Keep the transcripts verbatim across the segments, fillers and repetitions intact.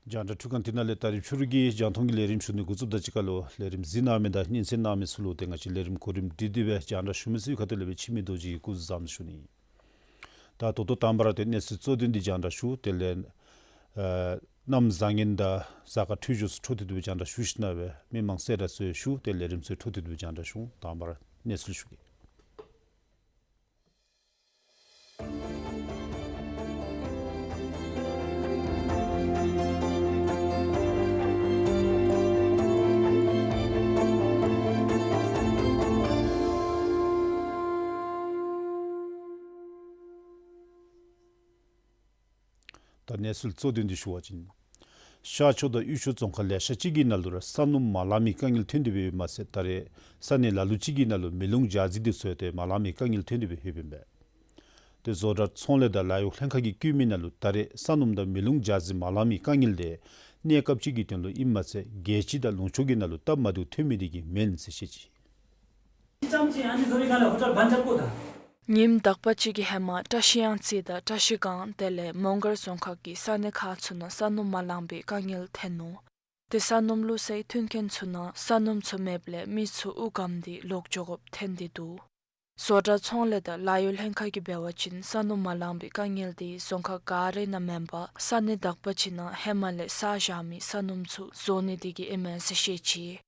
རྒྱང་བསྒྲགས་འཕྲུལ་ཁང་འདི་ནང་ལས་ད་རིས་ཕྱི་རུ་གི་རྒྱང་མཐོང་གི་ལས་རིམ་ཞུ་ནི་འགོ་བཙུགསཔ་ད་གཅིག་ཁར་ལུ་ལས་རིམ་གཟིགས་གནང་མི་དང་སྙན་གསན་གནང་མི་ཚུ་ལུ་ཏེ་ང་བཅས་ལས་རིམ་གོ་རིམ་སྒྲིག་སྟེ་སྦེ་རྒྱང་བསྒྲགས་ཞུ་མི་ཚུ་གི་ཁ་ཐུག་ལས་སྦེ་འཆི་མེད་རྡོ་རྗེ་གིས་སྐུ་གཟུགས་བཟང་པོ་ཞུ་ནི། ད་ད་ལྟོ་དང་པ་ར་ཏེ་གནས་ཚུལ་གཙོ་དོན་འདི་རྒྱང་བསྒྲགས་ཞུ། དེ་ལས་ཨ་གནམ་བཟང་ངན་དང་གཟའ་སྐར་འཕྲོད་སྦྱོར་ཚུ་འཕྲོ་མཐུད་དེ་སྦེ་རྒྱང་བསྒྲགས་ཞུ་ཞིནམ་ལས་མི་མང་གསལ་བསྒྲགས་ཚུ་ཞུ། དེ་ལས་ལས་རིམ་ཚུ་འཕྲོ་མཐུད་དེ་སྦེ་རྒྱང་བསྒྲགས་ཞུ། དང་པ་ར་གནས་ཚུལ་ཞུ་གེ། ད་གནས་ཚུལ་གཙོ་དོན་འདི་ཞུ་བ་ཅིན། ཤར་ཕྱོགས་དང་དབུས་ཕྱོགས་རྫོང་ཁག་ལེ་ཤ་ཅིག་གི་ནང་ལུ་ར་ས་སྣུམ་མ་ལང་མི་དཀའ་ངལ་ཐོན་ཏེ་སྦེ་ཡོདཔ་མ་ཚད་ད་རེས་ས་གནས་ལ་ལུ་ཅིག་གི་ནང་ལུ་མེ་རླུང་འཇའ་ཟེར་འདི་ཚུ་ཡང་ཏེ་མ་ལང་མི་དཀའ་ངལ་ཐོན་ཏེ་སྦེ་ཡོདཔ་ཨིན་པས། ཏེ་བཟོ་གྲྭ་ཚོང་ལས་དང་ལཱ་གཡོག་ལྷན་ཁག་གིས་བཀོད་མི་ནང་ལུ་ད་རེས་ས་སྣུམ་དང་མེ་རླུང་འཇའ་ཟེར་མ་ལང་མི་དཀའ་ངལ་འདི་གནས་སྐབས་ཅིག་གི་དོན་ལུ་ཨིནམ་མ་ཚད་རྒྱལ་སྤྱི་དང་ལུང་ཕྱོགས་ཀྱི་ནང་ལུ་སྟབས་མ་བདེཝ་ཐོན་མི་འདི་གིས་མེན་ཟེར་བཤད་ཅི། ཉིནམ་དག་པ་ཅིག་གི་ཧེ་མ་བཀྲ་ཤིས་གཡང་རྩེ་དང་བཀྲ་ཤིས་སྒང་དེ་ལས་མོང་སྒར་རྫོང་ཁག་གི་ས་གནས་ཁག་ཚུ་ནང་ས་སྣུམ་མ་ལང་པའི་དཀའ་ངལ་ཐོན་ནུག། ཏེ་ས་སྣུམ་བླུག་སའི་མཐུན་རྐྱེན་ཚུ་ནང་ས་སྣུམ་ཚུ་མེདཔ་ལས་མི་ཚུ་དབུགས་སྐམ་སྟེ་ལོག་འགྱོ་དགོཔ་ཐོན་ཏེ་འདུག། བཟོ་གྲྭ་ཚོང་ལས་དང་ལཱ་གཡོག་ལྷན་ཁག་གིས་འབད་བ་ཅིན་ས་སྣུམ་མ་ལང་པའི་དཀའ་ངལ་འདི་རྫོང་ཁག་ག་ར་ནང་མེན་པར་ས་གནས་དག་པ་ཅིག་ནང་ཧེ་མ་ལས་བསགས་བཞག་མི་ས་སྣུམ་ཚུ་བཟོ་ནི་འདི་གིས་ཨིན་མས་ཟེར་བཤད་ཅི།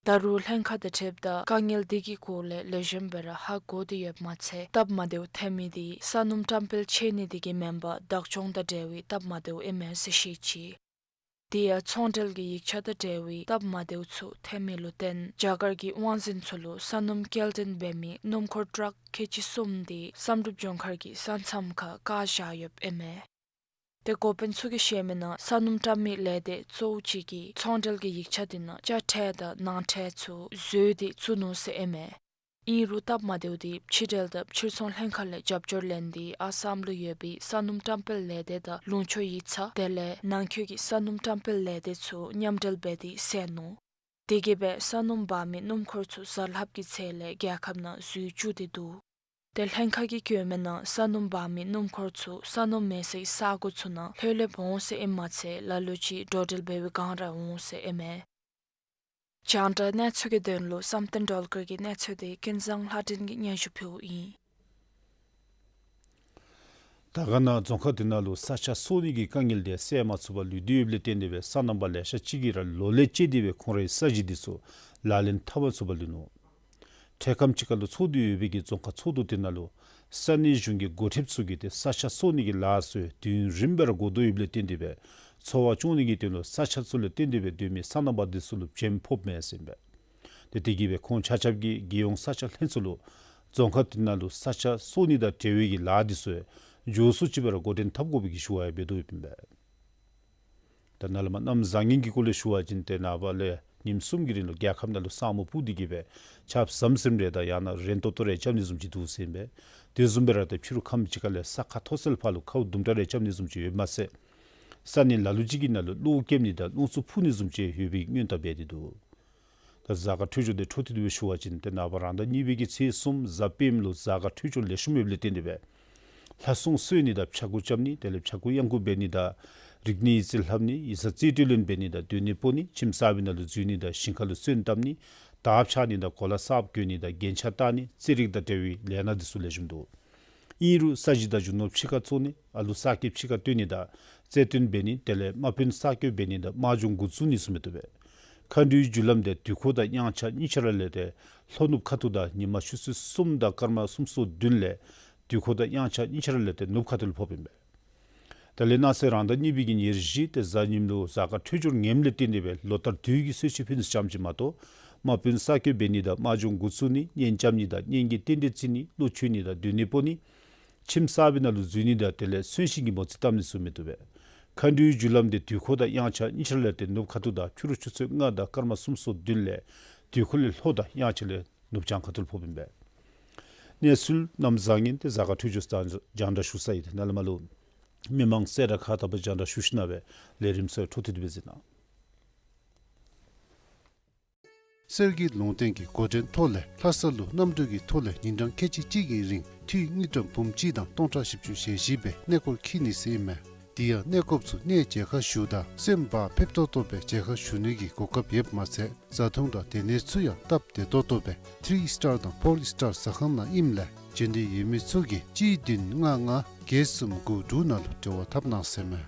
ད་རུང་ལྷན་ཁག་དང་འཁྲིལཝ་ད་དཀའ་ངལ་འདི་གི་སྐོར་ལས་ལེགས་ཤོམ་སྦེ་ར་ཧ་གོ་སྟེ་ཡོདཔ་མ་ཚད་སྟབས་མ་བདེཝ་ཐོན་མི་འདི་ས་སྣུམ་བཀྲམ་སྤེལ་ཆེ་ནི་འདི་གིས་མེན་པར་བདག་སྐྱོང་དང་འབྲེལ་བའི་སྟབས་མ་བདེཝ་ཨིན་མས་ཟེར་བཤད་ཅི། དེ་ཡང་ཚོང་འབྲེལ་གྱི་ཡིག་ཆ་དང་འབྲེལ་བའི་སྟབས་མ་བདེཝ་ཚུ་ཐོན་མི་ལུ་བརྟེན་རྒྱ་གར་གྱི་དབང་འཛིན་ཚུ་ལུ་ས་སྣུམ་སྐྱེལ་འདྲེན་འབད་མི་སྣུམ་འཁོར་ཊཱག་ཁལ་གཅིག་གསུམ་འདི་བསམ་གྲུབ་ལྗོངས་མཁར་གྱི་ས་མཚམས་ཁར་བཀག་བཞག་ཡོདཔ་ཨིན་མས། ཏེ་འགོ་དཔོན་ཚུ་གིས་བཤད་མི་ནང་ས་སྣུམ་བཀྲམ་མི་ལས་སྡེ་གཙོ་བོ་ཅིག་གིས་ཚོང་འབྲེལ་གྱི་ཡིག་ཆ་འདི་ནང་དཔྱ་ཁྲལ་དང་ནང་ཁྲལ་ཚུ་བཟོ་སྟེ་བཙུགས་ནུག་ཟེར་ཨིན་མས། ཨིན་རུང་སྟབས་མ་བདེཝ་འདི་ཕྱི་འབྲེལ་དང་ཕྱིར་ཚོང་ལྷན་ཁག་ལས་རྒྱབ་སྐྱོར་ལེན་ཏེ་ཨ་སམ་ལུ་ཡོད་པའི་ས་སྣུམ་བཀྲམ་སྤེལ་ལས་སྡེ་དང་ལུང་ཕྱོགས་ཡིག་ཚང་དེ་ལས་ནང་འཁོད་ཀྱི་ས་སྣུམ་བཀྲམ་སྤེལ་ལས་སྡེ་ཚུ་མཉམ་འབྲེལ་འབད་དེ་བསལ་ནུག། དེ་གིས་སྦེ་ས་སྣུམ་འབག་མི་སྣུམ་འཁོར་ཚུ་གཟའ་ལྷགཔ་གི་ཚེས་ལས་རྒྱལ་ཁབ་ནང་འཛུལ་བཅུག་སྟེ་འདུག། ཏེ་ལྷན་ཁག་གིས་བཀོད་མི་ནང་ས་སྣུམ་འབག་མི་སྣུམ་འཁོར་ཚུ་ས་སྣུམ་མེད་སའི་ས་གོ་ཚུ་ནང་ལྷོད་ལྷོདཔ་འོང་ཟེར་ཨིནམ་མ་ཚད་ལ་ལུ་ཅིག་འགྲོ་འགྲུལ་འབད་བའི་སྒང་ར་འོང་ཟེར་ཨིན་མས། རྒྱང་བསྒྲགས་གནས་ཚུལ་གྱི་དོན་ལུ་བསམ་གཏན་སྒྲོལ་དཀར་གྱི་གནས་ཚུལ་འདི་ཀུན་བཟང་ལྷ་སྒྲོན་གྱིས་སྙན་ཞུ་ཕུལཝ་ཨིན། དར་དཀར་ན་རྫོང་ཁག་འདི་ནང་ལུ་ས་ཆ་སོར་ནི་གི་དཀའ་ངལ་འདི་སེལ་མ་ཚུགས་པར་ལུས་ཏེ་ཡོདཔ་ལས་བརྟེན་ཏེ་སྦེ་སོ་ནམ་པ་ལེ་ཤ་ཅིག་གིས་ར་ལོ་ལས་བཅད་དེ་སྦེ་ཁོང་རའི་ས་གཞི་འདི་ཚུ་ལག་ལེན་འཐབ་མ་ཚུགས་པར་ལུས་ནུག། འཕྲལ་ཁམས་ཅིག་ཁར་ལུ་ཚོགས་ཏེ་ཡོད་པའི་གི་རྫོང་ཁག་ཚོགས་འདུ་འདི་ནང་ལུ་ས་གནས་གཞུང་གི་འགོ་ཁྲིདཔ་ཚུ་གིས་ཏེ་ས་ཆ་སོར་ནི་གི་ལཱ་ཚུ་དུས་ཡུན་རིངམོ་སྦེ་ར་འགོར་དོ་ཡོདཔ་ལས་བརྟེན་ཏེ་སྦེ་འཚོ་བ་སྐྱོང་ནི་གི་དོན་ལུ་ས་ཆ་ཚུ་ལས་བརྟེན་ཏེ་སྦེ་སྡོད་མི་སོ་ནམ་པ་འདི་ཚུ་ལུ་བྱེམ་ཕོགཔ་མས་ཟེར་ཨིན་པས། ཏེ་དེ་གིས་སྦེ་ཁོང་ཆ་ཁྱབ་ཀྱིས་རྒྱལ་ཡོངས་ས་ཆ་ལྷན་ཚོགས་ལུ་རྫོང་ཁག་འདི་ནང་ལུ་ས་ཆ་སོར་ནི་དང་འབྲེལ་བའི་གི་ལཱ་འདི་ཚུ་མགྱོགས་སུ་ཅིག་སྦེ་ར་འགོ་འདྲེན་འཐབ་དགོ་པའི་གི་ཞུ་བ་ཡང་འབད་དོ་ཡོདཔ་ཨིན་པས། ད་ནཱ་ལས་མར་གནམ་བཟང་ངན་གྱི་སྐོར་ལས་ཞུ་བ་ཅིན་ཏེ་ནངས་པ་ལས་ཉིནམ་གསུམ་གྱི་རིང་ལུ་རྒྱལ་ཁབ་ནང་ལུ་ས་སྨུག་སྤུབས་ཏེ་གིས་སྦེ་ཆརཔ་ཟམ་ཟིམ་རེ་དང་ཡང་ན་རན་ཏོག་ཏོ་རེ་རྐྱབ་ནི་བཟུམ་ཅིག་འདུག་ཟེར་ཨིན་པས། དེ་བཟུམ་སྦེ་ར་ཏེ་ཕྱི་རུ་ཁམས་ཅིག་ཁར་ལས་ས་ཁ་མཐོ་ས་ལས་ཕར་ལུ་ཁཝ་དུམ་གྲ་རེ་རྐྱབ་ནི་བཟུམ་ཅིག་ཡོདཔ་མ་ཚད་ས་གནས་ལ་ལུ་ཅིག་གི་ནང་ལུ་གློག་རྐྱབ་ནི་དང་རླུང་འཚུབ་འཕུ་ནི་བཟུམ་ཅིག་ཡོད་པའི་སྔོན་བརྡ་འབད་དེ་འདུག། ད་གཟའ་སྐར་འཕྲོད་སྦྱོར་འདི་འཕྲོ་མཐུད་དེ་སྦེ་ཞུ་བ་ཅིན་ཏེ་ནངས་པ་རང་ཟླ་གཉིས་པའི་གི་ཚེས་གསུམ་གཟའ་སྤེནམ་ལུ་གཟའ་སྐར་འཕྲོད་སྦྱོར་ལེགས་ཤོམ་ཡོདཔ་ལས་བརྟེན་ཏེ་སྦེ་ལྷ་སྲུང་གསོལ་ནི་དང་ཕྱྭ་འགུགས་རྐྱབ་ནི་དེ་ལས་ཕྱྭ་འགུགས་གཡང་འགུགས་འབད་ནི་དང་རིག་གནས་ཡིག་རྩིས་ལྷབ་ནི་ཡིག་ཚང་རྩིས་སྤྲོད་ལེན་འབད་ནི་དང་སྡོད་གནས་སྤོ་ནི་ཁྱིམ་གསར་པའི་ནང་ལུ་འཛུལ་ནི་དང་ཞིང་ཁ་ལུ་སོན་བཏབ་ནི་དར་འཕྱར་ནི་དང་གོ་ལ་གསརཔ་གྱོན་ནི་དང་རྒྱན་ཆ་བཏགས་ནི་རྩེད་རིགས་དང་འབྲེལ་བའི་ལས་སྣ་འདི་ཚུ་ལེགས་ཤོམ་འདུག། ཨིན་རུང་ས་གཞི་དང་རྒྱུ་ནོར་ཕྱི་ཁར་བཙོང་ནི་ཨ་ལུ་གསར་སྐྱེས་ཕྱི་ཁར་བཏོན་ནི་དང་རྩེད་འགྲན་འབད་ནི་དེ་ལས་དམག་དཔོན་གསར་བསྐོ་འབད་ནི་དང་དམག་སྦྱོང་འགོ་བཙུགས་ནི་ཚུ་མི་བཏུབ་པས། མཁའ་འགྲོའི་རྒྱུ་ལམ་འདི་དུས་འཁོར་དང་དབྱངས་འཆར་གཉིས་ཆ་ར་ལས་ཏེ་ལྷོ་ནུབ་ཁ་ཐུག་དང་ཉི་མ་ཆུ་ཚོད་གསུམ་དང་སྐར་མ་སུམ་ཅུ་སོ་བདུན་ལས་དུས་འཁོར་དང་དབྱངས་འཆར་གཉིས་ཆ་ར་ལས་ཏེ་ནུབ་ཁ་ཐུག་ལུ་ཕོགཔ་ཨིན་པས། དེ་ལས་གནངས་ཚེ་རང་ཟླ་གཉིས་པའི་གི་ཉེར་བཞི་ཏེ་གཟའ་ཉིམ་ལུ་གཟའ་སྐར་འཕྲོད་སྦྱོར་ངནམ་ལས་བརྟེན་ཏེ་སྦེ་ལོ་ལྟར་དུས་ཀྱི་གསོལ་མཆོད་ཕུལ་ནི་ཙམ་ཅིག་མ་གཏོགས་དམག་དཔོན་གསར་བསྐོ་འབད་ནི་དང་དམག་སྦྱོང་འགོ་བཙུགས་ནི་གཉེན་རྐྱབ་ནི་དང་གཉེན་གྱི་རྟེན་འབྲེལ་བརྩི་ནི་བློ་ཆོས་ནི་དང་སྡོད་གནས་སྤོ་ནི་ཁྱིམ་གསར་པའི་ནང་ལུ་འཛུལ་ནི་དང་དེ་ལས་གསོན་གཤིན་གྱི་མོ་རྩིས་བཏབ་ནི་ཚུ་མི་བཏུབ་པས། མཁའ་འགྲོའི་རྒྱུ་ལམ་འདི་དུས་འཁོར་དང་དབྱངས་འཆར་གཉིས་ཆ་ར་ལས་ཏེ་ནུབ་ཁ་ཐུག་དང་ཕྱི་རུ་ཆུ་ཚོད་ལྔ་དང་སྐར་མ་སུམ་ཅུ་སོ་བདུན་ལས་དུས་འཁོར་ལས་ལྷོ་དང་དབྱངས་འཆར་ལས་ནུབ་བྱང་ཁ་ཐུག་ལུ་ཕོགཔ་ཨིན་པས། གནས་ཚུལ་གནམ་བཟང་ངན་ཏེ་གཟའ་སྐར་འཕྲོད་སྦྱོར་རྒྱང་བསྒྲགས་ཞུ་ས་ཨིན། ཏེ་ནཱ་ལས་མར་ལུ་མི་མང་གསལ་བསྒྲགས་ཁག་དང་པ་རྒྱང་བསྒྲགས་ཞུ་ཞིནམ་ལས་ལས་རིམ་ཚུ་འཕྲོ་མཐུད་དེ་སྦེ་གཟིགས་གནང་། གསེར་གྱི་ལུང་བསྟན་གྱི་འགོ་འདྲེན་ཐོག་ལས་ལྷ་ས་ལུ་གནམ་གྲུ་གི་ཐོག་ལས་ཉིན་གྲངས་ཁལ་གཅིག་གཅིག་གི་རིང་འཐུས་དངུལ་ཀྲམ་འབུམ་གཅིག་དང་སྟོང་ཕྲག་བཞི་བཅུ་ཞེ་བཞི་སྦེ་གནས་སྐོར་འཁྱིད་ནི་ཟེར་ཨིན་མས། དེ་ཡང་གནས་སྐབས་སུ་གནས་མཇལ་ཁ་ཞུཝ་ད་སེམས་བག་ཕེབས་ཏོག་ཏོ་སྦེ་མཇལ་ཁ་ཞུ་ནི་གི་གོ་སྐབས་ཡོདཔ་མ་ཚད་བཟའ་འཐུང་དང་སྡོད་གནས་ཚུ་ཡང་སྟབས་བདེ་ཏོག་ཏོ་སྦེ་ཐི་རི་ཨིས་ཊར་དང་ཕོར་ཨིས་ཊར་ཟ་ཁང་ནང་ཨིནམ་ལས་འབྱོན་འདོད་ཡོད་མི་ཚུ་གིས་གཅིག་བདུན་ལྔ་ལྔ་བརྒྱད་གསུམ་དགུ་དྲུག་ནང་ལུ་འབྲེལ་བ་འཐབ་གནང་ཟེར་མས།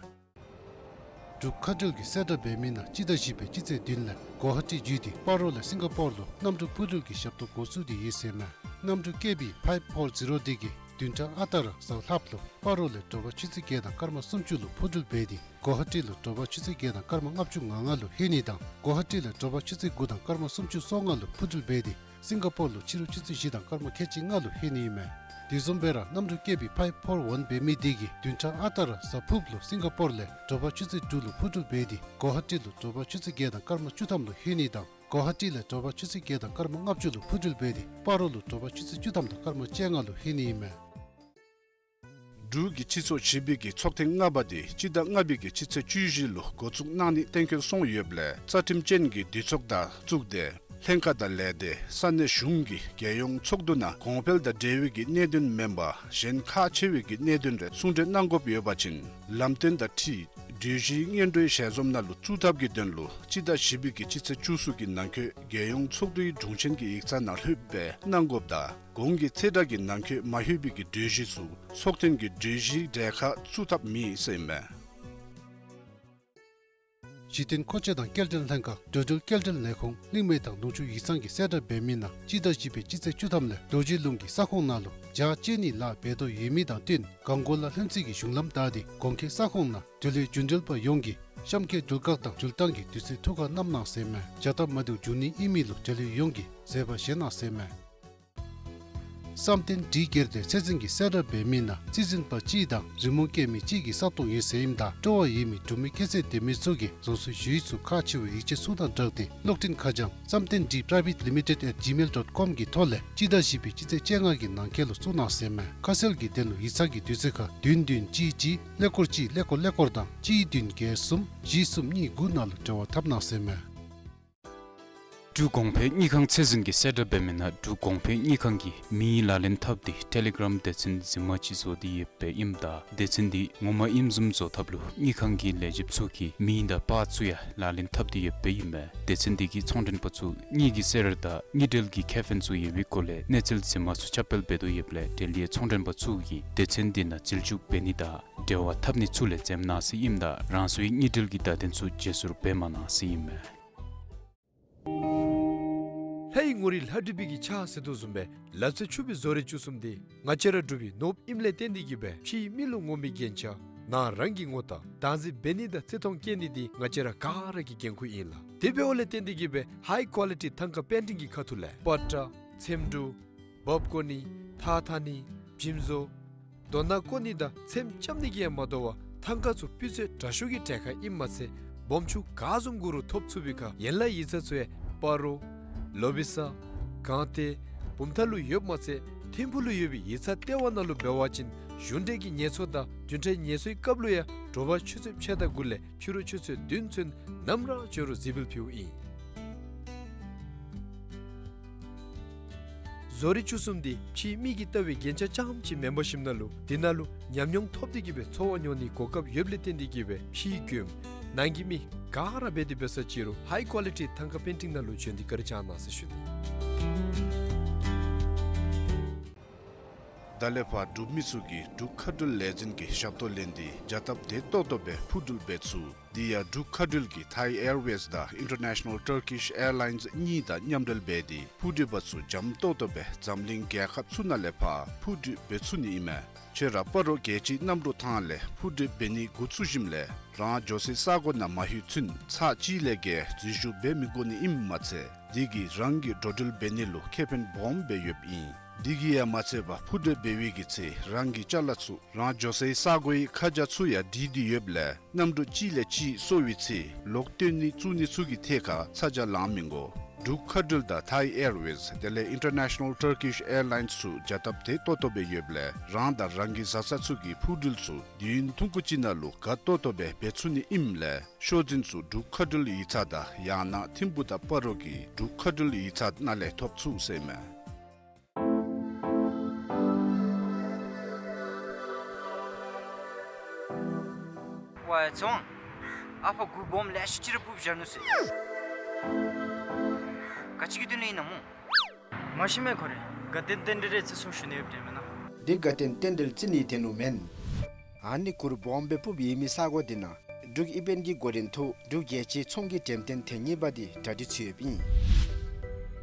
འབྲུག་མཁའ་འགྲུལ་གྱིས་གསལ་བསྒྲགས་འབད་མི་ནང་སྤྱི་ཟླ་བཞི་པའི་སྤྱི་ཚེས་བདུན་ལས་གོ་ཧ་ཊི་བརྒྱུད་དེ་སྤ་རོ་ལས་སིང་ག་པོར་ལུ་གནམ་གྲུ་འཕུར་འགྲུལ་གྱི་ཞབས་ཏོག་འགོ་བཙུགས་ཏེ་ཡོད་ཟེར་མས། གནམ་གྲུ་ཀེ་བི་ཕའིབ་ཕོར་ཛི་རོ་དེ་གིས་བདུན་ཕྲག་ཨ་རྟག་ར་གཟའ་ལྷགཔ་ལུ་སྤ་རོ་ལས་དྲོ་པ་ཆུ་ཚོད་བརྒྱད་དང་སྐར་མ་སུམ་ཅུ་ལུ་འཕུར་འགྲུལ་འབད་དེ་གོ་ཧ་ཊི་ལུ་དྲོ་པ་ཆུ་ཚོད་བརྒྱད་དང་སྐར་མ་ལྔ་བཅུ་ང་ལྔ་ལུ་ལྷོད་ནི་དང་གོ་ཧ་ཊི་ལས་དྲོ་པ་ཆུ་ཚོད་དགུ་དང་སྐར་མ་སུམ་ཅུ་སོ་ལྔ་ལུ་འཕུར་འགྲུལ་འབད་དེ་སིང་ག་པོར་ལུ་ཕྱི་རུ་ཆུ་ཚོད་བཞི་དང་སྐར་མ་ཁལ་གཅིག་ལྔ་ལུ་ལྷོད་ནི་ཨིན་མས། དེ་བཟུམ་སྦེ་ར་གནམ་གྲུ་ཀེ་བི་ཕའིབ་ཕོར་ཝན་འབད་མི་དེ་གིས་བདུན་ཕྲག་ཨ་རྟག་ར་གཟའ་ཕུརཔ་ལུ་སིང་ག་པོར་ལས་དྲོ་པ་ཆུ་ཚོད་དྲུག་ལུ་འཕུར་འགྲུལ་འབད་དེ་གོ་ཧ་ཊི་ལུ་དྲོ་པ་ཆུ་ཚོད་བརྒྱད་དང་སྐར་མ་བཅུ་ཐམ་ལུ་ལྷོད་ནི་དང་གོ་ཧ་ཊི་ལས་དྲོ་པ་ཆུ་ཚོད་བརྒྱད་དང་སྐར་མ་ལྔ་བཅུ་ལུ་འཕུར་འགྲུལ་འབད་དེ་སྤ་རོ་ལུ་དྲོ་པ་ཆུ་ཚོད་བཅུ་ཐམ་དང་སྐར་མ་བཅོ་ལྔ་ལུ་ལྷོད་ནི་ཨིན་མས། འབྲུག་གི་སྤྱི་ཚོགས་བྱིས་པའི་གི་ཚོགས་ཐེངས་ལྔ་པ་དེ་སྤྱི་ཟླ་ལྔ་པའི་གི་སྤྱི་ཚེས་བཅུ་བཞི་ལུ་འགོ་བཙུགས་གནང་ནི་གཏན་འཁེལ་སོང་ཡོདཔ་ལས་རྩ་ཁྲིམས་ཅན་གྱི་འདུས་ཚོགས་དང་བཙུགས་ཏེ་ལྷན་ཁག་དང་ལས་སྡེ་ས་གནས་གཞུང་གི་རྒྱལ་ཡོངས་ཚོགས་འདུ་ནང་གོང་འཕེལ་དང་འབྲེལ་བའི་གི་གནད་དོན་མེན་པར་གཞན་ཁག་ཆེ་བའི་གི་གནད་དོན་རེ་གསུང་གྲོས་གནང་དགོཔ་ཡོད་པ་ཅིན་ལམ་སྟོན་དང་འཁྲིལ་གྲོས་གཞི་སྔོན་འགྲོའི་ཞལ་འཛོམས་ནང་ལུ་བཙུགས་ཐབས་ཀྱི་དོན་ལུ་སྤྱི་ཟླ་བཞི་པའི་གི་སྤྱི་ཚེས་བཅུ་གསུམ་གྱི་ནང་འཁོད་རྒྱལ་ཡོངས་ཚོགས་འདུའི་དྲུང་ཆེན་གྱི་ཡིག་ཚང་ནང་ལྷོདཔ་སྦེ་གནང་དགོཔ་དང་གོང་གི་ཚེས་གྲངས་ཀྱི་ནང་འཁོད་མ་ལྷོད་པའི་གི་གྲོས་གཞི་ཚུ་ཚོགས་ཐེངས་ཀྱི་གྲོས་གཞིའི་གྲས་ཁར་བཙུགས་ཐབས་མེད་ཟེར་ཨིན་མས། གཞི་རྟེན་མཁོ་ཆས་དང་སྐྱེལ་འདྲེན་ལྷན་ཁག་འགྲོ་འགྲུལ་སྐྱེལ་འདྲེན་ལས་ཁུངས་གླིང་མེ་ཐང་ནུབ་ཕྱོགས་ཡིག་ཚང་གིས་གསལ་བསྒྲགས་འབད་མི་ནང་སྤྱི་ཟླ་བཞི་པའི་སྤྱི་ཚེས་བཅུ་ཐམ་ལས་རྡོ་རྗེ་ལུང་གི་ས་ཁོངས་ནང་ལུ་ཇ་བཅོས་ནི་ལཱ་འབད་དོ་ཡོད་མི་དང་བསྟུན་གངས་སྐོར་ལ་ལྷུན་རྩེ་གི་གཞུང་ལམ་བདའ་སྟེ་གོང་འཁོད་ས་ཁོངས་ནང་འགྲུལ་བའི་རྒྱུན་འགྲུལ་པ་ཡོངས་ཀྱིས་གཤམ་འཁོད་དུས་བཀག་དང་འགྲུལ་སྟངས་ཀྱི་དུས་ཚོད་ཐུགས་ཁར་བསྣམ་གནང་ཟེར་མས། བྱ་སྟབས་མ་བདེཝ་འབྱུང་ནི་ཨིན་མི་ལུ་འབྲེལ་ཡོད་ཡོངས་ཀྱིས་བཟོད་པ་བཞེས་གནང་ཟེར་མས། བསམ་གཏན་བཀྲིས་རྒྱལ་སྡེ་ཚད་འཛིན་གྱིས་གསལ་བསྒྲགས་འབད་མི་ནང་རྩིས་འཛིན་པ་གཅིག་དང་རི་མོ་བཀལ་མི་གཅིག་གི་ས་སྟོང་ཡོད་ཟེར་ཨིནམ་ད་སྤྲོ་བ་ཡོད་མི་འབྲུག་མི་ཁྱད་ཚད་ལྡན་མི་ཚུ་གིས་རང་སོའི་ཞུ་ཡིག་ཚུ་ཁག་ཆེ་བའི་ཡིག་ཆ་ཚུ་དང་སྦྲགས་ཏེ་གློག་འཕྲིན་ཁ་བྱང་བསམ་གཏན་བཀྲིས་private limited at gmail dot com གི་ཐོག་ལས་སྤྱི་ཟླ་བཞི་པའི་སྤྱི་ཚེས་བཅོ་ལྔ་གི་ནང་འཁོད་ལུ་བཙུགས་གནང་ཟེར་མས། ཁ་གསལ་གྱི་དོན་ལུ་ཡིག་ཚང་གི་དུས་ཚོད་ཁར་བདུན་བདུན་གཅིག་གཅིག་ཀླད་ཀོར་གཅིག་ཀླད་ཀོར་ཀླད་ཀོར་དང་གཅིག་བདུན་བརྒྱད་གསུམ་བཞི་གསུམ་གཉིས་དགུ་ནང་ལུ་འབྲེལ་བ་འཐབ་གནང་ཟེར་མས། འབྲུག་གོང་འཕེལ་དངུལ་ཁང་ཚད་འཛིན་གྱིས་གསལ་བསྒྲགས་འབད་མི་ནང་འབྲུག་གོང་འཕེལ་དངུལ་ཁང་གིས་མིང་ལག་ལེན་འཐབ་སྟེ་ཊེ་ལི་གྲམ་སྡེ་ཚན་རྫུན་མ་ཅིག་བཟོ་སྟེ་ཡོདཔ་ཨིནམ་ད་སྡེ་ཚན་འདི་ངོ་མ་ཨིནམ་བཟུམ་བཟོ་ཐབས་ལུ་དངུལ་ཁང་གི་ལས་བྱེདཔ་ཚུ་གི་མིང་དང་པར་ཚུ་ཡང་ལག་ལེན་འཐབ་སྟེ་ཡོདཔ་ཨིན་མས། སྡེ་ཚན་འདི་གིས་ཚོང་མགྲོན་པ་ཚུ་དངུལ་གྱི་གསེར་དང་དངུལ་འབྲེལ་གྱི་ཁེ་ཕན་ཚུ་ཡོད་པའི་སྐོར་ལས་གནས་ཚུལ་རྫུན་མ་ཚུ་ཁྱབ་སྤེལ་འབད་དོ་ཡོདཔ་ལས་འབྲེལ་ཡོད་ཚོང་མགྲོན་པ་ཚུ་གིས་སྡེ་ཚན་འདི་ནང་རྩིས་རྒྱུགས་འབད་ནི་དང་འབྲེལ་བ་འཐབ་ནི་ཚུ་ལས་འཛེམ་གནང་ཟེར་ཨིནམ་ད་རང་སོའི་དངུལ་འབྲེལ་གྱི་བརྡ་དོན་ཚུ་བརྗེ་སོར་འབད་མ་གནང་ཟེར་ཨིན་མས། ལྷའི་ངོ་རིས་ལྷ་བྲིས་པའི་གི་ཕྱག་ཟེར་དོ་བཟུམ་སྦེ་ལ་རྩེ་ཆུ་སྦིས་བཟོ་རིག་བཅུ་གསུམ་འདི་ང་བཅས་ར་འབྲུག་པའི་ནོར་བུ་ཨིནམ་ལས་བརྟེན་ཏེ་གིས་སྦེ་ཕྱིའི་མི་ལུ་ངོམ་པའི་རྒྱན་ཆ་ནང་རང་གི་ངོ་རྟགས་བདག་འཛིན་འབད་ནི་དང་བརྩི་མཐོང་བསྐྱེད་ནི་འདི་ང་བཅས་ར་ག་ར་གི་འགན་ཁུར་ཨིན་ལགས། དེ་འབདཝ་ལས་བརྟེན་ཏེ་གིས་སྦེ་ཧའི་ཀོ་ལི་ཊི་ཐང་ཀ་པེན་ཊིང་གི་ཁ་ཐུག་ལས་པ་ཏྲ་ཚེམ་དྲུབ་འབག་ཀོ་ནི་ཐགས་འཐག་ནི་འཇིམ་བཟོ་རྡོ་ནང་བརྐོ་ནི་དང་ཚེམ་རྐྱབ་ནི་གིས་ཡང་མ་དོ་བར་ཐང་ཀ་ཚུ་སྤུས་ཚད་དྲག་ཤོས་ཀྱི་གྲལ་ཁར་ཨིནམ་མ་ཚད་སྦོམ་ཆུང་ག་བཟུམ་དགོ་རུང་ཐོབ་ཚུགས་པའི་ཁར་ཡན་ལག་ཡིག་ཚང་ཚུ་ཡང་སྤ་རོ་ལོ་བི་ས་སྒང་སྟེང་བུམ་ཐང་ལུ་ཡོདཔ་མ་ཚད་ཐིམ་ཕུག་ལུ་ཡོད་པའི་ཡིག་ཚང་ལྟེ་བ་ནང་ལུ་འབད་བ་ཅིན་གཞུང་འབྲེལ་གྱི་ངལ་གསོ་དང་བདུན་ཕྲག་ངལ་གསོའི་སྐབས་ལུ་ཡང་དྲོ་པ་ཆུ་ཚོད་ཕྱེད་དང་དགུ་ལས་ཕྱི་རུ་ཆུ་ཚོད་བདུན་ཚུན་ནམ་ར་བྱོན་རུང་གཟིགས་འབུལ་ཕུལཝ་ཨིན། བཟོ་རིག་བཅུ་གསུམ་འདི་ཕྱིའི་མི་གིས་བལྟ་བའི་རྒྱན་ཆ་རྐྱངམ་ཅིག་མེན་པར་ཞིནམ་ལས་འདི་ནང་ལུ་ཉམས་མྱོང་ཐོབ་སྟེ་གིས་སྦེ་འཚོ་བ་མྱོང་ནིའི་གོ་སྐབས་ཡོདཔ་ལས་བརྟེན་ཏེ་གིས་སྦེ་ཕྱིའི་མགྱོནམ་ནང་གི་མི་ག་ར་འབད་དེ་འབད་ས་ཅིག་རུང་ཧའི་ཀོ་ལི་ཊི་ཐང་ཀ་པེན་ཊིང་ནང་ལུ་བྱོན་ཏེ་བཀའ་དྲིན་བསྐྱང་གནང་ཟེར་ཞུ་ནི། ད་ལས་ཕར་འབྲུག་མི་ཚུ་གིས་འབྲུག་མཁའ་འགྲུལ་ལས་འཛིན་གྱི་ཞབས་ཏོག་ལེན་ཏེ་བྱ་སྟབས་བདེ་ཏོག་ཏོ་སྦེ་འཕུར་འགྲུལ་འབད་ཚུགས། དེ་ཡང་འབྲུག་མཁའ་འགྲུལ་གྱིས་ཐའི་ཨེར་ཝེསི་དང་ཨིན་ཊར་ནེ་ཤ་ནཱལ་ཊར་ཀིཤ་ཨེར་ལའིནསི་གཉིས་དང་མཉམ་འབྲེལ་འབད་དེ་འཕུར་འགྲུལ་པ་ཚུ་འཇམ་ཏོག་ཏོ་སྦེ་འཛམ་གླིང་རྒྱལ་ཁབ་ཚུ་ནང་ལས་ཕར་འཕུར་འགྲུལ་འབད་ཚུགས་ནི་ཨིན་མས། ཁྱོད་ར་སྤ་རོ་རྒྱལ་སྤྱིའི་གནམ་གྲུ་ཐང་ལས་འཕུར་འགྲུལ་འབད་ནི་འགོ་བཙུགས་ཞིནམ་ལས་རང་འགྱོ་སའི་ས་གོ་ནང་མ་ལྷོད་ཚུན་ཚར་གཅིག་ལས་བརྒལ་འཛུལ་ཞུགས་འབད་མི་དགོ་ནི་ཨིནམ་མ་ཚད་དེ་གིས་རང་གི་འགྲོ་འགྲུལ་འབད་ནི་ལུ་ཁེ་ཕན་སྦོམ་སྦེ་ཡོདཔ་ཨིན། དེ་གིས་ཡང་མ་ཚད་པར་འཕུར་འགྲུལ་འབད་བའི་གི་ཚེ་རང་གི་ཅ་ལ་ཚུ་རང་འགྱོ་སའི་ས་གོའི་ཁ་བྱང་ཚུ་ཡང་བྲིས་ཏེ་ཡོདཔ་ལས་གནམ་གྲུ་གཅིག་ལས་གཅིག་སོར་བའི་ཚེ་ལོག་བཏོན་ནི་བཙུགས་ནི་ཚུ་གི་ཐད་ཁར་ཚ་གྱང་ལང་མི་དགོ། འབྲུག་མཁའ་འགྲུལ་དང་ཐའི་ཨེར་ཝེསི་དེ་ལས་ཨིན་ཊར་ནེ་ཤ་ནཱལ་ཊར་ཀིཤ་ཨེར་ལའིནསི་ཚུ་བྱ་སྟབས་བདེ་ཏོག་ཏོ་སྦེ་ཡོདཔ་ལས་རང་དང་རང་གི་བཟའ་ཚང་ཚུ་གི་འཕུར་འགྲུལ་ཚུ་དུས་ཡུན་ཐུང་ཀུ་ཅིག་ནང་ལུ་དགའ་ཏོག་ཏོ་སྦེ་འབད་ཚུགས་ནི་ཨིནམ་ལས་ཤོག་འཛིན་ཚུ་འབྲུག་མཁའ་འགྲུལ་ཡིག་ཚང་དང་ཡང་ན་ཐིམ་ཕུག་དང་སྤ་རོ་གི་འབྲུག་མཁའ་འགྲུལ་ཡིག་ཚང་ནང་ལས་ཐོབ་ཚུགས་ཟེར་མས། ཝའེ་ཚོང་། ཨ་ཕ་གུར་སྦོམ་ལེ་ཤ་ཅིག་ར་སྤུབས་བཞག་ནུག་ཟེར། ག་ཅི་གི་དོན་ལས་ཨིན་ན་སྨོ། མ་ཤེས་མས་ཁོ་རེ། དགའ་སྟོན་རྟེན་འབྲེལ་རེད་ཟེར་གསུངས་ཞུ་ནི་ཡོད་དེ་མེན་ན། འདི་དགའ་སྟོན་རྟེན་འབྲེལ་རྩི་ནི་དེ་ནུག་མེན། ཨ་ནི་གུར་སྦོམ་སྦེ་སྤུབས་ཡོད་མི་ས་གོ་འདི་ནང་འབྲུག་དབྱིན་བན་གྱི་འགོ་འདྲེན་ཐོག་འབྲུག་རྒྱལ་སྤྱིའི་ཚོང་གི་འགྲེམས་སྟོན་ཐེངས་གཉིས་པ་འདི་གྲ་སྒྲིག་ཚུད་ཡོདཔ་ཨིན།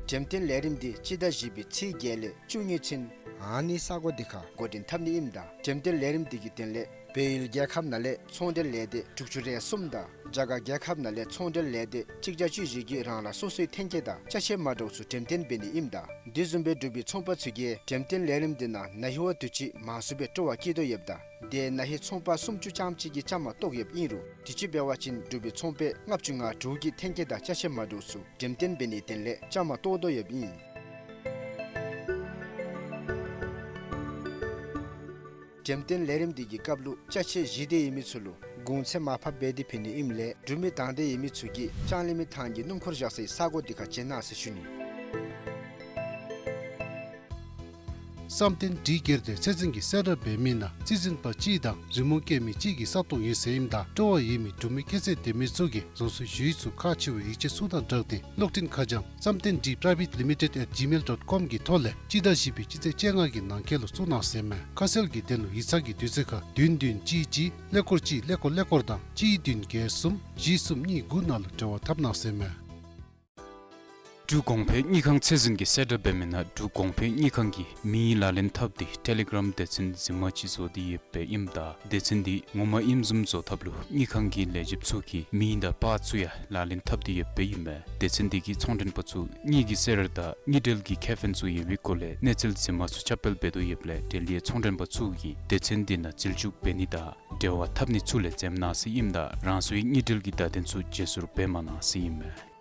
འགྲེམས་སྟོན་ལས་རིམ་འདི་སྤྱི་ཟླ་བཞི་པའི་ཚེས་བརྒྱད་ལས་བཅུ་གཉིས་ཚུན་ཨ་ནི་ས་གོ་འདི་ཁར་འགོ་འདྲེན་འཐབ་ནི་ཨིནམ་ད་འགྲེམས་སྟོན་ལས་རིམ་འདི་གི་དོན་ལས་བལ་ཡུལ་རྒྱལ་ཁབ་ནང་ལས་ཚོང་འབྲེལ་ལས་སྡེ་དྲུག་ཅུ་རེ་གསུམ་དང་རྒྱ་གར་རྒྱལ་ཁབ་ནང་ལས་ཚོང་འབྲེལ་ལས་སྡེ་གཅིག་བརྒྱ་བཅུ་བཞི་གིས་རང་རང་སོ་སོའི་ཐོན་སྐྱེད་དང་ཅ་ཆས་མ་འདྲཝ་ཚུ་འགྲེམས་སྟོན་འབད་ནི་ཨིནམ་ད་འདི་བཟུམ་སྦེ་འབྲུག་པའི་ཚོང་པ་ཚུ་གིས་འགྲེམས་སྟོན་ལས་རིམ་འདི་ནང་ན་ཧིང་བ་དུས་ཅི་མང་སུ་སྦེ་སྤྲོ་བ་བསྐྱེད་དོ་ཡོདཔ་ད་དེ་ན་ཧིང་ཚོང་པ་སུམ་ཅུ་ཙམ་ཅིག་གིས་བཅའ་མར་གཏོགས་ཡོདཔ་ཨིན་རུང་དུས་ཅི་འབད་བ་ཅིན་འབྲུག་པའི་ཚོང་པ་ལྔ་བཅུ་ང་དྲུག་གིས་ཐོན་སྐྱེད་དང་ཅ་ཆས་མ་འདྲཝ་ཚུ་འགྲེམས་སྟོན་འབད་ནིའི་དོན་ལས་བཅའ་མར་གཏོགས་དོ་ཡོདཔ་ཨིན། འགྲེམས་སྟོན་ལས་རིམ་འདི་གི་སྐབས་ལུ་ཅ་ཆས་བཞེས་འདོད་ཡོད་མི་ཚུ་ལུ་གུང་ཚད་མར་ཕབ་འབད་དེ་ཕུལ་ནི་ཨིནམ་ལས་འབྲུག་མི་དང་འདོད་ཡོད་མི་ཚུ་གིས་ལྕང་གླིང་མི་ཐང་གི་སྣུམ་འཁོར་བཞག་སའི་ས་གོ་འདི་ཁར་བྱོན་གནང་ཟེར་ཞུ་ནི། བསམ་གཏན་སྒྲིག་སྒེར་ཏེ་ཚད་འཛིན་གྱི་གསལ་བསྒྲགས་འབད་མི་ནང་རྩིས་འཛིན་པ་གཅིག་དང་རི་མོ་བཀལ་མི་གཅིག་གི་ས་སྟོང་ཡོད་ཟེར་ཨིནམ་ད་སྤྲོ་བ་ཡོད་མི་འབྲུག་མི་ཁྱད་ཚད་ལྡན་མི་ཚུ་གིས་རང་སོའི་ཞུ་ཡིག་ཚུ་ཁག་ཆེ་བའི་ཡིག་ཆ་ཚུ་དང་སྦྲགས་ཏེ་གློག་འཕྲིན་ཁ་བྱང་བསམ་གཏན་སྒྲིག་private limited at gmail dot com གི་ཐོག་ལས་སྤྱི་ཟླ་བཞི་པའི་སྤྱི་ཚེས་བཅོ་ལྔ་གི་ནང་འཁོད་ལུ་བཙུགས་གནང་ཟེར་མས། ཁ་གསལ་གྱི་དོན་ལུ་ཡིག་ཚང་གི་དུས་ཚོད་ཁར་བདུན་བདུན་གཅིག་གཅིག་ཀླད་ཀོར་གཅིག་ཀླད་ཀོར་ཀླད་ཀོར་དང་གཅིག་བདུན་བརྒྱད་གསུམ་བཞི་གསུམ་གཉིས་དགུ་ནང་ལུ་འབྲེལ་བ་འཐབ་གནང་ཟེར་མས། འབྲུག་གོང་འཕེལ་དངུལ་ཁང་ཚད་འཛིན་གྱི་གསལ་བསྒྲགས་འབད་མི་ནང་འབྲུག་གོང་འཕེལ་དངུལ་ཁང་གིས་མིའི་ལག་ལེན་འཐབ་སྟེ་ཊེ་ལི་གྲམ་སྡེ་ཚན་རྫུན་མ་ཅིག་བཟོ་སྟེ་ཡོདཔ་ཨིནམ་ད་སྡེ་ཚན་འདི་ངོ་མ་ཨིནམ་བཟུམ་བཟོ་ཐབས་ལུ་དངུལ་ཁང་གི་ལས་བྱེདཔ་ཚུ་གིས་མིང་དང་པར་ཚུ་ཡང་ལག་ལེན་འཐབ་སྟེ་ཡོདཔ་ཨིན་མས། སྡེ་ཚན་འདི་གིས་ཚོང་མགྲོན་པ་ཚུ་དངུལ་གྱི་གསེར་དང་དངུལ་འབྲེལ་གྱི་ཁེ་ཕན་ཚུ་ཡོད་པའི་སྐོར་ལས་གནས་ཚུལ་རྫུན་མ་ཚུ་ཁྱབ་སྤེལ་འབད་དོ་ཡོདཔ་ལས་འབྲེལ་ཡོད་ཚོང་མགྲོན་པ་ཚུ་གིས་སྡེ་ཚན་འདི་ནང་རྩིས་འཇོག་འབད་ནི་དང་འབྲེལ་བ་འཐབ་ནི་ཚུ་ལས་འཛེམ་གནང་ཟེར་ཨིནམ་ད་རང་སོའི་དངུལ་འབྲེལ་གྱི་བརྡ་དོན་ཚུ་བརྗེ་སོར་འབད་མ་གནང་ཟེར་ཨིན་མས།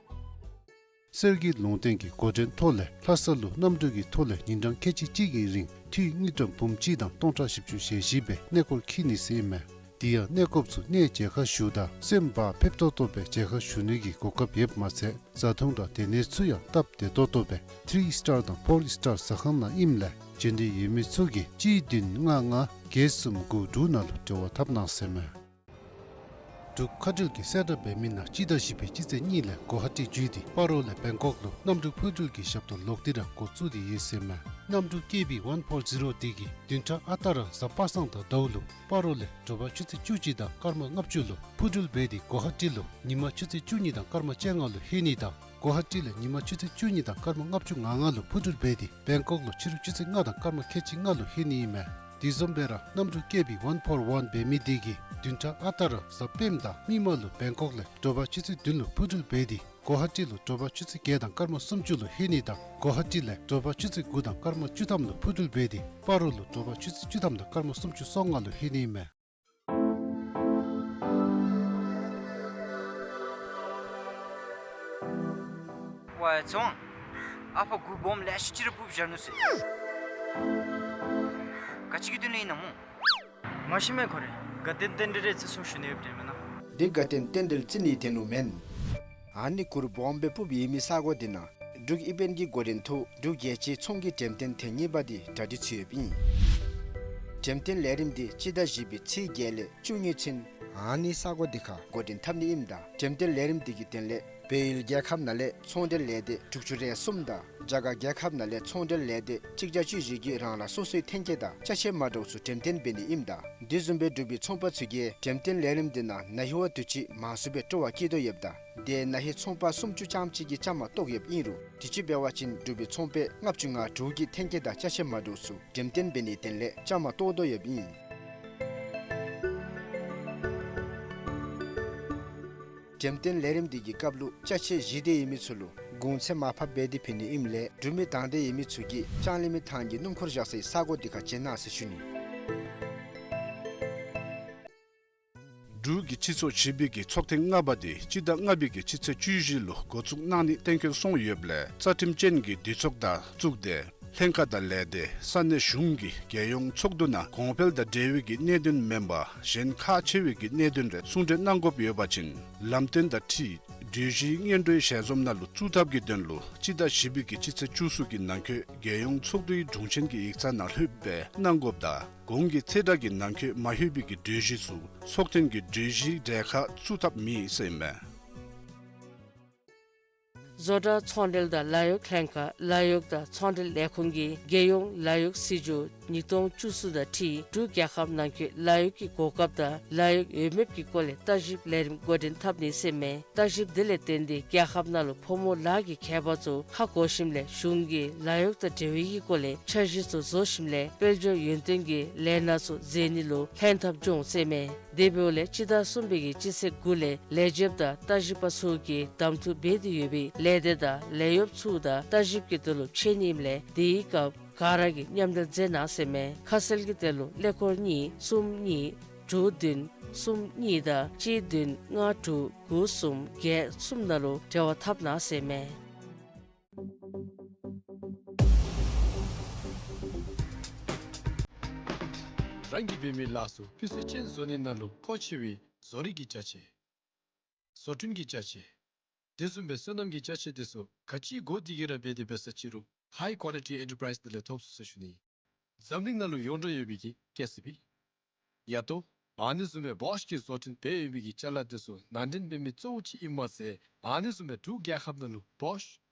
གསེར་གྱི་ལུང་བསྟན་གྱི་འགོ་འདྲེན་ཐོག་ལས་ལྷ་ས་ལུ་གནམ་གྲུ་གི་ཐོག་ལས་ཉིན་གྲངས་ཁལ་གཅིག་གཅིག་གི་རིང་འཐུས་དངུལ་ཀྲམ་འབུམ་གཅིག་དང་སྟོང་ཕྲག་བཞི་བཅུ་ཞེ་བཞི་སྦེ་གནས་སྐོར་འཁྱིད་ནི་ཟེར་ཨིན་མས། དེ་ཡང་གནས་སྐོརཔ་ཚུ་གནས་མཇལ་ཁ་ཞུཝ་ད་སེམས་བག་ཕེབས་ཏོག་ཏོ་སྦེ་མཇལ་ཁ་ཞུ་ནི་གི་གོ་སྐབས་ཡོདཔ་མ་ཚད་བཟའ་འཐུང་དང་སྡོད་གནས་ཚུ་ཡང་སྟབས་བདེ་ཏོག་ཏོ་སྦེ་ཐི་རི་སི་ཊར་དང་ཕོར་སི་ཊར་ཟ་ཁང་ནང་ཨིནམ་ལས་བྱོན་འདོད་ཡོད་མི་ཚུ་གིས་གཅིག་བདུན་ལྔ་ལྔ་བརྒྱད་གསུམ་དགུ་དྲུག་ནང་ལུ་འབྲེལ་བ་འཐབ་གནང་ཟེར་མས། འབྲུག་མཁའ་འགྲུལ་གྱི་གསལ་བསྒྲགས་འབད་མི་ནང་སྤྱི་ཟླ་བཞི་པའི་སྤྱི་ཚེས་གཉིས་ལས་གོ་ཧ་ཊི་བརྒྱུད་དེ་སྤ་རོ་ལས་བེང་ཀོག་ལུ་གནམ་གྲུ་འཕུར་འགྲུལ་གྱི་ཞབས་ཏོག་ལོག་སྟེ་ར་འགོ་བཙུགས་ཏེ་ཡོད་ཟེར་མས། གནམ་གྲུ་ཀེ་བི་ཝན་ཕོར་ཛི་རོ་འདི་གིས་བདུན་ཕྲག་ཨ་རྟག་ར་གཟའ་པ་སངས་དང་ཟླཝ་ལུ་སྤ་རོ་ལས་དྲོ་པ་ཆུ་ཚོད་བཅུ་གཅིག་དང་སྐར་མ་ལྔ་བཅུ་ལུ་འཕུར་འགྲུལ་འབད་དེ་གོ་ཧ་ཊི་ལུ་ཉིན་མ་ཆུ་ཚོད་བཅུ་གཉིས་དང་སྐར་མ་བཅོ་ལྔ་ལུ་ལྷོད་ནི་དང་གོ་ཧ་ཊི་ལས་ཉིན་མ་ཆུ་ཚོད་བཅུ་གཉིས་དང་སྐར་མ་ལྔ་བཅུ་ང་ལྔ་ལུ་འཕུར་འགྲུལ་འབད་དེ་བེང་ཀོག་ལུ་ཕྱི་རུ་ཆུ་ཚོད་ལྔ་དང་སྐར་མ་ཁལ་གཅིག་ལྔ་ལུ་ལྷོད་ནི་ཨིན་མས། དེ་བཟུམ་སྦེ་ར་གནམ་གྲུ་ཀེ་བི་ཝན་ཕོར་ཝན་འབད་མི་འདི་གིས་བདུན་ཕྲག་ཨ་རྟག་ར་གཟའ་སྤེནམ་དང་མིག་དམར་ལུ་བེང་ཀོག་ལས་དྲོ་པ་ཆུ་ཚོད་བདུན་ལུ་འཕུར་འགྲུལ་འབད་དེ་གོ་ཧ་ཊི་ལུ་དྲོ་པ་ཆུ་ཚོད་བརྒྱད་དང་སྐར་མ་སུམ་ཅུ་ལུ་ལྷོད་ནི་དང་གོ་ཧ་ཊི་ལས་དྲོ་པ་ཆུ་ཚོད་དགུ་དང་སྐར་མ་བཅུ་ཐམ་ལུ་འཕུར་འགྲུལ་འབད་དེ་སྤ་རོ་ལུ་དྲོ་པ་ཆུ་ཚོད་བཅུ་ཐམ་དང་སྐར་མ་སུམ་ཅུ་སོ་ལྔ་ལུ་ལྷོད་ནི་ཨིན་མས། ཝའེ་ཚོང་། ཨ་ཕ་གུར་སྦོམ་ལེ་ཤ་ཅིག་ར་སྤུབས་བཞག་ནུག་ཟེར། ག་ཅི་གི་དོན་ལས་ཨིན་ན་སྨོ། མ་ཤེས་མས་ཁོ་རེ། དགའ་སྟོན་རྟེན་འབྲེལ་རེད་ཟེར་གསུངས་ཞུ་ནི་ཡོད་པ་དྲན་མེན་ན། འདི་དགའ་སྟོན་རྟེན་འབྲེལ་རྩི་ནི་དེ་ནུག་མེན། ཨ་ནི་གུར་སྦོམ་སྦེ་སྤུབས་ཡོད་མི་ས་གོ་འདི་ནང་འབྲུག་དབྱིན་བན་གྱི་འགོ་འདྲེན་ཐོག་འབྲུག་རྒྱལ་སྤྱིའི་ཚོང་གི་འགྲེམས་སྟོན་ཐེངས་གཉིས་པ་འདི་གྲ་སྒྲིག་ཚུད་ཡོདཔ་ཨིན། འགྲེམས་སྟོན་ལས་རིམ་འདི་སྤྱི་ཟླ་བཞི་པའི་ཚེས་བརྒྱད་ལས་བཅུ་གཉིས་ཚུན་ཨ་ནི་ས་གོ་འདི་ཁར་འགོ་འདྲེན་འཐབ་ནི་ཨིནམ་ད་འགྲེམས་སྟོན་ལས་རིམ་འདི་གི་དོན་ལས་བལ་ཡུལ་རྒྱལ་ཁབ་ནང་ལས་ཚོང་འབྲེལ་ལས་སྡེ་དྲུག་ཅུ་རེ་གསུམ་དང་རྒྱ་གར་རྒྱལ་ཁབ་ནང་ལས་ཚོང་འབྲེལ་ལས་སྡེ་གཅིག་བརྒྱ་བཅུ་བཞི་གིས་རང་རང་སོ་སོའི་ཐོན་སྐྱེད་དང་ཅ་ཆས་མ་འདྲཝ་ཚུ་འགྲེམས་སྟོན་འབད་ནི་ཨིནམ་ད་འདི་བཟུམ་སྦེ་འབྲུག་པའི་ཚོང་པ་ཚུ་གིས་འགྲེམས་སྟོན་ལས་རིམ་འདི་ནང་ན་ཧིང་བ་དུས་ཅི་མང་སུ་སྦེ་སྤྲོ་བ་བསྐྱེད་དོ་ཡོདཔ་ད་དེ་ན་ཧིང་ཚོང་པ་སུམ་ཅུ་ཙམ་ཅིག་གིས་བཅའ་མར་གཏོགས་ཡོདཔ་ཨིན་རུང་དུས་ཅི་འབད་བ་ཅིན་འབྲུག་པའི་ཚོང་པ་ལྔ་བཅུ་ང་དྲུག་གིས་ཐོན་སྐྱེད་དང་ཅ་ཆས་མ་འདྲཝ་ཚུ་འགྲེམས་སྟོན་འབད་ནིའི་དོན་ལས་བཅའ་མར་གཏོགས་དོ་ཡོདཔ་ཨིན། འགྲེམས་སྟོན་ལས་རིམ་འདི་གི་སྐབས་ལུ་ཅ་ཆས་བཞེས་འདོད་ཡོད་མི་ཚུ་ལུ་གུང་ཚད་མར་ཕབ་འབད་དེ་ཕུལ་ནི་ཨིནམ་ལས་འབྲུག་མི་དང་འདོད་ཡོད་མི་ཚུ་གིས་ལྕང་གླིང་མི་ཐང་གི་སྣུམ་འཁོར་བཞག་སའི་ས་གོ་འདི་ཁར་བྱོན་གནང་ཟེར་ཞུ་ནི། འབྲུག་གི་སྤྱི་ཚོགས་བྱིས་པའི་གི་ཚོགས་ཐེངས་ལྔ་པ་འདི་སྤྱི་ཟླ་ལྔ་པའི་གི་སྤྱི་ཚེས་བཅུ་བཞི་ལུ་འགོ་བཙུགས་གནང་ནི་གཏན་འཁེལ་སོང་ཡོདཔ་ལས་རྩ་ཁྲིམས་ཅན་གྱི་འདུས་ཚོགས་དང་བཙུགས་ཏེ་ལྷན་ཁག་དང་ལས་སྡེ་ས་གནས་གཞུང་གི་རྒྱལ་ཡོངས་ཚོགས་འདུ་ནང་གོང་འཕེལ་དང་འབྲེལ་བའི་གི་གནད་དོན་མེན་པར་གཞན་ཁག་ཆེ་བའི་གི་གནད་དོན་རེ་གསུང་གྲོས་གནང་དགོཔ་ཡོད་པ་ཅིན་ལམ་སྟོན་དང་འཁྲིལ་ གྲོས་གཞིའི་སྔོན་འགྲོའི་ཞལ་འཛོམས་ནང་ལུ་བཙུགས་ཐབས་ཀྱི་དོན་ལུ་སྤྱི་ཟླ་བཞི་པའི་གི་སྤྱི་ཚེས་བཅུ་གསུམ་གྱི་ནང་འཁོད་རྒྱལ་ཡོངས་ཚོགས་འདུའི་དྲུང་ཆེན་གྱི་ཡིག་ཚང་ནང་ལྷོདཔ་སྦེ་གནང་དགོཔ་དང་གོང་གི་ཚེས་གྲངས་ཀྱི་ནང་འཁོད་མ་ལྷོད་པའི་གི་གྲོས་གཞི་ཚུ་ཚོགས་ཐེངས་ཀྱི་གྲོས་གཞིའི་གྲལ་ཁར་བཙུགས་ཐབས་མེད་ཟེར་ཨིན་མས། བཟོ་གྲྭ་ཚོང་འབྲེལ་དང་ལཱ་གཡོག་ལྷན་ཁག་ལཱ་གཡོག་དང་ཚོང་འབྲེལ་ལས་ཁུངས་ཀྱིས་རྒྱལ་ཡོངས་ལཱ་གཡོག་སྲིད་བྱུས་ཉིས་སྟོང་བཅུ་གསུམ་དང་འཁྲིལ་འབྲུག་རྒྱལ་ཁབ་ནང་འཁོད་ལཱ་གཡོག་གི་གོ་སྐབས་དང་ལཱ་གཡོག་འོས་འབབ་ཀྱི་སྐོར་ལས་བརྟག་ཞིབ་ལས་རིམ་འགོ་འདྲེན་འཐབ་ནི་ཟེར་མས། བརྟག་ཞིབ་དེ་ལས་བརྟེན་ཏེ་རྒྱལ་ཁབ་ནང་ལུ་ཕོ་མོ་ལཱ་གི་ཁྱད་པར་ཚུ་ཧ་གོ་ཞིནམ་ལས་གཞུང་གིས་ལཱ་གཡོག་དང་འབྲེལ་བའི་གི་སྐོར་ལས་འཆར་གཞི་ཚུ་བཟོ་ཞིནམ་ལས་དཔལ་འབྱོར་ཡོན་ཏན་གྱི་ལས་སྣ་ཚུ་མཛད་ནི་ལུ་ལྷན་ཐབས་འབྱུང་ཟེར་མས། དེ་འབདཝ་ལས་སྤྱི་ཟླ་གསུམ་པའི་གི་སྤྱི་ཚེས་དགུ་ལས་ལས་བྱེདཔ་དང་བརྟག་ཞིབ་པ་ཚུ་གིས་གདམ་འཐུ་འབད་དེ་ཡོད་པའི་ལས་སྡེ་དང་ལས་གཡོགཔ་ཚུ་དང་བརྟག་ཞིབ་ཀྱི་དོན་ལུ་ཕྱད་ནི་ཨིནམ་ལས་དེའི་སྐབས་ག་ར་གིས་མཉམ་འབྲེལ་མཛད་གནང་ཟེར་མས། ཁ་གསལ་གྱི་དོན་ལུ་ཀླད་ཀོར་གཉིས་གསུམ་གཉིས་དྲུག་བདུན་གསུམ་གཉིས་དང་གཅིག་བདུན་ལྔ་དྲུག་དགུ་གསུམ་བརྒྱད་གསུམ་ནང་ལུ་འབྲེལ་བ་འཐབ་གནང་ཟེར་མས། རང་གིས་འབད་མི་ལཱ་ཚུ་སྤུས་ཚད་ཅན་བཟོ་ནི་ནང་ལུ་མཁོ་ཆེ་བའི་བཟོ་རིག་གི་ཅ་ཆས། བཟོ་སྐྲུན་གྱི་ཅ་ཆས། དེ་བཟུམ་སྦེ་སོ་ནམ་གྱི་ཅ་ཆས་དེ་ཚུ་ག་ཅི་དགོ་དེ་གི་ར་འབད་དེ་འབད་ས་ཅི་རུང་High Quality Enterprise ནང་ལས་ཐོབ་ཚུགས་ཟེར་ཞུ་ནི། འཛམ་གླིང་ནང་ལུ་ཡོངས་གྲགས་ཡོད་པའི་གི་ཀེ་སི་བི། ཡ་ཏོ། ཨ་ནི་བཟུམ་སྦེ་བོཤ་གིས་བཟོ་སྐྲུན་འབད་ཡོད་པའི་གི་ཅ་ལ་དེ་ཚུ་ནང་འདྲེན་འབད་མི་གཙོ་བོ་ཅིག་ཨིན་མས་ཟེར། ཨ་ནི་བཟུམ་སྦེ་འབྲུག་རྒྱལ་ཁབ་ནང་ལུ་བོཤ་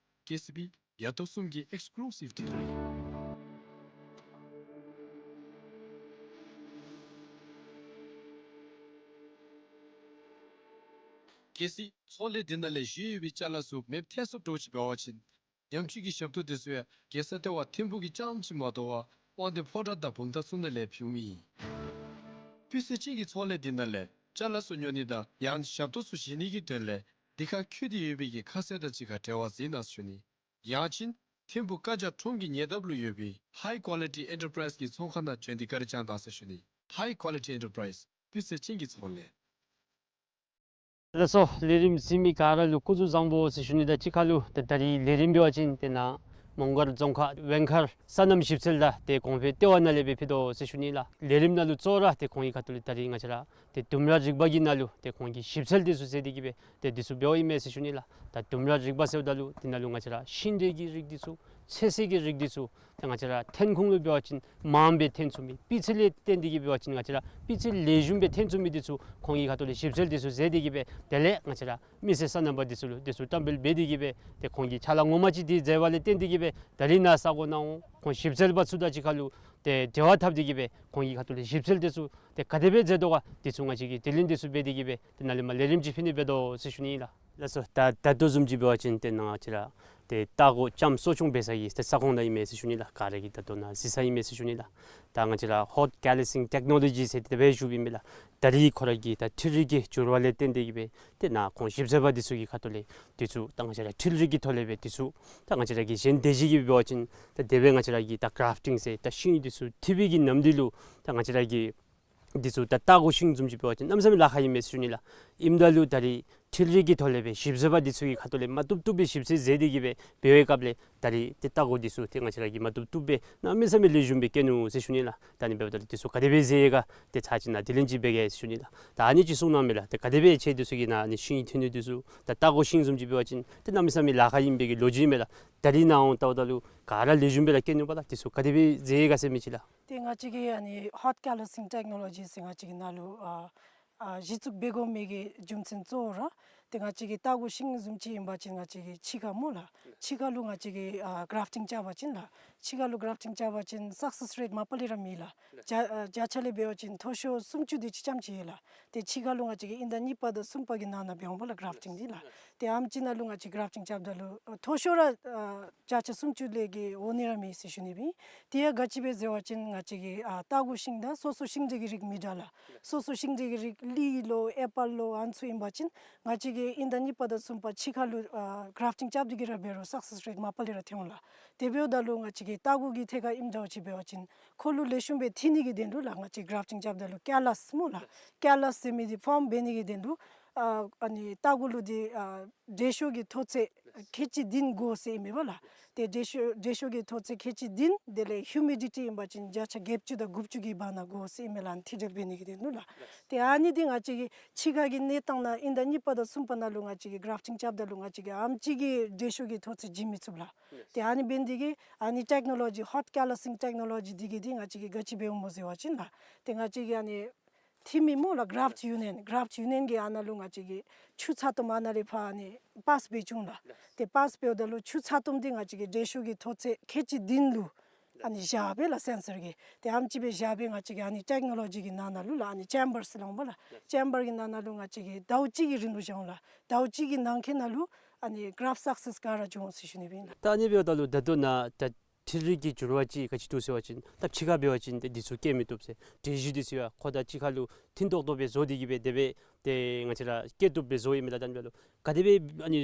ཀེ་སི་བི་ཡ་ཏོ་གསུམ་གྱི་ཨེགསི་ཀུ་ལུ་སིབ་འཕྲུལ་རིག། གལ་སྲིད་ཚོང་ལས་འདི་ནང་ལས་བཞེས་ཡོད་པའི་ཅ་ལ་ཚུ་མེདཔ་ཐལ་སོངམ་འདྲཝ་ཅིག་འབད་བ་ཅིན་ཉམས་བཅོས་ཀྱི་ཞབས་ཏོག་དེ་ཚུ་ཡང་རྒྱལ་ས་ལྟེ་བ་ཐིམ་ཕུག་གི་རྐྱངམ་ཅིག་མ་དོ་བར་དབང་འདུས་ཕོ་བྲང་དང་བུམ་ཐང་ཚུ་ནང་ལས་ཕུལཝ་ཨིན། སྤུས་ཚད་ཅན་གྱི་ཚོང་ལས་འདི་ནང་ལས་ཅ་ལ་ཚུ་ཉོ་ནི་དང་ཡང་ཞབས་ཏོག་ཚུ་བཞེས་ནི་གི་དོན་ལས་འདི་ཁར་འཁོད་དེ་ཡོད་པའི་གི་ཁ་གསལ་དང་གཅིག་ཁར་འབྲེལ་བ་མཛད་གནང་ཟེར་ཞུ་ནི། ཡང་ཅིན་ཐིམ་ཕུག་ཀ་ཇ་ཁྲོམ་གྱི་ཉེ་འདབས་ལུ་ཡོད་པའི་High Quality Enterprise གི་ཚོང་ཁང་ནང་བྱོན་ཏེ་བཀའ་དྲིན་བསྐྱང་གནང་ཟེར་ཞུ་ནི། High Quality Enterprise སྤུས་ཚད་ཅན་གྱི་ཚོང་ལས། ལགས་སོ། ལས་རིམ་གཟིགས་མི་ག་ར་ལུ་སྐུ་གཟུགས་བཟང་པོ་ཟེར་ཞུ་ནི་དང་གཅིག་ཁར་ལུ་ད་ད་རིས་ལས་རིམ་འབད་བ་ཅིན་ཏེ་ནཱ་མོང་སྒར་རྫོང་ཁག་ཝེང་མཁར་སོ་ནམ་ཞིབ་འཚོལ་དང་ཏེ་གོང་འཕེལ་ལྟེ་བ་ནང་ལས་སྦེ་ཕུལ་དོ་ཟེར་ཞུ་ནི་ལགས། ལས་རིམ་ནང་ལུ་གཙོ་བོ་ར་ཏེ་ཁོང་གི་ཁ་ཐུག་ལས་ད་རིས་ང་བཅས་ར་ཏེ་ལྡུམ་ར་རིག་པ་གི་ནང་ལུ་ཏེ་ཁོང་གིས་ཞིབ་འཚོལ་དེ་ཚུ་མཛད་དེ་གིས་སྦེ་ཏེ་དེ་ཚུ་འབདཝ་ཨིན་མས་ཟེར་ཞུ་ནི་ལགས། ད་ལྡུམ་ར་རིག་པ་ཟེརཝ་ད་ལུ་དེ་ནང་ལུ་ང་བཅས་ར་ཤིང་འབྲས་ཀྱི་རིགས་དེ་ཚུ་ཚོད་བསྲེ་གི་རིགས་དེ་ཚུ་ཏེ་ང་བཅས་ར་ཐོན་ཁུངས་ལུ་འབད་བ་ཅིན་མངམ་སྦེ་ཐོན་ཚུགས་མི། སྤུས་ཚད་ལས་བརྟེན་ཏེ་གིས་འབད་བ་ཅིན་ང་བཅས་ར་སྤུས་ཚད་ལེགས་ཤོམ་སྦེ་ཐོན་ཚུགས་མི་དེ་ཚུ་ཁོང་གི་ཁ་ཐུག་ལས་ཞིབ་འཚོལ་དེ་ཚུ་མཛད་དེ་གིས་སྦེ་དེ་ལས་ང་བཅས་ར་མི་སེར་སོ་ནམ་པ་དེ་ཚུ་ལུ་དེ་ཚུ་བཀྲམ་སྤེལ་འབད་དེ་གིས་སྦེ་ཏེ་ཁོང་གིས་ཕྱག་ལཱ་ངོ་མ་ཅིག་དེ་མཛད་པ་ལས་བརྟེན་ཏེ་གིས་སྦེ་ད་རིས་ནཱ་ས་གོ་ནང་འོང་ཁོང་ཞིབ་འཚོལ་པ་ཚུ་དང་གཅིག་ཁར་ལུ་ཏེ་འབྲེལ་བ་འཐབ་སྟེ་གིས་སྦེ་ཁོང་གི་ཁ་ཐུག་ལས་ཞིབ་འཚོལ་དེ་ཚུ་ཏེ་ག་དེ་སྦེ་མཛད་དོ་ག་དེ་ཚུ་ང་བཅས་ཀྱིས་དྲི་ལན་དེ་ཚུ་འབད་དེ་གིས་སྦེ་ཏེ་ནཱ་ལས་མར་ལས་རིམ་ཅིག་ཕུལ་ནི་འབད་དོ་ཟེར་ཞུ་ནི་ལགས། ལགས་སོ། ད་ད་ལྟོ་བཟུམ་ཅིག་འབད་བ་ཅིན་ཏེ་ནཱ་ང་བཅས་ར་ཏེ་ལྟ་སྒོ་ལྕམ་གསོ་སྐྱོང་འབད་ས་གི་ཏེ་ས་ཁོངས་ནང་ཨིན་མས་ཟེར་ཞུ་ནི་ལགས། ག་ར་གིས་ད་ལྟོ་ནཱ་གཟིགས་ས་ཨིན་མས་ཟེར་ཞུ་ནི་ལགས། ད་ང་བཅས་ར་ཧོཊ་ཀེ་ལི་སིང་ཊེཀ་ནོ་ལོ་ཇི་ཟེར་དེ་སྦེ་ཞུཝ་ཨིན་མས་ལགས། ད་རིས་ཁོ་ར་གི་ད་འཕྲུལ་རིག་གི་འགྱུར་བ་ལས་བརྟེན་ཏེ་གིས་སྦེ་ཏེ་ནཱ་ཁོང་ཞིབ་འཚོལ་པ་དེ་ཚུ་གི་ཁ་ཐུག་ལས་དེ་ཚུ་ད་ང་བཅས་ར་འཕྲུལ་རིག་གི་ཐོག་ལས་སྦེ་དེ་ཚུ་ད་ང་བཅས་ར་གི་གཞན་སྡེ་བཞི་གི་འབད་བ་ཅིན་ད་དེ་སྦེ་ང་བཅས་ར་གི་ད་གརཱཕ་ཊིང་ཟེར་ད་ཤིང་དེ་ཚུ་འཐུ་བའི་གི་ནམ་དུས་ལུ་ད་ང་བཅས་ར་གི་དེ་ཚུ་ད་ལྟ་སྒོ་ཤིང་བཟུམ་ཅིག་འབད་བ་ཅིན་གནམ་མེད་ས་མེད་ལཱ་ཁག་ཨིན་མས་ཟེར་ཞུ་ནི་ལགས། ཨིནམ་ད་ལུ་ད་རིས་འཕྲུལ་རིག་གི་ཐོག་ལས་སྦེ་ཞིབ་འཚོལ་པ་དེ་ཚུ་གི་ཁ་ཐུག་ལས་མ་བཏུབ་བཏུབ་སྦེ་ཞིབ་འཚོལ་མཛད་དེ་གིས་སྦེ་འབད་བའི་སྐབས་ལས་ད་རིས་ཏེ་ལྟ་སྒོ་དེ་ཚུ་ཏེ་ང་བཅས་ར་གིས་མ་བཏུབ་བཏུབ་སྦེ་གནམ་མེད་ས་མེད་ལེགས་ཤོམ་སྦེ་བཀོད་ནུག་ཟེར་ཞུ་ནི་ལགས། ད་ཨ་ནི་འབདཝ་ད་ལུ་དེ་ཚུ་ག་དེ་སྦེ་མཛད་ཡི་ག་ཏེ་ཚར་ཅིག་ནཱ་དྲི་ལན་ཅིག་འབད་གེ་ཟེར་ཞུ་ནི་ལགས། ད་ཨ་ནི་ཅིག་གསུང་གནང་མས་ལགས། ཏེ་ག་དེ་སྦེ་ཁྱེད་དེ་ཚུ་གིས་ནཱ་ཨ་ནི་ཤིང་འཐུ་ནི་དེ་ཚུ་ད་ལྟ་སྒོ་ཤིང་བཟུམ་ཅིག་འབད་བ་ཅིན་ཏེ་གནམ་མེད་ས་མེད་ལཱ་ཁག་ཨིན་པའི་གི་ལོ་རྒྱུས་མས་ལགས། ད་རིས་ནཱ་འོང་ལྟཝ་ད་ལུ་ག་ར་ལེགས་ཤོམ་སྦེ་ར་བཀོད་ནུག་པ་ལགས། དེ་ཚུ་ག་དེ་སྦེ་མཛད་ཡི་ག་ཟེར་མི་ཅིག་ལགས། ཏེ་ང་བཅས་ཀྱིས་ཨ་ནི་ཧོཊ་ཀེ་ལི་སིང་ཊེཀ་ནོ་ལོ་ཇི་ཟེར་ང་བཅས་ཀྱི་ནང་ལུ་ཨ་ཨ་གཞི་བཙུགས་འབད་དགོ་མི་གི་རྒྱུ་མཚན་གཙོ་བོ་ར་ཏེ་ང་བཅས་ཀྱི་ལྟ་སྒོ་ཤིང་བཟུམ་ཅིག་ཨིན་པ་ཅིན་ང་བཅས་ཀྱི་ཕྱི་ཁར་སྨོ་ལགས། ཕྱི་ཁར་ལུ་ང་བཅས་ཀྱིས་ཨ་གརཱཕ་ཊིང་རྐྱབ་པ་ཅིན་ལགས། ཕྱི་ཁར་ལུ་གརཱཕ་ཊིང་རྐྱབ་པ་ཅིན་སག་སེསི་རེཊ་མ་པ་ལས་ར་མེད་ལགས། བརྒྱ་ཨ་བརྒྱ་ཆ་ལས་འབད་བ་ཅིན་མཐོ་ཤོས་སུམ་ཅུ་དེ་ཅིག་རྐྱངམ་ཅིག་ཡོད་ལགས། ཏེ་ཕྱི་ཁར་ལུ་ང་བཅས་ཀྱིས་དབྱིན་ཟླ་གཉིས་པ་དང་གསུམ་པ་གི་ནང་ན་འབད་འོང་པ་ལགས་གརཱཕ་ཊིང་འདི་ལགས། ཏེ་ཨམ་ཅིག་ནང་ལུ་ང་བཅས་གརཱཕ་ཊིང་རྐྱབ་ད་ལུ་ཨ་མཐོ་ཤོས་ར་ཨ་བརྒྱ་ཆ་སུམ་ཅུ་ལས་བརྒལ་འོང་ནི་ར་མེད་ཟེར་ཞུ་ནི་སྦེ། དེ་ཡང་ག་ཅི་སྦེ་ཟེར་བ་ཅིན་ང་བཅས་ཀྱི་ཨ་ལྟ་སྒོ་ཤིང་ད་སོ་སོ་ཤིང་འབྲས་ཀྱི་རིགས་མི་འདྲ་ལགས། སོ་སོ་ཤིང་འབྲས་ཀྱི་རིགས་ལི་ལོ་ཨེ་པཱལ་ལོ་ཨ་ནི་ཚུ་ཨིན་པ་ཅིན་ང་བཅས་ཀྱིས་དབྱིན་ཟླ་གཉིས་པ་དང་གསུམ་པ་ཕྱི་ཁར་ལུ་ཨ་གརཱཕ་ཊིང་རྐྱབ་སྟེ་གིས་ར་འབད་རུང་སག་སེསི་རེཊ་མ་པ་ལས་ར་ཐོན་འོང་ལགས། དེ་འབདཝ་ད་ལུ་ང་བཅས་ཀྱི་ལྟ་སྒོ་གི་ཐད་ཁར་ཨིནམ་འདྲཝ་ཅིག་འབད་བ་ཅིན་ཁོ་ལུ་ལེགས་ཤོམ་སྦེ་འཐུ་ནི་གི་དོན་ལུ་ལགས། ང་བཅས་གརཱཕ་ཊིང་རྐྱབ་ད་ལུ་ཀེ་ལཱས་སྨོ་ལགས། ཀེ་ལཱས་ཟེར་མི་འདི་ཕོརམ་འབད་ནི་གི་དོན་ལུ་ ཨ་ཨ་ནི་ལྟག་གུ་ལུ་འདི་ཨ་འབྲས་ཤོག་གི་མཐོ་ཚད་ཁལ་གཅིག་བདུན་དགོ་ཟེར་ཨིན་མས་པ་ལགས། ཏེ་འབྲས་ཤོག་འབྲས་ཤོག་གི་མཐོ་ཚད་ཁལ་གཅིག་བདུན་དེ་ལས་ཧིའུ་མི་ཌི་ཊི་ཨིན་པ་ཅིན་བརྒྱ་ཆ་བརྒྱད་ཅུ་དང་དགུ་བཅུ་གི་བར་ན་དགོ་ཟེར་ཨིན་མས་ལགས། ཨ་ནི་མཐིལ་སྒྲིལ་འབད་ནི་གི་དོན་ལུ་ལགས། ཏེ་ཨ་ནི་འདི་ང་བཅས་ཀྱི་ཕྱི་ཁ་གི་གནས་སྟངས་ནང་དབྱིན་ཟླ་གཉིས་པ་དང་གསུམ་པ་ནང་ལུ་ང་བཅས་ཀྱིས་གརཕ་ཊིང་རྐྱབ་ད་ལུ་ང་བཅས་ཀྱིས་ཨེམ་ཅིག་གི་འབྲས་ཤོག་གི་མཐོ་ཚད་བྱིན་མི་ཚུགས་ལགས། ཏེ་ཨ་ནི་འབད་ནི་འདི་གིས་ཨ་ནི་ཊེཀ་ནོ་ལོ་ཇི་ཧོཊ་ཀེ་ལ་སིང་ཊེཀ་ནོ་ལོ་ཇི་འདི་གིས་འདི་ང་བཅས་ཀྱིས་ག་ཅི་འབདཝ་སྨོ་ཟེར་བ་ཅིན་ལགས། ཏེ་ང་བཅས་ཀྱི་ཨ་ནི་ཊིམ་ཨིན་སྨོ་ལགས། གརཕ་ཊི་ཡུ་ནི་ཡན་གརཕ་ཊི་ཡུ་ནི་ཡན་གྱིས་ཨ་ནཱ་ལུ་ང་བཅས་ཀྱི་ཆུ་ཚ་ཏོམ་ཨ་ནཱ་ལས་ཕར་ཨ་ནི་པཱསི་འབད་བཅུག་ལགས། ཏེ་པཱསི་འབདཝ་ད་ལུ་ཆུ་ཚ་ཏོམ་འདི་ང་བཅས་ཀྱི་འབྲས་ཤོག་གི་མཐོ་ཚད་ཁལ་གཅིག་བདུན་ལུ་ཨ་ནི་བཞག་སྦེ་ལགས་སེན་སར་གྱིས། ཏེ་ཨེམ་ཅིག་སྦེ་བཞག་སྦེ་ང་བཅས་ཀྱིས་ཨ་ནི་ཊེཀ་ནོ་ལོ་ཇི་གི་ནང་ན་ལུ་ལགས་ཨ་ནི་ཅེམ་བར་ཟེར་སླབ་སྨོ་ལགས། ཅེམ་བར་གྱི་ནང་ན་ལུ་ང་བཅས་ཀྱིས་ཟླཝ་གཅིག་གི་རིང་ལུ་བཞག་འོང་ལགས། ཟླཝ་གཅིག་གི་ནང་འཁོད་ནང་ལུ་ཨ་ནི་གརཕ་ཊི་སག་སེསི་ག་ར་འབྱུང་འོང་ཟེར་ཞུ་ནི་ཨིན་ལགས། ད་ཨ་ནི་འབདཝ་ད་ལུ་ད་ལྟོ་ནཱ་ད་འཕྲུལ་རིག་གི་འགྱུར་བ་ཅིག་ག་ཅི་འདུག་ཟེར་བ་ཅིན་ད་ཕྱི་ཁར་འབད་བ་ཅིན་ཏེ་འདི་ཚུ་སྐྱེལ་མི་བཏུབ་ཟེར། འབྲས་ཞུ་འདི་ཚུ་ཡང་ཁོ་དང་གཅིག་ཁར་ལུ་མཐུན་ཏོག་ཏོ་སྦེ་བཟོ་སྟེ་གི་སྦེ་དེ་སྦེ་ཏེ་ང་བཅས་ར་སྐྱེལ་བཏུབ་སྦེ་བཟོ་ཡི་མས་ལགས། ད་ཨ་ནི་འབདཝ་ད་ལུ་ག་དེ་སྦེ་ཨ་ནི་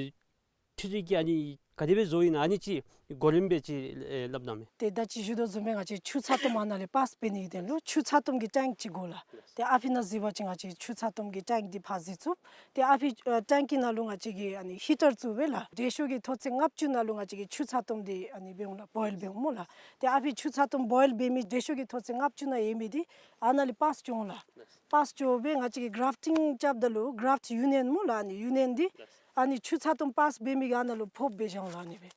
འཕྲུལ་རིག་གིས་ཨ་ནི་ག་དེ་སྦེ་བཟོ་ཡི་ན་ཨ་ནི་ཅིག་གོ་རིམ་སྦེ་ཅིག་ཨེ་སླབ་གནང་མས། ཏེ་ད་ཅི་ཞུ་དོ་བཟུམ་སྦེ་ང་བཅས་ཆུ་ཚ་ཏོམ་ཨ་ནཱ་ལས་པཱསི་འབད་ནི་གི་དོན་ལུ་ཆུ་ཚ་ཏོམ་གྱི་ཊེངཀ་ཅིག་དགོ་ལགས། ཏེ་ཨ་ཕི་ནང་བཟི་བ་ཅིན་ང་བཅས་ཆུ་ཚ་ཏོམ་གྱི་ཊེངཀ་འདི་ཕར་བཟི་ཚུགས། ཏེ་ཨ་ཕི་ཨ་ཊེངཀ་གི་ནང་ལུ་ང་བཅས་ཀྱིས་ཨ་ནི་ཧི་ཊར་བཙུགས་སྦེ་ལགས། འབྲས་ཤོག་གི་མཐོ་ཚད་ལྔ་བཅུ་ནང་ལུ་ང་བཅས་ཀྱིས་ཆུ་ཚ་ཏོམ་འདི་ཨ་ནི་འབད་འོང་ལགས། བོའིལ་འབད་འོང་སྨོ་ལགས། ཏེ་ཨ་ཕི་ཆུ་ཚ་ཏོམ་བོའིལ་འབད་མི་འབྲས་ཤོག་གི་མཐོ་ཚད་ལྔ་བཅུ་ནང་ཡོད་མི་འདི་ཨ་ནཱ་ལས་པཱསི་འགྱོ་འོང་ལགས། པཱསི་འགྱོ་སྦེ་ང་བཅས་ཀྱིས་གརཕ་ཊིང་རྐྱབ་ད་ལུ་གརཕ་ཊི་ཡུ་ནི་ཡན་སྨོ་ལགས། ཨ་ནི་ཡུ་ནི་ཡན་འདི་ཨ་ནི་ཆུ་ཚ་ཏོམ་པཱསི་འབད་མི་གི་ཨ་ནཱ་ལུ་ཕབ་སྦེ་བཞག་འོང་ལགས། ཨ་ནི་སྦེ་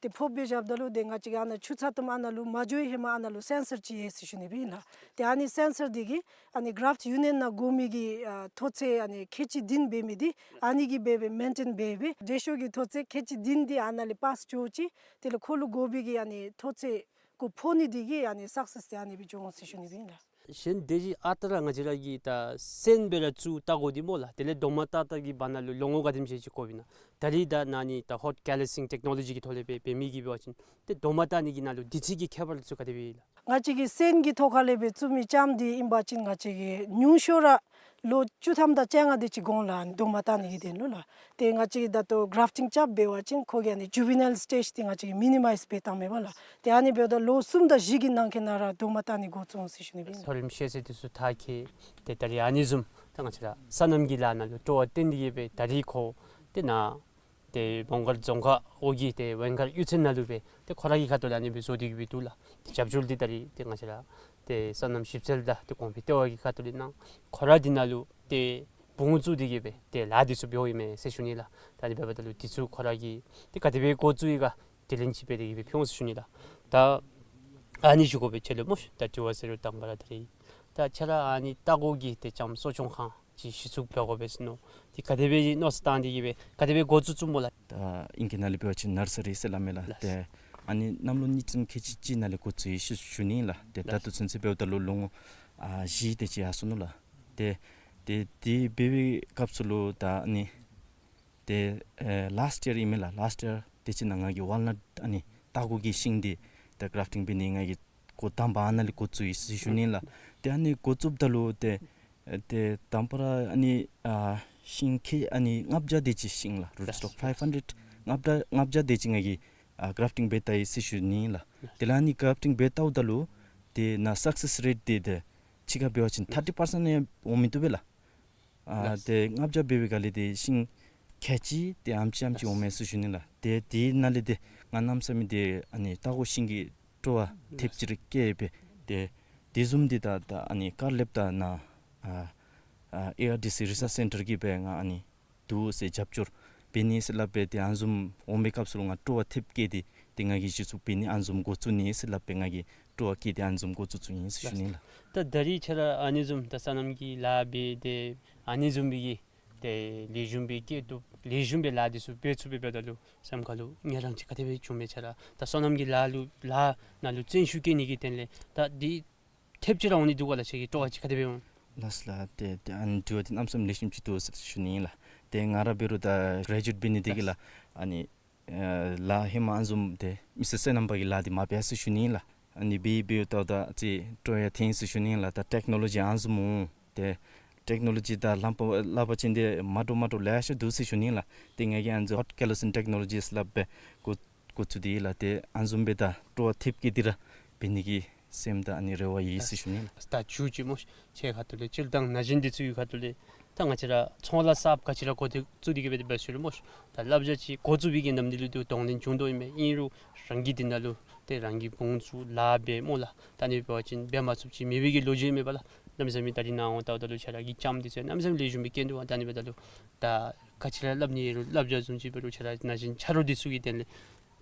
ཏེ་ཕབ་སྦེ་བཞགཔ་ད་ལུ་ཏེ་ང་བཅས་ཀྱིས་ཨ་ནཱ་ཆུ་ཚ་ཏོམ་ཨ་ནཱ་ལུ་མ་འགྱོ་བའི་ཧེ་མ་ཨ་ནཱ་ལུ་སེན་སར་ཅིག་ཡོད་ཟེར་ཞུ་ནི་སྦེ་ཨིན་ལགས། ཏེ་ཨ་ནི་སེན་སར་འདི་གིས་ཨ་ནི་གརཕ་ཊི་ཡུ་ནི་ཡན་ནང་དགོ་མི་གི་ཨ་མཐོ་ཚད་ཨ་ནི་ཁལ་གཅིག་བདུན་འབད་མི་འདི་ཨ་ནི་གིས་སྦེ་སྦེ་མེན་ཊེན་འབད་སྦེ་འབྲས་ཤོག་གི་མཐོ་ཚད་ཁལ་གཅིག་བདུན་འདི་ཨ་ནཱ་ལས་པཱསི་འགྱོ་ཅི། དེ་ལས་ཁོ་ལུ་དགོ་པའི་གི་ཨ་ནི་མཐོ་ཚད་ཁོ་ཕོག་ནི་འདི་གིས་ཨ་ནི་སག་སེསི་འདི་ཨ་ནི་སྦེ་འབྱུང་འོང་ཟེར་ཞུ་ནི་སྦེ་ཨིན་ལགས། གཞན་དེ་ཅིག་ཨ་རྟག་ར་ང་བཅས་ར་གི་ད་སོན་སྦེ་ར་བཙུགས་ལྟག་གུ་འདི་སྨོ་ལགས། དེ་ལས་རྡོག་མ་བཏགས་བཏགས་ཀྱི་བར་ན་ལུ་ལོ་ངོ་ག་དེམ་ཅིག་ཅིག་འགོརཝ་ཨིན་ན། ད་རིས་ད་ཨ་ནི་ད་ཧོཊ་ཀེ་ལ་སིང་ཊེཀ་ནོ་ལོ་ཇི་གི་ཐོག་ལས་སྦེ་འབད་མི་གིས་འབད་བ་ཅིན་ཏེ་རྡོག་མ་བཏགས་ནི་གི་ནང་ལུ་དུས་ཚོད་ཀྱི་ཁྱད་པར་ཚུ་ག་དེ་སྦེ་ཨིན་ལགས། ང་བཅས་ཀྱིས་སོན་གྱི་ཐོག་ཁ་ལས་སྦེ་བཙུགས་མི་ལྕངམ་འདི་ཨིན་པ་ཅིན་ང་བཅས་ཀྱིས་ཉུང་ཤོས་ར་ལོ་བཅུ་ཐམ་དང་བཅོ་ལྔ་དེ་ཅིག་འགོར་འོང་ལགས། རྡོག་མ་བཏགས་ནི་གི་དོན་ལུ་ལགས། ཏེ་ང་བཅས་ཀྱིས་ད་ལྟོ་གརཕ་ཊིང་རྐྱབ་འབད་བ་ཅིན་ཁོ་གི་ཨ་ནི་ཇུ་ཝི་ནཱའིལ་སི་ཊེཇ་འདི་ང་བཅས་ཀྱིས་མི་ནི་མའིཛ་འབད་བཏངམ་མས་པ་ལགས། ཏེ་ཨ་ནི་འབདཝ་ད་ལོ་གསུམ་དང་བཞི་གི་ནང་འཁོད་ནང་ར་རྡོག་མ་བཏགས་ནི་འགོ་བཙུགས་འོང་ཟེར་ཞུ་ནི་སྦེ་ཨིན། མཐོ་རིམ་ཤེས་ཚད་འདི་ཚུ་མཐར་འཁྱོལ། ཏེ་ད་རིས་ཨ་ནི་བཟུམ་ད་ང་བཅས་ར་སོ་ནམ་གྱི་ལཱ་ནང་ལུ་སྤྲོ་བ་བཏོན་ཏེ་གི་སྦེ་ད་རིས་ཁོ་ཏེ་ནཱ་ཏེ་མོང་སྒར་རྫོང་ཁག་འོག་གི་ཏེ་ཝེང་མཁར་གཡུས་ཚན་ནང་ལུ་སྦེ་ཏེ་ཁོ་ར་གི་ཁ་ཐུག་ལས་ཨ་ནི་སྦེ་བཟོ་སྟེ་གི་སྦེ་འདུག་ལགས། ཏེ་རྒྱབ་སྐྱོར་འདི་ད་རིས་ཏེ་ང་བཅས་ར་ཏེ་སོ་ནམ་ཞིབ་འཚོལ་དང་ཏེ་གོང་འཕེལ་ལྟེ་བ་གི་ཁ་ཐུག་ལས་གནང་། ཁོ་ར་འདི་ནང་ལུ་ཏེ་བུ་ངོ་བཙུགས་ཏེ་གི་སྦེ་ཏེ་ལཱ་འདི་ཚུ་འབདཝ་ཨིན་མས་ཟེར་ཞུ་ནི་ལགས། ད་ཨ་ནི་འབདཝ་ད་ལུ་འདི་ཚུ་ཁོ་ར་གིས་ཏེ་ག་དེ་སྦེ་འགོ་བཙུགས་ཡི་ག་དྲི་ལན་ཅིག་འབད་དེ་གི་སྦེ་ཕུལ་འོང་ཟེར་ཞུ་ནི་ལགས། ད་ཨ་ནི་ཞུ་དགོ་པས། ཁྱོད་ལུ་སྨོ་ཤིག། ད་དྲི་བ་ཟེར་རུང་དང་པ་ར་ད་རིས་ད་ཁྱོད་ར་ཨ་ནི་ལྟག་གུ་གི་ཏེ་ལྕངམ་གསོ་སྐྱོང་ཁང་ཅིག་གཞི་བཙུགས་འབད་དགོ་པས་ཟེར་མནོ། ཏེ་ག་དེ་སྦེ་མནོ་བསམ་བཏང་སྟེ་གི་སྦེ་ག་དེ་སྦེ་འགོ་བཙུགས་བཙུགསཔ་སྨོ་ལགས། ད་ཨིང་སྐད་ནང་ལས་འབད་བ་ཅིན་ནར་སི་རི་ཟེར་སླབ་མས་ལགས། ལགས། ཏེ་ཨ་ནི་གནམ་ལོ་གཉིས་ཙམ་ཁལ་གཅིག་གཅིག་ནང་ལས་འགོ་བཙུགས་ཡི་ཟེར་ཞུ་ནི་ལགས། ཏེ་ད་ལྟོ་ཚུན་ཚོད་འབདཝ་ད་ལུ་ལོ་ངོ་ཨ་བཞི་དེ་ཅིག་ཡར་སོ་ནུག་ལགས། ཏེ་ཏེ་དེ་འབད་བའི་སྐབས་སུ་ལུ་ད་ཨ་ནི་ཏེ་ཨེ་ལཱསཊ་ཡར་ཨིན་མས་ལགས། ལཱསཊ་ཡར་དེ་ཅིག་ནང་ང་གིས་ཝཱལ་ནཊ་ཨ་ནི་ལྟག་གུ་གི་ཤིང་འདི་ད་གརཕ་ཊིང་འབད་ནི་ང་གིས་འགོ་དང་པ་ཨ་ནཱ་ལས་འགོ་བཙུགས་ཡི་ཟེར་ཞུ་ནི་ལགས། ཏེ་ཨ་ནི་འགོ་བཙུགསཔ་ད་ལུ་ཏེ་ཨེ་ཏེ་དང་པ་ར་ཨ་ནི་ཨ་ཤིང་ཁལ་ཨ་ནི་ལྔ་བརྒྱ་དེ་ཅིག་ཤིང་ལགས། རུཊ་སི་ཊོག་ཕའིབ་ཧན་ཌེཌ་ལྔ་བརྒྱ་ལྔ་བརྒྱ་དེ་ཅིག་ང་གིས་ཨ་གརཕ་ཊིང་འབད་བལྟ་ཡི་ཟེར་ཞུ་ནི་ལགས། དེ་ལས་ཨ་ནི་གརཕ་ཊིང་འབད་བལྟཝ་ད་ལུ་ཏེ་ནཱ་སག་སེསི་རེཊ་འདི་ཏེ་ཕྱི་ཁར་འབད་བ་ཅིན་ཐར་ཊི་པར་སེནཊ་ཡང་འོང་མི་བཏུབ་པས་ལགས། ཨ་ལགས། ཏེ་ལྔ་བརྒྱ་འབད་བའི་སྒང་ལས་ཏེ་ཤིང་ཁལ་གཅིག་ཏེ་ཨ་ཙམ་ཨ་ཙམ་ཅིག་འོང་མས་ཟེར་ཞུ་ནི་ལགས། ཏེ་དེ་ནང་ལས་ཏེ་ང་གནམ་མེད་ས་མེད་ཏེ་ཨ་ནི་ལྟག་གུ་ཤིང་གི་སྤྲོ་བ་ཐེབས་ཅིག་ར་སྐྱེས་སྦེ་ཏེ་དེ་བཟུམ་འདི་ད་ད་ཨ་ནི་ཀར་ལེབ་ད་ནཱ་ཨ་ཨ་ཨེ་ཨར་ཌི་སི་རི་སརཆ་སེན་ཊར་གྱིས་སྦེ་ང་ཨ་ནི་འདུག་ཟེར་རྒྱབ་སྐྱོར་འབད་ནི་ཟེར་སླབ་སྦེ་ཏེ་ཨ་ནི་བཟུམ་འོང་པའི་སྐབས་སུ་ལུ་ང་སྤྲོ་བ་ཐེབས་བསྐྱེད་དེ་ཏེ་ང་གིས་གཞི་བཙུགས་འབད་ནི་ཨ་ནི་བཟུམ་འགོ་བཙུགས་ནི་ཟེར་སླབ་སྦེ་ང་གིས་སྤྲོ་བ་བསྐྱེད་དེ་ཨ་ནི་བཟུམ་འགོ་བཙུགས་བཙུགསཔ་ཨིན་ཟེར་ཞུ་ནི་ལགས། ད་ད་རིས་ཁྱོད་ར་ཨ་ནི་བཟུམ་ད་སོ་ནམ་གྱི་ལཱ་འབད་དེ་ཨ་ནི་བཟུམ་སྦེ་གི་ཏེ་ལེགས་ཤོམ་སྦེ་སྐྱེ་བཏུབ་ལེགས་ཤོམ་སྦེ་ལཱ་འདི་ཚུ་འབད་ཚུགས་པའི་འབདཝ་ད་ལུ་སེམས་ཁར་ལུ་ངལ་རངས་ཅིག་ག་དེ་སྦེ་བྱུང་མས། ཁྱོད་ར་ད་སོ་ནམ་གྱི་ལཱ་ལུ་ལཱ་ནང་ལུ་བརྩོན་ཤུགས་བསྐྱེད་ནི་གི་དོན་ལས་ད་འདི་ཐེབས་ཅིག་ར་འོང་ནི་འདུག་ག་ལགས། ཁྱོད་ཀྱི་སྤྲོ་བ་ཅིག་ག་དེ་སྦེ་འོང་། ལགས་ལགས། ཏེ་ཏེ་ཨ་ནི་དྲི་བ་འདི་གནམ་མེད་ས་མེད་ལེགས་ཤོམ་ཅིག་འདུག་ཟེར་ཞུ་ནི་ལགས། ཏེ་ང་ར་འབད་རུང་ད་གྲེ་ཇུ་ཨེཊ་འབད་ནི་དེ་གིས་ལགས་ཨ་ནི་ཨེ་ལཱ་ཧེ་མ་ཨ་ནི་བཟུམ་ཏེ་མི་སེར་སོ་ནམ་པ་གི་ལཱ་འདི་མ་འབད་ཟེར་ཞུ་ནི་ལགས། ཨ་ནི་འབད་འབདཝ་ད་ད་ཅིག་སྤྲོ་ཡང་ཐོན་ཟེར་ཞུ་ནི་ལགས། ད་ཊེཀ་ནོ་ལོ་ཇི་ཨ་ནི་བཟུམ་འོང་ཏེ་ཊེཀ་ནོ་ལོ་ཇི་དང་ལམ་པ་སླབ་པ་ཅིན་ཏེ་མ་འདྲཝ་མ་འདྲཝ་ལེ་ཤ་འདུག་ཟེར་ཞུ་ནི་ལགས། ཏེ་ང་གིས་ཨ་ནི་ཧོཊ་ཀེ་ལ་སིང་ཊེཀ་ནོ་ལོ་ཇི་ཟེར་སླབ་སྦེ་འགོ་འགོ་བཙུགས་ཏེ་ལགས། ཏེ་ཨ་ནི་བཟུམ་སྦེ་ད་སྤྲོ་བ་ཐེབས་བསྐྱེད་དེ་ར་འབད་ནི་གི་སེམས་དང་ཨ་ནི་རེ་བ་ཡོད་ཟེར་ཞུ་ནི་ལགས། ད་མཇུག་ཅིག་སྨོ་ཤིག། ཁྱོད་ཁ་ཐུག་ལས་སྤྱིར་བཏང་ན་གཞོན་འདི་ཚུ་གི་ཁ་ཐུག་ལས་ ད་ང་བཅས་ར་ཚོང་ལཱ་གསརཔ་ག་ཅི་ར་འགོ་བཙུགས་ཏེ་གི་སྦེ་འབད་ཞུ་རུང་སྨོ། ད་བསླབ་བྱ་ཅིག་འགོ་བཙུགས་པའི་གི་ནམ་དུས་ལུ་དེ་གདོང་ལེན་བྱུང་དོ་ཨིན་མས། ཨིན་རུང་རང་གིས་དེ་ནང་ལུ་ཏེ་རང་གི་བུ་ཚུ་ལཱ་འབད་སྨོ་ལགས། ད་ཨ་ནི་འབད་བ་ཅིན་འབད་མ་ཚུགསཔ་ཅིག་མེད་པའི་གི་ལོ་རྒྱུས་མེད་པ་ལགས། གནམ་མེད་ས་མེད་ད་རིས་ནངས་པ་ལྟཝ་ད་ལུ་ཁྱེད་ར་གི་ལྕམ་འདི་ཚུ་གནམ་མེད་ས་མེད་ལེགས་ཤོམ་སྦེ་སྐྱེས་འདུག། ད་ཨ་ནི་འབདཝ་ད་ལུ་ད་ག་ཅི་ར་སླབ་ནི་ཡོད་རུང་བསླབ་བྱ་བཟུམ་ཅིག་འབད་རུང་ཁྱེད་ར་ན་གཞོན་ཆ་རོགས་འདི་ཚུ་གི་དོན་ལས་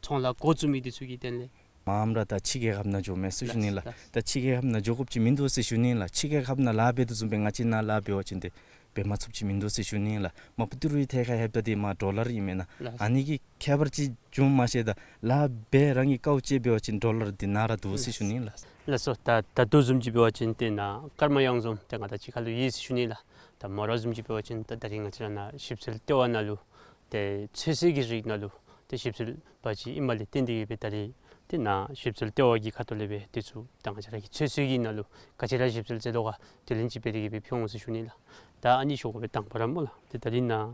ཚོང་ལཱ་འགོ་བཙུགས་མི་འདི་ཚུ་གི་དོན་ལས། མངམ་ར་ད་ཕྱི་རྒྱལ་ཁབ་ནང་འགྱོ་མས་ཟེར་ཞུ་ནི་ལགས། ལགས། ད་ཕྱི་རྒྱལ་ཁབ་ནང་འགྱོ་དགོཔ་ཅིག་མིན་འདུག་ཟེར་ཞུ་ནི་ལགས། ཕྱི་རྒྱལ་ཁབ་ནང་ལཱ་འབད་དོ་བཟུམ་སྦེ་ང་བཅས་ནཱ་ལཱ་འབད་བ་ཅིན་ཏེ་འབད་མ་ཚུགསཔ་ཅིག་མིན་འདུག་ཟེར་ཞུ་ནི་ལགས། མ་པ་ཏི་རུའི་ཐད་ཁར་ལྷོདཔ་ད་འདི་མར་ཌོ་ལར་ཨིན་མས་ན། ལགས། ཨ་ནི་གི་ཁྱད་པར་ཅིག་བྱུངམ་མ་ཤེས། ད་ལཱ་འབད་རང་གི་དཀའཝ་སྤྱད་འབད་བ་ཅིན་ཌོ་ལར་འདི་ནཱ་ར་འདུག་ཟེར་ཞུ་ནི་ལགས། ལགས་སོ། ད་ད་ལྟོ་བཟུམ་ཅིག་འབད་བ་ཅིན་ཏེ་ནཱ་སྐར་མ་གཡང་འཛོམས་ཏེ་ང་དང་གཅིག་ཁར་ལུ་ཡོད་ཟེར་ཞུ་ནི་ལགས། ད་མོ་ར་བཟུམ་ཅིག་འབད་བ་ཅིན་ད་ད་རིས་ང་བཅས་ར་ནཱ་ཞིབ་འཚོལ་ལྟེ་བ་ནང་ལུ་ཏེ་ཚོད་བསྲེ་གི་རིགས་ནང་ལུ་ཏེ་ཞིབ་འཚོལ་པ་ཅིག་ཨིནམ་ལས་བརྟེན་ཏེ་གི་སྦེ་ད་རིས་ཏེ་ནཱ་ཞིབ་འཚོལ་ལྟེ་བ་གི་ཁ་ཐུག་ལས་སྦེ་དེ་ཚུ་ད་ང་བཅས་ར་གི་ཚོད་བསྲེ་གི་ནང་ལུ་ག་ཅི་ར་ཞིབ་འཚོལ་མཛད་དོ་ག་དེ་ལས་ཅིག་འབད་དེ་གི་སྦེ་ཕུལ་འོང་ཟེར་ཞུ་ནི་ལགས། ད་ཨ་ནི་ཞུ་དགོ་པའི་དང་པ་ར་སྨོ་ལགས། ཏེ་ད་རིས་ནཱ་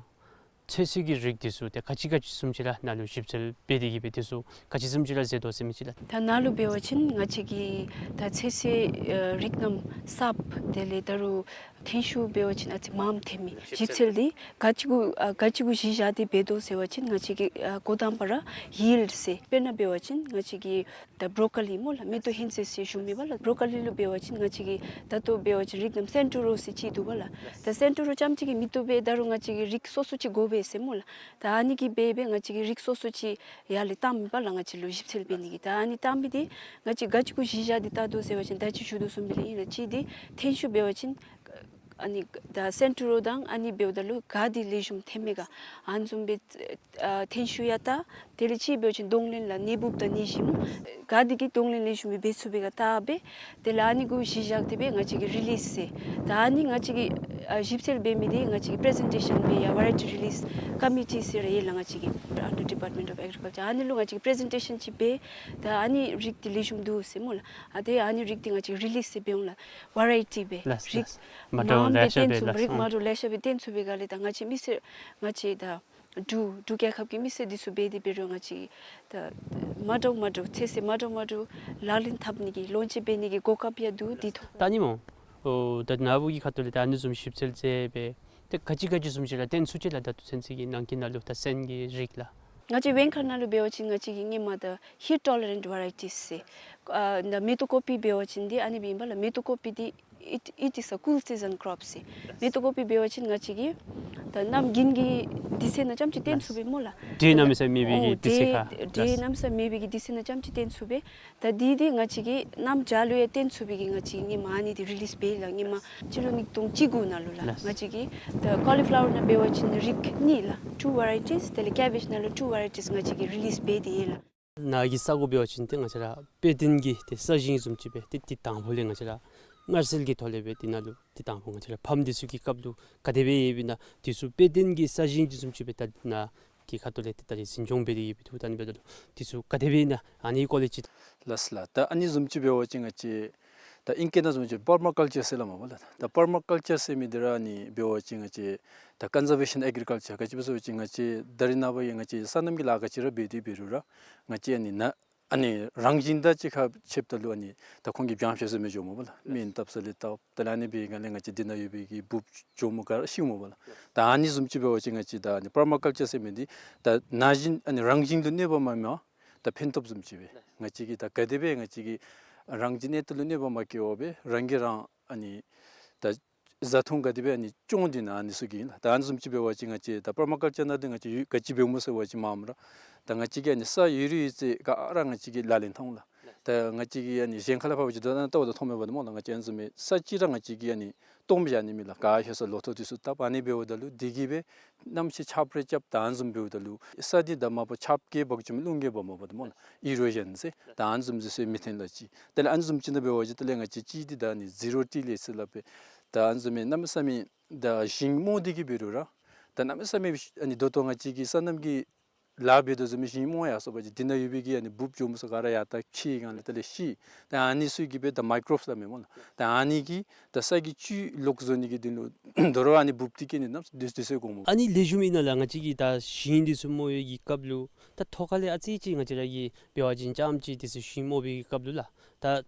ཚོད་བསྲེ་གི་རིགས་དེ་ཚུ་ཏེ་ག་ཅི་ག་ཅི་བཟུམ་ཅིག་ར་ནཱ་ལུ་ཞིབ་འཚོལ་འབད་དེ་གི་སྦེ་དེ་ཚུ་ག་ཅི་བཟུམ་ཅིག་ར་མཛད་དོ་ཟེར་མི་ཅིག་ལགས། ད་ནཱ་ལུ་འབད་བ་ཅིན་ང་བཅས་ཀྱི་ད་ཚོད་བསྲེ་ཨ་རིགས་རྣམས་གསརཔ་དེ་ལས་ད་རུང་ཐོན་ཤུགས་འབད་བ་ཅིན་ཨ་ཙི་མངམ་ཐོན་མི་ཞིབ་འཚོལ་འདི་ག་ཅི་གུ་ཨ་ག་ཅི་གུ་གཞི་བཞག་སྟེ་འབད་དོ་ཟེར་བ་ཅིན་ང་བཅས་ཀྱིས་ཨ་འགོ་དང་པ་ར་ཡིལཌ་ཟེར། དཔེར་ན་འབད་བ་ཅིན་ང་བཅས་ཀྱི་ད་བོ་རོ་ཀོ་ལི་སྨོ་ལགས། མེ་ཏོག་ཧིང་ཙེ་ཟེར་ཞུ་མི་པ་ལགས། བོ་རོ་ཀོ་ལི་ལུ་འབད་བ་ཅིན་ང་བཅས་ཀྱིས་ད་ལྟོ་འབད་བ་ཅིན་རིགས་རྣམས་སེན་ཊོ་རོ་ཟེར་ཅིག་འདུག་པ་ལགས། ད་སེན་ཊོ་རོ་རྐྱངམ་གཅིག་གིས་མི་བཏུབ་པས། ད་རུང་ང་བཅས་ཀྱིས་རིགས་སོ་སོ་ཅིག་དགོ་པས་ཟེར་སྨོ་ལགས། ད་ཨ་ནི་གིས་འབད་སྦེ་ང་བཅས་ཀྱིས་རིགས་སོ་སོ་ཅིག་ཡར་ལས་བཏངམ་ཨིན་པ་ལགས། ང་བཅས་ལུ་ཞིབ་འཚོལ་འབད་ནི་གི། ད་ཨ་ནི་བཏངམ་འདི་ང་བཅས་ག་ཅི་གུ་གཞི་བཞག་སྟེ་བལྟ་དོ་ཟེར་བ་ཅིན་ད་ཅི་ཞུ་དོ་བཟུམ་སྦེ་ལས་ཨིན་ལགས། གཅིག་འདི་ཐོན་ཤུགས་འབད་བ་ཅིན་ཨ་ནི་ད་སེན་ཊོ་རོ་དང་ཨ་ནི་འབདཝ་ད་ལུ་ག་འདི་ལེགས་ཤོམ་ཐོན་མས་ག། ཨ་ནི་བཟུམ་སྦེ་ཨ་ཐོན་ཤུགས་ཡང་བལྟ། དེ་ལས་གཅིག་འབད་བ་ཅིན་གདོང་ལེན་ལགས་ནད་འབུཔ་དང་ནད་གཞི་སྨོ། ག་འདི་གིས་གདོང་ལེན་ལེགས་ཤོམ་སྦེ་འབད་ཚུགས་པས་ག་བལྟ་སྦེ། དེ་ལས་ཨ་ནི་གུ་གཞི་བཞག་སྟེ་སྦེ་ང་བཅས་ཀྱིས་རི་ལིསི་ཟེར། ད་ཨ་ནི་ང་བཅས་ཀྱིས་ཨ་ཞིབ་འཚོལ་འབད་མི་འདི་ང་བཅས་ཀྱིས་པི་རི་ཟེན་ཊེ་ཤཱན་འབད་ཡར་ཝེ་རའི་ཊི་རི་ལིསི་ཀོ་མི་ཊི་ཟེར་ར་ཡོད་ལགས། ང་བཅས་ཀྱི་ཨན་ཌར་ཌི་པཱརཊ་མེནཊ་ཨོཕ་ཨེག་རི་ཀལ་ཅར། ཨ་ནི་ལུ་ང་བཅས་ཀྱིས་པི་རི་ཟེན་ཊེ་ཤཱན་ཅིག་འབད། ད་ཨ་ནི་རིགས་འདི་ལེགས་ཤོམ་འདུག་ཟེར་སྨོ་ལགས། ཨ་ཏེ་ཨ་ནི་རིགས་འདི་ང་བཅས་རི་ལིསི་ཟེར་འབད་འོང་ལགས། ཝེ་རའི་ཊི་སྦེ་ལགས། རིགས་ལགས། མ་འདྲཝ་མངམ་ལེ་ཤ་སྦེ་སྦེ་ལགས། རིགས་མ་འདྲཝ་ལེ་ཤ་སྦེ་བཏོན་ཚུགས་པའི་སྒང་ལས་ད་ང་བཅས་མི་སེར་ང་བཅས་ད་འབྲུག་འབྲུག་རྒྱལ་ཁབ་ཀྱི་མི་སེར་འདི་ཚུ་འབད་དེ་འབད་རུང་ང་བཅས་ད་མ་འདྲཝ་མ་འདྲཝ་ཚོད་བསྲེ་མ་འདྲཝ་མ་འདྲཝ་ལག་ལེན་འཐབ་ནི་གི་ལོན་ཅིང་འབད་ནི་གི་གོ་སྐབས་ཡང་འདུག། འདི་ཐོག་ད་ཨ་ནི་སྨོ། ཨོ་ད་ནཱ་བུ་གི་ཁ་ཐུག་ལས་ད་ཨ་ནི་བཟུམ་ཞིབ་འཚོལ་མཛད་སྦེ་ཏེ་ག་ཅི་ག་ཅི་བཟུམ་ཅིག་ར་བཏོན་ཚུགས་ཅི་ལགས། ད་ལྟོ་ཚུན་ཚོད་ཀྱི་ནང་འཁོད་ནང་ལུ་ད་སོན་གྱི་རིགས་ལགས། ང་བཅས་བེང་ཁ་ནང་ལུ་འབད་བ་ཅིན་ང་བཅས་ཀྱིས་སྔོན་མ་ད་ཧིཊ་ཊོ་ལེ་རེནཊ་ཝེ་རའི་ཊིས་ཟེར། ཨ་ད་མེ་ཏོག་ཀོ་པི་འབད་བ་ཅིན་འདི་ཨ་ནི་སྦེ་ཨིན་པ་ལགས། མེ་ཏོག་ཀོ་པི་འདི་it, it is a cool season crop ཟེར། མེ་ཏོག་ཀོ་པི་འབད་བ་ཅིན་ང་བཅས་ཀྱིས་ད་གནམ་དགུན་གྱི་དུས་ཚོད་ནང་རྐྱངམ་ཅིག་བཏོན་ཚུགས་པས་སྨོ་ལགས། འདྲེ་གནམ་མེད་ས་མེད་པའི་གི་དུས་ཚོད་ཁར། འདྲེ་གནམ་མེད་ས་མེད་པའི་གི་དུས་ཚོད་ནང་རྐྱངམ་ཅིག་བཏོན་ཚུགས་པས། ད་འདི་འདི་ང་བཅས་ཀྱིས་གནམ་བྱཱར་ལུ་ཡང་བཏོན་ཚུགས་པའི་གི་ང་བཅས་ཀྱིས་སྔོན་མ་ཨ་ནི་འདི་རི་ལིསི་འབད་ཡི་ལགས། སྔོན་མ་སྤྱི་ལོ་ཉིས་སྟོང་བཅུ་དགུ་ནང་ལུ་ལགས། ལགས། ང་བཅས་ཀྱིས་ད་ཀོ་ལི་ཕི་ལ་ཝར་ནང་འབད་བ་ཅིན་རིགས་གཉིས་ལགས། two varieties། དེ་ལས་ཀེ་བེཇ་ནང་ལུ་two varieties ང་བཅས་ཀྱིས་རི་ལིསི་འབད་དེ་ཡོད་ལགས། ནཱ་གི་ས་གོ་འབད་བ་ཅིན་ཏེ་ང་བཅས་ར་དཔེ་སྟོན་གྱི་ཏེ་ས་ཞིང་བཟུམ་ཅིག་སྦེ་ཏེ་ཏེ་དང་ཕུ་ལས་ང་བཅས་ར་མངར་སེལ་གྱི་ཐོག་ལས་སྦེ་ཏེ་ནཱ་ལུ་ཏེ་དང་ཕུ་ང་བཅས་ར་ཕམ་འདི་ཚུ་གི་སྐབས་ལུ་ག་དེ་སྦེ་ཡོདཔ་ཨིན་ན་འདི་ཚུ་དཔེ་སྟོན་གྱི་ས་ཞིང་འདི་བཟུམ་ཅིག་སྦེ་ད་ནཱ་གི་ཁ་ཐུག་ལས་ཏེ་ད་རིས་འཛིན་སྐྱོང་འབད་དེ་ཡོདཔ་ཨིན་འདུག། ད་ཨ་ནི་འབདཝ་ད་ལུ་འདི་ཚུ་ག་དེ་སྦེ་ཨིན་ན་ཨ་ནི་སྐོར་ལས་ཅིག། ལགས་ལགས། ད་ཨ་ནི་བཟུམ་ཅིག་འབད་བ་ཅིན་ང་བཅས་ད་ཨིང་སྐད་ནང་བཟུམ་ཅིག་པར་མ་ཀལ་ཅར་ཟེར་སླབ་མས་པ་ལགས། ད་པར་མ་ཀལ་ཅར་ཟེར་མི་འདི་ར་ཨ་ནི་འབད་བ་ཅིན་ང་བཅས་ད་ཀོན་ཟར་ཝེ་ཤཱན་ཨེག་རི་ཀལ་ཅར། ག་ཅི་སྦེ་ཟེར་བ་ཅིན་ང་བཅས་ད་རིས་ནངས་པ་ཡང་ང་བཅས་སོ་ནམ་གྱི་ལཱ་ག་ཅི་ར་འབད་དེ་འབད་རུང་ར་ང་བཅས་ཨ་ནི་ནཱ་ཨ་ནི་རང་བཞིན་དང་གཅིག་ཁར་ཕྱདཔ་ད་ལུ་ཨ་ནི་ད་ཁོང་གིས་བྱང་ཤ་ཟེར་མི་འགྱོཝ་མས་པ་ལགས། སྨན་བཏབ་ས་ལས་བཏབ། དེ་ལས་ཨ་ནི་འབད་བའི་སྒང་ལས་ང་བཅས་འདི་ནང་ཡོད་པའི་གི་འབུཔ་གྱོགམོ་ག་ར་ཤིཝ་མས་པ་ལགས། ད་ཨ་ནི་བཟུམ་ཅིག་འབད་བ་ཅིན་ང་བཅས་ད་ཨ་ནི་པར་མ་ཀལ་ཅར་ཟེར་མི་འདི་ད་ན་གཞོན་ཨ་ནི་རང་བཞིན་དུ་གནོད་པ་མ་མ་ད་ཕན་ཐོགས་བཟུམ་ཅིག་སྦེ་ང་བཅས་ཀྱིས་ད་ག་དེ་སྦེ་ང་བཅས་ཀྱི་རང་བཞིན་གནས་སྟངས་ལུ་གནོད་པ་མ་བཀལ་བར་སྦེ་རང་གིས་རང་ཨ་ནི་ད་བཟའ་འཐུང་ག་དེ་སྦེ་ཨ་ནི་སྐྱོང་དེ་ནཱ་ཨ་ནི་ཚུ་གིས་ཨིན་ལགས། ད་ཨ་ནི་བཟུམ་ཅིག་འབད་བ་ཅིན་ང་བཅས་ད་པར་མ་ཀལ་ཅར་ནང་འདི་ང་བཅས་ཡོད་ག་ཅི་འབདཝ་སྨོ་ཟེར་བ་ཅིན་མངམ་ར་ད་ང་བཅས་ཀྱིས་ཨ་ནི་ས་ཡོད་རིགས་ཡོད་ཚད་ག་ར་ང་བཅས་ཀྱིས་ལག་ལེན་འཐབ་འོང་ལགས། ད་ང་བཅས་ཀྱིས་ཨ་ནི་གཞན་ཁ་ལས་ཕར་འབད་བ་ཅིན་ད་ལྟོ་ད་མཐོང་མེད་པ་འདི་སྨོ་ལགས། ང་བཅས་ཨ་ནི་བཟུམ་སྦེ་ས་ཅིག་ར་ང་བཅས་ཀྱིས་ཨ་ནི་སྟོངམ་བཞག་ནི་མེད་ལགས། ག་ཧེ་ས་ལོ་ཐོག་འདི་ཚུ་བཏབ། ཨ་ནི་འབདཝ་ད་ལུ་འདི་གིས་སྦེ་གནམ་གཤིས་ཆརཔ་རེ་རྐྱབ་ད་ཨ་ནི་བཟུམ་འབདཝ་ད་ལུ་ས་འདི་ད་མ་པ་ཆརཔ་གིས་འབག་བཅུག་མི་རླུང་གིས་འབག་མ་འབག་འདི་སྨོ་ལགས། ཨི་རོ་ཞཱན་ཟེར། ད་ཨ་ནི་བཟུམ་འདི་ཚུ་མི་འཐོན་ལགས་ཅིག། དེ་ལས་ཨ་ནི་བཟུམ་ཅིག་ནང་འབད་བ་ཅིན་དེ་ལས་ང་བཅས་ཅིག་འདི་ད་ཨ་ནི་ཟི་རོ་ཊི་ལེས་ཟེར་སླབ་སྦེ་ད་ཨ་ནི་བཟུམ་མའི་གནམ་མེད་ས་མེད་ད་ཞིང་རྨོ་སྟེ་གི་འབད་རུང་ར་ད་གནམ་མེད་ས་མེད་ཨ་ནི་ད་ལྟོ་ང་བཅས་ཀྱིས་སོ་ནམ་གྱི་ལཱ་འབད་དོ་བཟུམ་སྦེ་ཞིང་རྨོ་ཡར་སོང་པ་ཅིན་འདི་ནང་ཡོད་པའི་གི་ཨ་ནི་འབུཔ་གྱོགམོ་ཚུ་ག་ར་ཡར་ད་ཁྱིད་སྒང་ལས་དེ་ལས་ཤི། ད་ཨ་ནི་ཚུ་གིས་སྦེ་ད་མའི་ཀོ་རོབས་སླབ་མས་སྨོ་ལགས། ད་ཨ་ནི་གིས་ད་ས་གི་བཅུད་ལོག་བཟོ་ནི་གི་དོན་ལུ་དོ་རུང་ཨ་ནི་འབུཔ་འདི་སྐྱེ་ནི་གནམ་མེད་ས་མེད་དུས་ཚོད་འགོརཝ་མས། ཨ་ནི་ལེགས་ཤོམ་ཨིན་ན་ལགས། ང་བཅས་ཀྱིས་ད་ཞིང་འདི་ཚུ་རྨོ་བའི་གི་སྐབས་ལུ་ད་ཐོག་ཁ་ལས་ཨ་ཙི་ཅིག་ང་བཅས་ར་གིས་འབད་བ་ཅིན་རྐྱངམ་ཅིག་འདི་ཚུ་ཞིང་རྨོ་བའི་གི་སྐབས་ལུ་ལགས་ད་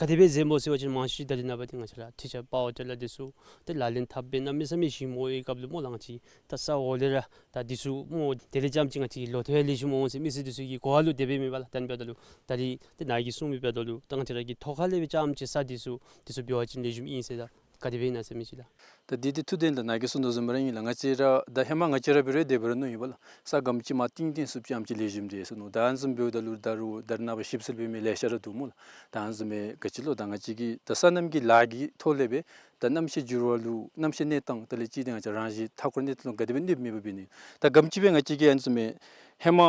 ག་དེ་སྦེ་མཛད་སྨོ་ཟེར་བ་ཅིན་མང་ཤོས་ཅིག་ད་རེས་ནངས་པ་འདི་ང་བཅས་ར་ཊི་ཆར་པ་ཝར་ཊི་ལར་འདི་ཚུ་ཏེ་ལག་ལེན་འཐབ་སྦེ་གནམ་མེད་ས་མེད་ཞིང་རྨོ་བའི་སྐབས་ལུ་སྨོ་ལགས། ང་བཅས་ད་ས་འོག་ལས་ར་ད་འདི་ཚུ་སྨོ་དེ་ལས་རྐྱངམ་ཅིག་ང་བཅས་ཀྱི་ལོ་ཐོག་ཡང་ལེགས་ཤོམ་འོང་ཟེར་མི་སེར་འདི་ཚུ་གི་གོ་བ་ལུ་དེ་སྦེ་མེན་པ་ལགས། ད་ཨ་ནི་འབདཝ་ད་ལུ་ད་རེས་ཏེ་ནཱ་གིས་གསུངས་མི་འབདཝ་ད་ལུ་ད་ང་བཅས་ར་གི་ཐོག་ཁ་ལས་སྦེ་རྐྱངམ་ཅིག་ས་འདི་ཚུ་འདི་ཚུ་འབད་བ་ཅིན་ལེགས་ཤོམ་ཨིན་ཟེར་ད་ག་དེ་སྦེ་ཨིན་ན་ཟེར་མི་ཅིག་ལགས། ད་འདི་འདི་ཐུགས་བདེན་ལགས། ནཱ་གིས་གསུངས་དོ་བཟུམ་སྦེ་ར་ཨིན་ལགས། ང་བཅས་ར་ད་ཧེ་མ་ང་བཅས་ར་འབད་རུང་དེ་འབད་རུང་ནུག་ཨིན་པ་ལགས། ས་སྒམ་ཅིག་མར་བཏིང་བཏིང་ཚུགསཔ་ཅིག་ཨ་ནེམ་ཅིག་ལེགས་ཤོམ་འདི་ཟེར་ནུག། ད་ཨ་ནི་བཟུམ་འབདཝ་ད་ལུ་ད་རུང་ད་རེས་ནངས་པ་ཞིབ་འཚོལ་འབད་མི་ལེ་ཤ་ར་འདུག་སྨོ་ལགས། ད་ཨ་ནི་བཟུམ་སྦེ་ག་ཅི་ལོ་ད་ང་བཅས་ཀྱི་ད་སོ་ནམ་གྱི་ལཱ་གི་ཐོག་ལས་སྦེ་ད་གནམ་གཤིས་འགྱུར་བ་ལུ་གནམ་གཤིས་གནས་སྟངས་དེ་ལས་ཅིག་ཏེ་ང་བཅས་རང་བཞིན་མཐའ་འཁོར་གནས་སྟངས་ལུ་ག་དེ་སྦེ་གནོདཔ་མེད་པར་འབད་ནི། ད་སྒམ་ཅིག་སྦེ་ང་བཅས་ཀྱིས་ཨ་ནི་བཟུམ་སྦེ་ཧེ་མ་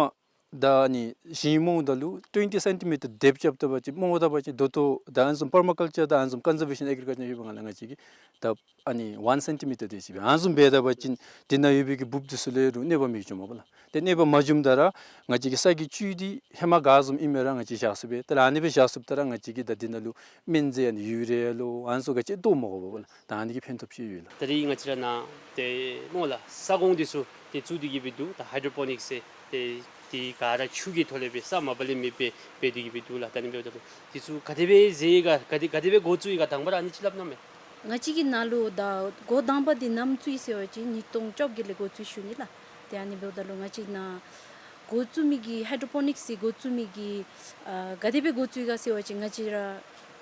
ད་ཨ་ནི་ཞིང་རྨོཝ་ད་ལུ་ཊུ་ཝེན་ཊི་སེན་ཊི་མི་ཊར་དེཔ་རྐྱབ་ད་པ་ཅིན་རྨོཝ་ད་པ་ཅིན་ད་ལྟོ་ད་ཨ་ནི་བཟུམ་པར་མ་ཀལ་ཅར་དང་ཨ་ནི་བཟུམ་ཀོན་ཟར་བེ་ཤཱན་ཨེག་རི་ཀལ་ཅར་ཡོད་པ་ང་ལགས། ང་བཅས་ཀྱིས་ད་ཨ་ནི་ཝན་སེན་ཊི་མི་ཊར་དེ་ཅིག་སྦེ་ཨ་ནི་བཟུམ་འབད་ད་པ་ཅིན་དེ་ནང་ཡོད་པའི་གི་འབུཔ་འདི་ཚུ་ལུ་རུང་གནོད་པ་མི་འབྱུངམ་པ་ལགས། ཏེ་གནོད་པ་མ་འབྱུངམ་ད་ར་ང་བཅས་ཀྱི་ས་གི་བཅུད་འདི་ཧེ་མ་ག་བཟུམ་ཨིན་མི་ར་ང་བཅས་བཞག་ཚུགས་པས། ཏེ་ཨ་ནི་སྦེ་བཞག་ཚུགསཔ་ད་ར་ང་བཅས་ཀྱིས་ད་འདི་ནང་ལུ་སྨན་རྫས་ཨ་ནི་ཡུ་རི་ཡ་ལོ་ཨ་ནི་ཚུ་ག་ཅི་བཏོག་མ་དགོཔ་པ་ལགས། ད་ཨ་ནི་གི་ཕན་ཐོགས་ཅིག་ཡོད་ལགས། ད་རེས་ང་བཅས་ར་ནཱ་ཏེ་སྨོ་ལགས་ས་སྒོང་འདི་ཚུ་ཏེ་བཙུགས་ཏེ་གི་སྦེ་འདུག། ད་ཧའི་ཌྲོ་པོ་ནིཀསི་ཟེར་ཏེ་དེ་ག་ར་ཆུ་གི་ཐོག་ལས་སྦེ་ས་མ་པ་ལས་མེད་པར་འབད་དེ་གི་སྦེ་འདུག་ལགས། ད་ཨ་ནི་འབདཝ་ད་ལུ་འདི་ཚུ་ག་དེ་སྦེ་མཛད་ཡི་ག་ག་དེ་ག་དེ་སྦེ་འགོ་བཙུགས་ཡི་ག་དང་པ་ར་ཨ་ནི་ཅིག་སླབ་གནང་མས། ང་བཅས་ཀྱི་ནཱ་ལུ་ད་འགོ་དང་པ་འདི་ནམ་བཙུགས་ཡི་ཟེར་བ་ཅིན་ཉིས་སྟོང་བཅོ་བརྒྱད་ལས་འགོ་བཙུགས་ཞུ་ནི་ལགས། ཏེ་ཨ་ནི་འབདཝ་ད་ལུ་ང་བཅས་ཀྱི་ནཱ་འགོ་བཙུགས་མི་གི་ཧའི་ཌྲོ་པོ་ནིཀསི་འགོ་བཙུགས་མི་གི་ཨ་ག་དེ་སྦེ་འགོ་བཙུགས་ཡི་ག་ཟེར་བ་ཅིན་ང་བཅས་ར་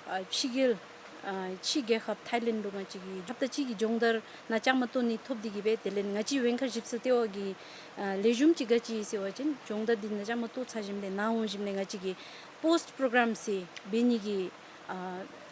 ཨ་ཕྱི་རྒྱལ་ཨ་ཕྱི་རྒྱལ་ཁབ་ཐའི་ལེནཌ་ལུ་ང་བཅས་ཀྱིས་ཧབ་ཏ་གཅིག་གི་སྦྱོང་བརྡར་ནང་བཅའ་མར་གཏོགས་ནི་ཐོབ་སྟེ་གི་སྦེ་དེ་ལས་ང་བཅས་ཝེང་ཁར་ཞིབ་འཚོལ་ལྟེ་བ་གི་ཨ་ལེགས་ཤོམ་ཅིག་ག་ཅི་ཟེར་བ་ཅིན་སྦྱོང་བརྡར་འདི་ནང་བཅའ་མར་གཏོགས་ཚར་ཞིནམ་ལས་ནཱ་འོང་ཞིནམ་ལས་ང་བཅས་ཀྱིས་པོསཊ་པོརོ་གརམ་ཟེར་འབད་ནི་གི་ཨ་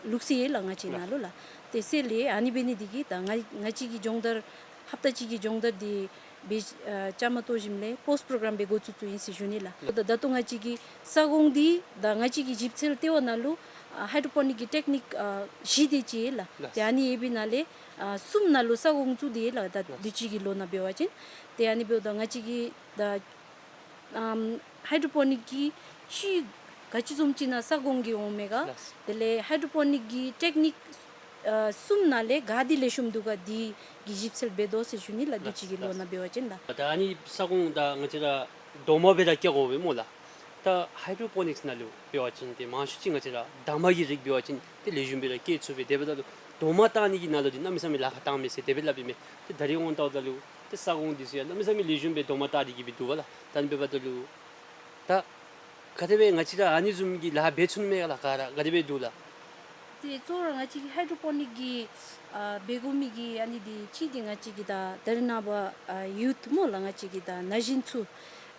ལུགས་སྲོལ་ཡོད་ལགས་ང་བཅས་ནཱ་ལུ་ལགས། དེ་ཟེར་ལས་ཨ་ནི་འབད་ནི་འདི་གིས་ད་ང་ང་བཅས་ཀྱི་སྦྱོང་བརྡར་ཧབ་ཏ་གཅིག་གི་སྦྱོང་བརྡར་འདི་སྦེ་ཨ་བཅའ་མར་གཏོགས་ཞིནམ་ལས་པོསཊ་པོརོ་གརམ་སྦེ་འགོ་བཙུགས་བཙུགས་ཨིན་ཟེར་ཞུ་ནི་ལགས། ད་ད་ལྟོ་ང་བཅས་ཀྱི་ས་སྒོང་འདི་ད་ང་བཅས་ཀྱི་ཞིབ་འཚོལ་ལྟེ་བ་ནང་ལུ་ཨ་ཧའི་ཌྲོ་པོ་ནིཀ་གི་ཊེཀ་ནིཀ་ཨ་བཞི་དེ་ཅིག་ཡོད་ལགས། ལགས། ཏེ་ཨ་ནི་ཡོད་པའི་ནང་ལས་ཨ་གསུམ་ནང་ལུ་ས་སྒོང་བཙུགས་ཏེ་ཡོད་ལགས། ད་ལགས། དུས་ཅི་གི་ལོ་ནང་འབད་བ་ཅིན་ཏེ་ཨ་ནི་འབདཝ་ད་ང་བཅས་ཀྱི་ད་ཨམ་ཧའི་ཌྲོ་པོ་ནིཀ་གི་ཅིག་ག་ཅི་བཟུམ་ཅིག་ནང་ས་སྒོང་གི་འོང་མས་ག། ལགས། དེ་ལས་ཧའི་ཌྲོ་པོ་ནིཀ་གི་ཊེཀ་ནིཀ་ཨ་གསུམ་ནང་ལས་ག་འདི་ལེགས་ཤོམ་འདུག་ག་འདི་གི་ཞིབ་འཚོལ་འབད་དོ་ཟེར་ཞུ་ནི་ལགས། དུས་ཅི་གི་ལོ་ནང་འབད་བ་ཅིན་ལགས། ད་ཨ་ནི་ས་སྒོང་ད་ང་བཅས་ར་རྡོག་མ་སྦེ་ར་བཀལ་དགོ་པས་སྨོ་ལགས། ད་ཧའི་ཌྲོ་པོ་ནིཀསི་ནང་ལུ་འབད་བ་ཅིན་ཏེ་མང་ཤོས་ཅིག་ང་བཅས་ར་འདབ་མ་གི་རིགས་འབད་བ་ཅིན་ཏེ་ལེགས་ཤོམ་སྦེ་ར་བཀལ་ཚུགས་པས། དེ་འབདཝ་ད་ལུ་རྡོག་མ་བཏགས་ནི་གི་ནང་ལུ་འདི་གནམ་མེད་ས་མེད་ལཱ་ཁག་བཏངམ་མས་ཟེར་དེ་སྦེ་སླབ་ཨིན་མས། ཏེ་ད་རིས་འོང་ལྟཝ་ད་ལུ་ཏེ་ས་སྒོང་འདི་ཚུ་ཡང་གནམ་མེད་ས་མེད་ལེགས་ཤོམ་སྦེ་རྡོག་མ་བཏགས་ཏེ་གི་སྦེ་འདུག་པ་ལགས། ད་ཨ་ནི་འབདཝ་ད་ལུ་ད་ག་དེ་སྦེ་ང་བཅས་ར་ཨ་ནི་བཟུམ་གྱི་ལཱ་འབད་ཚུགས་ནི་མས་ག་ལགས། ག་ར་ག་དེ་སྦེ་འདུག་ལགས། ཏེ་གཙོ་བོ་ར་ང་བཅས་ཀྱི་ཧའི་ཌྲོ་པོ་ནིཀ་གི་ཨ་འབད་དགོ་མི་གི་ཨ་ནི་འདི་གཅིག་འདི་ང་བཅས་ཀྱི་ད་ད་རེས་ནངས་པ་ཨ་ཡུཐ་སྨོ་ལགས། ང་བཅས་ཀྱི་ད་ན་གཞོན་ཚུ་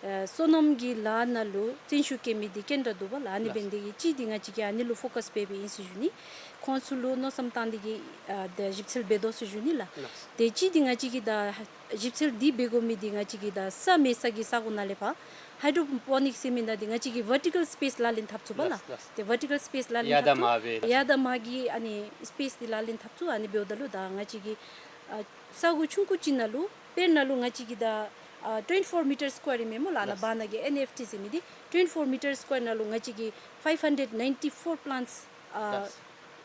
ཨ་སོ་ནམ་གྱི་ལཱ་ནང་ལུ་བརྩོན་ཤུགས་བསྐྱེད་མི་འདི་ག་དེ་དྲག་འདུག་པ་ལགས། ཨ་ནི་ལགས། འབད་ནི་འདི་གིས་གཅིག་འདི་ང་བཅས་ཀྱིས་ཨ་ནི་ལུ་ཕོ་ཀསི་འབད་འབདཝ་ཨིན་ཟེར་ཞུ་ནི། ཁོང་ཚུ་ལུ་མནོ་བསམ་བཏང་སྟེ་གི་ཨ་ད་ཞིབ་འཚོལ་འབད་དོ་ཟེར་ཞུ་ནི་ལགས། ལགས། ཏེ་གཅིག་འདི་ང་བཅས་ཀྱི་ད་ཞིབ་འཚོལ་འདི་འབད་དགོ་མི་འདི་ང་བཅས་ཀྱི་ད་ས་མེད་ས་གི་ས་གོ་ནང་ལས་ཕར་ཧའི་ཌྲོ་པོ་ནིཀསི་ཟེར་མི་ནང་འདི་ང་བཅས་ཀྱིས་ཝར་ཊི་ཀལ་སི་པེསི་ལག་ལེན་འཐབ་ཚུགས་པ་ལགས། ལགས། ལགས། ཏེ་ཝར་ཊི་ཀལ་སི་པེསི་ལག་ལེན་ཡར་དང་འཐབ་མར་ཚུགས། སྦེ། ཡར་དང་མར་གྱི་ཨ་ནི་སི་པེསི་འདི་ལག་ལེན་འཐབ་ཚུགས། ཨ་ནི་འབདཝ་ད་ལུ་ད་ང་བཅས་ཀྱི་ཨ་ས་གོ་ཆུང་ཀུ་ཅིག་ནང་ལུ་དཔེར་ན་ལུ་ང་བཅས་ཀྱི་ད་ཨ་ཊུ་ཝེན་ཊི་ཕོར་མི་ཊར་སི་ཀོ་ཡར་ཨིན་མས་སྨོ་ལགས། ཨ་ནཱ། ལགས། བར་ན་གི་ཨེན་ཨེཕ་ཊི་ཟེར་མི་འདི་ཊུ་ཝེན་ཊི་ཕོར་མི་ཊར་སི་ཀོ་ཡར་ནང་ལུ་ང་བཅས་ཀྱིས་ཕའིབ་ཧན་ཌེཌ་ནའིན་ཊི་ཕོར་པི་ལཱནཊསི་ཨ་ལགས།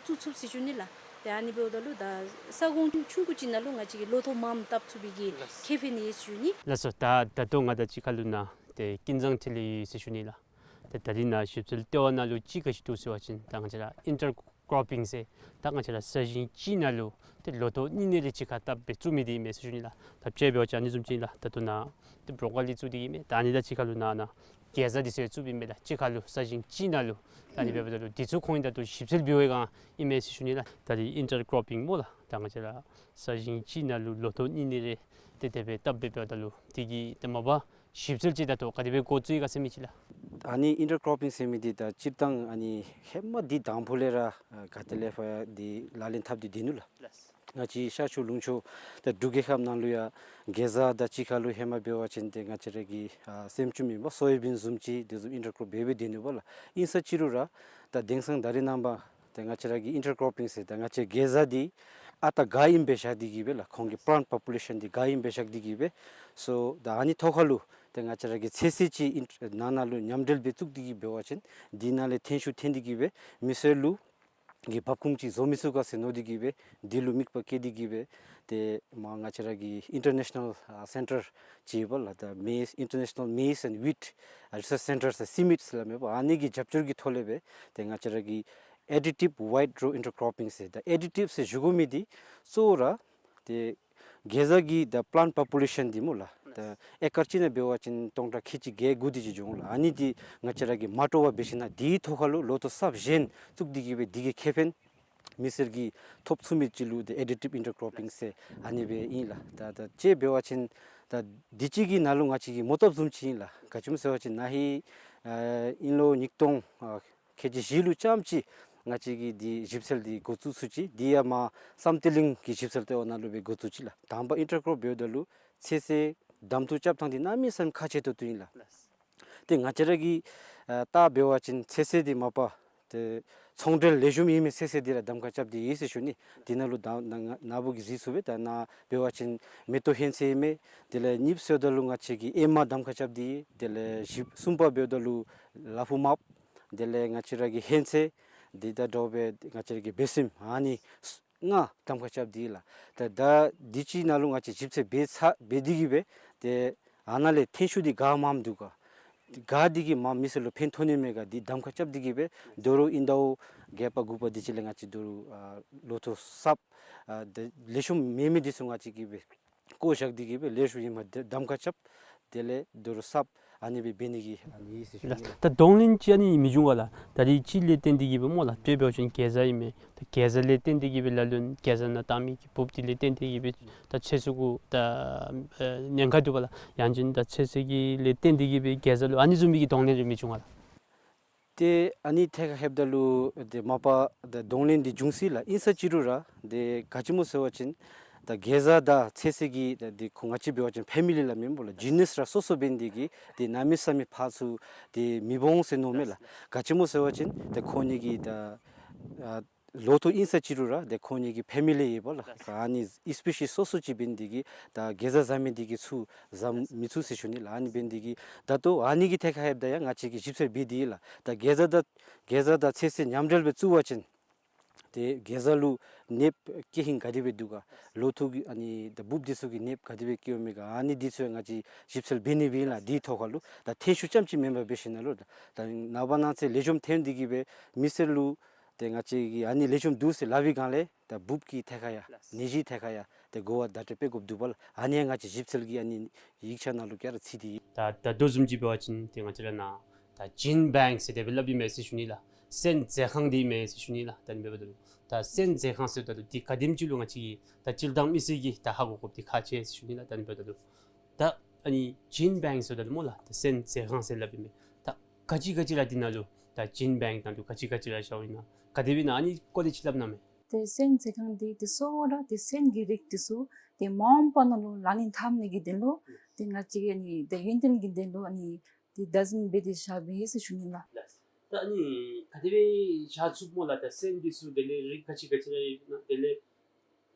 བཙུགས་ཚུགས་ཟེར་ཞུ་ནི་ལགས། ཏེ་ཨ་ནི་འབདཝ་ད་ལུ་ད་ས་གོ་ཆུང་ཀུ་ཅིག་ནང་ལུ་ང་བཅས་ཀྱིས་ལོ་ཐོག་མངམ་བཏབ་ཚུགས་པའི་གི་ལགས། ཁེ་ཕན་ཡོད་ཟེར་ཞུ་ནི། ལགས་སོ། ད་ད་ལྟོ་ང་དང་གཅིག་ཁར་ལུ་ནཱ་ཏེ་ཀུན་བཟང་འཕྲིན་ལས་ཟེར་ཞུ་ནི་ལགས། ཏེ་ད་རིས་ནཱ་ཞིབ་འཚོལ་ལྟེ་བ་ནང་ལུ་ཅིག་ག་ཅི་འདུག་ཟེར་བ་ཅིན་ད་ང་བཅས་ར་ཨིན་ཊར་ཀོར་པིང་ཟེར་ད་ང་བཅས་ར་ས་ཞིང་གཅིག་ནང་ལུ་ཏེ་ལོ་ཐོག་གཉིས་གཉིས་རེ་གཅིག་ཁར་བཏབ་སྦེ་བཙུགས་མི་འདི་ཨིན་མས་ཟེར་ཞུ་ནི་ལགས། ད་དཔྱེ་འབད་བ་ཅིན་ཨ་ནི་བཟུམ་ཅིག་ལགས། ད་ལྟོ་ནཱ་ཏེ་བྲོ་ཀོ་ལི་བཙུགས་ཏེ་ཨིན་མས། ད་ཨ་ནི་དང་གཅིག་ཁར་ལུ་ནཱ་ནཱ་གེ་ཛ་འདི་ཚུ་ཡང་བཙུགསཔ་ཨིན་མས་ལགས། གཅིག་ཁར་ལུ་ས་ཞིང་གཅིག་ནང་ལུ། ད་ཨ་ནི་འབདཝ་ད་ལུ་འདི་ཚུ་ཁོང་གིས་ད་ལྟོ་ཞིབ་འཚོལ་འབད་བའི་སྒང་ཨིན་མས་ཟེར་ཞུ་ནི་ལགས། ད་རིས་ཨིན་ཊར་ཀོར་པིང་སྨོ་ལགས། ད་ང་བཅས་ར་ས་ཞིང་གཅིག་ནང་ལུ་ལོ་ཐོག་གཉིས་གཉིས་རེ་ཏེ་དེ་སྦེ་བཏབ་སྦེ་འབདཝ་ད་ལུ་འདི་གི་ཏེ་མ་པ་ཞིབ་འཚོལ་ཅིག་ད་ལྟོ་ག་དེ་སྦེ་འགོ་བཙུགས་ཡི་ག་ཟེར་མི་ཅིག་ལགས། ཨ་ནི་ཨིན་ཊར་ཀོར་པིང་ཟེར་མི་འདི་ད་སྤྱིར་བཏང་ཨ་ནི་ཧེ་མ་འདི་དང་ཕུ་ལས་ར་ཨ་ག་ཏེ་ལས་ཕར་འདི་ལག་ལེན་འཐབ་སྟེ་སྡོད་ནུག་ལགས། ལགས། ང་བཅས་ཤར་ཕྱོགས་ལུང་ཕྱོགས་ད་འབྲུག་རྒྱལ་ཁབ་ནང་ལུ་ཡང་གེ་ཛ་དང་གཅིག་ཁར་ལུ་ཧེ་མ་འབད་བ་ཅིན་ཏེ་ང་བཅས་ར་གི་ཨ་སེམ་ཅུམ་ཨིན་པ་སོ་ཡ་བིན་བཟུམ་ཅིག་དེ་བཟུམ་ཨིན་ཊར་ཀོར་འབད་སྦེ་སྡོད་ནུག་པ་ལགས། ཨིན་ས་ཅི་རུང་ར་ད་དེང་སང་ད་རིས་ནངས་པ་ཏེ་ང་བཅས་ར་གི་ཨིན་ཊར་ཀོར་པིང་ཟེར་ད་ང་བཅས་གེ་ཛ་འདི་ཨ་རྟག་ག་ཨིནམ་སྦེ་བཞག་སྟེ་གི་སྦེ་ལགས། ཁོང་གི་པི་ལཱནཊ་པོ་པུ་ལེ་ཤཱན་འདི་ག་ཨིནམ་སྦེ་བཞག་སྟེ་གི་སྦེ། སོ་ད་ཨ་ནི་ཐོག་ཁར་ལུ་ཏེ་ང་བཅས་ར་གི་ཚོད་བསྲེ་ཅིག་ཨིན་ནང་ན་ལུ་མཉམ་འབྲེལ་སྦེ་བཙུགས་ཏེ་གི་འབད་བ་ཅིན་འདི་ནང་ལས་ཐོན་ཤུགས་ཐོན་ཏེ་གི་སྦེ་མི་སེར་ལུ་གི་འབབ་ཁུངས་ཅིག་བཟོ་མི་ཚུགས་ག་ཟེར་མནོ་སྟེ་གི་སྦེ་འདི་ལུ་དམིགས་པ་བསྐྱེད་དེ་གི་སྦེ་ཏེ་མར་ང་བཅས་ར་གི་ཨིན་ཊར་ནེ་ཤ་ནཱལ་ཨ་སེན་ཊར་ཅིག་ཡོད་པ་ལགས། ད་མེ་ཨིན་ཊར་ནེ་ཤ་ནཱལ་མེ་ཛི་ཨེནཌ་ཝིཊ་ཨ་རི་སརཆ་སེན་ཊར་ཟེར་སི་མིཊ་ཟེར་སླབ་མས་པ། ཨ་ནི་གི་རྒྱབ་སྐྱོར་གྱི་ཐོག་ལས་སྦེ་ཏེ་ང་བཅས་ར་གི་ additive wide row intercropping ཟེར། ད་ཨེ་ཌི་ཊིབ་ཟེར་ཞུ་དགོ་མི་འདི་གཙོ་བོ་ར་ཏེ་གེ་ཛ་གི་ད་པ་ལཱནཊ་པོ་པུ་ལེ་ཤཱན་འདི་སྨོ་ལགས། ད་ཨེ་ཀར་གཅིག་ནང་འབད་བ་ཅིན་སྟོང་ཕྲག་ཁལ་གཅིག་བརྒྱད་དགུ་དེ་ཅིག་འགྱོ་འོང་ལགས། ཨ་ནི་འདི་ང་བཅས་ར་གིས་མ་སྤྲོ་བར་འབད་ཞིན་ན་དེའི་ཐོག་ཁ་ལུ་ལོ་ཐོག་གསརཔ་གཞན་བཙུགས་ཏེ་གིས་སྦེ་དེ་གི་ཁེ་ཕན་མི་སེར་གྱིས་ཐོབ་ཚུགས་མི་ཅིག་ལུ་ཏེ་ཨེ་ཌི་ཊིབ་ཨིན་ཊར་ཀོ་རོ་པིང་ཟེར་ཨ་ནི་སྦེ་ཨིན་ལགས། ད་ད་དཔྱེ་འབད་བ་ཅིན་ད་དུས་ཅི་གི་ནང་ལུ་ང་བཅས་ཀྱིས་མོ་བཏབ་བཟུམ་ཅིག་ཨིན་ལགས། ག་ཅི་སྨོ་ཟེར་བ་ཅིན་ན་ཧིང་ཨ་དབྱིན་ལོ་ཉིས་སྟོང་ཨ་ཁལ་གཅིག་བཞི་ལུ་ཙམ་ཅིག་ང་བཅས་ཀྱིས་འདི་ཞིབ་འཚོལ་འདི་འགོ་བཙུགས་ཚུགས་ཅི། འདི་ཡང་མར་བསམ་གཏན་གླིང་གི་ཞིབ་འཚོལ་ལྟེ་བ་ནང་ལུ་སྦེ་འགོ་བཙུགས་ཅི་ལགས། དང་པ་ཨིན་ཊར་ཀོ་རོ་པ་འབདཝ་ད་ལུ་ཚོད་བསྲེ་གདམ་འཐུ་རྐྱབ་ཐངས་འདི་གནམ་མེད་ས་མེད་ཁག་ཆེ་ཏོག་ཏོ་ཨིན་ལགས། ཏེ་ང་བཅས་ར་གིས་ཨ་ད་འབད་བ་ཅིན་ཚོད་བསྲེ་འདི་མ་པ་ཏེ་ཚོང་འབྲེལ་ལེགས་ཤོམ་ཨིན་མི་ཚོད་བསྲེ་འདི་ར་གདམ་ཁ་རྐྱབ་སྟེ་ཡོད་ཟེར་ཞུ་ནི། འདི་ནང་ལུ་ད་ན་ན་ན་བུ་གིས་གཟིགས་ཚུགས་པས། ད་ནཱ་འབད་བ་ཅིན་མེ་ཏོག་ཧོན་ཚོད་ཨིན་མས། དེ་ལས་གཉིས་པ་ཟེརཝ་ད་ལུ་ང་བཅས་ཀྱིས་ཨེ་མ་གདམ་ཁ་རྐྱབ་སྟེ་ཡོད། དེ་ལས་བཞི་གསུམ་པ་འབདཝ་ད་ལུ་ལ་ཕུག་མརཔ། དེ་ལས་ང་བཅས་ར་གི་ཧོན་ཚོད་འདི་དང་འདྲཝ་སྦེ་ང་བཅས་ར་གི་སྦས་སྲིནམོ་ཨ་ནི་ལྔ་གདམ་ཁ་རྐྱབ་སྟེ་ཡོད་ལགས། ད་ད་དུས་ཅི་ནང་ལུ་ང་བཅས་ཞིབ་འཚོལ་འབད་ཚར་འབད་དེ་གིས་སྦེ་ཏེ་ཨ་ནཱ་ལས་ཐོན་ཤུགས་འདི་ག་མངམ་འདུག་ག། ག་འདི་གིས་མ་མི་སེར་ལུ་ཕན་ཐོགས་ནི་མས་ག་འདི་གདམ་ཁ་རྐྱབ་སྟེ་གིས་སྦེ་དོ་རུང་ཨིན་ཟླཝ་བརྒྱད་པ་དགུ་པ་དེ་ཅིག་ལས་ང་བཅས་དོ་རུང་ཨ་ལོ་ཐོག་གསརཔ་ཨ་ཏེ་ལེགས་ཤོམ་མེད་མི་འདི་ཚུ་ང་བཅས་ཀྱིས་སྦེ་བཀོ་བཞག་སྟེ་གིས་སྦེ་ལེགས་ཤོམ་ཨིནམ་འདི་གདམ་ཁ་རྐྱབ། དེ་ལས་དོ་རུང་གསརཔ་ཨ་ནི་སྦེ་འབད་ནི་གི་ཨ་ནི་ཨིན་ཟེར་ཞུ་ནི་ལགས། ད་གདོང་ལེན་ཅིག་ཨ་ནི་མི་འབྱུང་ག་ལགས། ད་རིས་ཅིག་ལས་བརྟེན་ཏེ་གིས་སྦེ་སྨོ་ལགས། དཔེ་འབད་བ་ཅིན་གེ་ཛ་ཨིན་མས། ད་གེ་ཛ་ལས་བརྟེན་ཏེ་གིས་སྦེ་ལ་ལུ་གེ་ཛ་ནང་བཏང་མི་གི་འབུཔ་འདི་ལས་བརྟེན་ཏེ་གིས་སྦེ་ད་ཚོད་བསྲེ་གུ་ད་ཨ་ཉེན་ཁ་འདུག་པ་ལགས། ཡང་ཅིན་ད་ཚོད་བསྲེ་གི་ལས་བརྟེན་ཏེ་གིས་སྦེ་གེ་ཛ་ལུ་ཨ་ནི་བཟུམ་མའི་གི་གདོང་ལེན་རེ་མི་འབྱུང་ག་ལགས། ཏེ་ཨ་ནི་ཐད་ཁར་ལྷོདཔ་ད་ལུ་ཏེ་མ་པ་ད་གདོང་ལེན་འདི་འབྱུང་སྲིད་ལགས། ཨིན་ས་ཅི་རུང་ར་ཏེ་ག་ཅི་སྨོ་ཟེར་བ་ཅིན་ད་གེ་ཛ་དང་ཚོད་བསྲེ་གི་ད་ཏེ་ཁོང་ང་བཅས་འབད་བ་ཅིན་ཕེ་མི་ལི་སླབ་མས་སྨོ་ལགས། ཇི་ནསི་ར་སོ་སོ་འབད་ནི་དེ་གིས་ཏེ་གནམ་མེད་ས་མེད་ཕར་ཚུར་ཏེ་མི་འོང་ཟེར་མནོཝ་མས་ལགས། ག་ཅི་སྨོ་ཟེར་བ་ཅིན་ད་ཁོང་གཉིས་ཀྱི་ད་ཨ་ལོ་ཐོག་ཨིན་ས་ཅི་རུང་ར་ཏེ་ཁོང་གཉིས་ཀྱི་ཕེ་མི་ལི་ཡོདཔ་ལགས། ཨ་ནི་ཨི་སི་པེ་ཤི་སོ་སོ་ཅིག་འབད་ནི་དེ་གིས་ད་གེ་ཛ་བཟའ་མི་དེ་གིས་ཚུར་བཟའ་མི་ཚུགས་ཟེར་ཞུ་ནི་ལགས། ཨ་ནི་འབད་ནི་དེ་གིས་ད་ལྟོ་ཨ་ནི་གི་ཐད་ཁར་ལྷོདཔ་ད་ཡང་ང་བཅས་ཀྱིས་ཞིབ་འཚོལ་འབད་དེ་ཡོད་ལགས། ད་གེ་ཛ་དང་གེ་ཛ་དང་ཚོད་བསྲེ་མཉམ་འབྲེལ་སྦེ་བཙུགས་པ་ཅིན་ཏེ་གེ་ཛ་ལུ་ནདཔ་སྐྱེ་ཧིང་ག་དེ་སྦེ་འདུག་ག། ལོ་ཐོག་གི་ཨ་ནི་ད་འབུཔ་འདི་ཚུ་གི་ནདཔ་ག་དེ་སྦེ་སྐྱེཝ་མས་ག། ཨ་ནི་འདི་ཚུ་ཡང་ང་བཅས་ཞིབ་འཚོལ་འབད་ནི་སྦེ་ཨིན་ལགས། དེའི་ཐོག་ཁར་ལུ་ད་ཐོན་ཤུགས་རྐྱངམ་ཅིག་མེན་པར་འབད་ཞིན་ན་ལུ་ད་ནངས་པ་གནངས་ཚེ་ལེགས་ཤོམ་ཐོན་ཏེ་གིས་སྦེ་མི་སེར་ལུ་ཏེ་ང་བཅས་ཀྱིས་ཨ་ནི་ལེགས་ཤོམ་འདུག་ཟེར་སླབ་པའི་སྒང་ལས་ད་འབུཔ་གི་ཐད་ཁར་ཡང་ནད་གཞི་ཐད་ཁར་ཡང་ཏེ་གོ་བ་བརྡ་སྤྲོད་འབད་དགོཔ་འདུག་པ་ལགས། ཨ་ནི་ཡང་ང་བཅས་ཞིབ་འཚོལ་གྱི་ཨ་ནི་ཡིག་ཆ་ནང་ལུ་ག་ར་ཚུད་དེ་ཡོད། ད་ད་ལྟོ་བཟུམ་ཅིག་འབད་བ་ཅིན་ཏེ་ང་བཅས་ར་ནཱ་ད་ཇིན་བེངཀ་ཟེར་དེ་སྦེ་སླབ་ཨིན་མས་ཟེར་ཞུ་ནི་ལགས། སོན་མཛོད་ཁང་འདི་ཨིན་མས་ཟེར་ཞུ་ནི་ལགས། ད་ཨ་ནི་འབདཝ་ད་ལུ་ད་སོན་མཛོད་ཁང་ཟེརཝ་ད་ལུ་འདི་ག་དེམ་ཅིག་ལུ་ང་བཅས་ཀྱི་ད་སྤྱིར་བཏང་མི་སེར་གྱིས་ད་ཧ་གོ་དགོཔ་འདི་ཁག་ཆེ་ཟེར་ཞུ་ནི་ལགས། ད་ཨ་ནི་འབདཝ་ད་ལུ་ད་ཨ་ནི་ཇིན་བེངཀ་ཟེརཝ་ད་ལུ་སྨོ་ལགས་ད་སོན་མཛོད་ཁང་ཟེར་སླབ་ཨིན་མས། ད་ག་ཅི་ག་ཅི་ར་འདི་ནང་ལུ་ད་ཇིན་བེངཀ་ནང་ལུ་ག་ཅི་ག་ཅི་ར་བཞགཔ་ཨིན་ན་ག་དེ་སྦེ་ཨིན་ན་ཨ་ནི་སྐོར་ལས་ཅིག་སླབ་གནང་མས། ཏེ་སོན་མཛོད་ཁང་འདི་ཏེ་གཙོ་བོ་ར་ཏེ་སོན་གྱི་རིགས་འདི་ཚུ་ཏེ་མ་འོངས་པ་ནང་ལུ་ལག་ལེན་འཐབ་ནི་གི་དོན་ལུ་ཏེ་ང་བཅས་ཀྱི་ཨ་ནི་ཏེ་ཡུན་བརྟན་གྱི་དོན་ལུ་ཨ་ནི་ཏེ་བདག་འཛིན་འབད་དེ་བཞགཔ་ཨིན་ཟེར་ཞུ་ནི་ལགས། ལགས། ད་ཨ་ནི་ག་དེ་སྦེ་བཞག་ཚུགས་སྨོ་ལགས། ད་སོན་འདི་ཚུ་དེ་ལས་རིགས་ག་ཅི་ག་ཅི་ར་ཡོད་ན་དེ་ལས་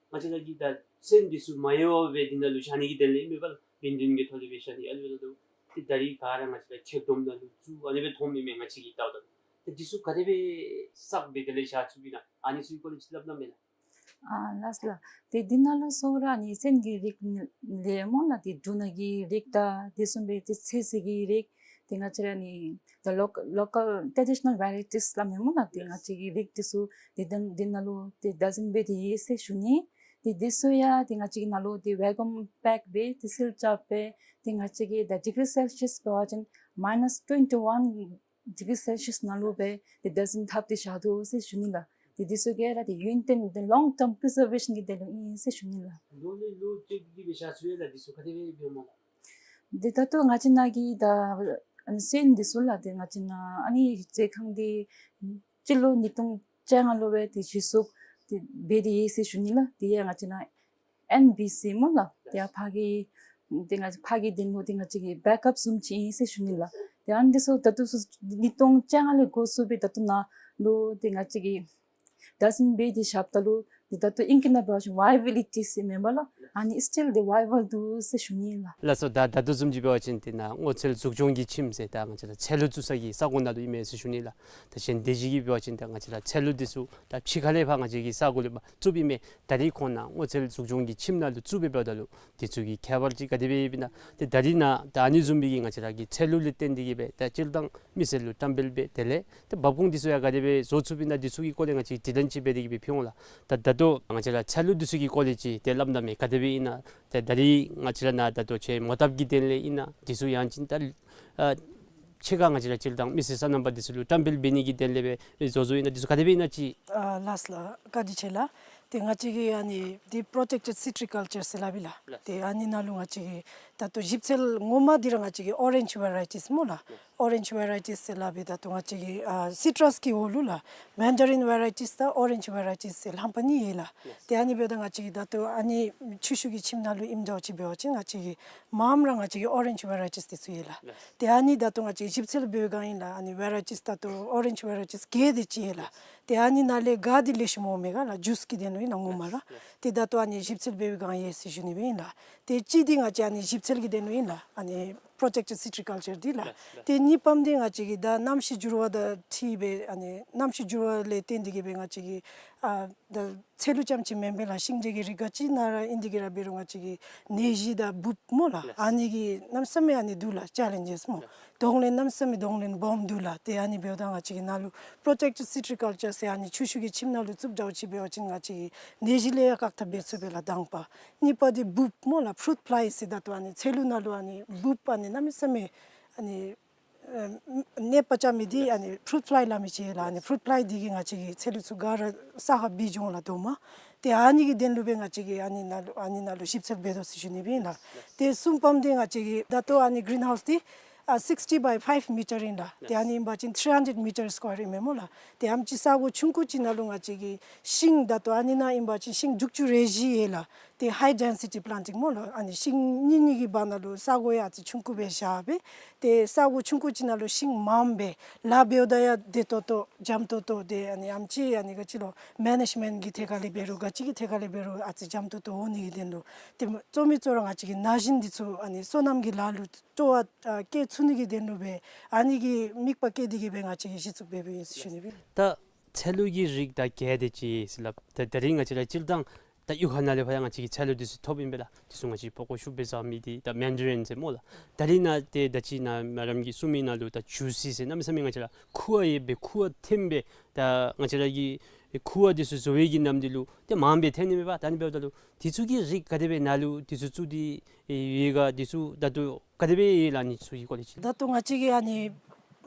ང་བཅས་ར་གིས་ད་སོན་འདི་ཚུ་མ་ཡལ་བར་སྦེ་འདི་ནང་ལུ་བཞག་ནི་གི་དོན་ལས་ཨིན་མས་པ་ལགས། ཡུན་བརྟན་གྱི་ཐོག་ལས་སྦེ་བཞག་ནི་ཨ་ནི་འབདཝ་ད་ལུ་ཏེ་ད་རིས་ག་ར་ང་བཅས་ར་ཁྱེར་སྡོམ་ནང་ལུ་བཙུགས་ཨ་ནི་སྦེ་མཐོངམ་ཨིན་མས་ང་བཅས་ཀྱིས་བལྟཝ་ད་ལུ། ཏེ་འདི་ཚུ་ག་དེ་སྦེ་བསགས་སྦེ་དེ་ལས་བཞག་ཚུགསཔ་ཨིན་ན་ཨ་ནི་ཚུ་གི་སྐོར་ལས་ཅིག་སླབ་གནང་མས་ལགས། ཨ་ལགས་ལགས། ཏེ་འདི་ནང་ལུ་གཙོ་བོ་ར་ཨ་ནི་སོན་གྱི་རིགས་ལས་སྨོ་ལགས་ཏེ་འབྲུ་སྣ་གི་རིགས་དང་དེ་བཟུམ་སྦེ་ཏེ་ཚོད་བསྲེ་གི་རིགས་ཏེ་ང་བཅས་ར་ཨ་ནི་the local, local traditional varieties སླབ་མས་སྨོ་ལགས། ཏེ་ང་བཅས་ཀྱི་རིགས་འདི་ཚུ་ཏེ་ད་འདི་ནང་ལུ་ཏེ་བདག་འཛིན་འབད་དེ་ཡོད་ཟེར་ཞུ་ནི། ཏེ་འདི་ཚུ་ཡང་ཏེ་ང་བཅས་ཀྱིས་ནཱ་ལུ་ཏེ་ཝེ་ཀུམ་པེཀ་འབད་དེ་སིལ་རྐྱབ་སྦེ་ཏེ་ང་བཅས་ཀྱིས་ད་ཌིག་རི་སེལ་ཤི་ཡས་འབད་བ་ཅིན་མའི་ནས་ཊོན་ཊི་ཝན་ཌིག་རི་སེལ་ཤི་ཡས་ནང་ལུ་སྦེ་ཏེ་བདག་འཛིན་འཐབ་སྟེ་བཞག་དོ་ཟེར་ཞུ་ནི་ལགས། ཏེ་འདི་ཚུ་ག་ར་ཏེ་ཡུན་བརྟན་ཏེ་ལོང་ཊརམ་པི་རི་ཛར་ཝེ་ཤཱན་གྱི་དོན་ལུ་ཨིན་ཟེར་ཞུ་ནི་ལགས། ལོ་ལས་ལོ་བཅད་དེ་གིས་སྦེ་བཞག་ཚུགས་ཡོད་ལགས། འདི་ཚུ་ག་དེ་སྦེ་འབདཝ་སྨོ་ལགས། ཏེ་ད་ལྟོ་ང་བཅས་ནཱ་གི་ད་ཨ་ནི་སོན་འདི་ཚུ་ལགས་ཏེ་ང་བཅས་ནཱ་ཨ་ནི་མཛོད་ཁང་འདི་སྤྱི་ལོ་ཉིས་སྟོང་བཅོ་ལྔ་ལུ་སྦེ་ཏེ་གཞི་བཙུགས་ཏེ་འབད་དེ་ཡོད་ཟེར་ཞུ་ནི་ལགས། དེ་ཡང་ང་བཅས་ནཱ་ཨེན་བི་སི་སྨོ་ལགས། དེ་ཡང་ཕར་གྱི་ཏེ་ང་ཕར་གྱི་དོན་ལུ་ཏེ་ང་བཅས་ཀྱི་བེཀ་ཨཔ་བཟུམ་ཅིག་ཨིན་ཟེར་ཞུ་ནི་ལགས། ཏེ་ཨ་ནི་འདི་ཚུ་ད་ལྟོ་ཚུ་ཉིས་སྟོང་བཅོ་ལྔ་ལས་འགོ་བཙུགས་སྦེ་ད་ལྟོ་ནཱ་ལུ་ཏེ་ང་བཅས་ཀྱིས་བདག་འཛིན་འབད་དེ་བཞགཔ་ད་ལུ་ འདི་ད་ལྟོ་ཨིང་སྐད་ནང་འབད་བ་ཅིན་viability ཟེར་མེན་པ་ལགས། ཨ་ནི་still་འདི་viable འདུག་ཟེར་ཞུ་ནི་ལགས། ལགས་སོ། ད་ད་ལྟོ་བཟུམ་ཅིག་འབད་བ་ཅིན་འདི་ནཱ་སྔོ་ཚལ་འཛུགས་སྐྱོང་གི་ཁྱིམ་ཟེར་ད་ང་བཅས་ར་ཚལ་ལུ་བཙུགས་ས་གི་ས་གོ་ནང་ལུ་ཨིན་མས་ཟེར་ཞུ་ནི་ལགས། ད་གཞན་སྡེ་བཞི་གིས་འབད་བ་ཅིན་ད་ང་བཅས་ར་ཚལ་ལུ་འདི་ཚུ་ད་ཕྱི་ཁ་ལས་ཕར་ང་བཅས་ཀྱི་ས་གོ་ལས་ཕར་བཙུགསཔ་ཨིན་མས། ད་རིས་ཁོང་ནཱ་སྔོ་ཚལ་འཛུགས་སྐྱོང་གི་ཁྱིམ་ནང་ལུ་བཙུགས་སྦེ་འབདཝ་ད་ལུ་འདི་ཚུ་གི་ཁྱད་པར་ཅིག་ག་དེ་སྦེ་ཡོདཔ་ཨིན་ན། ཏེ་ད་རིས་ནཱ་ད་ཨ་ནི་བཟུམ་སྦེ་གི་ང་བཅས་ར་གི་ཚལ་ལུ་ལས་བརྟེན་ཏེ་གི་སྦེ་ད་སྤྱིར་བཏང་མི་སེར་ལུ་བཀྲམ་སྤེལ་འབད་དེ་ལས་ཏེ་འབབ་ཁུངས་འདི་ཚུ་ཡང་ག་དེ་སྦེ་བཟོ་ཚུགསཔ་ཨིན་ན། འདི་ཚུ་གི་སྐོར་ལས་ང་བཅས་དྲི་ལན་ཅིག་འབད་དེ་གི་སྦེ་ཕུལ་འོང་ལགས། ད་ད་ལྟོ་ང་བཅས་ར་ཚལ་ལུ་འདི་ཚུ་གི་སྐོར་ལས་ཅིག་ཏེ་སླབ་ད་མས། ག་དེ་སྦེ་ཨིན་ན། ཏེ་ད་རིས་ང་བཅས་ར་ནཱ་ད་ལྟོ་ཁྱེད་མོ་བཏབ་ཀྱི་དོན་ལས་ཨིན་ན། འདི་ཚུ་ཡང་ཅིན་ད་ཨ་ཕྱི་ཁར་ང་བཅས་ར་སྤྱིར་བཏང་མི་སེར་སོ་ནམ་པ་འདི་ཚུ་ལུ་བཀྲམ་སྤེལ་འབད་ནི་གི་དོན་ལས་སྦེ་བཟོ་བཟོཝ་ཨིན་ན། འདི་ཚུ་ག་དེ་སྦེ་ཨིན་ན་ཅིག། ཨ་ལགས་ལགས། བཀའ་དྲིན་ཆེ་ལགས། ཏེ་ང་བཅས་ཀྱིས་ཨ་ནི་འདི་protected citriculture ཟེར་སླབ་ཨིན་ལགས། ཏེ་ཨ་ནི་ནང་ལུ་ང་བཅས་ཀྱིས་ད་ལྟོ་ཞིབ་འཚོལ་ངོ་མ་འདི་ར་ང་བཅས་ཀྱིས་orange varieties སྨོ་ལགས། Orange varieties ཟེར་སླབ་ཨིན། ད་ལྟོ་ང་བཅས་ཀྱིས་ཨ་citrus གི་འོག་ལུ་ལགས་mandarin varieties དང་orange varieties ཟེར་རྣམ་པ་གཉིས་ཡོད་ལགས། ཏེ་ཨ་ནི་འབདཝ་ད་ང་བཅས་ཀྱིས་ད་ལྟོ་ཨ་ནི་ཆུ་ཤུགས་ཀྱི་ཁྱིམ་ནང་ལུ་ཨིནམ་འདྲཝ་ཅིག་འབད་བ་ཅིན་ང་བཅས་ཀྱིས་མངམ་ར་ང་བཅས་ཀྱིས་orange varieties འདི་ཚུ་ཡོད་ལགས། ཏེ་ཨ་ནི་ད་ལྟོ་ང་བཅས་ཞིབ་འཚོལ་འབད་བའི་སྒང་ཨིན་ལགས། ཨ་ནི་varieties ད་ལྟོ་orange varieties བརྒྱད་དེ་ཅིག་ཡོད་ལགས། ཏེ་ཨ་ནི་ནང་ལས་ག་འདི་ལེགས་ཤོམ་འོང་མས་ག་ལགས། ཇུས་ཀྱི་དོན་ལུ་ཨིན་ན་ངོ་མ་ར། ཏེ་ད་ལྟོ་ཨ་ནི་ཞིབ་འཚོལ་འབད་བའི་སྒང་ཡོད་ཟེར་ཞུ་ནི་སྦེ་ཨིན་ལགས། ཏེ་གཅིག་འདི་ང་བཅས་ཨ་ནི་ཞིབ་འཚོལ་གྱི་དོན་ལུ་ཨིན་ལགས། ཨ་ནི་protected citriculture འདི་ལགས། ཏེ་གཉིས་པམ་འདི་ང་བཅས་ཀྱིས་ད་གནམ་གཤིས་འགྱུར་བ་དང་འཁྲིལ་སྦེ་ཨ་ནི་གནམ་གཤིས་འགྱུར་བ་ལས་བརྟེན་ཏེ་གི་སྦེ་ང་བཅས་ཀྱིས་ཨ་ད་ཚལ་ལུ་རྐྱངམ་ཅིག་མེན་པར་ལགས་ཤིང་འབྲས་ཀྱི་རིགས་ག་ཅི་ནང་ར་ཨིན་ཏེ་གི་ར་འབད་རུང་ང་བཅས་ཀྱིས་ནད་གཞི་དང་འབུཔ་སྨོ་ལགས། ཨ་ནི་གི་གནམ་མེད་ས་མེད་ཨ་ནི་འདུག་ལགས་challenges སྨོ། གདོང་ལེན་གནམ་མེད་ས་མེད་གདོང་ལེན་སྦོམ་འདུག་ལགས། ཏེ་ཨ་ནི་འབདཝ་ད་ང་བཅས་ཀྱིས་ནཱ་ལུ་protected citriculture ཟེར་ཨ་ནི་ཆུ་ཤུགས་ཀྱི་ཁྱིམ་ནང་ལུ་བཙུགསཔ་འདྲཝ་ཅིག་འབད་བ་ཅིན་ང་བཅས་ཀྱིས་ནད་གཞི་ལས་ཡང་བཀག་ཐབས་འབད་ཚུགས་པས་ལགས་དང་པ། གཉིས་པ་འདི་འབུཔ་སྨོ་ལགས་fruit fly ཟེར་ད་ལྟོ་ཨ་ནི་ཚལ་ལུ་ནང་ལུ་ཨ་ནི་འབུཔ་ཨ་ནི་གནམ་མེད་ས་མེད་ཨ་ནི་ཨ་ནདཔ་རྐྱབ་མི་འདི་ཨ་ནི་fruit fly སླབ་མི་ཅིག་ལགས། ཨ་ནི་fruit fly འདི་གིས་ང་བཅས་ཀྱི་ཚལ་ལུ་ཚུ་ག་ར་ས་ཁར་འབིགས་འགྱོ་འོང་ལགས་རྡོག་མ། ཏེ་ཨ་ནི་གི་དོན་ལུ་སྦེ་ང་བཅས་ཀྱིས་ཨ་ནི་ནང་ལུ་ཨ་ནི་ནང་ལུ་ཞིབ་འཚོལ་འབད་དོ་ཟེར་ཞུ་ནི་སྦེ་ཨིན་ལགས། ཏེ་གསུམ་པམ་འདི་ང་བཅས་ཀྱི་ད་ལྟོ་ཨ་ནི་greenhouse འདི་ཨ་sixty by five meter ཨིན་ལགས། ཏེ་ཨ་ནི་ཨིན་པ་ཅིན་three hundred meter square ཨིན་མས་སྨོ་ལགས། ཏེ་ཨ་ནེམ་ཅིག་ས་གོ་ཆུང་ཀུ་ཅིག་ནང་ལུ་ང་བཅས་ཀྱིས་ཤིང་ད་ལྟོ་ཨ་ནི་ནང་ཨིན་པ་ཅིན་ཤིང་དྲུག་ཅུ་རེ་བཞི་ཡོད་ལགས། ཏེ་high density planting སྨོ་ལགས། ཨ་ནི་ཤིང་གཉིས་གཉིས་ཀྱི་བར་ན་ལུ་ས་གོ་ཡང་ཨ་ཙི་ཆུང་ཀུ་སྦེ་བཞག་སྦེ། ཏེ་ས་གོ་ཆུང་ཀུ་ཅིག་ནང་ལུ་ཤིང་མངམ་སྦེ་ལཱ་འབདཝ་ད་ཡང་བདེ་ཏོག་ཏོ་འཇམ་ཏོག་ཏོ། ཏེ་ཨ་ནི་ཨ་ནེམ་ཅིག་ཨ་ནི་ག་ཅི་ལོ་management གི་ཐད་ཁ་ལས་འབད་རུང་ག་ཅི་གི་ཐད་ཁ་ལས་འབད་རུང་ཨ་ཙི་འཇམ་ཏོག་ཏོ་འོང་ནི་གི་དོན་ལུ། ཏེ་གཙོ་མི་གཙོ་ར་ང་བཅས་ཀྱིས་ན་གཞོན་འདི་ཚུ་ཨ་ནི་སོ་ནམ་གྱི་ལཱ་ལུ་སྤྲོ་བ་ཨ་བསྐྱེད་ཚུགས་ནི་གི་དོན་ལུ་སྦེ་ཨ་ནི་གི་དམིགས་པ་བསྐྱེད་དེ་གི་སྦེ་ང་བཅས་ཀྱིས་གཞི་བཙུགས་འབད་འབདཝ་ཨིན་ཟེར་ཞུ་ནི་སྦེ། ད་ཚལ་ལུ་གི་རིགས་ད་བརྒྱད་དེ་ཅིག་ཟེར་སླབ། ད་ད་རིས་ང་བཅས་ར་སྤྱིར་བཏང་ད་གཡུས་ཁ་ནང་ལས་ཕར་ཡང་ང་བཅས་ཀྱིས་ཚལ་ལུ་འདི་ཚུ་ཐོབ་ཨིན་པས་ལགས། འདི་ཚུ་ང་བཅས་པགས་ཀོ་ཤུགས་སྦེ་བཟའ་མི་འདི་ད་mandarin ཟེར་སྨོ་ལགས། ད་རིས་ནཱ་ཏེ་ད་ཅི་ནཱ་མེ་ཌམ་གྱིས་གསུངས་མི་ནང་ལུ་ད་ཇུ་སི་ཟེར་གནམ་མེད་ས་མེད་ང་བཅས་ར་ཁུ་བ་ཡོད་པའི་ཁུ་བ་ཐོན་པའི་ད་ང་བཅས་ར་གི་ཁུ་བ་འདི་ཚུ་བཟོ་བའི་གི་ནམ་འདི་ལུ་ཏེ་མངམ་སྦེ་ཐོན་ནི་མས་པ། ད་ཨ་ནི་འབདཝ་ད་ལུ་འདི་ཚུ་གི་རིགས་ག་དེ་སྦེ་ནཱ་ལུ་འདི་ཚུ་བཙུགས་ཏེ་ཡོད་ག། འདི་ཚུ་ད་ལྟོ་ག་དེ་སྦེ་ཡོད་ལགས། ཨ་ནི་ཚུ་གི་སྐོར་ལས་ཅིག། ད་ལྟོ་ང་བཅས་ཀྱིས་ཨ་ནི་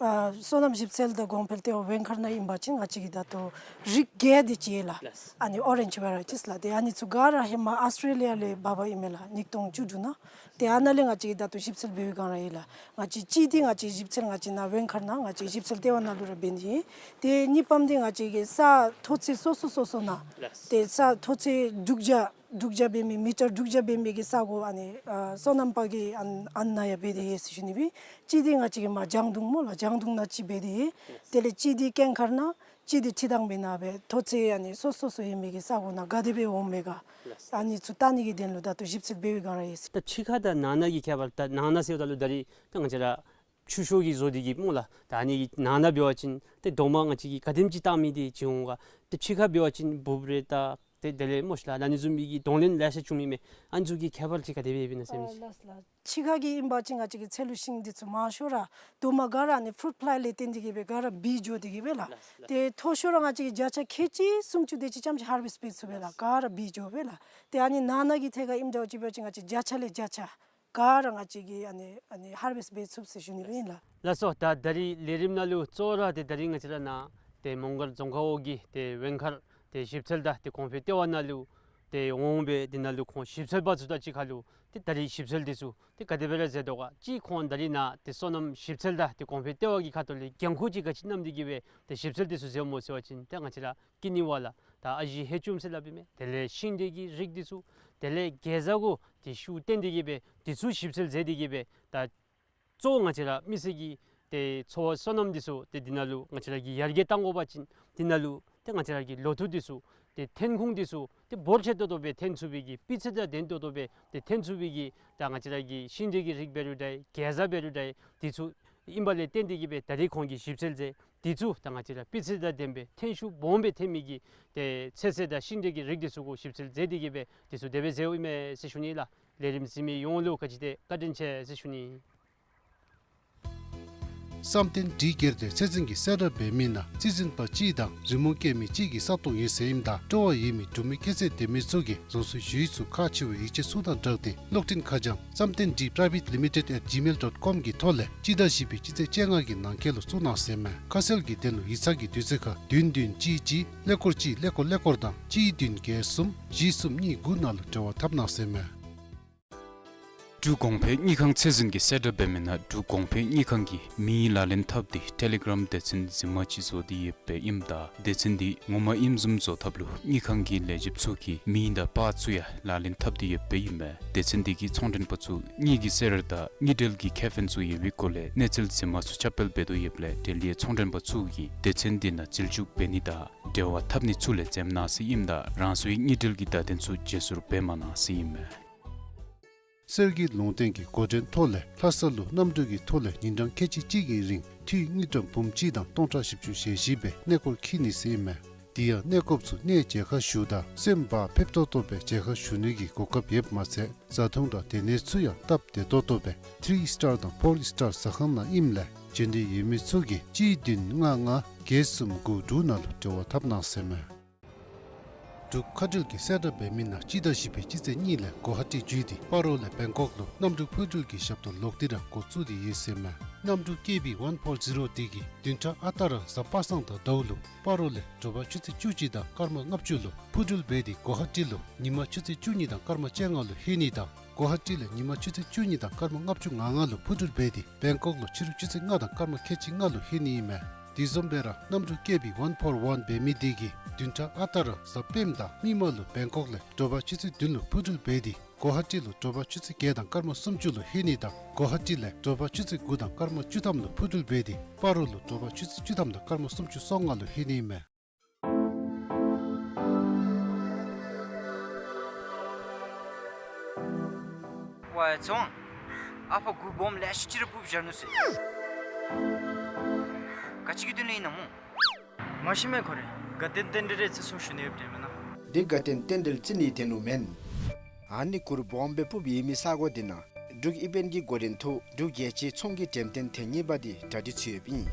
ཨ་སོ་ནམ་ཞིབ་འཚོལ་དང་གོང་འཕེལ་ལྟེ་བ་ཝེང་མཁར་ནང་ཨིན་པ་ཅིན་ང་བཅས་ཀྱིས་ད་ལྟོ་རིགས་བརྒྱད་དེ་ཅིག་ཡོད་ལགས། ཨ་ནི་orange varieties ལགས། ཏེ་ཨ་ནི་ཚུ་ག་ར་ཧེ་མ་ཨཱོས་ཊྲེ་ལི་ཡ་ལས་འབག་འབག་ཨིན་མས་ལགས། ཉིས་སྟོང་བཅུ་དྲུག་ནང་། ཏེ་ཨ་ནཱ་ལས་ང་བཅས་ཀྱིས་ད་ལྟོ་ཞིབ་འཚོལ་འབད་བའི་སྒང་ར་ཡོད་ལགས། ང་བཅས་གཅིག་འདི་ང་བཅས་ཞིབ་འཚོལ་ང་བཅས་ནཱ་ཝེང་མཁར་ནང་ང་བཅས་ཞིབ་འཚོལ་ལྟེ་བ་ནང་ལུ་ར་འབད་ནི་ཨིན། ཏེ་གཉིས་པམ་འདི་ང་བཅས་ཀྱིས་ས་མཐོ་ཚད་སོ་སོ་སོ་སོ་ནང་ཏེ་ས་མཐོ་ཚད་དྲུག་བརྒྱ་དྲུག་བརྒྱ་འབད་མི་མི་ཊར་དྲུག་བརྒྱ་འབད་མི་གི་ས་གོ་ཨ་ནི་ཨ་སོ་ནམ་པ་གི་ཨ་ཨ་ནཱ་ཡང་འབད་དེ་ཡོད་ཟེར་ཞུ་ནི་སྦེ། གཅིག་འདི་ང་བཅས་ཀྱིས་མར་ལྗང་དུང་སྨོ་ལགས། ལྗང་དུང་ནང་གཅིག་འབད་དེ་ཡོད། དེ་ལས་གཅིག་འདི་སྐྱེངས་མཁར་ནང་གཅིག་འདི་ཁྲི་དང་པའི་ནང་སྦེ་མཐོ་ཚད་ཨ་ནི་སོ་སོ་སོ་ཡོད་མི་གི་ས་གོ་ནང་ག་དེ་སྦེ་འོང་མས་ག། ཨ་ནི་ཚུ་བལྟ་ནི་གི་དོན་ལུ་ད་ལྟོ་ཞིབ་འཚོལ་འབད་བའི་སྒང་ར་ཡོད་ཟེར། ད་ཕྱི་ཁ་དང་ནང་ན་གི་ཁྱད་པར། ད་ནང་ན་ཟེརཝ་ད་ལུ་ད་རིས་ད་ང་བཅས་ར་ཆུ་ཤོག་གི་བཟོ་སྟེ་གི་སྨོ་ལགས། ད་ཨ་ནི་གི་ནང་ན་འབད་བ་ཅིན་ཏེ་རྡོག་མ་ང་བཅས་ཀྱིས་ག་དེམ་ཅིག་བཏགས་མི་འདི་ཅིག་འོང་ག། ཏེ་ཕྱི་ཁ་འབད་བ་ཅིན་འབུཔ་རེ་བཏགས་ཏེ་དེ་ལས་སྨོ་ཤིག་ལགས། ད་ཨ་ནི་བཟུམ་མའི་གི་གདོང་ལེན་ལེ་ཤ་བྱུང་མི་མས། ཨ་ནི་ཚུ་གི་ཁྱད་པར་ཅིག་ག་དེ་སྦེ་ཡོདཔ་ཨིན་ན་ཟེར་མི་ཅིག། ཨ་ལགས་ལགས། ཕྱི་ཁ་གི་ཨིན་པ་ཅིན་ང་བཅས་ཀྱི་ཚལ་ལུ་ཤིང་འདི་ཚུ་མང་ཤོས་ར་རྡོག་མ་ག་ར་ཨ་ནི་ཕུརུཊ་ཕླའི་ལས་བརྟེན་ཏེ་གི་སྦེ་ག་ར་བིད་འགྱོ་སྟེ་གི་སྦེ་ལགས། ལགས་ལགས། ཏེ་མཐོ་ཤོས་ར་ང་བཅས་ཀྱིས་བརྒྱ་ཆ་ཁལ་གཅིག་སུམ་ཅུ་དེ་ཅིག་ཙམ་ཅིག་ཧར་ཝེསཊ་འབད་ཚུགས་པས་ལགས། ལགས། ག་ར་བིད་འགྱོ་སྦེ་ལགས། ཏེ་ཨ་ནི་ནང་ན་གི་ཐད་ཁར་ཨིནམ་འདྲཝ་ཅིག་འབད་བ་ཅིན་ང་བཅས་བརྒྱ་ཆ་ལས་བརྒྱ་ཆ་ག་ར་ང་བཅས་ཀྱིས་ཨ་ནི་ཨ་ནི་ཧར་ཝེསཊ་འབད་ཚུགས་ཟེར་ཞུ་ནི་སྦེ་ཨིན་ལགས། ལགས་སོ། ད་ད་རིས་ལས་རིམ་ནང་ལུ་གཙོ་བོ་ར་ཏེ་ད་རིས་ང་བཅས་ར་ནཱ་ཏེ་མོང་སྒར་རྫོང་ཁག་འོག་གི་ཏེ་ཝེང་མཁར་ཏེ་ཞིབ་འཚོལ་དང་ཏེ་གོང་འཕེལ་ལྟེ་བ་ནང་ལུ་ཏེ་འོང་སྦེ་འདི་ནང་ལུ་ཁོང་ཞིབ་འཚོལ་པ་ཚུ་དང་གཅིག་ཁར་ལུ་ཏེ་ད་རིས་ཞིབ་འཚོལ་འདི་ཚུ་ཏེ་ག་དེ་སྦེ་ར་མཛད་དོ་ག། གཅིག་ཁོང་ད་རིས་ནཱ་ཏེ་སོ་ནམ་ཞིབ་འཚོལ་དང་ཏེ་གོང་འཕེལ་ལྟེ་བ་གི་ཁ་ཐུག་ལས་འགན་ཁུར་ཅིག་ག་ཅི་བསྣམས་ཏེ་གི་སྦེ་ཏེ་ཞིབ་འཚོལ་འདི་ཚུ་མཛདཔ་སྨོ་ཟེར་བ་ཅིན་ཏེ་ང་བཅས་ར་ཀི་ནི་ཝ་ལ་ད་ཨ་ཞེ་ཧེ་ཅུམ་ཟེར་སླབ་ཨིན་མས། དེ་ལས་ཤིང་འབྲས་ཀྱི་རིགས་འདི་ཚུ་དེ་ལས་གེ་ཛ་གུ་ཏེ་ཤུགས་བཏོན་ཏེ་གི་སྦེ་འདི་ཚུ་ཞིབ་འཚོལ་མཛད་དེ་གི་སྦེ་ད་གཙོ་བོ་ང་བཅས་ར་མི་སེར་གྱི་ཏེ་འཚོ་བ་སོ་ནམ་འདི་ཚུ་ཏེ་འདི་ནང་ལུ་ང་བཅས་ར་གིས་ཡར་རྒྱས་བཏང་དགོ་པ་ཅིན་འདི་ནང་ལུ་ཏེ་ང་བཅས་ར་གི་ལོ་ཐོག་འདི་ཚུ་ ཏེ་འཐོན་ཁུངས་འདི་ཚུ་ཏེ་འབོར་ཆེ་ཏོག་ཏོ་སྦེ་འཐོན་ཚུགས་པའི་གི་སྤུས་ཚད་དང་ལྡན་ཏོག་ཏོ་སྦེ་ཏེ་འཐོན་ཚུགས་པའི་གི་ད་ང་བཅས་ར་གི་ཤིང་འབྲས་ཀྱི་རིགས་འབད་རུང་འདྲ་གེ་ཛ་འབད་རུང་འདྲ་འདི་ཚུ་ཨིན་པ་ལས་བརྟེན་ཏེ་གིས་སྦེ་ད་རིས་ཁོང་གིས་ཞིབ་འཚོལ་མཛད། འདི་ཚུ་ད་ང་བཅས་ར་སྤུས་ཚད་དང་ལྡན་པའི་འཐོན་ཤུགས་སྦོམ་སྦེ་ཐོན་མི་གི་ཏེ་ཚོད་བསྲེ་དང་ཤིང་འབྲས་ཀྱི་རིགས་འདི་ཚུ་གུ་ཞིབ་འཚོལ་མཛད་དེ་གིས་སྦེ་འདི་ཚུ་དེ་སྦེ་མཛདཔ་ཨིན་མས་ཟེར་ཞུ་ནི་ལགས། ལས་རིམ་གཟིགས་མི་ཡོངས་ལུ་ག་ཅི་དེ་བཀའ་དྲིན་ཆེ་ཟེར་ཞུ་ནི། བསམ་གཏན་བྲིས་སྒེར་སྡེ་ཚད་འཛིན་གྱིས་གསལ་བསྒྲགས་འབད་མི་ནང་རྩིས་འཛིན་པ་གཅིག་དང་རི་མོ་བཀལ་མི་གཅིག་གི་ས་སྟོང་ཡོད་ཟེར་ཨིནམ་ད་སྤྲོ་བ་ཡོད་མི་འབྲུག་མི་ཁྱད་ཚད་ལྡན་མི་ཚུ་གིས་རང་སོའི་ཞུ་ཡིག་ཚུ་ཁག་ཆེ་བའི་ཡིག་ཆ་ཚུ་དང་སྦྲགས་ཏེ་གློག་འཕྲིན་ཁ་བྱང་བསམ་གཏན་བྲིས་private limited at gmail dot com གི་ཐོག་ལས་སྤྱི་ཟླ་བཞི་པའི་སྤྱི་ཚེས་བཅོ་ལྔ་གི་ནང་འཁོད་ལུ་བཙུགས་གནང་ཟེར་མས། ཁ་གསལ་གྱི་དོན་ལུ་ཡིག་ཚང་གི་དུས་ཚོད་ཁར་བདུན་བདུན་གཅིག་གཅིག་ཀླད་ཀོར་གཅིག་ཀླད་ཀོར་ཀླད་ཀོར་དང་གཅིག་བདུན་བརྒྱད་གསུམ་བཞི་གསུམ་གཉིས་དགུ་ནང་ལུ་འབྲེལ་བ་འཐབ་གནང་ཟེར་མས། འབྲུག་གོང་འཕེལ་དངུལ་ཁང་ཚད་འཛིན་གྱིས་གསལ་བསྒྲགས་འབད་མི་ནང་འབྲུག་གོང་འཕེལ་དངུལ་ཁང་གིས་མིང་ལག་ལེན་འཐབ་སྟེ་ཊེ་ལི་གྲམ་སྡེ་ཚན་རྫུན་མ་ཅིག་བཟོ་སྟེ་ཡོདཔ་ཨིནམ་ད་སྡེ་ཚན་འདི་ངོ་མ་ཨིནམ་བཟུམ་བཟོ་ཐབས་ལུ་དངུལ་ཁང་གི་ལས་བྱེདཔ་ཚུ་གི་མིང་དང་པར་ཚུ་ཡང་ལག་ལེན་འཐབ་སྟེ་ཡོདཔ་ཨིན་མས། སྡེ་ཚན་འདི་གིས་ཚོང་མགྲོན་པ་ཚུ་དངུལ་གྱི་གསེར་དང་དངུལ་འབྲེལ་གྱི་ཁེ་ཕན་ཚུ་ཡོད་པའི་སྐོར་ལས་གནས་ཚུལ་རྫུན་མ་ཚུ་ཁྱབ་སྤེལ་འབད་དོ་ཡོདཔ་ལས་འབྲེལ་ཡོད་ཚོང་མགྲོན་པ་ཚུ་གིས་སྡེ་ཚན་འདི་ནང་འཛུལ་ཞུགས་འབད་ནི་དང་འབྲེལ་བ་འཐབ་ནི་ཚུ་ལས་འཛེམ་གནང་ཟེར་ཨིནམ་ད་རང་སོའི་དངུལ་འབྲེལ་གྱི་བརྡ་དོན་ཚུ་བརྗེ་སོར་འབད་མ་གནང་ཟེར་ཨིན་མས། གསེར་གྱི་ལུང་བསྟན་གྱི་འགོ་འདྲེན་ཐོག་ལས་ལྷ་ས་ལུ་གནམ་གྲུ་གི་ཐོག་ལས་ཉིན་གྲངས་ཁལ་གཅིག་གཅིག་གི་རིང་འཐུས་དངུལ་ཀྲམ་འབུམ་གཅིག་དང་སྟོང་ཕྲག་བཞི་བཅུ་ཞེ་བཞི་སྦེ་གནས་སྐོར་འཁྱིད་ནི་ཟེར་ཨིན་མས། དེ་ཡང་གནས་སྐོརཔ་ཚུ་གནས་མཇལ་ཁ་ཞུཝ་ད་སེམས་བག་ཕེབས་ཏོག་ཏོ་སྦེ་མཇལ་ཁ་ཞུ་ནི་གི་གོ་སྐབས་ཡོདཔ་མ་ཚད་བཟའ་འཐུང་དང་སྡོད་གནས་ཚུ་ཡང་སྟབས་བདེ་ཏོག་ཏོ་སྦེ་ཐི་རི་སི་ཊར་དང་ཕོར་སི་ཊར་ཟ་ཁང་ནང་ཨིནམ་ལས་འབྱོན་འདོད་ཡོད་མི་ཚུ་གིས་གཅིག་བདུན་ལྔ་ལྔ་བརྒྱད་གསུམ་དགུ་དྲུག་ནང་ལུ་འབྲེལ་བ་འཐབ་གནང་ཟེར་མས། འབྲུག་མཁའ་འགྲུལ་གྱིས་གསལ་བསྒྲགས་འབད་མི་ནང་སྤྱི་ཟླ་བཞི་པའི་སྤྱི་ཚེས་གཉིས་ལས་གོ་ཧ་ཊི་བརྒྱུད་དེ་སྤ་རོ་ལས་བེང་ཀོག་ལུ་གནམ་གྲུ་འཕུར་འགྲུལ་གྱི་ཞབས་ཏོག་ལོག་སྟེ་ར་འགོ་བཙུགས་ཏེ་ཡོད་ཟེར་མས། གནམ་གྲུ་ཀེ་བི་ཝན་ཕོར་ཛི་རོ་འདི་གིས་བདུན་ཕྲག་ཨ་རྟག་ར་གཟའ་པ་སངས་དང་ཟླཝ་ལུ་སྤ་རོ་ལས་དྲོ་པ་ཆུ་ཚོད་བཅུ་གཅིག་དང་སྐར་མ་ལྔ་བཅུ་ལུ་འཕུར་འགྲུལ་འབད་དེ་གོ་ཧ་ཊི་ལུ་ཉིན་མ་ཆུ་ཚོད་བཅུ་གཉིས་དང་སྐར་མ་བཅོ་ལྔ་ལུ་ལྷོད་ནི་དང་གོ་ཧ་ཊི་ལས་ཉིན་མ་ཆུ་ཚོད་བཅུ་གཉིས་དང་སྐར་མ་ལྔ་བཅུ་ང་ལྔ་ལུ་འཕུར་འགྲུལ་འབད་དེ་བེང་ཀོག་ལུ་ཕྱི་རུ་ཆུ་ཚོད་ལྔ་དང་སྐར་མ་ཁལ་གཅིག་ལྔ་ལུ་ལྷོད་ནི་ཨིན་མས། དེ་བཟུམ་སྦེ་ར་གནམ་གྲུ་ཀེ་བི་ཝན་ཕོར་ཝན་འབད་མི་འདི་གིས་བདུན་ཕྲག་ཨ་རྟག་ར་གཟའ་སྤེནམ་དང་མིག་དམར་ལུ་བེང་ཀོག་ལས་དྲོ་པ་ཆུ་ཚོད་བདུན་ལུ་འཕུར་འགྲུལ་འབད་དེ་གོ་ཧ་ཊི་ལུ་དྲོ་པ་ཆུ་ཚོད་བརྒྱད་དང་སྐར་མ་སུམ་ཅུ་ལུ་ལྷོད་ནི་དང་གོ་ཧ་ཊི་ལས་དྲོ་པ་ཆུ་ཚོད་དགུ་དང་སྐར་མ་བཅུ་ཐམ་ལུ་འཕུར་འགྲུལ་འབད་དེ་སྤ་རོ་ལུ་དྲོ་པ་ཆུ་ཚོད་བཅུ་ཐམ་དང་སྐར་མ་སུམ་ཅུ་སོ་ལྔ་ལུ་ལྷོད་ནི་ཨིན་མས། ཝའེ་ཚོང་། ཨ་ཕ་གུར་སྦོམ་ལེ་ཤ་ཅིག་ར་སྤུབས་བཞག་ནུག་ཟེར། ག་ཅི་གི་དོན་ལུ་ཨིན་ན་སྨོ། མ་ཤེས་མས་ཁོ་རེ། དགའ་སྟོན་རྟེན་འབྲེལ་རེ་རྩི་སོང་ཞུ་ནི་ཡོདཔ་འདྲས་མེན་ན། འདི་དགའ་སྟོན་རྟེན་འབྲེལ་རྩི་ནིའི་དོན་ལུ་མེན། ཨ་ནི་གུར་སྦོམ་སྦེ་སྤུབས་ཡོད་མི་ས་གོ་འདི་ནང་འབྲུག་དབྱིན་བན་གྱི་འགོ་འདྲེན་ཐོག་འབྲུག་རྒྱལ་སྤྱིའི་ཚོང་གི་འགྲེམས་སྟོན་ཐེངས་གཉིས་པ་འདི་གྲ་སྒྲིག་ཚུད་ཡོདཔ་ཨིན།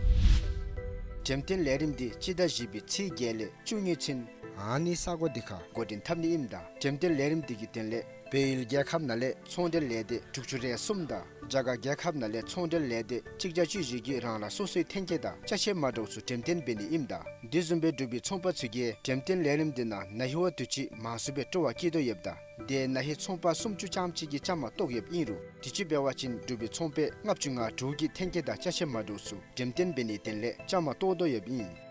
འགྲེམས་སྟོན་ལས་རིམ་འདི་སྤྱི་ཟླ་བཞི་པའི་ཚེས་བརྒྱད་ལས་བཅུ་གཉིས་ཚུན་ཨ་ནི་ས་གོ་འདི་ཁར་འགོ་འདྲེན་འཐབ་ནི་ཨིནམ་ད་འགྲེམས་སྟོན་ལས་རིམ་འདི་གི་དོན་ལས་བལ་ཡུལ་རྒྱལ་ཁབ་ནང་ལས་ཚོང་འབྲེལ་ལས་སྡེ་དྲུག་ཅུ་རེ་གསུམ་དང་རྒྱ་གར་རྒྱལ་ཁབ་ནང་ལས་ཚོང་འབྲེལ་ལས་སྡེ་གཅིག་བརྒྱ་བཅུ་བཞི་གིས་རང་རང་སོ་སོའི་ཐོན་སྐྱེད་དང་ཅ་ཆས་མ་འདྲཝ་ཚུ་འགྲེམས་སྟོན་འབད་ནི་ཨིནམ་ད་དེ་བཟུམ་སྦེ་འབྲུག་པའི་ཚོང་པ་ཚུ་གིས་འགྲེམས་སྟོན་ལས་རིམ་འདི་ནང་ན་ཧིང་བ་དུས་ཅི་མང་སུ་སྦེ་སྤྲོ་བ་བསྐྱེད་དོ་ཡོདཔ་ད་དེ་ན་ཧིང་ཚོང་པ་སུམ་ཅུ་ཙམ་ཅིག་གིས་བཅའ་མར་གཏོགས་ཡོདཔ་ཨིན་རུང་དུས་ཅི་འབད་བ་ཅིན་འབྲུག་པའི་ཚོང་པ་ལྔ་བཅུ་ང་དྲུག་གིས་ཐོན་སྐྱེད་དང་ཅ་ཆས་མ་འདྲཝ་ཚུ་འགྲེམས་སྟོན་འབད་ནིའི་དོན་ལས་བཅའ་མར་གཏོགས་དོ་ཡོདཔ་ཨིན།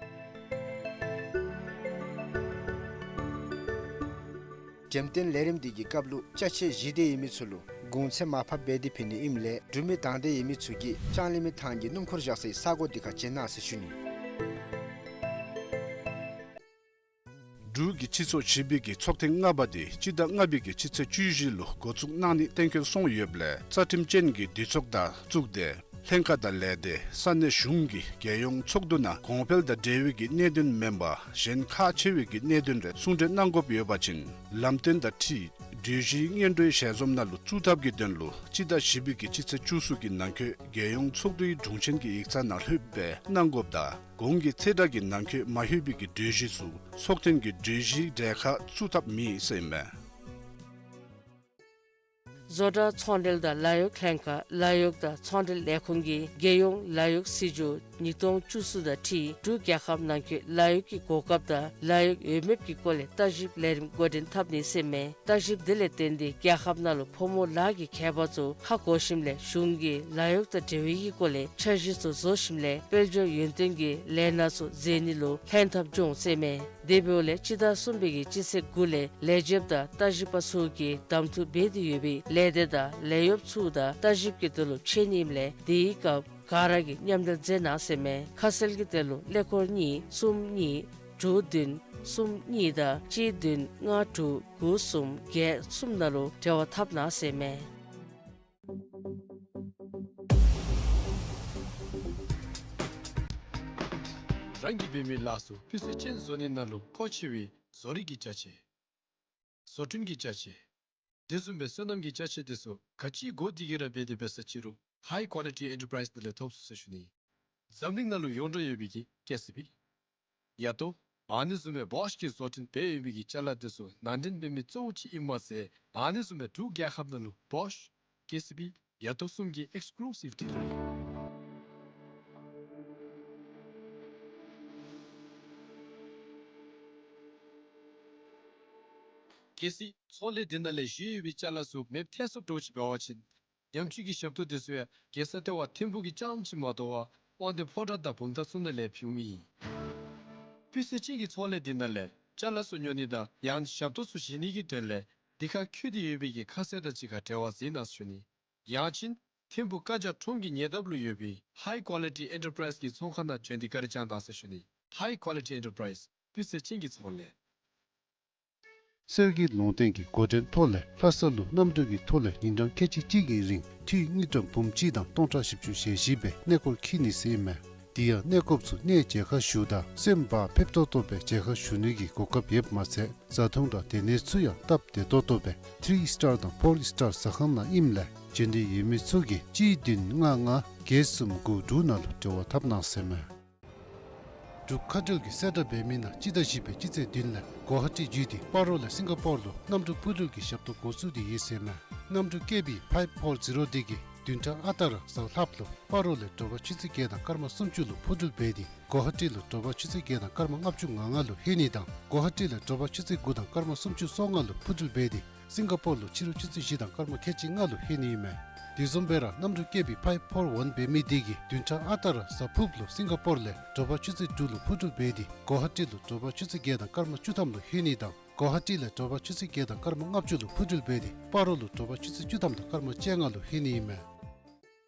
འགྲེམས་སྟོན་ལས་རིམ་འདི་གི་སྐབས་ལུ་ཅ་ཆས་བཞེས་འདོད་ཡོད་མི་ཚུ་ལུ་གོང་ཚད་མར་ཕབ་འབད་དེ་ཕུལ་ནི་ཨིནམ་ལས་འབྲུག་མི་དང་འདོད་ཡོད་མི་ཚུ་གིས་ལྕང་གླིང་མི་ཐང་གི་སྣུམ་འཁོར་བཞག་སའི་ས་གོ་འདི་ཁར་བྱོན་གནང་ཟེར་ཞུ་ནི། འབྲུག་གི་སྤྱི་ཚོགས་བཞི་པའི་གི་ཚོགས་ཐེངས་ལྔ་པ་འདི་སྤྱི་ཟླ་ལྔ་པའི་གི་སྤྱི་ཚེས་བཅུ་བཞི་ལུ་འགོ་བཙུགས་གནང་ནི་གཏན་འཁེལ་སོང་ཡོདཔ་ལས་རྩ་ཁྲིམས་ཅན་གྱི་འདུས་ཚོགས་དང་བཙུགས་ཏེ་ལྷན་ཁག་དང་ལས་སྡེ་ས་གནས་གཞུང་གི་རྒྱལ་ཡོངས་ཚོགས་འདུ་ནང་གོང་འཕེལ་དང་འབྲེལ་བའི་གི་གནད་དོན་མེན་པར་གཞན་ཁག་ཆེ་བའི་གི་གནད་དོན་རེ་གསུང་གྲོས་གནང་དགོཔ་ཡོད་པ་ཅིན་ལམ་སྟོན་དང་འཁྲིལ་གྲོས་གཞིའི་སྔོན་འགྲོའི་ཞལ་འཛོམས་ནང་ལུ་བཙུགས་ཐབས་ཀྱི་དོན་ལུ་སྤྱི་ཟླ་བཞི་པའི་གི་སྤྱི་ཚེས་བཅུ་གསུམ་གྱི་ནང་འཁོད་རྒྱལ་ཡོངས་ཚོགས་འདུའི་དྲུང་ཆེན་གྱི་ཡིག་ཚང་ནང་ལྷོདཔ་སྦེ་གནང་དགོཔ་དང་གོང་གི་ཚེས་གྲངས་ཀྱི་ནང་འཁོད་མ་ལྷོད་པའི་གི་གྲོས་གཞི་ཚུ་ཚོགས་ཐེངས་ཀྱི་གྲོས་གཞིའི་གྲལ་ཁར་བཙུགས་ཐབས་མེད་ཟེར་ཨིན་མས། བཟོ་གྲྭ་ཚོང་འབྲེལ་དང་ལཱ་གཡོག་ལྷན་ཁག་ལཱ་གཡོག་དང་ཚོང་འབྲེལ་ལས་ཁུངས་ཀྱིས་རྒྱལ་ཡོངས་ལཱ་གཡོག་སྲིད་བྱུས་ཉིས་སྟོང་བཅུ་གསུམ་དང་འཁྲིལ་འབྲུག་རྒྱལ་ཁབ་ནང་འཁོད་ལཱ་གཡོག་གི་གོ་སྐབས་དང་ལཱ་གཡོག་འོས་འབབ་ཀྱི་སྐོར་ལས་བརྟག་ཞིབ་ལས་རིམ་འགོ་འདྲེན་འཐབ་ནི་ཟེར་ཨིན་མས། བརྟག་ཞིབ་འདི་ལས་བརྟེན་ཏེ་རྒྱལ་ཁབ་ནང་ལུ་ཕོ་མོ་ལཱ་གི་ཁྱད་པར་ཚུ་ཧ་གོ་ཞིནམ་ལས་གཞུང་གིས་ལཱ་གཡོག་དང་འབྲེལ་བའི་གི་སྐོར་ལས་འཆར་གཞི་ཚུ་བཟོ་ཞིནམ་ལས་དཔལ་འབྱོར་ཡུན་བརྟན་གྱི་ལས་སྣ་ཚུ་མཛད་ནི་ལུ་ལྷན་ཐབས་འབྱུང་ཟེར་ཨིན་མས། དེ་འབདཝ་ལས་སྤྱི་ཟླ་གསུམ་པའི་གི་སྤྱི་ཚེས་དགུ་ལས་ལས་བྱེདཔ་དང་བརྟག་ཞིབ་པ་ཚུ་གིས་གདམ་འཐུ་འབད་དེ་ཡོད་པའི་ལས་སྡེ་དང་ལས་གཡོགཔ་ཚུ་དང་བརྟག་ཞིབ་ཀྱི་དོན་ལུ་ཕྱད་ནི་ཨིནམ་ལས་དེའི་སྐབས་ག་ར་གིས་མཉམ་འབྲེལ་མཛད་གནང་ཟེར་ཨིན་མས། ཁ་གསལ་གྱི་དོན་ལུ་ཀླད་ཀོར་གཉིས་གསུམ་གཉིས་དྲུག་བདུན་ གསུམ་གཉིས་དང་གཅིག་བདུན་ལྔ་དྲུག་དགུ་གསུམ་བརྒྱད་གསུམ་ནང་ལུ་འབྲེལ་བ་འཐབ་གནང་ཟེར་མས། རང་གིས་འབད་མི་ལཱ་ཚུ་སྤུས་ཚད་ཅན་བཟོ་ནི་ནང་ལུ་མཁོ་ཆེ་བའི་བཟོ་རིག་གི་ཅ་ཆས། བཟོ་སྐྲུན་གྱི་ཅ་ཆས། དེ་བཟུམ་སྦེ་སོ་ནམ་གྱི་ཅ་ཆས་དེ་ཚུ་ག་ཅི་དགོ་དེ་གིས་ར་འབད་དེ་འབད་ས་ཅིག་རུང་High Quality Enterprise ནང་ལས་ཐོབ་ཚུགས་ཟེར་ཞུ་ནི། འཛམ་གླིང་ནང་ལུ་ཡོངས་གྲགས་ཡོད་པའི་གི་ཀེ་སི་བི། ཡ་ཏོ། ཨ་ནི་བཟུམ་སྦེ་བོཤ་གིས་བཟོ་སྐྲུན་འབད་ཡོད་པའི་གི་ཅ་ལ་དེ་ཚུ་ནང་འདྲེན་འབད་མི་གཙོ་བོ་ཅིག་ཨིན་མས་ཟེར། ཨ་ནི་བཟུམ་སྦེ་འབྲུག་རྒྱལ་ཁབ་ནང་ལུ་བོཤ་ཀེ་སི་བི་ཡ་ཏོ་གསུམ་གྱི་ཨེགསི་ཀུ་ལུ་སིབ་ཊི་རེད། གལ་སྲིད་ཚོང་ལས་འདི་ནང་ལས་བཞེས་ཡོད་པའི་ཅ་ལ་ཚུ་མེདཔ་ཐལ་སོངམ་འདྲཝ་ཅིག་འབད་བ་ཅིན་ཉམས་བཅོས་ཀྱི་ཞབས་ཏོག་དེ་ཚུ་ཡང་རྒྱལ་ས་ལྟེ་བ་ཐིམ་ཕུག་གི་རྐྱངམ་ཅིག་མ་དོ་བར་དབང་འདུས་ཕོ་བྲང་དང་བུམ་ཐང་ཚུ་ནང་ལས་ཕུལ་མི་ཨིན། སྤུས་ཚད་ཅན་གྱི་ཚོང་ལས་འདི་ནང་ལས་ཅ་ལ་ཚུ་ཉོ་ནི་དང་ཡང་ཞབས་ཏོག་ཚུ་བཞེས་ནི་གི་དོན་ལས་འདི་ཁར་འཁོད་དེ་ཡོད་པའི་གི་ཁ་གསལ་དང་གཅིག་ཁར་འབྲེལ་བ་འཛིན་གནང་ཞུ་ནི། ཡང་ཅིན་ཐིམ་ཕུག་ཀ་ཇ་ཁྲོམ་གྱི་ཉེ་འདབས་ལུ་ཡོད་པའི་High Quality Enterprise གི་ཚོང་ཁང་ནང་བྱོན་ཏེ་བཀའ་དྲིན་བསྐྱང་གནང་ཟེར་ཞུ་ནི། High Quality Enterprise སྤུས་ཚད་ཅན་གྱི་ཚོང་ལས། གསེར་གྱི་ལུང་བསྟན་གྱི་འགོ་འདྲེན་ཐོག་ལས་ལྷ་ས་ལུ་གནམ་གྲུ་གི་ཐོག་ལས་ཉིན་གྲངས་ཁལ་གཅིག་གཅིག་གི་རིང་འཐུས་དངུལ་ཀྲམ་འབུམ་གཅིག་དང་སྟོང་ཕྲག་བཞི་བཅུ་ཞེ་བཞི་སྦེ་གནས་སྐོར་འཁྱིད་ནི་ཟེར་ཨིན་མས། དེ་ཡང་གནས་སྐོརཔ་ཚུ་གནས་མཇལ་ཁ་ཞུཝ་ད་སེམས་བག་ཕེབས་ཏོག་ཏོ་སྦེ་མཇལ་ཁ་ཞུ་ནི་གི་གོ་སྐབས་ཡོདཔ་མ་ཚད་བཟའ་འཐུང་དང་སྡོད་གནས་ཚུ་ཡང་སྟབས་བདེ་ཏོག་ཏོ་སྦེ་ཐི་རི་སི་ཊར་དང་ཕོར་སི་ཊར་ཟ་ཁང་ནང་ཨིནམ་ལས་བྱོན་འདོད་ཡོད་མི་ཚུ་གིས་གཅིག་བདུན་ལྔ་ལྔ་བརྒྱད་གསུམ་དགུ་དྲུག་ནང་ལུ་འབྲེལ་བ་འཐབ་གནང་ཟེར་ཨིན་མས། འབྲུག་མཁའ་འགྲུལ་གྱི་གསལ་བསྒྲགས་འབད་མི་ནང་སྤྱི་ཟླ་བཞི་པའི་སྤྱི་ཚེས་བདུན་ལས་གོ་ཧ་ཊི་བརྒྱུད་དེ་སྤ་རོ་ལས་སིང་ག་པོར་ལུ་གནམ་གྲུ་འཕུར་འགྲུལ་གྱི་ཞབས་ཏོག་འགོ་བཙུགས་ཏེ་ཡོད་ཟེར་ཨིན་མས། གནམ་གྲུ་ཀེ་བི་ཕའིབ་ཕོར་ཛི་རོ་འདི་གིས་བདུན་ཕྲག་ཨ་རྟག་ར་གཟའ་ལྷགཔ་ལུ་སྤ་རོ་ལས་དྲོ་པ་ཆུ་ཚོད་བརྒྱད་དང་སྐར་མ་སུམ་ཅུ་ལུ་འཕུར་འགྲུལ་འབད་དེ་གོ་ཧ་ཊི་ལུ་དྲོ་པ་ཆུ་ཚོད་བརྒྱད་དང་སྐར་མ་ལྔ་བཅུ་ང་ལྔ་ལུ་ལྷོད་ནི་དང་གོ་ཧ་ཊི་ལས་དྲོ་པ་ཆུ་ཚོད་དགུ་དང་སྐར་མ་སུམ་ཅུ་སོ་ལྔ་ལུ་འཕུར་འགྲུལ་འབད་དེ་སིང་ག་པོར་ལུ་ཕྱི་རུ་ཆུ་ཚོད་བཞི་དང་སྐར་མ་ཁལ་གཅིག་ལྔ་ལུ་ལྷོད་ནི་ཨིན་མས། དེ་བཟུམ་སྦེ་ར་གནམ་གྲུ་ཀེ་བི་ཕའིབ་ཕོར་ཝན་འབད་མི་འདི་གིས་བདུན་ཕྲག་ཨ་རྟག་ར་གཟའ་ཕུརཔ་ལུ་སིང་ག་པོར་ལས་དྲོ་པ་ཆུ་ཚོད་དྲུག་ལུ་འཕུར་འགྲུལ་འབད་དེ་གོ་ཧ་ཊི་ལུ་དྲོ་པ་ཆུ་ཚོད་བརྒྱད་དང་སྐར་མ་བཅུ་ཐམ་ལུ་ལྷོད་ནི་དང་གོ་ཧ་ཊི་ལས་དྲོ་པ་ཆུ་ཚོད་བརྒྱད་དང་སྐར་མ་ལྔ་བཅུ་ལུ་འཕུར་འགྲུལ་འབད་དེ་སྤ་རོ་ལུ་དྲོ་པ་ཆུ་ཚོད་བཅུ་ཐམ་དང་སྐར་མ་བཅོ་ལྔ་ལུ་ལྷོད་ནི་ཨིན་མས།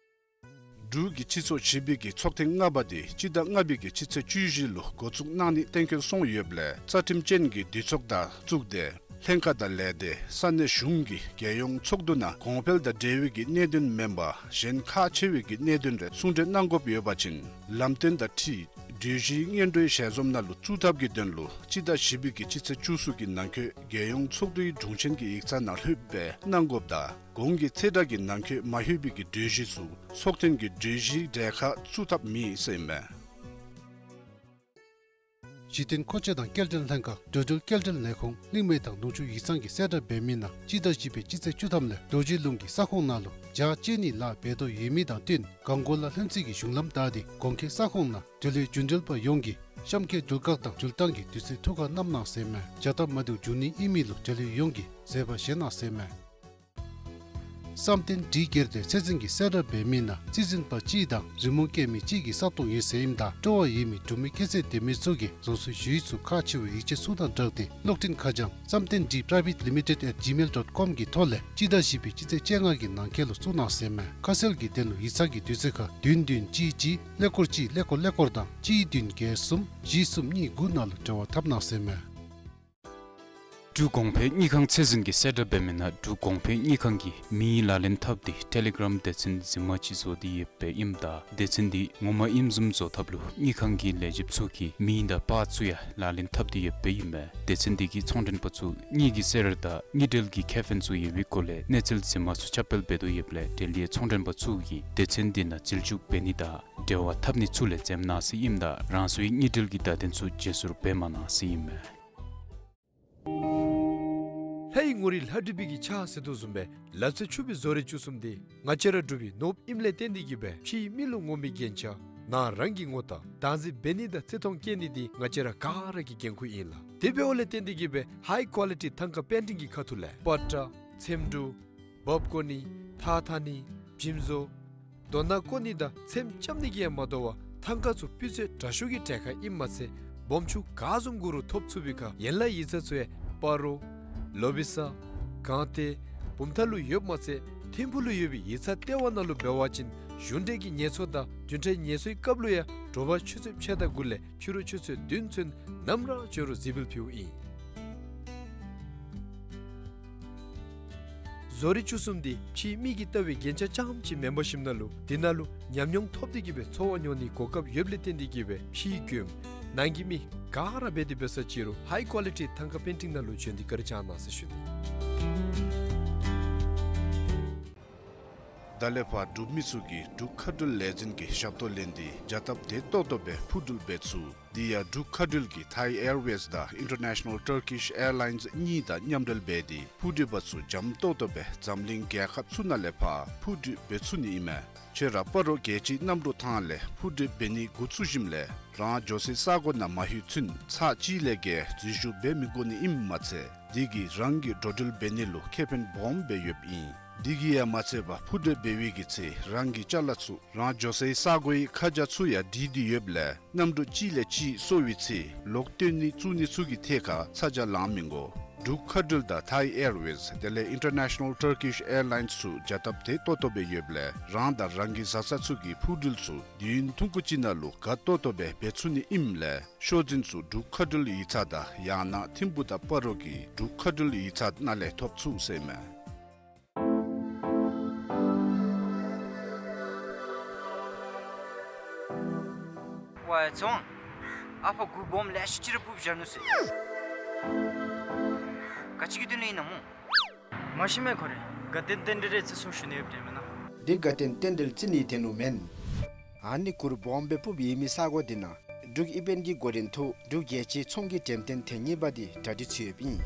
འབྲུག་གི་སྤྱི་ཚོགས་བཞི་པའི་གི་ཚོགས་ཐེངས་ལྔ་པ་དེ་སྤྱི་ཟླ་ལྔ་པའི་གི་སྤྱི་ཚེས་བཅུ་བཞི་ལུ་འགོ་བཙུགས་གནང་ནི་གཏན་འཁེལ་སོང་ཡོདཔ་ལས་རྩ་ཁྲིམས་ཅན་གྱི་འདུས་ཚོགས་དང་བཙུགས་ཏེ་ལྷན་ཁག་དང་ལས་སྡེ་ས་གནས་གཞུང་གི་རྒྱལ་ཡོངས་ཚོགས་འདུ་ནང་གོང་འཕེལ་དང་འབྲེལ་བའི་གི་གནད་དོན་མེན་པར་གཞན་ཁག་ཆེ་བའི་གི་གནད་དོན་རེ་གསུང་གྲོས་གནང་དགོཔ་ཡོད་པ་ཅིན་ལམ་སྟོན་དང་འཁྲིལ་གྲོས་གཞིའི་སྙན་སྒྲོན་ཞལ་འཛོམས་ནང་ལུ་བཙུགས་ཐབས་ཀྱི་དོན་ལུ་སྤྱི་ཟླ་བཞི་པའི་གི་སྤྱི་ཚེས་བཅུ་གསུམ་གྱི་ནང་འཁོད་རྒྱལ་ཡོངས་ཚོགས་འདུའི་དྲུང་ཆེན་གྱི་ཡིག་ཚང་ནང་ལྷོདཔ་སྦེ་གནང་དགོཔ་དང་གོང་གི་ཚེས་གྲངས་ཀྱི་ནང་འཁོད་མ་ལྷོད་པའི་གི་གྲོས་གཞི་ཚུ་ཚོགས་ཐེངས་ཀྱི་གྲོས་གཞིའི་གྲལ་ཁར་བཙུགས་ཐབས་མེད་ཟེར་ཨིན་མས། གཞི་རྟེན་མཁོ་ཆས་དང་སྐྱེལ་འདྲེན་ལྷན་ཁག་འགྲོ་འགྲུལ་སྐྱེལ་འདྲེན་ལས་ཁུངས་གླིང་མེ་ཐང་ནུབ་ཕྱོགས་ཡིག་ཚང་གིས་གསལ་བསྒྲགས་འབད་མི་ནང་སྤྱི་ཟླ་བཞི་པའི་སྤྱི་ཚེས་བཅུ་ཐམ་ལས་རྡོ་རྗེ་ལུང་གི་ས་ཁོངས་ནང་ལུ་ཇ་བཅད་ནིའི་ལཱ་འབད་དོ་ཡོད་མི་དང་བསྟུན་གངས་སྐོར་ལ་ལྷུན་རྩེ་གི་གཞུང་ལམ་བདའ་སྟེ་གོང་འཁོད་ས་ཁོངས་ནང་འབྲེལ་ཡོད་རྒྱུན་འགྲུལ་པ་ཡོངས་ཀྱིས་གཤམ་འཁོད་འགྲུལ་བཀག་དང་འགྲུལ་བཏང་གི་དུས་ཚོད་ཐུགས་ཁར་བསྣམ་གནང་ཟེར་ཨིན་མས། བྱ་སྟབས་མ་བདེཝ་འབྱུང་ནི་ཨིན་མི་ལུ་འབྲེལ་ཡོད་ཡོངས་ཀྱིས་བཟོད་པ་བཞེས་གནང་ཟེར་ཨིན་མས། བསམ་གཏན་སྒྲིལ་སྒེར་སྡེ་ཚད་འཛིན་གྱིས་གསལ་བསྒྲགས་འབད་མི་ནང་རྩིས་འཛིན་པ་གཅིག་དང་རི་མོ་བཀལ་མི་གཅིག་གི་ས་སྟོང་ཡོད་ཟེར་ཨིནམ་ད་སྤྲོ་བ་ཡོད་མི་འབྲུག་མི་སྐྱེས་ཚེ་འདི་མི་ཚུ་གིས་རང་སོའི་ཞུ་ཡིག་ཚུ་ཁག་ཆེ་བའི་ཡིག་ཆ་ཚུ་དང་སྦྲགས་ཏེ་གློག་འཕྲིན་ཁ་བྱང་བསམ་གཏན་སྒྲིལ་private limited at gmail dot com གི་ཐོག་ལས་སྤྱི་ཟླ་བཞི་པའི་སྤྱི་ཚེས་བཅོ་ལྔ་གི་ནང་འཁོད་ལུ་བཙུགས་གནང་ཟེར་ཨིན་མས། ཁ་གསལ་གྱི་དོན་ལུ་ཡིག་ཚང་གི་དུས་ཚོད་ཁར་བདུན་བདུན་གཅིག་གཅིག་ཀླད་ཀོར་གཅིག་ཀླད་ཀོར་ཀླད་ཀོར་དང་གཅིག་བདུན་བརྒྱད་གསུམ་བཞི་གསུམ་གཉིས་དགུ་ནང་ལུ་འབྲེལ་བ་འཐབ་གནང་ཟེར་ཨིན་མས། འབྲུག་གོང་འཕེལ་དངུལ་ཁང་ཚད་འཛིན་གྱིས་གསལ་བསྒྲགས་འབད་མི་ནང་འབྲུག་གོང་འཕེལ་དངུལ་ཁང་གིས་མིང་ལག་ལེན་འཐབ་སྟེ་ཊེ་ལི་གྲམ་སྡེ་ཚན་འཛིན་མ་ཅིག་བཟོ་སྟེ་ཡོདཔ་ཨིནམ་ད་སྡེ་ཚན་འདི་ངོ་མ་ཨིནམ་བཟུམ་བཟོ་ཐབས་ལུ་དངུལ་ཁང་གི་ལས་བྱེདཔ་ཚུ་གིས་མིང་དང་པར་ཚུ་ཡང་ལག་ལེན་འཐབ་སྟེ་ཡོདཔ་ཨིན་མས། སྡེ་ཚན་འདི་གིས་ཚོང་མགྲོན་པ་ཚུ་དངུལ་གྱི་གསེར་དང་དངུལ་འབྲེལ་གྱི་ཁེ་ཕན་ཚུ་ཡོད་པའི་སྐོར་ལས་གནས་ཚུལ་རྫུན་མ་ཚུ་ཁྱབ་སྤེལ་འབད་དོ་ཡོདཔ་ལས་འབྲེལ་ཡོད་ཚོང་མགྲོན་པ་ཚུ་གིས་སྡེ་ཚན་འདི་ནང་རྩིས་འཇོག་འབད་ནི་དང་འབྲེལ་བ་འཐབ་ནི་ཚུ་ལས་འཛེམ་གནང་ཟེར་ཨིནམ་ད་རང་སོའི་དངུལ་འབྲེལ་གྱི་བརྡ་དོན་ཚུ་བརྗེ་སོར་འབད་མ་གནང་ཟེར་ཨིན་མས། ལྷ་ཡི་ངོ་རིས་ལྷ་བྲིས་པའི་གི་ཕྱག་ཟེར་དོ་བཟུམ་སྦེ་ལག་རྩལ་ཕྱུག་པའི་བཟོ་རིག་བཅུ་གསུམ་འདི་ང་བཅས་ར་འབྲུག་པའི་ནོར་བུ་ཨིནམ་ལས་བརྟེན་ཏེ་གིས་སྦེ་ཕྱིའི་མི་ལུ་ངོམ་པའི་རྒྱན་ཆ་ནང་རང་གི་ངོ་རྟགས་བདག་འཛིན་འབད་ནི་དང་བརྩི་མཐོང་བསྐྱེད་ནི་འདི་ང་བཅས་ར་ག་ར་གི་འགན་ཁུར་ཨིན་ལགས། དེ་འབདཝ་ལས་བརྟེན་ཏེ་གིས་སྦེ་ཧའི་ཀོ་ལི་ཊི་ཐང་ཀ་པེན་ཊིང་གི་ཁ་ཐུག་ལས་པ་ཏྲ་ཚེམ་དྲུབ་འབག་བཀོ་ནི་ཐགས་འཐག་ནི་འཇིམ་བཟོ་རྡོ་སྣ་བརྐོ་ནི་དང་ཚེམ་རྐྱབ་ནི་གིས་ཡང་མ་དོ་བར་ཐང་ཀ་ཚུ་སྤུས་ཚད་དྲག་ཤོས་ཀྱི་གྲལ་ཁར་ཨིནམ་མ་ཚད་སྦོམ་ཆུང་ག་བཟུམ་དགོ་རུང་ཐོབ་ཚུགས་པའི་ཁར་ཡན་ལག་ཡིག་ཚང་ཚུ་ཡང་སྤ་རོ་ལོ་བི་ས་སྒང་སྟེང་བུམ་ཐང་ལུ་ཡོདཔ་མ་ཚད་ཐིམ་ཕུག་ལུ་ཡོད་པའི་ཡིག་ཚང་ལྟེ་བ་ནང་ལུ་འབད་བ་ཅིན་གཞུང་འབྲེལ་གྱི་ཉེས་ཚབས་དང་བདུན་ཕྲག་ཉེས་གསོག་གི་སྐབས་ལུ་ཡང་ དྲོ་པ་ཆུ་ཚོད་ཕྱེད་དང་དགུ་ལས་ཕྱི་རུ་ཆུ་ཚོད་བདུན་ཚུན་ནམ་ར་འབྱོན་རུང་གཟིགས་འབུལ་ཕུལཝ་ཨིན། བཟོ་རིག་བཅུ་གསུམ་འདི་ཕྱིའི་མིག་གིས་བལྟ་བའི་རྒྱན་ཆ་རྐྱངམ་ཅིག་མེན་པར་ཞིནམ་ལས་འདི་ནང་ལུ་ཉམས་མྱོང་ཐོབ་སྟེ་གི་སྦེ་འཚོ་བ་མྱོང་ནིའི་གོ་སྐབས་ཡོདཔ་ལས་བརྟེན་ཏེ་གི་སྦེ་ཕྱིའི་མགྱོནམ་ནང་གི་མི་ག་ར་འབད་དེ་འབད་ས་ཅིག་རུང་ཧའི་ཀོ་ལི་ཊི་ཐང་ཀ་པེན་ཊིང་ནང་ལུ་འབྱོན་ཏེ་བཀའ་དྲིན་བསྐྱང་གནང་ཟེར་ཞུ་ནི། ད་ལས་ཕར་འབྲུག་མི་ཚུ་གིས་འབྲུག་མཁའ་འགྲུལ་ལས་འཛིན་གྱི་ཞབས་ཏོག་ལེན་ཏེ་བྱ་སྟབས་བདེ་ཏོག་ཏོ་སྦེ་འཕུར་འགྲུལ་འབད་ཚུགས། དེ་ཡང་འབྲུག་མཁའ་འགྲུལ་གྱིས་ཐའི་ཨེར་ཝེསི་དང་ཨིན་ཊར་ནེ་ཤ་ནཱལ་ཊར་ཀིཤ་ཨེར་ལའིནསི་གཉིས་དང་མཉམ་འབྲེལ་འབད་དེ་འཕུར་འགྲུལ་པ་ཚུ་འཇམ་ཏོག་ཏོ་སྦེ་འཛམ་གླིང་རྒྱལ་ཁབ་ཚུ་ནང་ལས་ཕར་འཕུར་འགྲུལ་འབད་ཚུགས་ནི་ཨིན་མས། ཁྱོད་ར་སྤ་རོ་རྒྱལ་སྤྱིའི་གནམ་གྲུ་ཐང་ལས་འཕུར་འགྲུལ་འབད་ནི་འགོ་བཙུགས་ཞིནམ་ལས་རང་འགྱོ་སའི་ས་གོ་ནང་མ་ལྷོད་ཚུན་ཚར་གཅིག་ལས་བརྒལ་འཛུལ་ཞུགས་འབད་མི་དགོ་ནི་ཨིནམ་མ་ཚད་དེ་གིས་རང་གི་འགྲོ་འགྲུལ་འབད་ནི་ལུ་ཁེ་ཕན་སྦོམ་སྦེ་ཡོདཔ་ཨིན། དེ་གིས་ཡང་མ་ཚད་པར་འཕུར་འགྲུལ་འབད་བའི་གི་ཚེ་རང་གི་ཅ་ལ་ཚུ་རང་འགྱོ་སའི་ས་གོའི་ཁ་བྱང་ཚུ་ཡང་བྲིས་ཏེ་ཡོདཔ་ལས་གནམ་གྲུ་གཅིག་ལས་གཅིག་སོར་བའི་ཚེ་ལོག་སྟོན་ནི་བཙུགས་ནི་ཚུ་གི་ཐད་ཁར་ཚ་གྱང་ལང་མི་དགོ། འབྲུག་མཁའ་འགྲུལ་དང་ཐའི་ཨེར་ཝེསི་དེ་ལས་ཨིན་ཊར་ནེ་ཤ་ནཱལ་ཊར་ཀིཤ་ཨེར་ལའིནསི་ཚུ་བྱ་སྟབས་བདེ་ཏོག་ཏོ་སྦེ་ཡོདཔ་ལས་རང་དང་རང་གི་བཟའ་ཚང་ཚུ་གི་འཕུར་འགྲུལ་ཚུ་དུས་ཡུན་ཐུང་ཀུ་ཅིག་ནང་ལུ་དགའ་ཏོག་ཏོ་སྦེ་འབད་ཚུགས་ནི་ཨིནམ་ལས་ཤོག་འཛིན་ཚུ་འབྲུག་མཁའ་འགྲུལ་ཡིག་ཚང་དང་ཡང་ན་ཐིམ་ཕུག་དང་སྤ་རོ་གི་འབྲུག་མཁའ་འགྲུལ་ཡིག་ཚང་ནང་ལས་ཐོབ་ཚུགས་ཟེར་མས། ཝའེ་ཚོང་། ཨ་ཕ་གུ་སྦོམ་ལེ་ཤ་ཅིག་ར་སྤུབས་བཞག་ནུག་ཟེར། ག་ཅི་གི་དོན་ལས་ཨིན་ན་སྨོ། མ་ཤེས་མས། ཁོ་རའི་དགའ་སྟོན་རྟེན་འབྲེལ་རེ་བརྩི་སྲུང་ཞུ་ནི་ཡོདཔ་འདྲས་མེན་ན། འདི་དགའ་སྟོན་རྟེན་འབྲེལ་བརྩི་ནིའི་དོན་ལུ་མེན། ཨ་ནི་གུར་སྦོམ་སྦེ་སྤུབས་ཡོད་མི་ས་གོ་འདི་ནང་འབྲུག་ཨི་བེནཊ་གི་འགོ་འདྲེན་ཐོག་འབྲུག་རྒྱལ་སྤྱིའི་ཚོང་གི་འགྲེམས་སྟོན་ཐེངས་གཉིས་པ་འདི་གྲ་སྒྲིག་ཚུད་ཡོདཔ་ཨིན།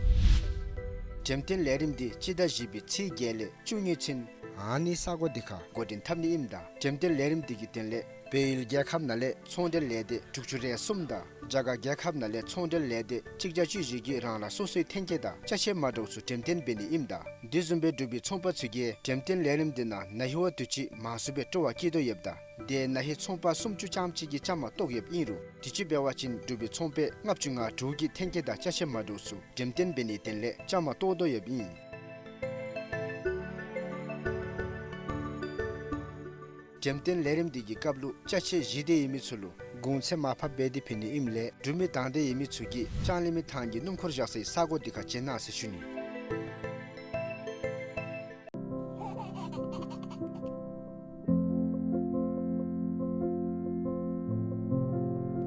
འགྲེམས་སྟོན་ལས་རིམ་འདི་སྤྱི་ཟླ་བཞི་པའི་ཚེས་བརྒྱད་ལས་བཅུ་གཉིས་ཚུན་ཨ་ནི་ས་གོ་འདི་ཁར་འགོ་འདྲེན་འཐབ་ནི་ཨིནམ་ད་འགྲེམས་སྟོན་ལས་རིམ་འདི་གི་དོན་ལས་བལ་ཡུལ་རྒྱལ་ཁབ་ནང་ལས་ཚོང་འབྲེལ་ལས་སྡེ་དྲུག་ཅུ་རེ་གསུམ་དང་རྒྱ་གར་རྒྱལ་ཁབ་ནང་ལས་ཚོང་འབྲེལ་ལས་སྡེ་གཅིག་བརྒྱ་བཅུ་བཞི་གིས་རང་རང་སོ་སོའི་ཐོན་སྐྱེད་དང་ཅ་ཆས་མ་འདྲཝ་ཚུ་འགྲེམས་སྟོན་འབད་ནི་ཨིནམ་ད་དེ་བཟུམ་སྦེ་འབྲུག་པའི་ཚོང་པ་ཚུ་གིས་འགྲེམས་སྟོན་ལས་རིམ་འདི་ནང་ན་ཧིང་བ་དུས་ཅི་མང་སུ་སྦེ་སྤྲོ་བ་བསྐྱེད་དོ་ཡོདཔ་ད་དེ་ན་ཧིང་ཚོང་པ་སུམ་ཅུ་ཙམ་ཅིག་གིས་བཅའ་མར་གཏོགས་ཡོདཔ་ཨིན་རུང་དུས་ཅི་འབད་བ་ཅིན་འབྲུག་པའི་ཚོང་པ་ལྔ་བཅུ་ང་དྲུག་གིས་ཐོན་སྐྱེད་དང་ཅ་ཆས་མ་འདྲཝ་ཚུ་འགྲེམས་སྟོན་འབད་ནིའི་དོན་ལས་བཅའ་མར་གཏོགས་དོ་ཡོདཔ་ཨིན། འགྲེམས་སྟོན་ལས་རིམ་འདི་གི་སྐབས་ལུ་ཅ་ཆས་བཞེས་འདོད་ཡོད་མི་ཚུ་ལུ་གོང་ཚད་མར་ཕབ་འབད་དེ་ཕུལ་ནི་ཨིནམ་ལས་འབྲུག་མི་དང་འདོད་ཡོད་མི་ཚུ་གིས་ལྕང་གླིང་མི་ཐང་གི་སྣུམ་འཁོར་བཞག་སའི་ས་གོ་འདི་ཁར་བྱོན་གནང་ཟེར་ཞུ་ནི།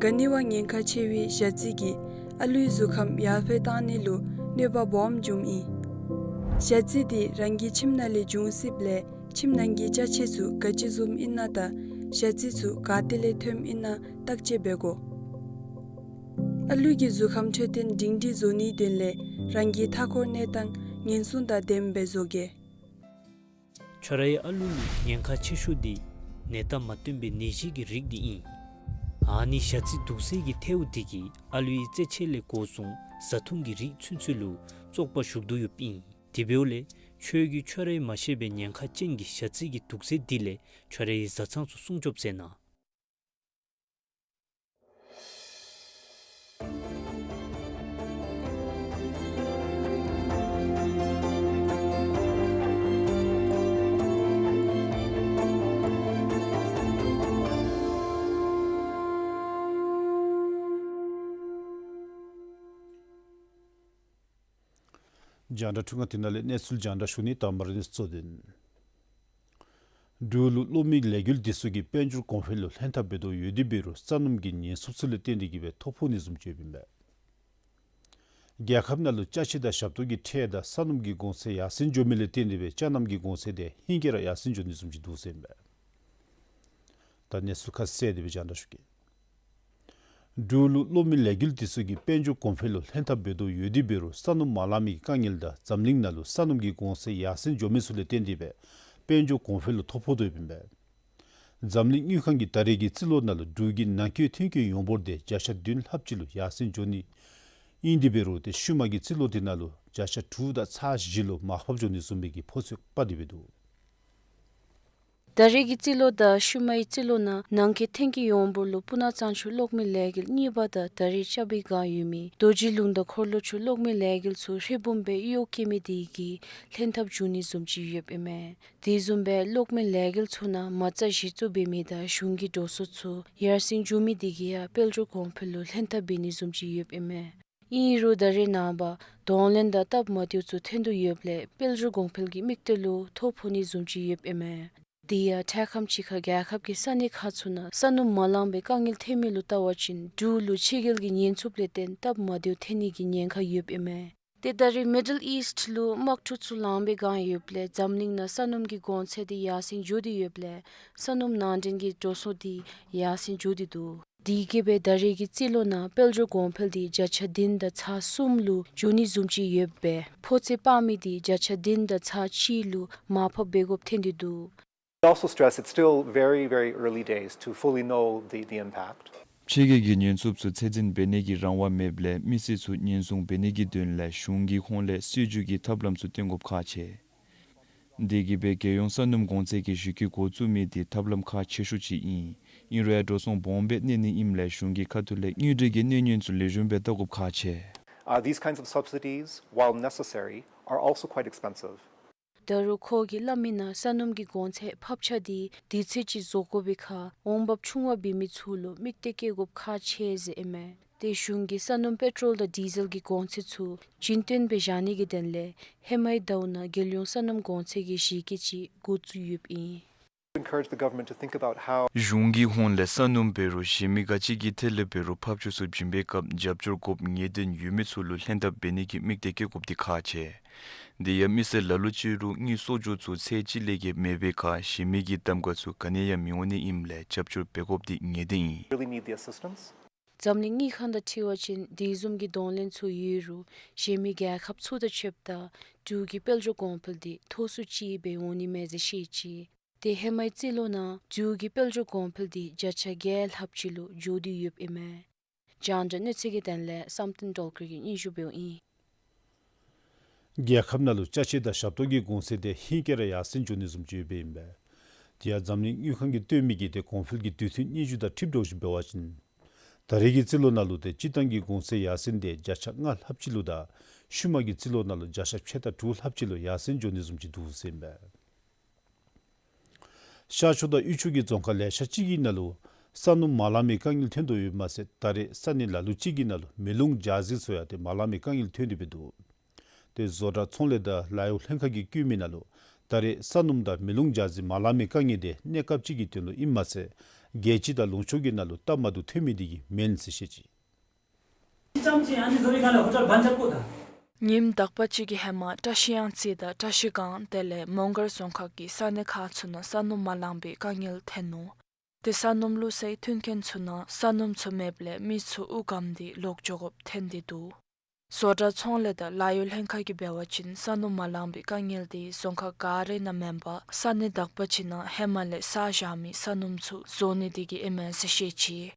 ག་ནི་བ་ཉེན་ཁ་ཆེ་བའི་ཞ་རྩི་གིས་ཨ་ལུའི་གཟུགས་ཁམས་ཡར་འཕེལ་བཏང་ནི་ལུ་གནོད་པ་སྦོམ་འབྱུངམ་ཨིན། ཞ་རྩི་འདི་རང་གི་ཁྱིམ་ནང་ལས་འབྱུང་སྲིདཔ་ལས་ཁྱིམ་ནང་གི་ཅ་ཆས་ཚུ་ག་ཅི་བཟུམ་ཨིན་ན་དང་ཞ་རྩི་ཚུ་ག་ཏེ་ལས་ཐོནམ་ཨིན་ན་བརྟག་དཔྱད་འབད་དགོ། ཨ་ལུ་གི་གཟུགས་ཁམས་འཕྲོད་བསྟེན་སྒྲིང་སྒྲིང་བཟོ་ནིའི་དོན་ལས་རང་གི་མཐའ་འཁོར་གནས་སྟངས་ཉེན་སྲུང་དང་ལྡནམ་སྦེ་བཟོ་གེ། ཁྱོད་རའི་ཨ་ལུ་ལུ་ཉེན་ཁ་ཆེ་ཤོས་འདི་ནད་རྟགས་མ་སྟོན་པའི་ནད་གཞི་གི་རིགས་འདི་ཨིན། ཨ་ནི་ཞ་རྩི་དུག་སེལ་གྱི་ཐལཝ་འདི་གིས་ཨ་ལུའི་རྩེད་ཆས་ལས་འགོ་བཟུང་བཟའ་འཐུང་གི་རིགས་ཚུན་ཚོད་ལུ་བཙོག་པ་ཞུགས་དོ་ཡོདཔ་ཨིན། དེ་འབདཝ་ལས་ཁྱོད་ཀྱིས་ཁྱོད་རའི་མ་ཤེས་པའི་ཉེན་ཁ་ཅན་གྱི་ཞ་རྩི་གི་དུག་སེལ་འདི་ལས་ཁྱོད་རའི་བཟའ་ཚང་ཚུ་སྲུང་སྐྱོབ་མཛད་གནང་། རྒྱང་བསྒྲགས་འཕྲུལ་ཁང་འདི་ནང་ལས་གནས་ཚུལ་རྒྱང་བསྒྲགས་ཞུ་ནི། དང་པ་ར་གནས་ཚུལ་གཙོ་དོན། འབྲུག་ལུ་གློག་མེའི་ལས་འགུལ་འདི་ཚུ་གིས་དཔལ་འབྱོར་གོང་འཕེལ་ལུ་ལྷན་ཐབས་འབད་དོ་ཡོད་དེ་འབད་རུང་ས་སྣུམ་གྱི་ཉེན་སྲུང་ཚུ་ལས་བརྟེན་ཏེ་གིས་སྦེ་ཐོ་ཕོག་ནི་བཟུམ་ཅིག་ཡོདཔ་ཨིན་པས། རྒྱལ་ཁབ་ནང་ལུ་ཅ་ཆས་དང་ཞབས་ཏོག་གི་ཁྲལ་དང་ས་སྣུམ་གྱི་གོང་ཚད་ཡར་སེང་འགྱོ་མི་ལས་བརྟེན་ཏེ་སྦེ་ཅ་སྣུམ་གྱི་གོང་ཚད་དེ་ཧེང་སྐལ་ར་ཡར་སེང་འགྱོ་ནི་བཟུམ་ཅིག་འདུག་ཟེར་ཨིན་པས། ད་གནས་ཚུལ་ཁ་གསལ་དེ་སྦེ་རྒྱང་བསྒྲགས་ཞུ་གེ། འབྲུག་ལུ་གློག་མེའི་ལས་འགུལ་འདི་ཚུ་གིས་དཔལ་འབྱོར་གོང་འཕེལ་ལུ་ལྷན་ཐབས་འབད་དོ་ཡོད་དེ་འབད་རུང་ས་སྣུམ་མ་ལང་མི་གི་དཀའ་ངལ་དང་འཛམ་གླིང་ནང་ལུ་ས་སྣུམ་གྱི་གོང་ཚད་ཡར་སེང་འགྱོ་མི་ཚུ་ལས་བརྟེན་ཏེ་སྦེ་དཔལ་འབྱོར་གོང་འཕེལ་ལུ་ཐོ་ཕོག་དོ་ཡོདཔ་ཨིན་པས། འཛམ་གླིང་དངུལ་ཁང་གིས་ད་རེས་ཀྱི་རྩིས་ལོ་ནང་ལུ་འབྲུག་གི་ནང་འཁོད་ཐོན་སྐྱེད་ཡོངས་འབོར་དེ་བརྒྱ་ཆ་བདུན་ལྷགཔ་ཅིག་ལུ་ཡར་སེང་འགྱོ་ནི་ཨིན་དེ་འབད་རུང་ཏེ་ཤུལ་མ་གི་རྩིས་ལོ་དེ་ནང་ལུ་བརྒྱ་ཆ་དྲུག་དང་ཚག་བཞི་ལུ་མར་ཕབ་འགྱོ་ནི་བཟུམ་མའི་གི་ཕོ་ཚོད་དཔག་སྟེ་སྦེ་འདུག། ད་རེས་ཀྱི་རྩིས་ལོ་དང་ཤུལ་མའི་རྩིས་ལོ་ནང་ནང་འཁོད་ཐེངས་ཀྱི་ཡོངས་འབོར་ལུ་སྤུ་ན་གཙང་ཆུ་གློག་མེ་ལས་འགུལ་གཉིས་པ་དང་ད་རེས་རྐྱབ་པའི་བསྒང་ཡོད་མི་རྡོ་རྗེ་ལུང་དང་འཁོར་ལོ་ཆུ་གློག་མེ་ལས་འགུལ་ཚུ་ཧྲིལ་བུམ་སྦེ་གཡོག་བཀོལ་མི་དེ་གིས་ལྷན་ཐབས་འབྱུང་ནི་བཟུམ་ཅིག་ཡོདཔ་ཨིན་མས། དེ་བཟུམ་སྦེ་གློག་མེ་ལས་འགུལ་ཚུ་ནང་མ་རྩ་གཞི་བཙུགས་འབད་མི་དང་གཞུང་གི་འགྲོ་སོང་ཚུ་ཡར་སེང་འགྱོ་མི་དེ་གིས་ཡང་དཔལ་འབྱོར་གོང་འཕེལ་ལུ་ལྷན་ཐབས་འབད་ནི་བཟུམ་ཅིག་ཡོདཔ་ཨིན་མས། ཨིན་རུང་ད་རེས་ནངས་པ་གདོང་ལེན་དང་སྟབས་མ་བདེཝ་ཚུ་ཐོན་དོ་ཡོདཔ་ལས་དཔལ་འབྱོར་གོང་འཕེལ་གྱི་དམིགས་གཏད་ལུ་ཐོ་ཕོག་ནི་བཟུམ་ཅིག་ཡོདཔ་ཨིན་མས། དེ་ཡང་འཕྲལ་ཁམས་ཅིག་ཁར་རྒྱལ་ཁབ་ཀྱི་ས་གནས་ཁག་ཚུ་ནང་ས་སྣུམ་མ་ལང་པའི་དཀའ་ངལ་ཐོན་མི་ལུ་བལྟ་བ་ཅིན་འབྲུག་ལུ་ཕྱི་རྒྱལ་གྱི་ཉེན་ཚབས་ལས་བརྟེན་སྟབས་མ་བདེཝ་ཐོན་ནི་གི་ཉེན་ཁ་ཡོདཔ་ཨིན་མས། ཏེ་ད་རེས་མི་ཌལ་ཨིསཊ་ལུ་དམག་འཁྲུག་ཚུ་ལང་པའི་བསྒང་ཡོདཔ་ལས་འཛམ་གླིང་ནང་ས་སྣུམ་གྱི་གོང་ཚད་དེ་ཡར་སེང་འགྱོ་སྟེ་ཡོདཔ་ལས་ས་སྣུམ་ནང་འདྲེན་གྱི་འགྲོ་སོང་དེ་ཡར་སེང་འགྱོ་སྟེ་འདུག། དེ་གིས་སྦེ་ད་རེས་ཀྱི་རྩིས་ལོ་ནང་དཔལ་འབྱོར་གོང་འཕེལ་དེ་བརྒྱ་ཆ་བདུན་དང་ཚག་གསུམ་ལུ་འགྱོ་ནི་བཟུམ་ཅིག་ཡོདཔ་སྦེ་ཕོ་ཚོད་སྤར་མི་དེ་བརྒྱ་ཆ་བདུན་དང་ཚག་གཅིག་ལུ་མར་ཕབ་འབད་དགོཔ་ཐོན་ཏེ་འདུག། It also stressed it's still very, very early days to fully know the, the impact. ཕྱི་རྒྱལ་གྱི་ཉེན་ཚབས་ཚུ་ཚད་འཛིན་འབད་ནི་གི་རང་དབང་མེདཔ་ལས་མི་སེར་ཚུ་ཉེན་སྲུང་འབད་ནི་གི་དོན་ལས་གཞུང་གི་ཧོངས་ལས་སྲིད་བྱུས་ཀྱི་ཐབས་ལམ་ཚུ་བཏོན་དགོཔ་ཁག་ཆེ། དེ་གིས་སྦེ་རྒྱལ་ཡོངས་ས་སྣུམ་གོང་ཚད་ཀྱི་གཞི་བཀོད་འགོ་བཙུགས་མི་དེ་ཐབས་ལམ་ཁག་ཆེ་ཤོས་ཅིག་ཨིན། ཨིན་རུང་ཡང་འགྲོ་སོང་སྦོམ་སྦེ་གནས་ནི་ཨིནམ་ལས་གཞུང་གི་ཁ་ཐུག་ལས་དངུལ་འབྲེལ་གྱི་སྣོན་སྐྱོན་ཚུ་ལེགས་ཤོམ་སྦེ་བལྟ་དགོཔ་ཁག་ཆེ། Uh, these kinds of subsidies, while necessary, are also quite expensive. ད་རུང་ཁོ་གིས་སླབ་མིའི་ནང་ས་སྣུམ་གྱི་གོང་ཚད་ཕབ་ཆག་དེ་དུས་ཚོད་ཅིག་བཟོ་དགོ་པའི་ཁར་འོང་འབབ་ཆུང་བ་འབད་མི་ཚུ་ལུ་དམིགས་གཏད་བསྐྱེད་དགོཔ་ཁག་ཆེ་ཟེར་ཨིན་མས། ཏེ་གཞུང་གིས་ས་སྣུམ་པེ་ཊོལ་དང་ཌི་ཟེལ་གྱི་གོང་ཚད་ཚུ་རྒྱུན་གཏན་སྦེ་བཞག་ནི་གི་དོན་ལས་ཧེ་མའི་ཟླཝ་ནང་རྒྱལ་ཡོངས་ས་སྣུམ་གོང་ཚད་ཀྱི་གཞི་བཀོད་ཅིག་འགོ་བཙུགས་ཡོདཔ་ཨིན། Encourage the government to think about how གཞུང་གི་ཧོངས་ལས་ས་སྣུམ་འབད་རུང་གཞན་མི་ག་ཅི་གི་ཐད་ལས་འབད་རུང་འཕར་སྐྱོད་ཚུ་བྱིན་པའི་སྐབས་རྒྱབ་སྐྱོར་དགོཔ་ངེས་བདེན་ཡོད་མི་ཚུ་ལུ་ལྷན་ཐབས་འབད་ནི་གི་དམིགས་གཏད་བསྐྱེད་དགོཔ་དེ་ཁག་ཆེ། དེ་ཡང་མི་སེར་ལ་ལུ་ཅིག་རུང་དངུལ་གསོག་འཇོག་ཚུ་ཚད་ཅིག་ལས་བརྒལ་མེད་པའི་ཁར་གཞན་མི་གི་གདམ་ཁ་ཚུ་ག་ནི་ཡང་མི་འོང་ནི་ཨིནམ་ལས་རྒྱབ་སྐྱོར་འབད་དགོཔ་དེ་ངེས་བདེན་ཨིན། Really need the assistance. འཛམ་གླིང་དངུལ་ཁང་དང་འཁྲིལ་བ་ཅིན་དེ་བཟུམ་གྱི་གདོང་ལེན་ཚུ་ཡོད་རུང་གཞན་མི་རྒྱལ་ཁབ་ཚུ་དང་ཕྱདཔ་ད་འབྲུག་གི་དཔལ་འབྱོར་གོང་འཕེལ་དེ་མཐོ་སུ་ཅིག་སྦེ་འོང་ནི་མས་ཟེར་བཤད་ཅི། ཏེ་ཧེ་མའི་རྩིས་ལོ་ནང་འབྲུག་གི་དཔལ་འབྱོར་གོང་འཕེལ་དེ་བརྒྱ་ཆ་བརྒྱད་ལྷགཔ་ཅིག་ལུ་འགྱོ་སྟེ་ཡོདཔ་ཨིན་མས། རྒྱང་བསྒྲགས་གནས་ཚུལ་གྱི་དོན་ལས་བསམ་གཏན་སྒྲོལ་དཀར་གྱིས་སྙན་ཞུ་འབདཝ་ཨིན། རྒྱལ་ཁབ་ནང་ལུ་ཅ་ཆས་དང་ཞབས་ཏོག་གི་གོང་ཚད་དེ་ཧིང་སྐལ་ར་ཡར་སེང་འགྱོ་ནི་བཟུམ་ཅིག་ཡོདཔ་ཨིན་པས། དེ་ཡང་འཛམ་གླིང་དངུལ་ཁང་གིས་སྟོན་མི་གི་ཏེ་གོང་འཕེལ་གྱི་དུས་ཚོད་སྙན་ཞུ་དང་འཁྲིལཝ་ད་ཅིག་འབད་བ་ཅིན་ད་རེས་ཀྱི་རྩིས་ལོ་ནང་ལུ་ཏེ་སྤྱིར་བཏང་གི་གོང་ཚད་ཡར་སེང་དེ་བརྒྱ་ཆ་ལྔ་ལྷགཔ་ཅིག་ལུ་དང་ཤུལ་མ་གི་རྩིས་ལོ་ནང་ལུ་བརྒྱ་ཆ་ཕྱེད་དང་དྲུག་ལྷགཔ་ཅིག་ལུ་ཡར་སེང་འགྱོ་ནི་བཟུམ་ཅིག་འདུག་ཟེར་ཨིན་པས། ཤར་ཕྱོགས་དང་དབུས་ཕྱོགས་ཀྱི་རྫོང་ཁག་ལེ་ཤ་ཅིག་གི་ནང་ལུ་ས་སྣུམ་མ་ལང་མི་དཀའ་ངལ་ཐོན་དོ་ཡོདཔ་མ་ཚད་ད་རེས་ས་གནས་ལ་ལུ་ཅིག་གི་ནང་ལུ་མེ་རླུང་ཇ་རྩི་ཚུ་ཡང་ཏེ་མ་ལང་མི་དཀའ་ངལ་ཐོན་ཏེ་འབད་འདུག། ཏེ་བཟོ་གྲྭ་ཚོང་ལས་དང་ལཱ་གཡོག་ལྷན་ཁག་གིས་བཀོད་མི་ནང་ལུ་ད་རེས་ས་སྣུམ་དང་མེ་རླུང་ཇ་རྩི་མ་ལང་མི་དཀའ་ངལ་དེ་གནས་སྐབས་ཅིག་གི་དོན་ལུ་ཨིནམ་མ་ཚད་རྒྱལ་སྤྱི་དང་ལུང་ཕྱོགས་ཀྱི་ནང་ལུ་སྟབས་མ་བདེཝ་ཐོན་མི་དེ་གིས་མེན་ཟེར་བཤད་ཅི། ཉིནམ་དག་པ་ཅིག་གི་ཧེ་མ་བཀྲ་ཤིས་གཡང་རྩེ་དང་བཀྲ་ཤིས་སྒང་དེ་ལས་མོང་སྒར་རྫོང་ཁག་གི་ས་གནས་ཁག་ཚུ་ནང་ས་སྣུམ་མ་ལང་པའི་དཀའ་ངལ་ཐོན་ནུག། ཏེ་ས་སྣུམ་བླུགས་སའི་མཐུན་རྐྱེན་ཚུ་ནང་ས་སྣུམ་ཚུ་མེདཔ་ལས་མི་ཚུ་དབུགས་སྒམ་སྟེ་ལོག་འགྱོ་དགོཔ་ཐོན་ཏེ་འདུག། བཟོ་གྲྭ་ཚོང་ལས་དང་ལཱ་གཡོག་ལྷན་ཁག་གིས་འབད་བ་ཅིན་ས་སྣུམ་མ་ལང་པའི་དཀའ་ངལ་དེ་རྫོང་ཁག་ག་ར་ནང་མེན་པར་ས་གནས་དག་པ་ཅིག་ནང་ཧེ་མ་ལས་བསགས་བཞག་མི་ས་སྣུམ་ཚུ་བཟོ་ནི་དེ་གིས་ཨིན་མས་ཟེར་བཤད་ཅི།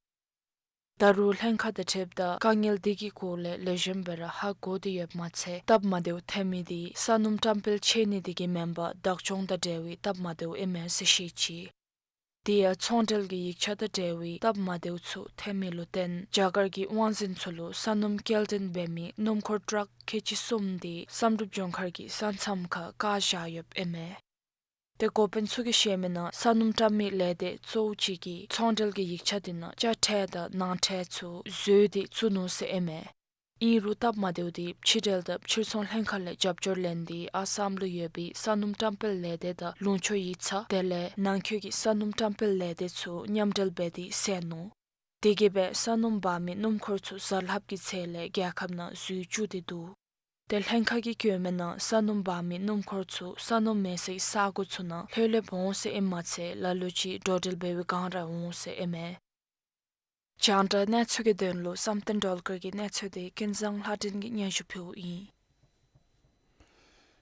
ད་རུང་ལྷན་ཁག་དང་འཁྲིལཝ་ད་དཀའ་ངལ་དེ་གི་སྐོར་ལས་ལེགས་ཤོམ་སྦེ་ར་ཧ་གོ་སྟེ་ཡོདཔ་མ་ཚད་སྟབས་མ་བདེཝ་ཐོན་མི་དེ་ས་སྣུམ་བཀྲམ་སྤེལ་ཆེ་ནི་དེ་གིས་མེན་པར་བདག་སྐྱོང་དང་འབྲེལ་བའི་སྟབས་མ་བདེཝ་ཨིན་མས་ཟེར་བཤད་ཅི། དེ་ཡང་ཚོང་འབྲེལ་གྱི་ཡིག་ཆ་དང་འབྲེལ་བའི་སྟབས་མ་བདེཝ་ཚུ་ཐོན་མི་ལུ་བརྟེན་རྒྱ་གར་གྱི་དབང་འཛིན་ཚུ་ལུ་ས་སྣུམ་སྐྱེལ་འདྲེན་འབད་མི་སྣུམ་འཁོར་ཊཱག་ཁལ་གཅིག་གསུམ་དེ་བསམ་གྲུབ་ལྗོངས་མཁར་གྱི་ས་མཚམས་ཁར་བཀག་བཞག་ཡོདཔ་ཨིན་མས། ཏེ་འགོ་དཔོན་ཚུ་གིས་བཤད་མིའི་ནང་ས་སྣུམ་བཀྲམ་མི་ལས་སྡེ་གཙོ་བོ་ཅིག་གིས་ཚོང་འབྲེལ་གྱི་ཡིག་ཆ་དེ་ནང་དཔྱ་ཁྲལ་དང་ནང་ཁྲལ་ཚུ་བཟོ་སྟེ་བཙུགས་ནུག་ཟེར་ཨིན་མས། ཨིན་རུང་སྟབས་མ་བདེཝ་དེ་ཕྱི་འབྲེལ་དང་ཕྱིར་ཚོང་ལྷན་ཁག་ལས་རྒྱབ་སྐྱོར་ལེན་ཏེ་ཨ་སམ་ལུ་ཡོད་པའི་ས་སྣུམ་བཀྲམ་སྤེལ་ལས་སྡེ་དང་ལུང་ཕྱོགས་ཡིག་ཚང་དེ་ལས་ནང་འཁོད་ཀྱི་ས་སྣུམ་བཀྲམ་སྤེལ་ལས་སྡེ་ཚུ་མཉམ་འབྲེལ་འབད་དེ་བསལ་ནུག། དེ་གིས་སྦེ་ས་སྣུམ་འབག་མི་སྣུམ་འཁོར་ཚུ་གཟའ་ལྷགཔ་གི་ཚེས་ལས་རྒྱལ་ཁབ་ནང་འཛུལ་བཅུག་སྟེ་འདུག། ཏེ་ལྷན་ཁག་གིས་བཀོད་མིའི་ནང་ས་སྣུམ་འབག་མི་སྣུམ་འཁོར་ཚུ་ས་སྣུམ་མེད་སའི་ས་གོ་ཚུ་ནང་ལྷོད་ལྷོདཔ་འོང་ཟེར་ཨིནམ་མ་ཚད་ལ་ལུ་ཅིག་འགྲོ་འགྲུལ་འབད་བའི་བསྒང་ར་འོང་ཟེར་ཨིན་མས། རྒྱང་བསྒྲགས་གནས་ཚུལ་གྱི་དོན་ལུ་བསམ་གཏན་སྒྲོལ་དཀར་གྱི་གནས་ཚུལ་དེ་ཀུན་བཟང་ལྷ་སྒྲོན་གྱིས་སྙན་ཞུ་ཕུལཝ་ཨིན།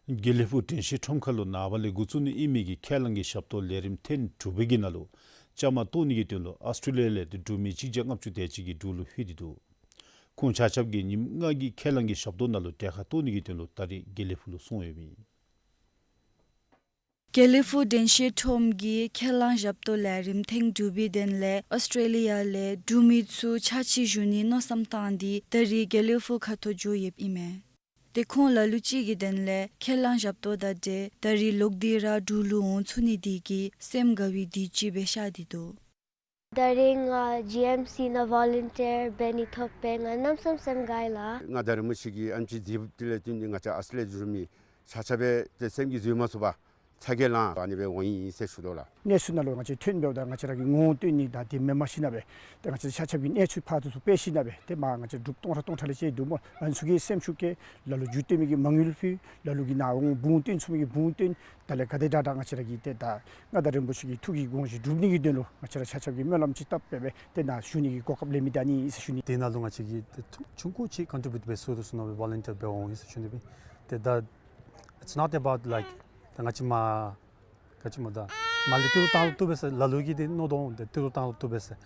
དགེ་ལེགས་ཕུག་དྲན་ཤེས་ཁྲོམ་ཁ་ལུ་ནངས་པ་ལས་འགོ་བཙུགས་ནི་ཨིན་མི་གི་ཁས་བླངས་ཀྱི་ཞབས་ཏོག་ལས་རིམ་ཐེངས་དྲུག་པའི་གི་ནང་ལུ་བཅའ་མར་གཏོགས་ནི་གི་དོན་ལུ་ཨཱོས་ཊྲེ་ལི་ཡ་ལས་འབྲུག་མི་གཅིག་བརྒྱ་ལྔ་བཅུ་དེ་ཅིག་གིས་འབྲུག་ལུ་ལྷོད་དེ་འདུག། ཁོང་ཆ་ཁྱབ་ཀྱིས་ཉིནམ་ལྔ་གི་ཁས་བླངས་ཀྱི་ཞབས་ཏོག་ནང་ལུ་གྲལ་ཁར་གཏོགས་ནི་གི་དོན་ལུ་ད་རེས་དགེ་ལེགས་ཕུག་ལུ་སོང་ཡོདཔ་ཨིན། དགེ་ལེགས་ཕུག་དྲན་ཤེས་ཁྲོམ་གྱི་ཁས་བླངས་ཞབས་ཏོག་ལས་རིམ་ཐེངས་དྲུག་པའི་དོན་ལས་ཨོསི་ཊྲེ་ལི་ཡ་ལས་འབྲུག་མི་ཚུ་ཕྱག་ཕྱིད་ཞུ་ནི་མནོ་བསམ་བཏང་སྟེ་ད་རིས་དགེ་ལེགས་ཕུག་ཁ་ཐུག་འགྱོ་ཡོདཔ་ཨིན་མས། ཏེ་ཁོང་ལ་ལུ་ཅིག་གི་དོན་ལས་ཁས་བླངས་ཞབས་ཏོག་དང་འབྲེལ་ད་རིས་ལོག་སྟེ་ར་འབྲུག་ལུ་འོང་ཚུགས་ནི་དེ་གིས་སེམས་དགའ་བའི་དུས་ཅིག་སྦེ་ཤར་ཏེ་འདུག། ད་རིས་ང་ཇི་ཨེམ་སི་ནང་ཝོ་ལན་ཊིར་འབད་ནི་ཐོབ་པས་ང་གནམ་མེད་ས་མེད་སེམས་དགའ་ཡི་ལགས། མངའ་བདག་རིན་པོ་ཆེ་གིས་ཨ་ནེམ་ཅིག་མཛདཔ་དེ་ལས་བརྟེན་ཏེ་ང་བཅས་ཨོསི་ཊྲེ་ལི་ཡ་འགྱོ་མི་ཆ་ཁྱབ་སྦེ་ཏེ་སེམས་ཀྱིས་བཟོད་མ་ཚུགས་པར་ཚ་གྱང་ལང་ཨ་ནི་སྦེ་འོང་ཡི་ཟེར་ཞུ་དོ་ལགས། གནས་ཚུལ་ནང་ལུ་ང་བཅས་ཐོན་འབདཝ་ད་ང་བཅས་ར་གི་ངོ་བོ་སྟོན་ནི་དང་དེ་མེན་པར་ཞིནམ་ལས་ཏེ་ང་བཅས་ཆ་ཁྱབ་ཀྱིས་གནས་ཚུལ་ཕར་ཚུར་སྤེལ་ཞིནམ་ལས་ཏེ་མར་ང་བཅས་འབྲུགཔ་སྟོང་ཕྲག་སྟོང་ཕྲག་ལས་ཅིག་འདུག་སྨོ། ཨ་ནི་ཚུ་གིས་སེམས་ཤུགས་བསྐྱེད། ལ་ལུ་རྒྱུ་སྟོན་མི་གིས་མ་དངུལ་ཕུལ། ལ་ལུ་གིས་ནཱ་འོང་བུམོ་སྟོན་ཚུགས་མི་གིས་བུམོ་སྟོན། དེ་ལས་ག་དེ་དྲག་དྲག་ང་བཅས་ར་གིས་ཏེ་ད་མངའ་བདག་རིན་པོ་ཆེ་གི་ཐུགས་ཀྱི་དགོངས་བཞེད་འགྲུབ་ནི་གི་དོན་ལུ་ང་བཅས་ར་ཆ་ཁྱབ་ཀྱིས་སྨོན་ལམ་ཅིག་བཏབ་སྦེ་སྦེ་ཏེ་ནཱ་ཞུ་ནི་གི་གོ་སྐབས་ལེན་མི་འདི་ཨ་ནི་ཨིན་ཟེར་ཞུ་ནི། དེ་ནང་ལུ་ང་བཅས་ཀྱིས་ཏེ་ཆུང་ཀུ་ཅིག་ཀོན་ཊི་བིའུཊ་འབད་ཚུགས་དོ་ཟེར་མནོ་སྦེ་ཝོ་ལན་ཊིར་འབད་འོང་ཡི་ཟེར་ཞུ་ནི་སྦེ། ཏེ་ད་it's not about like ད་ང་བཅས་མ་ག་ཅི་སྨོ་ད་མ་ལས་ཏི་རུ་བཏང་རུང་བཏུབ་པས་ཟེར་ལ་ལུ་གིས་ཏེ་མནོ་དོ་འོང་། ཏེ་ཏི་རུ་བཏང་རུང་བཏུབ་པས་ཟེར།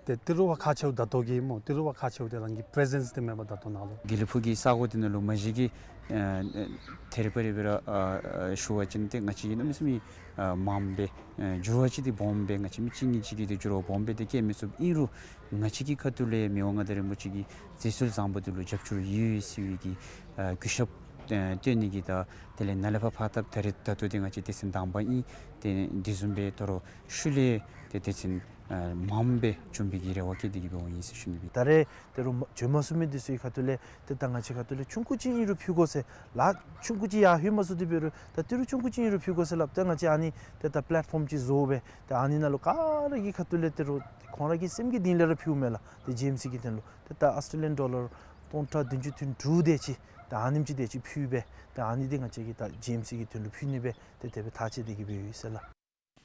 ཏེ་ཏི་རུ་བ་ཁག་ཆེཝ་ད་ལྟོ་གི་སྨོ་ཏི་རུ་བ་ཁག་ཆེཝ་ཏེ་རང་གི་པི་རེ་ཛེནསི་འདི་མེན་པར་ད་ལྟོ་ནཱ་ལུ་དགེ་ལེགས་ཕུག་གི་ས་གོ་འདི་ནང་ལུ་མ་གཞི་གིས་ཨ་ཨ་ཐད་རི་བ་རི་སྦེ་ར་ཨ་ཨ་ཞུ་བ་ཅིན་ཏེ་ང་བཅས་ཀྱིས་གནམ་མེད་ས་མེད་ཨ་མངམ་སྦེ་ཨ་འགྱུར་བ་ཅིག་འདི་སྦོམ་སྦེ་ང་བཅས་མི་གཅིག་གཉིས་ཅིག་གིས་ཏེ་འགྱུར་བ་སྦོམ་སྦེ་ཏེ་བསྐྱལ་མི་ཚུགས། ཨིན་རུང་ང་བཅས་ཀྱི་ཁ་ཐུག་ལས་མི་དབང་མངའ་བདག་རིན་པོ་ཆེ་གི་མཛད་སྲོལ་བཟང་པོ་འདི་ལུ་རྒྱབ་སྐྱོར་ཡོད་ཟེར་བའི་གི་ཨ་གུས་ཞབས་ཨ་སྟོན་ནི་གི་དང་དེ་ལས་ནཱ་ལས་ཕར་ཕར་ད་ད་རིས་ད་ལྟོ་འདི་ང་བཅས་སྡེ་ཚན་དང་པ་ཨིན། ཏེ་དེ་བཟུམ་སྦེ་ད་རུང་ཤུལ་ལས་ཏེ་སྡེ་ཚན་ཨ་མངམ་སྦེ་བྱོན་པའི་གི་རེ་བ་བསྐྱེད་དེ་གི་སྦེ་འོང་ཡི་ཟེར་ཞུ་ནི་སྦེ། ད་རེས་ད་རུང་མ་བྱོན་མ་ཚུགས་མི་འདི་ཚུ་གི་ཁ་ཐུག་ལས་ཏེ་ད་ང་བཅས་ཁ་ཐུག་ལས་ཆུང་ཀུ་ཅིག་ཨིན་རུང་ཕུལ་དགོ་ཟེར་ལགས། ཆུང་ཀུ་ཅིག་ཡར་ལྷོད་མ་ཚུགས་ཏེ་འབད་རུང་ད་ཏི་རུ་ཆུང་ཀུ་ཅིག་ཨིན་རུང་ཕུལ་དགོ་ཟེར་སླབ། ཏེ་ང་བཅས་ཨ་ནི་ཏེ་ད་པི་ལེཊ་ཕོམ་ཅིག་བཟོ་སྦེ་ཏེ་ཨ་ནི་ནང་ལུ་ག་ར་གི་ཁ་ཐུག་ལས་ད་རུང་ཁོང་ར་གི་སེམས་ཀྱི་གཏིང་ལས་ར་ཕུལཝ་མས་ལགས། ཏེ་ཇི་ཨེམ་སི་གི་དོན་ལུ་ཏེ་ད་ཨོསི་ཊྲེ་ལི་ཡཱན་ཌོ་ལར་སྟོང་ཕྲག་བདུན་ཅུ་དོན་དྲུག་དེ་ཅིག་ད་ཨ་ནེམ་ཅིག་དེ་ཅིག་ཕུལ་སྦེ་ད་ཨ་ནི་འདི་ང་བཅས་ཀྱིས་ད་ཇི་ཨེམ་སི་གི་དོན་ལུ་ཕུལ་ནི་སྦེ་ཏེ་དེ་སྦེ་ཐག་བཅད་དེ་གི་སྦེ་ཡོད་ཟེར་ལགས།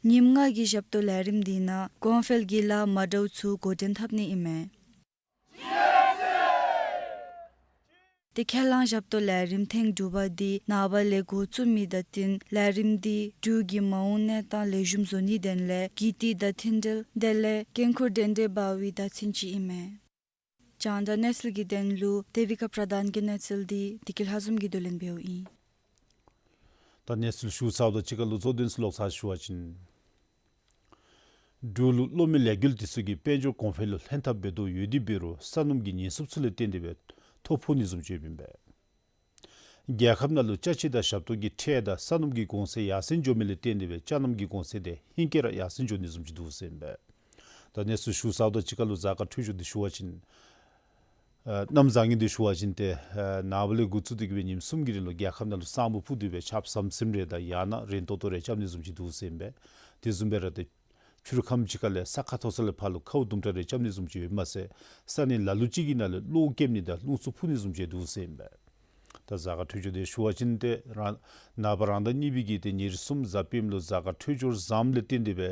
ཉིནམ་ལྔ་གི་ཞབས་ཏོག་ལས་རིམ་འདི་ནང་གོང་འཕེལ་གྱི་ལཱ་མ་འདྲཝ་ཚུ་འགོ་འདྲེན་འཐབ་ནི་ཨིན་མས། ཏེ་ཁས་བླངས་ཞབས་ཏོག་ལས་རིམ་ཐེངས་དྲུག་པ་འདི་ནངས་པ་ལས་འགོ་བཙུགས་མི་དང་བསྟུན་ལས་རིམ་འདི་འབྲུག་གི་མ་འོངས་གནས་སྟངས་ལེགས་ཤོམ་བཟོ་ནིའི་དོན་ལས་གི་ཏི་དང་མཐུན་འབྲེལ་དེ་ལས་འགན་ཁུར་འདྲན་འདྲ་འབད་བའི་བརྡ་མཚོན་ཅིག་ཨིན་མས། རྒྱང་བསྒྲགས་གནས་ཚུལ་གྱི་དོན་ལུ་དེ་བི་ཀ་པྲ་དྷཱན་གྱི་གནས་ཚུལ་འདི་བདེ་སྐྱིད་ལྷ་འཛོམས་ཀྱིས་བསྡུ་ལེན་འབདཝ་ཨིན། ད་གནས་ཚུལ་ཞུ་ཚརཝ་དང་གཅིག་ཁར་ལུ་གཙོ་དོན་ཚུ་ལོག་ཚར་ཞུ་བ་ཅིན། འབྲུག་ལུ་གློག་མེ་ལས་འགུལ་འདི་ཚུ་གིས་དཔལ་འབྱོར་གོང་འཕེལ་ལུ་ལྷན་ཐབས་འབད་དོ་ཡོད་དེ་འབད་རུང་ས་སྣུམ་གྱི་ཉེན་སྲུང་ཚུ་ལས་བརྟེན་ཏེ་སྦེ་ཐོ་ཕོག་ནི་བཟུམ་ཅིག་ཡོདཔ་ཨིན་པས། རྒྱལ་ཁབ་ནང་ལུ་ཅ་ཆས་དང་ཞབས་ཏོག་གི་ཁྲལ་དང་ས་སྣུམ་གྱི་གོང་ཚད་ཡར་སེང་འགྱོ་མི་ལས་བརྟེན་ཏེ་སྦེ་ཅ་སྣུམ་གྱི་གོང་ཚད་དེ་ཧེང་སྐལ་ར་ཡར་སེང་འགྱོ་ནི་བཟུམ་ཅིག་འདུག་ཟེར་ཨིན་པས། ད་གནས་ཚུལ་ཞུ་ཚརཝ་དང་གཅིག་ཁར་ལུ་གཟའ་སྐར་འཕྲོད་སྦྱོར་འདི་ཞུ་བ་ཅིན། ཨ་གནམ་བཟང་ངན་འདི་ཞུ་བ་ཅིན་ཏེ་ཨ་ནངས་པ་ལས་འགོ་བཙུགས་ཏེ་གི་སྦེ་ཉིནམ་གསུམ་གྱི་རིང་ལུ་རྒྱལ་ཁབ་ནང་ལུ་ས་སྨུག་ཕུབ་སྟེ་སྦེ་ཆརཔ་ཟམ་ཟིམ་རེ་དང་ཡང་ན་རན་ཏོག་ཏོ་རེ་རྐྱབ་ནི་བཟུམ་ཅིག་འདུག་ཟེར་ཨིན་པས། དེ་བཟུམ་སྦེ་ར་ཏེ་ཕྱི་རུ་ཁམས་ཅིག་ཁ་ལས་ས་ཁ་མཐོ་ས་ལས་ཕར་ལུ་ཁཝ་དུམ་གྲ་རེ་རྐྱབ་ནི་བཟུམ་ཅིག་ཡོདཔ་མ་ཚད་ས་གནས་ལ་ལུ་ཅིག་གི་ནང་ལས་གློག་ཀེམ་ནི་དང་རླུང་འཚུབ་ཕུ་ནི་བཟུམ་ཅིག་འདུག་ཟེར་ཨིན་པས། ད་གཟའ་སྐར་འཕྲོད་སྦྱོར་འདི་ཞུ་བ་ཅིན་ཏེ་རང་ནངས་པ་རང་ཟླ་གཉིས་པའི་གི་ཏེ་ཉེར་གསུམ་གཟའ་སྤེནམ་ལུ་གཟའ་སྐར་འཕྲོད་སྦྱོར་བཟངམ་ལས་བརྟེན་ཏེ་སྦེ་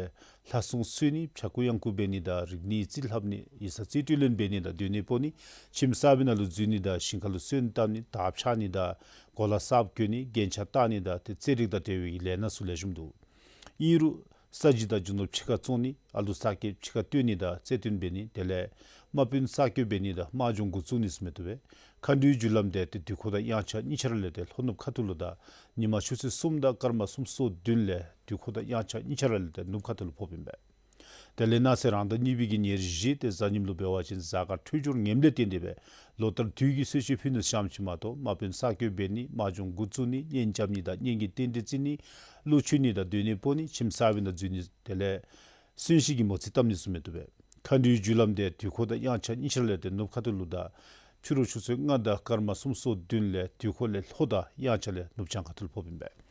ལྷ་སྲུང་གསོལ་ནི་ཕྱྭ་འགུགས་གཡང་འགུགས་འབད་ནི་དང་རིག་གནས་རྩིས་ལྷབ་ནི་ཡིག་ཚང་རྩིས་སྤྲོད་ལེན་འབད་ནི་དང་སྡོད་གནས་སྤོ་ནི་ཁྱིམ་གསར་པའི་ནང་ལུ་འཛུལ་ནི་དང་ཞིང་ཁ་ལུ་སོན་བཏབ་ནི་དར་འཕྱར་ནི་དང་གོ་ལ་གསརཔ་གྱོན་ནི་རྒྱན་ཆ་བཏགས་ནི་དང་ཏེ་རྩེད་རིགས་དང་འབྲེལ་བའི་ལས་སྣ་ཚུ་ལེགས་ཤོམ་འདུག། ཨིན་རུང་ས་གཞི་དང་རྒྱུ་ནོར་ཕྱི་ཁར་བཙོང་ནི་ཨ་ལུ་གསར་སྐྱེས་ཕྱི་ཁར་བཏོན་ནི་དང་རྩེད་འགྲན་འབད་ནི་དེ་ལས་དམག་དཔོན་གསར་བསྐོ་འབད་ནི་དང་དམག་སྦྱོང་འགོ་བཙུགས་ནི་ཚུ་མི་བཏུབ་པས། མཁའ་འགྲོའི་རྒྱུ་ལམ་འདི་ཏེ་དུས་འཁོར་དང་དབྱངས་འཆར་གཉིས་ཆ་ར་ལས་ཏེ་ལྷོ་ནུབ་ཁ་ཐུག་ལུ་དང་ཉིན་མ་ཆུ་ཚོད་གསུམ་དང་སྐར་མ་སུམ་ཅུ་སོ་བདུན་ལས་དུས་འཁོར་དང་དབྱངས་འཆར་གཉིས་ཆ་ར་ལས་ཏེ་ནུབ་ཁ་ཐུག་ལུ་ཕོགཔ་ཨིན་པས། དེ་ལས་གནངས་ཚེ་རང་ཟླ་གཉིས་པའི་གི་ཉེར་བཞི་ཏེ་གཟའ་ཉིམ་ལུ་འབད་བ་ཅིན་གཟའ་སྐར་འཕྲོད་སྦྱོར་ངནམ་ལས་བརྟེན་ཏེ་སྦེ་ལོ་ལྟར་དུས་ཀྱི་གསོལ་མཆོད་ཕུལ་ནི་ཙམ་ཅིག་མ་གཏོགས་དམག་དཔོན་གསར་བསྐོ་འབད་ནི་དམག་སྦྱོང་འགོ་བཙུགས་ནི་གཉེན་རྐྱབ་ནི་དང་གཉེན་གྱི་རྟེན་འབྲེལ་བརྩི་ནི་གླུ་མཆོད་ནི་དང་སྡོད་གནས་སྤོ་ནི་ཁྱིམ་གསར་པའི་ནང་འཛུལ་ནི་དེ་ལས་གསོན་གཤིན་གྱི་མོ་རྩིས་བཏབ་ནི་ཚུ་མི་བཏུབ་པས། མཁའ་འགྲོའི་རྒྱུ་ལམ་འདི་དུས་འཁོར་དང་དབྱངས་འཆར་གཉིས་ཆ་ར་ལས་ཏེ་ནུབ་ཁ་ཐུག་ལུ་དང་ཕྱི་རུ་ཆུ་ཚོད་ལྔ་དང་སྐར་མ་སུམ་ཅུ་སོ་བདུན་ལས་དུས་འཁོར་ལས་ལྷོ་དང་དབྱངས་འཆར་ལས་ནུབ་བྱང་ཁ་ཐུག་ལུ་ཕོགཔ་ཨིན་པས།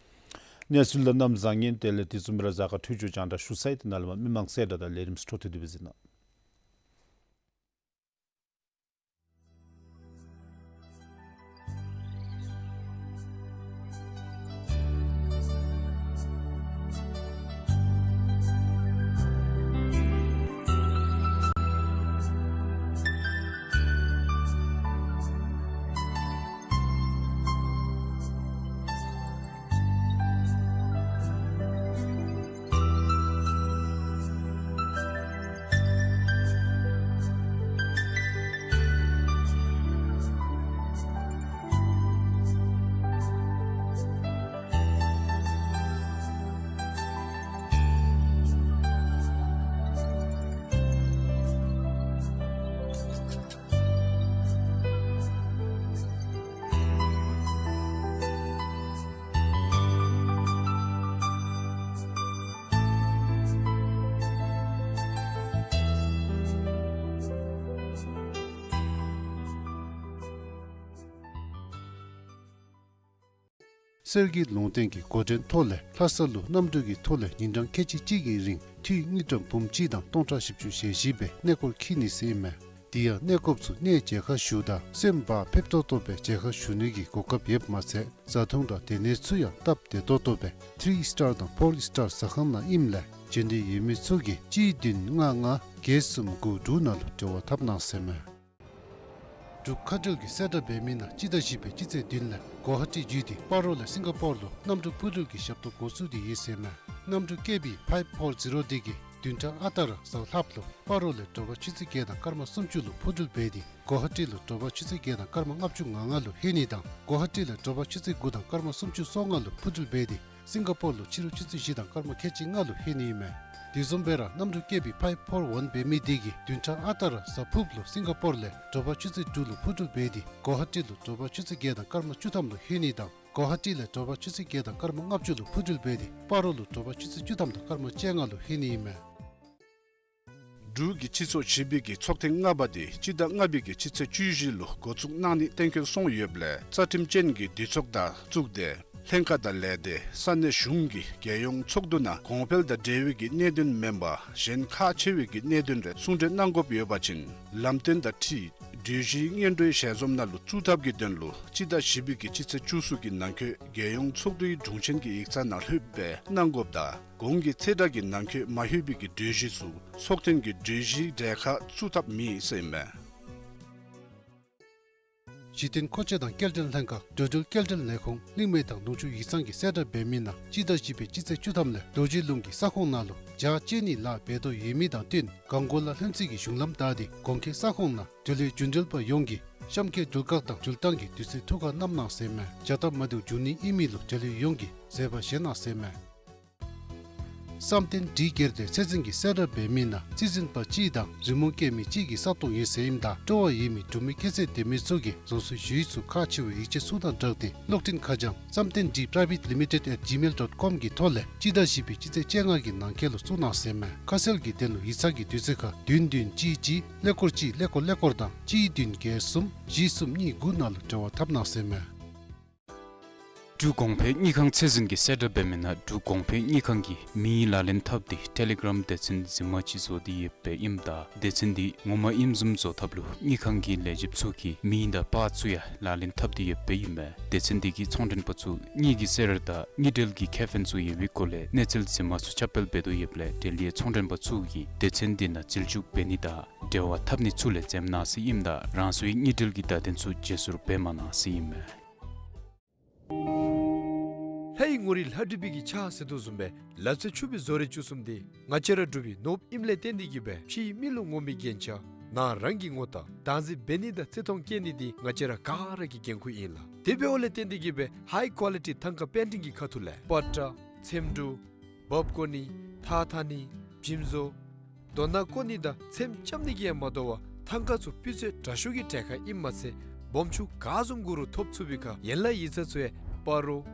གནས་ཚུལ་དང་གནམ་བཟང་ངན་དེ་ལས་དེ་བཟུམ་སྦེ་ར་གཟའ་སྐར་འཕྲོད་སྦྱོར་རྒྱང་བསྒྲགས་ཞུ་ཚར་ཡི། ཏེ་ནཱ་ལས་མར་མི་མང་གསལ་བསྒྲགས་དང་ལས་རིམ་ཚུ་འཕྲོ་མཐུད་དེ་སྦེ་གཟིགས་གནང་། གསེར་གྱི་ལུང་བསྟན་གྱི་འགོ་འདྲེན་ཐོག་ལས་ལྷ་ས་ལུ་གནམ་གྲུ་གི་ཐོག་ལས་ཉིན་གྲངས་ཁལ་གཅིག་གཅིག་གི་རིང་འཐུས་དངུལ་ཀྲམ་འབུམ་གཅིག་དང་སྟོང་ཕྲག་བཞི་བཅུ་ཞེ་བཞི་སྦེ་གནས་སྐོར་འཁྱིད་ནི་ཟེར་ཨིན་མས། དེ་ཡང་གནས་སྐོརཔ་ཚུ་གནས་མཇལ་ཁ་ཞུཝ་ད་སེམས་བག་ཕེབས་ཏོག་ཏོ་སྦེ་མཇལ་ཁ་ཞུ་ནི་གི་གོ་སྐབས་ཡོདཔ་མ་ཚད་བཟའ་འཐུང་དང་སྡོད་གནས་ཚུ་ཡང་སྟབས་བདེ་ཏོག་ཏོ་སྦེ་ཐི་རི་སི་ཊར་དང་ཕོར་སི་ཊར་ཟ་ཁང་ནང་ཨིནམ་ལས་འབྱོན་འདོད་ཡོད་མི་ཚུ་གིས་གཅིག་བདུན་ལྔ་ལྔ་བརྒྱད་གསུམ་དགུ་དྲུག་ནང་ལུ་འབྲེལ་བ་འཐབ་གནང་ཟེར་མས། འབྲུག་མཁའ་འགྲུལ་གྱིས་གསལ་བསྒྲགས་འབད་མི་ནང་སྤྱི་ཟླ་བཞི་པའི་སྤྱི་ཚེས་བདུན་ལས་གོ་ཧ་ཊི་བརྒྱུད་དེ་སྤ་རོ་ལས་སིང་ག་པོར་ལུ་གནམ་གྲུ་འཕུར་འགྲུལ་གྱི་ཞབས་ཏོག་འགོ་བཙུགས་ཏེ་ཡོད་ཟེར་མས། གནམ་གྲུ་ཀེ་བི་ཕའིབ་ཕོར་ཛི་རོ་འདི་གིས་བདུན་ཕྲག་ཨ་རྟག་ར་གཟའ་ལྷགཔ་ལུ་སྤ་རོ་ལས་དྲོ་པ་ཆུ་ཚོད་བརྒྱད་དང་སྐར་མ་སུམ་ཅུ་ལུ་འཕུར་འགྲུལ་འབད་དེ་གོ་ཧ་ཊི་ལུ་དྲོ་པ་ཆུ་ཚོད་བརྒྱད་དང་སྐར་མ་ལྔ་བཅུ་ང་ལྔ་ལུ་ལྷོད་ནི་དང་གོ་ཧ་ཊི་ལས་དྲོ་པ་ཆུ་ཚོད་དགུ་དང་སྐར་མ་སུམ་ཅུ་སོ་ལྔ་ལུ་འཕུར་འགྲུལ་འབད་དེ་སིང་ག་པོར་ལུ་ཕྱི་རུ་ཆུ་ཚོད་བཞི་དང་སྐར་མ་ཁལ་གཅིག་ལྔ་ལུ་ལྷོད་ནི་ཨིན་མས། དེ་བཟུམ་སྦེ་ར་གནམ་གྲུ་ཀེ་བི་ཕའིབ་ཕོར་ཝན་འབད་མི་འདི་གིས་བདུན་ཕྲག་ཨ་རྟག་ར་གཟའ་ཕུརཔ་ལུ་སིང་ག་པོར་ལས་དྲོ་པ་ཆུ་ཚོད་དྲུག་ལུ་འཕུར་འགྲུལ་འབད་དེ་གོ་ཧ་ཊི་ལུ་དྲོ་པ་ཆུ་ཚོད་བརྒྱད་དང་སྐར་མ་བཅུ་ཐམ་ལུ་ལྷོད་ནི་དང་གོ་ཧ་ཊི་ལས་དྲོ་པ་ཆུ་ཚོད་བརྒྱད་དང་སྐར་མ་ལྔ་བཅུ་ལུ་འཕུར་འགྲུལ་འབད་དེ་སྤ་རོ་ལུ་དྲོ་པ་ཆུ་ཚོད་བཅུ་ཐམ་དང་སྐར་མ་བཅོ་ལྔ་ལུ་ལྷོད་ནི་ཨིན་མས། འབྲུག་གི་སྤྱི་ཚོགས་བཞི་པའི་གི་ཚོགས་ཐེངས་ལྔ་པ་དེ་སྤྱི་ཟླ་ལྔ་པའི་གི་སྤྱི་ཚེས་བཅུ་བཞི་ལུ་འགོ་བཙུགས་གནང་ནི་གཏན་འཁེལ་སོང་ཡོདཔ་ལས་རྩ་ཁྲིམས་ཅན་གྱི་འདུས་ཚོགས་དང་བཙུགས་ཏེ་ལྷན་ཁག་དང་ལས་སྡེ་ས་གནས་གཞུང་གི་རྒྱལ་ཡོངས་ཚོགས་འདུ་ནང་གོང་འཕེལ་དང་འབྲེལ་བའི་གི་གནད་དོན་མེན་པར་གཞན་ཁག་ཆེ་བའི་གི་གནད་དོན་རེ་གསུང་གྲོས་གནང་དགོཔ་ཡོད་པ་ཅིན་ལམ་སྟོན་དང་འཁྲིལ་གྲོས་གཞི་སྙན་སྒྲོན་ཞལ་འཛོམས་ནང་ལུ་བཙུགས་ཐབས་ཀྱི་དོན་ལུ་སྤྱི་ཟླ་བཞི་པའི་གི་སྤྱི་ཚེས་བཅུ་གསུམ་གྱི་ནང་འཁོད་རྒྱལ་ཡོངས་ཚོགས་འདུའི་དྲུང་ཆེན་གྱི་ཡིག་ཚང་ནང་ལྷོདཔ་སྦེ་གནང་དགོཔ་དང་གོང་གི་ཚེས་གྲངས་ཀྱི་ནང་འཁོད་མ་ལྷོད་པའི་གི་གྲོས་གཞི་ཚུ་ཚོགས་ཐེངས་ཀྱི་གྲོས་གཞིའི་གྲལ་ཁར་བཙུགས་ཐབས་མེད་ཟེར་ཨིན་མས། གཞི་རྟེན་མཁོ་ཆས་དང་སྐྱེལ་འདྲེན་ལྷན་ཁག་འགྲོ་འགྲུལ་སྐྱེལ་འདྲེན་ལས་ཁུངས་གླིང་མེ་ཐང་ནུབ་ཕྱོགས་ཡིག་ཚང་གིས་གསལ་བསྒྲགས་འབད་མི་ནང་སྤྱི་ཟླ་བཞི་པའི་སྤྱི་ཚེས་བཅུ་ཐམ་ལས་རྡོ་རྗེ་ལུང་གི་ས་ཁོངས་ནང་ལུ་ཇ་བཅད་ནི་ལཱ་འབད་དོ་ཡོད་མི་དང་བསྟུན་གངས་སྐོར་ལ་ལྷུན་རྩེ་གི་གཞུང་ལམ་བདའ་སྟེ་གོང་འཁོད་ས་ཁོངས་ནང་འགྲུལ་ལས་རྒྱུན་འགྲུལ་པ་ཡོངས་ཀྱིས་གཤམ་འཁོད་དུས་བཀག་དང་འགྲུལ་བཏང་གི་དུས་ཚོད་ཐུགས་ཁར་བསྣམ་གནང་ཟེར་ཨིན་མས། བྱ་སྟབས་མ་བདེཝ་འབྱུང་ནི་ཨིན་མི་ལུ་འབྲེལ་ཡོད་ཡོངས་ཀྱིས་བཟོད་པ་བཞེས་གནང་ཟེར་ཨིན་མས། བསམ་གཏན་འབྲི་སྒེར་སྡེ་ཚད་འཛིན་གྱིས་གསལ་བསྒྲགས་འབད་མི་ནང་རྩིས་འཛིན་པ་གཅིག་དང་རི་མོ་བཀལ་མི་གཅིག་གི་ས་སྟོང་ཡོད་ཟེར་ཨིནམ་ད་སྤྲོ་བ་ཡོད་མི་འབྲུག་མི་ཁྱད་ཚད་ལྡན་མི་ཚུ་གིས་རང་སོའི་ཞུ་ཡིག་ཚུ་ཁག་ཆེ་བའི་ཡིག་ཆ་ཚུ་དང་སྦྲགས་ཏེ་གློག་འཕྲིན་ཁ་བྱང་བསམ་གཏན་འབྲི་private limited at gmail dot com གི་ཐོག་ལས་སྤྱི་ཟླ་བཞི་པའི་སྤྱི་ཚེས་བཅོ་ལྔ་གི་ནང་འཁོད་ལུ་བཙུགས་གནང་ཟེར་ཨིན་མས། ཁ་གསལ་གྱི་དོན་ལུ་ཡིག་ཚང་གི་དུས་ཚོད་ཁར་བདུན་བདུན་གཅིག་གཅིག་ཀླད་ཀོར་གཅིག་ཀླད་ཀོར་ཀླད་ཀོར་དང་གཅིག་བདུན་བརྒྱད་གསུམ་བཞི་གསུམ་གཉིས་དགུ་ནང་ལུ་འབྲེལ་བ་འཐབ་གནང་ཟེར་ཨིན་མས། འབྲུག་གོང་འཕེལ་དངུལ་ཁང་ཚད་འཛིན་གྱིས་གསལ་བསྒྲགས་འབད་མི་ནང་འབྲུག་གོང་འཕེལ་དངུལ་ཁང་གིས་མིང་ལག་ལེན་འཐབ་སྟེ་ཊེ་ལི་གྲམ་སྡེ་ཚན་འཛིན་མ་ཅིག་བཟོ་སྟེ་ཡོདཔ་ཨིནམ་ད་སྡེ་ཚན་འདི་ངོ་མ་ཨིནམ་བཟུམ་བཟོ་ཐབས་ལུ་དངུལ་ཁང་གི་ལས་བྱེདཔ་ཚུ་གི་མིང་དང་པར་ཚུ་ཡང་ལག་ལེན་འཐབ་སྟེ་ཡོདཔ་ཨིན་མས། སྡེ་ཚན་འདི་གིས་ཚོང་མགྲོན་པ་ཚུ་དངུལ་གྱི་གསེར་དང་དངུལ་འབྲེལ་གྱི་ཁེ་ཕན་ཚུ་ཡོད་པའི་སྐོར་ལས་གནས་ཚུལ་རྫུན་མ་ཚུ་ཁྱབ་སྤེལ་འབད་དོ་ཡོདཔ་ལས་འབྲེལ་ཡོད་ཚོང་མགྲོན་པ་ཚུ་གིས་སྡེ་ཚན་འདི་ནང་རྩིས་འཇོག་འབད་ནི་དང་འབྲེལ་བ་འཐབ་ནི་ཚུ་ལས་འཛེམ་གནང་ཟེར་ཨིནམ་ད་རང་སོའི་དངུལ་འབྲེལ་གྱི་བརྡ་དོན་ཚུ་བརྗེ་སོར་འབད་མ་གནང་ཟེར་ཨིན་མས། ལྷའི་ངོ་རིས་ལྷ་བྲིས་པའི་གི་ཕྱག་ཟེར་དོ་བཟུམ་སྦེ་ལ་རྩེ་ཆུ་བོའི་བཟོ་རིག་བཅུ་གསུམ་འདི་ང་བཅས་ར་འབྲུག་པའི་ནོར་བུ་ཨིནམ་ལས་བརྟེན་ཏེ་གིས་སྦེ་ཕྱིའི་མི་ལུ་ངོམ་པའི་རྒྱན་ཆ་ནང་རང་གི་ངོ་རྟགས་བདག་འཛིན་འབད་ནི་དང་བརྩི་མཐོང་བསྐྱེད་ནི་འདི་ང་བཅས་ར་ག་ར་གི་འགན་ཁུར་ཨིན་ལགས། དེ་འབདཝ་ལས་བརྟེན་ཏེ་གིས་སྦེ་ཧའི་ཀོ་ལི་ཊི་ཐང་ཀ་པེན་ཊིང་གི་ཁ་ཐུག་ལས་པ་ཏྲ་ཚེམ་དྲུབ་འབག་བཀོ་ནི་ཐགས་འཐག་ནི་འཇིམ་བཟོ་རྡོ་ནང་བརྐོ་ནི་དང་ཚེམ་རྐྱབ་ནི་གིས་ཡང་མ་དོ་བར་ཐང་ཀ་ཚུ་སྤུས་ཚད་དྲག་ཤོས་ཀྱི་གྲལ་ཁར་ཨིནམ་མ་ཚད་སྦོམ་ཆུང་ག་བཟུམ་དགོ་རུང་ཐོབ་ཚུགས་པའི་ཁར་ཡན་ལག་ཡིག་ཚང་ཚུ་ཡང་སྤ་རོ་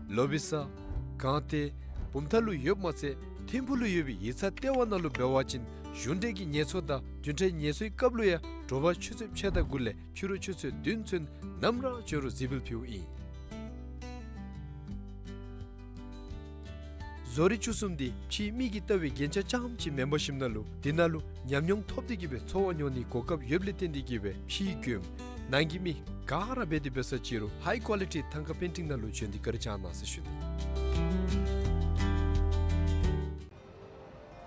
ལོ་བི་ས་སྒང་སྟེང་བུམ་ཐང་ལུ་ཡོདཔ་མ་ཚད་ཐིམ་ཕུག་ལུ་ཡོད་པའི་ཡིག་ཚང་ལྟེ་བ་ནང་ལུ་འབད་བ་ཅིན་གཞུང་འབྲེལ་གྱི་ངལ་གསོ་དང་བདུན་ཕྲག་ངལ་གསོའི་སྐབས་ལུ་ཡང་དྲོ་པ་ཆུ་ཚོད་ཕྱེད་དང་དགུ་ལས་ཕྱི་རུ་ཆུ་ཚོད་བདུན་ཚུན་ནམ་ར་བྱོན་རུང་གཟིགས་འབུལ་ཕུལཝ་ཨིན། བཟོ་རིག་བཅུ་གསུམ་འདི་ཕྱིའི་མི་གིས་བལྟ་བའི་རྒྱན་ཆ་རྐྱངམ་ཅིག་མེན་པར་ཞིནམ་ལས་འདི་ནང་ལུ་ཉམས་མྱོང་ཐོབ་སྟེ་གིས་སྦེ་འཚོ་བ་མྱོང་ནིའི་གོ་སྐབས་ཡོདཔ་ལས་བརྟེན་ཏེ་གིས་སྦེ་ཕྱིའི་མགྱོནམ་ནང་གི་མི་ག་ར་འབད་དེ་འབད་ས་ཅི་རུང་ཧའི་ཀོ་ལི་ཊི་ཐང་ཀ་པེན་ཊིང་ནང་ལུ་བྱོན་ཏེ་བཀའ་དྲིན་བསྐྱང་གནང་ཟེར་ཞུ་ནི།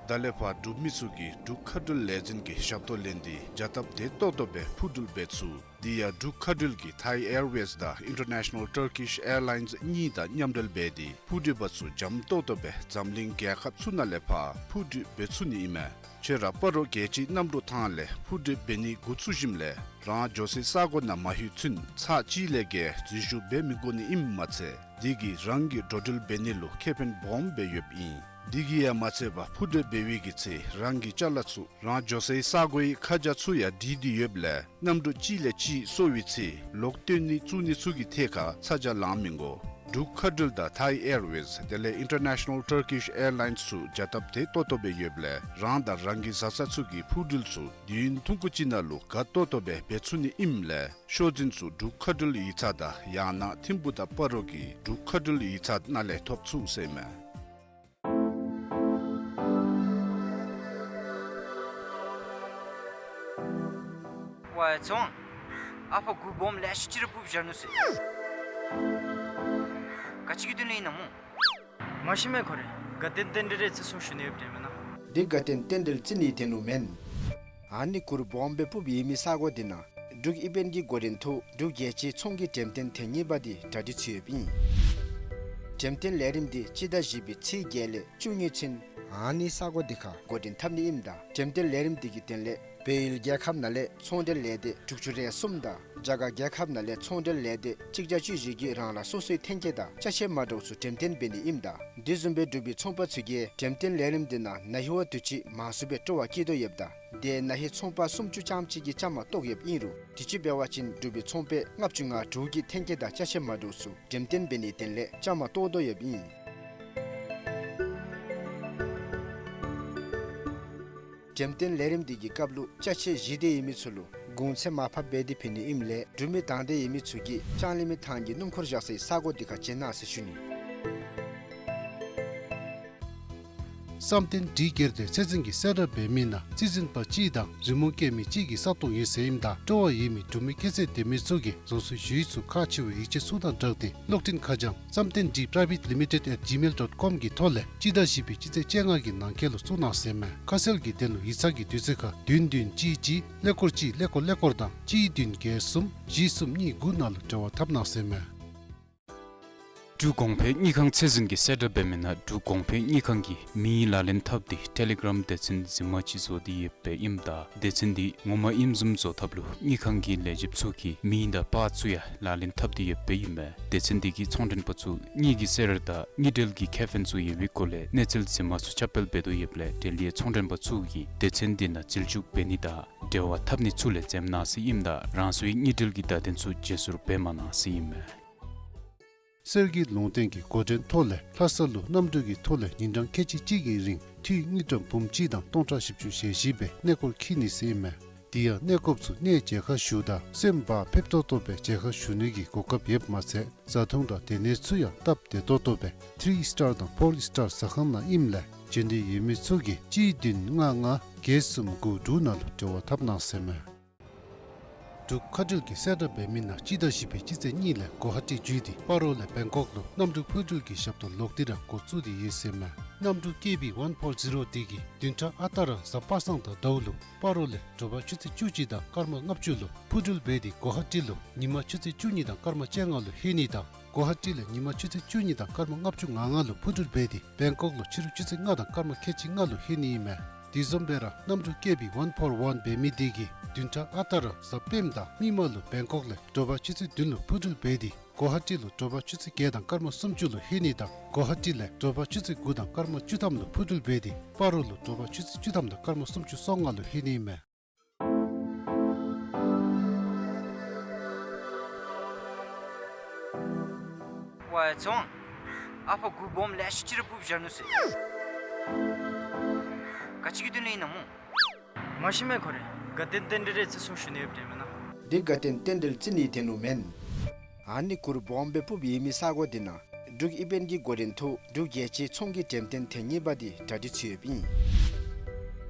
ད་ལས་ཕར་འབྲུག་མི་ཚུ་གིས་འབྲུག་མཁའ་འགྲུལ་ལས་འཛིན་གྱི་ཞབས་ཏོག་ལེན་ཏེ་བྱ་སྟབས་བདེ་ཏོག་ཏོ་སྦེ་འཕུར་འགྲུལ་འབད་ཚུགས། དེ་ཡང་འབྲུག་མཁའ་འགྲུལ་གྱིས་Thai Airways དང་International Turkish Airlines གཉིས་དང་མཉམ་འབྲེལ་འབད་དེ་འཕུར་འགྲུལ་པ་ཚུ་འཇམ་ཏོག་ཏོ་སྦེ་འཛམ་གླིང་རྒྱལ་ཁབ་ཚུ་ནང་ལས་ཕར་འཕུར་འགྲུལ་འབད་ཚུགས་ནི་ཨིན་མས། ཁྱོད་ར་སྤ་རོ་རྒྱལ་སྤྱིའི་གནམ་གྲུ་ཐང་ལས་འཕུར་འགྲུལ་འབད་ནི་འགོ་བཙུགས་ཞིནམ་ལས་རང་འགྱོ་སའི་ས་གོ་ནང་མ་ལྷོད་ཚུན་ཚར་གཅིག་ལས་བརྒལ་འཛུལ་ཞུགས་འབད་མི་དགོ་ནི་ཨིནམ་མ་ཚད་དེ་གིས་རང་གི་འགྲོ་འགྲུལ་འབད་ནི་ལུ་ཁེ་ཕན་སྦོམ་སྦེ་ཡོདཔ་ཨིན། དེ་གིས་ཡང་མ་ཚད་པར་འཕུར་འགྲུལ་འབད་བའི་གི་ཚེ་རང་གི་ཅ་ལ་ཚུ་རང་འགྱོ་སའི་ས་གོའི་ཁ་བྱང་ཚུ་ཡང་བྲིས་ཏེ་ཡོདཔ་ལས་གནམ་གྲུ་གཅིག་ལས་གཅིག་སོར་བའི་ཚེ་ལོག་བཏོན་ནི་བཙུགས་ནི་ཚུ་གི་ཐད་ཁར་ཚ་གྱང་ལང་མི་དགོ། འབྲུག་མཁའ་འགྲུལ་དང་ཐའི་ཨེར་ཝེསི་དེ་ལས་ཨིན་ཊར་ནེ་ཤ་ནལ་ཊར་ཀིཤ་ཨེར་ལའིནསི་ཚུ་བྱ་སྟབས་དེ་ཏོག་ཏོ་སྦེ་ཡོདཔ་ལས་རང་དང་རང་གི་བཟའ་ཚང་ཚུ་གིས་འཕུར་འགྲུལ་ཚུ་དུས་ཡུན་ཐུང་ཀུ་ཅིག་ནང་ལུ་ག་ཏོག་ཏོ་སྦེ་འབད་ཚུགས་ནི་ཨིནམ་ལས་ཤོག་འཛིན་ཚུ་འབྲུག་མཁའ་འགྲུལ་ཡིག་ཚང་དང་ཡང་ན་ཐིམ་ཕུ་དང་སྤ་རོ་གི་འབྲུག་མཁའ་འགྲུལ་ཡིག་ཚང་ནང་ལས་ཐོབ་ཚུགས་ཟེར་ཨིན་མས། ཝའེ་ཚོང་། ཨ་ཕ་གུར་སྦོམ་ལེ་ཤ་ཅིག་ར་སྤུབས་བཞག་ནུག་ཟེར། ག་ཅི་གི་དོན་ལས་ཨིན་ན་སྨོ། མ་ཤེས་མས་ཁོ་རེ། དགའ་སྟོན་རྟེན་འབྲེལ་རེ་རྩི་སོང་ཞུ་ནི་ཡོདཔ་འདྲས་མེན་ན། འདི་དགའ་སྟོན་རྟེན་འབྲེལ་རྩི་ནིའི་དོན་ལུ་མེན། ཨ་ནི་གུར་སྦོམ་སྦེ་སྤུབས་ཡོད་མི་ས་གོ་འདི་ནང་འབྲུག་ཨི་བེནཊ་གི་འགོ་འདྲེན་ཐོག་འབྲུག་རྒྱལ་སྤྱིའི་ཚོང་གི་འགྲེམས་སྟོན་ཐེངས་གཉིས་པ་འདི་གྲ་སྒྲིག་ཚུད་ཡོདཔ་ཨིན། འགྲེམས་སྟོན་ལས་རིམ་འདི་སྤྱི་ཟླ་བཞི་པའི་ཚེས་བརྒྱད་ལས་བཅུ་གཉིས་ཚུན་ཨ་ནི་ས་གོ་འདི་ཁར་འགོ་འདྲེན་འཐབ་ནི་ཨིནམ་ད་འགྲེམས་སྟོན་ལས་རིམ་འདི་གི་དོན་ལས་བལ་ཡུལ་རྒྱལ་ཁབ་ནང་ལས་ཚོང་འབྲེལ་ལས་སྡེ་དྲུག་ཅུ་རེ་གསུམ་དང་རྒྱ་གར་རྒྱལ་ཁབ་ནང་ལས་ཚོང་འབྲེལ་ལས་སྡེ་གཅིག་བརྒྱ་བཅུ་བཞི་གིས་རང་རང་སོ་སོའི་ཐོན་སྐྱེད་དང་ཅ་ཆས་མ་འདྲཝ་ཚུ་འགྲེམས་སྟོན་འབད་ནི་ཨིནམ་ད་འདི་བཟུམ་སྦེ་འབྲུག་པའི་ཚོང་པ་ཚུ་གིས་འགྲེམས་སྟོན་ལས་རིམ་འདི་ནང་ན་ཧིང་བ་དུས་ཅི་མང་སུ་སྦེ་སྤྲོ་བ་བསྐྱེད་དོ་ཡོདཔ་ད་དེ་ན་ཧིང་ཚོང་པ་སུམ་ཅུ་ཙམ་ཅིག་གིས་བཅའ་མར་གཏོགས་ཡོདཔ་ཨིན་རུང་དུས་ཅི་འབད་བ་ཅིན་འབྲུག་པའི་ཚོང་པ་ལྔ་བཅུ་ང་དྲུག་གིས་ཐོན་སྐྱེད་དང་ཅ་ཆས་མ་འདྲཝ་ཚུ་འགྲེམས་སྟོན་འབད་ནིའི་དོན་ལས་བཅའ་མར་གཏོགས་དོ་ཡོདཔ་ཨིན། འགྲེམས་སྟོན་ལས་རིམ་འདི་གི་སྐབས་ལུ་ཅ་ཆས་བཞེས་འདོད་ཡོད་མི་ཚུ་ལུ་གུང་ཚད་མར་ཕབ་འབད་དེ་ཕུལ་ནི་ཨིནམ་ལས་འབྲུག་མི་དང་འདོད་ཡོད་མི་ཚུ་གིས་ལྕང་གླིང་མི་ཐང་གི་སྣུམ་འཁོར་བཞག་སའི་ས་གོ་འདི་ཁར་བྱོན་གནང་ཟེར་ཞུ་ནི། བསམ་གཏན་སྒྲིག་སྒེར་སྡེ་ཚད་འཛིན་གྱིས་གསལ་བསྒྲགས་འབད་མི་ནང་རྩིས་འཛིན་པ་གཅིག་དང་རི་མོ་བཀལ་མི་གཅིག་གི་ས་སྟོང་ཡོད་ཟེར་ཨིནམ་ད་སྤྲོ་བ་ཡོད་མི་འབྲུག་མི་ཁྱད་ཚད་ལྡན་མི་ཚུ་གིས་རང་སོའི་ཞུ་ཡིག་ཚུ་ཁག་ཆེ་བའི་ཡིག་ཆ་ཚུ་དང་སྦྲགས་ཏེ་གློག་འཕྲིན་ཁ་བྱང་བསམ་གཏན་སྒྲིག་private limited at gmail dot com གི་ཐོག་ལས་སྤྱི་ཟླ་བཞི་པའི་སྤྱི་ཚེས་བཅོ་ལྔ་གི་ནང་འཁོད་ལུ་བཙུགས་གནང་ཟེར་ཨིན་མས། ཁ་གསལ་གྱི་དོན་ལུ་ཡིག་ཚང་གི་དུས་ཚོད་ཁར་བདུན་བདུན་གཅིག་གཅིག་ཀླད་ཀོར་གཅིག་ཀླད་ཀོར་ཀླད་ཀོར་དང་གཅིག་བདུན་བརྒྱད་གསུམ་བཞི་གསུམ་གཉིས་དགུ་ནང་ལུ་འབྲེལ་བ་འཐབ་གནང་ཟེར་ཨིན་མས། འབྲུག་གོང་འཕེལ་དངུལ་ཁང་ཚད་འཛིན་གྱིས་གསལ་བསྒྲགས་འབད་མི་ནང་འབྲུག་གོང་འཕེལ་དངུལ་ཁང་གིས་མིའི་ལག་ལེན་འཐབ་སྟེ་ཊེ་ལི་གྲམ་སྡེ་ཚན་རྫུན་མ་ཅིག་བཟོ་སྟེ་ཡོདཔ་ཨིནམ་ད་སྡེ་ཚན་འདི་ངོ་མ་ཨིནམ་བཟུམ་བཟོ་ཐབས་ལུ་དངུལ་ཁང་གི་ལས་བྱེདཔ་ཚུ་གིས་མིང་དང་པར་ཚུ་ཡང་ལག་ལེན་འཐབ་སྟེ་ཡོདཔ་ཨིན་མས། སྡེ་ཚན་འདི་གིས་ཚོང་མགྲོན་པ་ཚུ་དངུལ་གྱི་གསེར་དང་དངུལ་འབྲེལ་གྱི་ཁེ་ཕན་ཚུ་ཡོད་པའི་སྐོར་ལས་གནས་ཚུལ་རྫུན་མ་ཚུ་ཁྱབ་སྤེལ་འབད་དོ་ཡོདཔ་ལས་འབྲེལ་ཡོད་ཚོང་མགྲོན་པ་ཚུ་གིས་སྡེ་ཚན་འདི་ནང་རྩིས་འཇོག་འབད་ནི་དང་འབྲེལ་བ་འཐབ་ནི་ཚུ་ལས་འཛེམ་གནང་ཟེར་ཨིནམ་ད་རང་སོའི་དངུལ་འབྲེལ་གྱི་བརྡ་དོན་ཚུ་བརྗེ་སོར་འབད་མ་གནང་ཟེར་ཨིན་མས། གསེར་གྱི་ལུང་བསྟན་གྱི་འགོ་འདྲེན་ཐོག་ལས་ལྷ་ས་ལུ་གནམ་གྲུ་གི་ཐོག་ལས་ཉིན་གྲངས་ཁལ་གཅིག་གཅིག་གི་རིང་འཐུས་དངུལ་ཀྲམ་འབུམ་གཅིག་དང་སྟོང་ཕྲག་བཞི་བཅུ་ཞེ་བཞི་སྦེ་གནས་སྐོར་འཁྱིད་ནི་ཟེར་ཨིན་མས། དེ་ཡང་གནས་སྐོརཔ་ཚུ་གནས་མཇལ་ཁ་ཞུཝ་ད་སེམས་བག་ཕེབས་ཏོག་ཏོ་སྦེ་མཇལ་ཁ་ཞུ་ནི་གི་གོ་སྐབས་ཡོདཔ་མ་ཚད་བཟའ་འཐུང་དང་སྡོད་གནས་ཚུ་ཡང་སྟབས་བདེ་ཏོག་ཏོ་སྦེ་ཐི་རི་སི་ཊར་དང་ཕོར་སི་ཊར་ཟ་ཁང་ནང་ཨིནམ་ལས་འབྱོན་འདོད་ཡོད་མི་ཚུ་གིས་གཅིག་བདུན་ལྔ་ལྔ་བརྒྱད་གསུམ་དགུ་དྲུག་ནང་ལུ་འབྲེལ་བ་འཐབ་གནང་ཟེར་ཨིན་མས། འབྲུག་མཁའ་འགྲུལ་གྱིས་གསལ་བསྒྲགས་འབད་མི་ནང་སྤྱི་ཟླ་བཞི་པའི་སྤྱི་ཚེས་གཉིས་ལས་གོ་ཧ་ཊི་བརྒྱུད་དེ་སྤ་རོ་ལས་བེང་ཀོག་ལུ་གནམ་གྲུ་འཕུར་འགྲུལ་གྱི་ཞབས་ཏོག་ལོག་སྟེ་ར་འགོ་བཙུགས་ཏེ་ཡོད་ཟེར་ཨིན་མས། གནམ་གྲུ་ཀེ་བི་ཝན་ཕོར་ཟི་རོ་འདི་གིས་བདུན་ཕྲག་ཨ་རྟག་ར་གཟའ་པ་སངས་དང་ཟླཝ་ལུ་སྤ་རོ་ལས་དྲོ་པ་ཆུ་ཚོད་བཅུ་གཅིག་དང་སྐར་མ་ལྔ་བཅུ་ལུ་འཕུར་འགྲུལ་འབད་དེ་གོ་ཧ་ཊི་ལུ་ཉིན་མ་ཆུ་ཚོད་བཅུ་གཉིས་དང་སྐར་མ་བཅོ་ལྔ་ལུ་ལྷོད་ནི་དང་གོ་ཧ་ཊི་ལས་ཉིན་མ་ཆུ་ཚོད་བཅུ་གཉིས་དང་སྐར་མ་ལྔ་བཅུ་ང་ལྔ་ལུ་འཕུར་འགྲུལ་འབད་དེ་བེང་ཀོག་ལུ་ཕྱི་རུ་ཆུ་ཚོད་ལྔ་དང་སྐར་མ་ཁལ་གཅིག་ལྔ་ལུ་ལྷོད་ནི་ཨིན་མས། དེ་བཟུམ་སྦེ་ར་གནམ་གྲུ་ཀེ་བི་ཝན་ཕོར་ཝན་འབད་མི་འདི་གིས་བདུན་ཕྲག་ཨ་རྟག་ར་གཟའ་སྤེནམ་དང་མིག་དམར་ལུ་བེང་ཀོག་ལས་དྲོ་པ་ཆུ་ཚོད་བདུན་ལུ་འཕུར་འགྲུལ་འབད་དེ་གོ་ཧ་ཊི་ལུ་དྲོ་པ་ཆུ་ཚོད་བརྒྱད་དང་སྐར་མ་སུམ་ཅུ་ལུ་ལྷོད་ནི་དང་གོ་ཧ་ཊི་ལས་དྲོ་པ་ཆུ་ཚོད་དགུ་དང་སྐར་མ་བཅུ་ཐམ་ལུ་འཕུར་འགྲུལ་འབད་དེ་སྤ་རོ་ལུ་དྲོ་པ་ཆུ་ཚོད་བཅུ་ཐམ་དང་སྐར་མ་སུམ་ཅུ་སོ་ལྔ་ལུ་ལྷོད་ནི་ཨིན་མས། ཝའེ་ཚོང་། ཨ་ཕ་གུར་སྦོམ་ལེ་ཤ་ཅིག་ར་སྤུབས་བཞག་ནུག་ཟེར། ག་ཅི་གི་དོན་ལས་ཨིན་ན་སྨོ། མ་ཤེས་མས་ཁོ་རེ། དགའ་སྟོན་རྟེན་འབྲེལ་རེ་རྩི་སོང་ཞུ་ནི་ཡོདཔ་འདྲས་མེན་ན། འདི་དགའ་སྟོན་རྟེན་འབྲེལ་རྩི་ནིའི་དོན་ལུ་མེན། ཨ་ནི་གུར་སྦོམ་སྦེ་སྤུབས་ཡོད་མི་ས་གོ་འདི་ནང་འབྲུག་ཨི་བེནཊ་གི་འགོ་འདྲེན་ཐོག་འབྲུག་རྒྱལ་སྤྱིའི་ཚོང་གི་འགྲེམས་སྟོན་ཐེངས་གཉིས་པ་འདི་གྲ་སྒྲིག་ཚུད་ཡོདཔ་ཨིན།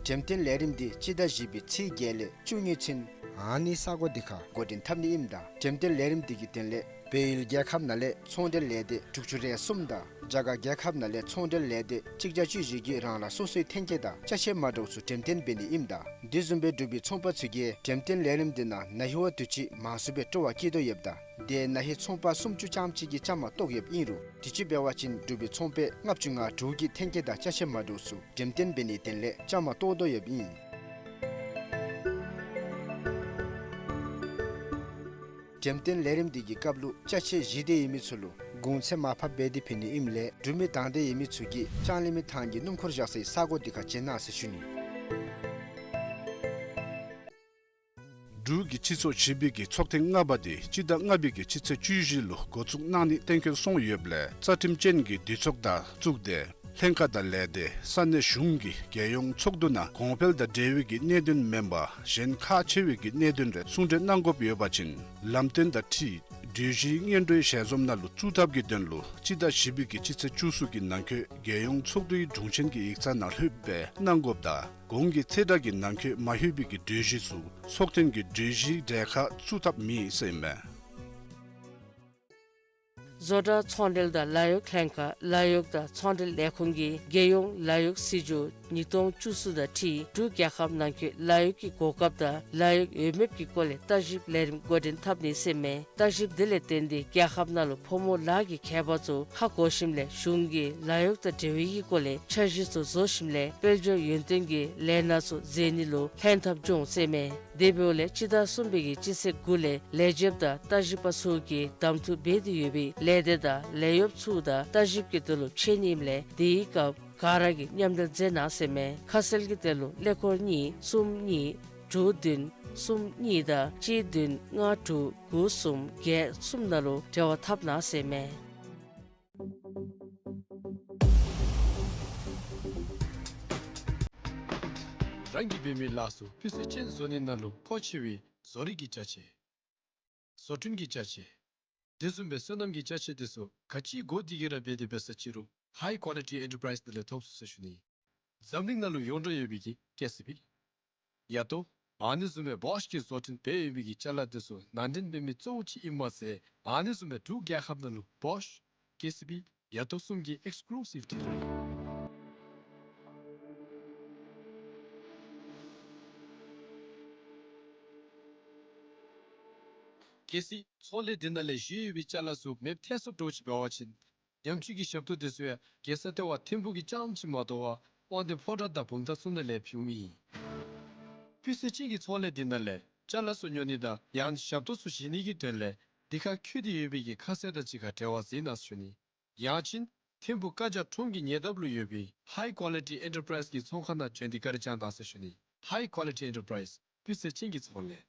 འགྲེམས་སྟོན་ལས་རིམ་འདི་སྤྱི་ཟླ་བཞི་པའི་ཚེས་བརྒྱད་ལས་བཅུ་གཉིས་ཚུན་ཨ་ནི་ས་གོ་འདི་ཁར་འགོ་འདྲེན་འཐབ་ནི་ཨིནམ་ད་འགྲེམས་སྟོན་ལས་རིམ་འདི་གི་དོན་ལས་བལ་ཡུལ་རྒྱལ་ཁབ་ནང་ལས་ཚོང་འབྲེལ་ལས་སྡེ་དྲུག་ཅུ་རེ་གསུམ་དང་རྒྱ་གར་རྒྱལ་ཁབ་ནང་ལས་ཚོང་འབྲེལ་ལས་སྡེ་གཅིག་བརྒྱ་བཅུ་བཞི་གིས་རང་རང་སོ་སོའི་ཐོན་སྐྱེད་དང་ཅ་ཆས་མ་འདྲཝ་ཚུ་འགྲེམས་སྟོན་འབད་ནི་ཨིནམ་ད་དེ་བཟུམ་སྦེ་འབྲུག་པའི་ཚོང་པ་ཚུ་གིས་འགྲེམས་སྟོན་ལས་རིམ་འདི་ནང་ན་ཧིང་བ་དུས་ཅི་མང་སུ་སྦེ་སྤྲོ་བ་བསྐྱེད་དོ་ཡོདཔ་ད་དེ་ན་ཧིང་ཚོང་པ་སུམ་ཅུ་ཙམ་ཅིག་གིས་བཅའ་མར་གཏོགས་ཡོདཔ་ཨིན་རུང་དུས་ཅི་འབད་བ་ཅིན་འབྲུག་པའི་ཚོང་པ་ལྔ་བཅུ་ང་དྲུག་གིས་ཐོན་སྐྱེད་དང་ཅ་ཆས་མ་འདྲཝ་ཚུ་འགྲེམས་སྟོན་འབད་ནིའི་དོན་ལས་བཅའ་མར་གཏོགས་དོ་ཡོདཔ་ཨིན། འགྲེམས་སྟོན་ལས་རིམ་འདི་གི་སྐབས་ལུ་ཅ་ཆས་བཞེས་འདོད་ཡོད་མི་ཚུ་ལུ་གུང་ཚད་མར་ཕབ་འབད་དེ་ཕུལ་ནི་ཨིནམ་ལས་འབྲུག་མི་དང་འདོད་ཡོད་མི་ཚུ་གིས་ལྕང་གླིང་མི་ཐང་གི་སྣུམ་འཁོར་བཞག་སའི་ས་གོ་འདི་ཁར་བྱོན་གནང་ཟེར་ཞུ་ནི། འབྲུག་གི་སྤྱི་ཚོགས་བཞི་པའི་གི་ཚོགས་ཐེངས་ལྔ་པ་དེ་སྤྱི་ཟླ་ལྔ་པའི་གི་སྤྱི་ཚེས་བཅུ་བཞི་ལུ་འགོ་བཙུགས་གནང་ནི་གཏན་འཁེལ་སོང་ཡོདཔ་ལས་རྩ་ཁྲིམས་ཅན་གྱི་འདུས་ཚོགས་དང་བཙུགས་ཏེ་ལྷན་ཁག་དང་ལས་སྡེ་ས་གནས་གཞུང་གི་རྒྱལ་ཡོངས་ཚོགས་འདུ་ནང་གོང་འཕེལ་དང་འབྲེལ་བའི་གི་གནད་དོན་མེན་པར་གཞན་ཁག་ཆེ་བའི་གི་གནད་དོན་རེ་གསུང་གྲོས་གནང་དགོཔ་ཡོད་པ་ཅིན་ལམ་སྟོན་དང་འཁྲིལ་གྲོས་གཞི་སྔོན་འགྲོའི་ཞལ་འཛོམས་ནང་ལུ་བཙུགས་ཐབས་ཀྱི་དོན་ལུ་སྤྱི་ཟླ་བཞི་པའི་གི་སྤྱི་ཚེས་བཅུ་གསུམ་གྱི་ནང་འཁོད་རྒྱལ་ཡོངས་ཚོགས་འདུའི་དྲུང་ཆེན་གྱི་ཡིག་ཚང་ནང་ལྷོདཔ་སྦེ་གནང་དགོཔ་དང་གོང་གི་ཚེས་གྲངས་ཀྱི་ནང་འཁོད་མ་ལྷོད་པའི་གི་གྲོས་གཞི་ཚུ་ཚོགས་ཐེངས་ཀྱི་གྲོས་གཞི་གྲལ་ཁར་བཙུགས་ཐབས་མེད་ཟེར་ཨིན་མས། བཟོ་གྲྭ་ཚོང་འབྲེལ་དང་ལཱ་གཡོག་ལྷན་ཁག་ལཱ་གཡོག་དང་ཚོང་འབྲེལ་ལས་ཁུངས་ཀྱིས་རྒྱལ་ཡོངས་ལཱ་གཡོག་སྲིད་བྱུས་ཉིས་སྟོང་བཅུ་གསུམ་དང་འཁྲིལ་འབྲུག་རྒྱལ་ཁབ་ནང་འཁོད་ལཱ་གཡོག་གི་གོ་སྐབས་དང་ལཱ་གཡོག་འོས་འབབ་ཀྱི་སྐོར་ལས་བརྟག་ཞིབ་ལས་རིམ་འགོ་འདྲེན་འཐབ་ནི་ཟེར་ཨིན་མས། བརྟག་ཞིབ་དེ་ལས་བརྟེན་ཏེ་རྒྱལ་ཁབ་ནང་ལུ་ཕོ་མོ་ལཱ་གི་ཁྱད་པར་ཚུ་ཧ་གོ་ཞིནམ་ལས་གཞུང་གིས་ལཱ་གཡོག་དང་འབྲེལ་བའི་གི་སྐོར་ལས་འཆར་གཞི་ཚུ་བཟོ་ཞིནམ་ལས་དཔལ་འབྱོར་ཡོན་ཏན་གྱི་ལས་སྣ་ཚུ་མཛད་ནི་ལུ་ལྷན་ཐབས་འབྱུང་ཟེར་ཨིན་མས། དེ་འབདཝ་ལས་སྤྱི་ཟླ་གསུམ་པའི་གི་སྤྱི་ཚེས་དགུ་ལས་ལས་བྱེདཔ་དང་བརྟག་ཞིབ་པ་ཚུ་གིས་གདམ་འཐུ་འབད་དེ་ཡོད་པའི་ལས་སྡེ་དང་ལས་གཡོགཔ་ཚུ་དང་བརྟག་ཞིབ་ཀྱི་དོན་ལུ་འཕྱད་ནི་ཨིནམ་ལས་དེའི་སྐབས་ག་ར་གིས་མཉམ་འབྲེལ་མཛད་གནང་ཟེར་ཨིན་མས། ཁ་གསལ་གྱི་དོན་ལུ་ཀླད་ཀོར་གཉིས་གསུམ་གཉིས་དྲུག་བདུན་གསུམ་གཉིས་དང་གཅིག་བདུན་ལྔ་དྲུག་དགུ་གསུམ་བརྒྱད་གསུམ་ནང་ལུ་འབྲེལ་བ་འཐབ་གནང་ཟེར་ཨིན་མས། རང་གིས་འབད་མི་ལཱ་ཚུ་སྤུས་ཚད་ཅན་བཟོ་ནི་ནང་ལུ་མཁོ་ཆེ་བའི་བཟོ་རིག་གི་ཅ་ཆས། བཟོ་སྐྲུན་གྱི་ཅ་ཆས། དེ་བཟུམ་སྦེ་སོ་ནམ་གྱི་ཅ་ཆས་དེ་ཚུ་ག་ཅི་དགོ་དེ་གིས་ར་འབད་དེ་འབད་ས་ཅི་རུང་High Quality Enterprise ནང་ལས་ཐོབ་ཚུགས་ཟེར་ཞུ་ནི། འཛམ་གླིང་ནང་ལུ་ཡོངས་གྲགས་ཡོད་པའི་གི་ཀེ་སི་བི། ཡ་ཏོ། ཨ་ནི་བཟུམ་སྦེ་བོཤ་གིས་བཟོ་སྐྲུན་འབད་ཡོད་པའི་གི་ཅ་ལ་དེ་ཚུ་ནང་འདྲེན་འབད་མི་གཙོ་བོ་ཅིག་ཨིན་མས་ཟེར། ཨ་ནི་བཟུམ་སྦེ་འབྲུག་རྒྱལ་ཁབ་ནང་ལུ་བོཤ་ཀེ་སི་བི་ཡ་ཏོ་གསུམ་གྱི་ཨེགསི་ཀུ་ལུ་སིབ་ཌི་ལར་ཨིན། གལ་སྲིད་ཚོང་ལས་འདི་ནང་ལས་བཞེས་ཡོད་པའི་ཅ་ལ་ཚུ་མེདཔ་ཐལ་སོང་འདྲཝ་ཅིག་འབད་བ་ཅིན་ཉམས་བཅོས་ཀྱི་ཞབས་ཏོག་དེ་ཚུ་ཡང་རྒྱལ་ས་ལྟེ་བ་ཐིམ་ཕུག་གི་རྐྱངམ་ཅིག་མ་དོ་བར་དབང་འདུས་ཕོ་བྲང་དང་བུམ་ཐང་ཚུ་ནང་ལས་ཕུལཝ་ཨིན། སྤུས་ཚད་ཅན་གྱི་ཚོང་ལས་འདི་ནང་ལས་ཅ་ལ་ཚུ་ཉོ་ནི་དང་ཡང་ཞབས་ཏོག་ཚུ་བཞེས་ནི་གི་དོན་ལས་འདི་ཁར་བཀོད་དེ་ཡོད་པའི་གི་ཁ་གསལ་དང་གཅིག་ཁར་འབྲེལ་བ་མཛད་གནང་ཟེར་ཞུ་ནི། ཡང་ཅིན་ཐིམ་ཕུག་བཀའ་རྒྱ་ཁྲོམ་གྱི་ཉེ་འདབས་ལུ་ཡོད་པའི་High Quality Enterprise གི་ཚོང་ཁང་ནང་བྱོན་ཏེ་བཀའ་དྲིན་བསྐྱང་གནང་ཟེར་ཞུ་ནི། High Quality Enterprise སྤུས་ཚད་ཅན་གྱི་ཚོང་ལས།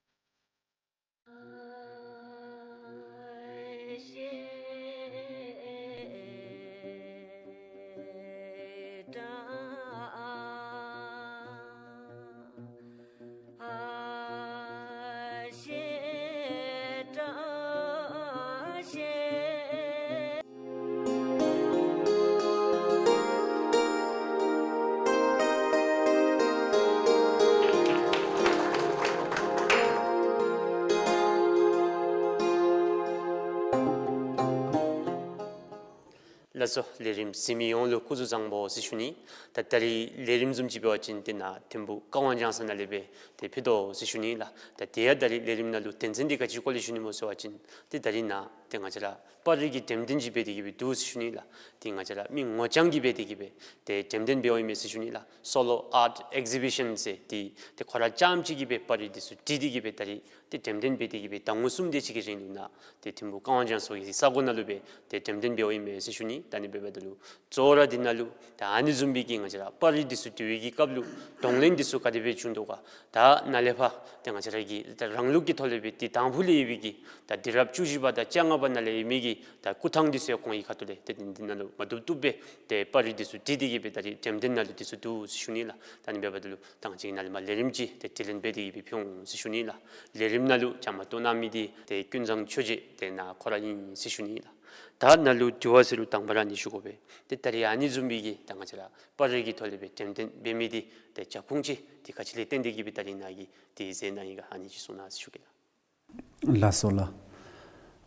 ལགས་སོ། ལས་རིམ་གཟིགས་མི་ཡོངས་ལུ་སྐུ་གཟུགས་བཟང་པོ་ཟེར་ཞུ་ནི། ད་ད་རིས་ལས་རིམ་བཟུམ་ཅིག་འབད་བ་ཅིན་ཏེ་ནཱ་ཐིམ་ཕུག་ཀ་ཝང་ལྗང་ས་ནང་ལས་སྦེ་ཏེ་ཕུལ་དོ་ཟེར་ཞུ་ནི་ལགས། ད་དེ་ཡང་ད་རིས་ལས་རིམ་ནང་ལུ་དོན་ཚན་འདི་ག་ཅི་སྐོར་ལས་ཞུ་ནི་སྨོ་ཟེར་བ་ཅིན་ཏེ་ད་རིས་ནཱ་ཏེ་ང་བཅས་ར་པར་རིས་ཀྱི་འགྲེམས་སྟོན་ཅིག་འབད་དེ་གི་སྦེ་འདུག་ཟེར་ཞུ་ནི་ལགས། ཏེ་ང་བཅས་ར་མི་ངོ་རྐྱང་གིས་འབད་དེ་གི་སྦེ་ཏེ་འགྲེམས་སྟོན་འབདཝ་ཨིན་མས་ཟེར་ཞུ་ནི་ལགས། Solo Art Exhibition ཟེར་ཏེ་ཏེ་ཁོ་ར་རྐྱངམ་ཅིག་གིས་སྦེ་པར་རིས་འདི་ཚུ་བྲིས་ཏེ་གི་སྦེ་ད་རིས་ཏེ་འགྲེམས་སྟོན་འབད་དེ་གི་སྦེ་ཟླ་ངོ་གསུམ་དེ་ཅིག་གི་རིང་ལུ་ནཱ་ཏེ་ཐིམ་ཕུག་ཀ་ཝང་ལྗང་ས་གི་ས་གོ་ནང་ལུ་སྦེ་ཏེ་འགྲེམས་སྟོན་འབདཝ་ཨིན་མས་ཟེར་ཞུ་ནི། ད་ཨ་ནི་འབདཝ་ད་ལུ་གཙོ་བོ་ར་འདི་ནང་ལུ་ད་ཨ་ནི་བཟུམ་སྦེ་གི་ང་བཅས་ར་པར་རིས་འདི་ཚུ་བྲི་བའི་གི་སྐབས་ལུ་གདོང་ལེན་འདི་ཚུ་ག་དེ་སྦེ་བྱུང་དོ་ག། ད་ནཱ་ལས་ཕར་ཏེ་ང་བཅས་ར་གི་ད་རང་ལུགས་ཀྱི་ཐོག་ལས་སྦེ་ཏེ་དང་ཕུ་ལས་ཡོད་པའི་གི་ད་དུས་རབས་བཅུ་བཞི་པ་དང་བཅོ་ལྔ་པ་ནང་ལས་ཡོད་མི་གི་ད་སྐུ་ཐང་འདི་ཚུ་ཡང་ཁོང་གི་ཁ་ཐུག་ལས་ཏེ་འདི་ནང་ལུ་མ་བཏུབ་བཏུབ་སྦེ་ཏེ་པར་རིས་འདི་ཚུ་བྲིས་ཏེ་གི་སྦེ་ད་རིས་འགྲེམས་སྟོན་ནང་ལུ་འདི་ཚུ་འདུག་ཟེར་ཞུ་ནི་ལགས། ད་ཨ་ནི་འབདཝ་ད་ལུ་ད་ང་བཅས་ཀྱིས་ནཱ་ལས་མར་ལས་རིམ་ཅིག་ཏེ་དྲི་ལན་འབད་དེ་གི་སྦེ་ཕུལ་འོང་ཟེར་ཞུ་ནི་ལགས། ལས་རིམ་ནང་ལུ་བཅའ་མར་གཏོགས་གནང་མི་འདི་ཏེ་ཀུན་བཟང་ཆོས་རྗེ་ཏེ་ནཱ་ཁོ་ར་ཨིན་ཟེར་ཞུ་ནི་ལགས། ད་ནཱ་ལུ་དྲི་བ་ཟེར་རུང་དང་པ་ར་ཨ་ནི་ཞུ་དགོ་པས། ཏེ་ད་རིས་ཨ་ནི་བཟུམ་སྦེ་གི་ད་ང་བཅས་ར་པར་རིས་ཀྱི་ཐོག་ལས་སྦེ་འགྲེམས་སྟོན་འབད་མི་འདི་ཏེ་རྒྱབ་ཁུངས་ཅིག་ཏེ་ག་ཅི་ལས་བརྟེན་ཏེ་གི་སྦེ་ད་རིས་ནཱ་གིས་ཏེ་མཛད་གནང་ཡི་ག་ཨ་ནི་ཅིག་གསུང་གནང་ཟེར་ཞུ་གེ་ལགས། ལགས་སོ་ལགས།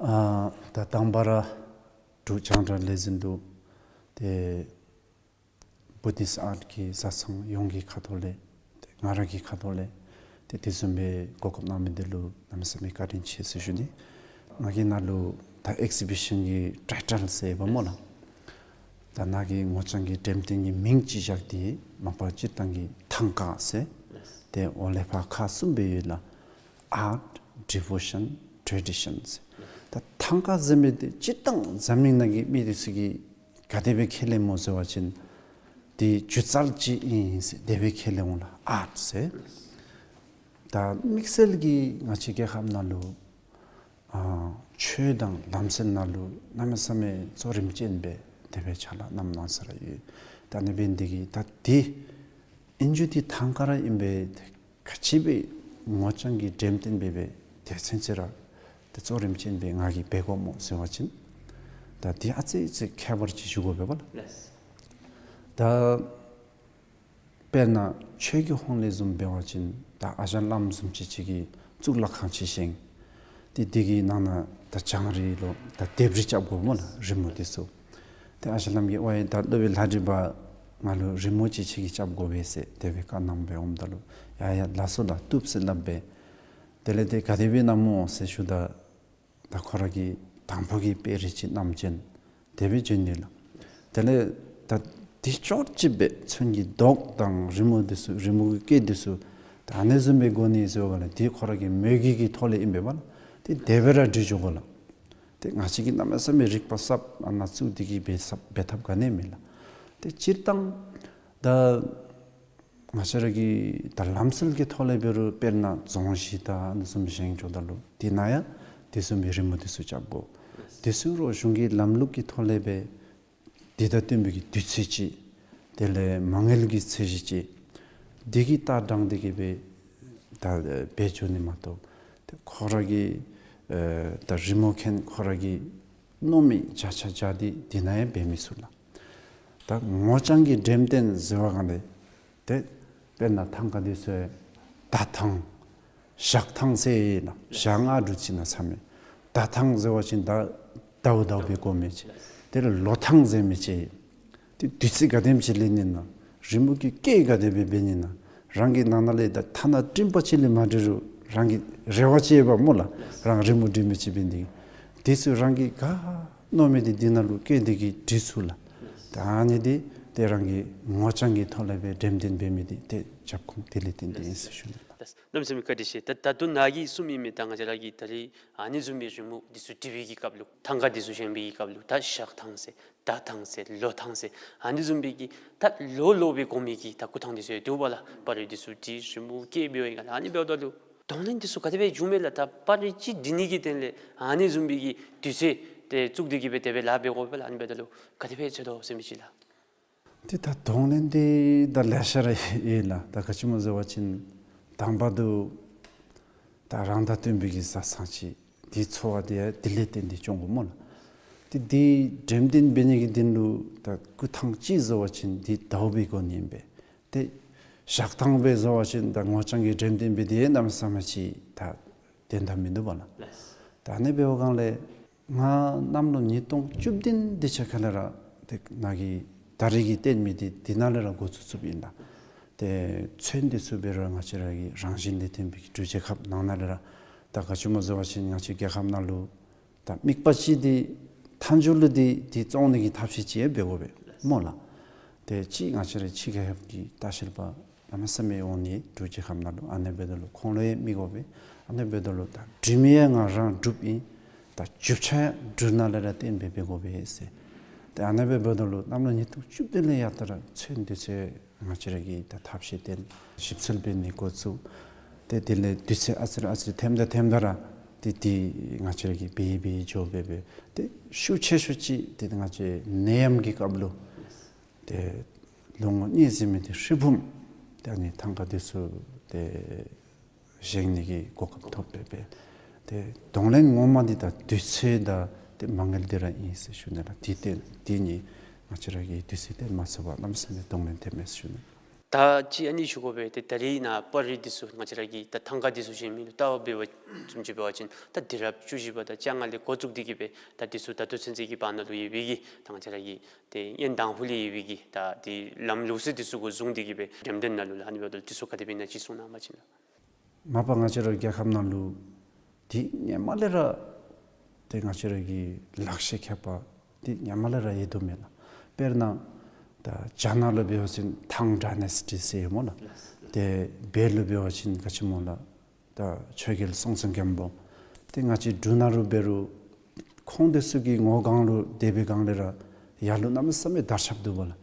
ཨ་ད་དང་པ་ར་འབྲུག་རྒྱང་བསྒྲགས་ལས་འཛིན་དུ་ཏེ་བུ་དིསཊ་ཨརཊ་གི་བཟའ་ཚང་ཡོངས་ཀྱི་ཁ་ཐུག་ལས་ཏེ་ང་ར་གི་ཁ་ཐུག་ལས་ཏེ་དེ་བཟུམ་སྦེ་གོ་སྐབས་གནང་མི་འདི་ལུ་གནམ་མེད་ས་མེད་བཀའ་དྲིན་ཆེ་ཟེར་ཞུ་ནི། ང་གིས་ནཱ་ལུ་ད་ཨེག་ཟི་བི་ཤཱན་གྱི་ཊའི་ཊལ་ཟེར་འབདཝ་སྨོ་ལགས། ད་ནཱ་གི་ངོ་རྐྱང་གི་འགྲེམས་སྟོན་གྱི་མིང་ཅིག་བཞག་སྟེ་མ་པ་སྤྱིར་བཏང་གི་ཐང་ཀ་ཟེར། ཏེ་འོག་ལས་ཕར་ཁག་གསུམ་སྦེ་ཡོད་ལགས། ཨརཊ་ཌི་བོ་ཤཱན་ཊེ་ཌི་ཤཱན་ཟེར། ད་ཐང་ཀ་ཟེར་མི་འདི་སྤྱིར་བཏང་འཛམ་གླིང་ནང་གི་མི་འདི་ཚུ་གིས་ག་དེ་སྦེ་ཁས་ལེན་སྨོ་ཟེར་བ་ཅིན་འདི་སྒྱུ་རྩལ་ཅིག་ཨིན་ཟེར་དེ་སྦེ་ཁས་ལེན་འོང་ལགས། ཨརཊ་ཟེར། ད་དམིགས་བསལ་གྱིས་ང་བཅས་རྒྱལ་ཁབ་ནང་ལུ་ཨ་ཆོས་དང་ལམ་སྲོལ་ནང་ལུ་གནམ་མེད་ས་མེད་གཙོ་རིམ་ཅན་སྦེ་དེ་སྦེ་ཕྱག་ལཱ་གནངམ་གནང་ས་ར་ཡོད། ད་ཨ་ནི་འབད་ནི་འདི་གིས་ད་འདི་ཨིན་རྒྱུ་འདི་ཐང་ཀ་ར་ཨིན་པས། ག་ཅི་སྦེ་ངོ་རྐྱང་གི་འགྲེམས་སྟོན་འབད་སྦེ་དེ་ཚུན་ཚོད་ར་ཏེ་གཙོ་རིམ་ཅན་སྦེ་ང་གིས་འབད་དགོཔ་སྨོ་ཟེར་བ་ཅིན་ད་འདི་ཨ་ཙི་ཙི་ཁྱད་པར་ཅིག་ཞུ་དགོ་པས་པ་ལགས། ལགས། ད་དཔེར་ན་ཆོས་ཀྱི་ཧོངས་ལས་བཟུམ་འབད་བ་ཅིན་ད་ཨ་ཞང་བླམ་བཟུམ་ཅིག་ཅིག་གིས་གཙུག་ལག་ཁང་ཅིག་བཞེངས། ཏེ་འདི་གི་ནང་ན་ད་བྱང་རི་ལུ་ད་ལྡེབས་རིས་རྐྱབ་དགོ་སྨོ་ལགས། རི་མོ་འདི་ཚུ། ཏེ་ཨ་ཞང་བླམ་གྱིས་ཝའི་ད་སློབ་དཔོན་ལྷ་འདྲེ་པ་ང་ལུ་རི་མོ་ཅིག་ཁྱོད་ཀྱིས་རྐྱབ་དགོ་པས་ཟེར་དེ་སྦེ་བཀའ་གནངམ་སྦེ་འོངམ་ད་ལུ་ཡ་ཡ་ལགས་སོ་ལགས་བཏུབ་ཟེར་སླབ་སྦེ། དེ་ལས་ཏེ་ག་དེ་སྦེ་གནངམ་སྨོ་ཟེར་ཞུཝ་ད་ད་ཁོ་ར་གིས་དང་པ་གི་དཔེ་རིས་ཅིག་བསྣམས་བྱོན། དེ་སྦེ་བྱོན་ནི་ལགས། དེ་ལས་ད་འདི་ཅོག་ཅིག་སྦེ་ཚོན་གྱི་མདོག་དང་རི་མོ་འདི་ཚུ་རི་མོ་གི་སྐད་འདི་ཚུ་ད་ཨ་ནི་བཟུམ་སྦེ་དགོ་ནི་ཟེར་བ་ལགས། འདི་ཁོ་ར་གི་མོས་གུས་ཀྱི་ཐོག་ལས་ཨིན་པས་པ་ལགས། ཏེ་དེ་སྦེ་ར་འབྲི་འགྱོ་དགོ་ལགས། ཏེ་ང་བཅས་ཀྱིས་གནམ་མེད་ས་མེད་རིག་པ་ཟབ་ཨ་ནཱ་བཙུགས་ཏེ་གིས་འབད་ས་འབད་ཐབས་ག་ནི་མེད་ལགས། ཏེ་སྤྱིར་བཏང་ད་ང་བཅས་ར་གི་ད་ལམ་སྲོལ་གྱི་ཐོག་ལས་འབད་རུང་དཔེར་ན་རྫོང་གཞི་དང་ཨ་ནི་བཟུམ་བཞེངས་འགྱོཝ་ད་ལུ་དེ་ནང་ཡང་དེ་བཟུམ་མའི་རི་མོ་འདི་ཚུ་རྐྱབ་དགོ། དེ་ཚུ་རོགས་གཞུང་གི་ལམ་ལུགས་ཀྱི་ཐོག་ལས་སྦེ་འདི་དང་བསྟུན་པའི་གི་དུས་ཚོད་ཅིག་དེ་ལས་མ་དངུལ་གྱི་ཚད་གཞི་ཅིག་འདི་གི་ལྟ་སྟངས་འདི་གིས་སྦེ་ད་འབད་འགྱོ་ནི་མ་གཏོགས་ཏེ་ཁོ་ར་གི་ཨེ་ད་རི་མོ་མཁན་ཁོ་ར་གིས་མནོ་མི་བྱ་བྱ་བྱ་སྟེ་འདི་ནང་ཡང་འབད་མི་ཚུགས་ལགས། ད་ངོ་རྐྱང་གི་འགྲེམས་སྟོན་ཟེར་བ་གང་ལས་ཏེ་དཔེར་ན་ཐང་ཀ་འདི་ཚུ་ཟླ་ཐང་ཞག་ཐང་ཟེར་ཨིན་ན། ཞག་ལྔ་དྲུག་ཅིག་ནང་ཚར་མི། ཟླ་ཐང་ཟེར་བ་ཅིན་ད་ཟླཝ་ཟླཝ་སྦེ་འགོར་མི་ཅིག། དེ་ལས་ལོ་ཐང་ཟེར་མི་ཅིག། ཏེ་དུས་ཚོད་ག་དེམ་ཅིག་ལེན་ནི་ན། རི་མོ་གི་སྐད་ག་དེ་སྦེ་འབད་ནི་ན། རང་གི་ནང་ན་ལས་ད་ཐ་ན་སྤྲིན་པ་ཅིག་ལས་མ་འབྲི་རུང་རང་གི་རེ་བ་ཅིག་ཡོདཔ་སྨོ་ལགས། རང་རི་མོ་འབྲི་མི་ཅིག་འབད་ནི་དེ་ཚུ་རང་གིས་ག་མནོ་མི་འདི་འདི་ནང་ལུ་སྐད་འདི་གིས་འབྲི་ཚུགས་ལགས། ད་ཨ་ནི་འདི་ཏེ་རང་གི་ངོ་རྐྱང་གི་ཐོག་ལས་སྦེ་འགྲེམས་སྟོན་འབད་མི་འདི་ཏེ་རྒྱབ་ཁུངས་དེ་ལས་བརྟེན་ཏེ་ཨིན་ཟེར་ཞུ་ནི་ལགས། གནམ་མེད་ས་མེད་བཀའ་དྲིན་ཆེ། ད་ད་ལྟོ་ནཱ་གིས་གསུངས་མི་མི་ད་ང་བཅས་ར་གིས་ད་རིས་ཨ་ནི་བཟུམ་མའི་རི་མོ་འདི་ཚུ་འབྲི་བའི་གི་སྐབས་ལུ་ཐང་ཀ་འདི་ཚུ་བཞེངས་པའི་གི་སྐབས་ལུ་ད་ཞག་ཐང་ཟེར་ཟླ་ཐང་ཟེར་ལོ་ཐང་ཟེར་ཨ་ནི་བཟུམ་མའི་གི་ད་ལོ་ལོ་སྦེ་འགོར་མི་གི་ད་འགོར་ཐང་འདི་ཚུ་ཡང་འདུག་པ་ལགས། པར་རིས་འདི་ཚུ་འབྲི་རི་མོ་སྐྱེལ་འབད་བའི་ག་ལགས། ཨ་ནི་འབདཝ་ད་ལུ་གདོང་ལེན་འདི་ཚུ་ག་དེ་སྦེ་འབྱུངམ་མས་ལགས། ད་པར་རིས་ཅིག་འབྲི་ནི་གི་དོན་ལས་ཨ་ནི་བཟུམ་མའི་གི་དུས་ཚོད་ཏེ་བཙུགས་ཏེ་གིས་སྦེ་དེ་སྦེ་ལཱ་འབད་དགོ་པས་ལགས། ཨ་ནི་འབདཝ་ད་ལུ་ག་དེ་སྦེ་འཚོལ་དོ་ཟེར་མི་ཅིག་ལགས། ཏེ་ད་གདོང་ལེན་འདི་ད་ལེ་ཤ་ར་ཡོད་ལགས། ད་ག་ཅི་སྨོ་ཟེར་བ་ཅིན་དང་པ་འདི་ད་རང་དང་བསྟུན་པའི་གི་བཟའ་ཚང་ཅིག་འདི་འཚོ་བ་འདི་ཡང་འདི་ལས་བརྟེན་ཏེ་སྐྱོང་དགོ་སྨོ་ལགས། ཏེ་འདི་འགྲེམས་སྟོན་འབད་ནི་གི་དོན་ལུ་ད་འགོར་ཐང་ཅིག་ཟེར་བ་ཅིན་འདི་ཟླཝ་སྦེ་འགོར་ནི་ཨིན་པས། ཏེ་ཞག་ཐང་སྦེ་ཟེར་བ་ཅིན་ད་ངོ་རྐྱང་གི་འགྲེམས་སྟོན་འབད་དེ་གནམ་མེད་ས་མེད་ཅིག་ད་དོན་དག་མིན་འདུག་པ་ལགས། ལགས། ད་ཨ་ནི་འབདཝ་གང་ལས་ང་གནམ་ལོ་ཉིས་སྟོང་བཅུ་བདུན་དེ་ཅིག་ཁ་ལས་ར་ཏེ་ནཱ་གིས་ད་རིས་ཀྱི་སྟོན་མི་འདི་འདི་ནང་ལས་ར་འགོ་བཙུགས་བཙུགསཔ་ཨིན་ལགས། ཏེ་ཚོན་འདི་ཚུ་འབད་རུང་ང་བཅས་ར་གི་རང་བཞིན་ལས་བརྟེན་པའི་གི་འབྲུག་རྒྱལ་ཁབ་ནང་ན་ལས་ར་ད་ག་ཅི་སྨོ་ཟེར་བ་ཅིན་ང་བཅས་རྒྱལ་ཁབ་ནང་ལུ་ད་དམིགས་པ་ཅིག་འདི་མཐའ་མཇུག་ལུ་འདི་འདི་བཙོང་ནི་གི་ཐབས་ཤེས་ཅིག་ཡང་འབད་དགོ་པས་སྨོ་ལགས། ཏེ་གཅིག་ང་བཅས་ར་ཕྱི་རྒྱལ་ཁབ་ཀྱི་ལྟ་བཤལ་པ་གནམ་མེད་ས་མེད་འོང་ནི་འབྲུག་རྒྱལ་ཁབ་ནང་ལུ། ཨ་ནི་འབདཝ་ད་ལུ་ཁོང་ལུ་ཡང་མི་དགོ་པས། ཨ་ནི་འབདཝ་ད་ལུ་ད་འབྲི་མི་ཡང་ང་རང་འབྲུགཔ་ཨིན། ད་རྒྱུ་ཆ་ཡང་འབྲུག་ནང་ལས་ར་བཏོན་སྦེ་འབད་དགོ་པས་ཟེར། ཏེ་ཨ་ནི་འབདཝ་ད་ལུ་གནམ་ལོ་ཉིས་སྟོང་བཅུ་བདུན་ལས་ཡར་ད་ར་ཚོན་འདི་ཚུ་ང་བཅས་ར་གིས་ད་ཐབས་ཤེས་བཏོན་ཞིབ་འཚོལ་འབད་ནི་འགོ་བཙུགས། ཏེ་དེ་ལས་དུས་ཚོད་ཨ་ཙི་རེ་ཨ་ཙི་རེ་ཐེམ་ད་ཐེམ་ད་ར་ཏེ་འདི་ང་བཅས་ར་གིས་འབད་འབད་འགྱོ་འབད་འབད་ཏེ་ཤུགས་ཆེ་ཤོས་ཅིག་ཏེ་ང་བཅས་ནད་ཡམས་ཀྱི་སྐབས་ལུ་ཏེ་ལོ་ངོ་གཉིས་ཟེར་མི་འདི་ཧྲིལ་བུམ་ཏེ་ཨ་ནི་ཐང་ཀ་འདི་ཚུ་ཏེ་བཞེངས་ནི་གི་གོ་སྐབས་ཐོབ་སྦེ་འབད། ཏེ་གདོང་ལེན་ངོ་མ་འདི་ད་དུས་ཚོད་དང་ཏེ་མ་དངུལ་འདི་ར་ཨིན་ཟེར་ཞུ་ནི་ལགས། འདི་ཏེ་འདི་གཉིས་ང་བཅས་ར་གིས་དུས་ཚོད་བཏོན་མ་ཚུགས་པར་གནམ་མེད་ས་མེད་གདོང་ལེན་ཐེབས་མས་ཟེར་ཞུ་ནི། ད་ཅི་ཨ་ནི་ཞུ་དགོ་པས། ཏེ་ད་རིས་ནཱ་པར་རིས་འདི་ཚུ་ང་བཅས་ར་གིས་ད་ཐང་ཀ་འདི་ཚུ་བཞེངས་མི་ལུ་ལྟ་བ་འབད་བ་བཟུམ་ཅིག་འབད་བ་ཅིན་ད་དུས་རབས་བཅུ་བཞི་པ་དང་བཅོ་ལྔ་ལས་འགོ་བཙུགས་ཏེ་གིས་སྦེ་ད་འདི་ཚུ་ད་ལྟོ་ཚུན་ཚོད་ཀྱི་བར་ན་ལུ་ཡོད་པའི་གི་ད་ང་བཅས་ར་གི་ཏེ་ཡོན་དང་ཕུ་ལས་ཡོད་པའི་གི་ད་འདི་ལམ་ལུགས་སྲོལ་འདི་ཚུ་གུ་བཟུང་སྟེ་གིས་སྦེ་འགྲེམས་སྟོན་ནང་ལུ་ལགས་ཨ་ནི་འབདཝ་ད་འདི་ཚུ་ག་དེ་སྦེ་ཨིན་ན་ཅིག་གསུང་གནང་བ་ཅིན་ལགས། མ་པ་ང་བཅས་ར་རྒྱལ་ཁབ་ནང་ལུ་འདི་སྔོན་མ་ལས་ར་ཏེ་ང་བཅས་ར་གི་ལག་ཤེས་མཁས་པ་འདི་སྔོན་མ་ལས་ར་ཡོད་དོ་མེན་ན། དཔེར་ན་ད་རྒྱ་ནག་ལུ་འབད་བ་ཅིན་ཐང་ཌའི་ནེ་སི་ཊི་ཟེར་ཡོད་སྨོ་ལགས། ཏེ་བོད་ལུ་འབད་བ་ཅིན་ག་ཅི་སྨོ་ལགས། ད་ཆོས་རྒྱལ་སྲོང་བཙན་སྒམ་པོ། ཏེ་ང་བཅས་འབྲུག་ནང་ལུ་འབད་རུང་ཁོང་འདི་ཚུ་གི་ངོ་སྒང་ལུ་སྡོད་པའི་སྒང་ལས་ར་ཡར་ལུ་གནམ་མེད་ས་མེད་དར་ཁྱབ་འདུག་པ་ལགས།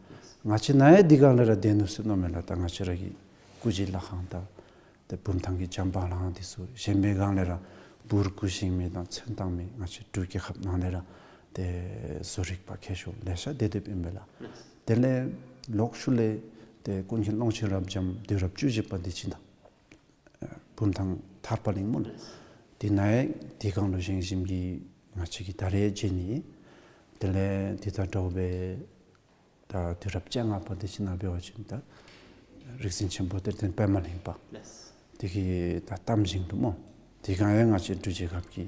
ང་བཅས་ནཱ་ཡང་འདི་སྒང་ལས་ར་སྡོད་ནུག་ཟེར་མནོཝ་མས་ལགས། ད་ང་བཅས་ར་གི་སྐུ་བཞེངས་ལྷ་ཁང་དང་ ཏེ་བུམ་ཐང་གི་འཇམ་པ་གླང་འདི་ཚུ་བཞེངས་པའི་སྒང་ལས་ར་འབུར་སྐུ་བཞེངས་མི་དང་ཚོན་བཏང་མི་ང་བཅས་འབྲུག་རྒྱལ་ཁབ་ནང་ལས་ར་ཏེ་བཟོ་རིག་པ་མཁས་མཆོག་ལེ་ཤ་སྡོད་སྡོདཔ་ཨིན་པས་ལགས། དེ་ལས་ལོག་ཤུལ་ལས་ཏེ་ཀུན་མཁྱེན་ཀློང་ཆེན་རབ་འབྱམས་དུས་རབས་བཅུ་བཞི་པ་འདི་ཅིག་དང་བུམ་ཐང་ཐར་པ་གླིང་སྨོ་ལགས། དེ་ནང་ཡང་དེ་སྒང་ལུ་བཞེངས་བཞེངསམ་གིས་ང་བཅས་ཀྱིས་ད་རེས་མཇལ་ནི། དེ་ལས་དེ་དང་འདྲཝ་སྦེ་ད་དུས་རབས་བཅོ་ལྔ་པ་འདི་ཅིག་ནང་འབད་བ་ཅིན་ད་རིག་འཛིན་ཆེན་པོ་གཏེར་སྟོན་པདྨ་གླིང་པ་འདི་གི་ད་གཏམ་བཞེངས་འདུག་སྨོ། དེ་སྒང་ཡང་ང་བཅས་འབྲུག་རྒྱལ་ཁབ་ཀྱི་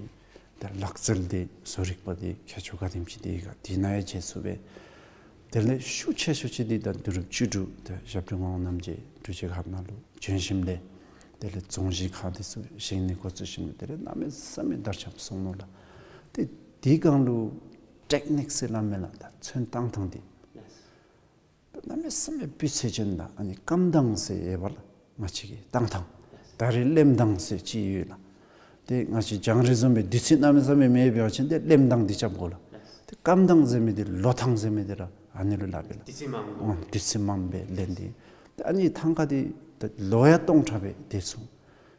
ད་ལག་རྩལ་འདི་བཟོ་རིག་པ་འདི་མཁས་མཆོག་ག་དེམ་ཅིག་འདི་ག་དེ་ནང་ཡང་མཇལ་ཚུགས་པས། དེ་ལས་ཤུགས་ཆེ་ཤོས་ཅིག་འདི་ད་དུས་རབས་བཅུ་དྲུག་ད་ཞབས་དྲུང་ངག་དབང་རྣམ་རྒྱལ་འབྲུག་རྒྱལ་ཁབ་ནང་ལུ་བྱོན་ཞིནམ་ལས་དེ་ལས་རྫོང་གཞིས་ཁག་འདི་ཚུ་བཞེངས་ནི་འགོ་བཙུགས་ཞིནམ་ལས་དེ་ལས་གནམ་མེད་ས་མེད་དར་ཁྱབ་སོང་ནུག་ལགས། ཏེ་དེ་སྒང་ལུ་ཊེཀ་ནིཀ་ཟེར་སླབ་མས་ལགས། ད་ཚོན་བཏང་ཐངས་འདི་གནམ་མེད་ས་མེད་སྤུས་ཚད་ཅན་དང་ཨ་ནི་རྐངམ་བཏང་ཟེར་ཡོད་པས་ལགས། ང་བཅས་ཀྱི་བཏང་ཐངས། ད་རེས་གླེམ་བཏང་ཟེར་ཅིག་ཡོད་ལགས། ཏེ་ང་བཅས་རྒྱང་རིང་བཟུམ་སྦེ་དུས་ཚོད་གནམ་མེད་ས་མེད་མེད་པ་ཅིན་ཏེ་གླེམ་བཏང་འདི་རྐྱབ་དགོ་ལགས། ཏེ་རྐངམ་བཏང་ཟེར་མི་འདི་ལོ་ཐང་ཟེར་མི་འདི་ར་ཨ་ནི་ལུ་སླབ་པས་ལགས། དུས་ཚོད་མངམ་ཨོ་དུས་ཚོད་མངམ་སྦེ་ལེན་ཏེ། ཏེ་ཨ་ནི་ཐང་ཀ་འདི་ད་ལོ་ཡང་སྟོང་ཕྲག་སྦེ་སྡོད་ཚུགས།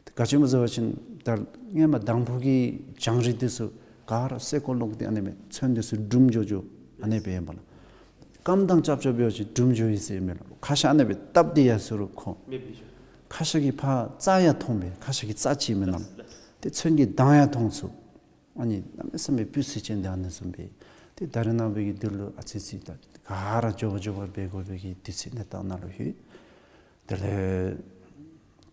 ཏེ་ག་ཅི་སྨོ་ཟེར་བ་ཅིན་ད་སྔོན་མ་དང་ཕུ་གི་རྒྱང་རིང་འདི་ཚུ་ག་ར་སེར་ཀོ་ལོག་སྟེ་ཨ་ནི་སྦེ་ཚོན་འདི་ཚུ་འབྲུམ་འགྱོ་འགྱོ་ཨ་ནི་སྦེ་ཨིན་པས་ལགས། རྐངམ་བཏང་རྐྱབ་རྐྱབ་འབད་བ་ཅིན་འབྲུམ་འགྱོ་ཡི་ཟེར་མས་ལགས། ཁ་ཤ་ཨ་ནི་སྦེ་བཏབ་སྟེ་ཡར་སོང་རུང་ཁོ་མེདཔ་སྦེ་འགྱོ། ཁ་ཤ་གི་ཕར་རྩ་ཡང་མཐོང་པས། ཁ་ཤ་གི་རྩ་ཅིག་མེན་ན། ཏེ་ཚོན་གྱི་མདངས་ཡང་མཐོང་ཚུགས། ཨ་ནི་གནམ་མེད་ས་མེད་སྤུས་ཚད་ཅན་འདི་ཨ་ནི་བཟུམ་སྦེ། ཏེ་ད་རེས་ནངས་པའི་གི་འདི་ལུ་ཨ་ཙི་ཙི་ད་ག་ར་མགྱོགས་པ་མགྱོགས་པ་འབད་དགོ་པའི་གི་དུས་ཚོད་གནས་སྟངས་ནང་ལུ་ལྷོད། དེ་ལས་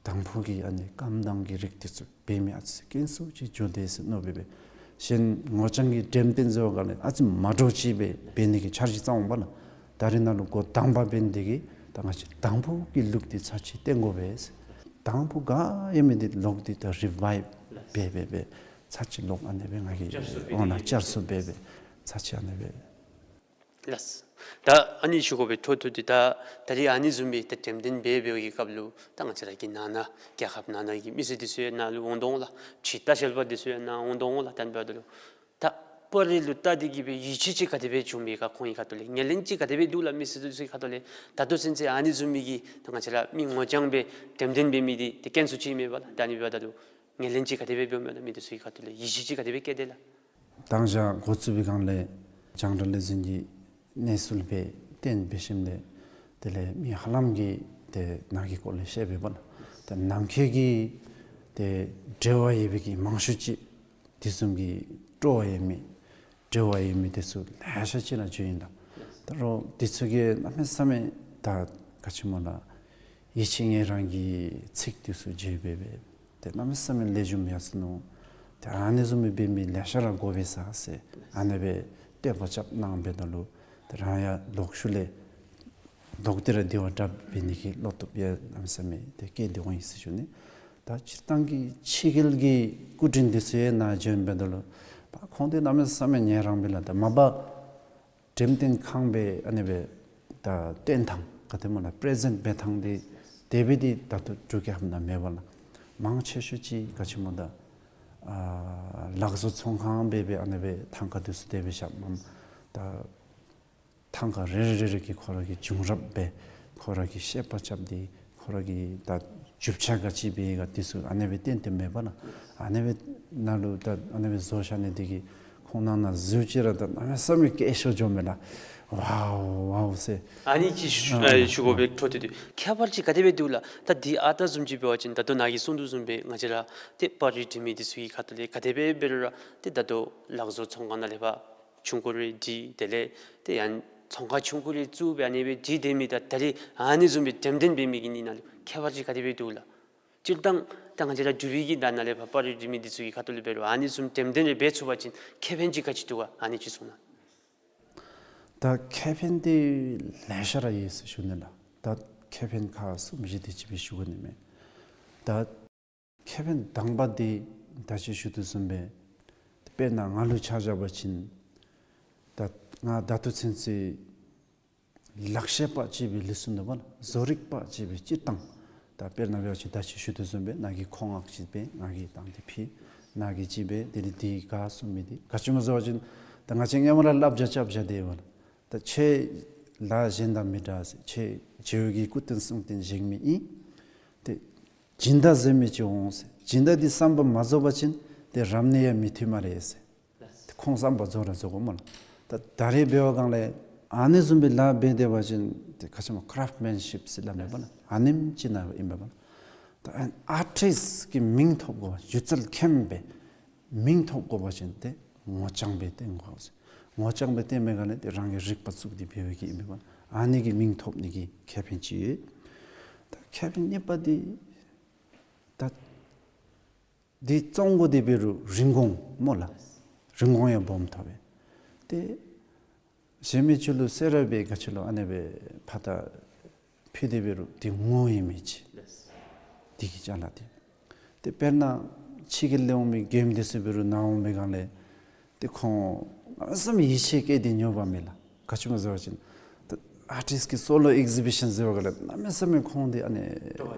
དང་ཕུ་གི་ཨ་ནི་རྐངམ་བཏང་གི་རིགས་འདི་ཚུ་འབད་མི་ཨ་ཙི་ཙི་དཀོན་སུ་ཅིག་འགྱོ་དེས་ཟེར་མནོ་སྦེ་འབད། གཞན་ངོ་རྐྱང་གི་འགྲེམས་སྟོན་ཟེར་བ་ག་ལས་ཨ་ཙི་མ་འདྲཝ་ཅིག་སྦེ་འབད་ནི་གི་འཆར་གཞི་བརྩམས་འོང་པས་ལགས། ད་རེས་ནང་ལུ་འགོ་དང་པ་འབད་ནི་འདི་གིས་ད་ང་བཅས་དང་ཕུ་གི་ལུགས་འདི་ཚར་ཅིག་སྟོན་དགོ་པས་ཟེར། དང་ཕུ་ག་ཡོད་མི་འདི་ལོག་སྟེ་ད་རི་བའིབ་འབད་འབད་འབད་ཚར་ཅིག་ལོག་ཨ་ནི་སྦེ་ང་གིས་བསྐྱར་གསོ་འབད་འོང་ན་དེ་བསྐྱར་གསོ་འབད་འབད་ཚར་ཅིག་ཨ་ནི་སྦེ། ལགས། ད་ཨ་ནི་ཞུ་དགོ་པའི་འཕྲོ་མཐུད་དེ་ད་ད་རེས་ཨ་ནི་བཟུམ་སྦེ་ད་འགྲེམས་སྟོན་འབད་འབད་བའི་སྐབས་ལུ་ད་ང་བཅས་ར་གི་ནང་ན་རྒྱལ་ཁབ་ནང་ན་གི་མི་སེར་འདི་ཚུ་ཡང་ནཱ་ལུ་འོང་དོ་འོང་ལགས། ཕྱི་ལྟ་བཤལ་པ་འདི་ཚུ་ཡང་ནཱ་འོང་དོ་འོང་ལགས། ད་འབདཝ་ད་ལུ་ད་པར་རིས་ལུ་བལྟ་སྟེ་གིས་སྦེ་ཡིད་ཆེས་ཅིག་ག་དེ་སྦེ་བྱུང་མས་ག། ཁོང་གི་ཁ་ཐུག་ལས་ངོས་ལེན་ཅིག་ག་དེ་སྦེ་འདུག་ལགས། མི་སེར་འདི་ཚུ་གི་ཁ་ཐུག་ལས་ད་ལྟོ་ཚུན་ཚོད་ཨ་ནི་བཟུམ་མའི་གི་ད་ང་བཅས་ར་མི་ངོ་རྐྱང་སྦེ་འགྲེམས་སྟོན་འབད་མི་འདི་ཏེ་དཀོན་སུ་ཅིག་མས་པ་ལགས། ད་ཨ་ནི་འབདཝ་ད་ལུ་ངོས་ལེན་ཅིག་ག་དེ་སྦེ་འབདཝ་མས་ལགས། མི་འདི་ཚུ་གི་ཁ་ཐུག་ལས་ཡིད་ཆེས་ཅིག་ག་དེ་སྦེ་བསྐྱེད་དེས་ལགས། མདང་ཞག་འགོ་བཙུགས་པའི་སྒང་ལས་རྒྱང་བསྒྲགས་ལས་འཛིན་གྱི་གནས་ཚུལ་སྦེ་བཏོན་འབད་ཞིནམ་ལས་དེ་ལས་མི་ཧ་ལམ་གྱིས་ཏེ་ནཱ་གི་སྐོར་ལས་ཤེས་པས་པ་ལགས། ཏེ་ནམ་མཁའི་གི་ཏེ་འབྲེལ་བ་ཡོད་པའི་གི་མང་ཤོས་ཅིག་དེ་བཟུམ་གྱི་སྤྲོ་བ་ཡོད་མི་འབྲེལ་བ་ཡོད་མི་འདི་ཚུ་ལེ་ཤ་ཅིག་ལགས་བྱོན་ཡི་ལགས། ད་རུང་འདི་ཚུ་གིས་གནམ་མེད་ས་མེད་ད་ག་ཅི་སྨོ་ལགས་ཡིད་ཆེས་ངལ་རངས་ཀྱི་ཚིག་འདི་ཚུ་བརྗོད་འབད་འབད་ཏེ་གནམ་མེད་ས་མེད་ལེགས་ཤོམ་ཡར་སོ་ནུག། ཏེ་ཨ་ནི་བཟུམ་སྦེ་འབད་མི་ལེ་ཤ་ར་དགོ་པས་ཟེར་ཨ་ནི་སྦེ་བསྟོད་པ་རྐྱབ་གནང་འབདཝ་ད་ལུ་ཏེ་རང་ཡང་ལོག་ཤུལ་ལས་ལོག་སྟེ་ར་དེ་བ་དྲག་འབད་ནི་གི་བློ་སྟོབས་ཡང་གནམ་མེད་ས་མེད་ཏེ་བསྐྱེད་དེ་འོང་ཡི་ཟེར་ཞུ་ནི། ད་སྤྱིར་བཏང་གི་ཕྱི་རྒྱལ་གྱི་སྐུ་མགྲོན་འདི་ཚུ་ཡང་ནཱ་བྱོན་འབདཝ་ད་ལུ་པ་ཁོང་འདི་གནམ་མེད་ས་མེད་ངལ་རངས་པས་ལགས། ད་མ་པ་འགྲེམས་སྟོན་ཁང་སྦེ་ཨ་ནི་སྦེ་ད་སྟོན་ཐངས་ག་དེ་སྨོ་ལགས་པེ་རེ་ཟེནཊ་འབད་ཐངས་འདི་དེ་སྦེ་འདི་ད་ལྟོ་འབྲུག་རྒྱལ་ཁབ་ནང་མེད་པ་ལགས། མང་ཆེ་ཤོས་ཅིག་ག་ཅི་སྨོ་ད་ཨ་ལག་བཟོ་ཚོང་ཁང་སྦེ་སྦེ་ཨ་ནི་སྦེ་ཐང་ཀ་འདི་ཚུ་དེ་སྦེ་བཞགཔ་མས། ད་ཐང་ཀ་རེ་རེ་རེ་རེ་གིས་ཁོ་ར་གི་བྱུང་རབས་སྦེ་ཁོ་ར་གིས་བཤད་པ་རྐྱབ་སྟེ་ཁོ་ར་གི་ད་རྒྱུ་ཆ་ག་ཅི་སྦེ་ག་འདི་ཚུ་ཨ་ནི་སྦེ་བསྟན་ཏེ་མེད་པ་ལགས། ཨ་ནི་སྦེ་ནཱ་ལུ་ད་ཨ་ནི་སྦེ་བཟོ་བཞག་ནི་འདི་གིས་ཁོང་ནང་ན་གཟིགས་ཅི་ར་ད་གནམ་མེད་ས་མེད་སྐད་ཤོར་འགྱོཝ་མས་ལགས། ཝའོ་ཝའོ་ཟེར། ཨ་ནི་ཅིག་ཞུ་ཨ་ཨ་ཞུ་དགོ་པའི་འཕྲོ་མཐུད་དེ་ཁྱད་པར་ཅིག་ག་དེ་སྦེ་འདུག་ལགས། ད་འདི་ཨ་རྟག་བཟུམ་ཅིག་འབད་བ་ཅིན་ད་ལྟོ་ནཱ་གིས་གསུངས་དོ་བཟུམ་སྦེ་ང་བཅས་ར་ཏེ་པར་རིས་འབྲི་མི་འདི་ཚུ་གི་ཁ་ཐུག་ལས་ག་དེ་སྦེ་འབད་རུང་ར་ཏེ་ད་ལྟོ་ལག་བཟོ་ཚོང་ཁང་ནང་ལས་ཕར་ཆུང་ཀུ་རེ་བྲིས། དེ་ལས་ཏེ་ཡང་ཚོང་ཁང་ཆུང་ཀུ་རེ་བཙུགས་སྦེ་ཨ་ནི་སྦེ་བྲིས་སྡོད་མི་དང་ད་རེས་ཨ་ནི་བཟུམ་སྦེ་འགྲེམས་སྟོན་འབད་མི་གི་གཉིས་ནང་ལུ་ཁྱད་པར་ཅིག་ག་དེ་སྦེ་འདུག་ལགས། སྤྱིར་བཏང་ད་ང་བཅས་ར་འབྲུག་པའི་གི་ད་ནཱ་ལས་ཕར་པར་རིས་འབྲི་མི་འདི་ཚུ་གི་ཁ་ཐུག་ལས་འབད་རུང་ཨ་ནི་བཟུམ་འགྲེམས་སྟོན་རེ་འབད་ཚུགས་པ་ཅིན་ཁེ་ཕན་ཅིག་ག་ཅི་འདུག་ག། ཨ་ནི་ཅིག་གསུང་གནང་། ད་ཁེ་ཕན་འདི་ལེ་ཤ་ར་ཡོད་ཟེར་ཞུ་ནི་ལགས། ད་ཁེ་ཕན་ཁག་གསུམ་བཞི་དེ་ཅིག་སྦེ་ཞུ་དགོ་ནི་མས། ད་ཁེ་ཕན་དང་པ་འདི་ད་ཅི་ཞུ་དོ་བཟུམ་སྦེ་དཔེར་ན་ང་ལུ་ཆ་བཞག་པ་ཅིན་ད་ང་ད་ལྟོ་ཚུན་ཚོད་ལག་ཤེས་པ་ཅིག་སྦེ་ལུས་སོ་ནུག་པ་ལགས། བཟོ་རིག་པ་ཅིག་སྦེ་སྤྱིར་བཏང་ད་དཔེར་ན་འབད་བ་ཅིན་ད་ཅི་ཞུ་དོ་བཟུམ་སྦེ་ནཱ་གིས་མཁོ་སྔགས་ཅིག་སྦེ་ང་གིས་བཏང་སྟེ་ཕུལ། ནཱ་གིས་ཅིག་སྦེ་དེ་ལས་འདི་ག་གསུངས་མི་འདི་ག་ཅི་སྨོ་ཟེར་བ་ཅིན་ད་ང་བཅས་སྔོན་མ་ར་བསླབ་བྱ་རྐྱབ་བཞག་སྟེ་ཡོད་པ་ལགས། ད་ཁྱེད་ལཱ་གཞན་དང་མི་འདྲ་ཟེར། ཁྱེད་རྗེ་བོ་གི་སྐུ་རྟེན་གསུང་རྟེན་བཞེངས་མི་ཨིན། ཏེ་ སྦྱིན་བདག་ཟེར་མི་ཅིག་འོང་ཟེར། སྦྱིན་བདག་འདི་བསམ་པ་མ་རྫོགས་པ་ཅིན་ཏེ་རབ་གནས་ཡང་མི་མཐུན་སྨ་རེ་ཟེར། ཁོང་བསམ་པ་རྫོགས་ར་རྫོགས་དགོ་སྨོ་ལགས། ད་ད་རེས་འབད་བ་གང་ལས་ཨ་ནི་བཟུམ་སྦེ་ལཱ་འབད་དེ་འབད་བ་ཅིན་ཏེ་ག་ཅི་སྨོ་ཀ་རབ་མེན་ཤིཔ་ཟེར་སླབ་མས་པ་ལགས། ཨ་ནེམ་ཅིག་ནང་ཨིན་པས་པ་ལགས། ད་ཨར་ཊིསཊ་ཀྱི་མིང་ཐོབ་དགོ་པ་སྒྱུ་རྩལ་མཁན་པའི་མིང་ཐོབ་དགོ་པ་ཅིན་ཏེ་ངོ་རྐྱང་སྦེ་བསྟེན་དགོ་ཟེར། ངོ་རྐྱང་སྦེ་བསྟེན་པའི་སྒང་ལས་ཏེ་རང་གི་རིག་པ་བཙུགས་ཏེ་འབད་བའི་གི་ཨིན་པས་པ་ལགས། ཨ་ནི་གི་མིང་ཐོབ་ནི་གི་ཁེ་ཕན་ཅིག་ཡོད། ད་ཁེ་ཕན་གཉིས་པ་འདི་ད་འདི་བཙོང་དགོ་དེ་འབད་རུང་རིན་གོང་སྨོ་ལགས། རིན་གོང་ཡང་སྦོམ་ཐོབ་པས། ཏེ་གཞན་མི་ཚུ་ལུ་སེར་སྦེ་ག་ཅི་ལོ་ཨ་ནི་སྦེ་ཕར་ད་ཕུལ་དེ་འབད་རུང་འདི་ངོ་ཡང་མི་ཅིག། འདི་གི་ཅ་ལ་འདི། ཏེ་དཔེར་ན་ཕྱི་རྒྱལ་ལས་འོང་མི་རྒནམ་འདི་ཚུ་འབད་རུང་ནཱ་འོང་པའི་སྒང་ལས་ཏེ་ཁོང་གནམ་མེད་ས་མེད་ཡིད་ཆེས་བསྐྱེད་དེ་ཉོ་བ་མས་ལགས། ག་ཅི་སྨོ་ཟེར་བ་ཅིན་ད་ཨར་ཊིསཊ་ཀྱི་སོ་ལོ་ཨེག་ཟི་བི་ཤཱན་ཟེར་བའི་སྒང་ལས་གནམ་མེད་ས་མེད་ཁོང་འདི་ཨ་ནི་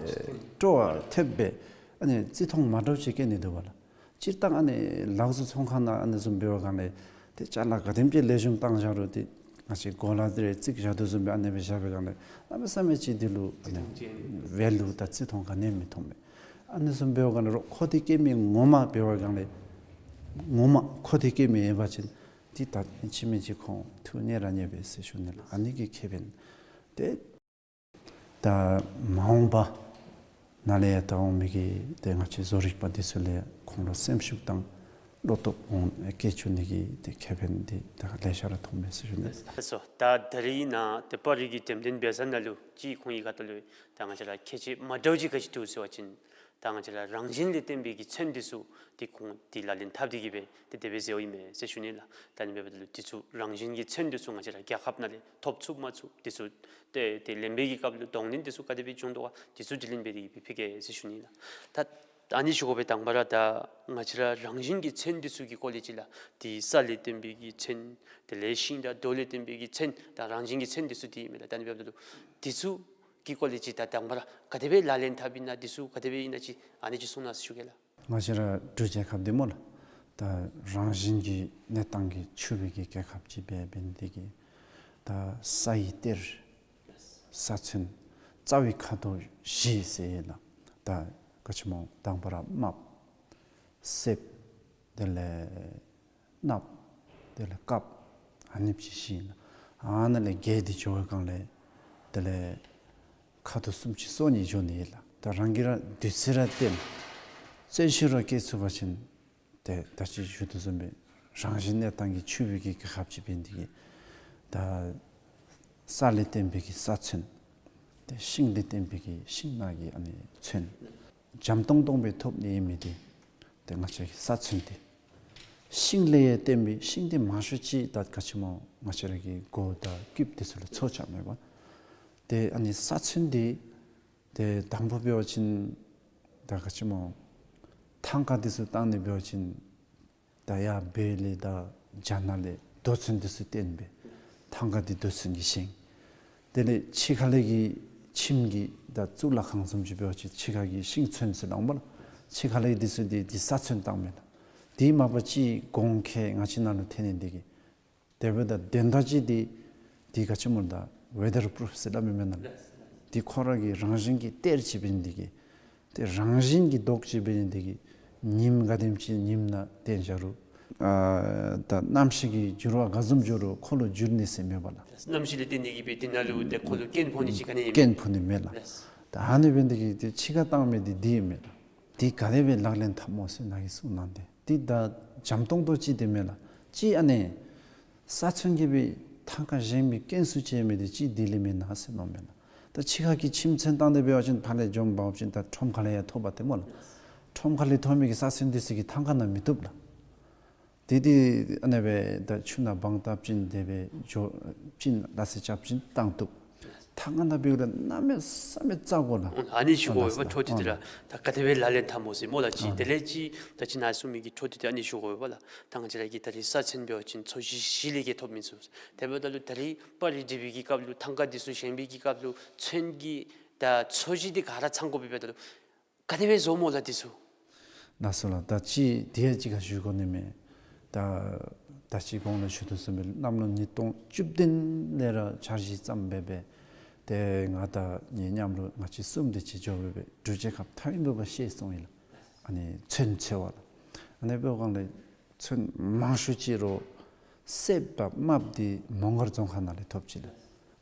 སྤྲོ་བ་ཐེབས་སྦེ་ཨ་ནི་བརྩི་མཐོང་མ་འདྲཝ་ཅིག་བསྐྱེད་ནི་འདུག་པ་ལགས། སྤྱིར་བཏང་ཨ་ནི་ལག་བཟོ་ཚོང་ཁང་ནང་ཨ་ནི་བཟུམ་འབད་བའི་སྒང་ལས་ཏེ་ཅ་ལ་ག་དེམ་ཅིག་ལེགས་ཤོམ་བཏང་བཞག་རུང་ཏེ་ང་བཅས་གོ་ལ་འདི་རེ་བརྩིགས་བཞག་དོ་བཟུམ་སྦེ་ཨ་ནི་སྦེ་བཞག་པའི་སྒང་ལས་གནམ་མེད་ས་མེད་ཅིག་འདི་ལུ་ཨ་ནི་ཝེ་ལུ་དང་བརྩི་མཐོང་ག་ནི་ཡང་མི་མཐོང་པས། ཨ་ནི་བཟུམ་འབད་བའི་སྒང་ལས་རོགས་མཁོ་འདོད་བསྐྱེད་མི་ངོ་མ་འབད་བའི་སྒང་ལས་ངོ་མ་མཁོ་འདོད་བསྐྱེད་མི་ཡོད་པ་ཅིན་ཏེ་ད་ཕྱི་མི་ཅིག་ཁོང་ཐུགས་མཉེས་ར་མཉེས་པས་ཟེར་ཞུ་ནི་ལགས། ཨ་ནི་གི་ཁེ་ཕན་ཏེ། ད་མ་འོངས་པ་ནང་ལས་ཡང་ད་འོང་མི་གི་ཏེ་ང་བཅས་བཟོ་རིག་པ་འདི་ཚུ་ལས་ཁོང་ལུ་སེམས་ཤུགས་དང་བློ་སྟོབས་འོང་སྐྱེ་བཅུག་ནི་གི་ཏེ་ཁེ་ཕན་འདི་ད་ལེ་ཤ་ར་ཐོབ་མས་ཟེར་ཞུ་ནི། ལགས་སོ། ད་ད་རིས་ནཱ་ཏེ་པར་རིས་ཀྱི་འགྲེམས་སྟོན་འབད་ས་ནང་ལུ་ཅིག་ཁོང་གི་ཁ་ཐུག་ལུ་ད་ང་བཅས་ར་ཁྱད་ཆོས་མ་འདྲཝ་ཅིག་ག་ཅི་འདུག་ཟེར་བ་ཅིན་ད་ང་བཅས་ར་རང་བཞིན་ལས་བརྟེན་པའི་གི་ཚོན་འདི་ཚུ་ཏེ་ཁོང་ཏེ་ལག་ལེན་འཐབ་སྟེ་གི་སྦེ་ཏེ་དེ་སྦེ་མཛད་ཡོདཔ་ཨིན་མས་ཟེར་ཞུ་ནི་ལགས། ད་ཨ་ནི་འབདཝ་ད་ལུ་འདི་ཚུ་རང་བཞིན་གྱི་ཚོན་འདི་ཚུ་ང་བཅས་ར་རྒྱལ་ཁབ་ནང་ལས་ཐོབ་ཚུགས་མ་ཚུགས་འདི་ཚུ་ཏེ་ཏེ་ལེན་པའི་གི་སྐབས་ལུ་གདོང་ལེན་འདི་ཚུ་ག་དེ་སྦེ་བྱུང་དོ་ག་འདི་ཚུ་དྲི་ལན་འབད་དེ་གི་སྦེ་ཕུལ་གེ་ཟེར་ཞུ་ནི་ལགས། ད་ཨ་ནི་ཞུ་དགོ་པའི་དང་པ་ར་ད་ང་བཅས་ར་རང་བཞིན་གྱི་ཚོན་འདི་ཚུ་གི་སྐོར་ལས་ཅིག་ལགས། ཏེ་ས་ལས་བརྟེན་པའི་གི་ཚོན་དེ་ལས་ཤིང་དང་རྡོ་ལས་བརྟེན་པའི་གི་ཚོན་ད་རང་བཞིན་གྱི་ཚོན་འདི་ཚུ་འདི་ཨིན་མས་ལགས། ད་ཨ་ནི་འབདཝ་ད་ལུ་འདི་ཚུ་གི་སྐོར་ལས་ཅིག་ད་དང་པ་ར་ག་དེ་སྦེ་ལག་ལེན་འཐབ་ཨིན་ན་འདི་ཚུ་ག་དེ་སྦེ་ཨིན་ན་ཅིག་ཨ་ནི་ཅིག་གསུང་གནང་ཟེར་ཞུ་གེ་ལགས། ང་བཅས་ར་འབྲུག་རྒྱལ་ཁབ་འདི་སྨོ་ལགས། ད་རང་བཞིན་གྱི་གནས་སྟངས་ཀྱིས་ཕྱུག་པའི་གི་རྒྱལ་ཁབ་ཅིག་འབད་འབད་ནི་དེ་གིས་ད་སའི་གཏེར་ས་ཚོན་རྩ་བའི་ཁ་དོག་བཞི་ཟེར་ཡོད་ལགས། ད་ག་ཅི་སྨོ་དང་པ་ར་དམརཔོ་སེརཔོ་དེ་ལས་གནགཔོ་དེ་ལས་དཀརཔོ་ཨ་ནེམ་ཅིག་བཞི་ཨིན་ལགས། ཨ་ནཱ་ལས་བརྒལ་ཏེ་འགྱོ་བའི་སྒང་ལས་དེ་ལས་ཁ་དོག་སུམ་ཅུ་སོ་གཉིས་འགྱོ་ནི་ཨིན་ལགས། ད་རང་གིས་ར་བདུད་རྩི་ར་བསྟེན་རྩོལ་ཤུགས་ར་བསྐྱེད་ཚུགས་པ་ཅིན་ཏེ་ད་ཅི་ཞུ་དོ་བཟུམ་སྦེ་རང་བཞིན་གནས་སྟངས་ཀྱིས་ཕྱུག་པའི་གི་རྒྱལ་ཁབ་ཅིག་འབད་ནི་དེ་གིས་ད་ས་ལས་བརྟེན་པའི་གི་ས་ཚོན་ཏེ་ཤིང་ལས་བརྟེན་པའི་གི་ཤིང་ནགས་ཀྱི་ཨ་ནི་ཚོན། འཇམ་ཏོང་ཏོ་སྦེ་ཐོབ་ནི་ཨིན་མི་འདི་ཏེ་ང་བཅས་ཀྱི་ས་ཚོན་འདི། ཤིང་ལས་ཡང་བརྟེན་པའི་ཤིང་འདི་མང་ཤོས་ཅིག་ད་ག་ཅི་སྨོ་ང་བཅས་ར་གི་མགུ་དང་རྐུདཔ་འདི་ཚུ་ལུ་ཚོས་རྐྱབ་མས་པ། ཏེ་ཨ་ནི་ས་ཚོན་འདི་ཏེ་དང་པ་འབད་བ་ཅིན་ད་ག་ཅི་སྨོ་ཐང་ཀ་འདི་ཚུ་བཏང་ནི་འབད་བ་ཅིན་ད་ཡར་བོད་ལས་དང་རྒྱ་ནག་ལས་རྡོ་ཚོན་འདི་ཚུ་བཏོན་སྦེ་ཐང་ཀ་འདི་རྡོ་ཚོན་གྱིས་བཞེངས། དེ་ལས་ཕྱི་ཁ་ལས་ཀྱི་ཁྱིམ་གྱི་ད་གཙུག་ལག་ཁང་བཟུམ་ཅིག་འབད་བ་ཅིན་ཕྱི་ཁ་གི་ཤིང་ཚོན་ཟེར་སླབ་འོང་པ་ལགས། ཕྱི་ཁ་ལས་འདི་ཚུ་འདི་འདི་ས་ཚོན་བཏང་མས་ལགས། དེ་མ་པ་ཅིག་གོང་ཁེ་ང་བཅས་ནང་ལུ་ཐོན་ནི་འདི་གིས་དེ་འབདཝ་ད་དོན་དག་ཅིག་འདི་འདི་ག་ཅི་སྨོ་ད་ཝེ་དར་པུ་རུཕ་ཟེར་སླབ་མི་མེན་ན་ལགས། འདི་ཁོ་ར་གི་རང་བཞིན་གྱི་གཏེར་ཅིག་འབད་ནི་འདི་གིས་ཏེ་རང་བཞིན་གྱི་མདོག་ཅིག་འབད་ནི་འདི་གིས་ཉིམ་ག་དེམ་ཅིག་ཉིམ་ནང་བཏོན་བཞག་རུང་ཨ་ད་གནམ་གཤིས་ཀྱི་འགྱུར་བ་ག་བཟུམ་འགྱོ་རུང་ཁོ་ལུ་འགྱུར་ནི་ཟེར་མེད་པ་ལགས། གནམ་གཤིས་ལས་བརྟེན་ནི་གིས་སྦེ་འདི་ནང་ལུ་ཏེ་ཁོ་ལུ་སྐྱོན་ཕོག་ནི་ཅིག་ག་ནི་ཡང་མེད། སྐྱོན་ཕོག་ནི་མེད་ལགས། ད་ཨ་ནི་འབད་ནི་འདི་གིས་ཏེ་ཕྱི་ཁར་བཏང་མི་འདི་འདི་ཨིན་མས་ལགས། འདི་ག་དེ་སྦེ་ལག་ལེན་འཐབ་སྨོ་ཟེར་ནཱ་གིས་གསུངས་གནང་སྟེ་འདི་ད་འཇམ་ཏོང་ཏོ་ཅིག་འདི་མེན་ལགས། ཅིག་ཨ་ནི་ས་ཚོན་གྱིས་སྦེ་ཐང་ཀ་བཞེངས་པའི་རྐྱེན་སུ་ཅིག་མེད་དེ་ཅིག་འདི་ལས་མེན་ན་ཟེར་མནོཝ་མས་ལགས། ད་ཕྱི་ཁ་གི་ཁྱིམ་ཚོན་བཏང་སྟེ་འབད་བ་ཅིན་ཕར་ལས་འཛོམས་འབག་བ་ཅིན་ད་ཁྲོམ་ཁ་ལས་ཡང་ཐོབ་པ་ཏེ་སྨོ་ལགས། ཁྲོམ་ཁ་ལས་ཐོབ་མི་གི་ས་ཚོན་འདི་ཚུ་གིས་ཐང་ཀ་ནང་མི་བཏུབ་ལགས། དེ་དེ་ཨ་ནི་སྦེ་ད་ཆུ་ནང་སྦང་བཏབ་ཅིན་དེ་སྦེ་འགྱོ་བྱིན་ལ་སེ་རྐྱབ་ཅིན་བཏང་བཏུབ། ཐང་ཀ་ནང་འབད་རུང་གནམ་མེད་ས་མེད་རྩ་དགོ་ལགས། ཨ་ནི་ཞུ་དགོ་པས་འཕྲོ་མཐུད་དེ་ར་ད་ག་དེ་སྦེ་ལག་ལེན་འཐབ་སྨོ་ཟེར་སྨོ་ལགས། ཅིག་དེ་ལས་ཅིག་ད་ཅི་ནཱ་གསུངས་མི་གི་འཕྲོ་མཐུད་དེ་ཨ་ནི་ཞུ་དགོ་པས་ལགས། ད་ང་བཅས་ར་གི་ད་རིས་ས་ཚོན་འབད་བ་ཅིན་ཚོས་གཞི་བཞི་ལས་ཀྱི་ཐོབ་མི་ཚུ་དེ་འབདཝ་ད་ལུ་ད་རིས་པར་རིས་འབྲི་བའི་གི་སྐབས་ལུ་ཐང་ཀ་འདི་ཚུ་བཞེངས་པའི་གི་སྐབས་ལུ་ཚོན་གྱི་ད་ཚོས་གཞི་འདི་ག་ར་ཚང་དགོ་པས། འབདཝ་ད་ལུ་ག་དེ་སྦེ་བཟོཝ་སྨོ་ལགས་འདི་ཚུ། ལགས་སོ་ལགས། ད་ཅི་དེ་ཡང་ཅིག་ཁར་ཞུ་དགོ་ནི་མས། ད་ད་ཅི་གོང་ལུ་ཞུ་དོ་བཟུམ་སྦེ་གནམ་ལོ་ཉིས་སྟོང་བཅུ་བདུན་ལས་ར་འཆར་གཞི་བརྩམས་སྦེ་སྦེ་ ཏེ་ང་དང་ངེའི་མཉམ་རོགས་ང་བཅས་གསུམ་དེ་ཅིག་འགྱོ་སྦེ་སྦེ་འབྲུག་རྒྱལ་ཁབ་མཐའ་མེད་པ་ཤེས་སོང་ཡི་ལགས། ཨ་ནི་ཚོན་འཚོལ་བ་ལགས། ཨ་ནི་འབདཝ་སྒང་ལས་ཚོན་མང་ཤོས་ཅིག་རོགས་སེརཔོ་དང་དམརཔོ་འདི་མོང་སྒར་རྫོང་ཁག་ནང་ལས་ཐོབ་ཅི་ལགས།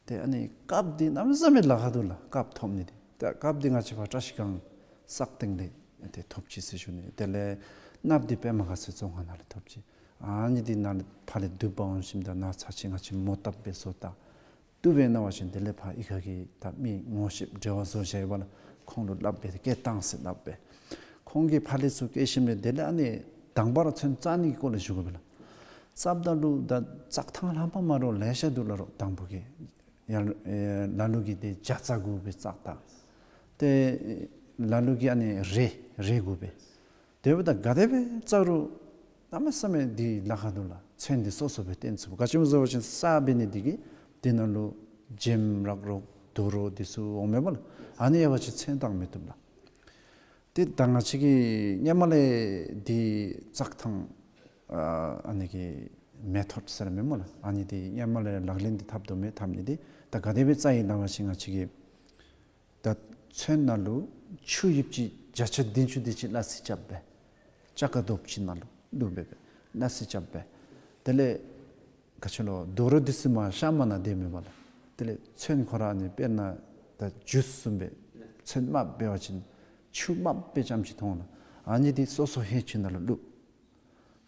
ཏེ་ཨ་ནི་དཀརཔོ་འདི་གནམ་མེད་ས་མེད་ལཱ་ཁག་འདུག་ལགས། དཀརཔོ་ཐོབ་ནི་འདི། ཏེ་དཀརཔོ་འདི་ང་བཅས་ཕར་བཀྲ་ཤིས་སྒང་སག་སྟེང་ལས་ཏེ་ཐོབ་ཅི་ཟེར་ཞུ་ནི། དེ་ལས་གནགཔོ་འདི་པདྨ་དགའ་ཚལ་རྫོང་ཁག་ནང་ལས་ཐོབ་ཅི། ཨ་ནི་འདི་ནཱ་ལས་ཕར་ལས་འདུས་པ་འོང་ཞིནམ་ད་ནཱ་ཚར་ཅིག་ང་བཅས་མོ་བཏབ་སྦེ་བཟོ་ད། བཏུབ་པས་ན་བ་ཅིན་དེ་ལས་ཕར་གཡུས་ཁ་གི་ད་མི་ངོ་ཤེསཔ་འབྲེལ་བ་བཟོ་བཞག་ཡོད་པ་ལགས། ཁོང་ལུ་སླབ་སྦེ་སྐྱེལ་བཏང་ཟེར་སླབ་སྦེ། ཁོང་གིས་ཕར་ལས་ཚུར་སྐྱེལ་ཞིནམ་ལས་དེ་ལས་ཨ་ནི་དང་པ་ར་ཚོན་བཙག་ནི་གི་སྐོར་ལས་ཞུ་དགོ་པས་ལགས། བཙགཔ་ད་ལུ་ད་བཙག་ཐངས་ལྷག་པ་མ་རོགས་ལེ་ཤ་འདུག་ལགས། རོགས་དང་པོ་གི་ཡར་ཨེ་ལ་ལུ་གིས་ཏེ་བྱ་རྩྭ་དགོ་པས་བཙག་ད། ཏེ་ལ་ལུ་གིས་ཨ་ནི་རས་རས་དགོ་པས། དེ་འབདཝ་ད་ག་དེ་སྦེ་བཙག་རུང་གནམ་མེད་ས་མེད་འདི་ལཱ་ཁག་འདུག་ལགས། ཚོན་འདི་སོ་སོ་སྦེ་བཏོན་ཚུགས། ག་ཅི་སྨོ་ཟེར་བ་ཅིན་ས་འབད་ནི་འདི་གིས་དེ་ནང་ལུ་འཇེམ་རག་རོགས་དུག་རོགས་འདི་ཚུ་འོངམ་མས་པ་ལགས། ཨ་ནི་ཡོད་པ་ཅིན་ཚོན་བཏང་མི་བཏུབ་ལགས། ཏེ་ད་ང་བཅས་ཀྱིས་སྔོན་མ་ལས་འདི་བཙག་ཐངས་ཨ་ཨ་ནི་གི་མེ་ཐོཌ་ཟེར་མས་སྨོ་ལགས། ཨ་ནི་འདི་སྔོན་མ་ལས་ལག་ལེན་འདི་འཐབ་དོ་མས། འཐབ་ནི་འདི་ད་ག་དེ་སྦེ་བཙག་ཡི་ལགས་པ་ཅིན་ང་བཅས་ཀྱིས་ད་ཚོན་ནང་ལུ་ཆུ་ཡིབ་ཅིག་བརྒྱ་ཆ་བདུན་ཅུ་དེ་ཅིག་སླ་བསྲེ་རྐྱབ་སྦེ་ལྕགས་ཀ་རྡོགཔ་ཅིག་ནང་ལུ་བླུགས་སྦེ་སྦེ་སླ་བསྲེ་རྐྱབ་སྦེ། དེ་ལས་ག་ཅི་ལོ་དུག་རོགས་འདི་ཚུ་མར་གཤམ་མ་ནང་སྡོད་མི་མས་ལགས། དེ་ལས་ཚོན་ཁོ་ར་ཨ་ནི་དཔེར་ན་ད་ཇུས་བཟུམ་སྦེ་ཚོན་དམརཔོ་འབད་བ་ཅིན་ཆུ་དམརཔོ་སྦེ་རྐྱངམ་ཅིག་མཐོང་ལགས། ཨ་ནི་འདི་སོ་སོ་ཧེ་ཅིག་ནང་ལུ་བླུགས།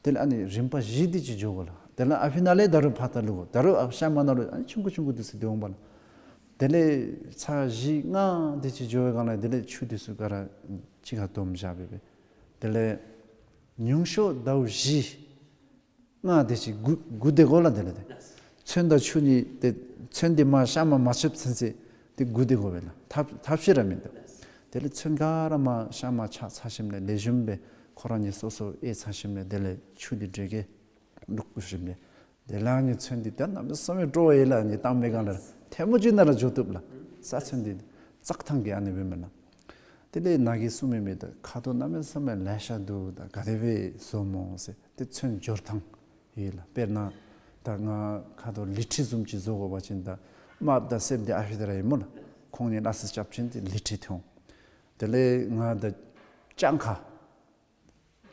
དེ་ལས་ཨ་ནི་རིམ་པ་བཞི་དེ་ཅིག་འགྱོ་དགོ་ལགས། དེ་ལས་ཨ་ཕི་ནང་ལས་ད་རུང་ཕར་ད་བླུགས་དགོ། ད་རུང་ཨ་གཤམ་མ་ནང་ལུ་ཨ་ནི་ཆུང་ཀུ་ཆུང་ཀུ་འདི་ཚུ་སྡོད་འོང་པ་ལགས། དེ་ལས་ཚར་བཞི་ལྔ་དེ་ཅིག་འགྱོ་བའི་སྒང་ལས་དེ་ལས་ཆུ་འདི་ཚུ་ག་ར་གཅིག་ཁར་བསྡོམས་བཞག་སྦེ་སྦེ། དེ་ལས་ཉུང་ཤོས་ཟླཝ་བཞི་ལྔ་དེ་ཅིག་སྒུག་སྒུག་སྡོད་དགོ་ལགས། དེ་ལས་ཏེ་ཚོན་དང་ཆུ་གཉིས་ཏེ་ཚོན་འདི་མར་གཤམ་མ་མ་ཆགསཔ་ཚུན་ཚོད་ཏེ་སྒུག་སྡོད་དགོ་པས་ལགས། ཐབས་ཐབས་ཤེས་ར་མིན་འདུག། དེ་ལས་ཚོན་ག་ར་མར་གཤམ་མ་ཆགས་ཚར་ཞིནམ་ལས་ལེགས་ཤོམ་སྦེ་ཁོ་ར་གཉིས་སོ་སོ་ཨེ་ཚར་ཞིནམ་ལས་དེ་ལས་ཆུ་འདི་དེ་གིས་བླུགས་ཞིནམ་ལས་དེ་ལས་ཨ་ནི་ཚོན་འདི་ད་གནམ་མེད་ས་མེད་སྤྲོ་བ་ཡོད་ལགས། ཨ་ནི་བཏང་པའི་སྒང་ལས་ཐལ་མོ་ཅིག་ནང་ར་འགྱོ་བཏུབ་ལགས། ས་ཚོན་འདི་བཙག་ཐངས་ཀྱི་ཨ་ནི་སྦེ་མེན་ན། དེ་ལས་ནཱ་གིས་གསུངས་མི་མི་ད་ཁ་དོག་གནམ་མེད་ས་མེད་ལེ་ཤ་འདུག། ད་ག་དེ་སྦེ་བཟོ་སྨོ་ཟེར་ཏེ་ཚོན་སྦྱོར་ཐངས་ཡོད་ལགས། དཔེར་ན་ད་ང་ཁ་དོག་ལི་ཁྲི་བཟུམ་ཅིག་བཟོ་དགོ་པ་ཅིན་ད་དམརཔོ་དང་སེརཔོ་འདི་ཨ་ཕི་ད་ར་ཡོད་སྨོ་ལགས། ཁོང་གཉིས་སླ་བསྲེ་རྐྱབ་ཅིན་ཏེ་ལི་ཁྲི་ཐོན་འོང་། དེ་ལས་ང་ད་ལྗང་ཁ་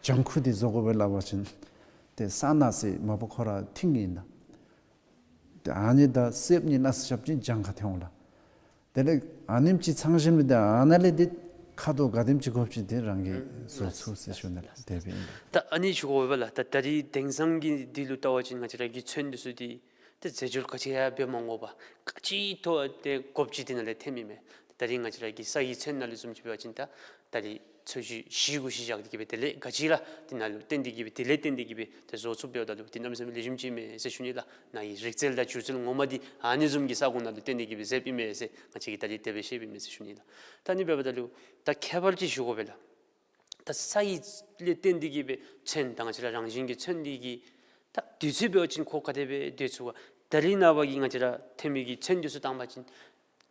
ལྗང་ཁུ་འདི་བཟོ་དགོ་པས་སླབ་པ་ཅིན་ཏེ་ས་ནག་ཟེར་མ་པ་ཁོ་ར་མཐིང་ཨིན་ན། ཏེ་ཨ་ནི་དང་སེརཔོ་གཉིས་སླ་བསྲེ་རྐྱབ་ཅིན་ལྗང་ཁ་ཐོན་འོང་ལགས། དེ་ལས་ཨ་ནེམ་ཅིག་ཚང་ཞིནམ་ལས་ཏེ་ཨ་ནཱ་ལས་ཏེ་ཁ་དོག་ག་དེམ་ཅིག་དགོཔ་ཅིག་ཏེ་རང་གིས་བཟོ་ཚུགས་ཟེར་ཞུ་ནི་ལགས། དེ་སྦེ་ཨིན། ད་ཨ་ནི་ཞུ་དགོ་པས་ལགས། ད་ད་རིས་དེང་སང་གི་འདི་ལུ་བལྟ་བ་ཅིན་ང་བཅས་ར་གི་ཚོན་འདི་ཚུ་འདི་ཏེ་རྫས་སྦྱོར་ག་ཅི་ཡང་འབད་མ་དགོ་པར་ག་ཅི་ཐོབ་སྟེ་དགོཔ་ཅིག་འདི་ནང་ལས་ཐོན་མི་མས། ད་རིས་ང་བཅས་ར་གི་ས་ཡི་ཚོན་ནང་ལུ་བཟུམ་ཅིག་འབད་བ་ཅིན་ད་ད་རིས་ཚོས་གཞི་བཞི་དགུ་བཞི་བཞག་སྟེ་གི་སྦེ་དེ་ལས་ག་ཅི་ར་དེ་ནང་ལུ་བཏོན་ཏེ་གི་སྦེ་དེ་ལས་བརྟེན་ཏེ་གི་སྦེ་ཏེ་བཟོ་ཚུགསཔ་འབདཝ་ད་ལུ་ཏེ་གནམ་མེད་ས་མེད་ལེགས་ཤོམ་ཅིག་མས་ཟེར་ཞུ་ནི་ལགས། ནཱ་གི་རིག་རྩལ་དང་སྒྱུ་རྩལ་ངོ་མ་འདི་ཨ་ནི་བཟུམ་གྱི་ས་གོ་ནང་ལུ་བཏོན་ཏེ་གི་སྦེ་མཛད་པའི་མས་ཟེར་ང་བཅས་ཀྱིས་ད་རིས་དེ་སྦེ་ཤེས་པའི་མས་ཟེར་ཞུ་ནི་ལགས། ད་ཨ་ནི་འབདཝ་ད་ལུ་ད་ཁྱད་པར་ཅིག་ཞུ་དགོ་པས་ལགས། ད་ས་ཡི་ལས་བརྟེན་ཏེ་གི་སྦེ་ཚོན་ད་ང་བཅས་ར་རང་བཞིན་གྱི་ཚོན་འདི་གི་ད་དུས་ཚོད་འབད་བ་ཅིན་ཁོ་ག་དེ་སྦེ་སྡོད་ཚུགས་པ། ད་རིས་ནངས་པ་གི་ང་བཅས་ར་ཐོན་མི་གི་ཚོན་འདི་ཚུ་བཏང་པ་ཅིན་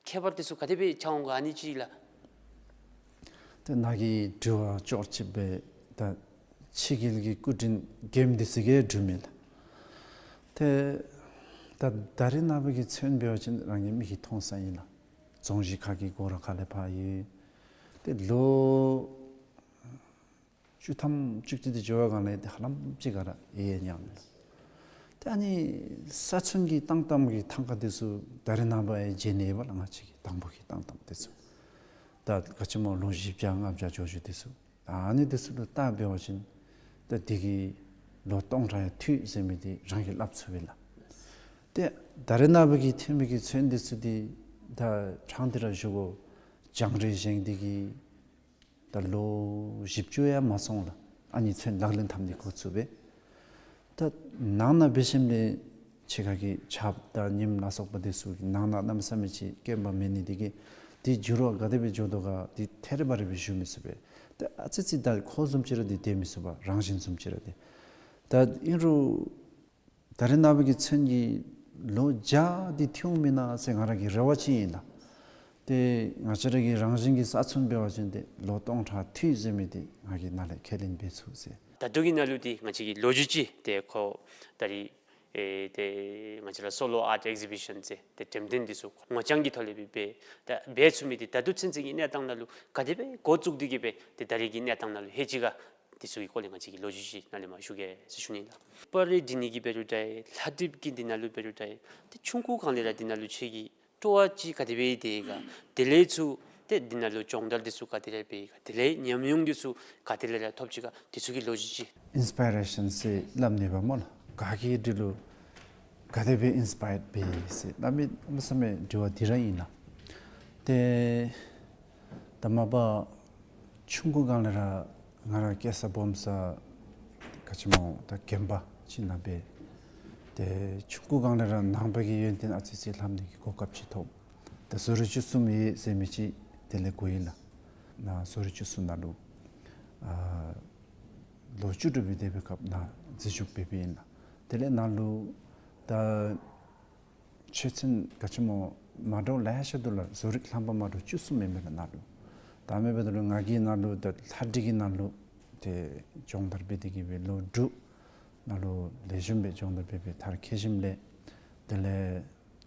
ཁྱད་པར་འདི་ཚུ་ག་དེ་སྦེ་ཆགས་འོང་ག། ཨ་ནི་ཅིག་ལགས། ཏེ་ནཱ་གི་དྲི་བ་ཅོག་ཅིག་སྦེ་ད་ཕྱི་རྒྱལ་གྱི་སྐུ་མགྲོན་མགྱོནམ་འདི་ཚུ་གིས་སྒྲུབ་མས་ལགས། ཏེ་ད་ད་རིས་ནངས་པ་གི་ཚོན་འབད་བ་ཅིན་རང་གི་མིག་གིས་མཐོང་ས་ཨིན་ལགས། རྫོང་གཞི་ཁ་གི་སྒོ་ར་ཁ་ལས་ཕར་ཡོད། ཏེ་ལོ་བཅུ་ཐམ་བཅུ་གཅིག་དེ་འགྱོ་བའི་སྒང་ལས་ཏེ་ཧ་ལམ་ཅིག་ག་ར་ཡལ་ཡལ་ཉམས། ཏེ་ཨ་ནི་ས་ཚོན་གྱི་བཏང་བཏངམ་གྱི་ཐང་ཀ་འདི་ཚུ་ད་རིས་ནངས་པ་ཡང་མཇལ་ནི་ཡོད་པ་ལགས། ང་བཅས་ཀྱིས་དང་པོ་གི་བཏང་བཏངམ་འདི་ཚུ་ད་ག་ཅི་སྨོ་ལོ་བཞི་བརྒྱ་ལྔ་བརྒྱ་འགྱོ་འགྱོཝ་འདི་ཚུ། ཨ་ནི་འདི་ཚུ་ལུ་བལྟ་འབད་བ་ཅིན་ད་འདི་གིས་ལོ་སྟོང་ཕྲག་ཡང་ཐུབ་ཟེར་མི་འདི་རང་གིས་སླབ་ཚུགས་པས་ལགས། ཏེ་ད་རིས་ནངས་པ་གི་ཐོན་མི་གི་ཚོན་འདི་ཚུ་འདི་ད་ཕྲང་སྟེ་ར་ཞུ་དགོ། སྦྱང་རིག་བཞེངས་ཏེ་གི་ད་ལོ་བཞི་བཅུ་ཡང་མ་སོང་ལགས། ཨ་ནི་ཚོན་ལག་ལེན་འཐབ་ནི་འགོ་བཙུགས་པས། ད་ནང་ན་འབད་ཞིནམ་ལས་ཕྱི་ཁ་གི་ཆརཔ་དང་ཉིམ་ལ་སོགས་པ་འདི་ཚུ་གིས་ནང་ན་གནམ་མེད་ས་མེད་ཅིག་སྐྱོན་པ་མེད་ནི་འདི་གིས་འདི་འགྱུར་བ་ག་དེ་སྦེ་འགྱོ་དོ་ག་འདི་ཐད་རི་བ་རི་སྦེ་ཞུ་མི་ཚུགས་པས། ད་ཨ་ཙི་ཙི་ད་ཁོ་བཟུམ་ཅིག་ར་འདི་སྡོད་མི་ཚུགས་པས། རང་བཞིན་བཟུམ་ཅིག་ར་འདི། ད་ཨིན་རུང་ད་རིས་ནངས་པ་གི་ཚོན་གྱིས་ལོ་བརྒྱ་འདི་ཐུབ་འོང་མེན་ན་ཟེར་ང་ར་གི་རེ་བ་ཅིག་ཨིན་ལགས། ཏེ་ང་བཅས་ར་གི་རང་བཞིན་གྱི་ས་ཚོན་འབད་བ་ཅིན་ཏེ་ལོ་སྟོང་ཕྲག་ཐུབ་ཟེར་མི་འདི་ང་གིས་ནཱ་ལས་ཁས་ལེན་འབད་ཚུགས་ཟེར། ད་ལྟོ་གི་ནང་ལུ་འདི་ང་བཅས་ཀྱི་ལོ་རྒྱུས་ཅིག་ཏེ་ཁོ་ད་རིས་ ཨེ་ཏེ་ང་བཅས་ར་སོ་ལོ་ཨརཊ་ཨེག་ཟི་བི་ཤཱན་ཟེར་ཏེ་འགྲེམས་སྟོན་འདི་ཚུ་ངོ་རྐྱང་གི་ཐོག་ལས་སྦེ་འབད་ད་འབད་ཚུགས་མི་འདི་ད་ལྟོ་ཚུན་ཚོད་ཀྱི་གནས་སྟངས་ནང་ལུ་ག་དེ་སྦེ་འགོ་བཙུགས་ཏེ་གི་སྦེ་ཏེ་ད་རེས་ཀྱི་གནས་སྟངས་ནང་ལུ་ལྷོད་ཅི་ག། འདི་ཚུ་གི་སྐོར་ལས་ང་བཅས་ཀྱིས་ལོ་རྒྱུས་ཅིག་ནཱ་ལས་མར་ཞུ་གེ་ཟེར་ཞུ་ནི་ལགས། པར་རིས་འབྲི་ནི་གི་འབད་རུང་འདྲ་ལྷ་བྲིས་ཀྱི་འདི་ནང་ལུ་འབད་རུང་འདྲ་ཏེ་ཆུང་ཀུ་སྒང་ལས་ར་འདི་ནང་ལུ་ཁྱོད་ཀྱི་སྤྲོ་བ་ཅིག་ག་དེ་སྦེ་ཡོད་དེ་ག། དེ་ལས་ཚུར་ཏེ་འདི་ནང་ལུ་སྦྱོང་བརྡར་འདི་ཚུ་ག་དེ་སྦེ་འབད་ག། དེ་ལས་ཉམས་མྱོང་འདི་ཚུ་ག་དེ་ལས་ར་ཐོབ་ཅི་ག། འདི་ཚུ་གི་ལོ་རྒྱུས་ཅིག། ཨིན་སི་པའི་རེ་ཤཱན་ཟེར་སླབ་ནི་འབདཝ་སྨོ་ལགས། ག་གིས་འབྲི་རུང་ག་དེ་སྦེ་ཨིན་སི་པ་ཡརཌ་འབད་ཟེར་གནམ་མེད་ས་མེད་དྲི་བ་འདི་ར་ཨིན་ལགས། ཏེ་ད་མ་པ་ཆུང་ཀུ་སྒང་ལས་ར་ང་ར་སྐྱེས་ས་སྦོམ་ས་ག་ཅི་སྨོ་ད་དགོན་པ་ཅིག་ནང་འབད། ཏེ་ཆུང་ཀུ་སྒང་ལས་ར་ནང་པ་གི་ཡོན་ཏན་ཨ་ཙི་ཅིག་ལྷབ་ནི་གི་གོ་སྐབས་ཅིག་ཐོབ། ད་བཟོ་རིག་བཅུ་གསུམ་ཡོད་ཟེར་མི་ཅིག་དེ་ལས་གོ་ཡི་ལགས། ནཱ་བཟོ་རིག་བཅུ་གསུམ་ནང་ལུ་ཨ་ལོ་བཅུ་དྲུག་པའི་དེ་སྦེ་སྐབས་ནཱ་འཛུལ་ཞུགས་འབད་འབདཝ་ཨིན་ལགས། དེ་ལས་ནཱ་ལུ་ད་ཆོས་ཚན་ག་ཅི་སྨོ་མ་འདྲཝ་ལེ་ཤ་འདུག་ལགས། བཟོ་རིག་ལྷམ་པ་མ་འདྲཝ་བཅུ་གསུམ་ཨིན་མས་ལགས་ནཱ་ལུ། ད་མེན་པ་ད་ལུ་ང་གིས་ནཱ་ལུ་ད་ལྷ་བྲིས་ཀྱི་ནང་ལུ་ཏེ་སྦྱོང་བརྡར་འབད་དེ་གི་སྦེ་ལོ་དྲུག་ནཱ་ལུ་ལེགས་ཤོམ་སྦེ་སྦྱོང་བརྡར་འབད་འབད་མཐར་འཁྱོལ་ཞིནམ་ལས་དེ་ལས་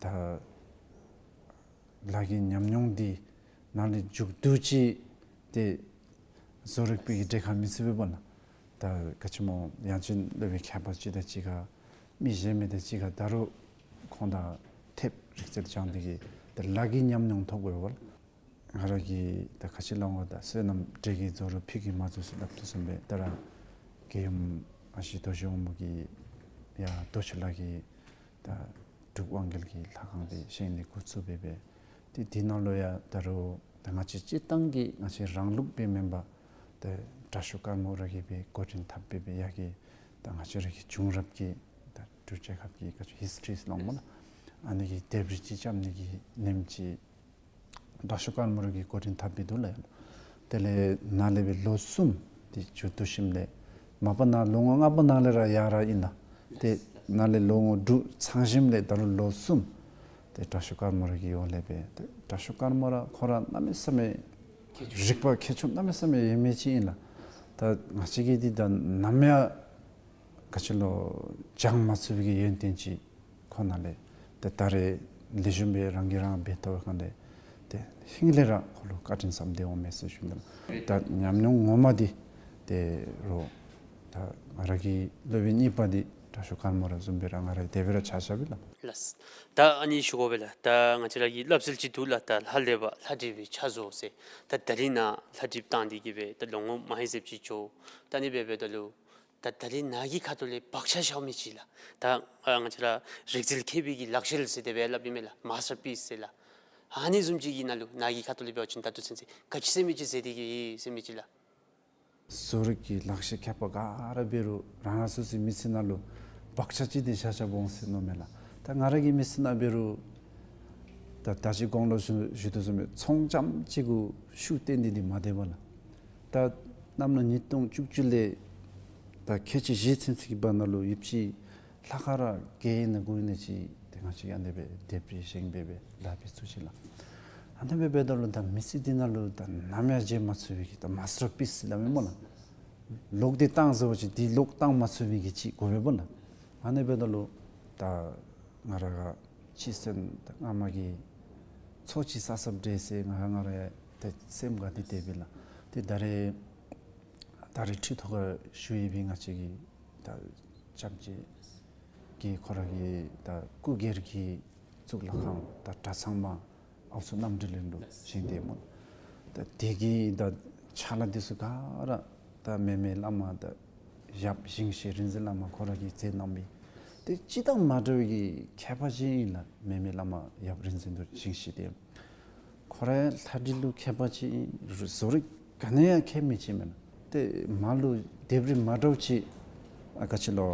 ད་ལཱ་གི་ཉམས་མྱོང་འདི་ནཱ་ལས་མཇུག་བསྡུ་ཅི། ཏེ་བཟོ་རིག་པའི་གི་གྲལ་ཁར་མི་ཚུད་པས་པ་ལགས། ད་ག་ཅི་སྨོ་ཡང་ཅིན་སློབ་དཔོན་མཁས་པ་ཅིག་དང་གཅིག་ཁར་མི་གཞན་མི་དང་གཅིག་ཁར་ད་རུང་ཁོང་དང་ཐེབས་རིག་རྩལ་སྦྱང་སྟེ་གི་ད་ལཱ་གི་ཉམས་མྱོང་ཐོབ་དགོ་པས་པ་ལགས། ང་ར་གིས་ད་ག་ཅི་སླབ་འོང་ད་བསོད་ནམས་འབྲས་ཀྱི་རྫོགས་རོགས་ཕུད་ཀྱིས་མ་རྫོགས་ཟེར་སླབ་དོ་བཟུམ་སྦེ་ད་ར་རྒྱལ་ཡུམ་ཨ་ཞེ་རྡོ་རྗེ་དབང་མོ་གིས་ཡར་རྡོ་ཆུ་ལ་གི་ད་འབྲུག་དབང་རྒྱལ་གྱི་ལྷ་ཁང་འདི་བཞེངས་ནི་འགོ་བཙུགས་འབད་འབད། ཏེ་འདི་ནང་ལུ་ཡང་ད་རུང་ད་ང་བཅས་སྤྱིར་བཏང་གི་ང་བཅས་རང་ལུགས་སྦེ་མེན་པར་ད་དྲག་ཤོས་ཀརྨ་ར་གིས་སྦེ་འགོ་འདྲེན་འཐབ་འབད་འབད་ཡར་གྱི་ད་ང་བཅས་ར་གི་བྱུང་རབས་ཀྱི་ད་འབྲུག་རྒྱལ་ཁབ་ཀྱི་ག་ཅི་ཧིསི་ཊི་རི་ཟེར་སླབ་འོང་སྨོ་ལགས། ཨ་ནི་གི་ལྡེབས་རིས་ཅིག་རྐྱབ་ནི་གི་ལེནམ་ཅིག་དྲག་ཤོས་ཀརྨ་ར་གིས་འགོ་འདྲེན་འཐབ་འབད་འདུག་ལགས། དེ་ལས་ནཱ་ལས་སྦེ་ལོ་གསུམ་དེ་མཇུག་བསྡུ་ཞིནམ་ལས་མ་པ་ནཱ་ལོ་ངོ་ལྔ་པ་ནང་ལས་ར་ཡར་ར་ཨིན་ལགས། ཏེ་ནཱ་ལས་ལོ་ངོ་དྲུག་ཚང་ཞིནམ་ལས་ད་རུང་ལོ་གསུམ་ཏེ་དྲག་ཤོས་ཀརྨ་ར་གི་འོག་ལས་སྦེ་ཏེ་དྲག་ཤོས་ཀརྨ་ར་ཁོ་ར་གནམ་མེད་ས་མེད་རིག་པ་མཁས་མཆོག་གནམ་མེད་ས་མེད་ཡོད་མི་ཅིག་ཨིན་ལགས། ད་ང་བཅས་ཀྱིས་འདི་ད་ནམ་ཡང་ག་ཅི་ལོ་སྦྱང་མ་ཚུགས་པའི་གི་ཡོན་ཏན་ཅིག་ཁོ་ནཱ་ལས་ཏེ་ད་རེས་ལེགས་ཤོམ་སྦེ་རང་གིས་རང་འབད་བལྟ་བའི་སྒང་ལས་ཏེ་ཧིང་ལས་ར་ཁོ་ལུ་བཀའ་དྲིན་བསམ་སྟེ་འོང་མས་ཟེར་ཞུ་ནི་ལགས། ད་ཉམས་མྱོང་ངོ་མ་འདི་ཏེ་རོགས་ད་ང་ར་གི་སློབ་དཔོན་གཉིས་པ་འདི་དྲག་ཤོས་ཀརྨ་ར་བཟུམ་སྦེ་ར་ང་ར་དེ་སྦེ་ར་ཆ་བཞག་པས་ལགས། ལགས། ད་ཨ་ནི་ཞུ་དགོ་པས་ལགས། ད་ང་བཅས་ར་གི་སླབ་སྲོལ་ཅིག་འདུག་ལགས། ད་ལྷ་ལས་པ་ལྷ་བྲིས་པའི་ཕྱག་བཟོ་ཟེར། ད་ད་རིས་ནཱ་ལྷ་བྲིསཔ་བཏང་སྟེ་གི་སྦེ་ད་ལོ་ངོ་མ་ཧེ་ཟེབ་ཅིག་འགྱོ། ད་ཨ་ནི་སྦེ་འབདཝ་ད་ལུ་ད་ད་རིས་ནཱ་གི་ཁ་ཐུག་ལས་བག་ཆགས་ཤར་མི་ཅིག་ལགས། ད་ཨ་ང་བཅས་ར་རིག་རྩལ་མཁས་པའི་གི་ལག་ཤེས་ཟེར་དེ་སྦེ་སླབ་ཨིན་མས་ལགས། མཱས་ཊར་པིསི་ཟེར་ལགས། ཨ་ནི་བཟུམ་ཅིག་གི་ནང་ལུ་ནཱ་གི་ཁ་ཐུག་ལས་འབད་བ་ཅིན་ད་ལྟོ་ཚུན་ཚོད་ག་ཅི་ཟེར་མི་ཅིག་ཟེར་ཏེ་གི་ཡོད་ཟེར་མི་ཅིག་ལགས། བཟོ་རིག་གི་ལག་ཤེས་མཁས་པ་ག་ར་འབད་རུང་རང་རང་སོ་སོའི་མི་ཚེ་ནང་ལུ་བག་ཆགས་ཅིག་འདི་བཞག་བཞགཔ་འོང་ཟེར་མནོཝ་མས་ལགས། ད་ང་ར་གི་མི་ཚེ་ནང་འབད་རུང་ད་ད་ཅི་གོང་ལུ་ཞུ་ཞུ་དོ་བཟུམ་སྦེ་ཚོང་རྐྱངམ་ཅིག་གུ་ཤུགས་བཏོན་ཏེ་འདི་མ་སྡོདཔ་ལགས། ད་གནམ་ལོ་ཉིས་སྟོང་བཅུ་བཅུ་ལས་ད་ཁལ་གཅིག་བཞི་ཚུན་ཚོད་ཀྱི་བར་ན་ལུ་ཡོདཔ་ཅིག་ལྷག་དཀར་ར་བརྒྱད་ཨིན་ན་དགུ་ཨིན་ན་ཅིག་ཏེ་ང་བཅས་ཀྱིས་ཨ་ནི་སྦེ་ལྡེབས་རིས་བཞེངས་འབད་འབད་ལཱ་འབད་ཚུགས་ཅི་ལགས། ཨ་ནི་སྦེ་འབདཝ་ད་ལུ་ད་མི་ཚེ་འདི་ནང་ལུ་ད་ནམ་ཡང་བརྗེད་མ་ཚུགས་པའི་གི་ད་མཱས་ཊར་པིསི་ཟེར་སླབ་མི་སྨོ་ལགས། ལོག་སྟེ་བཏང་ཟེར་བ་ཅིན་འདི་ལོག་བཏང་མ་ཚུགས་པའི་གི་ཅིག་དགོ་པས་སྨོ་ལགས། ཨ་ནི་འབདཝ་ད་ལུ་ད་ང་ར་ག་ཅི་ཟེར་ན་ད་སྔ་མ་གི་ཚོགས་ཅིག་བསགས་བསགསཔ་འདྲས་ཟེར་ང་ང་ར་ཡང་ད་སེམས་ཁར་འདི་སྡོདཔ་ཨིན་ལགས། ཏེ་ད་རེས་ད་རེས་ཁྲི་ཐོག་ཁར་བཞུགས་ཡོད་པའི་ང་བཅས་ཀྱི་ད་སྐྱབས་རྗེ་གིས་ཁོ་ར་གི་ད་སྐུ་སྒེར་གྱི་གཙུག་ལག་ཁང་ད་གྲྭ་ཚང་མ་ཨའུ་ཚོ་རྣམ་འབྲེལ་ལུ་བཞེངས་ཏེ་སྨོ། ད་དེ་གི་ད་ཕྱག་ལཱ་འདི་ཚུ་ག་ར་ད་མེ་མེ་བླ་མ་ད་ཡབ་ཞིང་གཤེགས་རིག་འཛིན་བླ་མ་ཁོ་ར་གིས་མཛད་གནང་མི་ཏེ་སྤྱིར་བཏང་མ་འདྲ་བའི་གི་མཁས་པ་ཅིག་ཨིན་ལགས། མེ་མེ་བླ་མ་ཡབ་རིག་འཛིན་རྡོ་རྗེ་ཞིང་གཤེགས་འདི། ཁོ་ར་ལྷ་བྲིས་ལུ་མཁས་པ་ཅིག་ཨིན། བཟོ་རིག་ག་ནི་ཡང་མཁས་མི་ཅིག་མེན། ཏེ་མར་ལུ་ལྡེབས་རིས་མ་འདྲཝ་ཅིག་ཨ་ག་ཅི་ལོ་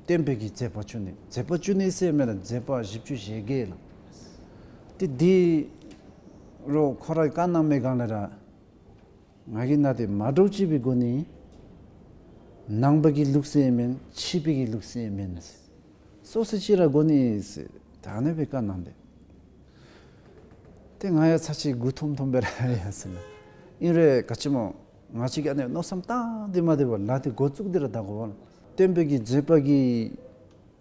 སྟོན་པའི་གི་མཛད་པ་བཅུ་གཉིས་མཛད་པ་བཅུ་གཉིས་ཟེར་མེན་ན་མཛད་པ་བཞི་བཅུ་ཞེ་བརྒྱད་ལགས། ཏེ་འདི་རོགས་ཁོ་ར་བཀའ་གནང་མི་སྒང་ལས་ར་ང་གིས་ནཱ་ཏེ་མ་འདྲཝ་ཅིག་སྦེ་དགོ་ནི། ནང་པ་གི་ལུགས་སྲོལ་ཡང་མེན། ཕྱི་པའི་གི་ལུགས་སྲོལ་ཡང་མེན། སོ་སོ་ཅིག་ར་དགོ་ནི་ཟེར་ད་ཨ་ནི་སྦེ་བཀའ་གནང་སྟེ། ཏེ་ང་ཡང་ཚར་གཅིག་མགུ་འཐོམ་འཐོམ་སྦེ་ར་ཡར་སོང་ནུག། ཨིན་རུང་ག་ཅི་སྨོ་ང་བཅས་ཀྱིས་ཨ་ནི་མནོ་བསམ་བཏང་སྟེ་མ་སྡོད་པར་ལཱ་འདི་འགོ་བཙུགས་ཏེ་ར་ད་དགོ་པས་ལགས། སྟོན་པའི་གི་མཛད་པ་གི་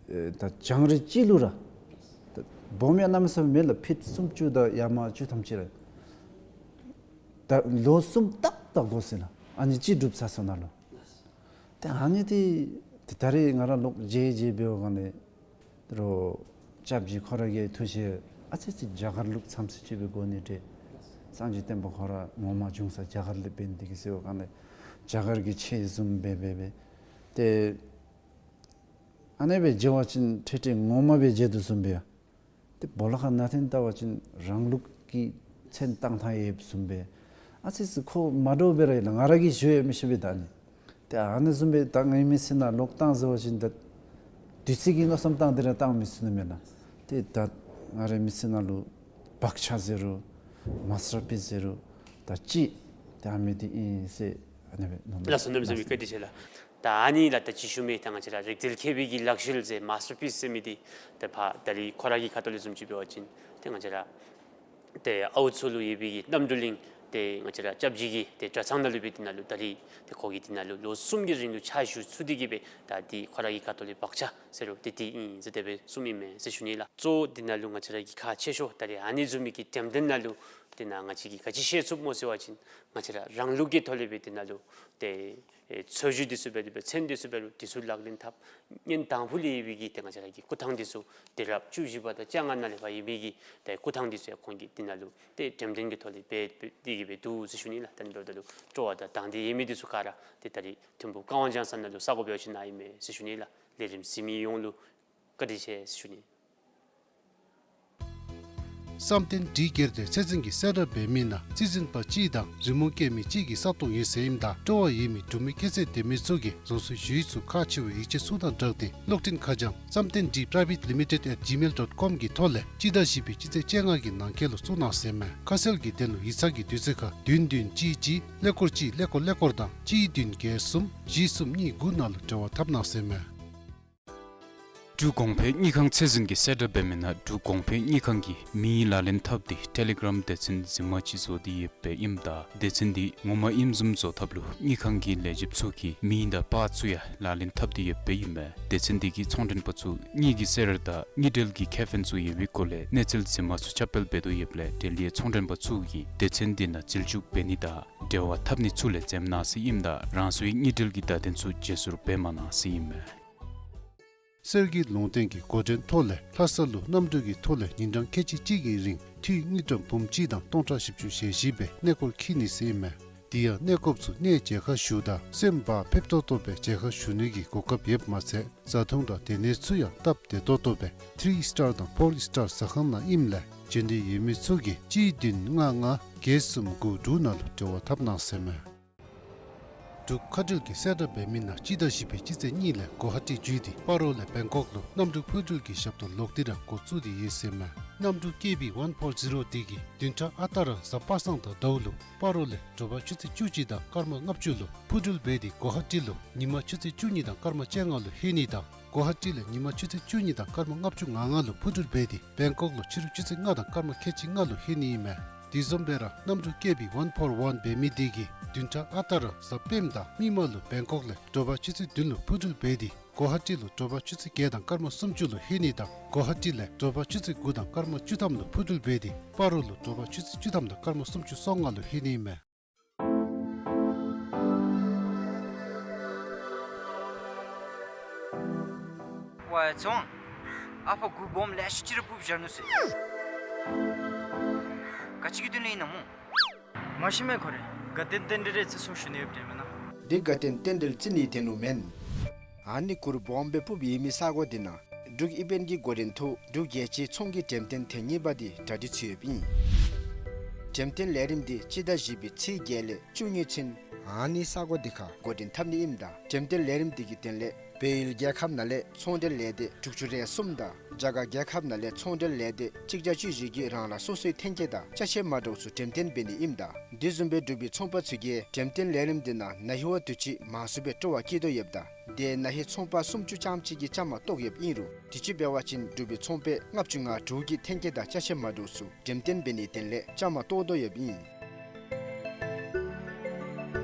ཨེ་ད་བྱང་རི་གཅིག་ལུ་ར་ད་སྦོམ་ཡང་གནམ་མེད་ས་མེད་མེད་ལགས། ཕིཊ་སུམ་ཅུ་དང་ཡར་མར་བཅུ་ཐམ་ཅིག་ར། ད་ལོ་གསུམ་ཏག་ཏག་འགོར་ཟེར་ལགས། ཨ་ནི་གཅིག་གྲུབ་ཚར་སོང་ནུག་ལགས། ཏེ་ཨ་ནི་འདི་ཏེ་ད་རེས་ང་ར་ལོག་མཇལ་མཇལ་འབདཝ་ག་ལས་རོགས་སྐྱབས་རྗེ་ཁོ་ར་གི་ཐུགས་བཞེད་ཨ་ཙི་ཅིག་རྒྱ་གར་ལུགས་ཙམ་ཅིག་སྦེ་དགོ་ནི་འདྲས། སངས་རྒྱས་བསྟན་པ་ཁོ་ར་ངོ་མ་བྱུང་ས་རྒྱ་གར་ལས་འབད་ནི་འདི་གིས་ཟེརཝ་ག་ལས་རྒྱ་གར་གྱི་ཆས་བཟུམ་སྦེ་འབད་འབད་ཏེ་ཨ་ནི་སྦེ་མཇལ་བ་ཅིན་ཁྲེ་ཁྲེ་ངོ་མ་སྦེ་མཇལ་དོ་བཟུམ་སྦེ་ཡ། ཏེ་སྦོ་ལོགས་ཁར་ནང་འཐོན་བལྟ་བ་ཅིན་རང་ལུགས་ཀྱི་མཚན་བཏགས་ཐངས་ཡོདཔ་བཟུམ་སྦེ། ཨ་ཙི་ཅིག་ཁོ་མ་འདྲཝ་སྦེ་ར་ཡོད་ལགས། ང་ར་གིས་ཞུ་ཡང་མི་ཞུ་བས་ད་ཨ་ནི། ཏེ་ཨ་ནི་བཟུམ་སྦེ་ད་ངེའི་མི་ཚེ་ནང་ལོག་བཏང་ཟེར་བ་ཅིན་ད་དུས་ཚོད་ཀྱི་མནོ་བསམ་བཏང་སྟེ་ར་བཏང་མི་ཚུགས་ནི་མས་ལགས། ཏེ་ད་ང་རའི་མི་ཚེ་ནང་ལུ་བག་ཆགས་ཟེར་རུང་མཱས་ཊར་པིསི་ཟེར་རུང་ད་ཅིག་ཏེ་ཨ་མི་འདི་ཨིན་ཟེར་ཨ་ནི་སྦེ་མནོ་ལགས་སོ། གནམ་མེད་ས་མེད་བཀའ་དྲིན་ཆེ་ལགས། ད་ཨ་ནི་ལགས་ད་ཅི་ཞུ་མི་ད་ང་བཅས་ར་རིག་རྩལ་མཁས་པའི་གི་ལག་ཤེས་ཟེར་མཱས་ཊར་པིསི་ཟེར་མི་འདི་ཏེ་ཕར་ད་རིས་ཁོ་ར་གི་ཁ་ཐུག་ལས་བཟུམ་ཅིག་འབད་བ་ཅིན་ཏེ་ང་བཅས་ར་ཏེ་ཨའུ་ཚོ་ལུ་ཡོད་པའི་གི་རྣམ་གྲོལ་གླིང་ཏེ་ང་བཅས་ར་སྐྱབས་རྗེ་གི་ཏེ་གྲྭ་ཚང་ནང་ལུ་སྦེ་འདི་ནང་ལུ་ད་རིས་ཏེ་ཁོ་གིས་འདི་ནང་ལུ་ལོ་གསུམ་གྱི་རིང་ལུ་ཕྱག་ཞུ་ཚུགས་ཏེ་གི་སྦེ་ད་འདི་ཁོ་ར་གི་ཁ་ཐུག་ལས་བག་ཆགས་ཟེར་རུང་ཏེ་འདི་ཨིན་ཟེར་དེ་སྦེ་གསུངམ་ཨིན་མས་ཟེར་ཞུ་ནི་ལགས། གཙོ་བོ་འདི་ནང་ལུ་ང་བཅས་ར་གི་ཁག་ཆེ་ཤོས་ད་རིས་ཨ་ནི་བཟུམ་མའི་གི་འགྲེམས་སྟོན་ནང་ལུ་འདི་ནང་ང་བཅས་ཀྱིས་ག་ཅི་ཤེས་ཚུགསཔ་སྨོ་ཟེར་བ་ཅིན་ང་བཅས་ར་རང་ལུགས་ཀྱི་ཐོག་ལས་སྦེ་འདི་ནང་ལུ་ཏེ་ཨེ་འཚོལ་ཞིབ་འདི་ཚུ་འབད་དེ་སྦེ་མཚན་འདི་ཚུ་འབད་རུང་འདི་ཚུ་ལག་ལེན་འཐབ། ཉིནམ་དང་ཕུ་ལས་ཡོད་པའི་གི་ཏེ་ང་བཅས་ར་གི་སྐུ་ཐང་འདི་ཚུ་དུས་རབས་བཅུ་བཞི་པ་དང་བཅོ་ལྔ་ནང་ལས་ཕར་ཡོད་པའི་གི་ཏེ་སྐུ་ཐང་འདི་ཚུ་ཡང་ཁོང་གིས་འདི་ནང་ལུ་ཏེ་འགྲེམས་སྟོན་གྱི་ཐོག་ལས་འབད་འབད་དེ་གི་སྦེ་འདུག་ཟེར་ཞུ་ནི་ལགས། ད་ཨ་ནི་འབདཝ་ད་ལུ་སྤྲོ་བ་དང་དང་འདོད་ཡོད་མི་འདི་ཚུ་ག་ར་ཏེ་ད་རིས་ཐིམ་ཕུག་ཀ་ཝང་ལྗང་ས་ནང་ལུ་ས་གོ་འབད་བ་ཅིན་ཨིན་མས་ཟེར་ཞུ་ནི་ལགས། ལས་རིམ་གཟིགས་མི་ཡོངས་ལུ་བཀའ་དྲིན་ཆེ་ཟེར་ཞུ་ནི། བསམ་གཏན་བྲིས་སྒེར་སྡེ་ཚད་འཛིན་གྱིས་གསལ་བསྒྲགས་འབད་མི་ནང་རྩིས་འཛིན་པ་གཅིག་དང་རི་མོ་བཀལ་མི་གཅིག་གི་ས་སྟོང་ཡོད་ཟེར་ཨིནམ་ད་སྤྲོ་བ་ཡོད་མི་འབྲུག་མི་སྐྱེས་ཚེས་ལྡན་མི་ཚུ་གིས་རང་སོའི་ཞུ་ཡིག་ཚུ་ཁག་ཆེ་བའི་ཡིག་ཆ་ཚུ་དང་སྦྲགས་ཏེ་གློག་འཕྲིན་ཁ་བྱང་བསམ་གཏན་བྲིས་private limited at gmail dot com གི་ཐོག་ལས་སྤྱི་ཟླ་བཞི་པའི་སྤྱི་ཚེས་བཅོ་ལྔ་གི་ནང་འཁོད་ལུ་བཙུགས་གནང་ཟེར་མས། ཁ་གསལ་གྱི་དོན་ལུ་ཡིག་ཚང་གི་དུས་ཚོད་ཁར་བདུན་བདུན་གཅིག་གཅིག་ཀླད་ཀོར་གཅིག་ཀླད་ཀོར་ཀླད་ཀོར་དང་གཅིག་བདུན་བརྒྱད་གསུམ་བཞི་གསུམ་གཉིས་དགུ་ནང་ལུ་འབྲེལ་བ་འཐབ་གནང་ཟེར་མས། འབྲུག་གོང་འཕེལ་དངུལ་ཁང་ཚད་འཛིན་གྱིས་གསལ་བསྒྲགས་འབད་མི་ནང་འབྲུག་གོང་འཕེལ་དངུལ་ཁང་གིས་མིང་ལག་ལེན་འཐབ་སྟེ་ཊེ་ལི་གྲམ་སྡེ་ཚན་རྫུན་མ་ཅིག་བཟོ་སྟེ་ཡོདཔ་ཨིནམ་ད་སྡེ་ཚན་འདི་ངོ་མ་ཨིནམ་བཟུམ་བཟོ་ཐབས་ལུ་དངུལ་ཁང་གི་ལས་བྱེདཔ་ཚུ་གིས་མིང་དང་པར་ཚུ་ཡང་ལག་ལེན་འཐབ་སྟེ་ཡོདཔ་ཨིན་མས། སྡེ་ཚན་འདི་གིས་ཚོང་མགྲོན་པ་ཚུ་དངུལ་གྱི་གསེར་དང་དངུལ་འབྲེལ་གྱི་ཁེ་ཕན་ཚུ་ཡོད་པའི་སྒོ་ལས་གནས་ཚུལ་རྫུན་མ་ཚུ་ཁྱབ་སྤེལ་འབད་དོ་ཡོདཔ་ལས་འབྲེལ་ཡོད་ཚོང་མགྲོན་པ་ཚུ་གིས་སྡེ་ཚན་འདི་ནང་རྩིས་འཇོག་འབད་ནི་དང་འབྲེལ་བ་འཐབ་ནི་ཚུ་ལས་འཛེམ་གནང་ཟེར་ཨིནམ་ད་རང་སོའི་དངུལ་འབྲེལ་གྱི་བརྡ་དོན་ཚུ་བརྗེ་སོར་འབད་མ་གནང་ཟེར་ཨིན་མས། གསེར་གྱི་ལུང་བསྟན་གྱི་འགོ་འདྲེན་ཐོག་ལས་ལྷ་ས་ལུ་གནམ་གྲུ་གི་ཐོག་ལས་ཉིན་གྲངས་ཁལ་གཅིག་གཅིག་གི་རིང་འཐུས་དངུལ་ཀྲམ་འབུམ་གཅིག་དང་སྟོང་ཕྲག་བཞི་བཅུ་ཞེ་བཞི་སྦེ་གནས་སྐོར་འཁྱིད་ནི་ཟེར་ཨིན་མས། དེ་ཡང་གནས་སྐོརཔ་ཚུ་གནས་མཇལ་ཁ་ཞུཝ་ད་སེམས་བག་ཕེབས་ཏོག་ཏོ་སྦེ་མཇལ་ཁ་ཞུ་ནི་གི་གོ་སྐབས་ཡོདཔ་མ་ཚད་བཟའ་འཐུང་དང་སྡོད་གནས་ཚུ་ཡང་སྟབས་བདེ་ཏོག་ཏོ་སྦེ་ཐི་རི་སི་ཊར་དང་ཕོར་སི་ཊར་ཟ་ཁང་ནང་ཨིནམ་ལས་འབྱོན་འདོད་ཡོད་མི་ཚུ་གིས་གཅིག་བདུན་ལྔ་ལྔ་བརྒྱད་གསུམ་དགུ་དྲུག་ནང་ལུ་འབྲེལ་བ་འཐབ་གནང་ཟེར་ཨིན་མས། འབྲུག་མཁའ་འགྲུལ་གྱིས་གསལ་བསྒྲགས་འབད་མི་ནང་སྤྱི་ཟླ་བཞི་པའི་སྤྱི་ཚེས་གཉིས་ལས་གོ་ཧ་ཊི་བརྒྱུད་དེ་སྤ་རོ་ལས་བེང་ཀོག་ལུ་གནམ་གྲུ་འཕུར་འགྲུལ་གྱི་ཞབས་ཏོག་ལོག་སྟེ་ར་འགོ་བཙུགས་ཏེ་ཡོད་ཟེར་ཨིན་མས། གནམ་གྲུ་ཀེ་བི་ཝན་ཕོར་ཛི་རོ་འདི་གིས་བདུན་ཕྲག་ཨ་རྟག་ར་གཟའ་པ་སངས་དང་ཟླཝ་ལུ་སྤ་རོ་ལས་དྲོ་པ་ཆུ་ཚོད་བཅུ་གཅིག་དང་སྐར་མ་ལྔ་བཅུ་ལུ་འཕུར་འགྲུལ་འབད་དེ་གོ་ཧ་ཊི་ལུ་ཉིན་མ་ཆུ་ཚོད་བཅུ་གཉིས་དང་སྐར་མ་བཅོ་ལྔ་ལུ་ལྷོད་ནི་དང་གོ་ཧ་ཊི་ལས་ཉིན་མ་ཆུ་ཚོད་བཅུ་གཉིས་དང་སྐར་མ་ལྔ་བཅུ་ང་ལྔ་ལུ་འཕུར་འགྲུལ་འབད་དེ་བེང་ཀོག་ལུ་ཕྱི་རུ་ཆུ་ཚོད་ལྔ་དང་སྐར་མ་ཁལ་གཅིག་ལྔ་ལུ་ལྷོད་ནི་ཨིན་མས། དེ་བཟུམ་སྦེ་ར་གནམ་གྲུ་ཀེ་བི་ཝན་ཕོར་ཝན་འབད་མི་འདི་གིས་བདུན་ཕྲག་ཨ་རྟག་ར་གཟའ་སྤེནམ་དང་མིག་དམར་ལུ་བེང་ཀོག་ལས་དྲོ་པ་ཆུ་ཚོད་བདུན་ལུ་འཕུར་འགྲུལ་འབད་དེ་གོ་ཧ་ཊི་ལུ་དྲོ་པ་ཆུ་ཚོད་བརྒྱད་དང་སྐར་མ་སུམ་ཅུ་ལུ་ལྷོད་ནི་དང་གོ་ཧ་ཊི་ལས་དྲོ་པ་ཆུ་ཚོད་དགུ་དང་སྐར་མ་བཅུ་ཐམ་ལུ་འཕུར་འགྲུལ་འབད་དེ་སྤ་རོ་ལུ་དྲོ་པ་ཆུ་ཚོད་བཅུ་ཐམ་དང་སྐར་མ་སུམ་ཅུ་སོ་ལྔ་ལུ་ལྷོད་ནི་ཨིན་མས། ཝའེ་ཚོང་། ཨ་ཕ་གུར་སྦོམ་ལེ་ཤ་ཅིག་ར་སྤུབས་བཞག་ནུག་ཟེར། ག་ཅི་གི་དོན་ལས་ཨིན་ན་སྨོ། མ་ཤེས་མས་ཁོ་རེ། དགའ་སྟོན་རྟེན་འབྲེལ་རེ་བརྩི་སྲུང་ཞུ་ནི་ཡོདཔ་འདྲས་མེན་ན། འདི་དགའ་སྟོན་རྟེན་འབྲེལ་བརྩི་ནིའི་དོན་ལུ་མེན། ཨ་ནི་གུར་སྦོམ་སྦེ་སྤུབས་ཡོད་མི་ས་གོ་འདི་ནང་འབྲུག་ཨི་བེནཊ་གི་འགོ་འདྲེན་ཐོག་འབྲུག་རྒྱལ་སྤྱིའི་ཚོང་གི་འགྲེམས་སྟོན་ཐེངས་གཉིས་པ་འདི་གྲ་སྒྲིག་ཚུད་ཡོདཔ་ཨིན། འགྲེམས་སྟོན་ལས་རིམ་འདི་སྤྱི་ཟླ་བཞི་པའི་ཚེས་བརྒྱད་ལས་བཅུ་གཉིས་ཚུན་ཨ་ནི་ས་གོ་འདི་ཁར་འགོ་འདྲེན་འཐབ་ནི་ཨིནམ་ད་འགྲེམས་སྟོན་ལས་རིམ་འདི་གི་དོན་ལས་བལ་ཡུལ་རྒྱལ་ཁབ་ནང་ལས་ཚོང་འབྲེལ་ལས་སྡེ་དྲུག་ཅུ་རེ་གསུམ་དང་རྒྱ་གར་རྒྱལ་ཁབ་ནང་ལས་ཚོང་འབྲེལ་ལས་སྡེ་གཅིག་བརྒྱ་བཅུ་བཞི་གིས་རང་རང་སོ་སོའི་ཐོན་སྐྱེད་དང་ཅ་ཆས་མ་འདྲཝ་ཚུ་འགྲེམས་སྟོན་འབད་ནི་ཨིནམ་ད་དེ་བཟུམ་སྦེ་འབྲུག་པའི་ཚོང་པ་ཚུ་གིས་འགྲེམས་སྟོན་ལས་རིམ་འདི་ནང་ན་ཧིང་བ་དུས་ཅི་མང་སུ་སྦེ་སྤྲོ་བ་བསྐྱེད་དོ་ཡོདཔ་ད་དེ་ན་ཧིང་ཚོང་པ་སུམ་ཅུ་ཙམ་ཅིག་གིས་བཅའ་མར་གཏོགས་ཡོདཔ་ཨིན་རུང་དུས་ཅི་འབད་བ་ཅིན་འབྲུག་པའི་ཚོང་པ་ལྔ་བཅུ་ང་དྲུག་གིས་ཐོན་སྐྱེད་དང་ཅ་ཆས་མ་འདྲཝ་ཚུ་འགྲེམས་སྟོན་འབད་ནིའི་དོན་ལས་བཅའ་མར་གཏོགས་དོ་ཡོདཔ་ཨིན།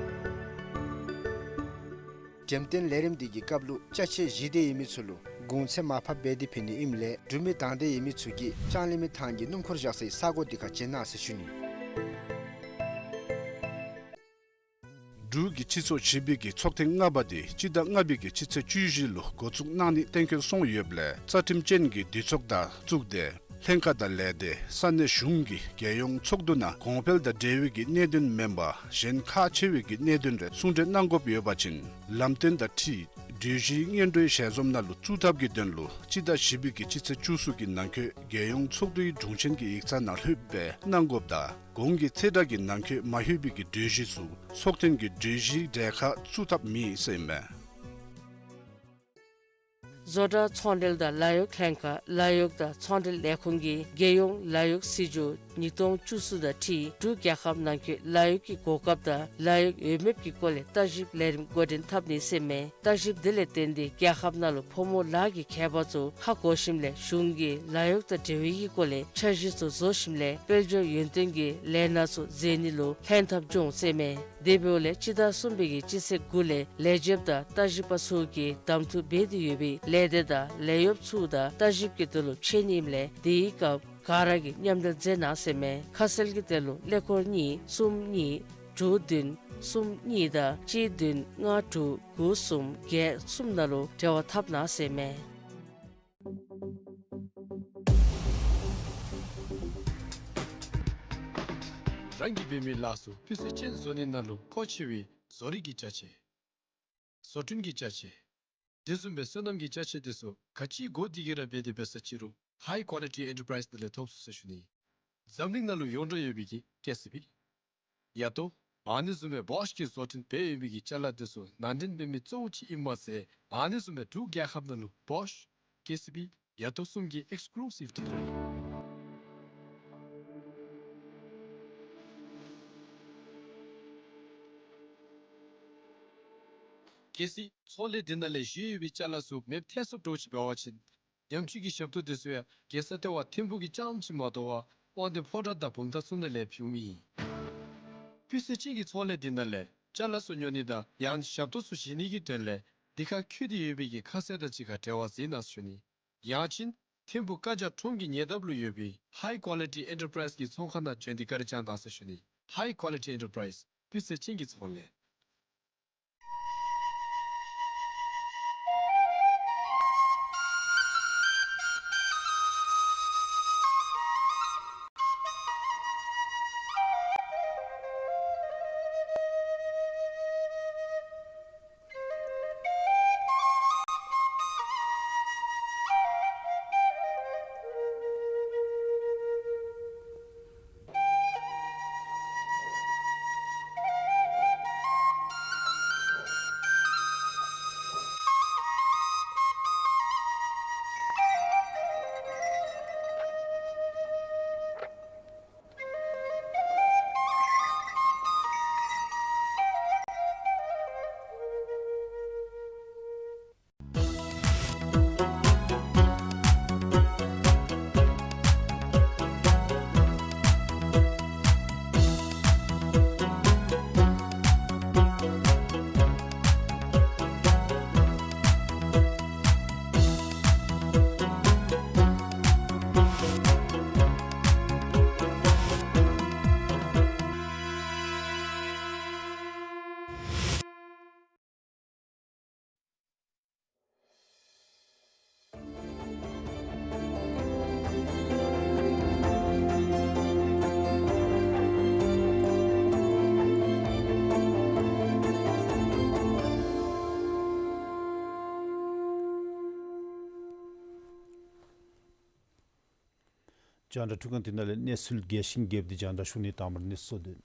འགྲེམས་སྟོན་ལས་རིམ་འདི་གི་སྐབས་ལུ་ཅ་ཆས་བཞེས་འདོད་ཡོད་མི་ཚུ་ལུ་ གུང་ཚིགས་མར་ཕབ་འབད་དེ་ཕུལ་ནི་ཨིནམ་ལས་འབྲུག་མི་དང་འདོད་ཡོད་མི་ཚུ་གིས་ལྕང་གླིང་མི་ཐང་གི་སྣུམ་འཁོར་བཞག་སའི་ས་གོ་འདི་ཁར་བྱོན་གནང་ཟེར་ཞུ་ནི། འབྲུག་གི་སྤྱི་ཚོགས་བཞི་པའི་གི་ཚོགས་ཐེངས་ལྔ་པ་དེ་སྤྱི་ཟླ་ལྔ་པའི་གི་སྤྱི་ཚེས་བཅུ་བཞི་ལུ་འགོ་བཙུགས་གནང་ནི་གཏན་འཁེལ་སོང་ཡོདཔ་ལས་རྩ་ཁྲིམས་ཅན་གྱི་འདུས་ཚོགས་དང་བཙུགས་ཏེ་ལྷན་ཁག་དང་ལས་སྡེ་ས་གནས་གཞུང་གི་རྒྱལ་ཡོངས་ཚོགས་འདུ་ནང་གོང་འཕེལ་དང་འབྲེལ་བའི་གི་གནད་དོན་མེན་པར་གཞན་ཁག་ཆེ་བའི་གི་གནད་དོན་རེ་གསུང་གྲོས་གནང་དགོཔ་ཡོད་པ་ཅིན་ལམ་སྟོན་དང་འཁྲིལ་གྲོས་གཞི་སྔོན་འགྲོའི་ཞལ་འཛོམས་ནང་ལུ་བཙུགས་ཐབས་ཀྱི་དོན་ལུ་སྤྱི་ཟླ་བཞི་པའི་གི་སྤྱི་ཚེས་བཅུ་གསུམ་གྱི་ནང་འཁོད་རྒྱལ་ཡོངས་ཚོགས་འདུའི་དྲུང་ཆེན་གྱི་ཡིག་ཚང་ནང་ལྷོདཔ་སྦེ་གནང་དགོཔ་དང་གོང་གི་ཚེས་གྲངས་ཀྱི་ནང་འཁོད་མ་ལྷོད་པའི་གི་གྲོས་གཞི་ཚུ་ཚོགས་ཐེངས་ཀྱི་གྲོས་གཞི་གྲལ་ཁར་བཙུགས་ཐབས་མེད་ཟེར་ཨིན་མས། བཟོ་གྲྭ་ཚོང་འབྲེལ་དང་ལཱ་གཡོག་ལྷན་ཁག་ལཱ་གཡོག་དང་ཚོང་འབྲེལ་ལས་ཁུངས་ཀྱིས་རྒྱལ་ཡོངས་ལཱ་གཡོག་སྲིད་བྱུས་ཉིས་སྟོང་བཅུ་གསུམ་དང་འཁྲིལ་འབྲུག་རྒྱལ་ཁབ་ནང་འཁོད་ལཱ་གཡོག་གི་གོ་སྐབས་དང་ལཱ་གཡོག་ཡོད་མེད་ཀྱི་སྐོར་ལས་བརྟག་ཞིབ་ལས་རིམ་འགོ་འདྲེན་འཐབ་ནི་ཟེར་ཨིན་མས། བརྟག་ཞིབ་དེ་ལས་བརྟེན་ཏེ་རྒྱལ་ཁབ་ནང་ལུ་ཕོ་མོ་ལཱ་གི་ཁྱད་པར་ཚུ་ཧ་གོ་ཞིནམ་ལས་གཞུང་གིས་ལཱ་གཡོག་དང་འབྲེལ་བའི་གི་སྐོར་ལས་འཆར་གཞི་ཚུ་བཟོ་ཞིནམ་ལས་དཔལ་འབྱོར་ཡུན་བརྟན་གྱི་ལས་སྣ་ཚུ་མཛད་ནི་ལུ་ལྷན་ཐབས་འབྱུང་ཟེར་ཨིན་མས། དེ་འབདཝ་ལས་སྤྱི་ཟླ་གསུམ་པའི་གི་སྤྱི་ཚེས་དགུ་ལས་ལས་བྱེདཔ་དང་བརྟག་ཞིབ་པ་ཚུ་གིས་གདམ་འཐུ་འབད་དེ་ཡོད་པའི་ལས་སྡེ་དང་ལས་གཡོགཔ་ཚུ་དང་བརྟག་ཞིབ་ཀྱི་དོན་ལུ་འཕྱད་ནི་ཨིནམ་ལས་དེའི་སྐབས་ག་ར་གིས་མཉམ་འབྲེལ་མཛད་གནང་ཟེར་ཨིན་མས། ཁ་གསལ་གྱི་དོན་ལུ་ཀླད་ཀོར་གཉིས་གསུམ་གཉིས་དྲུག་བདུན་གསུམ་གཉིས་དང་གཅིག་བདུན་ལྔ་དྲུག་དགུ་གསུམ་བརྒྱད་གསུམ་ནང་ལུ་འབྲེལ་བ་འཐབ་གནང་ཟེར་ཨིན་མས། རང་གིས་འབད་མི་ལཱ་ཚུ་སྤུས་ཚད་ཅན་བཟོ་ནི་ནང་ལུ་མཁོ་ཆེ་བའི་བཟོ་རིག་གི་ཅ་ཆས། བཟོ་སྐྲུན་གྱི་ཅ་ཆས། དེ་བཟུམ་སྦེ་སོ་ནམ་གྱི་ཅ་ཆས་དེ་ཚུ་ག་ཅི་དགོ་དེ་གིས་ར་འབད་དེ་འབད་ས་ཅི་རུང་High Quality Enterprise ནང་ལས་ཐོབ་ཚུགས་ཟེར་ཞུ་ནི། འཛམ་གླིང་ནང་ལུ་ཡོངས་གྲགས་ཡོད་པའི་གི་ཀེ་སི་བི། ཡ་ཏོ། ཨ་ནི་བཟུམ་སྦེ་བོཤ་གིས་བཟོ་སྐྲུན་འབད་ཡོད་པའི་གི་ཅ་ལ་དེ་ཚུ་ནང་འདྲེན་འབད་མི་གཙོ་བོ་ཅིག་ཨིན་མས་ཟེར། ཨ་ནི་བཟུམ་སྦེ་འབྲུག་རྒྱལ་ཁབ་ནང་ལུ་བོཤ་ཀེ་སི་བི་ཡ་ཏོ་གསུམ་གྱི་ཨེགསི་ཀུ་ལུ་སིབ་ཌི་ལར་ཨིན། གལ་སྲིད་ཚོང་ལས་འདི་ནང་ལས་བཞེས་ཡོད་པའི་ཅ་ལ་ཚུ་མེདཔ་ཐལ་སོངམ་འདྲཝ་ཅིག་འབད་བ་ཅིན་ཉམས་བཅོས་ཀྱི་ཞབས་ཏོག་དེ་ཚུ་ཡང་རྒྱལ་ས་ལྟེ་བ་ཐིམ་ཕུག་གི་རྐྱངམ་ཅིག་མ་དོ་བར་དབང་འདུས་ཕོ་བྲང་དང་བུམ་ཐང་གསུམ་ནང་ལས་ཕུལཝ་ཨིན། སྤུས་ཚད་ཅན་གྱི་ཚོང་ལས་འདི་ནང་ལས་ཅ་ལ་ཚུ་ཉོ་ནི་དང་ཡང་ཞབས་ཏོག་ཚུ་བཞེས་ནི་གི་དོན་ལས་འདི་ཁར་བཀོད་དེ་ཡོད་པའི་གི་ཁ་གསལ་དང་གཅིག་ཁར་འབྲེལ་བ་མཛད་གནང་ཟེར་ཞུ་ནི། ཡང་ཅིན་ཐིམ་ཕུག་ཀ་ཇ་ཁྲོམ་གྱི་ཉེ་འདབས་ལུ་ཡོད་པའི་High Quality Enterprise གི་ཚོང་ཁང་ནང་བྱོན་ཏེ་བཀའ་དྲིན་བསྐྱང་གནང་ཟེར་ཞུ་ནི། High Quality Enterprise སྤུས་ཚད་ཅན་གྱི་ཚོང་ལས། རྒྱང་བསྒྲགས་འཕྲུལ་ཁང་འདི་ནང་ལས་གནས་ཚུལ་རྒྱས་ཤིང་རྒྱསཔ་འདི་རྒྱང་བསྒྲགས་ཞུ་ནི། དང་པ་ར་གནས་ཚུལ་དོན།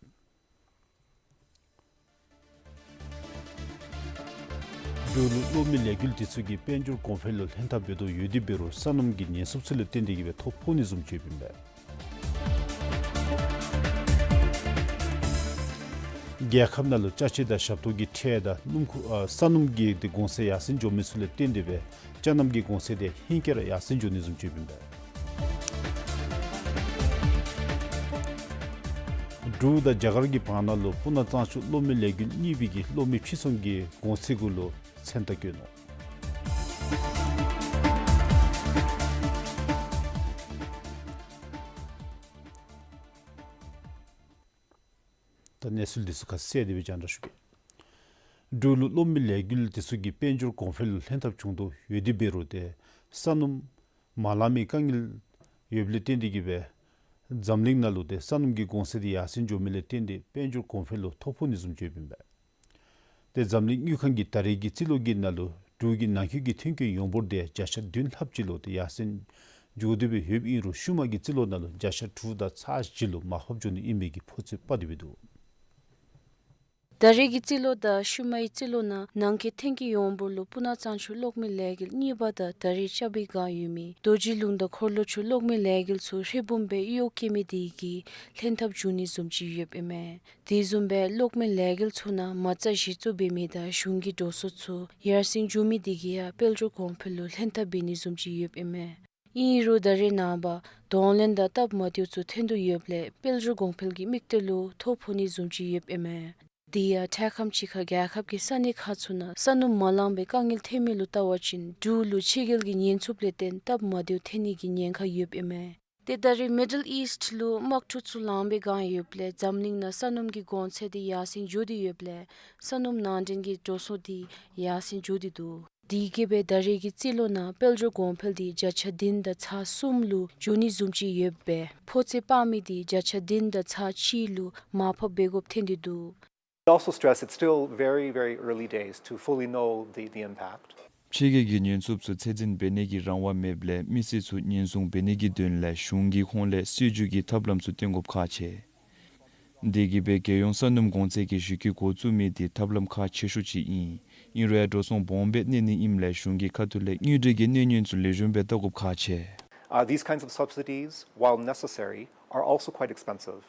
འབྲུག་ལུ་གློག་མེ་ལས་འགུལ་དེ་ཚུ་གིས་དཔལ་འབྱོར་གོང་འཕེལ་ལུ་ལྷན་ཐབས་འབད་དོ་ཡོད་དེ་འབད་རུང་སོ་ནམ་གྱི་ཉེན་སྲུང་ཚུ་ལས་བརྟེན་ཏེ་གིས་སྦེ་ཐོ་ཕོག་ནི་བཟུམ་ཅིག་ཡོདཔ་ཨིན་པས། རྒྱལ་ཁབ་ནང་ལུ་ཅ་ཆས་དང་ཞབས་ཏོག་གི་ཁྲལ་དང་སྣུམ་འཁོར་ཨ་སོ་ནམ་གྱི་དེ་གོང་ཚད་ཡར་སེང་འགྱོ་མི་ཚུ་ལས་བརྟེན་ཏེ་སྦེ་ཅ་ནམ་གྱི་གོང་ཚད་དེ་ཧེང་སྐལ་ར་ཡར་སེང་འགྱོ་ནི་བཟུམ་ཅིག་ཡོདཔ་ཨིན་པས། འབྲུག་དང་རྒྱ་གར་གྱི་བར་ན་ལུ་སྤུ་ན་གཙང་ཆུ་གློག་མེ་ལས་འགུལ་གཉིས་པའི་གི་གློག་མེ་ཕྱིར་ཚོང་གི་གོང་ཚད་གུ་ལུ་མཚན་རྟགས་བཀོད་ནུག། གནས་ཚུལ་འདི་ཚུ་ཁ་གསལ་དེ་སྦེ་རྒྱང་བསྒྲགས་ཞུ་གེ། འབྲུག་ལུ་གློག་མེ་ལས་འགུལ་འདི་ཚུ་གིས་དཔལ་འབྱོར་གོང་འཕེལ་ལུ་ལྷན་ཐབས་བྱུང་དོ་ཡོད་དེ་འབད་རུང་ཏེ་ས་སྣུམ་མ་ལང་མི་དཀའ་ངལ་ཡོདཔ་ལས་བརྟེན་ཏེ་གིས་སྦེ་འཛམ་གླིང་ནང་ལུ་ཏེ་ས་སྣུམ་གྱི་གོང་ཚད་འདི་ཡར་སེང་འགྱོ་མི་ལས་བརྟེན་ཏེ་དཔལ་འབྱོར་གོང་འཕེལ་ལུ་ཐོ་ཕོག་ནི་བཟུམ་ཅིག་ཡོདཔ་ཨིན་པས། ཏེ་འཛམ་གླིང་དངུལ་ཁང་གིས་ད་རེས་ཀྱི་རྩིས་ལོ་གི་ནང་ལུ་འབྲུག་གི་ནང་འཁོད་ཀྱི་ཐོན་སྐྱེད་ཡོངས་འབོར་དེ་བརྒྱ་ཆ་བདུན་ལྷགཔ་ཅིག་ལུ་ཏེ་ཡར་སེང་འགྱོ་སྟེ་སྦེ་ཡོདཔ་ཨིན་རུང་ཤུལ་མ་གི་རྩིས་ལོ་ནང་ལུ་བརྒྱ་ཆ་དྲུག་དང་ཚག་བཞི་ལུ་མར་ཕབ་འགྱོ་ནི་ཨིན་མི་གི་ཕོ་ཚོད་དཔག་སྟེ་སྦེ་འདུག། ད་རེས་ཀྱི་རྩིས་ལོ་དང་ཤུལ་མའི་རྩིས་ལོ་ནང་ནང་འཁོད་ཐོན་སྐྱེད་ཡོངས་འབོར་ལུ་སྤུ་ན་གཙང་ཆུ་གློག་མེ་ལས་འགུལ་གཉིས་པ་དང་ད་རེས་རྐྱབ་པའི་བསྒང་ཡོད་མི་རྡོ་རྗེ་ལུང་དང་འཁོར་ལོ་ཆུ་གློག་མེ་ལས་འགུལ་ཚུ་ཧྲིལ་བུམ་སྦེ་གཡོག་བཀོལ་མི་དེ་གིས་ལྷན་ཐབས་བྱུང་ནི་བཟུམ་ཅིག་ཡོདཔ་ཨིན་མས། དེ་བཟུམ་སྦེ་གློག་མེ་ལས་འགུལ་ཚུ་ནང་མ་རྩ་གཞི་བཙུགས་འབད་མི་དང་གཞུང་གི་འགྲོ་སོང་ཚུ་ཡར་སེང་འགྱོ་མི་དེ་གིས་ཡང་དཔལ་འབྱོར་གོང་འཕེལ་ལུ་ལྷན་ཐབས་འབད་ནི་བཟུམ་ཅིག་ཡོདཔ་ཨིན་མས། ཨིན་རུང་ད་རེས་ནངས་པ་གདོང་ལེན་དང་སྟབས་མ་བདེཝ་ཚུ་ཐོན་དོ་ཡོདཔ་ལས་དཔལ་འབྱོར་གོང་འཕེལ་གྱི་དམིགས་གཏད་ལུ་ཐོ་ཕོག་ནི་བཟུམ་ཅིག་ཡོདཔ་ཨིན་མས། དེ་ཡང་འཕྲལ་ཁམས་ཅིག་ཁར་རྒྱལ་ཁབ་ཀྱི་ས་གནས་ཁག་ཚུ་ནང་ས་སྣུམ་མ་ལང་པའི་དཀའ་ངལ་ཐོན་མི་ལུ་བལྟ་བ་ཅིན་འབྲུག་ལུ་ཕྱི་རྒྱལ་གྱི་ཉེན་ཚབས་ལས་བརྟེན་སྟབས་མ་བདེཝ་ཐོན་ནི་གི་ཉེན་ཁ་ཡོདཔ་ཨིན་མས། ཏེ་ད་རེས་མི་ཌལ་ཨིསཊ་ལུ་དམག་འཁྲུག་ཚུ་ལང་པའི་བསྒང་ཡོདཔ་ལས་འཛམ་གླིང་ནང་ས་སྣུམ་གྱི་གོང་ཚད་དེ་ཡར་སེང་འགྱོ་སྟེ་ཡོདཔ་ལས་ས་སྣུམ་ནང་འདྲེན་གྱི་འགྲོ་སོང་དེ་ཡར་སེང་འགྱོ་སྟེ་འདུག། དེ་གིས་སྦེ་ད་རེས་ཀྱི་རྩིས་ལོ་ནང་དཔལ་འབྱོར་གོང་འཕེལ་དེ་བརྒྱ་ཆ་བདུན་དང་ཚག་གསུམ་ལུ་འགྱོ་ནི་བཟུམ་ཅིག་ཡོདཔ་སྦེ་ཕོ་ཚོད་དཔག་མི་དེ་བརྒྱ་ཆ་བདུན་དང་ཚག་གཅིག་ལུ་མར་ཕབ་འབད་དགོཔ་ཐོན་ཏེ་འདུག། He also stressed it's still very, very early days to fully know the, the impact. ཕྱི་རྒྱལ་གྱི་ཉེན་ཚབས་ཚུ་ཚད་འཛིན་འབད་ནི་གི་རང་དབང་མེདཔ་ལས་མི་སེར་ཚུ་ཉེན་སྲུང་འབད་ནི་གི་དོན་ལས་གཞུང་གིས་ཁོང་ལས་སྲིད་བྱུས་ཀྱི་ཐབས་ལམ་ཚུ་སྟོན་དགོཔ་ཁག་ཆེ། དེ་གིས་སྦེ་རྒྱལ་ཡོངས་ས་སྣུམ་གོང་ཚད་ཀྱི་གཞི་བཀོད་འགོ་བཙུགས་མི་དེ་ཐབས་ལམ་ཁག་ཆེ་ཤོས་ཅིག་ཨིན། ཨིན་རུང་ཡང་འགྲོ་སོང་སྦོམ་སྦེ་གནས་ནི་ཨིནམ་ལས་གཞུང་གི་ཁ་ཐུག་ལས་དངུལ་འབྲེལ་གྱི་གནོད་ཉེན་ཚུ་ལེགས་ཤོམ་སྦེ་བལྟ་དགོཔ་ཁག་ཆེ། Uh, these kinds of subsidies, while necessary, are also quite expensive.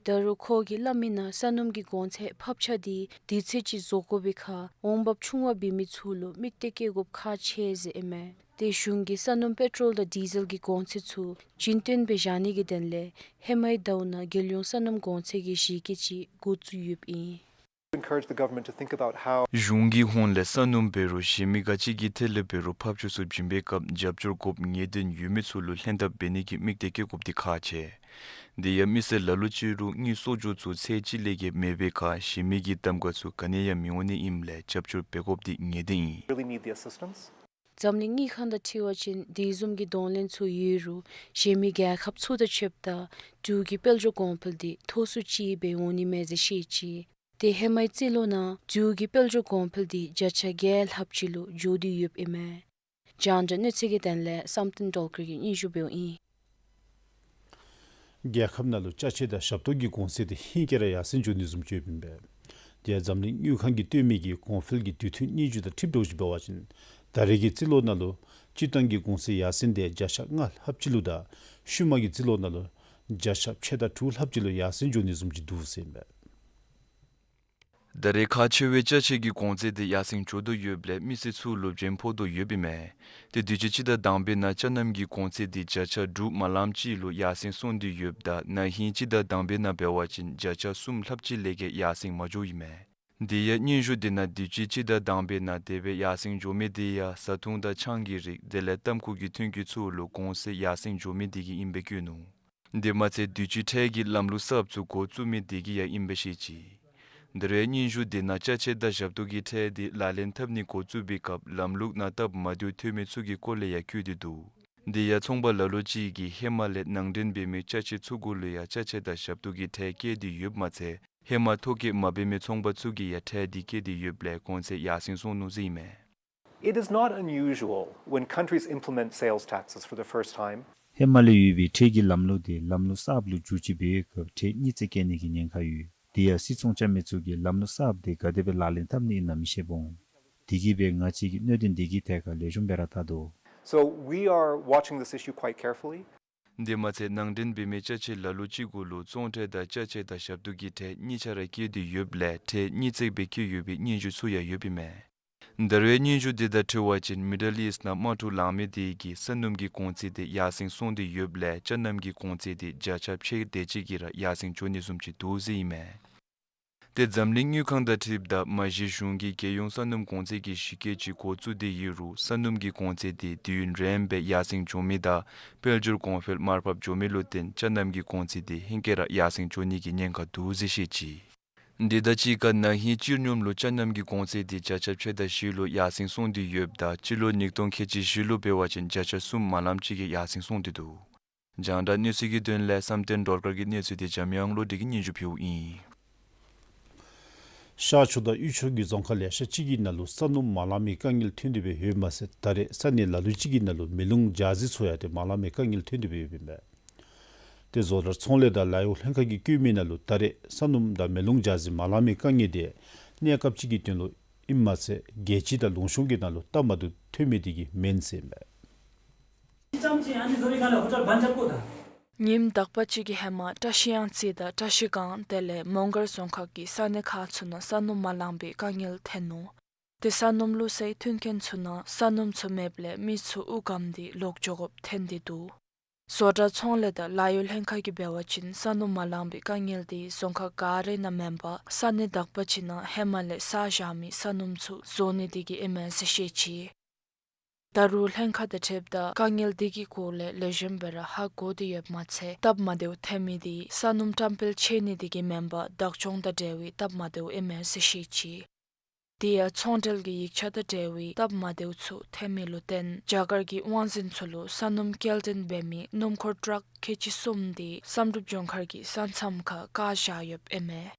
ད་རུང་ཁོ་གིས་སླབ་མིའི་ནང་ས་སྣུམ་གྱི་གོང་ཚད་ཕབ་ཆག་དེ་དུས་ཚོད་ཅིག་བཟོ་དགོ་པའི་ཁར་འོང་འབབ་ཆུང་བ་འབད་མི་ཚུ་ལུ་དམིགས་གཏད་བསྐྱེད་དགོཔ་ཁག་ཆེ་ཟེར་ཨིན་མས། ཏེ་གཞུང་གིས་ས་སྣུམ་པེ་ཊོལ་དང་ཌི་ཟེལ་གྱི་གོང་ཚད་ཚུ་རྒྱུན་བརྟན་སྦེ་བཞག་ནི་གི་དོན་ལས་ཧེ་མའི་ཟླཝ་ནང་རྒྱལ་ཡོངས་ས་སྣུམ་གོང་ཚད་ཀྱི་གཞི་བཀོད་ཅིག་འགོ་བཙུགས་ཡོདཔ་ཨིན། Encourage the government to think about how གཞུང་གིས་ཁོང་ལས་ས་སྣུམ་འབད་རུང་གཞན་མི་ག་ཅི་གི་ཐད་ལས་འབད་རུང་ཕབ་ཆག་ཚུ་བྱིན་པའི་སྐབས་རྒྱབ་སྐྱོར་དགོཔ་ངེས་གཏན་ཡོད་མི་ཚུ་ལུ་ལྷན་ཐབས་འབད་ནི་གི་དམིགས་གཏད་བསྐྱེད་དགོཔ་དེ་ཁག་ཆེ། དེ་ཡང་མི་སེར་ལ་ལུ་ཅིག་རུང་དངུལ་གསོག་འཇོག་ཚུ་ཚད་ཅིག་ལས་བརྒལ་མེད་པའི་ཁར་གཞན་མི་གི་གདམ་ཁ་ཚུ་ག་ནི་ཡང་མི་འོང་ནི་ཨིནམ་ལས་རྒྱབ་སྐྱོར་འབད་དགོཔ་དེ་ངེས་གཏན་ཨིན། Really need the assistance. འཛམ་གླིང་དངུལ་ཁང་དང་འཁྲིལ་བ་ཅིན་དེ་བཟུམ་གྱི་གདོང་ལེན་ཚུ་ཡོད་རུང་གཞན་མི་རྒྱལ་ཁབ་ཚུ་དང་ཕྱདཔ་ད་འབྲུག་གི་དཔལ་འབྱོར་གོང་འཕེལ་དེ་མཐོ་སུ་ཅིག་སྦེ་འོང་ནི་མས་ཟེར་བཤད་ཅི། ཏེ་ཧེ་མའི་རྩིས་ལོ་ནང་འབྲུག་གི་དཔལ་འབྱོར་གོང་འཕེལ་དེ་བརྒྱ་ཆ་བརྒྱད་ལྷགཔ་ཅིག་ལུ་འགྱོ་སྟེ་ཡོདཔ་ཨིན་མས། རྒྱང་བསྒྲགས་གནས་ཚུལ་གྱི་དོན་ལས་བསམ་གཏན་སྒྲོལ་དཀར་གྱིས་སྙན་ཞུ་འབདཝ་ཨིན། རྒྱལ་ཁབ་ནང་ལུ་ཅ་ཆས་དང་ཞབས་ཏོག་གི་གོང་ཚད་དེ་ཧེང་སྐལ་ར་ཡར་སེང་འགྱོ་ནི་བཟུམ་ཅིག་ཡོདཔ་ཨིན་པས། དེ་ཡང་འཛམ་གླིང་དངུལ་ཁང་གིས་སྟོན་མི་གི་གོང་འཕེལ་གྱི་དུས་ཐུང་སྙན་ཞུ་དང་འཁྲིལཝ་ཅིག་འབད་བ་ཅིན་ད་རེས་ཀྱི་རྩིས་ལོ་ནང་ལུ་སྤྱིར་བཏང་གི་གོང་ཚད་ཡར་སེང་དེ་བརྒྱ་ཆ་ལྔ་ལྷགཔ་ཅིག་ལུ་དང་ཤུལ་མ་གི་རྩིས་ལོ་ནང་ལུ་བརྒྱ་ཆ་ཕྱེད་དང་དྲུག་ལྷགཔ་ཅིག་ལུ་ཡར་སེང་འགྱོ་ནི་བཟུམ་ཅིག་འདུག་ཟེར་ཨིན་པས། ད་རེས་ཁག་ཆེ་བའི་ཅ་ཆས་ཀྱི་གོང་ཚད་དེ་ཡར་སེང་འགྱོ་དོ་ཡོདཔ་ལས་མི་སེར་ཚུ་ལུ་བྱེམ་ཕོག་དོ་ཡོདཔ་ཨིན་མས། ཏེ་དུས་ཅི་སྤྱི་ཟླ་དང་པའི་ནང་ཅ་སྣུམ་གྱི་གོང་ཚད་དེ་བརྒྱ་ཆ་དྲུག་མ་ལངམ་ཅིག་ལུ་ཡར་སེང་སོང་སྟེ་ཡོདཔ་ད་ན་ཧིང་སྤྱི་ཟླ་དང་པའི་ནང་འབད་བ་ཅིན་བརྒྱ་ཆ་གསུམ་ལྷགཔ་ཅིག་ལས་བརྒལ་ཡར་སེང་མ་འགྱོཝ་ཨིན་མས། དེ་ཡང་སྙན་ཞུ་དེ་ནང་དུས་ཅི་སྤྱི་ཟླ་དང་པའི་ནང་དེ་སྦེ་ཡར་སེང་འགྱོ་མི་དེ་ཡང་བཟའ་འཐུང་དང་ཆང་གི་རིགས་དེ་ལས་ཏམ་ཁུ་གི་ཐོན་སྐྱེད་ཚུ་ལུ་གོང་ཚད་ཡར་སེང་འགྱོ་མི་དེ་གིས་ཨིན་པའི་བཀོད་ནུག། དེ་མ་ཚད་དུས་ཅི་ཁྲལ་གྱི་ལམ་ལུགས་གསརཔ་ཚུ་འགོ་བཙུགས་མི་དེ་གིས་ཡང་ཨིན་པའི་བཤད་ཅི། ད་རེས་སྙན་ཞུ་དེ་ནང་ཅ་ཆས་དང་ཞབས་ཏོག་གི་ཁྲལ་དེ་ལག་ལེན་འཐབ་ནི་འགོ་བཙུགས་པའི་སྐབས་ལམ་ལུགས་ནང་སྟབས་མ་བདེཝ་ཐོན་མི་ཚུ་གི་སྐོར་ལས་ཡང་བཀོད་དེ་འདུག། དེ་ཡང་ཚོང་པ་ལ་ལུ་ཅིག་གིས་ཧེ་མ་ལས་ནང་འདྲེན་འབད་མི་ཅ་ཆས་ཚུ་གུ་ལུ་ཡང་ཅ་ཆས་དང་ཞབས་ཏོག་གི་ཁྲལ་བཀལ་ཏེ་ཡོདཔ་མ་ཚད་ཧེ་མ་ཐོ་བཀོད་མ་འབད་མི་ཚོང་པ་ཚུ་གིས་ཡང་ཁྲལ་དེ་བཀལ་ཏེ་ཡོདཔ་ལས་གོང་ཚད་ཡར་སེང་སོང་ནུག་ཟེར་ཨིན་མས། It is not unusual when countries implement sales taxes for the first time. ཧེ་མ་ལས་ཡོད་པའི་ཁྲལ་གྱི་ལམ་ལུགས་དེ་ལམ་ལུགས་གསརཔ་ལུ་འགྱུར་བཅོས་འབད་བའི་སྐབས་ཁྲལ་གཉིས་བརྩེགས་བཀལ་ནི་གི་ཉེན་ཁ་ཡོད། དེ་ཡང་སིལ་ཚོང་རྐྱབ་མི་ཚུ་གིས་ལམ་ལུགས་གསརཔ་དེ་ག་དེ་སྦེ་ལག་ལེན་འཐབ་ནི་ཨིན་ན་མི་ཤེས་པས། དེ་གིས་སྦེ་ང་བཅས་ཀྱིས་གནད་དོན་དེ་གི་ཐད་ཁར་ལེགས་ཤོམ་སྦེ་ར་བལྟ་དོ། So we are watching this issue quite carefully. དེ་མ་ཚད་ནང་འདྲེན་འབད་མི་ཅ་ཆས་ལ་ལུ་ཅིག་གུ་ལུ་བཙོང་ཁྲལ་དང་ཅ་ཆས་དང་ཞབས་ཏོག་གི་ཁྲལ་གཉིས་ཆ་ར་བཀལ་ཏེ་ཡོདཔ་ལས་ཁྲལ་གཉིས་བརྩེགས་སྦེ་བཀལ་ཡོད་པའི་སྙན་ཞུ་ཚུ་ཡང་ཡོདཔ་ཨིན་མས། ད་རེས་སྙན་ཞུ་དེ་དང་འཁྲིལ་བ་ཅིན་མི་ཌལ་ཨིསཊ་ནང་དམག་འཁྲུག་ལང་མི་དེ་གིས་ས་སྣུམ་གྱི་གོང་ཚད་དེ་ཡར་སེང་སོང་སྟེ་ཡོདཔ་ལས་ཅ་སྣུམ་གྱི་གོང་ཚད་དེ་བརྒྱ་ཆ་ཕྱེད་དེ་ཅིག་གིས་ར་ཡར་སེང་འགྱོ་ནི་བཟུམ་ཅིག་འདུག་ཟེར་ཨིན་མས། ཏེ་འཛམ་གླིང་དངུལ་ཁང་དང་འཁྲིལཝ་ད་མ་གཞི་གཞུང་གིས་རྒྱལ་ཡོངས་ས་སྣུམ་གོང་ཚད་ཀྱི་གཞི་བཀོད་ཅིག་འགོ་བཙུགས་ཏེ་ཡོད་རུང་ས་སྣུམ་གྱི་གོང་ཚད་དེ་དུས་ཡུན་རིངམོ་སྦེ་ཡར་སེང་འགྱོ་མི་དང་དཔལ་འབྱོར་གོང་འཕེལ་མར་ཕབ་འགྱོ་མི་ལུ་བརྟེན་ཅ་སྣུམ་གྱི་གོང་ཚད་དེ་ཧེང་སྐལ་ར་ཡར་སེང་འགྱོ་ནི་གི་ཉེན་ཁ་འདུག་ཟེར་བཤད་ཅི། འདི་དང་གཅིག་ཁར་ན་ཧིང་སྤྱིར་སྙོམས་ལུ་ཆ་མཉམ་གྱི་གོང་ཚད་དེ་བརྒྱ་ཆ་ཕྱེད་དང་བཞི་ལུ་ཡར་སེང་སོང་སྟེ་ཡོདཔ་ད་སྤྱི་ལོ་ཉིས་སྟོང་ཁལ་གཅིག་བཞི་ལུ་འབད་བ་ཅིན་བརྒྱ་ཆ་གསུམ་མ་ལངམ་ཅིག་གིས་ཡར་སེང་སོང་སྟེ་འདུག། རྒྱང་བསྒྲགས་གནས་ཚུལ་གྱི་དོན་ལས་བསམ་གཏན་སྒྲོལ་དཀར་གྱི་གནས་ཚུལ་དེ་འཇམ་དབྱངས་བློ་གྲོས་ཀྱིས་སྙན་ཞུ་ཕུལཝ་ཨིན། ཤར་ཕྱོགས་དང་དབུས་ཕྱོགས་ཀྱི་རྫོང་ཁག་ལེ་ཤ་ཅིག་གི་ནང་ལུ་ས་སྣུམ་མ་ལང་མི་དཀའ་ངལ་ཐོན་ཏེ་སྦེ་ཡོདཔ་མ་ཚད་ད་རེས་ས་གནས་ལ་ལུ་ཅིག་གི་ནང་ལུ་མེ་རླུང་འཇའ་ཟེར་ཚུ་ཡང་ཏེ་མ་ལང་མི་དཀའ་ངལ་ཐོན་ཏེ་སྦེ་ཡོདཔ་ཨིན་པས། ཏེ་བཟོ་གྲྭ་ཚོང་ལས་དང་ལཱ་གཡོག་ལྷན་ཁག་གིས་བཀོད་མི་ནང་ལུ་ད་རེས་ས་སྣུམ་དང་མེ་རླུང་འཇའ་ཟེར་མ་ལང་མི་དཀའ་ངལ་དེ་གནས་སྐབས་ཅིག་གི་དོན་ལུ་ཨིནམ་མ་ཚད་རྒྱལ་སྤྱི་དང་ལུང་གཤོངས་ཀྱི་ནང་ལུ་སྟབས་མ་བདེཝ་ཐོན་མི་དེ་གིས་མེན་ཟེར་ཨིན་པས། ཉིནམ་དག་པ་ཅིག་གི་ཧེ་མ་བཀྲ་ཤིས་གཡང་རྩེ་དང་བཀྲ་ཤིས་སྒང་དེ་ལས་མོང་སྒར་རྫོང་ཁག་གི་ས་གནས་ཁག་ཚུ་ནང་ས་སྣུམ་མ་ལང་པའི་དཀའ་ངལ་ཐོན་ནུག། ཏེ་ས་སྣུམ་བླུགས་སའི་མཐུན་རྐྱེན་ཚུ་ནང་ས་སྣུམ་ཚུ་མེདཔ་ལས་མི་ཚུ་དབུགས་སྒམ་སྟེ་ལོག་འགྱོ་དགོཔ་ཐོན་ཏེ་འདུག། བཟོ་གྲྭ་ཚོང་ལས་དང་ལཱ་གཡོག་ལྷན་ཁག་གིས་འབད་བ་ཅིན་ས་སྣུམ་མ་ལང་པའི་དཀའ་ངལ་དེ་རྫོང་ཁག་ག་ར་ནང་མེན་པར་ས་གནས་དག་པ་ཅིག་ནང་ཧེ་མ་ལས་བསགས་བཞག་མི་ས་སྣུམ་ཚུ་བཟོ་ནི་དེ་གིས་ཨིན་མས་ཟེར་བཤད་ཅི། ད་རུང་ལྷན་ཁག་དང་འཁྲིལཝ་ད་དཀའ་ངལ་དེ་གི་སྐོར་ལས་ལེགས་ཤོམ་སྦེ་ར་ཧ་གོ་སྟེ་ཡོདཔ་མ་ཚད་སྟབས་མ་བདེཝ་ཐོན་མི་དེ་ས་སྣུམ་བཀྲམ་སྤེལ་ཆེ་ནི་དེ་གིས་མེན་པར་བདག་སྐྱོང་དང་འབྲེལ་བའི་སྟབས་མ་བདེཝ་ཨིན་མས་ཟེར་བཤད་ཅི། དེ་ཡང་ཚོང་འབྲེལ་གྱི་ཡིག་ཆ་དང་འབྲེལ་བའི་སྟབས་མ་བདེཝ་ཚུ་ཐོན་མི་ལུ་བརྟེན་རྒྱ་གར་གྱི་དབང་འཛིན་ཚུ་ལུ་ས་སྣུམ་སྐྱེལ་འདྲེན་འབད་མི་སྣུམ་འཁོར་ཊཱག་ཁལ་གཅིག་གསུམ་དེ་བསམ་གྲུབ་ལྗོངས་མཁར་གྱི་ས་མཚམས་ཁར་བཀག་བཞག་ཡོདཔ་ཨིན་མས།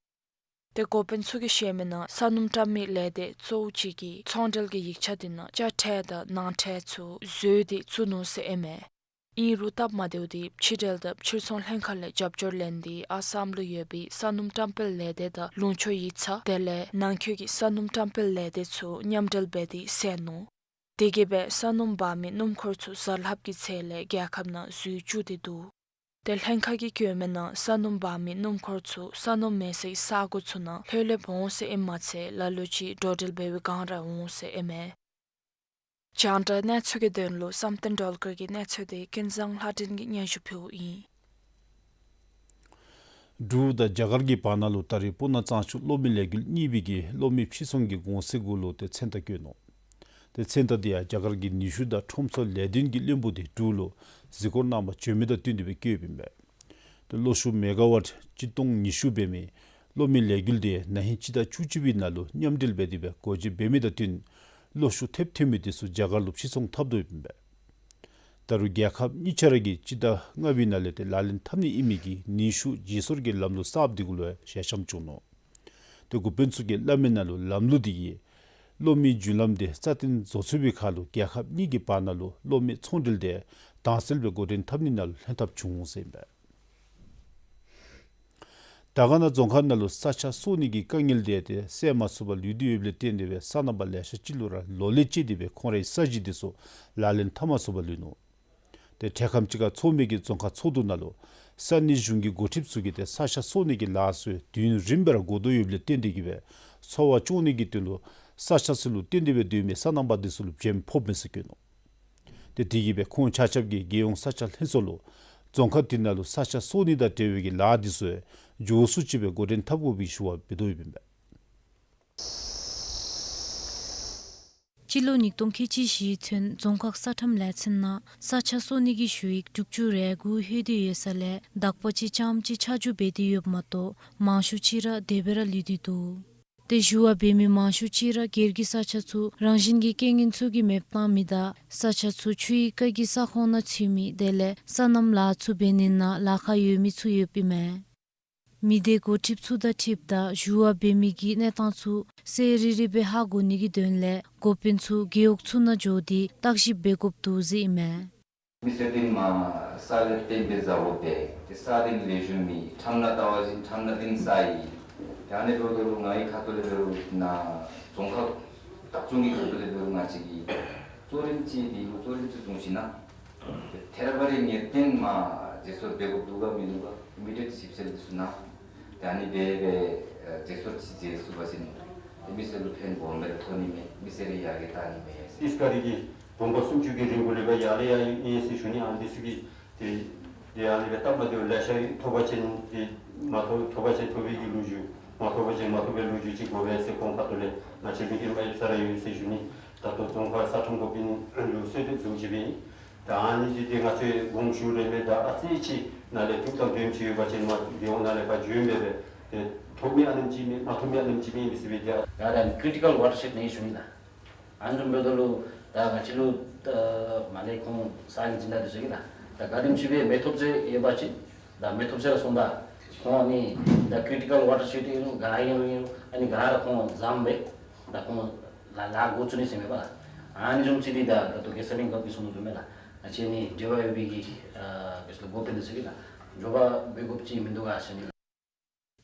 ཏེ་འགོ་དཔོན་ཚུ་གིས་བཤད་མི་ནང་ས་སྣུམ་བཀྲམ་མི་ལས་སྡེ་གཙོ་བོ་ཅིག་གིས་ཚོང་འབྲེལ་གྱི་ཡིག་ཆ་དེ་ནང་དཔྱ་ཁྲལ་དང་ནང་ཁྲལ་ཚུ་བཟོ་སྟེ་བཙུགས་ནུག་ཟེར་ཨིན་མས། ཨིན་རུང་སྟབས་མ་བདེཝ་དེ་ཕྱི་འབྲེལ་དང་ཕྱིར་ཚོང་ལྷན་ཁག་ལས་རྒྱབ་སྐྱོར་ལེན་ཏེ་ཨ་སམ་ལུ་ཡོད་པའི་ས་སྣུམ་བཀྲམ་སྤེལ་ལས་སྡེ་དང་ལུང་ཕྱོགས་ཡིག་ཚང་དེ་ལས་ནང་འཁོད་ཀྱི་ས་སྣུམ་བཀྲམ་སྤེལ་ལས་སྡེ་ཚུ་མཉམ་འབྲེལ་འབད་དེ་སེལ་ནུག། དེ་གིས་སྦེ་ས་སྣུམ་འབག་མི་སྣུམ་འཁོར་ཚུ་གསར་ལྷབ་ཀྱི་ཚད་ལས་རྒྱལ་ཁབ་ནང་འཛུལ་བཅུག་སྟེ་འདུག། ཏེ་ལྷན་ཁག་གིས་བཀོད་མི་ནང་ས་སྣུམ་འབག་མི་སྣུམ་འཁོར་ཚུ་ས་སྣུམ་མེད་སའི་ས་གོ་ཚུ་ནང་ལྷོད་ལྷོདཔ་འོང་ཟེར་ཨིནམ་མ་ཚད་ལ་ལུ་ཅིག་འགྲོ་འགྲུལ་འབད་བའི་སྒང་ར་འོང་ཟེར་ཨིན་མས། རྒྱང་བསྒྲགས་གནས་ཚུལ་གྱི་དོན་ལུ་བསམ་གཏན་སྒྲོལ་དཀར་གྱི་གནས་ཚུལ་དེ་ཀུན་བཟང་ལྷ་སྒྲོན་གྱིས་སྙན་ཞུ་ཕུལཝ་ཨིན། འབྲུག་དང་རྒྱ་གར་གྱི་བར་ན་ལུ་ད་རེས་སྤུ་ན་གཙང་ཆུ་གློག་མེ་ལས་འགུལ་གཉིས་པའི་གི་གློག་མེ་ཕྱིར་ཚོང་གི་གོང་ཚད་གུ་ལུ་ཏེ་མཚན་རྟགས་བཀོད་ནུག། ཏེ་མཚན་རྟགས་དེ་ཡང་རྒྱ་གར་གྱི་ནུས་ཤུགས་དང་ཁྲོམ་ཚོགས་ལས་དོན་གྱི་བློན་པོ་དེ་འབྲུག་ལུ་གཟིགས་སྐོར་གནང་པར་བྱོན་མི་དང་བསྟུན་ཏེ་སྦེ་བཀོདཔ་ཨིན་པས། ཏེ་གློག་ཤུགས་མེ་ག་ཝཊ་གཅིག་སྟོང་ཉི་ཤུ་འབད་མི་གློག་མེ་ལས་འགུལ་དེ་ན་ཧིང་སྤྱི་ཟླ་བཅུ་གཅིག་པའི་ནང་ལུ་མཉམ་འབྲེལ་འབད་དེ་སྦེ་སྒོ་འབྱེད་འབད་མི་དང་བསྟུན་གློག་ཤུགས་ཐེབས་ཐོན་མི་དེ་ཚུ་རྒྱ་གར་ལུ་ཕྱིར་ཚོང་འཐབ་དོ་ཡོདཔ་ཨིན་པས། ད་རུང་རྒྱལ་ཁབ་གཉིས་ཆ་ར་གིས་སྤྱི་ཟླ་ལྔ་པའི་ནང་ལས་ཏེ་ལག་ལེན་འཐབ་ནི་ཨིན་མི་གི་ནུས་ཤུགས་བརྗེ་སོར་གྱི་ལམ་ལུགས་གསརཔ་དེ་གུ་ལུ་ཡང་ཞལ་འཆམ་བྱུང་ནུག། ཏེ་འགོ་དཔོན་ཚུ་གིས་སླབ་མི་ནང་ལུ་ལམ་ལུགས་དེ་གིས་གློག་མེའི་རྒྱུན་ལམ་དེ་རྩ་བརྟན་བཟོ་ཚུགས་པའི་ཁར་ལུ་རྒྱལ་ཁབ་གཉིས་ཀྱི་བར་ན་ལུ་གློག་མེ་ཚོང་འབྲེལ་དེ་དྭངས་གསལ་སྦེ་འགོ་འདྲེན་འཐབ་ནི་ནང་ལུ་ལྷན་ཐབས་བྱུང་ཟེར་ཨིན་པས། དར་དཀར་ན་རྫོང་ཁག་ནང་ལུ་ས་ཆ་སོར་ནི་གི་དཀའ་ངལ་དེ་ཏེ་སེལ་མ་ཚུགས་པར་ལུས་ཏེ་ཡོདཔ་ལས་བརྟེན་ཏེ་སྦེ་སོ་ནམ་པ་ལེ་ཤ་ཅིག་ལུ་ར་ལོ་ལས་བཅད་དེ་སྦེ་ཁོང་རའི་ས་གཞི་དེ་ཚུ་ལག་ལེན་འཐབ་མ་ཚུགས་པར་ལུས་ནུག། ཏེ་འཕྲལ་ཁམས་ཅིག་ཁར་ཚོགས་མི་གི་རྫོང་ཁག་ཚོགས་འདུ་ནང་ལུ་ས་གནས་གཞུང་གི་འགོ་ཁྲིདཔ་ཚུ་གིས་ཏེ་ས་ཆ་སོར་ནི་གི་ལཱ་ཚུ་དུས་ཡུན་རིངམོ་སྦེ་ར་འགོར་དོ་ཡོདཔ་ལས་བརྟེན་ཏེ་གིས་སྦེ་འཚོ་བ་སྐྱོང་ནི་གི་དོན་ལུ་ས་ཆ་ཚུ་ལུ་བརྟེན་ཏེ་སྦེ་སྡོད་མི་སོ་ནམ་པ་དེ་ཚུ་ལུ་བྱེམ་ཕོགཔ་མས་ཟེར་བཀོད་ནུག། ཏེ་དེ་གིས་སྦེ་ཁོང་ཆ་ཁྱབ་ཀྱིས་རྒྱལ་ཡོངས་ས་ཆ་ལྷན་ཚོགས་ལུ་རྫོང་ཁག་དེ་ནང་ལུ་ས་ཆ་སོར་ནི་དང་འབྲེལ་བའི་གི་ལཱ་དེ་ཚུ་མགྱོགས་སུ་ཅིག་སྦེ་འགོ་འདྲེན་འཐབ་དགོ་པའི་ཞུ་བ་འབད་དོ་ཡོདཔ་ཨིན་པས། སྤྱི་ལོ་ཉིས་སྟོང་ཁལ་གཅིག་བཞི་ཚུན་རྫོང་ཁག་ས་ཁྲམ་ལས་ཚན་ནང་ས་ཆ་སོར་ནི་གི་ཞུ་ཡིག་དྲུག་ཅུ་རེ་དགུ་ལྷོད་དེ་ཡོད་ས་ལས་དག་པ་ཅིག་རྐྱངམ་ཅིག་ཆ་འཇོག་འབད་དེ་ཡོདཔ་མ་གཏོགས་མང་ཤོས་ཅིག་ར་དེ་སྦེ་ར་ལུས་ཏེ་འདུག། ཏེ་ཞུ་བ་འབད་མི་མང་ཤོས་ཅིག་ར་སྒེར་གྱི་ས་ཆ་ཚུ་རང་བཞིན་གྱི་རྐྱེན་ངན་ཚུ་གིས་མེདཔ་བཏང་མི་དང་ས་ཆ་ཚུ་ཆུའི་ཁ་གི་ས་ཁོངས་ནང་ཚུད་མི་དེ་ལས་སོ་ནམ་ལཱ་ཚུ་འབད་ནི་ནང་ལཱ་ཁག་ཡོད་མི་ཚུ་ཡོདཔ་ཨིན་མས། མི་སྡེ་འགོ་ཁྲིདཔ་ཚུ་དང་འཁྲིལཝ་ད་ཞུ་བ་འབད་མི་གི་གནས་སྟངས་ཚུ་གསལ་རི་རི་སྦེ་ཧ་གོ་ནི་གི་དོན་ལས་འགོ་དཔོན་ཚུ་རྒེད་འོག་ཚུ་ནང་འགྱོ་སྟེ་བརྟག་ཞིབ་འབད་དགོཔ་འདུག་ཟེར་ཨིན་མས། མི་སེར་འདི་མ་ས་ལས་བརྟེན་པའི་ཟ་འོ་དེ་ཏེ་ས་འདི་ལེགས་ཤོམ་མེད། ཁྲམ་ནང་བལྟ་བ་ཅིན་ཁྲམ་ནང་འདི་ས་ཡི། ཏེ་ཨ་ནི་འབདཝ་ད་ལུ་ང་གི་ཁ་ཐུག་ལས་འབད་རུང་ན་རྫོང་ཁག་བདག་སྐྱོང་གི་ཁ་ཐུག་ལས་འབད་རུང་ང་བཅས་ཀྱིས་གཙོ་རིམ་ཅིག་འདི་ལུ་གཙོ་རིམ་ཅིག་བཟུང་ཞིན་ན་ཏེ་ཐད་རི་བ་རི་ངེས་གཏན་མ་བརྗེ་སོར་འབད་དགོཔ་འདུག་ག་མིན་འདུག་ག་མི་ཌི་ཡེཊ་ཞིབ་འཚོལ་འདི་ཚུ་ནང་ཏེ་ཨ་ནི་སྦེ་སྦེ་བརྗེ་སོར་ཅིག་མཛད་ཚུགས་པ་ཅིན་ཏེ་མི་སེར་ལུ་ཕན་སྦོམ་སྦེ་ཐོགས་ནི་མས། མི་སེར་ར་ཡར་རྒྱས་བཏང་ནི་མས་ཟེར། ཨིས་ཀ་རི་གི་དགོངས་པ་སུམ་ཅུ་གི་རིང་གུ་ལས་སྦེ་ཡར་ལས་ཡར་ཨིན་ཟེར་ཞུ་ནི། ཨ་ནི་འདི་ཚུ་གི་ཏེ་ཏེ་ཨ་ནི་སྦེ་སྟབས་མ་བདེཝ་ལེ་ཤ་ཐོབ་པ་ཅིན་ཏེ་མ་ཐོབ་ཐོབ་པ་ཅིན་ཐོབ་པའི་གི་ལོ་རྒྱུས་མ་ཐོབ་པ་ཅིན་མ་ཐོབ་པའི་ལོ་རྒྱུས་ཅིག་དགོ་པས་ཟེར་ཁོང་ཁ་ཐུག་ལས་ང་བཅས་ཀྱིས་ཨིན་པ་ཨིན་ས་ར་ཡོད་ཟེར་ཞུ་ནི། ད་ལྟོ་རྫོང་ཁག་ས་ཁྲམ་འགོ་དཔོན་ལུ་གསོལ་འདེབས་བཟུམ་ཅིག་སྦེ་ཨིན། ད་ཨ་ནི་འདི་ཏེ་ང་བཅས་དགོངསམ་ཞུ་རན་མས། ད་ཨ་ཙི་ཅིག་ནཱ་ལས་ཐུགས་དམ་དོནམ་ཅིག་ཡོད་པ་ཅིན་མ་རྒེད་འོག་ནང་ལས་ཕར་བྱོན་སྦེ་སྦེ་ ཏེ་ཐོབ་མི་ཨ་ནེམ་ཅིག་མེད། མ་ཐོབ་མི་ཨ་ནེམ་ཅིག་མེད་ཟེར་བའི་གི། ད་ད་ཀི་རི་ཊི་ཀལ་ཝ་ཊར་ཤེཌ་ནང་ཞུ་ནི་ལགས། ཨ་ནི་བཟུམ་འབདཝ་ད་ལུ་ད་ང་བཅས་ལུ་ད་མར་ལས་ཁོང་ས་གནས་འཛིན་བདག་འདི་ཚུ་གིས་ད་ད་ག་དེམ་ཅིག་སྦེ་མེ་ཐོབ་ཟེར་ཡོད་པ་ཅིན་ད་མེ་ཐོབ་ཟེར་ར་གསུངས་ད། ཁོང་ཨ་ནི་ད་ཀི་རི་ཊི་ཀལ་ཝ་ཊར་ཤེཌ་ཨིན་རུང་ག་ཨིན་རུང་ཨིན་རུང་ཨ་ནི་ག་ར་ཁོང་བཟུམ་སྦེ་ད་ཁོང་ལཱ་ལཱ་འགོ་བཙུགས་ནི་ཟེར་མེན་པ། ཨ་ནི་བཟུམ་ཅིག་འདི་ད་ད་ལྟོ་གེ་སར་གླིང་གི་གསུང་དོ་བཟུམ་སྦེ་ལགས། ང་བཅས་ནི་འབྲེལ་བ་ཡོད་པའི་གི་ཨ་གེ་སར་འགོ་དཔོན་འདི་ཚུ་གིས་ད་འགྱོ་བ་འབད་དགོཔ་ཅིག་མིན་འདུག་ག་ཟེར་ནི་ལགས།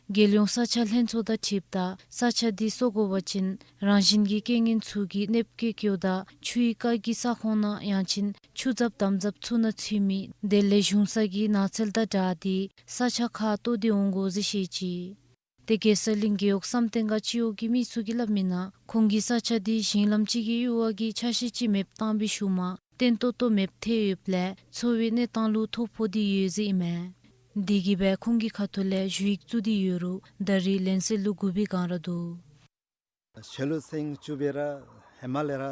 རྒྱལ་ཡོངས་ས་ཆ་ལྷན་ཚོགས་དང་འཁྲིལཝ་ད་ས་ཆ་འདི་གསོ་དགོ་པ་ཅིན་རང་བཞིན་གྱི་རྐྱེན་ངན་ཚུ་གིས་གནོདཔ་བཀལ་བཀལཝ་ད་ཆུའི་རྐ་གི་ས་ཁོངས་ནང་ཡང་ཅིན་ཆུ་འཛག་དམ་འཛག་ཚུ་ནང་ཚུད་མི་དེ་ལས་གཞུང་ས་གི་ནགས་ཚལ་དང་སྦྲགས་ཏེ་ས་ཆ་ཁར་གཏོར་ཏེ་འོང་དགོ་ཟེར་བཤད་ཅི། ཏེ་གེ་སར་གླིང་རྒེད་འོག་བསམ་གཏན་སྒང་སྤྱི་འོག་གི་མི་ཚུ་གིས་སླབ་མི་ནང་ཁོང་གིས་ས་ཆ་འདི་ཞིང་ལམ་ཅིག་གི་ཡུར་བ་གི་ཆ་ཤས་ཅིག་མེདཔ་བཏང་བའི་ཤུལ་མ་བརྟན་ཏོག་ཏོ་མེདཔ་ཐལ་ཡོདཔ་ལས་འཚོ་བའི་གནས་སྟངས་ལུ་ཐོ་ཕོག་སྟེ་ཡོད་ཟེར་ཨིན་མས། དེ་གིས་སྦེ་ཁོང་གི་ཁ་ཐུག་ལས་ཞུ་ཡིག་བཙུགས་ཏེ་ཡོད་རུང་ད་རིས་ལན་གསལ་ལུ་འགོར་བའི་བསྒང་ར་འདུག། ཆ་ལུ་སེང་བཅུ་སྦེ་ར་ཧེ་མ་ལས་ར་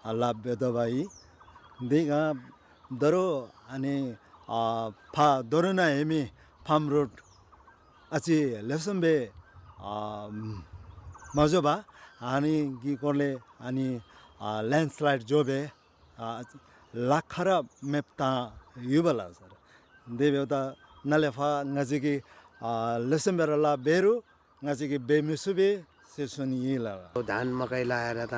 ཨ་ལཱ་འབད་དོ་བ་ཨིན། དེ་སྒང་ད་རུང་ཨ་ནི་ཨ་ཕར་རྡོ་རུ་ནང་ཡོད་མི་ཕཱམ་རོཌ་ཨ་ཙི་ལེགས་ཤོམ་སྦེ་ཨ་མ་བཟོ་བར་ཨ་ནི་གི་སྐོར་ལས་ཨ་ནི་ཨ་ལེནཌ་སི་ལའིཌ་འགྱོ་སྦེ་ཨ་ལཱ་ཁག་ར་མེདཔ་བཏང་ཡོདཔ་ལགས་སར། དེ་འབདཝ་ད་ནཱ་ལས་ཕར་ང་བཅས་ཀྱིས་ཨ་ལེགས་ཤོམ་སྦེ་ར་ལཱ་འབད་རུང་ང་བཅས་ཀྱིས་འབད་མི་ཚུགས་པས་ཟེར་ཞུ་ནི་ཨིན་ལགས། धान मकै लगाएर त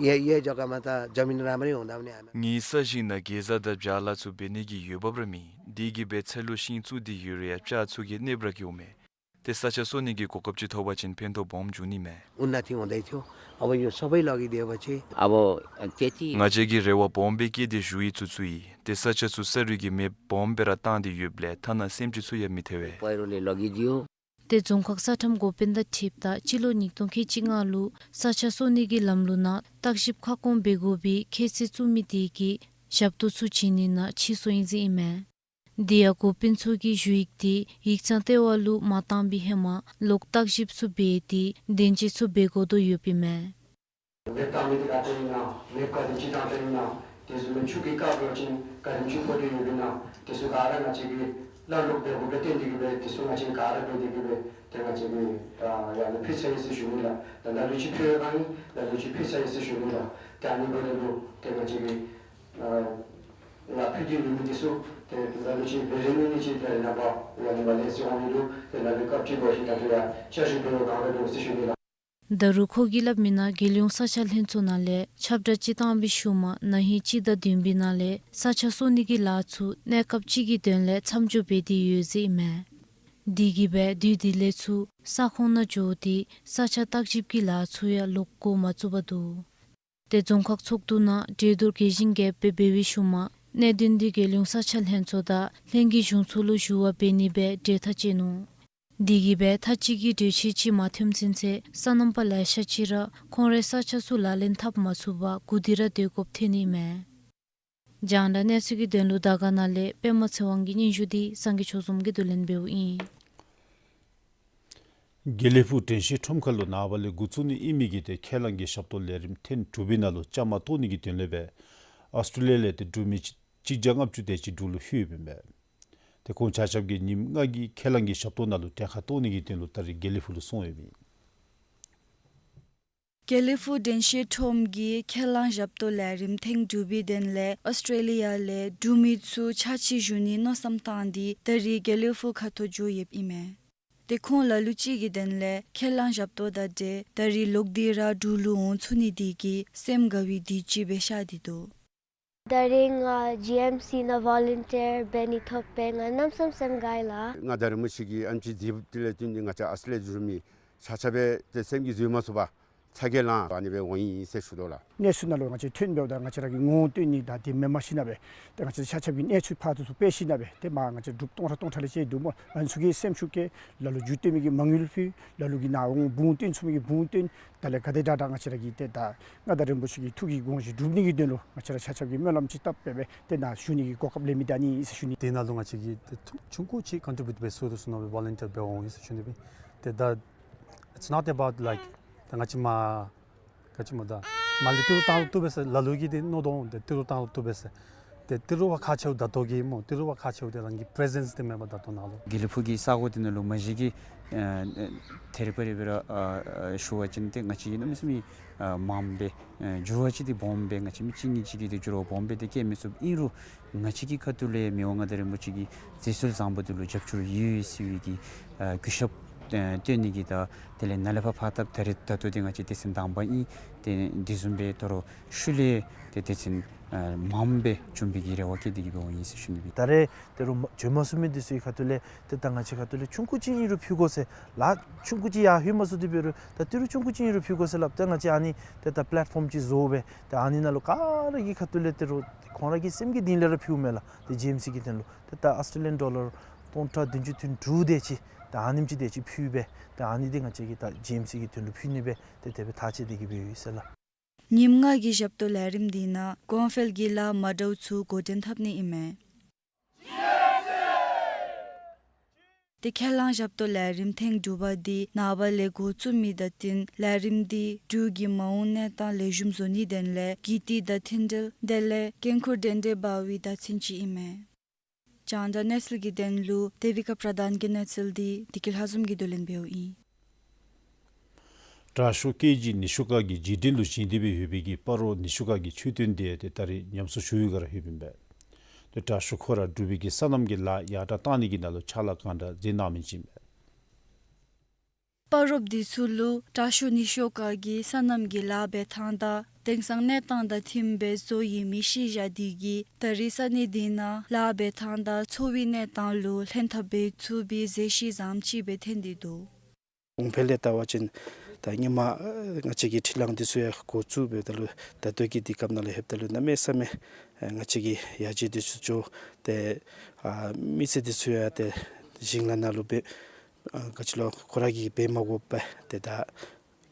यो यो जग्गामा त जमिन राम्रै हुँदा पनि हामी ངེའི་ས་ཞིང་ནང་གེ་ཛ་དང་བྱ་ལཱ་ཚུ་འབད་ནི་གི་འོས་འབབ་ར་མེད། དེ་གིས་སྦེ་ཚལ་ལུ་ཤིང་བཙུགས་ཏེ་ཡོད་རུང་ཡང་བྱ་ཚུ་གིས་གནོདཔ་ར་བཀལཝ་མས། ཏེ་ས་ཆ་གསོ་ནི་གི་གོ་སྐབས་ཅིག་ཐོབ་པ་ཅིན་ཕན་ཐོགས་སྦོམ་འབྱུང་ནི་མས། उन्नति हुँदै थियो। अब यो सबै लगिदिएपछि अब त्यति ང་བཅས་ཀྱིས་རེ་བ་སྦོམ་སྦེ་བསྐྱེད་དེ་ཞུ་ཡིག་ཚུ་བཙུགས་ཡི། ཏེ་ས་ཆ་ཚུ་ས་རུད་ཀྱིས་མེ་སྦོམ་སྦེ་ར་བཏང་སྟེ་ཡོདཔ་ལས་ཐ་ན་སེམས་ཅན་ཚུ་ཡང་མི་ཐར་བས། पहिरोले लगिदियो। ཏེ་རྫོང་ཁག་ས་ཁྲམ་འགོ་དཔོན་དང་འཁྲིལཝ་ད་སྤྱི་ལོ་ཉིས་སྟོང་ཁལ་གཅིག་ལྔ་ལུ་ས་ཆ་གསོ་ནི་གི་ལམ་ལུགས་ནང་བརྟག་ཞིབ་ཁ་སྐོང་འབད་དགོ་པའི་ཁྱད་ཚད་བཙུགས་མི་དེ་གིས་ཞབས་ཏོག་ཚུ་བྱིན་ནི་ནང་ཕྱིས་སོང་ཡི་ཟེར་ཨིན་མས། དེ་ཡང་འགོ་དཔོན་ཚུ་གིས་ཞུ་ཡིག་དེ་ཡིག་ཚང་ལྟེ་བ་ལུ་མ་བཏང་པའི་ཧེ་མ་ལོག་བརྟག་ཞིབ་ཚུ་འབད་དེ་དོན་འཁྱོལ་ཚུ་འབད་དགོ་དོ་ཡོདཔ་ཨིན་མས། མེདཔ་བཏང་མི་འདི་ག་ཏེ་ཨིན་ན། མེདཔ་ག་དེམ་ཅིག་བཏང་སྟེ་ཨིན་ན། དེ་ཚུ་མེ་ཆུ་གིས་བཀག་འགྱོ་ཞིནམ་ག་དེམ་ཅིག་ཕོག་སྟེ་ཡོདཔ་ཨིན་ན། དེ་ཚུ་ག་ར་ང་བཅས་ཀྱིས་བློ་ལུ་འབད་དགོཔ་ལས་བརྟེན་ཏེ་གིས་སྦེ་དེ་ཚུ་ང་བཅས་ག་ར་འབད་དེ་གིས་སྦེ་ཏེ་ང་བཅས་ཀྱིས་ཡར་ལུ་ཕུལ་ཚར་ཡི་ཟེར་ཞུ་ནི་ལགས། ད་ལ་ལུ་ཅིག་ཕུལ་བའི་བསྒང་ཨིན། ལ་ལུ་ཅིག་ཕུལ་ཚར་ཡི་ཟེར་ཞུ་ནི་ལགས། ཏེ་ཨ་ནི་འབདཝ་ད་ལུ་ཏེ་ང་བཅས་ཀྱིས་ཡར་ཕུལ་ཏེ་ཡོད་མི་དེ་ཚུ་ཏེ་ལ་ལུ་ཅིག་འབད་རན་ནི་ཅིག་ཏེ་ནངས་པ་ཡར་ལུ་མར་ལས་ཟེར་འོང་མི་འདུག། ཏེ་ལ་ལུ་སྐབས་ཅིག་འགོར་ཞིནམ་ད་ལྟོ་ཡང་བསྐྱར་ཞུ་འབད་བའི་བསྒང་ར་འདུག་ཟེར་ཞུ་ནི་ལགས། ད་རུང་ཁོ་གིས་སླབ་མི་ནང་རྒྱལ་ཡོངས་ས་ཆ་ལྷན་ཚོགས་ནང་ལས་ཁྱབ་བསྒྲགས་ཅིག་བཏང་བའི་ཤུལ་མ་ན་ཧིང་སྤྱི་ཟླ་བདུན་པའི་ནང་ལས་ས་ཆ་གསོ་ནི་གི་ལཱ་ཚུ་གནས་སྐབས་ཅིག་གི་དོན་ལས་མཚམས་འཇོག་འབད་དེ་ཡོད་ཟེར་ཨིན་མས། དེ་གིས་སྦེ་དུས་དེ་ལས་ཚུར་ས་ཁོངས་ནང་འགྱོ་སྟེ་ས་ཆ་བརྟག་ཞིབ་ཀྱི་ལཱ་ཚུ་ཡང་ལོག་འགོ་མ་བཙུགས་པར་འདུག། ཏེ་རྫོང་ཁག་ཚོགས་འདུ་ནང་གྲོས་བསྡུར་རྒྱས་ཤིང་རྒྱསཔ་སྦེ་འབད་བའི་ཤུལ་མ་གནད་དོན་འདི་རྒྱལ་ཡོངས་ས་ཆ་ལྷན་ཚོགས་དང་ལྷན་རྒྱས་གཞུང་ཚོགས་ལུ་ཞུ་བ་འབད་ནི་སྦེ་གྲོས་ཐག་བཅད་ནུག། དེ་གིས་སྦེ་མཐའ་དཔྱད་ཀྱི་གྲོས་ཆོད་ཅིག་མ་ཐོནམ་ཚུན་ཚོད་སོ་ནམ་པ་ལེ་ཤ་ཅིག་ར་ཁོང་རའི་ས་ཆ་ཚུ་ལག་ལེན་འཐབ་མ་ཚུགས་པར་སྒུག་སྡོད་ར་སྡོད་དགོཔ་ཐོན་ནི་མས། རྒྱང་བསྒྲགས་གནས་ཚུལ་གྱི་དོན་ལུ་དར་དཀར་ནང་ལས་པདྨ་ཚེ་དབང་གི་སྙན་ཞུ་འདི་སངས་རྒྱས་ཆོས་འཛོམས་ཀྱིས་བསྡུ་ལེན་འབདཝ་ཨིན། དགེ་ལེགས་ཕུག་དྲན་ཤེས་ཁྲོམ་ཁ་ལུ་ནངས་པ་ལས་འགོ་བཙུགས་ནི་ཨིན་མི་གི་ཏེ་ཁས་བླངས་ཀྱི་ཞབས་ཏོག་ལས་རིམ་ཐེངས་དྲུག་པའི་ནང་ལུ་བཅའ་མར་གཏོགས་ནི་གི་དོན་ལས་སྦེ་ཨོསི་ཊེ་ལི་ཡ་ལས་ཏེ་འབྲུག་མི་གཅིག་བརྒྱ་ལྔ་བཅུ་དེ་ཅིག་འབྲུག་ལུ་ལྷོད་ཡོདཔ་ཨིན་པས། ཏེ་ཁོང་ཆ་ཁྱབ་ཀྱིས་ཉིནམ་ལྔ་གི་ཁས་བླངས་ཀྱི་ཞབས་ཏོག་ནང་ལུ་གྲལ་ཁར་གཏོགས་ནི་གི་དོན་ལུ་ད་རིས་དགེ་ལེགས་ཕུག་ལུ་སོང་ཡོདཔ་ཨིན། དགེ་ལེགས་ཕུག་དྲན་ཤེས་ཁྲོམ་གྱི་ཁས་བླངས་ཞབས་ཏོག་ལས་རིམ་ཐེངས་དྲུག་པའི་དོན་ལས་ཨོསི་ཊེ་ལི་ཡ་ལས་འབྲུག་མི་ཚུ་ཕྱག་ཕྱིད་ཞུ་ནི་མནོ་བསམ་བཏང་སྟེ་ད་རིས་དགེ་ལེགས་ཕུག་ཁ་ཐུག་འགྱོ་ཡོདཔ་ཨིན་མས། ཏེ་ཁོང་ལ་ལུ་ཅིག་གི་དོན་ལས་ཁས་བླངས་ཞབས་ཏོག་དང་འབྲེལ་ད་རིས་ལོག་སྟེ་ར་འབྲུག་ལུ་འོང་ཚུགས་ནི་དེ་གིས་སེམས་དགའ་བའི་དུས་ཅིག་སྦེ་ཤར་ཏེ་འདུག། ད་རིས་ང་ཇི་ཨེམ་སི་ནང་ཝོ་ལུན་ཊི་ཡར་འབད་ནི་ཐོབ་པས། ང་གནམ་མེད་ས་མེད་སེམས་དགའ་ཡི་ལགས། ང་ད་རིས་མི་ཅིག་གིས་ཨེམ་ཆི་མཛདཔ་དེ་ལས་བརྟེན་ཏེ་ང་བཅས་ཨོསི་ཊེ་ལི་ཡ་འབྲུག་མི་ཆ་ཁྱབ་སྦེ་ཏེ་སེམས་ཀྱིས་བཟོད་མ་ཚུགས་པར་ཚ་གྱང་ལང་ཨ་ནི་སྦེ་འོང་ཡི་ཟེར་ཞུ་དོ་ལགས། གནས་ཚུལ་ནང་ལུ་ང་བཅས་ཐོན་འབདཝ་ད་ང་བཅས་ར་གིས་ངོ་སྤྲོད་ནི་དང་དེ་མེནམ་ཞིནམ་སྦེ་ཏེ་ང་བཅས་ཆ་ཁྱབ་ཀྱིས་གནས་ཚུལ་ཕར་ཚུར་སྤེལ་ཞིནམ་སྦེ་ཏེ་མར་ང་བཅས་འབྲུགཔ་སྟོང་ཕྲག་སྟོང་ཕྲག་ལས་ཅིག་འདུག་སྨོ། ཨ་ནི་ཚུ་གིས་སེམས་ཤུགས་བསྐྱེད་ལ་ལུ་རྒྱུས་སྟོན་མི་གི་མ་དངུལ་ཕུལ། ལ་ལུ་གིས་ནཱ་འོང་འབུངས་སྟོན་ཚུགས་མི་གི་འབུངས་སྟོན། དེ་ལས་ག་དེ་དྲག་དྲག་ང་བཅས་ར་གིས་ཏེ་ད་མངའ་བདག་རིན་པོ་ཆེ་གི་ཐུགས་ཀྱི་དགོངས་བཞེད་འགྲུབ་ནི་གི་དོན་ལུ་ང་བཅས་ར་ཆ་ཁྱབ་ཀྱིས་སྨོན་ལམ་ཅིག་བཏབ་སྦེ་སྦེ་ཏེ་ནཱ་བཞུགས་ནི་གི་གོ་སྐབས་ལེན་མི་ད་ནི་ཨིན་ཟེར་ཞུ་ནི། དེ་ནང་ལུ་ང་བཅས་ཀྱིས་ཏེ་ཐུང་ཆུང་ཀུ་ཅིག་ཀོན་ཊི་བིའུཊ་འབད་ཚུགས་རུང་ཟེར་མནོ་སྦེ་ཝོ་ལུན་ཊི་ཡར་འབད་འོང་ཡི་ཟེར་ཞུ་ནི་སྦེ། ཏེ་ད་it's not about like ད་ང་བཅས་མ་ག་ཅི་སྨོ་ད་མར་ལས་ཏི་རུ་བཏང་རུང་བཏུབ་པས་ཟེར་ལ་ལུ་གིས་ཏེ་མནོ་དོ་འོང་། ཏེ་ཏི་རུ་བཏང་རུང་བཏུབ་པས་ཟེར། ཏེ་ཏི་རུ་བ་ཁག་ཆེཝ་ད་ལྟོ་གི་སྨོ། ཏི་རུ་བ་ཁག་ཆེཝ་ཏེ་རང་གི་པེ་རེ་ཟེནསི་འདི་མེད་པར་ད་ལྟོ་ནཱ་ལུ་དགེ་ལེགས་ཕུག་གི་ས་གོ་འདི་ནང་ལུ་མ་གཞི་གིས་ཨ་ཨ་ཐད་རི་བ་རི་སྦེ་ར་ཨ་ཨ་ཞུ་བ་ཅིན་ཏེ་ང་བཅས་ཀྱིས་གནམ་མེད་ས་མེད་ཨ་མངམ་སྦེ་ཨ་འགྱུར་བ་ཅིག་འདི་སྦོམ་སྦེ་ང་བཅས་མི་གཅིག་གཉིས་ཅིག་གིས་ཏེ་འགྱུར་བ་སྦོམ་སྦེ་ཏེ་བསྐྱལ་མི་ཚུགས། ཨིན་རུང་ང་བཅས་ཀྱི་ཁ་ཐུག་ལས་མི་དབང་མངའ་བདག་རིན་པོ་ཆེ་གི་མཛད་སྲོལ་བཟང་པོ་འདི་ལུ་རྒྱབ་སྐྱོར་ཡོད་ཟེར་བའི་གི་ཨ་གུས་ཞབས་ཨ་སྟོན་ནི་གི་དང་དེ་ལས་ནཱ་ལས་ཕར་ཕར་ད་ད་རེས་ད་ལྟོ་འདི་ང་བཅས་སྡེ་ཚན་དང་པ་ཨིན། ཏེ་དེ་བཟུམ་སྦེ་དོ་རུང་ཤུལ་ལས་ཏེ་སྡེ་ཚན་ཨ་མངམ་སྦེ་བྱིན་པའི་གི་རེ་བ་བསྐྱེད་དེ་གི་འབདཝ་ཨིན་ཟེར་ཞུ་ནི་ཨིན། ད་རེས་ཏི་རུ་མ་བྱོན་མ་ཚུགས་མི་འདི་ཚུ་གི་ཁ་ཐུག་ལས་ཏེ་ད་ང་བཅས་ཁ་ཐུག་ལས་ཆུང་ཀུ་ཅིག་ཨིན་རུང་ཕུལ་དགོ་ཟེར། ལཱ་ཆུང་ཀུ་ཅིག་ཡར་ལྷོད་མ་ཚུགས་ཏེ་འབད་རུང་ད་ཏི་རུ་ཆུང་ཀུ་ཅིག་ཨིན་རུང་ཕུལ་དགོ་ཟེར་སླབ། ཏེ་ང་བཅས་ཨ་ནི་ཏེ་ད་པི་ལེཊ་ཕོམ་ཅིག་བཟོ་སྦེ་ཏེ་ཨ་ནི་ནང་ལུ་ག་ར་གི་ཁ་ཐུག་ལས་ཏི་རུ་ཁོང་ར་གི་སེམས་ཀྱི་གཏིང་ལས་ར་ཕུལཝ་མས་ལགས། ཏེ་ཇི་ཨེམ་སི་གི་དོན་ལུ་ཏེ་ད་ཨཱོས་ཊེ་ལི་ཡན་ཌོ་ལར་སྟོང་ཕྲག་བདུན་ཅུ་དོན་དྲུག་དེ་ཅིག་ད་ཨ་ནེམ་ཅིག་དེ་ཅིག་ཕུལ་སྦེ་ད་ཨ་ནི་འདི་ང་བཅས་ཀྱིས་ད་ཇི་ཨེམ་སི་གི་དོན་ལུ་ཕུལ་ནི་སྦེ་ཏེ་དེ་སྦེ་ཐག་བཅད་དེ་གི་འབདཝ་ཨིན་ཟེར་ལགས། ཉིནམ་ལྔ་གི་ཞབས་ཏོག་ལས་རིམ་འདི་ནང་གོང་འཕེལ་གྱི་ལཱ་མ་འདྲཝ་ཚུ་འགོ་འདྲེན་འཐབ་ནི་ཨིན་མས། ཏེ་ཁས་བླངས་ཞབས་ཏོག་ལས་རིམ་ཐེངས་དྲུག་པ་འདི་ནངས་པ་ལས་འགོ་བཙུགས་མི་དང་བསྟུན་ལས་རིམ་འདི་འབྲུག་གི་མ་འོངས་གནས་སྟངས་ལེགས་ཤོམ་བཟོ་ནིའི་དོན་ལས་གུས་བཏུད་དང་མཐུན་སྒྲིལ་དེ་ལས་འགན་ཁུར་འདྲན་འདྲ་འབད་བའི་བརྡ་མཚོན་ཅིག་ཨིན་མས། རྒྱང་བསྒྲགས་གནས་ཚུལ་གྱི་དོན་ལུ་དེ་བི་ཀ་པྲ་དཱན་གྱི་གནས་ཚུལ་འདི་བདེ་སྐྱིད་ལྷ་འཛོམས་ཀྱིས་བསྡུ་ལེན་འབདཝ་ཨིན། དྲག་ཤོས་ཀེ་ཇི་ཉི་ཤུ་རྐང་གི་རྗེས་དྲན་ལུ་བཞེངས་ཏེ་སྦེ་ཡོད་པའི་གི་སྤ་རོ་ཉི་ཤུ་རྐང་གི་མཆོད་རྟེན་འདི་ཏེ་ད་རེས་ཉམས་གསོ་ཞུ་བའི་སྒང་ར་ལྷོདཔ་ཨིན་པས། ཏེ་དྲག་ཤོས་ཁོ་ར་འབྲུག་པའི་གི་སོ་ནམ་གྱི་ལཱ་ཡར་དྲག་གཏང་ནི་གི་ནང་ལུ་ཕྱག་ལཱ་གང་དྲག་མཛད་གནང་མི་ཅིག་ཨིན་པས། སྤ་རོཔ་འདི་ཚུ་ལུ་དྲག་ཤོས་ཉི་ཤུ་རྐང་གིས་སོ་ནམ་གྱི་ལཱ་འབད་ཐངས་དང་དེང་སང་གནས་སྟངས་དང་མཐུནམ་སྦེ་བཟོ་ཡོད་མི་ཤེས་བཞག་འདི་གིས་ད་རེས་ས་གནས་འདི་ནང་ལཱ་འབད་ཐངས་དང་འཚོ་བའི་གནས་སྟངས་ལུ་ལྷན་ཐབས་འབད་ཚུགས་པའི་མཛད་གཞི་བཟངམ་ཅིག་སྦེ་ཐོན་ཏེ་འདུག། གོང་འཕེལ་ལས་བལྟ་བ་ཅིན་ད་སྔོན་མ་ང་བཅས་ཀྱི་འཕྲུལ་གླང་འདི་ཚུ་ཡང་འགོ་བཙུགས་འབདཝ་ད་ལུ་ད་ལྟོ་གི་དུས་སྐབས་ནང་ལུ་ལྷོདཔ་ད་ལུ་གནམ་མེད་ས་མེད་ང་བཅས་ཀྱི་ཡར་རྒྱས་འདི་ཚུ་འགྱོ་སྟེ་ཨ་མི་སེར་འདི་ཚུ་ཡང་ཏེ་ཞིང་ལཱ་ནང་ལུ་འབད་ཨ་ག་ཅི་ལོ་ཁོ་ར་གིས་འབད་མ་དགོ་པར་ཏེ་ད་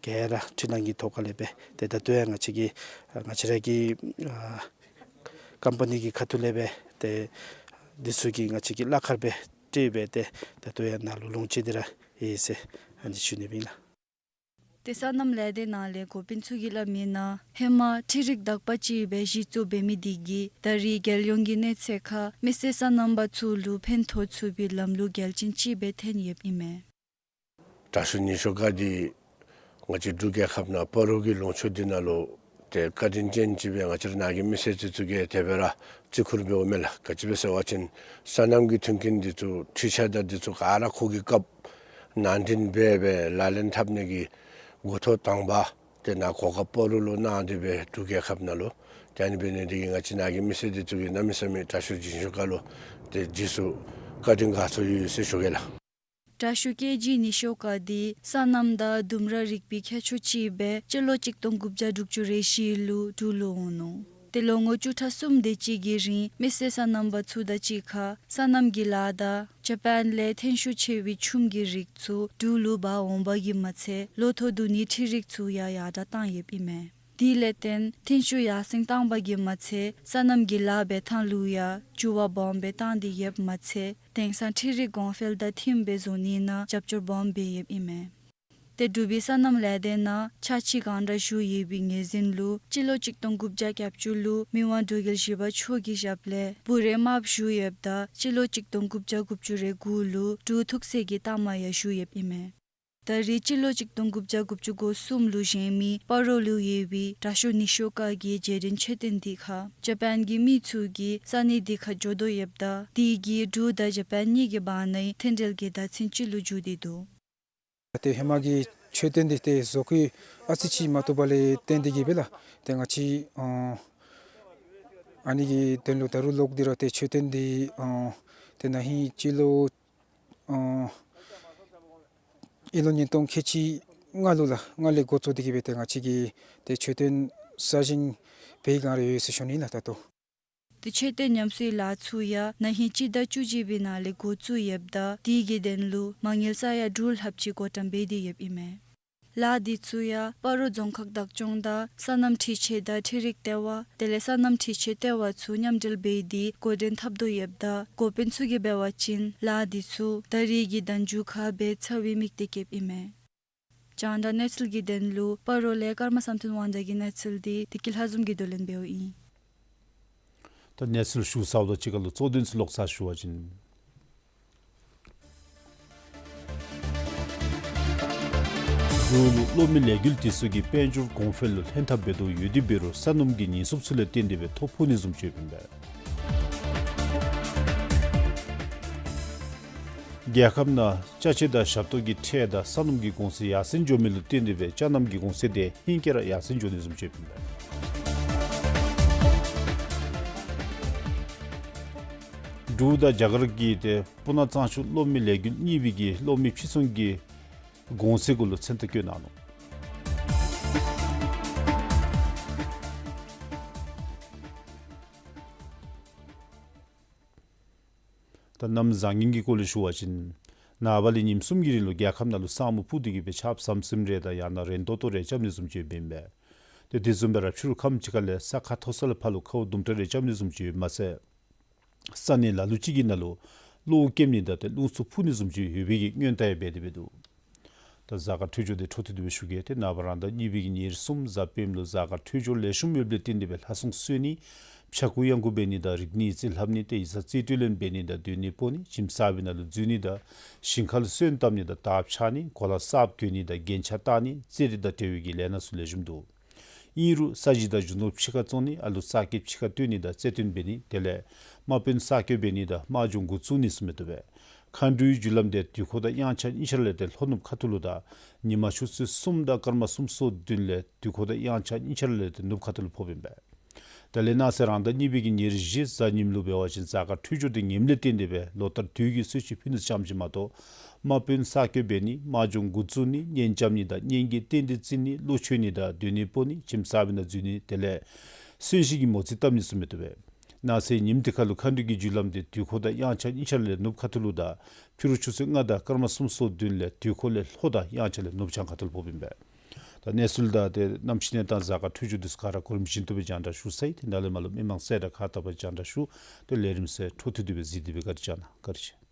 ག་ར་འཕྲུལ་གླང་གི་ཐོག་ཁ་ལས་འབད་ཏེ་ད་ལྟོ་ཡང་ང་བཅས་ཀྱི་ཨ་ང་བཅས་ར་གི་ཨ་ཀམ་པ་ནི་གི་ཁ་ཐུག་ལས་འབད་ཏེ་འདི་ཚུ་གིས་ང་བཅས་ཀྱི་གླ་ཁར་སྦེ་སྤྲོད་འབད་ཏེ་ད་ལྟོ་ཡང་ནཱ་ལུ་ལོངས་སྤྱོད་དེ་ར་ཡོད་ཟེར་ཨ་ནི་ཞུ་ནི་ཨིན་ལགས། ཏེ་སོ་ནམ་ལས་སྡེ་ནང་ལས་འགོ་དཔོན་ཚུ་གིས་སླབ་མིའི་ནང་ཧེ་མ་འཕྲུལ་རིག་དག་པ་ཅིག་སྦེ་གཞི་བཙུགས་འབད་མི་འདི་གིས་ད་རེས་རྒྱལ་ཡོངས་ཀྱི་གནས་ཚད་ཁར་མི་སེར་སོ་ནམ་པ་ཚུ་ལུ་ཕན་ཐོགས་ཚུགས་པའི་ལམ་ལུགས་གལ་ཅན་ཅིག་སྦེ་ཐོན་ཡོདཔ་ཨིན་མས། དྲག་ཤོས་ཉི་ཤུ་རྐང་འདི་ང་བཅས་འབྲུག་རྒྱལ་ཁབ་ནང་སྤ་རོ་གི་ལུང་ཕྱོགས་འདི་ནང་ལུ་ཏེ་བཀའ་དྲིན་ཅན་ཅིག་སྦེ་ང་བཅས་ར་ནཱ་གི་མི་སེར་འདི་ཚུ་གིས་དེ་སྦེ་ར་བརྩི་བཀུར་འབདཝ་མས་ལགས། ག་ཅི་སྦེ་ཟེར་བ་ཅིན་སོ་ནམ་གྱི་མཐུན་རྐྱེན་འདི་ཚུ་འཕྲུལ་ཆས་དང་འདི་ཚུ་ག་ར་ཁོ་གི་སྐབས་ནང་འདྲེན་འབད་སྦེ་ལག་ལེན་འཐབ་ནི་གི་འགོ་ཐོག་དང་པ་ཏེ་ནཱ་གོ་སྐབས་སྤ་རོ་ལུ་གནང་སྟེ་སྦེ་འབྲུག་རྒྱལ་ཁབ་ནང་ལུ་ཏེ་ཨ་ནི་འབད་ནི་འདི་གིས་ང་བཅས་ནཱ་གི་མི་སེར་འདི་ཚུ་གིས་གནམ་མེད་ས་མེད་དྲག་ཤོས་ཉི་ཤུ་རྐང་ལུ་ཏེ་རྗེས་སུ་བཀའ་དྲིན་དགའ་ཚོར་ཡོད་ཟེར་ཞུ་གེ་ལགས། དྲག་ཤོས་ཀེ་ཇི་ཉི་ཤུ་རྐང་འདི་སོ་ནམ་དང་ལྡུམ་ར་རིག་པའི་ཁྱད་ཆོས་ཅིག་སྦེ་སྤྱི་ལོ་གཅིག་སྟོང་དགུ་བརྒྱ་དྲུག་ཅུ་རེ་བཞི་ལུ་འབྲུག་ལུ་འོང་ནུག། ཏེ་ལོ་ངོ་བཅུ་ཕྲག་གསུམ་དེ་ཅིག་གི་རིང་མི་སེར་སོ་ནམ་པ་ཚུ་དང་གཅིག་ཁར་སོ་ནམ་གྱི་ལཱ་དང་ཇ་པཱན་ལས་ཐོན་ཤུགས་ཆེ་བའི་ཆུམ་གྱི་རིགས་ཚུ་འབྲུག་ལུ་འབག་འོང་བ་གིས་མ་ཚད་ལོ་ཐོག་བསྡུ་ནིའི་འཕྲུལ་རིག་ཚུ་ཡང་ཡར་དྲག་བཏང་ཡོདཔ་ཨིན་མས། དེ་ལས་བརྟེན་ཐོན་ཤུགས་ཡར་སེང་བཏང་བ་གིས་མ་ཚད་སོ་ནམ་གྱི་ལཱ་འབད་ཐངས་ལུ་ཡང་འགྱུར་བ་སྦོམ་སྦེ་བཏང་སྟེ་ཡོདཔ་མ་ཚད་དེང་སང་འཕྲུལ་རིག་གོང་འཕེལ་དང་མཐུནམ་སྦེ་བཟོ་ནི་ནང་རྒྱབ་སྐྱོར་སྦོམ་སྦེ་ཡོདཔ་ཨིན་མས། ཏེ་འབྲུག་པའི་སོ་ནམ་ལས་སྡེ་ནང་ཕྱག་ཕྱིད་གང་དྲག་ཞུ་ཡོད་པའི་ངོས་འཛིན་ལུ་སྤྱི་ལོ་གཅིག་སྟོང་དགུ་བརྒྱ་གྱ་བཅུ་ལུ་མི་དབང་འབྲུག་རྒྱལ་བཞི་པ་མཆོག་གི་ཞབས་ལས་འབུམ་རེ་དམརཔོ་ཞུ་ཡོདཔ་ད་སྤྱི་ལོ་གཅིག་སྟོང་དགུ་བརྒྱ་དགུ་བཅུ་རེ་དགུ་ལུ་འབྲུག་ཐུགས་སྲས་ཀྱི་རྟགས་མ་ཡང་ཞུ་ཡོདཔ་ཨིན་མས། ད་རེས་སྤྱི་ལོ་གཅིག་སྟོང་དགུ་བརྒྱ་དགུ་བཅུ་གོ་གསུམ་ལུ་བཞེངས་མི་སྤ་རོ་ལུ་ཡོད་པའི་དྲག་ཤོས་ཉི་ཤུ་རྐང་གི་རྗེས་དྲན་མཆོད་རྟེན་འདི་ཁར་ཇ་པཱན་གྱི་མི་ཚུ་གིས་ས་གནས་འདི་ཁར་འགྱོ་དོ་ཡོདཔ་ད་དེ་གིས་འབྲུག་དང་ཇ་པཱན་གཉིས་ཀྱི་བར་ནའི་མཐུན་འབྲེལ་གྱི་བརྡ་མཚོན་ཅིག་ལུ་འགྱུར་ཏེ་འདུག། ཏེ་ཧེ་མ་གི་མཆོད་རྟེན་འདི་ཏེ་བཟོ་བཀོད་ཨ་ཙི་ཅིག་མ་བཏུབ་པ་ལས་བརྟེན་ཏེ་གིས་སྦེ་ལགས། ཏེ་ང་བཅས་ཨ་ཨ་ནི་གི་དོན་ལུ་ད་རུང་ལོག་སྟེ་ར་ཏེ་མཆོད་རྟེན་འདི་ཨ་ཏེ་ན་ཧིང་སྤྱི་ལོ་ཨ་ཨིན་ལོ་ཉིས་སྟོང་ཁལ་གཅིག་ལྔ་ལུ་ལགས། ལྔ་ལས་འགོ་བཙུགས་ཏེ་གིས་སྦེ་ཏེ་ང་བཅས་ཀྱིས་ཏེ་མཆོད་རྟེན་གསར་བཞེངས་འབད་བའི་བསྒང་ར་ཡོད་ཟེར་ཞུ་ནི་ལགས་ད་ལྟོ། ཏེ་མཆོད་རྟེན་ཉམས་གསོའི་ལཱ་ཚུ་ཡང་ན་ཧིང་སྤྱི་ཟླ་བཅུ་གཅིག་པའི་ནང་ལས་འགོ་བཙུགས་ཡོདཔ་ད་དེ་གི་དོན་ལུ་མ་དངུལ་ས་ཡ་དྲུག་ལྷགཔ་ཅིག་བགོ་བཀྲམ་འབད་དེ་ཡོདཔ་ཨིན་མས། ལཱ་འདི་ཚུ་ཡང་སྤ་རོ་རྫོང་ཁག་བདག་སྐྱོང་དང་སོ་ནམ་འཕྲུལ་ཆས་དང་འཕྲུལ་རིག་ལྟེ་བ་དེ་ལས་སོ་ནམ་འཕྲུལ་ཆས་ལྟེ་བ་ཚུ་མཉམ་འབྲེལ་འབད་དེ་འགོ་འདྲེན་འཐབ་དོ་ཡོདཔ་ད་འགོ་དཔོན་ཚུ་གིས་འབད་བ་ཅིན་ལཱ་འདི་ཚུ་ད་རེས་ཀྱི་ཟླ་མཇུག་ཁར་འབད་ཚར་བའི་དམིགས་གཏད་བསྐྱེདཔ་ཨིན་མས། རྒྱང་བསྒྲགས་གནས་ཚུལ་གྱི་དོན་ལུ་སྤ་རོ་ལས་ཀརྨ་བསམ་གཏན་དབང་རྒྱལ་གྱི་གནས་ཚུལ་འདི་བདེ་སྐྱིད་ལྷ་འཛོམས་ཀྱིས་བསྡུ་ལེན་འབདཝ་ཨིན། ད་གནས་ཚུལ་ཞུ་ཚརཝ་ད་གཅིག་ཁར་ལུ་གཙོ་དོན་ཚུ་ལོག་ཚར་ཞུ་བ་ཅིན། འབྲུག་ལུ་གློག་མེ་ལས་འགུལ་དེ་ཚུ་གིས་དཔལ་འབྱོར་གོང་འཕེལ་ལུ་ལྷན་ཐབས་འབད་དོ་ཡོད་དེ་འབད་རུང་ས་སྣུམ་གྱི་ཉེན་སྲུང་ཚུ་ལས་བརྟེན་ཏེ་སྦེ་ཐོ་ཕོག་ནི་བཟུམ་ཅིག་ཡོདཔ་ཨིན་པས། རྒྱལ་ཁབ་ནང་ཅ་ཆས་དང་ཞབས་ཏོག་གི་ཁྲལ་དང་ས་སྣུམ་གྱི་གོང་ཚད་ཡར་སེང་འགྱོ་མི་ལུ་བརྟེན་ཏེ་སྦེ་ཅ་ལྔ་གི་གོང་ཚད་དེ་ཧེང་སྐལ་ར་ཡར་སེང་འགྱོ་ནི་བཟུམ་ཅིག་ཨིན་པས། འབྲུག་དང་རྒྱ་གར་གྱི་ཏེ་སྤུ་ན་གཙང་ཆུ་གློག་མེ་ལས་འགུལ་གཉིས་པོའི་གི་གློག་མེ་ཕྱིར་ཚོང་གི་གོང་ཚད་གུ་ལུ་མཚན་རྟགས་བཀོད་གནང་ནུག། ད་གནམ་བཟང་ངན་གྱི་སྐོར་ལས་ཞུ་བ་ཅིན། ནངས་པ་ལས་ཉིནམ་གསུམ་གྱི་རིང་ལུ་རྒྱལ་ཁབ་ནང་ལུ་ས་སྨུག་སྤུབས་ཏེ་གི་སྦེ་ཆརཔ་ཟམ་ཟིམ་རེ་དང་ཡང་ན་རན་ཏོག་ཏོ་རེ་རྐྱབ་ནི་བཟུམ་ཅིག་འབདཝ་ཨིན་པས། ཏེ་དེ་བཟུམ་སྦེ་ར་ཕྱི་རུ་ཁམས་ཅིག་ཁར་ལས་ས་ཁ་མཐོ་ས་ལས་ཕར་ལུ་ཁཝ་དུམ་གྲ་རེ་རྐྱབ་ནི་བཟུམ་ཅིག་ཡོདཔ་མ་ཚད། ས་གནས་ལ་ལུ་ཅིག་གི་ནང་ལུ་གློག་སྐྱེམ་ནི་དང་ཏེ་རླུང་འཚུབ་འཕུ་ནི་བཟུམ་ཅིག་ཡོད་པའི་གི་སྔོན་བརྡ་ཡང་འབད་དེ་འབད་འདུག། ད་གཟའ་སྐར་འཕྲོད་སྦྱོར་དེ་འཕྲོ་མཐུད་དེ་སྦེ་ཞུ་གེ། ཏེ་ནངས་པ་རང་ཟླ་གཉིས་པའི་གི་ཉེར་གསུམ་གཟའ་སྤེནམ་ལུ་གཟའ་སྐར་འཕྲོད་སྦྱོར་ལེགས་ཤོམ་ཡོདཔ་ལས་བརྟེན་ཏེ་སྦེ་ལྷ་སྲུང་གསོལ་ནི། ཕྱྭ་འགུགས་གཡང་འགུགས་འབད་ནི་དང་རིག་གནས་རྩིས་ལྷབ་ནི། ཏེ་ཡིག་ཚང་རྩིས་སྤྲོད་ལེན་འབད་ནི་དང་སྡོད་གནས་སྤོ་ནི། ཁྱིམ་གསར་པའི་ནང་ལུ་འཛུལ་ནི་དང་ཞིང་ཁར་ལུ་སོན་བཏབ་ནི་དང་དར་འཕྱར་ནི། གོ་ལ་གསརཔ་གྱོན་ནི་དང་རྒྱན་ཆ་བཏགས་ནི། རྩེད་རིགས་དང་འབྲེལ་བའི་གི་ལས་སྣ་ཚུ་ལེགས་ཤོམ་འདུག། ཨིན་རུང་ས་གཞི་དང་རྒྱུ་ནོར་ཕྱི་ཁར་བཙོང་ནི། ཨ་ལུ་གསར་སྐྱེས་ཕྱི་ཁར་བཏོན་ནི་དང་རྩེད་འགྲན་འབད་ནི། དེ་ལས་དམག་དཔོན་གསར་བསྐོ་འབད་ནི་དང་དམག་སྦྱོང་འགོ་བཙུགས་ནི་ཚུ་མི་བཏུབ་པས། མཁའ་འགྲོའི་རྒྱུ་ལམ་དེ་དུས་འཁོར་དང་དབྱངས་འཆར་གཉིས་ཆ་ལས་ཏེ་ལྷོ་ནུབ་ཁ་ཐུག་ལུ་དང་ཉི་མ་ཆུ་ཚོད་གསུམ་དང་སྐར་མ་སུམ་སོ་བདུན་ལས་དུས་འཁོར་དང་དབྱངས་འཆར་གཉིས་ཆ་ལས་ཏེ་ནུབ་ཁ་ཐུག་ལུ་ཕོགཔ་ཨིན་པས། དེ་ལས་གནངས་ཚེ་རང་ཟླ་གཉིས་པའི་གི་ཉེར་བཞི་གཟའ་ཉིམ་ལུ་འབད་བ་ཅིན་གཟའ་སྐར་འཕྲོད་སྦྱོར་དེ་ངནམ་ལས་བརྟེན་ཏེ་སྦེ་ལོ་ལྟར་དུས་ཀྱི་གསོལ་མཆོད་ཕུལ་ནི་ཙམ་ཅིག་མ་གཏོགས་དམག་དཔོན་གསར་བསྐོ་འབད་ནི། དམག་སྦྱོང་འགོ་བཙུགས་ནི། གཉེན་རྐྱབ་ནི་དང་གཉེན་གྱི་རྟེན་འབྲེལ་བརྩི་ནི། གླུ་མཆོད་ནི་དང་སྡོད་གནས་སྤོ་ནི། ཁྱིམ་གསར་པའི་ནང་འཛུལ་ནི། དེ་ལས་གསོན་གཤིན་གྱི་མོ་རྩིས་བཏབ་ནི་ཚུ་མི་བཏུབ་པས། གནངས་ཚེ་ཉིནམ་དེ་ཁར་ལུ་མཁའ་འགྲོ་གི་རྒྱུ་ལམ་དེ་དུས་འཁོར་དང་དབྱངས་འཆར་གཉིས་ཆ་ལས་ནུབ་ཁ་ཐུག་ལུ་དང་ཕྱི་རུ་ཆུ་ཚོད་ལྔ་དང་སྐར་མ་སུམ་སོ་བདུན་ལས་དུས་འཁོར་ལས་ལྷོ་དང་དབྱངས་འཆར་ལས་ནུབ་བྱང་ཁ་ཐུག་ལུ་ཕོགཔ་ཨིན་པས། ད་གནས་ཚུལ་དང་ཏེ་གནམ་གཤིས་གནས་སྟངས་གཟའ་སྐར་འཕྲོད་སྦྱོར་དེ་ཚུ་ག་ར་གོ་རིམ་བཞིན་དུ་སྦེ་རྒྱང་བསྒྲགས་ཞུ་ཚར་ཡི། ཏེ་ད་ལས་མར་ལུ་མི་མང་གསལ་བསྒྲགས་ཁག་བཏབ་པར་རྒྱང་བསྒྲགས་ཞུ། ཏེ་ལས་རིམ་ཚུ་འཕྲོ་མཐུད་དེ་སྦེ་གཟིགས་ཏེ་སྦེ་བཀའ་དྲིན་བསྐྱང་གནང་། བཀའ་དྲིན་ཆེ།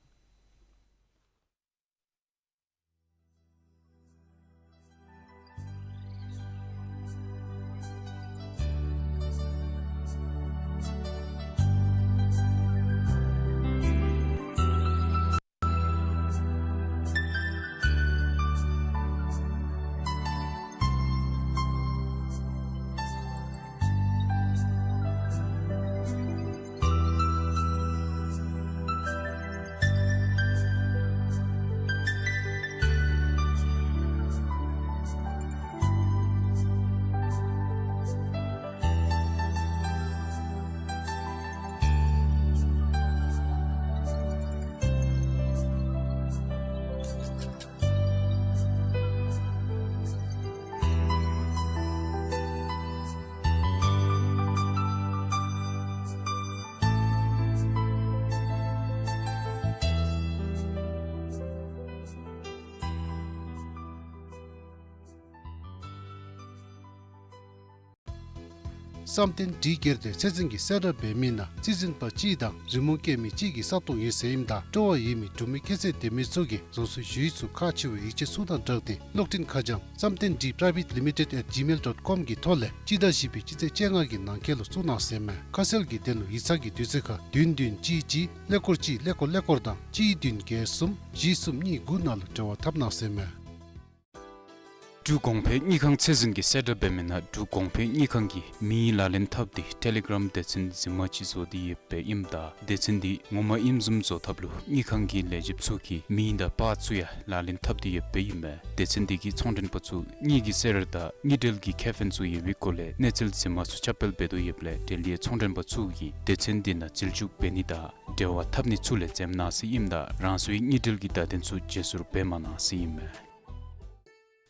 བསམ་གཏན་སྒྲིག་སྒེར་སྡེ་ཚད་འཛིན་གྱིས་གསལ་བསྒྲགས་འབད་མི་ནང་རྩིས་འཛིན་པ་གཅིག་དང་རི་མོ་མཁན་མི་གཅིག་གི་ས་སྟོང་ཡོད་ཟེར་ཨིནམ་ད་སྤྲོ་བ་ཡོད་མི་འབྲུག་མི་ཁྱད་ཚད་ལྡན་མི་ཚུ་གིས་རང་སོའི་ཞུ་ཡིག་ཚུ་ཁག་ཆེ་བའི་ཡིག་ཆ་ཚུ་དང་སྦྲགས་ཏེ་གློག་འཕྲིན་ཁ་བྱང་བསམ་གཏན་སྒྲིག་private limited at gmail dot com གི་ཐོག་ལས་སྤྱི་ཟླ་བཞི་པའི་སྤྱི་ཚེས་བཅོ་ལྔ་གི་ནང་འཁོད་ལུ་བཙུགས་གནང་ཟེར་མས། ཁ་གསལ་གྱི་དོན་ལུ་ཡིག་ཚང་གི་དུས་ཚོད་ཁར་བདུན་བདུན་གཅིག་གཅིག་ཀླད་ཀོར་གཅིག་ཀླད་ཀོར་ཀླད་ཀོར་དང་གཅིག་བདུན་བརྒྱད་གསུམ་བཞི་གསུམ་གཉིས་དགུ་ནང་ལུ་འབྲེལ་བ་འཐབ་གནང་ཟེར་མས། འབྲུག་གོང་འཕེལ་དངུལ་ཁང་ཚད་འཛིན་གྱིས་གསལ་བསྒྲགས་འབད་མི་ནང་འབྲུག་གོང་འཕེལ་དངུལ་ཁང་གིས་མིའི་ལག་ལེན་ཐབས་དེ་ཊེ་ལི་གྲམ་སྡེ་ཚན་འཛིན་མ་ཅིག་བཟོ་སྟེ་ཡོདཔ་ཨིནམ་ད་སྡེ་ཚན་དེ་ངོ་མ་ཨིནམ་བཟུམ་བཟོ་ཐབས་ལུ་དངུལ་ཁང་གི་ལས་བྱེདཔ་ཚུ་གིས་མིང་དང་པར་ཚུ་ཡང་ལག་ལེན་འཐབ་སྟེ་ཡོདཔ་ཨིན་མས། སྡེ་ཚན་དེ་གིས་ཚོང་མགྲོན་པ་ཚུ་དངུལ་གྱི་གསོལ་རས་དང་དངུལ་འབྲེལ་གྱི་ཁེ་ཕན་ཚུ་ཡོད་པའི་སྐོར་ལས་གནས་ཚུལ་འཛིན་མ་ཚུ་ཁྱབ་སྤེལ་འབད་དོ་ཡོདཔ་ལས་འབྲེལ་ཡོད་ཚོང་མགྲོན་པ་ཚུ་གིས་སྡེ་ཚན་དེ་ནང་ཟིལ་འཇུག་འབད་ནི་དང་འབྲེལ་བ་འཐབ་ནི་ཚུ་ལས་འཛེམ་གནང་ཟེར་ཨིནམ་ད་རང་སོའི་དངུལ་འབྲེལ་གྱི་བརྡ་དོན་ཚུ་བརྗེ་སོར་འབད་མ་གནང་ཟེར་ཨིན་མས།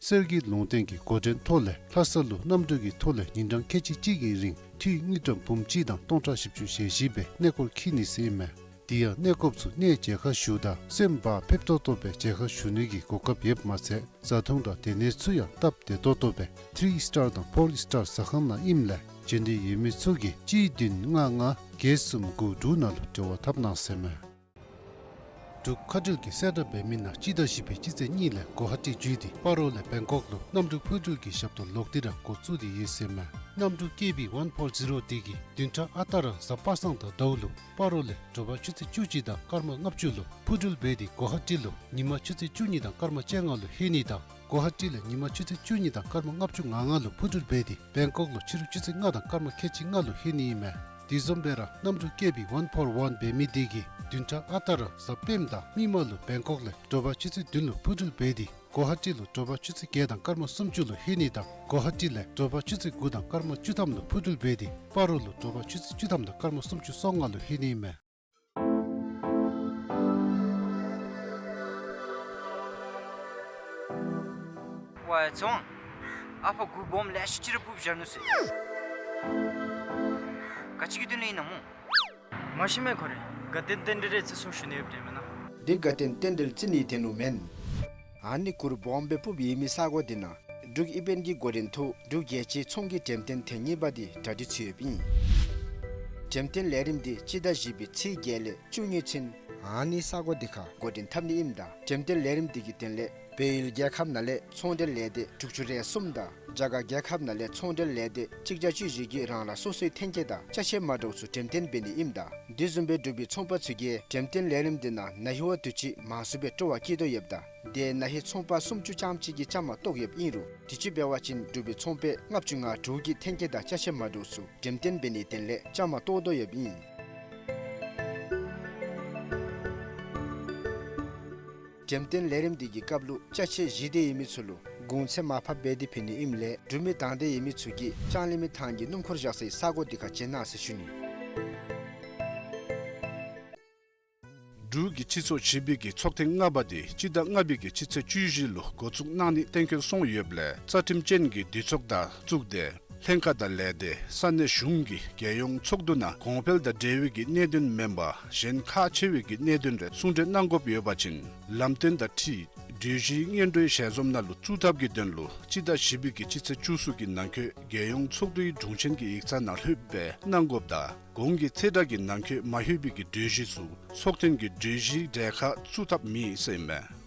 གསེར་གྱི་ལུང་བསྟན་གྱི་འགོ་འདྲེན་ཐོག་ལས་ལྷ་ས་ལུ་གནམ་གྲུ་གི་ཐོག་ལས་ཉིན་གྲངས་ཁལ་གཅིག་གཅིག་གི་རིང་འཐུས་དངུལ་ཀྲམ་འབུམ་གཅིག་དང་སྟོང་ཕྲག་བཞི་བཅུ་ཞེ་བཞི་སྦེ་གནས་སྐོར་འཁྱིད་ནི་ཟེར་ཨིན་མས། དེ་ཡང་གནས་སྐོརཔ་ཚུ་གནས་མཇལ་ཁ་ཞུཝ་ད་སོནམ་འབག་ཕེབས་ཏོག་ཏོ་སྦེ་མཇལ་ཁ་ཞུ་ནི་གི་གོ་སྐབས་ཡོདཔ་མ་ཚད་བཟའ་འཐུང་དང་སྡོད་གནས་ཚུ་ཡང་སྟབས་བདེ་ཏོག་ཏོ་སྦེ་ཐི་རི་སི་ཊར་དང་ཕོར་སི་ཊར་ཟ་ཁང་ནང་ཨིནམ་ལས་འབྱོན་འདོད་ཡོད་མི་ཚུ་གིས་གཅིག་བདུན་ལྔ་ལྔ་བརྒྱད་གསུམ་དགུ་དྲུག་ནང་ལུ་འབྲེལ་བ་འཐབ་གནང་ཟེར་མས། འབྲུག་མཁའ་འགྲུལ་གྱི་གསལ་བསྒྲགས་འབད་མི་ནང་སྤྱི་ཟླ་བཞི་པའི་སྤྱི་ཚེས་གཉིས་ལས་གོ་ཧ་ཊི་བརྒྱུད་དེ་སྤ་རོ་ལས་བེང་ཀོག་ལུ་གནམ་གྲུ་འཕུར་འགྲུལ་གྱི་ཞབས་ཏོག་ལོག་སྟེ་ར་འགོ་བཙུགས་ཏེ་ཡོད་ཟེར་མས། གནམ་གྲུ་ཀེ་བི་ཝན་ཕོར་ཛི་རོ་དེ་གིས་བདུན་ཕྲག་ཨ་རྟག་ར་གཟའ་པ་སངས་དང་ཟླཝ་ལུ་སྤ་རོ་ལས་དྲོ་པ་ཆུ་ཚོད་བཅུ་གཅིག་དང་སྐར་མ་ལྔ་བཅུ་ལུ་འཕུར་འགྲུལ་འབད་དེ་གོ་ཧ་ཊི་ལུ་ཉིན་མ་ཆུ་ཚོད་བཅུ་གཉིས་དང་སྐར་མ་བཅོ་ལྔ་ལུ་ལྷོད་ནི་དང་གོ་ཧ་ཊི་ལས་ཉིན་མ་ཆུ་ཚོད་བཅུ་གཉིས་དང་སྐར་མ་ལྔ་བཅུ་ང་ལྔ་ལུ་འཕུར་འགྲུལ་འབད་དེ་བེང་ཀོག་ལུ་ཕྱི་རུ་ཆུ་ཚོད་ལྔ་དང་སྐར་མ་ཁལ་གཅིག་ལྔ་ལུ་ལྷོད་ནི་ཨིན་མས། དེ་བཟུམ་སྦེ་ར་གནམ་གྲུ་ཀེ་བི་ཝན་ཕོར་ཝན་འབད་མི་དེ་གིས་བདུན་ཕྲག་ཨ་རྟག་ར་གཟའ་སྤེནམ་དང་མིག་དམར་ལུ་བེང་ཀོག་ལས་དྲོ་པ་ཆུ་ཚོད་བདུན་ལུ་འཕུར་འགྲུལ་འབད་དེ་གོ་ཧ་ཊི་ལུ་དྲོ་པ་ཆུ་ཚོད་བརྒྱད་དང་སྐར་མ་སུམ་ཅུ་ལུ་ལྷོད་ནི་དང་གོ་ཧ་ཊི་ལས་དྲོ་པ་ཆུ་ཚོད་དགུ་དང་སྐར་མ་བཅུ་ཐམ་ལུ་འཕུར་འགྲུལ་འབད་དེ་སྤ་རོ་ལུ་དྲོ་པ་ཆུ་ཚོད་བཅུ་ཐམ་དང་སྐར་མ་སུམ་ཅུ་སོ་ལྔ་ལུ་ལྷོད་ནི་ཨིན་མས། ཝའེ་ཚོང་། ཨ་ཕ་གུར་སྦོམ་ལེ་ཤ་ཅིག་ར་སྤུབས་བཞག་ནུག་ཟེར། ག་ཅི་གི་དོན་ལས་ཨིན་ན་སྨོ། མ་ཤེས་མས་ཁོ་རེ། དགའ་སྟོན་རྟེན་འབྲེལ་རེ་ཟེར་སོང་ཞུ་ནི་ཡོདཔ་འདྲས་མེན་ན། འདི་དགའ་སྟོན་རྟེན་འབྲེལ་རྩི་ནིའི་དོན་ལུ་མེན། ཨ་ནི་གུར་སྦོམ་སྦེ་སྤུབས་ཡོད་མི་ས་གོ་འདི་ནང་འབྲུག་ཨི་བེནཊ་གི་འགོ་འདྲེན་འཐུ་འབྲུག་རྒྱལ་སྤྱིའི་ཚོང་གི་འགྲེམས་སྟོན་ཐེངས་གཉིས་པ་འདི་གྲ་སྒྲིག་ཚུད་ཡོདཔ་ཨིན། འགྲེམས་སྟོན་ལས་རིམ་འདི་སྤྱི་ཟླ་བཞི་པའི་ཚེས་བརྒྱད་ལས་བཅུ་གཉིས་ཚུན་ཨ་ནི་ས་གོ་འདི་ཁར་འགོ་འདྲེན་འཐབ་ནི་ཨིནམ་ད་འགྲེམས་སྟོན་ལས་རིམ་འདི་གི་དོན་ལས་བལ་ཡུལ་རྒྱལ་ཁབ་ནང་ལས་ཚོང་འབྲེལ་ལས་སྡེ་དྲུག་ཅུ་རེ་གསུམ་དང་རྒྱ་གར་རྒྱལ་ཁབ་ནང་ལས་ཚོང་འབྲེལ་ལས་སྡེ་གཅིག་བརྒྱ་བཅུ་བཞི་གིས་རང་རང་སོ་སོའི་ཐོན་སྐྱེད་དང་ཅ་ཆས་མ་འདྲཝ་ཚུ་འགྲེམས་སྟོན་འབད་ནི་ཨིནམ་ད་དེ་བཟུམ་སྦེ་འབྲུག་པའི་ཚོང་པ་ཚུ་གིས་འགྲེམས་སྟོན་ལས་རིམ་འདི་ནང་ན་ཧིང་བ་དུས་ཅི་མང་སུ་སྦེ་སྤྲོ་བ་བསྐྱེད་དོ་ཡོདཔ་ད་དེ་ན་ཧིང་ཚོང་པ་སུམ་ཅུ་ཙམ་ཅིག་གིས་བཅའ་མར་གཏོགས་ཡོདཔ་ཨིན་རུང་དུས་ཅི་འབད་བ་ཅིན་འབྲུག་པའི་ཚོང་པ་ལྔ་བཅུ་ང་དྲུག་གིས་ཐོན་སྐྱེད་དང་ཅ་ཆས་མ་འདྲཝ་ཚུ་འགྲེམས་སྟོན་འབད་ནིའི་དོན་ལས་བཅའ་མར་གཏོགས་དོ་ཡོདཔ་ཨིན། འགྲེམས་སྟོན་ལས་རིམ་འདི་གི་སྐབས་ལུ་ཅ་ཆས་བཞེས་འདོད་ཡོད་མི་ཚུ་ལུ་གོང་ཚད་མར་ཕབ་འབད་དེ་ཕུལ་ནི་ཨིནམ་ལས་འབྲུག་མི་དང་འདོད་ཡོད་མི་ཚུ་གིས་ལྕང་གླིང་མི་ཐང་གི་སྣུམ་འཁོར་བཞག་སའི་ས་གོ་འདི་ཁར་བྱོན་གནང་ཟེར་ཞུ་ནི། འབྲུག་གི་སྤྱི་ཚོགས་བཞི་པའི་གི་ཚོགས་ཐེངས་ལྔ་པ་འདི་སྤྱི་ཟླ་ལྔ་པའི་གི་སྤྱི་ཚེས་བཅུ་བཞི་ལུ་འགོ་བཙུགས་གནང་ནི་གཏན་འཁེལ་སོང་ཡོདཔ་ལས་རྩ་ཁྲིམས་ཅན་གྱི་འདུས་ཚོགས་དང་གཙུག་སྡེ་ལྷན་ཁག་དང་ལས་སྡེ་ས་གནས་གཞུང་གི་རྒྱལ་ཡོངས་ཚོགས་འདུ་ནང་གོང་འཕེལ་དང་འབྲེལ་བའི་གི་གནད་དོན་མེན་པར་གཞན་ཁག་ཆེ་བའི་གི་གནད་དོན་རེ་གསུང་གྲོས་གནང་དགོཔ་ཡོད་པ་ཅིན་ལམ་སྟོན་དང་འཁྲིལ་གྲོས་གཞི་སྔོན་འགྲོའི་ཞལ་འཛོམས་ནང་ལུ་བཙུགས་ཐབས་ཀྱི་དོན་ལུ་སྤྱི་ཟླ་བཞི་པའི་གི་སྤྱི་ཚེས་བཅུ་གསུམ་གྱི་ནང་འཁོད་རྒྱལ་ཡོངས་ཚོགས་འདུའི་དྲུང་ཆེན་གྱི་ཡིག་ཚང་ནང་ལྷོདཔ་སྦེ་གནང་དགོཔ་དང་གོང་གི་ཚེས་གྲངས་ཀྱི་ནང་འཁོད་མ་ལྷོད་པའི་གི་གྲོས་གཞི་ཚུ་ཚོགས་ཐེངས་ཀྱི་གྲོས་གཞིའི་གྲལ་ཁར་བཙུགས་ཐབས་མེད་ཟེར་ཨིན་མས།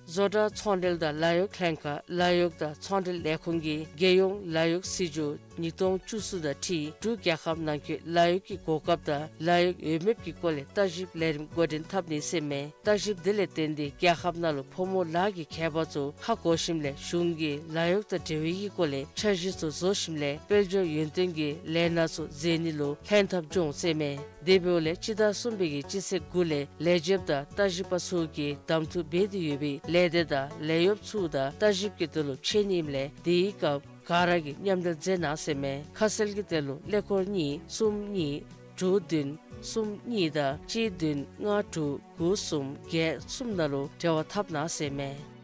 བཟོ་གྲྭ་ཚོང་འབྲེལ་དང་ལཱ་གཡོག་ལྷན་ཁག་ལཱ་གཡོག་དང་ཚོང་འབྲེལ་ལས་ཁུངས་ཀྱིས་རྒྱལ་ཡོངས་ལཱ་གཡོག་སྲིད་བྱུས་ཉིས་སྟོང་བཅུ་གསུམ་དང་འཁྲིལ་འབྲུག་རྒྱལ་ཁབ་ནང་འཁོད་ལཱ་གཡོག་གི་གོ་སྐབས་དང་ལཱ་གཡོག་འོས་འབབ་ཀྱི་སྐོར་ལས་བརྟག་ཞིབ་ལས་རིམ་འགོ་འདྲེན་འཐབ་ནི་ཟེར་ཨིན་མས། བརྟག་ཞིབ་འདི་ལས་བརྟེན་ཏེ་རྒྱལ་ཁབ་ནང་ལུ་ཕོ་མོ་ལཱ་གི་ཁྱད་པར་ཚུ་ཧ་གོ་ཞིནམ་ལས་གཞུང་གིས་ལཱ་གཡོག་དང་འབྲེལ་བའི་གི་སྐོར་ལས་འཆར་གཞི་ཚུ་བཟོ་ཞིནམ་ལས་དཔལ་འབྱོར་ཡོན་ཏན་གྱི་ལས་སྣ་ཚུ་མཛད་ནི་ལུ་ལྷན་ཐབས་འབྱུང་ཟེར་ཨིན་མས། དེ་འབདཝ་ལས་སྤྱི་ཟླ་གསུམ་པའི་གི་སྤྱི་ཚེས་དགུ་ལས་ལས་བྱེདཔ་དང་བརྟག་ཞིབ་པ་ཚུ་གིས་གདམ་འཐུ་འབད་དེ་ཡོད་པའི་ལས་སྡེ་དང་ལས་གཡོགཔ་ཚུ་དང་བརྟག་ཞིབ་ཀྱི་དོན་ལུ་ཕྱད་ནི་ཨིནམ་ལས་དེའི་སྐབས་ག་ར་གིས་མཉམ་འབྲེལ་མཛད་གནང་ཟེར་ཨིན་མས། ཁ་གསལ་གྱི་དོན་ལུ་ཀླད་ཀོར་གཉིས་གསུམ་གཉིས་དྲུག་བདུན་གསུམ་གཉིས་དང་གཅིག་བདུན་ལྔ་དྲུག་དགུ་གསུམ་བརྒྱད་གསུམ་ནང་ལུ་འབྲེལ་བ་འཐབ་གནང་ཟེར་ཨིན་མས།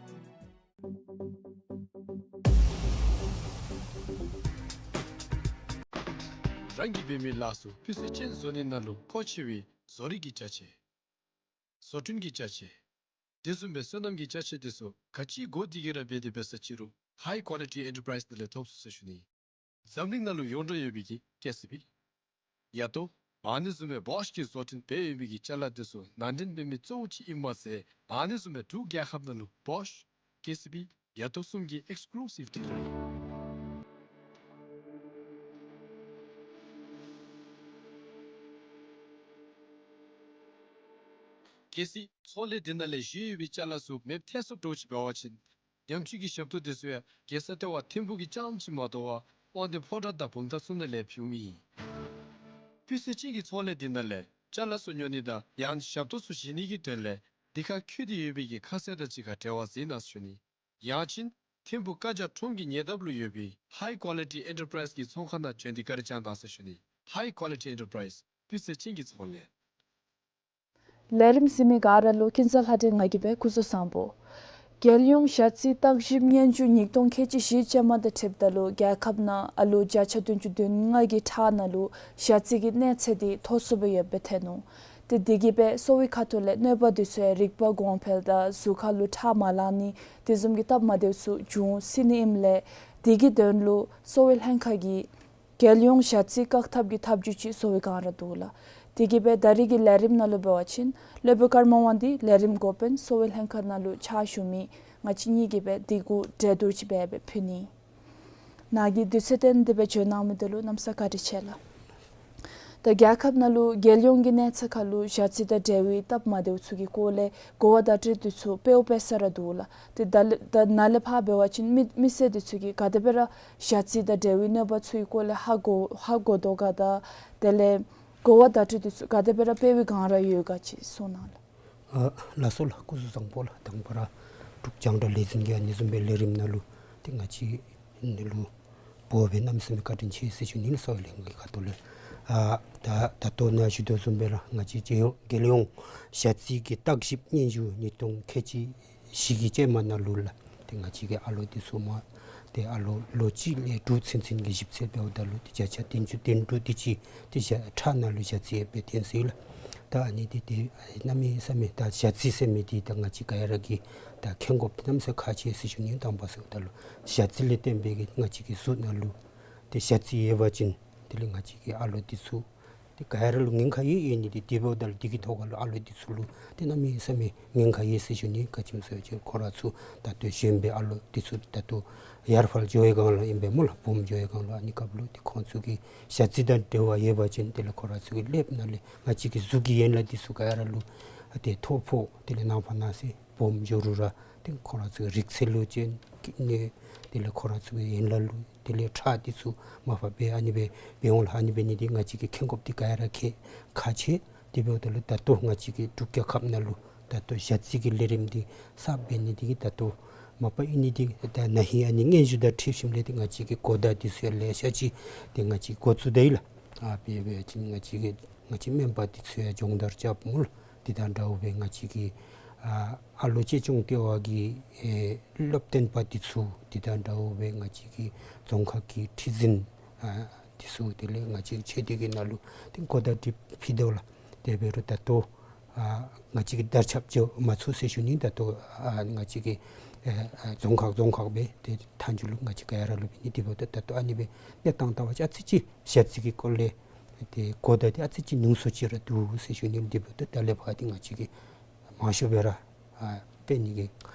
རང་གིས་འབད་མི་ལཱ་ཚུ་སྤུས་ཚད་ཅན་བཟོ་ནི་ནང་ལུ་མཁོ་ཆེ་བའི་བཟོ་རིག་གི་ཅ་ཆས། བཟོ་སྐྲུན་གྱི་ཅ་ཆས། དེ་བཟུམ་སྦེ་སོ་ནམ་གྱི་ཅ་ཆས་དེ་ཚུ་ག་ཅི་དགོ་དེ་གིས་ར་འབད་དེ་འབད་ས་ཅི་རུང་High Quality Enterprise ནང་ལས་ཐོབ་ཚུགས་ཟེར་ཞུ་ནི། འཛམ་གླིང་ནང་ལུ་ཡོངས་གྲགས་ཡོད་པའི་གི་ཀེ་སི་བི། ཡ་ཏོ། ཨ་ནི་བཟུམ་སྦེ་བོཤ་གིས་བཟོ་སྐྲུན་འབད་ཡོད་པའི་གི་ཅ་ལ་དེ་ཚུ་ནང་འདྲེན་འབད་མི་གཙོ་བོ་ཅིག་ཨིན་མས་ཟེར། ཨ་ནི་བཟུམ་སྦེ་འབྲུག་རྒྱལ་ཁབ་ནང་ལུ་བོཤ་ཀེ་སི་བི་ཡ་ཏོ་གསུམ་གྱི་ཨེགསི་ཀུ་ལུ་སིབ་ཌི་ལར་ཨིན། གལ་སྲིད་ཚོང་ལས་འདི་ནང་ལས་བཞེས་ཡོད་པའི་ཅ་ལ་ཚུ་མེདཔ་ཐལ་སོངམ་འདྲཝ་ཅིག་འབད་བ་ཅིན་ཉམས་བཅོས་ཀྱི་ཞབས་ཏོག་དེ་ཚུ་ཡང་རྒྱལ་ས་ལྟེ་བ་ཐིམ་ཕུག་གི་རྐྱངམ་ཅིག་མ་དོ་བར་དབང་འདུས་ཕོ་བྲང་དང་བུམ་ཐང་ཚུ་ནང་ལས་ཕུལཝ་ཨིན། སྤུས་ཚད་ཅན་གྱི་ཚོང་ལས་འདི་ནང་ལས་ཅ་ལ་ཚུ་ཉོ་ནི་དང་ཡང་ཞབས་ཏོག་ཚུ་བཞེས་ནི་གི་དོན་ལས་འདི་ཁར་བཀོད་དེ་ཡོད་པའི་གི་ཁ་གསལ་དང་གཅིག་ཁར་འབྲེལ་བ་མཛད་གནང་ཟེར་ཞུ་ནི། ཡང་ཅིན་ཐིམ་ཕུག་བཀའ་རྒྱ་ཁྲོམ་གྱི་ཉེ་འདབས་ལུ་ཡོད་པའི་High Quality Enterprise གི་ཚོང་ཁང་ནང་བྱོན་ཏེ་བཀའ་དྲིན་བསྐྱང་གནང་ཟེར་ཞུ་ནི། High Quality Enterprise སྤུས་ཚད་ཅན་གྱི་ཚོང་ལས། ལས་རིམ་གཟིགས་མི་ག་ར་ལུ་ཀུན་བཟང་ལྷ་སྒྲོན་ང་གིས་འབད་སྐུ་གཟུགས་བཟང་པོ། རྒྱལ་ཡོངས་ཞ་རྩི་བརྟག་ཞིབ་སྙན་ཞུ་ཉིས་སྟོང་ཁལ་གཅིག་བཞི་ཅན་མ་དང་འཁྲིལཝ་ད་ལུ་རྒྱལ་ཁབ་ནང་ཨ་ལུ་བརྒྱ་ཆ་བདུན་ཅུ་དོན་ལྔ་གི་ཁྲག་ནང་ལུ་ཞ་རྩི་གི་གནས་ཚད་འདི་མཐོ་སུ་སྦེ་ཡོདཔ་སྦེ་ཐོན་ནུག། ཏེ་དེ་གིས་འབད་གསོ་བའི་ཁ་ཐུག་ལས་གནོད་པ་འདི་ཚུ་ཡང་རིག་པ་གོང་འཕེལ་དང་གཟུགས་ཁ་ལུ་ཁྲག་མ་ལང་ནི་དེ་བཟུམ་གྱི་སྟབས་མ་བདེཝ་ཚུ་འབྱུང་སྲིད་ནི་ཨིནམ་ལས་དེ་གི་དོན་ལུ་གསོ་བའི་ལྷན་ཁག་གིས་རྒྱལ་ཡོངས་ཞ་རྩི་བཀག་ཐབས་ཀྱི་ཐབས་བྱུས་ཅིག་བཟོ་བའི་བསྒང་ར་འདུག་ལགས། དེ་གིས་སྦེ་ད་རིས་ཀྱི་ལས་རིམ་ནང་ལུ་འབད་བ་ཅིན་སློབ་དཔོན་ཀརྨ་དབང་འདུས་ལས་རིམ་འགོ་དཔོན་གསོ་བའི་ལྷན་ཁག་ནང་ལུ་ཕྱག་ཞུ་མི་ང་བཅས་གཉིས་ཀྱིས་སྦེ་དེ་གུ་གྲོས་བསྡུར་ཅིག་འབད་སྦེ་ཕུལ་ནི། ནཱ་གིས་དུས་ཚོད་བཏོན་ཏེ་སྦེ་བྱོན་གནང་མི་འདི་ལུ་གནམ་ས་བཀའ་དྲིན་ཆེ་ལགས། ད་རྒྱལ་ཁབ་ནང་ལུ་རྒྱལ་ཡོངས་ཀྱི་གནས་ཚད་ཁར་ལུ་ཞ་རྩི་དང་འབྲེལ་བའི་སྟབས་མ་བདེཝ་ཚུ་གི་སྐོར་ལས་གོ་བ་བརྡ་སྤྲོད་འདི་ཚུ་སྤེལཝ་སྤེལ་ས་ར་འདུག་ལགས། ཏེ་ད་ལས་ད་ནཱ་ལས་ཕར་འབད་བ་ཅིན་མི་མི་སེར་འདི་ཚུ་གིས་ག་དེ་སྦེ་ར་ཞ་རྩི་དང་འབྲེལ་བའི་གནོད་པ་ཚུ་གི་སྐོར་ལས་ཧ་གོ་ཧ་གོ་དོ་ག་དང་དེ་ལས་གོ་བ་བརྡ་སྤྲོད་འདི་ཚུ་ག་དེ་སྦེ་ར་སྤེལ་བའི་བསྒང་ར་ཡོད་ག་ཅིག་གསུང་གནང་ལགས། ཨ་ལགས་སོ་ལགས། སྐུ་གཟུགས་བཟང་པོ་ལགས། དང་པ་ར་འབྲུག་རྒྱང་བསྒྲགས་ལས་འཛིན་གྱི་ཨ་ནི་བཟུམ་སྦེ་ལས་རིམ་ནང་ལུ་ཏེ་ང་བཅས་ནཱ་ལུ་འབོ་སྦེ་གནམ་མེད་ས་མེད་བཀའ་དྲིན་ཆེ་ཟེར་ཞུ་ནི་ལགས། གསོ་བའི་ལྷན་ཁག་གི་ཁ་ཐུག་ལས། ཨ་ད་ད་ལྟོ་ནཱ་ཞུ་དོ་བཟུམ་སྦེ་ར་ང་བཅས་རྒྱལ་ཡོངས་རྒྱལ་ཡོངས་ཞ་རྩི་གི་བརྟག་ཞིབ་སྙན་ཞུ་ཉིས་སྟོང་ཁལ་གཅིག་བཞི་གི་ཅན་མ་ནང་ལུ་ལགས། ཏེ་ང་བཅས་ཀྱི་ཨ་ལོ་འདི་ཚུ་མ་ཏེ་ཨ་ལོ་ལོ་གཅིག་ལས་དྲུག་ཚུན་ཚོད་ཀྱི་ཞིབ་འཚོལ་འབདཝ་ད་ལུ་ཏེ་བརྒྱ་ཆ་བདུན་ཅུ་དོན་དྲུག་དེ་ཅིག་ཏེ་ཞ་ཁྲག་ནང་ལུ་ཞ་རྩི་ཡོདཔ་སྦེ་ཐོན་སོ་ཡི་ལགས། ད་ཨ་ནི་འདི་ཏེ་གནམ་མེད་ས་མེད་ད་ཞ་རྩི་ཟེར་མི་འདི་ད་ང་བཅས་ག་ར་གིས་ད་མཁྱེན་དགོཔ་འདི་གནམ་མེད་ས་མེད་ཁག་ཆེ་ཟེར་ཞུ་ནི། དང་པ་ཟེརཝ་ད་ལུ་ཞ་རྩི་ལས་བརྟེན་པའི་གི་ང་བཅས་ཀྱི་གཟུགས་ནང་ལུ་ཏེ་ཞ་རྩི་ཡོད་པ་ཅིན་དེ་ལས་ང་བཅས་ཀྱི་ཨ་ལོ་འདི་ཚུ་ཏེ་ག་ར་ལུ་ཉེན་ཁ་ཡོད་ཡོད་ནི་འདི། དེ་འབདཝ་ད་ལུ་དེ་གི་ཐོག་ཁར་ལུ་ཨ་ལོ་འདི་ཚུ་ལུ་ཏེ་གནམ་མེད་ས་མེད་ཉེན་ཁ་ཡོད་ཟེར་ཞུ་ནི། ག་ཅི་སྨོ་ཟེར་བ་ཅིན་ཁོང་ར་ཚུ་ད་ལྟོ་གཞོན་པའི་ཨ་ལོ་འདི་ཚུ་ད་ལྟོ་ཡར་ཕར་འགྱོ་བའི་བསྒང་ལུ་ཨིན་པས་སྨོ་ལགས། སྦོམ་འགྱོ་བའི་བསྒང་ལུ། ཨ་ནི་སྐབས་ལུ་ཏེ་ཁོང་ཚུ་གི་ཞ་རྩི་དང་འབྲེལ་བ་ཡོད་པ་ཅིན་དེ་ལས་ཁོང་ར་ཚུ་གི་ཀླདཔ་ནང་ལས་ང་བཅས་ཀྱི་གཟུགས་ཀྱི་ཡན་ལག་འདི་ཚུ་ག་ར་ལུ་ཏེ་ཐོ་ཕོག་དེ་ལས་ནང་ཕར་ནང་གསེས་སྦོམ་འགྱོ་རུང་ར་ཏེ་ཁོང་ར་ཚུ་གི་རིག་རྩལ་ལུ་ཅིག་གནོད། དེ་ལས་ཁོང་ར་ཚུ་གི་ཡན་ལག་ལུ་དེ་ལས་ཁྲག་འདི་ཚུ་མར་ཕབ་སྦེ་ཨ་ནི་སྦེ་འབད་འོང་ལགས། ཨ་ནི་འབད་ནི་འདི་ང་བཅས་ཀྱིས་མཁྱེན་དགོཔ་འདི་ག་ར་གིས་ཁག་ཆེ། དེ་འབདཝ་ད་ལུ་ད་ལྟོ་ང་བཅས་ཀྱི་འབྲུག་རྒྱལ་ཁབ་ནང་ལུ་ད་ལྟོ་ཞ་རྩི་གི་ལས་རིམ་འདི་གསརཔ་འབད་ནི་འདི་གིས་ད་ལྟོ་མ་པ་ཨིན་ནི་འདི་ད་ན་ཧིང་ཨ་ནི་སྙན་ཞུ་དང་འཁྲིལ་ཞིནམ་ལས་ཏེ་ང་བཅས་ཀྱི་གོ་བརྡ་འདི་ཚུ་ཡང་ལེ་ཤ་ཅིག་ཏེ་ང་བཅས་འགོ་བཙུགས་ད་ཡི་ལགས། ཨ་དཔེ་འབད་བ་ཅིན་ང་བཅས་ཀྱི་ང་བཅས་མེམ་བར་འདི་ཚུ་ཡང་སྦྱོང་བརྡར་རྐྱབ་སྨོ་ལགས། དེ་དང་འདྲཝ་སྦེ་ང་བཅས་ཀྱི་ཨ་ཨ་ལོ་གཅེས་སྐྱོང་ལྟེ་བ་གི་ཨེ་སློབ་སྟོན་པ་འདི་ཚུ་དེ་དང་འདྲཝ་སྦེ་ང་བཅས་ཀྱི་རྫོང་ཁག་གི་ཁྲི་འཛིན་ཨ་འདི་ཚུ་དེ་ལས་ང་བཅས་ཆོས་སྡེ་གི་ནང་ལུ་ཏེ་གོ་བརྡ་འདི་ཕུལ་དོ་ལགས། དེ་འབད་རུང་ད་ལྟོ་ཨ་ང་བཅས་ཀྱིས་དར་ཁྱབ་འགྱོ་མ་ཚུགས་ཟེར་ཞུ་ནི། ད་ལྟོ་ཨ་ང་བཅས་ཀྱི་ཨེ་ཨ་རྫོང་ཁག་རྫོང་ཁག་སྦེ་ཏེ་མཐའ་མཇུག་ལུ་ང་བཅས་ག་ར་ལུ་འབད་ནི། དེ་འབདཝ་ད་ད་ལྟོ་ཨ་ནི་སྦེ་གནས་སྟངས་ལྟ་བ་ཅིན་ཨ་ཙི་ཅིག་ཞ་རྩི་གི་སྐོར་ལས་ཏེ་གོ་བརྡ་འདི་ཨ་ཙི་ཅིག་ཉུང་སུ་ཅིག་ར་འདུག་ཟེར་ཞུ་ནི། དེ་འབདཝ་ད་ད་ལས་ཕར་འདི་ང་བཅས་ཀྱིས་མང་ཤོས་སྦེ་ར་ཨ་སྤེལ་ནི་གི་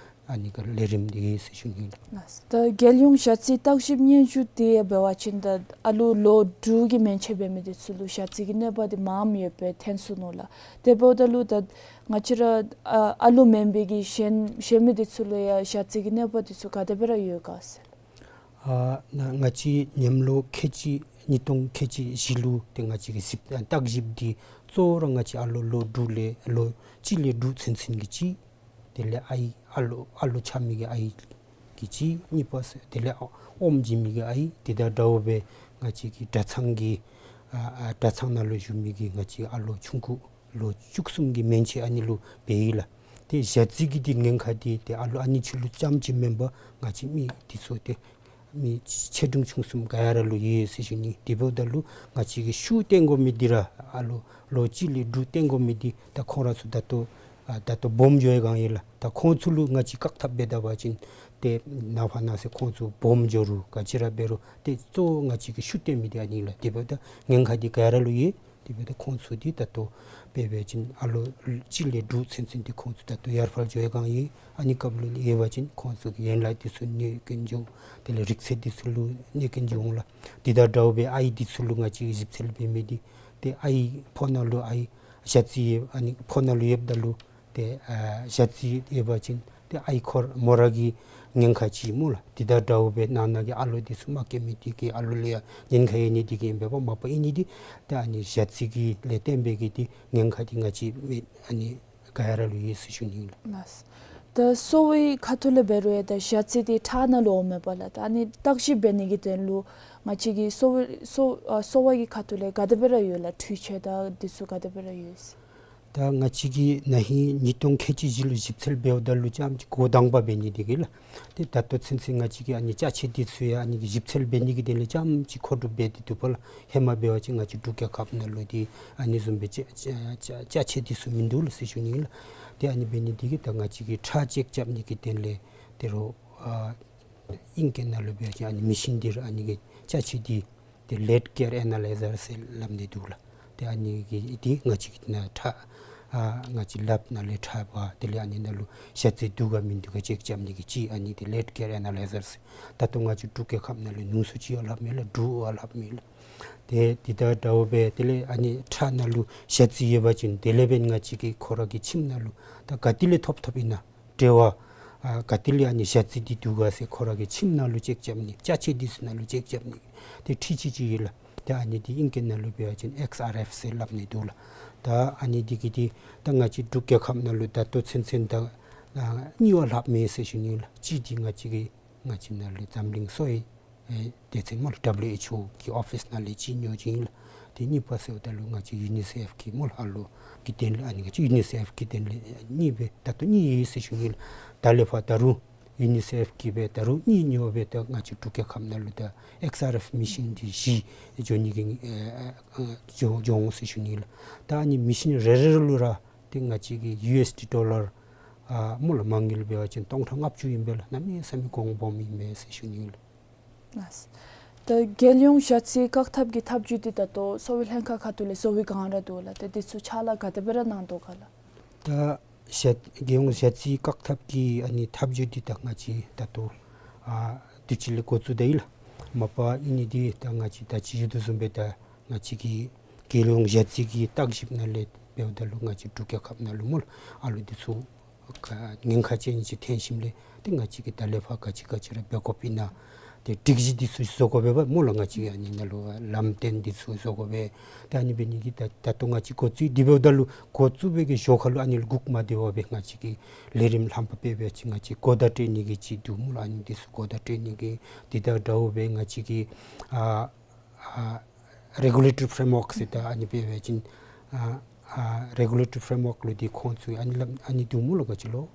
ཨ་ནི་གི་ལས་རིམ་འདི་ཨིན་ཟེར་ཞུ་ནི་ལགས། ད་རྒྱལ་ཡོངས་ཞ་རྩི་བརྟག་ཞིབ་སྙན་ཞུ་འདི་ཡང་འབད་བ་ཅིན་ད་ཨ་ལོ་ལོ་དྲུག་གི་མན་ཆད་འབད་མི་འདི་ཚུ་ལུ་ཞ་རྩི་གི་གནོད་པ་འདི་མངམ་ཡོདཔ་སྦེ་ཐོན་སོ་ནུག་ལགས། དེ་འབདཝ་ད་ལུ་ད་ང་བཅས་ར་ཨ་ཨ་ལོ་མེན་པའི་གི་གཞན་གཞན་མི་འདི་ཚུ་ལུ་ཡང་ཞ་རྩི་གི་གནོད་པ་འདི་ཚུ་ག་དེ་སྦེ་ར་ཡོད་ག་ཟེར། ཨ་ནཱ་ང་བཅས་ཉམས་ལོ་ཁལ་གཅིག་ཉིས་སྟོང་ཁལ་གཅིག་བཞི་ལུ་ཏེ་ང་བཅས་ཀྱི་ཞིབ་བརྟག་ཞིབ་འདི་གཙོ་བོ་ར་ང་བཅས་ཨ་ལོ་ལོ་དྲུག་ལས་ལོ་གཅིག་ལས་དྲུག་ཚུན་ཚོད་ཀྱི་གཅིག། དེ་ལས་ཨའི་ཨ་ལོ་ཨ་ལོ་ཆགས་མི་གི་ཨའི་གི་གཅིག། གཉིས་པ་ཟེར་དེ་ལས་ཨོམ་བྱིན་མི་གི་ཨའི། དེ་དང་འདྲཝ་སྦེ་ང་བཅས་ཀྱི་གྲྭ་ཚང་གི་ཨ་ཨ་གྲྭ་ཚང་ནང་ལུ་བཞུགས་མི་གི་ང་བཅས་ཨ་ལོ་ཆུང་ཀུ་ལོ་བཅུ་གསུམ་གྱི་མན་ཆད་ཨ་ནི་ལུ་འབད་ཡི་ལགས། ཏེ་ཞ་རྩི་གི་འདི་ཉེན་ཁ་འདི་ཏེ་ཨ་ལོ་ཨ་ནི་ཚུ་ལུ་ཙམ་ཅིག་མེན་པར་ང་བཅས་མི་འདི་ཚུ་ཏེ་མི་ཆེ་འབྲིང་ཆུང་གསུམ་ག་ར་ལུ་ཡོད་ཟེར་ཞུ་ནི། དེ་འབདཝ་ད་ལུ་ང་བཅས་ཀྱིས་ཤུགས་བཏོན་དགོ་མི་འདི་ར་ཨ་ལོ་ལོ་གཅིག་ལས་དྲུག་བཏོན་དགོ་མི་འདི་ད་ཁོང་ར་ཚུ་ད་ལྟོ་ཨ་ད་ལྟོ་སྦོམ་འགྱོ་བའི་སྒང་ཨིན་ལགས། ད་ཁོང་ཚུ་ལུ་ང་བཅས་བཀག་ཐབས་འབད་ད་པ་ཅིན་ཏེ་ནངས་པ་གནངས་ཚེ་ཁོང་ཚུ་སྦོམ་འགྱོ་རུང་ག་ཅི་ར་འབད་རུང་ཏེ་གཙོ་བོ་ང་བཅས་ཀྱིས་ཤུགས་བཏོན་མི་འདི་ཨ་ནི་ལགས། དེ་འབདཝ་ད་ཉེན་ཁ་འདི་ག་ར་ལུ་ཡོད། དེ་འབདཝ་ད་ཁོང་ཚུ་འདི་ད་ལྟོ་དཔེ་འབད་བ་ཅིན་ཨ་ལོ་གཅིག་ལས་དྲུག་ཚུན་ཚོད་འདི་ཁོང་ཚུ་ད་ལྟོ་ཡར་ཕར་འགྱོ་བའི་སྒང་ཨིན། ཨ་ནི་སྐབས་ལུ་ཡོད་པ་ཅིན་ཁོང་ཚུ་གི་ཡན་ལག་འདི་ཚུ་གནོད་སྐྱོན་འབྱུང་། དེ་ལས་རིག་རྩལ་འདི་ཚུ་ལུ་གནོད་སྐྱོན་འབྱུང་ལགས། དེ་དང་འདྲཝ་སྦེ་ཨའི་འདི་ཚུ་ལུ་ང་བཅས་ཞིབ་འཚོལ་འབད་མི་འདི་ཏེ་ཨའི་ཕོཝ་ནང་ལུ་ཨའི་ཞ་རྩི་ཨ་ནི་ཕོཝ་ནང་ལུ་ཡོདཔ་ད་ལུ་ཏེ་ཨ་ཞ་རྩི་ཡོད་པ་ཅིན་ཏེ་ཨའི་ཁོ་ར་མོ་ར་གི་ཉེན་ཁ་ཅིག་སྨོ་ལགས། དེ་དང་འདྲཝ་སྦེ་ནང་ན་གི་ཨ་ལོ་འདི་ཚུ་མ་སྐྱེ་མི་འདི་གིས་ཨ་ལོ་ལུ་ཡང་ཉེན་ཁ་ཡོད་ནི་འདི་གིས་ཨིན་པས། མ་པ་ཨིན་ནི་འདི་ཏེ་ཨ་ནི་ཞ་རྩི་གི་ལས་བརྟེན་པའི་གི་འདི་ཉེན་ཁ་འདི་ང་བཅས་མི་ཨ་ནི་ག་ར་ལུ་ཡོད་ཟེར་ཞུ་ནི་ལགས། ལགས། ད་གསོ་བའི་ཁ་ཐུག་ལས་འབད་རུང་ཡང་ད་ཞ་རྩི་འདི་ཁྲག་ནང་ལུ་འོངམ་མས་པ་ལགས། ད་ཨ་ནི་བརྟག་ཞིབ་འབད་ནི་གི་དོན་ལུ་ང་བཅས་ཀྱི་གསོ་བའི་གསོ་ཨ་གསོ་བ་གི་ཁ་ཐུག་ལས་ག་དེ་སྦེ་ར་ཡོད་ལགས། འཕྲུལ་ཆས་དང་འདི་ཚུ་ག་དེ་སྦེ་ར་ཡོད་ཟེར། ད་ང་བཅས་ཀྱིས་ན་ཧིང་ཉིས་སྟོང་ཁལ་གཅིག་བཞི་ལུ་ཞིབ་འཚོལ་འབདཝ་ད་ལུ་ཙམ་ཅིག་འགོ་དང་པ་འབད་ནི་འདི་གིས་ལགས། ཏེ་ད་ལྟོ་ཚུན་ཚོད་ང་བཅས་ཀྱིས་ཨ་ནི་ཅ་ཆས་འདི་ཚུ་ཡང་ཨ་ནི་གི་ཞིབ་འཚོལ་འབད་ནི་གི་དོན་ལས་ཙམ་ཅིག་མཁོ་སྒྲུབ་འབད་དེ་འདུག་པ་ལགས། ཧེ་མ་འབད་བ་ཅིན་ང་བཅས་འབྲུག་རྒྱལ་ཁབ་ནང་ལུ་འདི་ཨ་ནི་བཟུམ་སྦེ་ཅ་ཅ་ཅ་ཅ་ཆས་འདི་ཚུ་མིན་འདུག་ལགས་ཟེར་ཞུ་ནི་ལགས། ཏེ་ཨ་ནི་འབད་ནི་འདི་གིས་ད་ང་བཅས་ཀྱིས་ཁྲག་ཅེཀ་རྐྱབ་ནི་གི་དོན་ལས་ཏེ་རོགས་ཨ་ཨིང་སྐད་ནང་ལུ་འབད་བ་ཅིན་ཨ་ནི་མི་ཤིན་འདི་ར་ཨ་ནི་གི་ཅ་ཆས་འདི་ཏེ་ལེཌ་ཀེར་ཨེ་ན་ལའི་ཛར་ཟེར་སླབ་ནི་འདུག་ལགས། ཏེ་ཨ་ནི་གི་འདི་ང་བཅས་ཀྱི་ནང་ཁྲག་ཨ་ང་བཅས་ལེབ་ནང་ལས་ཁྲག་འབག་དེ་ལས་ཨ་ནི་ནང་ལུ་ཞ་རྩི་འདུག་ག་མིན་འདུག་ག་ཅེཀ་རྐྱབ་ནི་གི་ཅིག་ཨ་ནི་འདི་ལེཊ་ཀེར་ཨེ་ན་ལའི་ཛར་ཟེར་ད་ལྟོ་ང་བཅས་འབྲུག་རྒྱལ་ཁབ་ནང་ལས་ཉུང་སུ་ཅིག་ཡང་ལྷབ་མས་ལགས། འབྲུག་ཡང་ལྷབ་མས་ལགས། ཏེ་འདི་དང་འདྲཝ་སྦེ་དེ་ལས་ཨ་ནི་ཁྲག་ནང་ལུ་ཞ་རྩི་ཡོད་པ་ཅིན་དེ་ལས་འབདན་ང་བཅས་ཀྱི་ཁོ་ར་གི་ཁྱིམ་ནང་ལུ་ད་ག་ཏེ་ལས་ཐོབ་ཐོབ་ཨིན་ན་འབྲེལ་བ་ཨ་ག་ཏེ་ལས་ཨ་ནི་ཞ་རྩི་འདི་འདུག་ག་ཟེར་ཁོ་ར་གི་ཁྱིམ་ནང་ལུ་ཅེཀ་རྐྱབ་ནི་ཅ་ཆས་འདི་ཚུ་ནང་ལུ་ཅེཀ་རྐྱབ་ནི་ཏེ་འཕྲུལ་ཆས་ཅིག་ཡོད་ལགས། ཏེ་ཨ་ནི་འདི་ཨིང་སྐད་ནང་ལུ་འབད་བ་ཅིན་ཨེགསི་ཨར་ཨེཕ་ཟེར་སླབ་ནི་འདུག་ལགས། ད་ཨ་ནི་འདི་གིས་འདི་ད་ང་བཅས་འབྲུག་རྒྱལ་ཁབ་ནང་ལུ་ད་ལྟོ་ཚུན་ཚོད་ད་ཨ་གཉིས་པ་ལྷབ་མས་ཟེར་ཞུ་ནི་ལགས། གཅིག་འདི་ང་བཅས་ཀྱི་ང་བཅས་ནང་ལུ་འཛམ་གླིང་གསོ་བའི་ཨེ་སྡེ་ཚན་སྨོ་ལགས་ཌབ་ལུ་ཨེཆ་ཨོ་གི་ཨོ་ཕིས་ནང་ལས་གཅིག་ཉོ་ཅི་ཨིན་ལགས། ཏེ་གཉིས་པ་ཟེརཝ་ད་ལུ་ང་བཅས་ཡུ་ནི་སེཕ་གི་སྨོ་ལགས་ཨ་ལོ་གི་དོན་ལས་ཨ་ནི་ང་བཅས་ཡུ་ནི་སེཕ་གི་དོན་ལས་གཉིས་སྦེ་ད་ལྟོ་གཉིས་ཡོད་ཟེར་ཞུ་ནི་ལགས། ད་ལས་ཕར་ད་རུང་ཡུ་ནི་སེཕ་གིས་སྦེ་ད་རུང་གཉིས་ཉོ་སྦེ་ད་ང་བཅས་འབྲུག་རྒྱལ་ཁབ་ནང་ལུ་ད་ཨེགསི་ཨར་ཨེཕ་མེ་ཤིན་འདི་བཞི་འབྱོར་ནི་གི་ཨེ་ཨེ་འབྱོར་འབྱོར་འོང་ཟེར་ཞུ་ནི་ལགས། ད་ཨ་ནི་མེ་ཤིན་རེ་རེ་ལུ་ར་ཏེ་ང་བཅས་ཀྱི་ཡུ་ཨེསི་ཌི་ཌོ་ལར་ཨ་སྨོ་ལགས་མ་དངུལ་འབད་བ་ཅིན་སྟོང་ཕྲག་ལྔ་བཅུ་ཨིན་པས་ལགས། གནམ་མེད་ས་མེད་གོང་སྦོམ་ཨིན་མས་ཟེར་ཞུ་ནི་ལགས། ལགས། ད་རྒྱལ་ཡོངས་ཞ་རྩི་བཀག་ཐབས་ཀྱི་ཐབས་བྱུས་འདི་ད་ལྟོ་གསོ་བའི་ལྷན་ཁག་ཁ་ཐུག་ལས་བཟོ་བའི་བསྒང་ར་འདུག་ལགས། ཏེ་འདི་ཚུ་ཕྱག་ལཱ་ག་དེ་སྦེ་ར་གནང་དོ་ག་ལགས། ད་ཞ་རྒྱལ་ཡོངས་ཞ་རྩི་བཀག་ཐབས་ཀྱི་ཨ་ནི་ཐབས་བྱུས་འདི་ད་ང་བཅས་ད་ལྟོ་ཨ་དུས་ཅི་ལས་འགོ་བཙུགས་ད་ཡི་ལགས། མ་པ་ཨིན་ནི་འདི་ད་ང་བཅས་ད་ཅི་ཞུ་དོ་བཟུམ་སྦེ་ད་ང་བཅས་ཀྱི་རྒྱལ་ཡོངས་ཞ་རྩི་གི་བརྟག་ཞིབ་ནང་ལས་འབདཝ་ད་ལུ་ང་བཅས་འབྲུག་རྒྱལ་ཁབ་ནང་ལུ་སྨོ་ལགས་ཨ་ལོ་འདི་ཚུ་ག་ཉེན་ཁ་ཅན་ཅིག་ཐོན་ཞིནམ་ལས་ཏེ་ང་བཅས་ཀྱིས་ད་ལས་ཕར་ག་ཅི་ག་ཅི་ར་འབད་དགོཔ་ཨིན་ན། ཏེ་སྒྲིག་གཞི་འདི་ཚུ་བཟོ་དགོ་པས་པ་སྨོ་ལགས། ང་བཅས་ཨ་ནི་ནང་ལུ་ལམ་སྟོན་འདི་ཚུ་བཟོ་དགོ་པས། ཏེ་ཨ་ནི་འབད་ནི་གི་ད་ད་ལྟོ་ང་བཅས་འགོ་བཙུགས་འདི་འབདཝ་ད་ལུ་འགོ་བཙུགས་པའི་གི་ཞོར་ཁ་ལུ་ཨ་ནི་ལུ་སྒུག་མ་སྡོད་པར་སྦེ་ང་བཅས་ཀྱི་ལས་རིམ་ལྷམ་པ་འབད་བ་ཅིན་ང་བཅས་གོ་བརྡ་སྤྲོད་ནི་གི་ཅིག་འདུག་སྨོ་ལགས། ཨ་ནི་འདི་ཚུ་གོ་བརྡ་སྤྲོད་ནི་གི་འདི་དང་འདྲཝ་སྦེ་ང་བཅས་ཀྱི་ཨ་ཨ་རེ་གུ་ལེ་ཊོ་རི་ཕྲེམ་ཝརཀ་ཟེར་ད་ཨ་ནི་འབད་བ་ཅིན་ཨ་ཨ་རེ་གུ་ལེ་ཊོ་རི་ཕྲེམ་ཝརཀ་ལུ་འདི་ཁོང་ཚུ་ཨ་ནི་ལམ་ཨ་ནི་འདུག་སྨོ་ལགས། ག་ཅི་ལོ་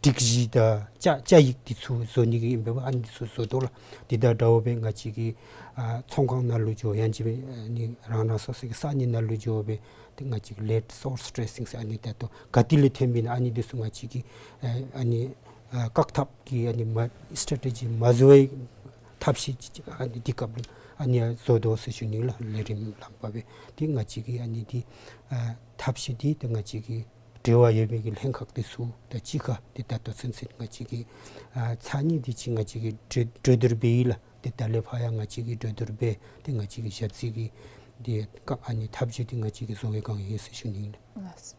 སྒྲིག་གཞི་དང་བཅའ་བཅའ་ཡིག་འདི་ཚུ་བཟོ་ནི་གི་ཨིན་པས་པ། ཨ་ནི་འདི་ཚུ་བཟོ་དོ་ལགས། འདི་དང་འདྲཝ་སྦེ་ང་བཅས་ཀྱི་ཨ་ཚོང་ཁང་ནང་ལུ་འགྱོ་ཡང་ཅིན་ཨ་ནི་རང་རང་སོ་སོ་གི་ས་གནས་ནང་ལུ་འགྱོ་སྦེ་ཏེ་ང་བཅས་ཀྱི་ལེཊ་སོརས་ཊེ་སིང་ཟེར་ཨ་ནི་ད་ལྟོ་ག་ཏེ་ལས་ཐོནམ་ཨིན་ན་ཨ་ནི་འདི་ཚུ་ང་བཅས་ཀྱི་ཨ་ཨ་ནི་ཨ་བཀག་ཐབས་ཀྱི་ཨ་ནི་མ་སི་ཊེ་རེ་ཊི་ཇི་མ་བཟོ་བའི་ཐབས་ཤེས་ཅིག་ཨ་ནི་འདི་སྐབས་ལུ་ཨ་ནི་ཡང་བཟོ་དོ་ཟེར་ཞུ་ནི་ལགས། ལས་རིམ་ལྷམ་པ་སྦེ་ཏེ་ང་བཅས་ཀྱི་ཨ་ནི་འདི་ཨ་ཐབས་ཤེས་འདི་ཏེ་ང་བཅས་ཀྱི་འབྲེལ་བ་ཡོད་མི་གི་ལྷན་ཁག་འདི་ཚུ་དང་གཅིག་ཁར་ཏེ་ད་ལྟོ་ཚུན་ཚོད་ང་བཅས་ཀྱི་ཨ་ཚ་ནི་འདི་ཅིག་ང་བཅས་ཀྱིས་གྲོས་གྲོས་བསྡུར་འབད་ཡི་ལགས། ཏེ་ད་ལས་ཕར་ཡང་ང་བཅས་ཀྱིས་གྲོས་བསྡུར་འབད་ཏེ་ང་བཅས་ཀྱི་ཞ་རྩི་གི་འདི་བཀག་ཨ་ནི་ཐབས་བྱུས་འདི་ང་བཅས་ཀྱིས་བཟོ་བའི་བསྒང་ཨིན་ཟེར་ཞུ་ནི་ཨིན་ལགས། ལགས།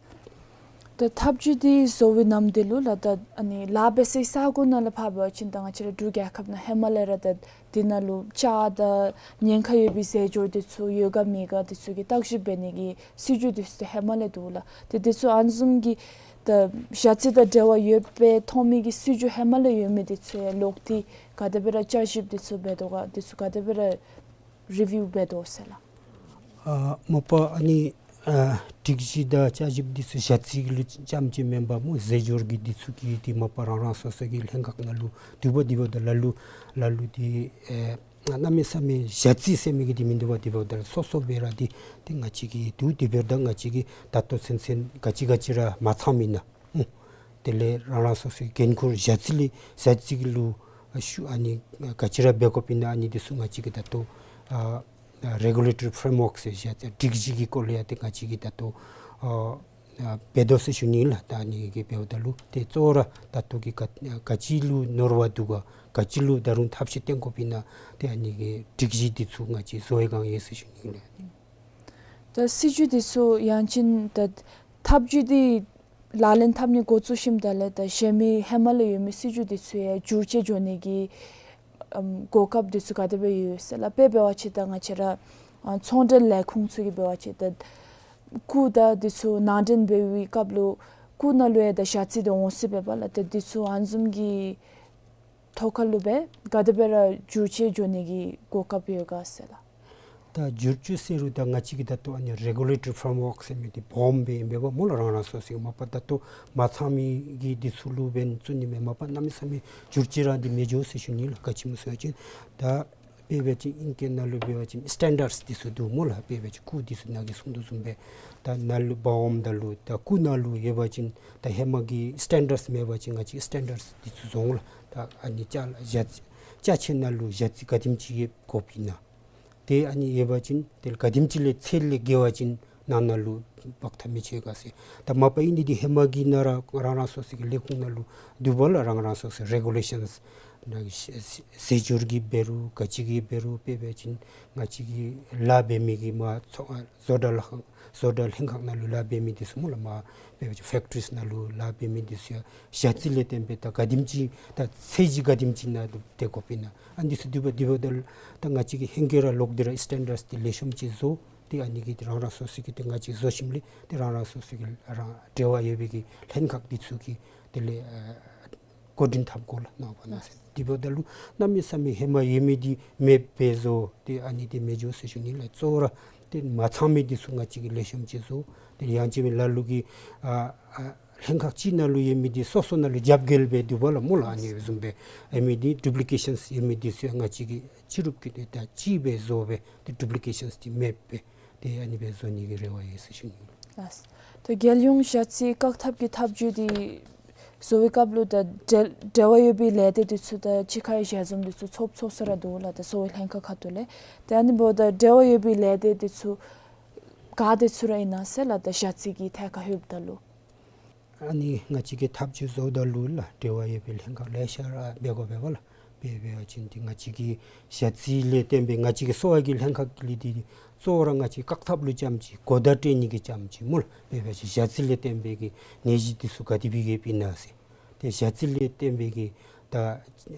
ད་ཐབས་བྱུས་འདི་བཟོ་བའི་ནམ་དུས་ལུ་ལགས་ད་ཨ་ནི་ལཱ་འབད་སའི་ས་གོ་ནང་ལས་ཕར་འབད་བ་ཅིན་ད་ང་བཅས་ར་འབྲུག་རྒྱལ་ཁབ་ནང་ཧེ་མ་ལས་ར་ད་འདི་ནང་ལུ་བཅག་དང་ཉེན་ཁ་ཡོད་པའི་རྫས་སྦྱོར་འདི་ཚུ་ཡོད་ག་མེད་ག་འདི་ཚུ་གི་བརྟག་ཞིབ་འབད་ནི་གི་སྲིད་བྱུས་འདི་ཚུ་ཧེ་མ་ལས་འདུག་ལགས། ཏེ་འདི་ཚུ་ཨ་ནི་བཟུམ་གྱི་ད་ཞ་རྩི་དང་འབྲེལ་བ་ཡོད་པའི་ཐོན་མི་གི་སྲིད་བྱུས་ཧེ་མ་ལས་ཡོད་མི་འདི་ཚུ་ཡང་ལོག་སྟེ་ག་དེ་སྦེ་ར་བསྐྱར་ཞིབ་འདི་ཚུ་འབད་དོ་ག་འདི་ཚུ་ག་དེ་སྦེ་ར་རི་བིའུ་འབད་དོ་ཟེར་ལགས། ཨ་མ་པ་ཨ་ནི་ཨ་སྒྲིག་གཞི་དང་བསྐྱར་ཞིབ་འདི་ཚུ་ཞ་རྩི་གི་ལུ་རྐྱངམ་ཅིག་མེན་པར་སྨོ་རྫས་སྦྱོར་གྱི་འདི་ཚུ་གི་འདི་མ་པ་རང་རང་སོ་སོ་གི་ལྷན་ཁག་ནང་ལུ་འདུག་པ། འདི་འབདཝ་ད་ལ་ལུ་ལ་ལུ་འདི་ཨེ་གནམ་མེད་ས་མེད་ཞ་རྩི་ཟེར་མི་གི་འདི་མིན་འདུག་པ། འདི་འབདཝ་ད་ལ་སོ་སོ་སྦེ་ར་འདི་ཏེ་ང་བཅས་ཀྱི་འདུག། འདི་འབདཝ་ད་ང་བཅས་ཀྱིས་ད་ལྟོ་ཚུན་ཚོད་ག་ཅི་ག་ཅི་ར་མ་ཚངམ་ཨིན་ན་ཨུམ་དེ་ལས་རང་རང་སོ་སོའི་འགན་ཁུར་ཞ་རྩི་ལས་ཞ་རྩི་གི་ལུ་ཨ་ཞུ་ཨ་ནི་ག་ཅི་ར་འབད་དགོཔ་ཨིན་ན་ཨ་ནི་འདི་ཚུ་ང་བཅས་ཀྱིས་ད་ལྟོ་ཨ་ཨ་རེ་གུ་ལེ་ཊོ་རི་ཕྲེམ་ཝརཀ་ཟེར་ཞ་རྩི་སྒྲིག་གཞི་གི་སྐོར་ལས་ཡང་ཏེ་ང་བཅས་ཀྱིས་ད་ལྟོ་ཨ་ཨ་འབད་དོ་ཟེར་ཞུ་ནི་ལགས། ད་ཨ་ནི་གི་འབདཝ་ད་ལུ་ཏེ་གཙོ་བོ་ར་ད་ལྟོ་གི་ག་ག་ཅི་ལུ་ནོར་བ་འདུག་ག་ག་ཅི་ལུ་ད་རུང་ཐབས་ཤེས་བཏོན་དགོཔ་ཨིན་ན་ཏེ་ཨ་ནི་གི་སྒྲིག་གཞི་འདི་ཚུ་ང་བཅས་བཟོ་བའི་བསྒང་ཨིན་ཟེར་ཞུ་ནི་ལགས། ད་སྲིད་བྱུས་འདི་ཚུ་ཡང་ཅིན་ད་ཐབས་བྱུས་འདི་ལག་ལེན་འཐབ་ནི་འགོ་བཙུགས་ཞིནམ་ད་ལས་ད་གཞན་མི་ཧེ་མ་ལས་ཡོད་མི་སྲིད་བྱུས་འདི་ཚུ་ཡང་བསྒྱུར་བཅོས་འགྱོ་ནི་གི་ཨམ་གོ་སྐབས་འདི་ཚུ་ག་དེ་སྦེ་ཡོད་ཟེར་ལགས། དཔེ་འབད་བ་ཅིན་ད་ང་བཅས་ར་ཨ་ཚོང་འབྲེལ་ལས་ཁུངས་ཚུ་གིས་འབད་བ་ཅིན་ད་སྐུ་དང་འདི་ཚུ་ནང་འདྲེན་འབད་བའི་སྐབས་ལུ་སྐུ་ནང་ལུ་ཡང་ད་ཞ་རྩི་འདི་འོང་སྲིད་པས་པ་ལགས། ད་འདི་ཚུ་ཨ་ནི་བཟུམ་གྱི་ཐོག་ཁ་ལུ་སྦེ་ག་དེ་སྦེ་ར་བསྒྱུར་བཅོས་འགྱོ་ནི་གི་གོ་སྐབས་ཡོད་ག་ཟེར་ལགས། ད་བསྒྱུར་བཅོས་ཟེར་རུང་ད་ང་བཅས་ཀྱིས་ད་ལྟོ་ཨ་ནི་རེ་གུ་ལེ་ཊོ་རི་ཕྲེམ་ཝརཀ་ཟེར་མི་འདི་སྦོམ་སྦེ་ཨིན་པས་པ་སྨོ་ལགས། རང་རང་སོ་སོའི་མ་པ་ད་ལྟོ་མ་ཚང་མི་གི་འདི་ཚུ་ལུ་འབད་བཙུགས་ནི་མེན། མ་པ་གནམ་མེད་ས་མེད་བསྒྱུར་བཅོས་ར་འདི་མི་འགྱོ་ཟེར་ཞུ་ནི་ལགས། ག་ཅི་སྨོ་ཟེར་བ་ཅིན་ད་དཔེ་འབད་བ་ཅིན་ཨིང་སྐད་ནང་ལུ་འབད་བ་ཅིན་སི་ཊེན་ཌརཌསི་འདི་ཚུ་འདུག་སྨོ་ལགས། དཔེ་འབད་བ་ཅིན་སྐུ་འདི་ཚུ་ནཱ་གིས་གསུང་དོ་བཟུམ་སྦེ་ད་ནཱ་ལུ་འབག་འོངམ་ད་ལུ་ད་སྐུ་ནང་ལུ་ཡོད་པ་ཅིན་ད་ཧེ་མ་གི་སི་ཊེན་ཌརཌསི་མེད་པ་ཅིན་ང་བཅས་སི་ཊེན་ཌརཌསི་འདི་ཚུ་བཟོ་འོང་ལགས། ད་ཨ་ནི་ཅ་ལ་ཞ་རྩི་ཅ་ཆས་ནང་ལུ་ཞ་རྩི་ག་དེམ་ཅིག་ཡོད་དགོཔ་ཨིན་ན། ཏེ་ཨ་ནི་ཡོད་པ་ཅིན་ཏེ་ག་དེམ་ཅིག་ལས་ཚད་ལས་བརྒལ་བ་ཅིན་ ནང་ན་ལུ་འབག་ཐབས་མི་ཆེ་ག་ཟེར། ད་མ་པ་ཨིན་ནི་འདི་ཧེ་མ་གི་ནང་ར་རང་རང་སོ་སོ་གི་ལས་ཁུངས་ནང་ལུ་འདུག་པ་ལགས། རང་རང་སོ་སོ་རེ་གུ་ལེ་ཤཱནསི་ནང་གི་ཟས་སྦྱོར་གྱི་འབད་རུང་ག་ཅི་གི་འབད་རུང་དཔེ་འབད་བ་ཅིན་ང་བཅས་ཀྱི་ལཱ་འབད་མི་གི་མ་ཚོ་བཟོ་གྲྭ་ལཱ་ཁང་བཟོ་གྲྭ་ལྷན་ཁག་ནང་ལུ་ལཱ་འབད་མི་འདི་ཚུ་སྨོ་ལགས། མ་དཔེ་འབད་བ་ཅིན་ཕེཀ་ཊི་རིསི་ནང་ལུ་ལཱ་འབད་མི་འདི་ཚུ་ཡང་ཞ་རྩི་ལས་བརྟེན་པའི་ད་ག་དེམ་ཅིག་ད་ཚད་གཞི་ག་དེམ་ཅིག་ནང་སྡོད་དགོཔ་ཨིན་ན། ཨ་ནི་འདི་ཚུ་འདུག་པ། འདུག་པ་ད་ལུ་ད་ང་བཅས་ཀྱིས་ཧེང་སྐལ་ར་ལོག་སྟེ་ར་སི་ཊེན་ཌརཌསི་འདི་ལེགས་ཤོམ་ཅིག་བཟོ། ཏེ་ཨ་ནི་གི་རང་རང་སོ་སོ་གི་ཏེ་ང་བཅས་བཟོ་ཞིནམ་ལས་ཏེ་རང་རང་སོ་སོ་གི་རང་འབྲེལ་བ་ཡོད་པའི་གི་ལྷན་ཁག་འདི་ཚུ་གིས་དེ་ལས་ཨ་འགོ་འདྲེན་འཐབ་དགོ་ལགས། ནང་པ་ནང་སེམས་འདི་འབདཝ་ད་ལུ་གནམ་མེད་ས་མེད་ཧེ་མ་ཡོད་མི་འདི་མེདཔ་སྦེ་བཟོ། ཏེ་ཨ་ནི་འདི་མི་འགྱོ་ཟེར་ཞུ་ནི་ལགས། གཙོ་བོ་ར་ཏེ་མ་ཚང་མི་འདི་ཚུ་ང་བཅས་ཀྱིས་ལེགས་ཤོམ་ཅིག་བཟོ། ཏེ་ཡང་ཅིན་ལ་ལུ་གིས་ཨ་ཨ་ལྷན་ཁག་ཅིག་ནང་ལུ་ཡོད་མི་འདི་སོ་སོ་ནང་ལུ་རྒྱབ་འགལ་སྦེ་འདུག་པ་ལགས་སྨོ་ལགས། ཨ་ནི་བཟུམ་སྦེ་ཡོད་མི་འདི་ཌུབ་ལི་ཀེ་ཤཱནསི་ཡོད་མི་འདི་ཚུ་ཡང་ང་བཅས་ཀྱིས་ཅི་རུང་གིས་ཏེ་ད་གཅིག་སྦེ་བཟོ་སྦེ་ཏེ་ཌུབ་ལི་ཀེ་ཤཱནསི་འདི་མེདཔ་སྦེ་ཏེ་ཨ་ནི་སྦེ་བཟོ་ནི་གི་རེ་བ་ཡོད་ཟེར་ཞུ་ནི་ལགས། ལགས། ད་རྒྱལ་ཡོངས་ཞ་རྩི་བཀག་ཐབས་ཀྱི་ཐབས་བྱུས་འདི་བཟོ་བའི་སྐབས་ལུ་ད་འབྲེལ་འབྲེལ་བ་ཡོད་པའི་ལས་སྡེ་འདི་ཚུ་ད་གཅིག་ཁར་ཞལ་འཛོམས་འདི་ཚུ་ཚོགས་ཚོགས་ས་ར་འདུག་ལགས། ད་གསོ་བའི་ལྷན་ཁག་ཁ་ཐུག་ལས། ཏེ་ཨ་ནི་འབདཝ་ད་འབྲེལ་བ་ཡོད་པའི་ལས་སྡེ་འདི་ཚུ་ག་འདི་ཚུ་ར་ཨིན་ན་ཟེར་ལགས། ད་ཞ་རྩི་གི་ཐད་ཁར་ལྷོདཔ་ད་ལུ། ཨ་ནི་ང་བཅས་ཀྱིས་ཐབས་བྱུས་བཟོཝ་ད་ལུ་ལགས་འབྲེལ་བ་ཡོད་པའི་ལྷན་ཁག་ལེ་ཤ་ར་འབད་དགོ་པས་ལགས། དཔེ་འབད་བ་ཅིན་ཏེ་ང་བཅས་ཀྱི་ཞ་རྩི་ལས་བརྟེན་པའི་ང་བཅས་ཀྱི་གསོ་བ་གི་ལྷན་ཁག་གི་ལས་འདི་གཙོ་བོ་ར་ང་བཅས་བཀག་ཐབས་ལུ་རྐྱངམ་ཅིག་གོ་བརྡ་སྤྲོད་ནི་གི་རྐྱངམ་ཅིག་སྨོ་ལགས། དཔེ་འབད་བ་ཅིན་ཞ་རྩི་ལས་བརྟེན་པའི་གི་ནད་གཞི་འདི་ཚུ་ག་དེ་སྦེ་ཡོདཔ་ཨིན་ན་ཟེར། ཏེ་ཞ་རྩི་ལས་བརྟེན་པའི་གི་ད་ཨ་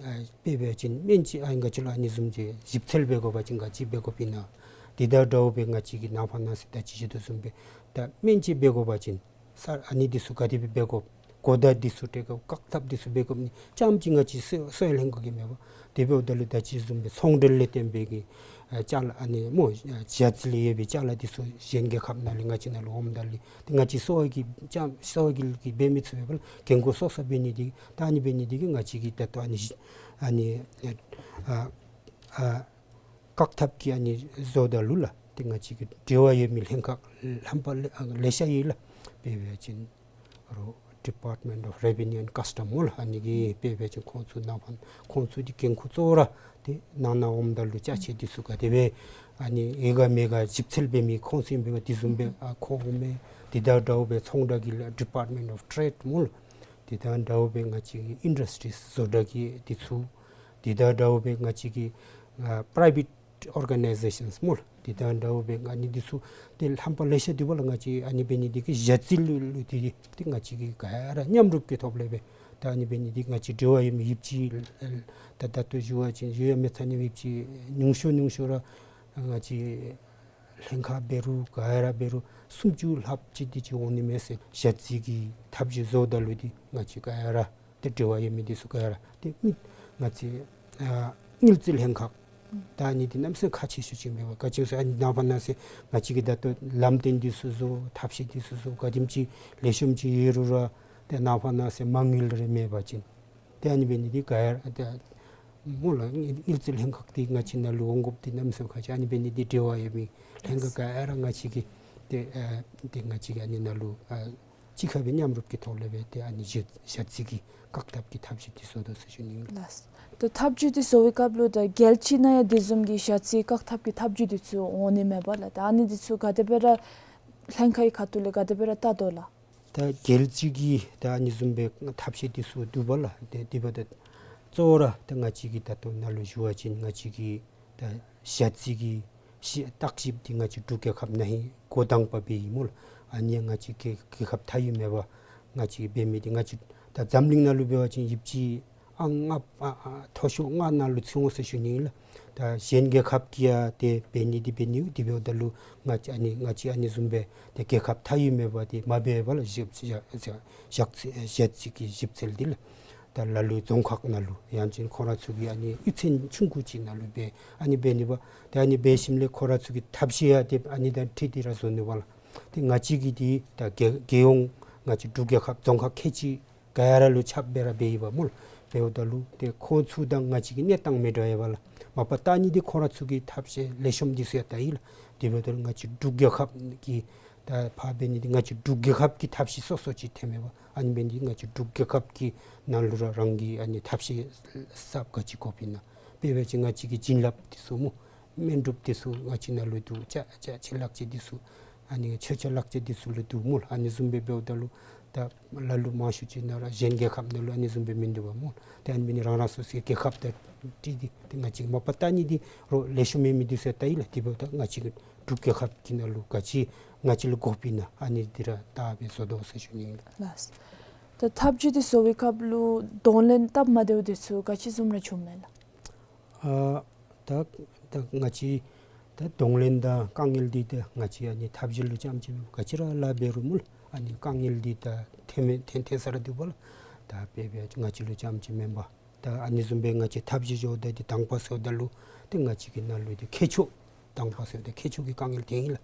དཔེ་འབད་བ་ཅིན་སྨན་ཅིག་ཨ་ནི་ག་ཅི་ལོ་ཨ་ནི་བཟུམ་ཅིག་ཞིབ་འཚོལ་འབད་དགོ་པ་ཅིན་ག་ཅི་འབད་དགོཔ་ཨིན་ན། དེ་དང་འདྲཝ་སྦེ་ང་བཅས་ཀྱིས་ནངས་པ་གནངས་ཚེ་ད་ཅི་ཞུ་དོ་བཟུམ་སྦེ་ད་སྨན་ཅིག་འབད་དགོ་པ་ཅིན་ས་ཨ་ནི་འདི་ཚུ་ག་དེ་སྦེ་འབད་དགོཔ་གོ་བརྡ་འདི་ཚུ་སྤྲོད་དགོཔ་བཀག་ཐབས་འདི་ཚུ་འབད་དགོཔ་ནི་རྐྱངམ་ཅིག་ང་བཅས་གསོ་གསོ་བའི་ལྷན་ཁག་གིས་མེན་པར་དེ་འབདཝ་ད་ལུ་ད་ཅི་བཟུམ་སྦེ་ཚོང་འབྲེལ་ལས་བརྟེན་པའི་གི་ཨ་ཅ་ལ་ཨ་ནི་སྨོ་ཨ་ཞ་རྩི་ལས་ཡོད་པའི་ཅ་ལ་འདི་ཚུ་གཞན་རྒྱལ་ཁབ་ནང་ལས་ང་བཅས་ནང་ལུ་འོངམ་ད་ལུ་ཏེ་ང་བཅས་གསོ་བ་གིས་རྐྱངམ་གསོ་བ་གིས་གིས་འབད་མི་ཚུགས་པས་ལགས། འགན་ཁུར་སོ་སོ་འབད་ནི་འདི་ད་ཨ་ནི་འབད་ནི་འདི་གིས་ང་བཅས་ཀྱིས་ད་ལྟོ་ཨ་ནི་ཨ་ནི་ཨ་ཨ་བཀག་ཐབས་ཀྱི་ཨ་ནི་བཟོཝ་ད་ལུ་ལགས་ཏེ་ང་བཅས་ཀྱི་འབྲེལ་བ་ཡོད་མི་ལྷན་ཁག་ལྷམ་པ་ལེ་ཨ་ལེ་ཤ་ཡོད་ལགས། དཔེ་འབད་བ་ཅིན་རོགས་Department of Revenue and Custom སྨོ་ལགས། ཨ་ནི་གིས་དཔེ་འབད་བ་ཅིན་ཁོང་ཚུ་ནང་ཕན་ཁོང་ཚུ་འདི་འགན་ཁུར་གཙོ་བོ་ར་ཏེ་ནང་ན་འོངམ་ད་ལུ་ཅ་ཆས་འདི་ཚུ་ག་དེ་སྦེ་ཨ་ནི་ཡོད་ག་མེད་ག་ཞིབ་འཚོལ་འབད་མི་ཁོང་ཚུ་ཨིན་པས། དེ་བཟུམ་སྦེ་ཨ་ཁོང་འོང་མི་དེ་དང་འདྲཝ་སྦེ་ཚོང་འབྲེལ་གྱི་ལགས་Department of Trade སྨོ་ལགས། དེ་དང་འདྲཝ་སྦེ་ང་བཅས་ཀྱི་ཨིན་ཌསི་ཊི་རིསི་བཟོ་གྲྭ་གི་འདི་ཚུ། དེ་དང་འདྲཝ་སྦེ་ང་བཅས་ཀྱི་ཨ་པ་རའི་ཝེཊ་ཨོར་ག་ནའི་ཟེ་ཤཱནསི་སྨོ་ལགས། དེ་དང་འདྲཝ་སྦེ་ཨ་ནི་འདི་ཚུ་ཏེ་ལྷམ་པ་ལེ་ཤ་འདུག་པ་ལགས། ང་བཅས་ཨ་ནི་འབད་ནི་འདི་གིས་ཞ་རྩི་ལུ་ལུ་འདི་ཏེ་ང་བཅས་ཀྱིས་ག་ར་མཉམ་རུབ་ཀྱི་ཐོག་ལས་སྦེ་ད་ཨ་ནི་འབད་ནི་འདི་ང་བཅས་འབྲེལ་བ་ཡོད་མི་ཡོདཔ་ཅིག་ད་ད་ལྟོ་ཞུ་བ་ཅིན་ཞུ་ཡང་མི་ཚར་ནི་ཡོདཔ་ཅིག་ཉུང་ཤོས་ཉུང་ཤོས་ར་ང་བཅས་ལྷན་ཁག་འབད་རུང་ག་ར་འབད་རུང་སུམ་ཅུ་ལྷགཔ་ཅིག་འདི་ཅིག་འོང་ནི་མས་ཟེར། ཞ་རྩི་གི་ཐབས་བྱུས་བཟོཝ་ད་ལུ་འདི་ང་བཅས་ག་ར་ཏེ་འབྲེལ་བ་ཡོད་མི་འདི་ཚུ་ག་ར་ཏེ་མི་ང་བཅས་ཨ་དངུལ་རྩིས་ལྷན་ཁག་ད་ཨ་ནི་འདི་གནམ་མེད་ས་མེད་ཁག་ཆེ་ཤོས་ཅིག་མས་པ། ག་ཅི་སྨོ་ཟེར་ཨ་ནི་ནངས་པ་གནངས་ཚེ་ང་བཅས་ཀྱིས་ད་ལྟོ་ལམ་སྟོན་འདི་ཚུ་བཟོ་ཐབས་ཤེས་འདི་ཚུ་བཟོ་ག་དེམ་ཅིག་ལེགས་ཤོམ་ཅིག་ཡོད་རུང་ར་ཏེ་ནངས་པ་གནངས་ཚེ་མ་དངུལ་རེ་མེད་པ་ཅིན་ཏེ་ཨ་ནི་འབད་ནི་འདི་ག་ར་ཏེ་སྨོ་ལགས་དངུལ་རྩིས་ལྷན་ཁག་འདི་ང་བཅས་ནང་ལུ་འོང་དགོཔ་འདི་གནམ་མེད་ས་མེད་ཁག་ཆེ། ཨ་ནི་འབད་ནི་འདི་འབྲེལ་བ་ཡོད་མི་ལྷན་ཁག་ག་ར་ང་བཅས་ཀྱིས་ཏེ་ཨ་ཏེ་ང་བཅས་ཀྱིས་ཨ་ནི་ནང་ལུ་ཨ་གཅིག་ཁར་སྦེ་མཉམ་རུབ་ཀྱི་ཐོག་ལས་སྦེ་ཏེ་ཨ་ནི་ཞ་ཞ་རྩི་གི་བཀག་ཐབས་ཀྱི་ཐབས་བྱུས་འདི་བཟོ་དོ་ཟེར་ཞུ་ནི་ཨིན་ལགས། ལགས། ད་ཐབས་བྱུས་འདི་བཟོ་བའི་སྐབས་ལུ་ད་རྒྱལ་སྤྱི་ནང་ཡང་དེ་བཟུམ་གྱི་ཞ་རྩི་བཀག་ཐབས་ཀྱི་ཐབས་བྱུས་འདི་ཚུ་འོང་ནི་མས་པ་ལགས། ད་ཨ་ནི་འདི་ཚུ་ག་དེ་སྦེ་ར་ལྷན་ཁག་གི་ཁ་ཐུག་ལས་ག་དེ་སྦེ་ར་བལྟ་དོ་ལགས། ད་རྒྱལ་སྤྱི་གི་ད་ཨ་ནི་བཟུམ་སྦེ་ཐབས་ཤེས་འདི་ཚུ་འདུག་པ་ལགས། ཏེ་དེ་འབདཝ་ད་གཙོ་བོ་ར་ད་ང་བཅས་ཀྱིས་ད་ལྟོ་ནཱ་ལུ་ཞུ་བ་ཅིན་ང་བཅས་ཀྱི་ད་ཞ་རྩི་གི་ཞི་བརྟག་ཞིབ་འདི་ང་བཅས་འབྲུག་རྒྱལ་ཁབ་ནང་ཧེ་འགོ་དང་པ་འབད་ཡི་སྨོ་ལགས། ཨ་ནི་ཡང་ང་བཅས་རྒྱལ་རྒྱལ་ཁབ་མཐའ་དབུས་མེད་པར་ང་བཅས་འབད་མི་འདི་ང་བཅས་ད་འཛམ་གླིང་ནང་ལུ་འབད་བ་ཅིན་ཡོདཔ་ཅིག་ཨང་ལྔ་ཨ་ཨ་མཐོ་ཤོས་ལྔ་ནང་ལུ་ཚུད་འོང་ཟེར་ཞུ་ནི་ཨིན་ལགས། ད་གཞན་རྒྱལ་ཁབ་ཀྱིས་ཡང་ཏེ་འབད་ནི་འདི་འབད་ནི་འདི་འབདཝ་ད་ལུ་ང་བཅས་ཨ་ནི་ང་བཅས་ཨ་ནི་བཟུམ་སྦེ་ཏེ་རྒྱལ་ཁབ་མཐའ་དབུས་མེད་པར་ཏེ་མ་འབད་བར་ལགས་ཞིབ་ཞིབ་ཞིབ་ཞིབ་འཚོལ་ཞིབ་འཚོལ་གྱི་ཞིབ་འཚོལ་འདི་ལགས། ད་ལ་ལུ་རྫོང་ཁག་ནང་ལུ་ཡང་ཅིན་ཁོང་ར་ཚུ་གི་ཨ་ནི་གཡུས་ཚན་ཆུང་ཀུ་ཅིག་ནང་ལུ་འབད་ཨ་ནི་འབད་ནི་པ། ཏེ་ཨ་ནི་འབད་ཞིནམ་ལས་ཁོང་ར་ཚུ་གི་ཐབས་ཤེས་ཡང་ཏེ་ཨ་ནི་དང་འཁྲིལ་ཏེ་ར་བཟོ་ནི་པ་ལགས། ཏེ་ང་བཅས་ཀྱི་འདི་ད་རྒྱལ་རྒྱལ་ཡོངས་ང་བཅས་འབྲུག་རྒྱལ་ཁབ་རྫོང་ཁག་ཁལ་གཅིག་ག་ར་ལུ་ཁྱབ་སྦེ་ར་འབད་ཡི་པ་སྨོ་ལགས། འབདཝ་ད་ལུ་ཏེ་ཁོང་ཚུ་དང་ང་བཅས་ཀྱི་གནས་སྟངས་མི་འདྲ་བས་པ་ལགས། མ་པ་བལྟ་ནི་འདི་ཁོང་ར་ཚུ་གི་ཐབས་ཤེས་ལེགས་ཤོམ་འདི་ཚུ་ཡང་བལྟ་ཡི་ལགས། དེ་འབདཝ་ད་ལུ་ང་བཅས་འབྲུག་རྒྱལ་ཁབ་ཀྱི་ད་ཕར་འབད་ནི་འདི་ང་བཅས་འབྲུག་རྒྱལ་ཁབ་ཀྱི་ཐབས་ཤེས་སོ་སོ་ཅིག་ཐོནམ་མས་པ། ཨ་ནི་འབད་ནི་འདི་ང་བཅས་འབྲུག་རྒྱལ་ཁབ་ཀྱི་ནང་ལུ་ར་རང་གི་ཨ་ནི་ཐབས་ཤེས་གསརཔ་ག་ཅི་དགོཔ་ཨིན་ན། དཔེ་འབད་བ་ཅིན་ང་བཅས་ཀྱི་བྱིན་རླབས་འདི་ཚུ་སྨོ། སྨན་སྒྲུབ་འདི་ཚུ་ང་བཅས་ནང་ལུ་འདུག། ཅ་ཅ་ཆེ་ལག་ཆས་འདི་ཚུ་ ཨ་ནི་མཆོད་ཆས་ལག་ཆས་འདི་ཚུ་ལུ་འདུག་སྨོ་ལགས། ཨ་ནི་བཟུམ་སྦེ་འབདཝ་ད་ལུ་ད་ལ་ལུ་མང་ཤོས་ཅིག་ནང་ར་གཞན་རྒྱལ་ཁབ་ནང་ལུ་ཨ་ནི་བཟུམ་སྦེ་མིན་འདུག་པ་སྨོ་ལགས། ཏེ་ཨ་ནི་འབད་ནི་རང་རང་སོ་སོའི་རྒྱལ་ཁབ་དང་འཁྲིལ་ཏེ་ཏེ་ང་བཅས་མ་པ་བལྟ་ནི་འདི་རོགས་ལེགས་ཤོམ་མེད་མི་འདི་ཚུ་བལྟ་ཡི་ལགས། དེ་འབདཝ་ད་ང་བཅས་ཀྱི་འབྲུག་རྒྱལ་ཁབ་ཀྱི་ནང་ལུ་ག་ཅི་ང་བཅས་ལུ་དགོཔ་ཨིན་ན་ཨ་ནི་འདི་ར་བལྟ་སྦེ་བཟོ་དོ་ཟེར་ཞུ་ནི་ཨིན་ལགས། ལགས། ད་ཐབས་ཇུས་འདི་བཟོ་བའི་སྐབས་ལུ་གདོང་ལེན་སྟབས་མ་བདེཝ་འདི་ཚུ་ག་ཅི་བཟུམ་ར་བྱུངམ་མས་ལགས། ཨ་ད་ད་ང་བཅས་ད་གདོང་ལེན་དང་དཀའ་ངལ་འདི་ད་ང་བཅས་ཨ་ནི་ཐབས་ཇུས་ལུ་རྐྱངམ་ཅིག་ག་ཅི་ར་ལཱ་འབད་རུང་སྨོ་ལགས། ཨ་ནི་དཀའ་ངལ་འདི་ད་ཐོན་མི་ཐོན་ཐོན་ས་ར་འདུག་པ་ལགས། ད་དཔེ་འབད་ང་བཅས་ལུ་རྐྱངམ་ཅིག་མེན་པར་ད་ཨ་ནི་བཟུམ་སྦེ་ང་བཅས་ཐབས་ཇུས་འགྱོཝ་ད་འདི་དང་པ་ཟེརཝ་ད་ལུ་ཏེ་ང་བཅས་ཀྱི་ནང་ལུ་འདི་མཁས་མཆོག་དང་པ་ཟེརཝ་ད་མཁས་མཆོག་གི་དཀའ་ངལ་ཐོན་ཡི་ལགས།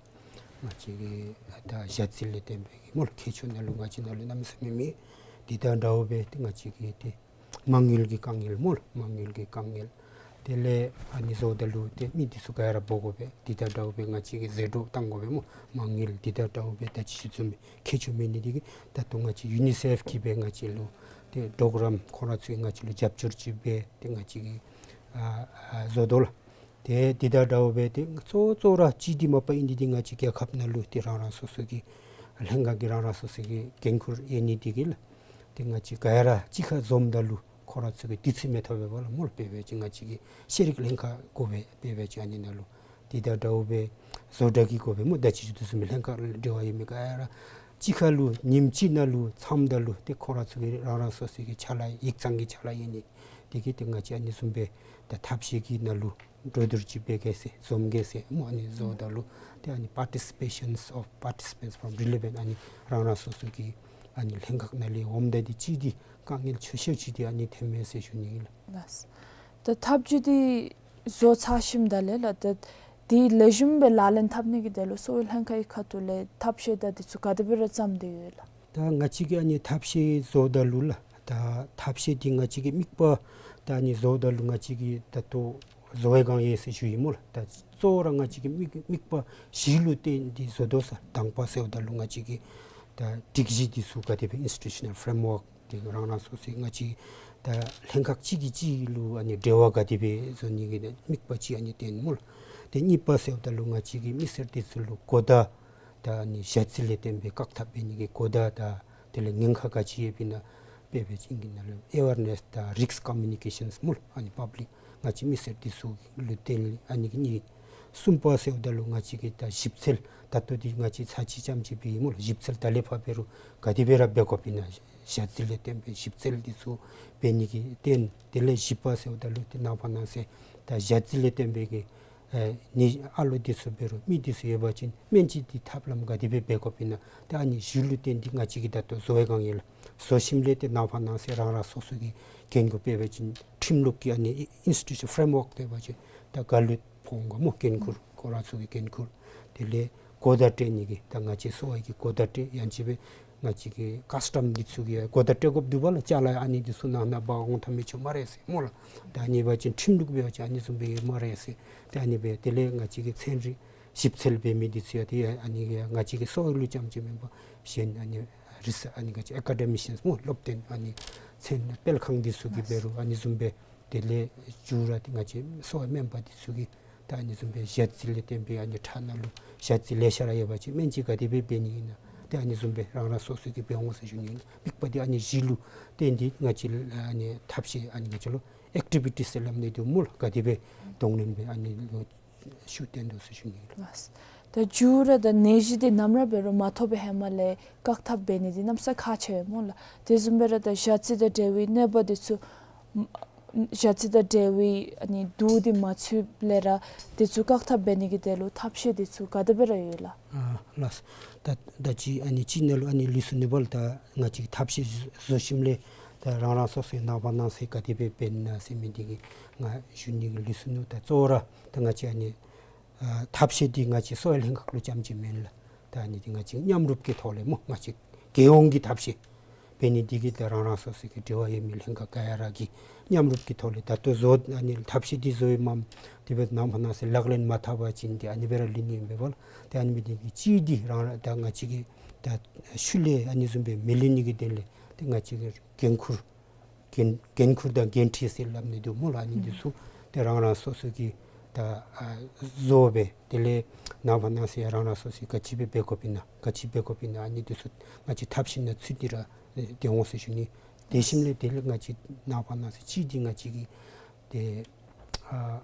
ང་བཅས་ཀྱི་ད་ཞ་རྩི་ལས་བརྟེན་པའི་གི་སྨོ་ལགས། མཁས་མཆོག་ནང་ལུ་ང་བཅས་ནང་ལུ་གནམ་མེད་ས་མེད་མེད། འདི་དང་འདྲཝ་སྦེ་ཏེ་ང་བཅས་ཀྱི་ཏེ་མ་དངུལ་གྱི་དཀའ་ངལ་སྨོ་ལགས། མ་དངུལ་གྱི་དཀའ་ངལ། དེ་ལས་ཨ་ནི་བཟོཝ་ད་ལུ་ཏེ་མི་འདི་ཚུ་ག་ར་འབོ་དགོ་པས། འདི་དང་འདྲཝ་སྦེ་ང་བཅས་ཀྱིས་ཟད་འགྲོ་བཏང་དགོ་པས་སྨོ། མ་དངུལ་འདི་དང་འདྲཝ་སྦེ་ད་ཅི་ཞུ་ཚུགས་མི་མཁས་མཆོག་མེད་ནི་འདི་གིས་ད་ལྟོ་ང་བཅས་ཡུ་ནི་སེཕ་གིས་སྦེ་ང་བཅས་ལུ་ཏེ་པྲོ་གྲམ་ཁོང་ར་ཚུ་གིས་ང་བཅས་ལུ་རྒྱབ་སྐྱོར་ཅིག་སྦེ་ཏེ་ང་བཅས་ཀྱིས་ཨ་ཨ་བཟོ་དོ་ལགས། ཏེ་འདི་དང་འདྲཝ་སྦེ་ཏེ་གཙོ་གཙོ་ར་གཅིག་འདི་མ་པ་ཨིན་འདི་འདི་ང་བཅས་རྒྱལ་ཁབ་ནང་ལུ་ཏེ་རང་རང་སོ་སོ་གི་ལྷན་ཁག་གི་རང་རང་སོ་སོ་གི་འགན་ཁུར་ཡོད་ནི་འདི་གིས་ལགས། ཏེ་ང་བཅས་ག་ར་གཅིག་ཁར་འཛོམས་ད་ལུ་ཁོང་ར་ཚུ་གིས་དུས་ཚོད་མི་ཐོབ་པས་པ་ལགས་སྨོ་ལགས། དཔེ་འབད་བ་ཅིན་ང་བཅས་ཀྱི་ཤེས་རིག་ལྷན་ཁག་དགོ་པས། དཔེ་འབད་བ་ཅིན་ཨ་ནི་ནང་ལུ་འདི་དང་འདྲཝ་སྦེ་བཟོ་གྲྭ་གི་དགོ་པས་སྨོ། ད་ཅི་ཞུ་དོ་བཟུམ་སྦེ་ལྷན་ཁག་ལུ་འབྲེལ་བ་ཡོད་མི་ག་ར་གཅིག་ཁར་ལུ་ཉིནམ་གཅིག་ནང་ལུ་འཚམས་ད་ལུ་ཏེ་ཁོང་ར་ཚུ་གིས་རང་རང་སོ་སོ་གི་ཕྱག་ལཱ་ཡིག་ཚང་གི་ཕྱག་ལཱ་ཡོད་ནི་འདི་གིས་ཏེ་ང་བཅས་ཨ་ནི་བཟུམ་སྦེ་ད་ཐབས་ཤེས་ཀྱི་ནང་ལུ་གྲོས་བསྡུར་ཅིག་འབད་གེ་ཟེར་འཛོམས་གེ་ཟེར་སྨོ། ཨ་ནི་བཟོཝ་ད་ལུ་ཏེ་ཨ་ནི་participation of participants from relevant ཨ་ནི་རང་རང་སོ་སོ་གི་ཨ་ནི་ལྷན་ཁག་ནང་ལས་འོངམ་ད་འདི་གཅིག་འདི་དཀའ་ངལ་ཆེ་ཤོས་ཅིག་འདི་ཨ་ནི་ཐོནམ་མས་ཟེར་ཞུ་ནི་ཨིན་ལགས། ལགས། ད་ཐབས་ཇུས་འདི་བཟོ་ཚར་ཞིནམ་ད་ལས་ལགས་ད་འདི་ལེགས་ཤོམ་སྦེ་ལག་ལེན་འཐབ་ནི་གི་དོན་ལུ་གསོ་བའི་ལྷན་ཁག་གི་ཁ་ཐུག་ལས་ཐབས་ཤེས་དང་འདི་ཚུ་ག་དེ་སྦེ་ར་བརྩམས་ཏེ་ཡོད་ལགས། ད་ང་བཅས་ཀྱིས་ཨ་ནི་ཐབས་ཤེས་བཟོཝ་ད་ལུ་ལགས། ད་ཐབས་ཤེས་འདི་ང་བཅས་ཀྱི་དམིགས་པ་ད་ཨ་ནི་བཟོཝ་ད་ལུ་ང་བཅས་ཀྱིས་ད་ལྟོ་བཟོ་བའི་སྒང་ཡོད་ཟེར་ཞུ་ཡི་སྨོ་ལགས། ད་གཙོ་བོ་ར་ང་བཅས་ཀྱི་དམིགས་དམིགས་པ་གཞི་ལུ་བརྟེན་ཏེ་བཟོ་དོ་ཟེར། དང་པ་ཟེརཝ་ད་ལུ་ང་བཅས་ཀྱི་ད་སྒྲིག་གཞི་འདི་ཚུ་ག་དེ་སྦེ་institutional framework འདི་རང་རང་སོ་སོའི་ང་བཅས་ད་ལྷན་ཁག་གཅིག་གིས་གཅིག་ལུ་ཨ་ནི་འབྲེལ་བ་ག་དེ་སྦེ་བཟོ་ནི་གི་དམིགས་པ་ཅིག་ཨ་ནི་བརྟེན་སྨོ་ལགས། ཏེ་གཉིས་པ་ཟེརཝ་ད་ལུ་ང་བཅས་ཀྱི་མི་སེར་འདི་ཚུ་ལུ་གོ་བརྡ་ད་ཨ་ནི་ཞ་རྩི་ལས་བརྟེན་པའི་བཀག་ཐབས་འབད་ནི་གི་གོ་བརྡ་དང་དེ་ལས་ཉེན་ཁ་ག་ཅི་ཡོདཔ་ཨིན་ན་དཔེ་འབད་བ་ཅིན་ཨིང་སྐད་ནང་ལུ་ཨེ་ཝེར་ནེསི་དང་རིསཀ་ཀོ་མིའུ་ནི་ཀེ་ཤཱནསི་སྨོ་ལགས། ཨ་ནི་པབ་ལིཀ་ང་བཅས་མི་སེར་འདི་ཚུ་ལུ་བརྟེན་ཨ་ནི་གི་གཉིས། གསུམ་པ་ཟེརཝ་ད་ལུ་ང་བཅས་ཀྱིས་ད་ཞིབ་འཚོལ་ད་ལྟོ་འདི་ང་བཅས་ཚར་གཅིག་རྐྱངམ་ཅིག་འབད་ཡི་སྨོ་ལགས། ཞིབ་འཚོལ་ད་ལས་ཕར་འབད་རུང་ག་དེ་སྦེ་ར་འབད་དགོཔ་ཨིན་ན་ཞ་རྩི་ལས་བརྟེན་པའི་ཞིབ་འཚོལ་འདི་ཚུ་འབད་ནི་གི་རྟེན། དེ་ལས་བཞི་པ་ཟེརཝ་ད་ལུ་ཏེ་ནངས་པ་གནངས་ཚེ་ད་ཞ་རྩི་ལས་བརྟེན་པའི་གི་ཨེ་ནད་ཨ་ལོ་འདི་ཚུ་འབད་རུང་མི་འདི་ཚུ་ཡོད་པ་ཅིན་སྨན་བཅོས་འདི་ཐབས་ལམ་ག་དེ་སྦེ་འབད་དགོཔ་ཨིན་ན་ད་ཨ་ནི་གཞི་ལུ་བརྟེན་ཏེ་ང་བཅས་ཀྱིས་ད་ལྟོ་བཟོ་བའི་སྒང་ཡོད་ལགས། བཟོ་ཞིནམ་ལས་ཏེ་ནངས་པ་གནངས་ཚེ་རང་རང་སོ་སོ་གི་འགན་ཁུར་དཔེ་འབད་བ་ཅིན་ཁྲིམས་ལུགས་ཀྱི་ཨ་ནི་institutional framework འབད་བ་ཅིན་ད་ག་ལུ་ཕོག་འོང་ག་སྨོ། འགན་ཁུར་ཁོང་ར་ཚུ་གི་འགན་ཁུར། དེ་ལས་གོ་བརྡ་སྤྲོད་ནི་གི་ད་ང་བཅས་གསོ་བ་གི་གོ་བརྡ་སྤྲོད་ཡང་ཅིན་སྦེ་ང་བཅས་ཀྱི་ཀཱསི་ཊམ་འདི་ཚུ་གིས་གོ་བརྡ་སྤྲོད་དགོཔ་འདུག་པ་ལགས། ཅ་ལ་ཨ་ནི་འདི་ཚུ་ནང་ན་འབག་འོང་ཐབས་མི་ཆོག་སྨ་རེ་ཟེར་སྨོ་ལགས། ད་ཨ་ནི་འབད་བ་ཅིན་ཁྲིམས་ལུགས་འབད་བ་ཅིན་ཨ་ནི་བཟུམ་སྦེ་ཡོད་སྨ་རེ་ཟེར། ད་ཨ་ནི་སྦེ་དེ་ལས་ང་བཅས་ཀྱི་ཚན་རིག་ཞིབ་འཚོལ་འབད་མི་འདི་ཚུ་ཡང་ཏེ་ཨ་ནི་གི་ང་བཅས་ཀྱི་གསོ་བ་ལུ་རྐྱངམ་ཅིག་མེན་པར་གཞན་ཨ་ནི་རི་སར་ཨ་ནི་ང་བཅས་ཨེ་ཀ་ཌི་མི་ཤཱནསི་སྨོ་སློབ་སྟོན་ཨ་ནི་ཚན་སྤེལ་ཁང་འདི་ཚུ་གིས་འབད་རུང་ཨ་ནི་བཟུམ་སྦེ་དེ་ལས་མཇུག་ར་ཏེ་ང་བཅས་གསོ་བ་སྨན་པ་འདི་ཚུ་གིས་ད་ཨ་ནི་བཟུམ་སྦེ་ཞ་རྩི་ལས་བརྟེན་པའི་ཨ་ནི་ཁྲག་ནང་ལུ་ཞ་རྩི་ལེ་ཤ་ར་ཡོད་པ་ཅིན་སྨན་བཅོས་ག་དེ་སྦེ་འབད་ནི་ཨིན་ན་ཏེ་ཨ་ནི་བཟུམ་སྦེ་རང་རང་སོ་སོ་གིས་འབད་འོང་ཟེར་ཞུ་ནི་ཨིན། དམིགས་པ་འདི་ཨ་ནི་གཞི་ལུ་བརྟེན་ཏེ་ང་བཅས་ཨ་ནི་ཐབས་ཤེས་ཨ་ནི་ང་བཅས་ལུ་ཨེཀ་ཊི་བི་ཊིསི་ཟེར་སླབ་ནི་འདུག་སྨོ་ལགས། ག་དེ་སྦེ་གདོང་ལེན་འབད་ཨ་ནི་ལུ་ཤུགས་བཏོན་དོ་ཟེར་ཞུ་ནི་ཨིན་ལགས། ལགས། ད་མཇུག་ར་ད་ནད་གཞི་འདི་ནམ་ར་འབད་རུང་མ་ཐོབ་པའི་ཧེ་མ་ལས་བཀག་ཐབས་འབད་ནི་འདི་གནམ་ས་ཁག་ཆེ་བས་སྨོ་ལགས། དེ་བཟུམ་སྦེ་ར་ད་ཞ་རྩི་དང་འབྲེལ་བའི་གནོད་པ་འདི་ཚུ་ཞ་རྩི་དང་འབྲེལ་བའི་ཨ་ནི་དུག་འདི་མ་ཚུདཔ་ལས་ར་འདི་ཚུ་བཀག་ཐབས་འབད་ནི་གི་དོན་ལུ་ཐབས་ཤེས་འདི་ཚུ་ག་དེ་སྦེ་ར་ཡོད་ལགས། ཨ་ལགས། ད་ད་ཅི་ཨ་ནི་ཅིག་ནང་ལུ་ཨ་ནི་ལུས་སོ་ནུག་པ་ལགས། ད་ང་བཅས་ཐབས་ཤེས་བཟོ་ཞིནམ་ལས་ད་རང་རང་སོ་སོའི་ནངས་པ་གནངས་ཚེ་ག་དེ་སྦེ་འབད་ན་ཟེར་མི་འདི་གི་ང་ཞུ་ནི་གི་ལུས་སོ་ནུག། ད་གཙོ་བོ་ར་ད་ང་བཅས་ཨ་ནི་ཨ་ཐབས་ཤེས་འདི་ང་བཅས་གསོ་བའི་ལྷན་ཁག་ལུ་རྐྱངམ་ཅིག་མེན་ལགས། ད་ཨ་ནི་འདི་ང་བཅས་མཉམ་རུབ་ཀྱི་ཐོག་ལས་སྨོ་ང་བཅས་རྒྱལ་ཡོངས་ཀྱི་ཐབས་ཤེས་འབད་ནི་འདི་གིས་ད་རང་རང་སོ་སོ་གི་འབྲེལ་བ་ཡོད་མི་ལྷན་ཁག་ག་ཡ་ར་གིས་མཉམ་རུབ་ཀྱི་ཐོག་ལས་ད་ལྟོ་བཟོ་ཨ་ནི་ཐབས་ཤེས་འདི་བཟོ་བའི་མམ་དེ་སྦེ་ནངས་པ་གནངས་ཚེ་ལག་ལེན་མ་འཐབ་པ་ཅིན་འདི་ཨ་ནི་སྦེ་ར་ལུས་ནི་ཨིན་པས་པ་ལགས། ཏེ་ཨ་ནི་འབད་ནི་འདི་གིས་གཅིག་འདི་རང་ར་ད་ང་བཅས་ཀྱི་ད་ཤུལ་ལས་ཨ་ནི་བཟུམ་སྦེ་མི་ལུས་ནི་གི་དོན་ལས་ཏེ་ང་བཅས་ཀྱི་འགན་ཁུར་འགན་འགན་ཁུར་དང་འགན་འཁྲི་ཟེར་སླབ་ནི་འདུག་སྨོ་ལགས། ཨ་ནི་འདི་ཚུ་ཏེ་རང་རང་སོ་སོ་གི་ ད་ཨ་བཟོ་སྦེ་དེ་ལས་ནངས་པ་གནངས་ཚེ་ཡང་རང་རང་སོ་སོའི་ག་ཅི་སྦེ་འབད་དགོཔ་ཨིན་ན་ག་ཅི་འབད་དགོཔ་ཨིན་ན་ཨ་ནི་འདི་ཚུ་ང་བཅས་ཐབས་ཤེས་ནང་ཚུད་དེ་ར་ཨེ་སྡོད་འོང་ཟེར་ཞུ་ནི། དེ་བཞིན་ལས་དེ་ལས་ང་བཅས་ནངས་པ་གནངས་ཚེ་གཅིག་འདི་ང་བཅས་ཀྱི་དེ་ཨ་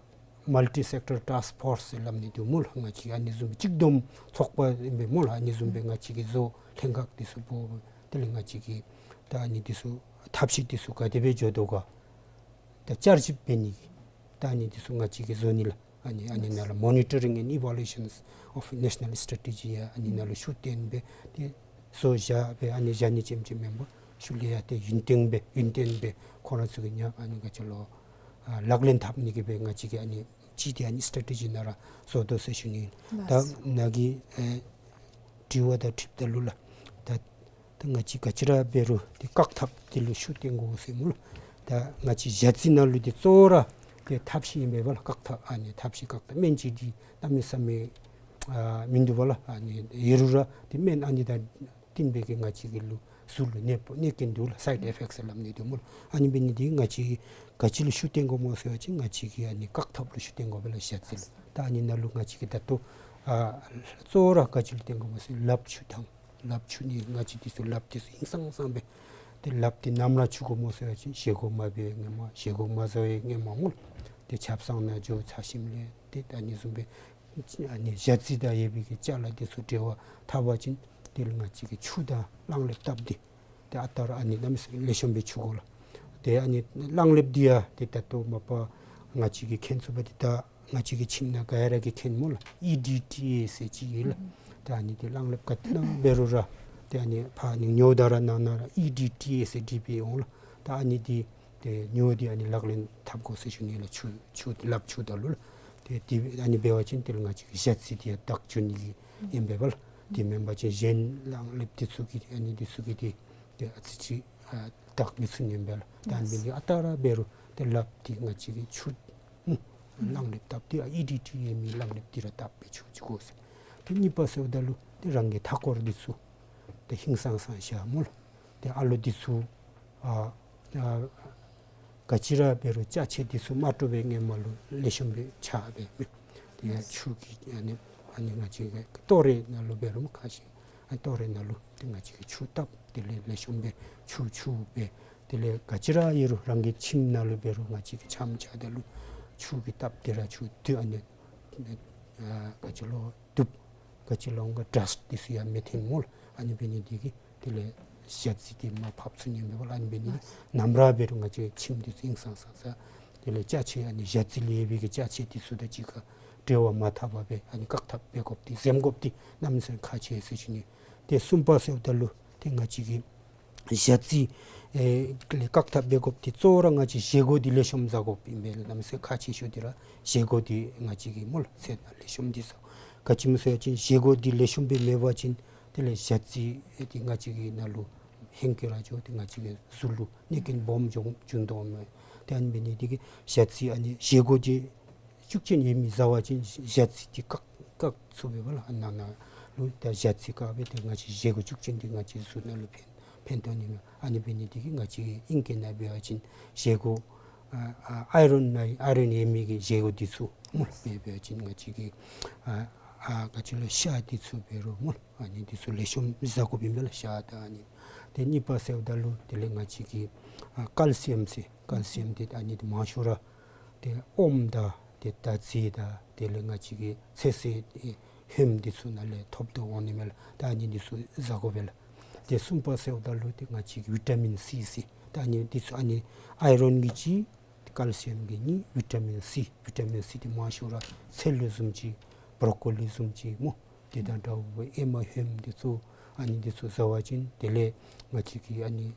མལ་ཊི་སེག་ཊར་ཊཱསཀ་ཕོརསི་ཟེར་སླབ་ནི་འདུག་སྨོ་ལགས། ང་བཅས་ཨ་ནི་བཟུམ་སྦེ་གཅིག་བསྡོམས་ཚོགས་པ་ཨིན་པས་སྨོ་ལགས། ཨ་ནི་བཟུམ་སྦེ་ང་བཅས་ཀྱིས་བཟོ་ལྷན་ཁག་འདི་ཚུ་འབོ་དེ་ལས་ང་བཅས་ཀྱིས་ད་ཨ་ནི་འདི་ཚུ་ཐབས་ཤེས་འདི་ཚུ་ག་དེ་སྦེ་འགྱོ་དོ་ག་ད་བསྐྱར་ཞིབ་འབད་ནི་གི་ད་ཨ་ནི་འདི་ཚུ་ང་བཅས་ཀྱིས་བཟོ་ནི་ལགས། ཨ་ནི་ཨ་ནི་ནང་ལུ་Monitoring and Evaluations of National Strategy ཡ་ཨ་ནི་ནང་ལུ་ཤུགས་བཏོན་སྦེ་ཏེ་བཟོ་བཞག་སྦེ་ཨ་ནི་བཞག་ནི་ཙམ་ཅིག་མེན་པར་ཤུལ་ལས་ཡང་ཏེ་ཡུན་བརྟན་སྦེ་ཡུན་བརྟན་སྦེ་ཁོང་ར་ཚུ་གིས་ཡང་ཨ་ནི་ག་ཅི་ལོ་ཨ་ལག་ལེན་འཐབ་ནི་གི་སྦེ་ང་བཅས་ཀྱིས་ཨ་ནི་ཅིག་ཏེ་ཨ་ནི་སི་ཊེ་ཊེ་ཇི་ནང་ར་བཟོ་དོ་ཟེར་ཞུ་ནི། ད་ནཱ་གི་ཨེ་དྲི་བ་དང་འཁྲིལཝ་ད་ལུ་ལགས། ད་ད་ང་བཅས་ག་ཅི་ར་འབད་རུང་ཏེ་བཀག་ཐབས་འདི་ལུ་ཤུགས་བཏོན་དགོ་ཟེར་སྨོ་ལགས། ད་ང་བཅས་ཞ་རྩི་ནང་ལུ་འདི་གཙོ་བོ་ར་ཏེ་ཐབས་ཤེས་ཨིན་པས་ལགས། བཀག་ཐབས་ཨ་ནི་ཐབས་ཤེས་བཀག་ཐབས་སྨན་ཅིག་འདི་གནམ་མེད་ས་མེད་ཨ་མིན་འདུག་པ་ལགས། ཨ་ནི་ཡོད་རུང་ར་ཏེ་སྨན་ཨ་ནི་དང་བསྟུན་པའི་གི་ང་བཅས་ཀྱི་ལུ་གཟུགས་ལུ་གནོད་པ་གནོད་རྐྱེན་འདུག་ལགས། སའིཌ་ཨི་ཕེཀཊ་ཟེར་སླབ་ནི་འདུག་སྨོ་ལགས། ཨ་ནི་འབད་ནི་འདི་གིས་ང་བཅས་ག་ཅི་ལུ་ཤུགས་བཏོན་དགོཔ་སྨོ་ཟེར་བ་ཅིན་ང་བཅས་ཀྱིས་ཨ་ནི་བཀག་ཐབས་ལུ་ཤུགས་བཏོན་དགོ་པས་ལགས་ཞ་རྩི་ལུ། ད་ཨ་ནི་ནང་ལུ་ང་བཅས་ཀྱིས་ད་ལྟོ་ཨ་གཙོ་བོ་ར་ག་ཅི་ལུ་བཏོན་དགོཔ་སྨོ་ཟེར་ལགཔ་འཁྱུ་ཐངས། ལགཔ་འཁྱུ་ནི་ང་བཅས་འདི་ཚུ་ལགཔ་འདི་ཚུ་ཧིང་སངས་སངས་སྦེ་ཏེ་ལགཔ་འདི་ནམ་ར་འཁྱུ་དགོཔ་སྨོ་ཟེར་བ་ཅིན་བཞེས་སྒོ་མ་འབད་བའི་སྔོན་མ་བཞེས་སྒོ་མ་བཟའ་བའི་སྔོན་མ་སྨོ་ལགས། ཏེ་ཆབ་གསང་ནང་འགྱོ་ཚར་ཞིནམ་ལས་ཏེ་ཨ་ནི་བཟུམ་སྦེ་ཨ་ནི་ཞ་རྩི་དང་ཡོད་པའི་གི་ཅ་ལ་འདི་ཚུ་འབྲེལ་བ་འཐབ་པ་ཅིན་དེ་ལུ་ང་བཅས་ཀྱིས་ཆུ་དང་གླང་ལེབ་བཏབ་སྟེ་ཏེ་ཨ་རྟག་ར་ཨ་ནི་གནམ་མེད་ས་མེད་ལེགས་ཤོམ་སྦེ་འཁྱུ་དགོ་ལགས། ཏེ་ཨ་ནི་གླང་ལེབ་འདི་ཡང་ཏེ་ད་ལྟོ་མ་པ་ང་བཅས་ཀྱིས་མཁྱེན་ཚུགས་པ་འདི་ད་ང་བཅས་ཀྱི་ཁྱིམ་ནང་ག་ར་གིས་མཁྱེན་སྨོ་ལགས། ཨི་ཌི་ཊི་ཨེ་ཟེར་ཅིག་ཡོད་ལགས། ད་ཨ་ནི་འདི་གླང་ལེབ་ག་ཏེ་ནང་འབད་རུང་ར་ཏེ་ཨ་ནི་ཕར་ཨ་ནི་ཉོཝ་ད་ར་ནང་ན་ར་ཨི་ཌི་ཊི་ཨེ་ཟེར་བྲིས་སྦེ་འོང་ལགས། ད་ཨ་ནི་འདི་ཏེ་ཉོ་སྟེ་ཨ་ནི་ལག་ལེན་འཐབ་དགོ་ཟེར་ཞུ་ནི་ལགས། འཁྱུ་འཁྱུ་ལགཔ་འཁྱུཝ་ད་ལུ་ལགས། ཏེ་དེ་ཨ་ནི་འབད་བ་ཅིན་དེ་ལུ་ང་བཅས་ཀྱི་ཞ་རྩི་འདི་ཡང་བདག་འཛིན་འབད་ནི་ཨིན་པས་ལགས། དེ་མེན་པ་ཅིན་གཞན་གླང་ལེབ་འདི་ཚུ་གིས་ཨ་ནི་འདི་ཚུ་གིས་ཏེ་ཏེ་ཨ་ཙི་ཅིག་ཨ་བདག་མི་ཚུགས་ནི་ཨིན་པས་ལགས། ད་ཨ་ནི་འབད་ནི་ཨ་རྟག་ར་འབད་རུང་ཏེ་ལགཔ་འདི་ང་བཅས་ཀྱིས་འཁྱུ་ཨུམ་གླང་ལེབ་བཏབ་སྟེ་ཨ་ཨི་ཌི་ཊི་ཨེ་མི་གླང་ལེབ་འདི་ར་བཏབ་སྦེ་འཁྱུ་འཁྱུ་དགོ་ཟེར། ཏེ་གཉིས་པ་ཟེརཝ་ད་ལུ་ཏེ་རང་གི་མཐའ་འཁོར་འདི་ཚུ་ཏེ་ཧིང་སངས་སངས་བཞག་སྨོ་ལགས། ཏེ་ཨ་ལོ་འདི་ཚུ་ཨ་ཨ་ག་ཅི་ར་འབད་རུང་ཅ་ཆས་འདི་ཚུ་མ་དཀྲོག་པའི་སྔོན་མ་ལུ་ལེགས་ཤོམ་སྦེ་ཕྱགས་སྦེ་ཏེ་ཡང་ཆུ་གིས་ཨ་ནི་ཨ་ནི་ང་བཅས་ཀྱི་ལྟོ་རའི་ནང་ལུ་འབད་རུང་ཁ་ཤས་ཨ་ལྟོ་རའི་ནང་ལུ་ཏེ་ང་བཅས་ཀྱིས་ཆུ་བཏབ། དེ་ལས་ལེགས་ཤོམ་སྦེ་ཆུ་འཁྱུ་སྦེ་དེ་ལས་ག་ཅི་ར་ཡོད་རུང་རང་གི་ཁྱིམ་ནང་ལུ་འབད་རུང་ང་བཅས་ཀྱིས་ཆམ་རྐྱབ་ད་ལུ་ཆུ་གིས་བཏབ་སྟེ་ར་ཆུ་དེ་ཨ་ནི་ཨ་ག་ཅི་ལོ་དུག་ག་ཅི་ལོ་འོང་ག་ཌསཊ་འདི་ཚུ་ཡང་མི་ཐོན་སྨོ་ལགས། ཨ་ནི་འབད་ནི་འདི་གིས་དེ་ལས་ཞ་རྩི་འདི་མར་ཕབ་ཚུགས་ནི་ཨིན་པས་ལགས། ཨ་ནི་འབད་ནི་འདི་ནམ་ར་འབད་རུང་ང་བཅས་ཁྱིམ་འདི་ཚུ་ཧིང་སངས་སངས་ས་དེ་ལས་ཅ་ཆས་ཨ་ནི་ཞ་རྩི་ལས་ཡོད་པའི་གི་ཅ་ཆས་འདི་ཚུ་དང་གཅིག་ཁར་འབྲེལ་བ་མ་འཐབ་པར་སྦེ་ཨ་ནི་བཀག་ཐབས་འབད་དགོཔ་འདི་འཛེམ་དགོཔ་འདི་གནམ་མེད་ས་མེད་ཁག་ཆེ་ཟེར་ཞུ་ནི། ཏེ་གསུམ་པ་ཟེརཝ་ད་ལུ་ཏེ་ང་བཅས་ཀྱིས་ཞ་རྩི་ཨེ་ལས་བཀག་ཐབས་འབད་དགོཔ་འདི་གཙོ་བོ་ར་ང་བཅས་བཞེས་སྒོ་འདི་ལེགས་ཤོམ་བཟའ་དགོཔ་ཨིན་པས་ལགས། གནམ་མེད་ས་མེད་ཁག་ཆེ་ཤོས་འདི་ར་བཞེས་སྒོ་འདི་ང་བཅས་ཀྱིས་སྨོ་ལགས་ཚད་ལེགས་ཤོམ་འདི་བཟའ། ག་ཅི་སྨོ་ཟེར་བ་ཅིན་བཞེས་སྒོ་འདི་ལེགས་ཤོམ་སྦེ་མེད་པ་ཅིན་དེ་ལས་ཞ་རྩི་འདི་ང་བཅས་ཀྱི་ནང་ལུ་ཧེང་སྐལ་ར་འགྱོ་སྟེ་ང་བཅས་ཀྱི་གཟུགས་ལུ་གནོད་རྐྱེན་སྦོམ་འབྱུང་འབྱུང་དོ་མས། ཏེ་ཨ་ནི་འབད་ནི་འདི་གིས་ཞ་རྩི་ཨ་ནི་བཞེས་སྒོ་འདི་ཤུགས་ཅན་ཡོད་མི་བཟའ་བ་ཅིན་ཞ་རྩི་འདི་བཀག་བཀག་ཚུགས་པས་ལགས། ཨ་ནཱ་ནང་ལུ་ད་ཞ་རྩི་བཀག་སྦེ་ཏེ་ང་བཅས་བཞེས་སྒོ་ཤུགས་ཅན་འདི་ང་བཅས་གཟུགས་ནང་ལུ་ཕན་ཕན་ཐོགས་ནི་མས། ཨ་ནི་འབད་ནི་འདི་གིས་ང་བཅས་ཨིང་སྐད་ནང་འབད་བ་ཅིན་བཞེས་སྒོ་ཨ་ཨ་ཨའི་རོན་ནང་ཨའི་རོན་ཡོད་མི་གི་བཞེས་སྒོ་འདི་ཚུ་སྨོ་ལགས། འབད་བ་ཅིན་ང་བཅས་ཀྱི་ཨ་ཨ་ག་ཅི་ལོ་ཤ་འདི་ཚུ་འབད་རུང་སྨོ་ལགས། ཨ་ནི་འདི་ཚུ་ལེགས་ཤོམ་བཟའ་དགོཔ་ཨིན་པས་ལགས། ཤ་དང་ཨ་ནི། ཏེ་གཉིས་པ་ཟེརཝ་ད་ལུ་དེ་ལས་ང་བཅས་ཀྱི་ཨ་ཀལ་སི་ཡམ་ཟེར་ཀལ་སི་ཡམ་འདི་ཨ་ནི་འདི་མང་ཤོས་ར་ཏེ་ཨོམ་དང་ཏེ་ད་རྫས་དང་དེ་ལས་ང་བཅས་ཀྱི་ཚོད་བསྲེ་ཧོནམ་འདི་ཚུ་ནང་ལས་ཐོབ་དོ་འོང་ནི་མས་ལགས། ད་ཨ་ནི་འདི་ཚུ་བཟའ་དགོ་པས་ལགས། ཏེ་གསུམ་པ་ཟེརཝ་ད་ལུ་ཏེ་ང་བཅས་ཀྱི་བི་ཊ་མིན་སི་ཟེར་ད་ཨ་ནི་འདི་ཚུ་ཨ་ནི་ཨའི་རོན་གྱི་གཅིག་ཀལ་སི་ཡམ་གྱི་གཉིས་བི་ཊ་མིན་སི། བི་ཊ་མིན་སི་འདི་མང་ཤོས་ར་ཚལ་ལུ་བཟུམ་ཅིག་བོ་རོ་ཀོ་ལི་བཟུམ་ཅིག་སྨོ། དེ་དང་འདྲཝ་ཨེ་མ་ཧོནམ་འདི་ཚུ་ཨ་ནི་འདི་ཚུ་བཟའ་བ་ཅིན་དེ་ལས་ང་བཅས་ཀྱི་ཨ་ནི་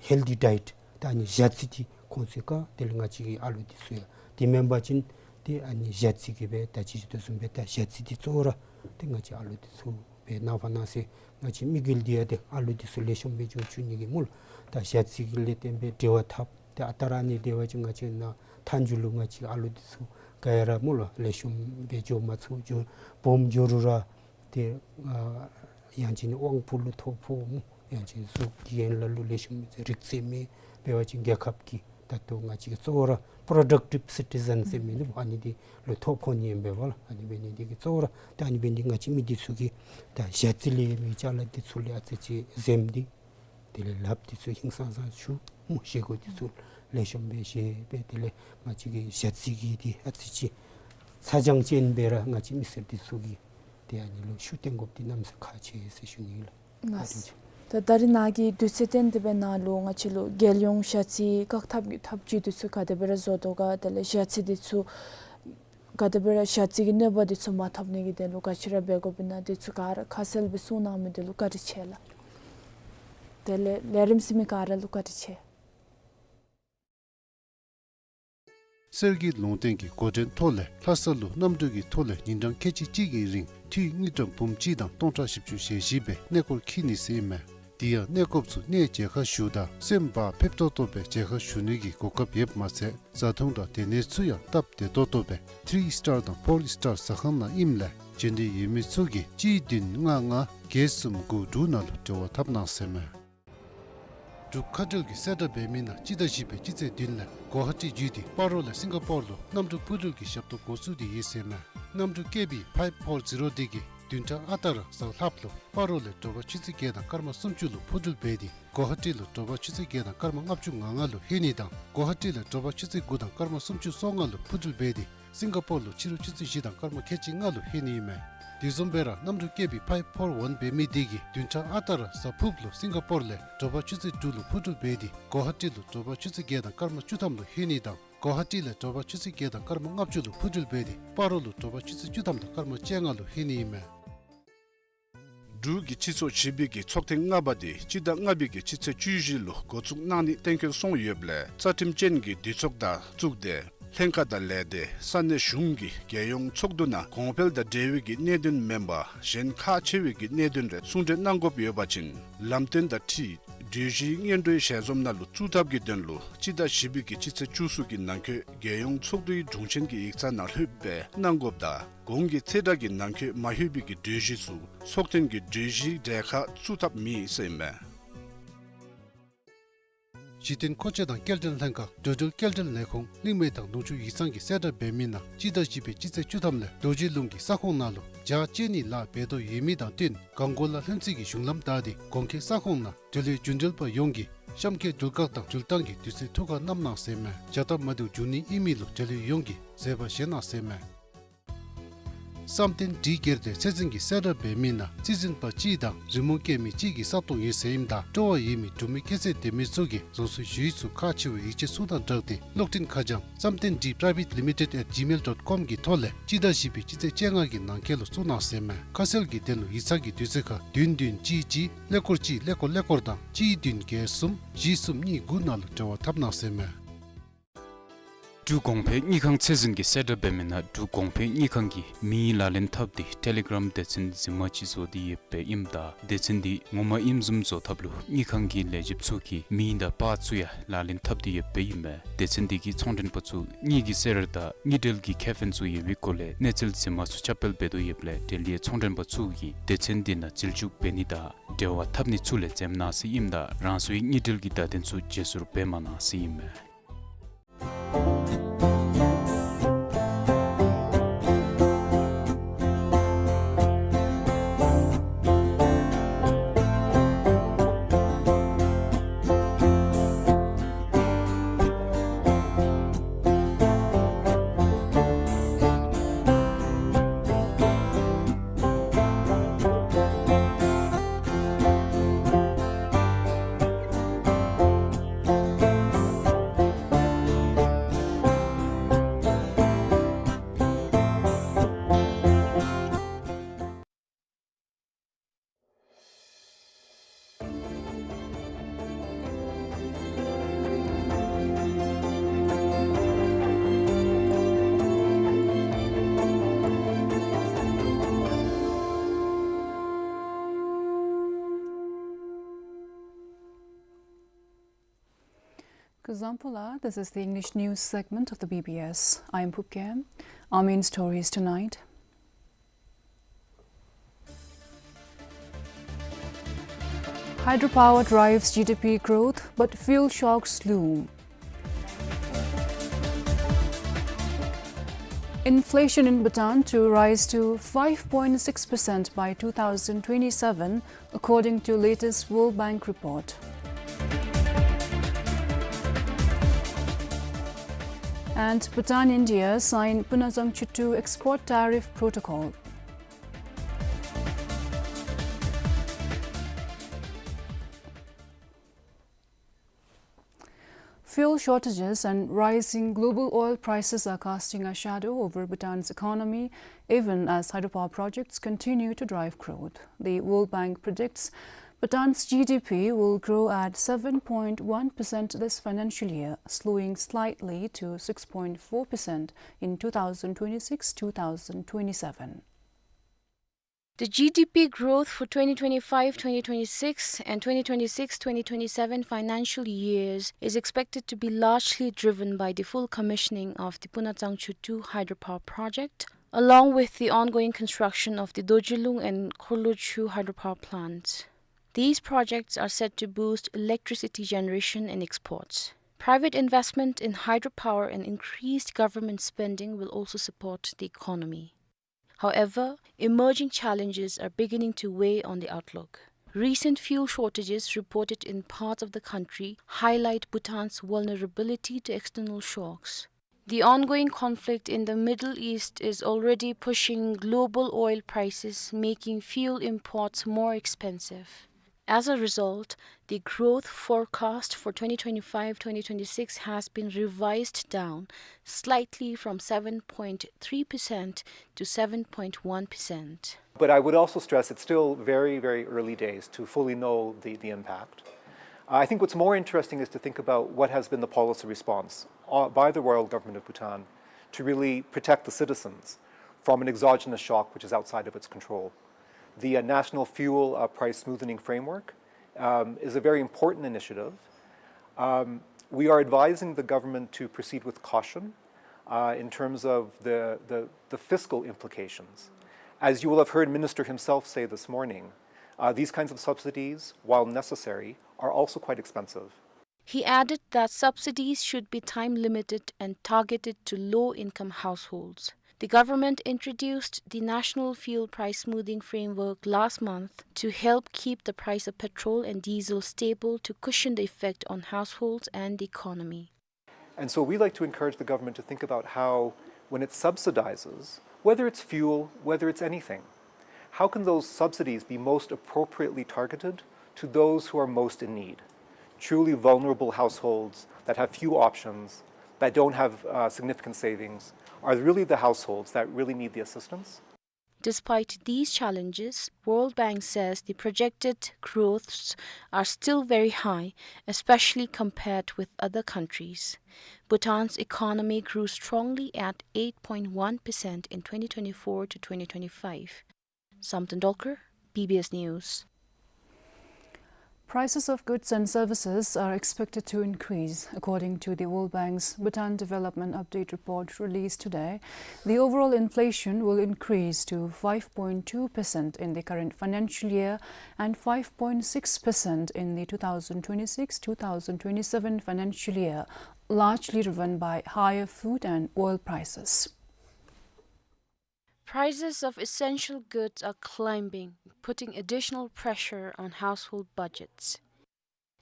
ཧེལ་ཐི་ཌའེཊ་ད་ཨ་ནི་ཞ་རྩི་འདི་ཁོང་ཚུ་ག་དེ་ལས་ང་བཅས་ཀྱི་ཨ་ལོ་འདི་ཚུ་ཡང་དེ་མེན་པ་ཅིན་ཏེ་ཨ་ནི་ཞ་རྩི་གི་སྦེ་ད་ཅི་ཞུ་དོ་བཟུམ་སྦེ་ད་ཞ་རྩི་འདི་གཙོ་བོ་ར་ཏེ་ང་བཅས་ཨ་ལོ་འདི་ཚུ་སྦེ་ནངས་པ་གནངས་ཚེ་ང་བཅས་དམིགས་ཡུལ་འདི་ཡང་ཏེ་ཨ་ལོ་འདི་ཚུ་ལེགས་ཤོམ་སྦེ་འགྱོ་བཅུག་ནི་གི་སྨོ་ལགས། ད་ཞ་རྩི་གི་ལས་བརྟེན་སྦེ་འབྲེལ་བ་འཐབ། ཏེ་ཨ་རྟག་ར་ཨ་ནི་འབད་བ་ཅིན་ང་བཅས་ནཱ་མཐའ་མཇུག་ལུ་ང་བཅས་ཨ་ལོ་འདི་ཚུ་ག་ཡ་ར་སྨོ་ལགས་ལེགས་ཤོམ་སྦེ་འགྱོ་མ་ཚུགས། འགྱོ་སྦོམ་འགྱོ་རུང་ར་ཏེ་ཨ་ཡང་ཅིན་དབང་པོ་ལུ་ཐོ་ཕོག་སྨོ། ཡང་ཅིན་གཟུགས་ཀྱི་ཡན་ལག་ལུ་ལེགས་ཤོམ་རིག་རྩལ་མེད། འབད་བ་ཅིན་རྒྱལ་ཁབ་ཀྱི་ ད་ལྟོ་ང་བཅས་ཀྱི་གཙོ་བོ་ར་productive citizen ཟེར་མི་འདི་ཨ་ནི་འདི་ལུ་ཐོ་ཕོག་ནི་ཨིན་པས་ལགས། ཨ་ནི་འབད་ནི་འདི་གིས་གཙོ་བོ་ར་ད་ཨ་ནི་འབད་ནི་འདི་ང་བཅས་མི་འདི་ཚུ་གིས་ད་ཞ་རྩི་ལས་མི་ཅ་ལ་འདི་ཚུ་ལས་ཨ་ཙི་ཅིག་འཛེམ་སྟེ་དེ་ལས་ལགཔ་འདི་ཚུ་ཧིང་སངས་ས་ཞུ་སྨོ། བཞེས་སྒོ་འདི་ཚུ་ལེགས་ཤོམ་སྦེ་བཞེས་སྦེ་དེ་ལས་ང་བཅས་ཀྱི་ཞ་རྩི་གི་འདི་ཨ་ཙི་ཅིག་ཚ་གྱང་ཅན་སྦེ་ར་ང་བཅས་མི་སེར་འདི་ཚུ་གིས་ཏེ་ཨ་ནི་ལུ་ཤུགས་བཏོན་དགོཔ་འདི་གནམ་མེད་ས་མེད་ཁག་ཆེ་ཟེར་ཞུ་ནི་ལགས། ལགས། ད་ད་རིས་ནཱ་གི་དུས་ཚོད་བཏོན་ཏེ་སྦེ་ནཱ་ལུ་ང་བཅས་ལུ་རྒྱལ་ཡོངས་ཞ་རྩི་བཀག་ཐབས་ཀྱི་ཐབས་བྱུས་འདི་ཚུ་ག་དེ་སྦེ་ར་བཟོ་དོ་ག། དེ་ལས་ཞ་རྩི་འདི་ཚུ་ག་དེ་སྦེ་ར་ཞ་རྩི་གི་གནོད་པ་འདི་ཚུ་མ་ཐོབ་ནི་གི་དོན་ལུ་ག་ཅི་ར་འབད་དགོཔ་ཨིན་ན་འདི་ཚུ་ག་ར་ཁ་གསལ་སྦེ་གསུང་གནང་མི་འདི་ལུ་བཀའ་དྲིན་ཆེ་ལགས། དེ་ལས་ལས་རིམ་གཟིགས་མི་ག་ར་ལུ་བཀའ་དྲིན་ཆེ། གསེར་གྱི་ལུང་བསྟན་གྱི་འགོ་འདྲེན་ཐོག་ལས་ལྷ་ས་ལུ་གནམ་གྲུ་གི་ཐོག་ལས་ཉིན་གྲངས་ཁལ་གཅིག་གཅིག་གི་རིང་འཐུས་དངུལ་ཀྲམ་འབུམ་གཅིག་དང་སྟོང་ཕྲག་བཞི་བཅུ་ཞེ་བཞི་སྦེ་གནས་སྐོར་འཁྱིད་ནི་ཟེར་ཨིན་མས། དེ་ཡང་གནས་སྐོརཔ་ཚུ་གནས་མཇལ་ཁ་ཞུཝ་ད་སེམས་བག་ཕེབས་ཏོག་ཏོ་སྦེ་མཇལ་ཁ་ཞུ་ནི་གི་གོ་སྐབས་ཡོདཔ་མ་ཚད་བཟའ་འཐུང་དང་སྡོད་གནས་ཚུ་ཡང་སྟབས་བདེ་ཏོག་ཏོ་སྦེ་ཐིརི་སི་ཊར་དང་ཕོར་སི་ཊར་ཟ་ཁང་ནང་ཨིནམ་ལས་འབྱོན་འདོད་ཡོད་མི་ཚུ་གིས་གཅིག་བདུན་ལྔ་ལྔ་བརྒྱད་གསུམ་དགུ་དྲུག་ནང་ལུ་འབྲེལ་བ་འཐབ་གནང་ཟེར་ཨིན་མས། འབྲུག་མཁའ་འགྲུལ་གྱི་གསལ་བསྒྲགས་འབད་མི་ནང་སྤྱི་ཟླ་བཞི་པའི་སྤྱི་ཚེས་བདུན་ལས་གོ་ཧ་ཊི་བརྒྱུད་དེ་སྤ་རོ་ལས་སིང་ག་པོར་ལུ་གནམ་གྲུ་འཕུར་འགྲུལ་གྱི་ཞབས་ཏོག་འགོ་བཙུགས་ཏེ་ཡོད་ཟེར་ཨིན་མས། གནམ་གྲུ་ཀེ་བི་ཕའིབ་ཕོར་ཛི་རོ་འདི་གིས་བདུན་ཕྲག་ཨ་རྟག་ར་གཟའ་ལྷགཔ་ལུ་སྤ་རོ་ལས་དྲོ་པ་ཆུ་ཚོད་བརྒྱད་དང་སྐར་མ་སུམ་ཅུ་ལུ་འཕུར་འགྲུལ་འབད་དེ་གོ་ཧ་ཊི་ལུ་དྲོ་པ་ཆུ་ཚོད་བརྒྱད་དང་སྐར་མ་ལྔ་བཅུ་ང་ལྔ་ལུ་ལྷོད་ནི་དང་གོ་ཧ་ཊི་ལས་དྲོ་པ་ཆུ་ཚོད་དགུ་དང་སྐར་མ་སུམ་ཅུ་སོ་ལྔ་ལུ་འཕུར་འགྲུལ་འབད་དེ་སིང་ག་པོར་ལུ་ཕྱི་རུ་ཆུ་ཚོད་བཞི་དང་སྐར་མ་ཁལ་གཅིག་ལྔ་ལུ་ལྷོད་ནི་ཨིན་མས། དེ་བཟུམ་སྦེ་ར་གནམ་གྲུ་ཀེ་བི་ཕའིབ་ཕོར་ཝན་འབད་མི་འདི་གིས་བདུན་ཕྲག་ཨ་རྟག་ར་གཟའ་ཕུརཔ་ལུ་སིང་ག་པོར་ལས་དྲོ་པ་ཆུ་ཚོད་དྲུག་ལུ་འཕུར་འགྲུལ་འབད་དེ་གོ་ཧ་ཊི་ལུ་དྲོ་པ་ཆུ་ཚོད་བརྒྱད་དང་སྐར་མ་བཅུ་ཐམ་ལུ་ལྷོད་ནི་དང་གོ་ཧ་ཊི་ལས་དྲོ་པ་ཆུ་ཚོད་བརྒྱད་དང་སྐར་མ་ལྔ་བཅུ་ལུ་འཕུར་འགྲུལ་འབད་དེ་སྤ་རོ་ལུ་དྲོ་པ་ཆུ་ཚོད་བཅུ་ཐམ་དང་སྐར་མ་བཅོ་ལྔ་ལུ་ལྷོད་ནི་ཨིན་མས། འབྲུག་གི་སྤྱི་ཚོགས་བྱིས་པའི་གི་ཚོགས་ཐེངས་ལྔ་པ་དེ་སྤྱི་ཟླ་ལྔ་པའི་གི་སྤྱི་ཚེས་བཅུ་བཞི་ལུ་འགོ་བཙུགས་གནང་ནི་གཏན་འཁེལ་སོང་ཡོདཔ་ལས་རྩ་ཁྲིམས་ཅན་གྱི་འདུས་ཚོགས་དང་བཙུགས་ཏེ་ལྷན་ཁག་དང་ལས་སྡེ་ས་གནས་གཞུང་གི་རྒྱལ་ཡོངས་ཚོགས་འདུ་ནང་གོང་འཕེལ་དང་འབྲེལ་བའི་གི་གནད་དོན་མེན་པར་གཞན་ཁག་ཆེ་བའི་གི་གནད་དོན་རེ་གསུང་གྲོས་གནང་དགོཔ་ཡོད་པ་ཅིན་ལམ་སྟོན་དང་འཁྲིལ་གྲོས་གཞི་སྙན་སྒྲོན་ཞལ་འཛོམས་ནང་ལུ་བཙུགས་ཐབས་ཀྱི་དོན་ལུ་སྤྱི་ཟླ་བཞི་པའི་གི་སྤྱི་ཚེས་བཅུ་གསུམ་གྱི་ནང་འཁོད་རྒྱལ་ཡོངས་ཚོགས་འདུའི་དྲུང་ཆེན་གྱི་ཡིག་ཚང་ནང་ལྷོདཔ་སྦེ་གནང་དགོཔ་དང་གོང་གི་ཚེས་གྲངས་ཀྱི་ནང་འཁོད་མ་ལྷོད་པའི་གི་གྲོས་གཞི་ཚུ་ཚོགས་ཐེངས་ཀྱི་གྲོས་གཞིའི་གྲལ་ཁར་བཙུགས་ཐབས་མེད་ཟེར་ཨིན་མས། གཞི་རྟེན་མཁོ་ཆས་དང་སྐྱེལ་འདྲེན་ལྷན་ཁག་འགྲོ་འགྲུལ་སྐྱེལ་འདྲེན་ལས་ཁུངས་གླིང་མེ་ཐང་ནུབ་ཕྱོགས་ཡིག་ཚང་གི་གསལ་བསྒྲགས་འབད་མི་ནང་སྤྱི་ཟླ་བཞི་པའི་སྤྱི་ཚེས་བཅུ་ཐམ་ལས་རྡོ་རྗེ་ལུང་གི་ས་ཁོངས་ནང་ལུ་ཇ་བཅད་ནི་ལཱ་འབད་དོ་ཡོད་མི་དང་བསྟུན་གངས་སྐོར་ལ་ལྷུན་རྩེ་གི་གཞུང་ལམ་བདའ་སྟེ་གོང་འཁོད་ས་ཁོངས་ནང་འབྲེལ་ཡོད་རྒྱུན་འགྲུལ་པ་ཡོངས་ཀྱིས་གཤམ་འཁོད་འགྲུལ་བཀག་དང་འགྲུལ་བཏང་གི་དུས་ཚོད་ཐུགས་ཁར་བསྣམ་གནང་ཟེར་ཨིན་མས། བྱ་སྟབས་མ་བདེཝ་འབྱུང་ནི་ཨིན་མི་ལུ་འབྲེལ་ཡོད་ཡོངས་ཀྱིས་བཟོད་པ་བཞེས་གནང་ཟེར་ཨིན་མས། བསམ་གཏན་སྒྲིག་སྒེར་སྡེ་ཚད་འཛིན་གྱི་གསལ་བསྒྲགས་འབད་མི་ནང་རྩིས་འཛིན་པ་གཅིག་དང་རི་མོ་བཀལ་མི་གཅིག་གི་ས་སྟོང་ཡོད་ཟེར་ཨིནམ་ད་སྤྲོ་བ་ཡོད་མི་འབྲུག་མི་ཁྱད་ཚད་ལྡན་མི་ཚུ་གིས་རང་སོའི་ཞུ་ཡིག་ཚུ་ཁག་ཆེ་བའི་ཡིག་ཆ་ཚུ་དང་སྦྲགས་ཏེ་གློག་འཕྲིན་ཁ་བྱང་བསམ་གཏན་སྒྲིག་private limited at gmail dot com གི་ཐོག་ལས་སྤྱི་ཟླ་བཞི་པའི་སྤྱི་ཚེས་བཅོ་ལྔ་གི་ནང་འཁོད་ལུ་བཙུགས་གནང་ཟེར་ཨིན་མས། ཁ་གསལ་གྱི་དོན་ལུ་ཡིག་ཚང་གི་དུས་ཚོད་ཁར་བདུན་བདུན་གཅིག་གཅིག་ཀླད་ཀོར་གཅིག་ཀླད་ཀོར་ཀླད་ཀོར་དང་གཅིག་བདུན་བརྒྱད་གསུམ་བཞི་གསུམ་གཉིས་དགུ་ནང་ལུ་འབྲེལ་བ་འཐབ་གནང་ཟེར་ཨིན་མས། འབྲུག་གོང་འཕེལ་དངུལ་ཁང་ཚད་འཛིན་གྱི་གསལ་བསྒྲགས་འབད་མི་ནང་འབྲུག་གོང་འཕེལ་དངུལ་ཁང་གིsie མིང་ལག་ལེན་འཐབ་སྟེ་ཊེ་ལི་གརམ་སྡེ་ཚན་འཛིན་མ་ཅིག་བཟོ་སྟེ་ཡོདཔ་ཨིནམ་ད་སྡེ་ཚན་འདི་ངོ་མ་ཨིནམ་བཟུམ་བཟོ་ཐབས་ལུ་དངུལ་ཁང་གི་ལས་བྱེདཔ་ཚུ་གི་མིང་དང་པར་ཚུ་ཡང་ལག་ལེན་འཐབ་སྟེ་ཡོདཔ་ཨིན་མས། སྡེ་ཚན་འདི་གིས་ཚོང་མགྲོན་པ་ཚུ་དངུལ་གྱི་གསེར་དང་དངུལ་འབྲེལ་གྱི་ཁེ་ཕན་ཚུ་ཡོད་པའི་སྐོར་ལས་གནས་ཚུལ་འཛིན་མ་ཚུ་ཁྱབ་སྤེལ་འབད་དོ་ཡོདཔ་ལས་འབྲེལ་ཡོད་ཚོང་མགྲོན་པ་ཚུ་གིས་སྡེ་ཚན་འདི་ནང་རྩིས་འཇོག་འབད་ནི་དང་འབྲེལ་བ་འཐབ་ནི་ཚུ་ལས་འཛེམ་གནང་ཟེར་ཨིནམ་ད་རང་སོའི་དངུལ་འབྲེལ་གྱི་བརྡ་དོན་ཚུ་བརྗེ་སོར་འབད་མ་གནང་ཟེར་ཨིན་མས། Kuzuzangpo, this is the English news segment of the B B S. I am Phub Khem. Our main stories tonight. Hydropower drives G D P growth, but fuel shocks loom. Inflation in Bhutan to rise to five point six percent by two thousand twenty-seven, according to latest World Bank report. And Bhutan, India sign Punachangchu two export tariff protocol. Fuel shortages and rising global oil prices are casting a shadow over Bhutan's economy, even as hydropower projects continue to drive growth. The World Bank predicts Bhutan's G D P will grow at seven point one percent this financial year, slowing slightly to six point four percent in two thousand twenty-six two thousand twenty-seven. The G D P growth for twenty twenty-five twenty twenty-six and twenty twenty-six twenty twenty-seven financial years is expected to be largely driven by the full commissioning of the Punachangchu two hydropower project, along with the ongoing construction of the Dorjilung and Khorlochu hydropower plants. These projects are set to boost electricity generation and exports. Private investment in hydropower and increased government spending will also support the economy. However, emerging challenges are beginning to weigh on the outlook. Recent fuel shortages reported in parts of the country highlight Bhutan's vulnerability to external shocks. The ongoing conflict in the Middle East is already pushing global oil prices, making fuel imports more expensive. As a result, the growth forecast for twenty twenty-five twenty twenty-six has been revised down slightly from seven point three percent to seven point one percent. But I would also stress it's still very, very early days to fully know the, the impact. I think what's more interesting is to think about what has been the policy response, uh, by the Royal Government of Bhutan to really protect the citizens from an exogenous shock which is outside of its control. The, uh, National Fuel, uh, Price Smoothening Framework, um, is a very important initiative. Um, we are advising the government to proceed with caution, uh, in terms of the, the, the fiscal implications. As you will have heard Minister himself say this morning, uh, these kinds of subsidies, while necessary, are also quite expensive. He added that subsidies should be time-limited and targeted to low-income households. The government introduced the National Fuel Price Smoothing Framework last month to help keep the price of petrol and diesel stable to cushion the effect on households and the economy. And so we like to encourage the government to think about how, when it subsidizes, whether it's fuel, whether it's anything, how can those subsidies be most appropriately targeted to those who are most in need? Truly vulnerable households that have few options, that don't have, uh, significant savings, are really the households that really need the assistance. Despite these challenges, World Bank says the projected growths are still very high, especially compared with other countries. Bhutan's economy grew strongly at eight point one percent in twenty twenty-four to twenty twenty-five. Samten Dolkar, B B S News. Prices of goods and services are expected to increase. According to the World Bank's Bhutan Development Update report released today, the overall inflation will increase to five point two percent in the current financial year and five point six percent in the two thousand twenty-six two thousand twenty-seven financial year, largely driven by higher food and oil prices. Prices of essential goods are climbing, putting additional pressure on household budgets.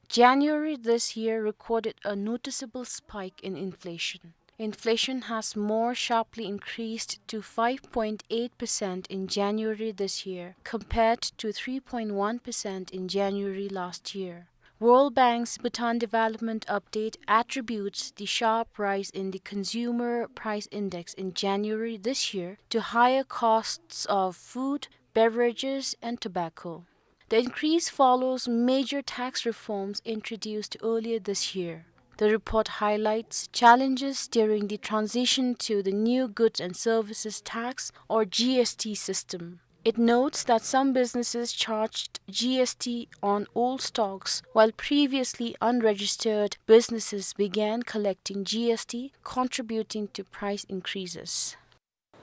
January this year recorded a noticeable spike in inflation. Inflation has more sharply increased to five point eight percent in January this year, compared to three point one percent in January last year. World Bank's Bhutan Development Update attributes the sharp rise in the Consumer Price Index in January this year to higher costs of food, beverages, and tobacco. The increase follows major tax reforms introduced earlier this year. The report highlights challenges during the transition to the new goods and services tax, or G S T system. It notes that some businesses charged G S T on old stocks, while previously unregistered businesses began collecting G S T, contributing to price increases.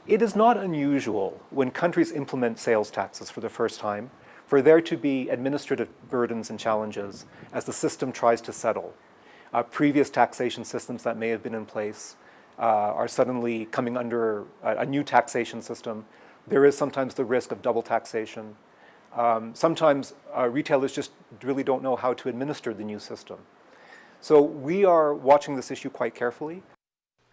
It is not unusual when countries implement sales taxes for the first time for there to be administrative burdens and challenges as the system tries to settle, uh, previous taxation systems that may have been in place, uh, are suddenly coming under a, a new taxation system, there is sometimes the risk of double taxation. Um, sometimes, uh, retailers just really don't know how to administer the new system. So we are watching this issue quite carefully.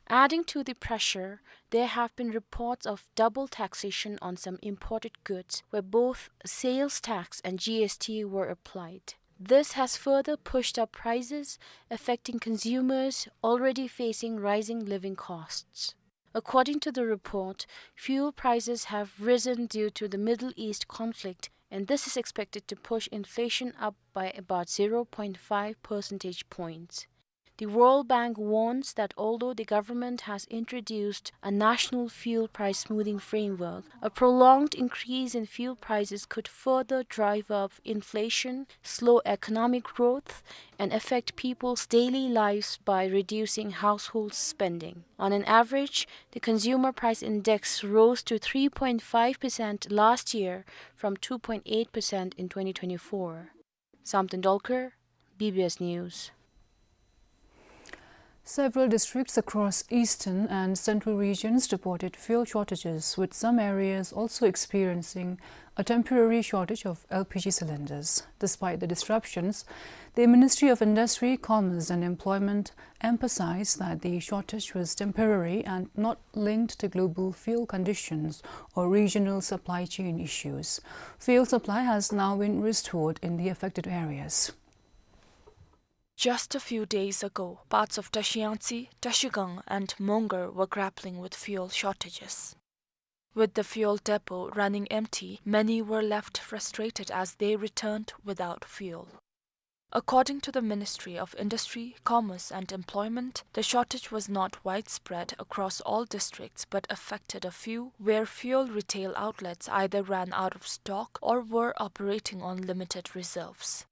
Adding to the pressure, there have been reports of double taxation on some imported goods, where both sales tax and G S T were applied. This has further pushed up prices, affecting consumers already facing rising living costs. According to the report, fuel prices have risen due to the Middle East conflict, and this is expected to push inflation up by about zero point five percentage points. The World Bank warns that although the government has introduced a national fuel price smoothing framework, a prolonged increase in fuel prices could further drive up inflation, slow economic growth, and affect people's daily lives by reducing household spending. On an average, the consumer price index rose to three point five percent last year from two point eight percent in twenty twenty-four. Samten Dolkar, B B S News. Several districts across eastern and central regions reported fuel shortages, with some areas also experiencing a temporary shortage of L P G cylinders. Despite the disruptions, the Ministry of Industry, Commerce and Employment emphasized that the shortage was temporary and not linked to global fuel conditions or regional supply chain issues. Fuel supply has now been restored in the affected areas. Just a few days ago, parts of Trashiyangtse, Trashigang and Mongar were grappling with fuel shortages. With the fuel depot running empty, many were left frustrated as they returned without fuel. According to the Ministry of Industry, Commerce and Employment, the shortage was not widespread across all districts but affected a few, where fuel retail outlets either ran out of stock or were operating on limited reserves.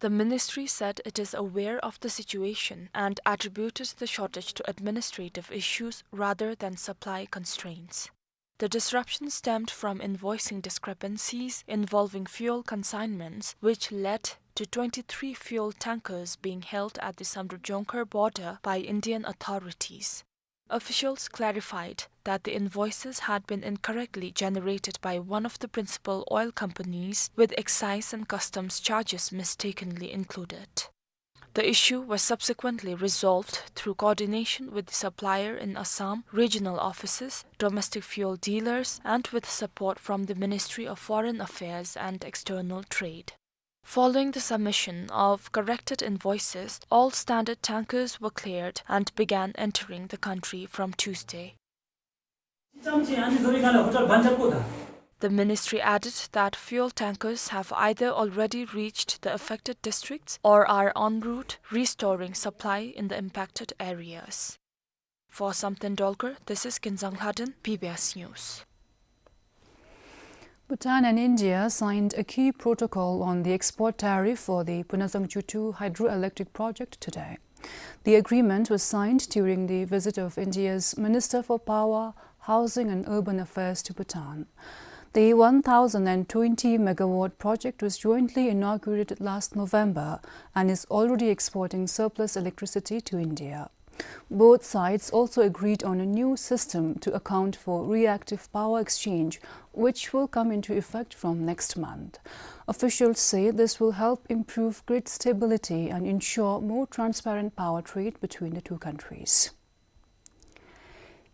The ministry said it is aware of the situation and attributed the shortage to administrative issues rather than supply constraints. The disruption stemmed from invoicing discrepancies involving fuel consignments, which led to twenty-three fuel tankers being held at the Samdrup-Jongkhar border by Indian authorities. Officials clarified that the invoices had been incorrectly generated by one of the principal oil companies, with excise and customs charges mistakenly included. The issue was subsequently resolved through coordination with the supplier in Assam, regional offices, domestic fuel dealers, and with support from the Ministry of Foreign Affairs and External Trade. Following the submission of corrected invoices, all standard tankers were cleared and began entering the country from Tuesday. The ministry added that fuel tankers have either already reached the affected districts or are en route restoring supply in the impacted areas. For Samten Dolkar, this is Kinzang Lhaden, B B S News. Bhutan and India signed a key protocol on the export tariff for the Punazang Jutu hydroelectric project today. The agreement was signed during the visit of India's Minister for Power, Housing and Urban Affairs to Bhutan. The one thousand and twenty megawatt project was jointly inaugurated last November and is already exporting surplus electricity to India. Both sides also agreed on a new system to account for reactive power exchange, which will come into effect from next month. Officials say this will help improve grid stability and ensure more transparent power trade between the two countries.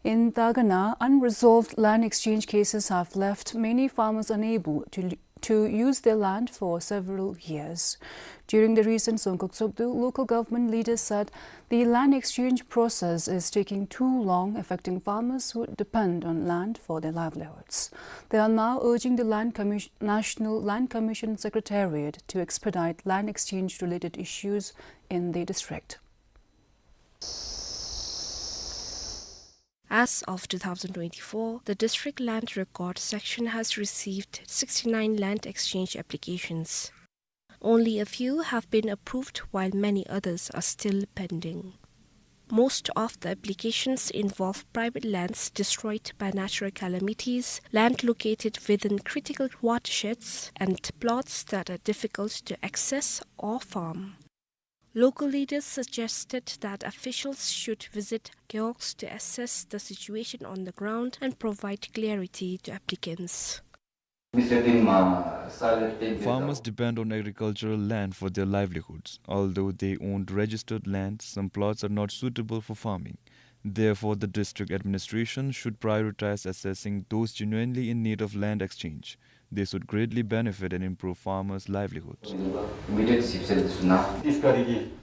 In Dagana, unresolved land exchange cases have left many farmers unable to, to use their land for several years. During the recent Dzongkhag Tshogdu, local government leaders said the land exchange process is taking too long, affecting farmers who depend on land for their livelihoods. They are now urging the Land Commis-, National Land Commission Secretariat to expedite land exchange-related issues in the district. As of two thousand twenty-four, the District Land Record Section has received sixty-nine land exchange applications. Only a few have been approved, while many others are still pending. Most of the applications involve private lands destroyed by natural calamities, land located within critical watersheds, and plots that are difficult to access or farm. Local leaders suggested that officials should visit gewogs to assess the situation on the ground and provide clarity to applicants. Farmers depend on agricultural land for their livelihoods. Although they own registered land, some plots are not suitable for farming. Therefore, the district administration should prioritize assessing those genuinely in need of land exchange. This would greatly benefit and improve farmers' livelihoods.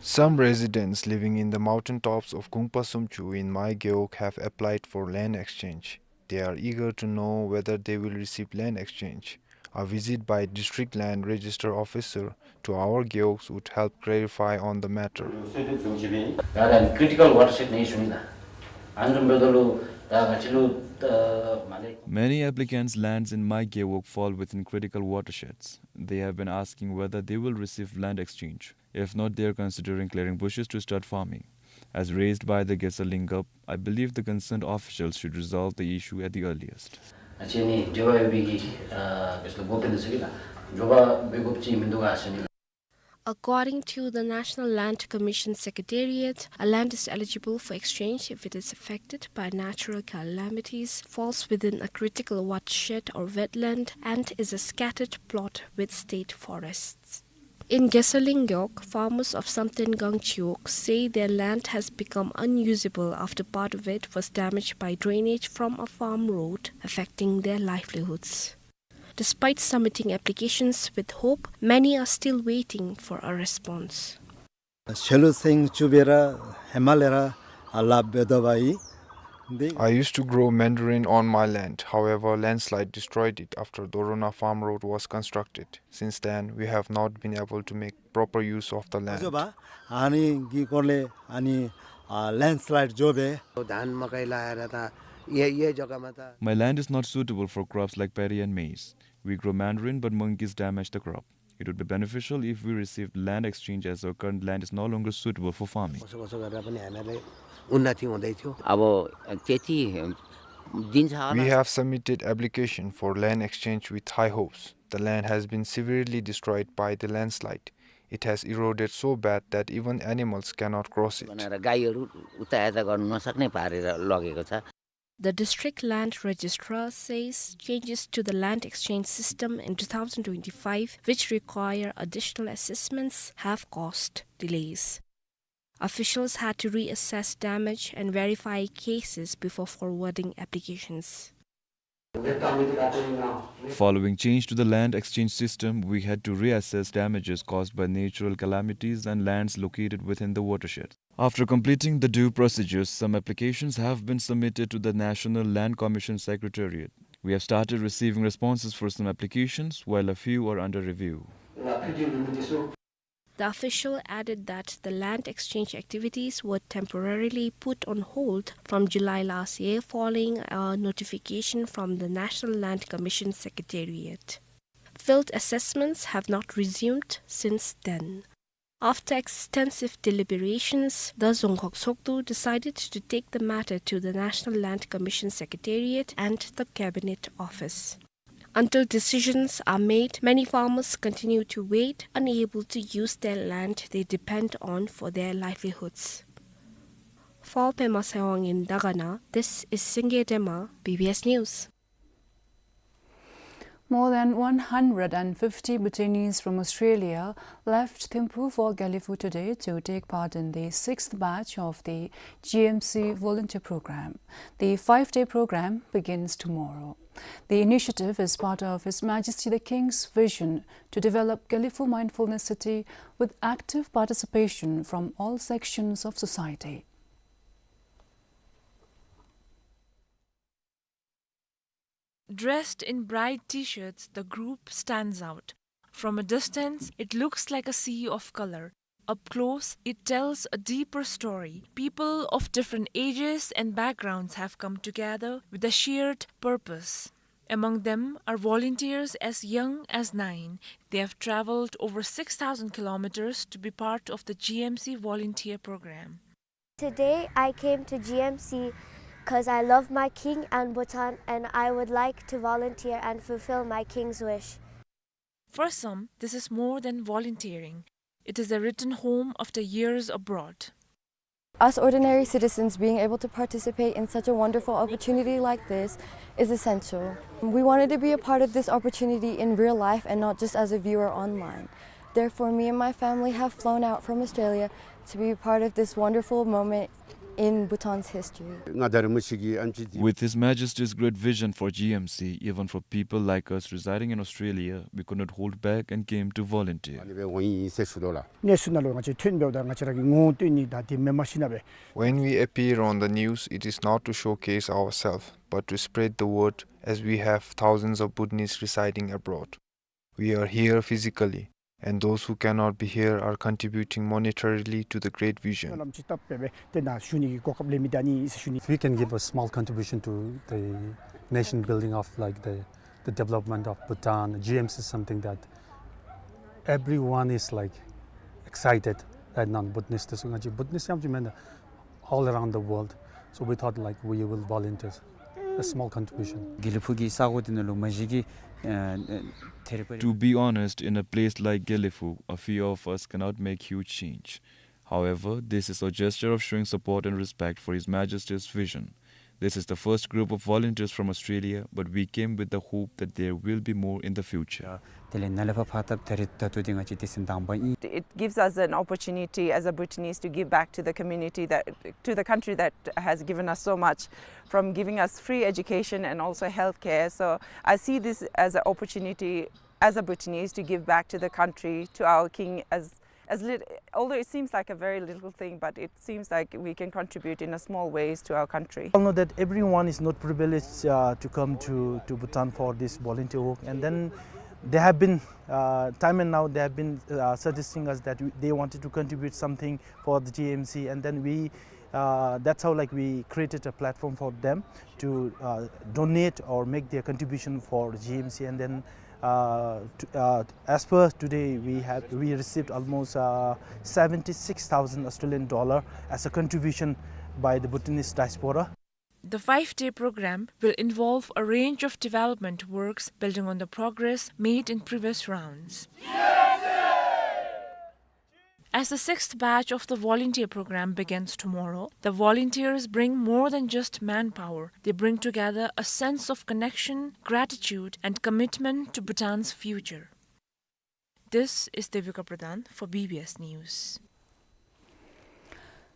Some residents living in the mountain tops of Gungpa Sumchu in Maigewog have applied for land exchange. They are eager to know whether they will receive land exchange. A visit by District Land Register Officer to our gewogs would help clarify on the matter. Many applicants' lands in Maigewog fall within critical watersheds. They have been asking whether they will receive land exchange. If not, they are considering clearing bushes to start farming. As raised by the Gesar Lingap, I believe the concerned officials should resolve the issue at the earliest. According to the National Land Commission Secretariat, a land is eligible for exchange if it is affected by natural calamities, falls within a critical watershed or wetland, and is a scattered plot with state forests. In Gesar Lingap, farmers of Samten Gangchiwog say their land has become unusable after part of it was damaged by drainage from a farm road, affecting their livelihoods. Despite submitting applications with hope, many are still waiting for a response. Selu seng chubera hemale ra alap bedo bai. I used to grow mandarin on my land. However, landslide destroyed it after Dorona farm road was constructed. Since then, we have not been able to make proper use of the land. Joba, ani gi korle, ani, ah, landslide jobe. धान मकै लाएर त ये, ये जग्गामा त My land is not suitable for crops like paddy and maize. We grow mandarin, but monkeys damage the crop. It would be beneficial if we received land exchange, as our current land is no longer suitable for farming. कसो कसो गरेर पनि हामीलाई उन्नति हुँदै थियो। अब त्यति दिन्छ होला। We have submitted application for land exchange with high hopes. The land has been severely destroyed by the landslide. It has eroded so bad that even animals cannot cross it. बनाएर गाईहरू उता यता गर्न नसक्ने पारेर लगेको छ। The district land registrar says changes to the land exchange system in two thousand twenty-five, which require additional assessments, have caused delays. Officials had to reassess damage and verify cases before forwarding applications. Following change to the land exchange system, we had to reassess damages caused by natural calamities and lands located within the watershed. After completing the due procedures, some applications have been submitted to the National Land Commission Secretariat. We have started receiving responses for some applications, while a few are under review. The official added that the land exchange activities were temporarily put on hold from July last year following a notification from the National Land Commission Secretariat. Field assessments have not resumed since then. After extensive deliberations, the Dzongkhag Tshogdu decided to take the matter to the National Land Commission Secretariat and the Cabinet Office. Until decisions are made, many farmers continue to wait, unable to use their land they depend on for their livelihoods. For Pema Sewang in Dagana, this is Singye Dema, B B S News. More than one hundred and fifty Bhutanese from Australia left Thimphu for Gelephu today to take part in the sixth batch of the G M C volunteer program. The five-day program begins tomorrow. The initiative is part of His Majesty the King's vision to develop Gelephu Mindfulness City with active participation from all sections of society. Dressed in bright T-shirts, the group stands out. From a distance, it looks like a sea of color. Up close, it tells a deeper story. People of different ages and backgrounds have come together with a shared purpose. Among them are volunteers as young as nine. They have traveled over six thousand kilometers to be part of the G M C volunteer program. Today I came to G M C 'cause I love my king and Bhutan, and I would like to volunteer and fulfill my king's wish. For some, this is more than volunteering. It is a written home after years abroad. Us ordinary citizens being able to participate in such a wonderful opportunity like this is essential. We wanted to be a part of this opportunity in real life and not just as a viewer online. Therefore, me and my family have flown out from Australia to be part of this wonderful moment in Bhutan's history. With His Majesty's great vision for G M C, even for people like us residing in Australia, we could not hold back and came to volunteer. གནས་ཚུལ་ནང་ལུ་ང་བཅས་ཐོན་འབདཝ་ད་ང་བཅས་ར་གི་ངོ་བོ་སྟོན་ནི་དང་དེ་མེན་པར་ཞིན་ན་སྦེ། When we appear on the news, it is not to showcase ourselves, but to spread the word as we have thousands of Bhutanese residing abroad. We are here physically, and those who cannot be here are contributing monetarily to the great vision. ལམ་ཅིག་བཏབ་སྦེ་སྦེ་དེ་ནང་ཞུ་ནི་གི་གོ་སྐབས་ལེན་མི་ད་ནི་ཟེར་ཞུ་ནི། If we can give a small contribution to the nation building of, like, the, the development of Bhutan, G M C is something that everyone is, like, excited right now, Bhutanese དེ་ཚུ་ང་བཅས་Bhutanese ཡང་ཅིག་མེན་ན། All around the world. So we thought, like, we will volunteer a small contribution. དགེ་ལེགས་ཕུག་གི་ས་གོ་འདི་ནང་ལུ་མ་གཞི་གིས་ཨ་ཨ་ཐེ་རེ་པ་རེ། To be honest, in a place like Gelephu, a few of us cannot make huge change. However, this is a gesture of showing support and respect for His Majesty's vision. This is the first group of volunteers from Australia, but we came with the hope that there will be more in the future. དེ་ལས་ནཱ་ལས་ཕར་ཕར་ད་ད་རེས་ད་ལྟོ་འདི་ང་བཅས་དེ་ཚེ་དང་པ་ཨིན། It gives us an opportunity as a Bhutanese to give back to the community that, to the country that has given us so much, from giving us free education and also healthcare. So I see this as an opportunity as a Bhutanese to give back to the country, to our king, as as lit-, although it seems like a very little thing, but it seems like we can contribute in a small ways to our country. I know that everyone is not privileged, uh, to come to, to Bhutan for this volunteer work, and then they have been, uh, time and now they have been, uh, suggesting us that we, they wanted to contribute something for the G M C, and then we, uh, that's how, like, we created a platform for them to, uh, donate or make their contribution for G M C, and then Uh, to, uh, as per today, we have, we received almost, uh, seventy-six thousand Australian dollar as a contribution by the Bhutanese diaspora. The five-day program will involve a range of development works building on the progress made in previous rounds. As the sixth batch of the volunteer program begins tomorrow, the volunteers bring more than just manpower. They bring together a sense of connection, gratitude, and commitment to Bhutan's future. This is Devika Pradhan for B B S News.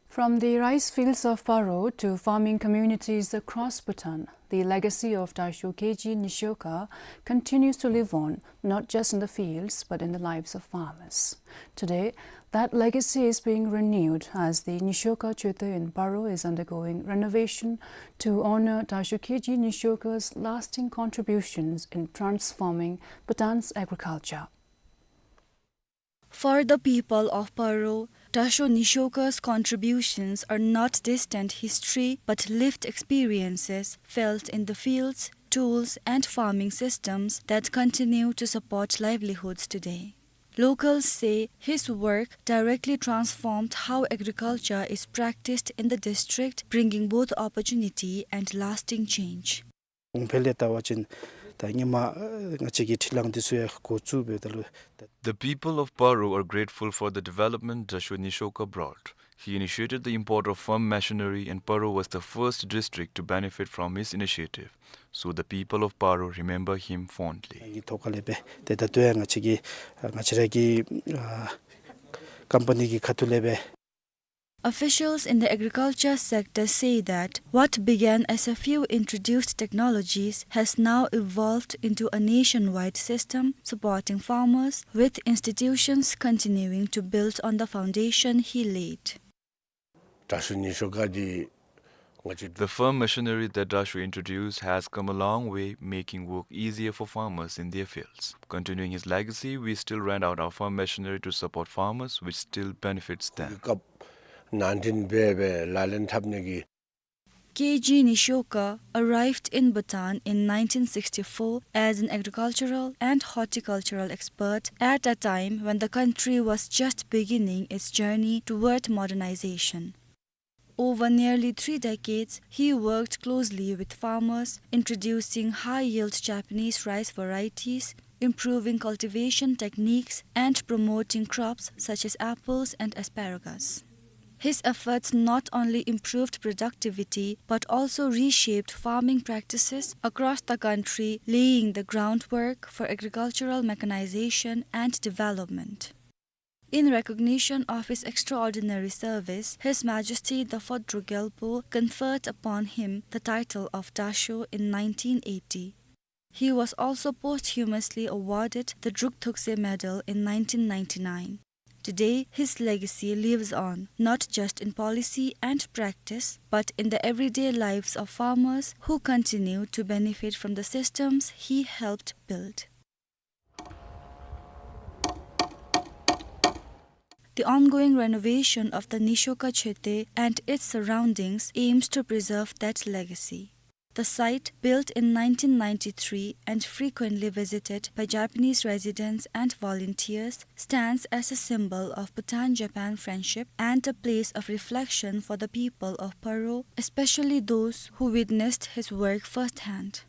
From the rice fields of Paro to farming communities across Bhutan, the legacy of Dashyo Keji Nyoka continues to live on, not just in the fields, but in the lives of farmers. Today, that legacy is being renewed as the Nyoka Choetö in Paro is undergoing renovation to honor Dashyo Keji Nyoka's lasting contributions in transforming Bhutan's agriculture. For the people of Paro, Dashyo Nyoka's contributions are not distant history, but lived experiences felt in the fields, tools, and farming systems that continue to support livelihoods today. Locals say his work directly transformed how agriculture is practiced in the district, bringing both opportunity and lasting change. གོང་འཕེལ་ལས་བལྟ་བ་ཅིན་ད་ཧེ་མ་ང་བཅས་ཀྱི་འཕྲུལ་གླང་འདི་ཚུ་ཡང་འགོ་བཙུགས་འབདཝ་ད་ལུ། The people of Paro are grateful for the development Dashyo Nyoka brought. He initiated the import of farm machinery, and Paro was the first district to benefit from his initiative. So the people of Paro remember him fondly. ཨ་ནི་ཐོག་ཁ་ལས་སྦེ་ཏེ་ད་ལྟོ་ཡང་ང་བཅས་ཀྱི་ཨ་ང་བཅས་ར་གི་ཨ་ཀམ་པ་ནི་གི་ཁ་ཐུག་ལས་སྦེ། Officials in the agriculture sector say that what began as a few introduced technologies has now evolved into a nationwide system supporting farmers, with institutions continuing to build on the foundation he laid. དྲག་ཤུལ་ཉི་ཤོ་ཀ་འདི་ང་བཅས། The farm machinery that Dashyo introduced has come a long way, making work easier for farmers in their fields. Continuing his legacy, we still rent out our farm machinery to support farmers, which still benefits them. སྐབས་ནང་འདྲེན་འབད་སྦེ་ལག་ལེན་འཐབ་ནི་གི། Keji Nyoka arrived in Bhutan in nineteen sixty-four as an agricultural and horticultural expert at a time when the country was just beginning its journey toward modernization. Over nearly three decades, he worked closely with farmers, introducing high-yield Japanese rice varieties, improving cultivation techniques, and promoting crops such as apples and asparagus. His efforts not only improved productivity but also reshaped farming practices across the country, laying the groundwork for agricultural mechanization and development. In recognition of his extraordinary service, His Majesty the Fourth Druk Gyalpo conferred upon him the title of Dasho in nineteen eighty. He was also posthumously awarded the Druk Thukse Medal in nineteen ninety-nine. Today, his legacy lives on, not just in policy and practice, but in the everyday lives of farmers who continue to benefit from the systems he helped build. The ongoing renovation of the Nishoka Choeten and its surroundings aims to preserve that legacy. The site, built in nineteen ninety-three and frequently visited by Japanese residents and volunteers, stands as a symbol of Bhutan-Japan friendship and a place of reflection for the people of Paro, especially those who witnessed his work firsthand.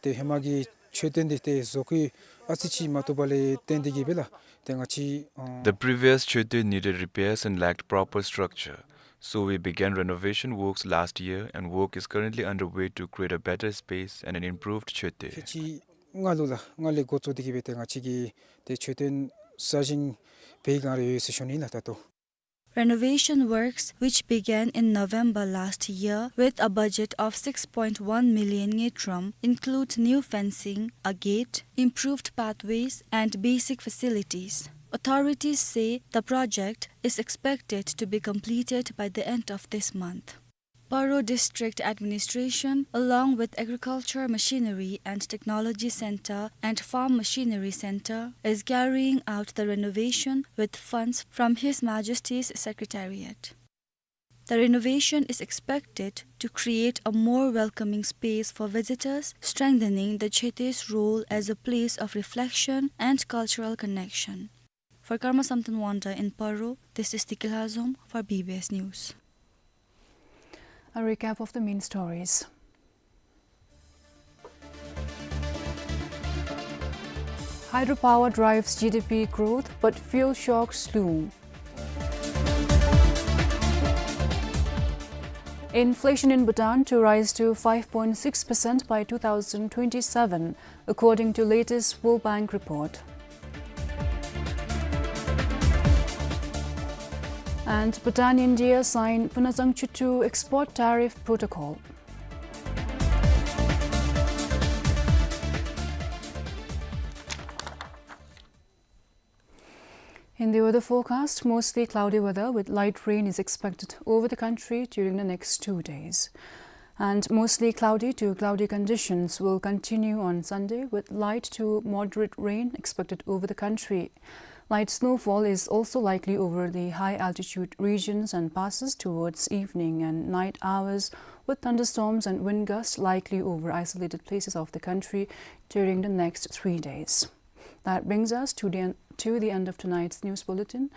ཏེ་ཧེ་མ་གི་མཆོད་རྟེན་འདི་ཏེ་བཟོ་བཀོད་ཨ་ཙི་ཅིག་མ་བཏུབ་པ་ལས་བརྟེན་ཏེ་གིས་སྦེ་ལགས། ཏེ་ང་བཅས་ཨ། The previous Choeten needed repairs and lacked proper structure. So we began renovation works last year, and work is currently underway to create a better space and an improved Choeten. ཕྱེད་ཀྱི་ལྔ་ལུ་ལགས། ལྔ་ལས་འགོ་བཙུགས་ཏེ་གིས་སྦེ་ཏེ་ང་བཅས་ཀྱིས་ཏེ་མཆོད་རྟེན་གསར་བཞེངས་འབད་ག་ར་ཡོད་ཟེར་ཞུ་ནི་ལགས་ད་ལྟོ། Renovation works, which began in November last year with a budget of six point one million ngultrum, include new fencing, a gate, improved pathways, and basic facilities. Authorities say the project is expected to be completed by the end of this month. Paro District Administration, along with Agriculture Machinery and Technology Center and Farm Machinery Center, is carrying out the renovation with funds from His Majesty's Secretariat. The renovation is expected to create a more welcoming space for visitors, strengthening the Choeten's role as a place of reflection and cultural connection. For Karma Samten Wangda in Paro, this is Tiki Lhazom for B B S News. A recap of the main stories. Hydropower drives G D P growth, but fuel shocks loom. Inflation in Bhutan to rise to five point six percent by two thousand twenty-seven, according to latest World Bank report. And Bhutan, India sign Phunatsangchhutu export tariff protocol. In the weather forecast, mostly cloudy weather with light rain is expected over the country during the next two days. And mostly cloudy to cloudy conditions will continue on Sunday, with light to moderate rain expected over the country. Light snowfall is also likely over the high altitude regions and passes towards evening and night hours, with thunderstorms and wind gusts likely over isolated places of the country during the next three days. That brings us to the en-, to the end of tonight's news bulletin.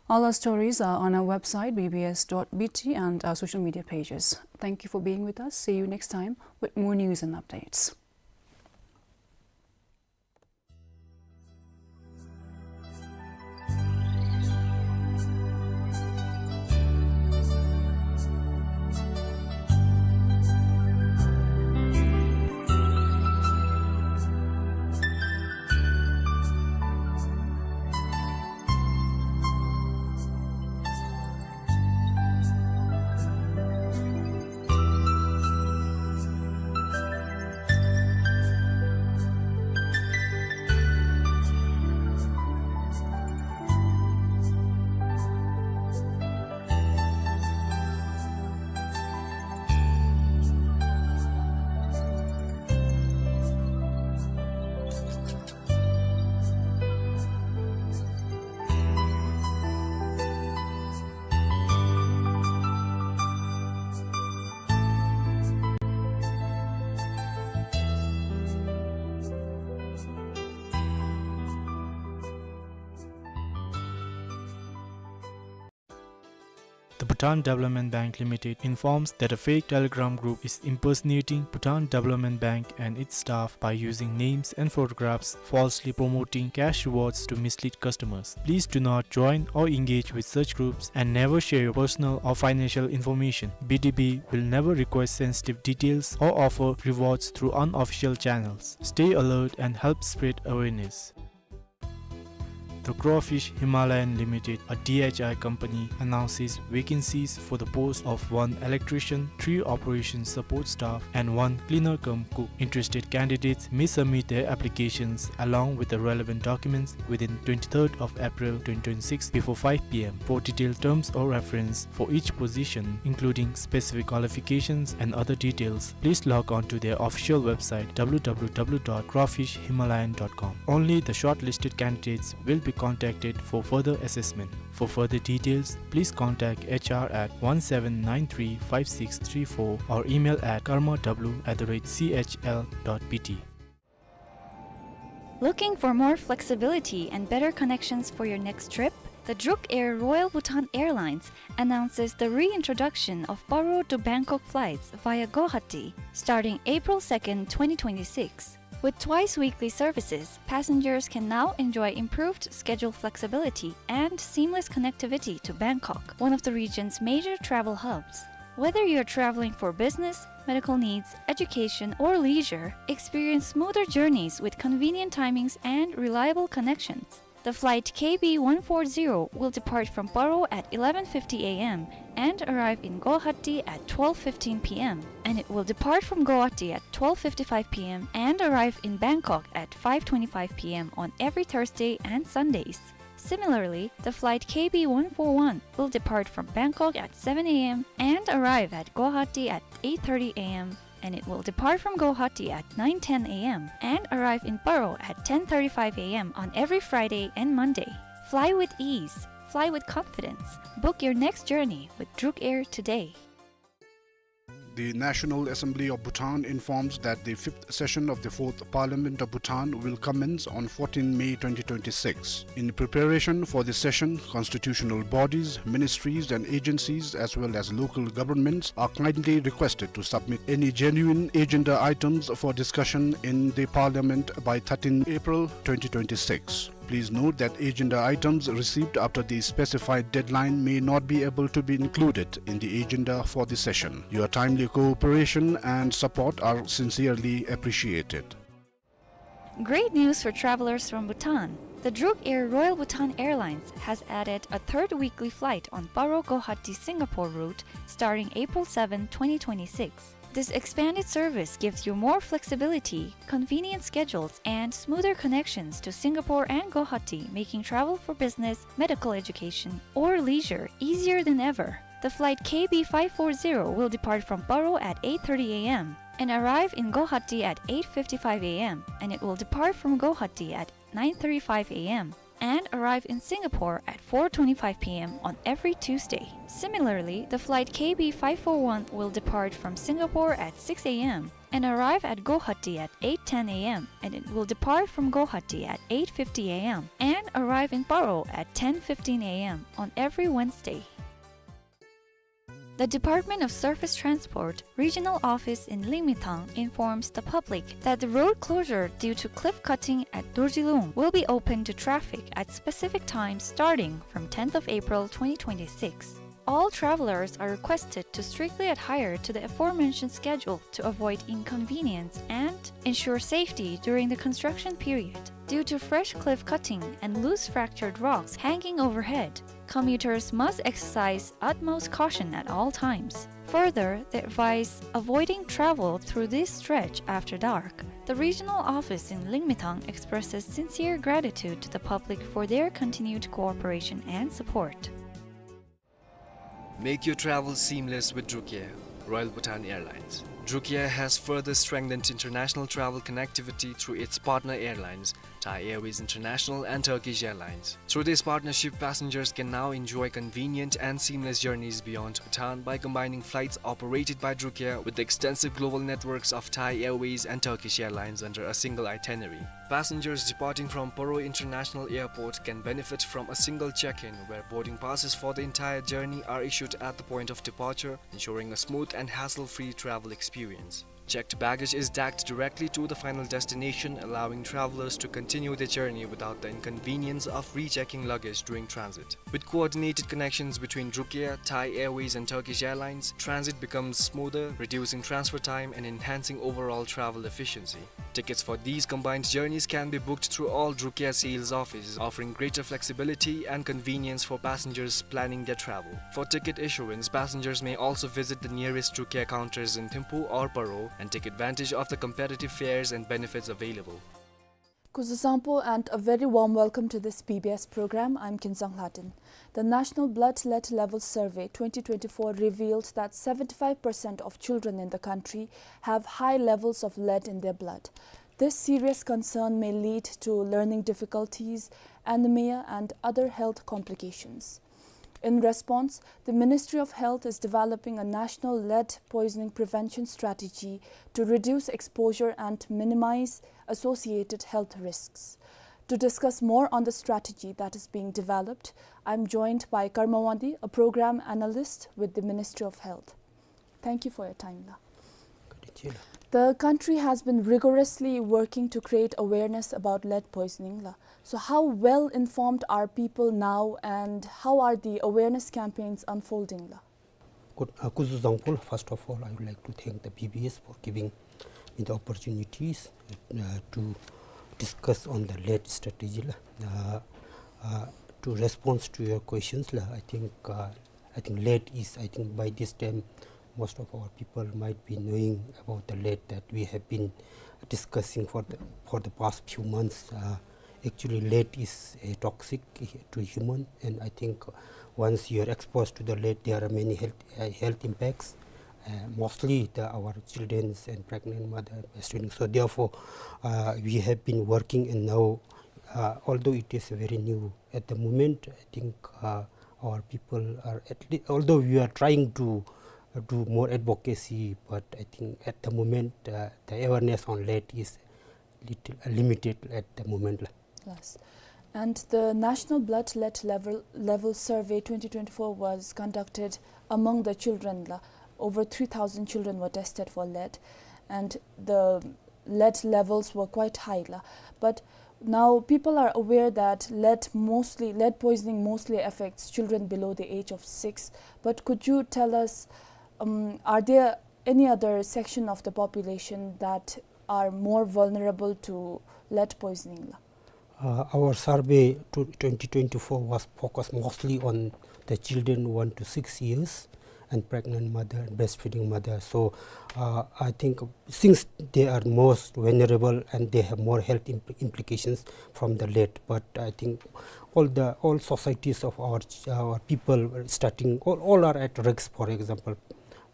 All our stories are on our website, B B S dot B T, and our social media pages. Thank you for being with us. See you next time with more news and updates. Bhutan Development Bank Limited informs that a fake Telegram group is impersonating Bhutan Development Bank and its staff by using names and photographs, falsely promoting cash rewards to mislead customers. Please do not join or engage with such groups and never share your personal or financial information. B D B will never request sensitive details or offer rewards through unofficial channels. Stay alert and help spread awareness. The Crawfish Himalayan Limited, a D H I company, announces vacancies for the post of one electrician, three operations support staff, and one cleaner cum cook. Interested candidates may submit their applications along with the relevant documents within twenty-third of April twenty twenty-six before five P M. For detailed terms of reference for each position, including specific qualifications and other details, please log on to their official website, W W W dot crawfish himalayan dot com. Only the shortlisted candidates will be contacted for further assessment. For further details, please contact H R at one seven nine three five six three four or email at karma w at the rate C H L dot B T. Looking for more flexibility and better connections for your next trip? The Druk Air Royal Bhutan Airlines announces the reintroduction of Paro to Bangkok flights via Guwahati starting April second, twenty twenty-six. With twice weekly services, passengers can now enjoy improved schedule flexibility and seamless connectivity to Bangkok, one of the region's major travel hubs. Whether you're traveling for business, medical needs, education, or leisure, experience smoother journeys with convenient timings and reliable connections. The flight K B one four zero will depart from Paro at eleven fifty A M and arrive in Guwahati at twelve fifteen P M, and it will depart from Guwahati at twelve fifty-five P M and arrive in Bangkok at five twenty-five P M on every Thursday and Sundays. Similarly, the flight K B one four one will depart from Bangkok at seven A M and arrive at Guwahati at eight thirty A M, and it will depart from Guwahati at nine ten A M and arrive in Paro at ten thirty-five A M on every Friday and Monday. Fly with ease. Fly with confidence. Book your next journey with Druk Air today. The National Assembly of Bhutan informs that the fifth session of the Fourth Parliament of Bhutan will commence on fourteenth May twenty twenty-six. In preparation for the session, constitutional bodies, ministries and agencies as well as local governments are kindly requested to submit any genuine agenda items for discussion in the Parliament by thirteenth April twenty twenty-six. Please note that agenda items received after the specified deadline may not be able to be included in the agenda for the session. Your timely cooperation and support are sincerely appreciated. Great news for travelers from Bhutan. The Druk Air Royal Bhutan Airlines has added a third weekly flight on Paro Guwahati Singapore route starting April seventh, twenty twenty-six. This expanded service gives you more flexibility, convenient schedules, and smoother connections to Singapore and Guwahati, making travel for business, medical education, or leisure easier than ever. The flight K B five four zero will depart from Paro at eight thirty A M and arrive in Guwahati at eight fifty-five A M, and it will depart from Guwahati at nine thirty-five A M and arrive in Singapore at four twenty-five P M on every Tuesday. Similarly, the flight K B five four one will depart from Singapore at six A M and arrive at Guwahati at eight ten A M, and it will depart from Guwahati at eight fifty A M and arrive in Paro at ten fifteen A M on every Wednesday. The Department of Surface Transport Regional Office in Lingmithang informs the public that the road closure due to cliff cutting at Dorjilung will be open to traffic at specific times starting from tenth of April twenty twenty-six. All travelers are requested to strictly adhere to the aforementioned schedule to avoid inconvenience and ensure safety during the construction period. Due to fresh cliff cutting and loose fractured rocks hanging overhead, commuters must exercise utmost caution at all times. Further, they advise avoiding travel through this stretch after dark. The regional office in Lingmithang expresses sincere gratitude to the public for their continued cooperation and support. Make your travel seamless with Druk Air, Royal Bhutan Airlines. Druk Air has further strengthened international travel connectivity through its partner airlines, Thai Airways International and Turkish Airlines. Through this partnership, passengers can now enjoy convenient and seamless journeys beyond Bhutan by combining flights operated by Drukair with the extensive global networks of Thai Airways and Turkish Airlines under a single itinerary. Passengers departing from Paro International Airport can benefit from a single check-in, where boarding passes for the entire journey are issued at the point of departure, ensuring a smooth and hassle-free travel experience. Checked baggage is tagged directly to the final destination, allowing travelers to continue their journey without the inconvenience of rechecking luggage during transit. With coordinated connections between Drukair, Thai Airways, and Turkish Airlines, transit becomes smoother, reducing transfer time and enhancing overall travel efficiency. Tickets for these combined journeys can be booked through all Drukair sales offices, offering greater flexibility and convenience for passengers planning their travel. For ticket issuance, passengers may also visit the nearest Drukair counters in Thimphu or Paro and take advantage of the competitive fares and benefits available. Kuzuzangpo and a very warm welcome to this B B S program. I'm Kinzang Hladen. The National Blood Lead Level Survey twenty twenty-four revealed that seventy-five percent of children in the country have high levels of lead in their blood. This serious concern may lead to learning difficulties, anemia, and other health complications. In response, the Ministry of Health is developing a national lead poisoning prevention strategy to reduce exposure and minimize associated health risks. To discuss more on the strategy that is being developed, I'm joined by Karma Wangdi, a program analyst with the Ministry of Health. Thank you for your time, la. Kadi chila. The country has been rigorously working to create awareness about lead poisoning, la. So how well informed are people now, and how are the awareness campaigns unfolding, la? Good, uh, Kuzuzangpo, first of all, I would like to thank the B B S for giving me the opportunities, uh, to discuss on the lead strategy, la. Uh, uh, to respond to your questions, la, I think, uh, I think lead is, I think by this time, most of our people might be knowing about the lead that we have been discussing for the, for the past few months. Uh, actually, lead is a toxic to human, and I think once you are exposed to the lead, there are many health, uh, health impacts. Uh, mostly the, our children's and pregnant mother, breastfeeding. So therefore, uh, we have been working, and now, uh, although it is very new at the moment, I think, uh, our people are at le-, although we are trying to, uh, do more advocacy, but I think at the moment, uh, the awareness on lead is little, uh, limited at the moment, la. Yes. And the National Blood Lead Level, Level Survey twenty twenty-four was conducted among the children, la. Over three thousand children were tested for lead, and the lead levels were quite high, la. But now people are aware that lead mostly, lead poisoning mostly affects children below the age of six. But could you tell us, um, are there any other section of the population that are more vulnerable to lead poisoning, la? Uh, our survey to twenty twenty-four was focused mostly on the children one to six years and pregnant mother and breastfeeding mother. So, uh, I think since they are most vulnerable and they have more health impl-, implications from the lead, but I think all the, all societies of our ch-, our people, starting, all, all are at risk. For example,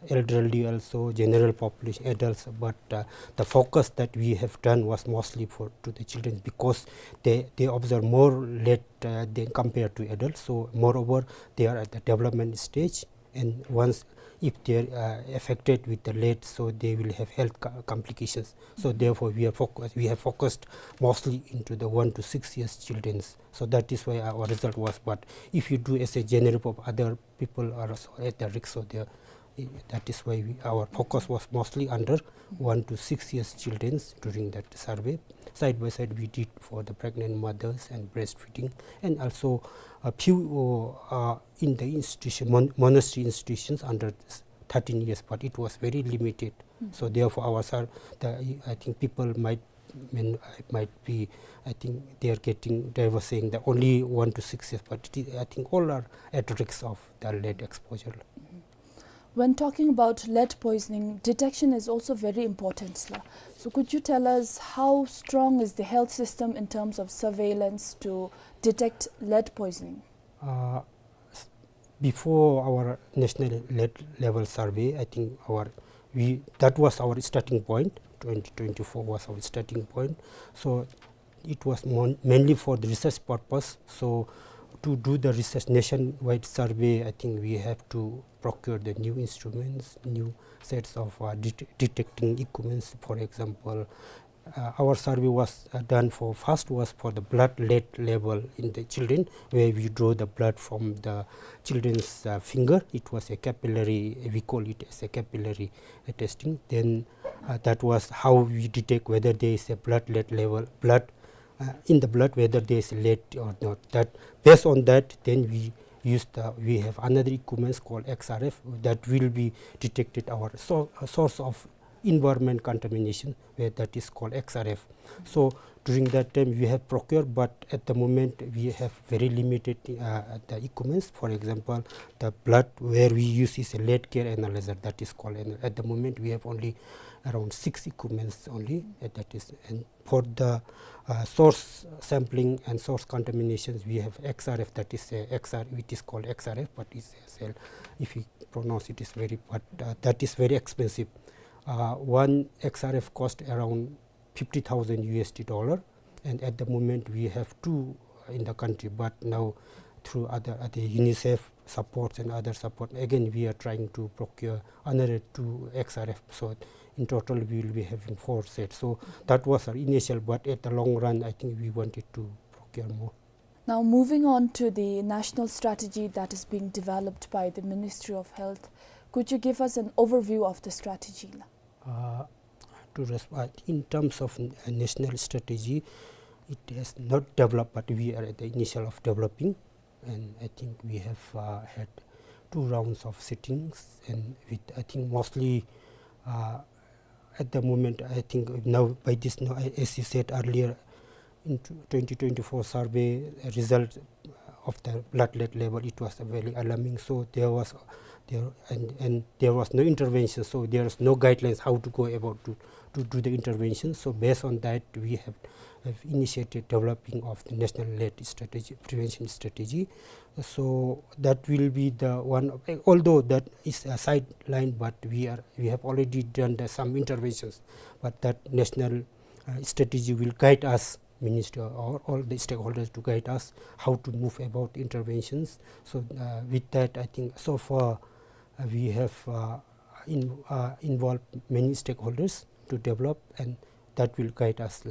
elderly also, general population, adults, but, uh, the focus that we have done was mostly for, to the children, because they, they absorb more lead, uh, than compared to adults. So moreover, they are at the development stage, and once, if they are, uh, affected with the lead, so they will have health co-, complications. So therefore, we are focus-, we have focused mostly into the one to six years children's. So that is why our result was. But if you do as a general pop-, other people are also at the risk. So they are, eh, that is why we, our focus was mostly under one to six years children's during that survey. Side by side, we did for the pregnant mothers and breastfeeding, and also a few, uh, uh, in the institution, mon-, monastery institutions under s-, thirteen years, but it was very limited. So therefore, our sur-, the, I think people might, I mean, it might be, I think they are getting, they were saying that only one to six years, but it is, I think all are at risk of the lead exposure. When talking about lead poisoning, detection is also very important, la. So could you tell us how strong is the health system in terms of surveillance to detect lead poisoning? Uh, s-, before our national lead level survey, I think our, we, that was our starting point. Twenty twenty-four was our starting point. So it was mon-, mainly for the research purpose. So to do the research nationwide survey, I think we have to procure the new instruments, new sets of, uh, det-, detecting equipments. For example, uh, our survey was, uh, done for, first was for the blood lead level in the children, where we draw the blood from the children's, uh, finger. It was a capillary, we call it as a capillary, uh, testing. Then, uh, that was how we detect whether there is a blood lead level, blood, uh, in the blood, whether there is lead or not. That, based on that, then we use the, we have another equipment called X R F that will be detected our so-, uh, source of environment contamination, where that is called X R F. So during that time we have procured, but at the moment we have very limited, uh, the equipments. For example, the blood where we use is a lead gear analyzer, that is called, and at the moment we have only around six equipments only, uh, that is, and for the, uh, source sampling and source contaminations, we have X R F, that is a X R, it is called X R F, but it's a cell. If we pronounce it is very, but, uh, that is very expensive. Uh, one X R F cost around fifty thousand U S D dollar, and at the moment we have two in the country, but now through other, other UNICEF supports and other support, again we are trying to procure another two X R F. So in total we will be having four sets. So that was our initial, but at the long run, I think we wanted to procure more. Now, moving on to the national strategy that is being developed by the Ministry of Health, could you give us an overview of the strategy? Uh, to resp-, uh, in terms of n-, uh, national strategy, it has not developed, but we are at the initial of developing, and I think we have, uh, had two rounds of sittings, and with, I think, mostly, uh, at the moment, I think now by this, now, a-, as you said earlier, in tw-, twenty twenty-four survey, uh, result of the blood lead level, it was very alarming. So there was, there, and, and there was no intervention. So there is no guidelines how to go about to, to do the intervention. So based on that, we have, have initiated developing of the national lead strategy, prevention strategy. So that will be the one, although that is a sideline, but we are, we have already done the, some interventions, but that national, uh, strategy will guide us, ministry or all the stakeholders, to guide us how to move about interventions. So, uh, with that, I think so far, uh, we have, uh, in-, uh, involved many stakeholders to develop, and that will guide us.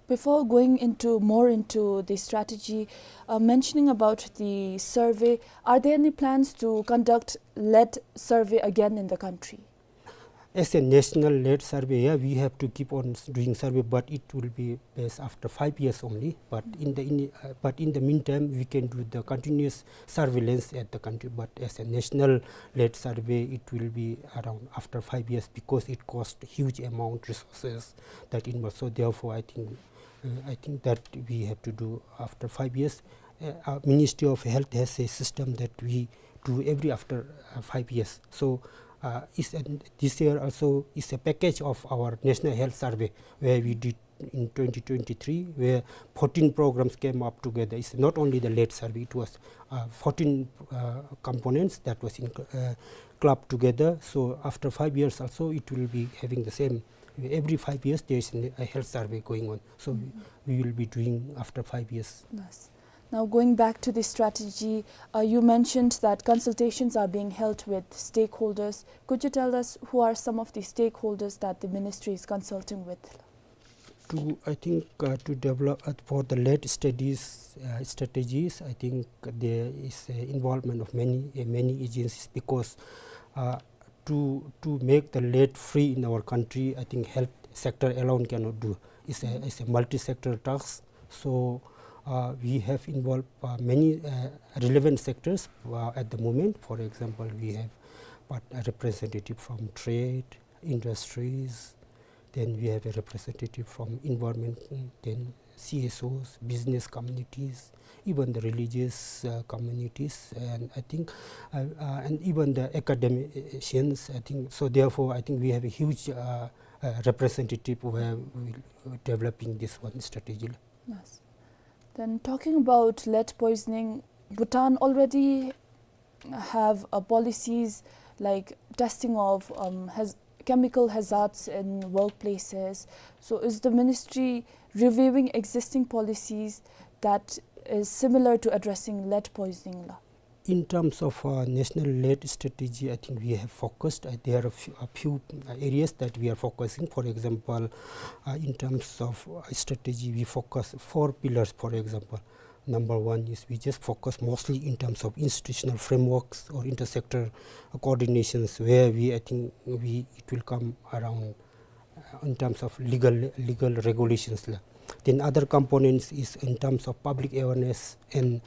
Before going into, more into the strategy, uh, mentioning about the survey, are there any plans to conduct lead survey again in the country? As a national lead survey, yeah, we have to keep on s-, doing survey, but it will be best after five years only. But in the, in, uh, but in the meantime, we can do the continuous surveillance at the country. But as a national lead survey, it will be around after five years, because it costs huge amount resources that involved. So therefore, I think, uh, I think that we have to do after five years. Uh, our Ministry of Health has a system that we do every after, uh, five years. So, uh, is an, this year also is a package of our National Health Survey, where we did in twenty twenty-three, where fourteen programs came up together. It's not only the lead survey, it was, uh, fourteen, uh, components that was in, uh, clubbed together. So after five years also, it will be having the same. Every five years, there is a health survey going on. So we, we will be doing after five years. Yes. Now, going back to the strategy, uh, you mentioned that consultations are being held with stakeholders. Could you tell us who are some of the stakeholders that the ministry is consulting with? To, I think, uh, to develop, uh, for the lead studies, uh, strategies, I think there is, uh, involvement of many, uh, many agencies, because, uh, to, to make the lead free in our country, I think health sector alone cannot do. It's a, it's a multi-sector task. So, uh, we have involved, uh, many, uh, relevant sectors, uh, at the moment. For example, we have, but, a representative from trade, industries, then we have a representative from environment, then C S Os, business communities, even the religious, uh, communities, and I think, uh, uh, and even the academicians, I think. So therefore, I think we have a huge, uh, uh, representative where we developing this one strategy. Yes. Then talking about lead poisoning, Bhutan already have, uh, policies like testing of, um, haz-, chemical hazards in workplaces. So is the ministry reviewing existing policies that is similar to addressing lead poisoning la? In terms of, uh, national lead strategy, I think we have focused, uh, there are a few, a few, uh, areas that we are focusing. For example, uh, in terms of, uh, strategy, we focus four pillars, for example. Number one is we just focus mostly in terms of institutional frameworks or intersector coordinations, where we, I think we, it will come around, uh, in terms of legal, legal regulations la. Then other components is in terms of public awareness and,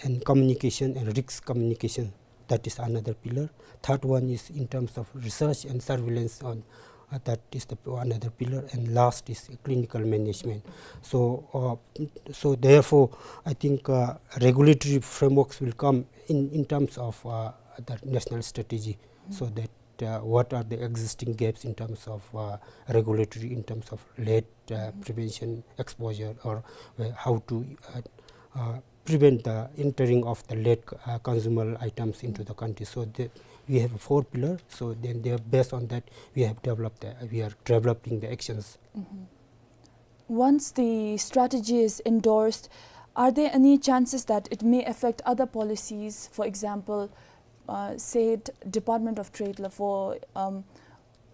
and communication and risk communication. That is another pillar. Third one is in terms of research and surveillance on, uh, that is the p-, another pillar. And last is clinical management. So, uh, so therefore, I think, uh, regulatory frameworks will come in, in terms of, uh, the national strategy, so that, uh, what are the existing gaps in terms of, uh, regulatory, in terms of lead, uh, prevention, exposure, or, uh, how to, uh, uh, prevent the entering of the lead, uh, consumable items into the country. So the, we have four pillar. So then they, based on that, we have developed the, we are developing the actions. Once the strategy is endorsed, are there any chances that it may affect other policies? For example, uh, say d-, Department of Trade la, for, um,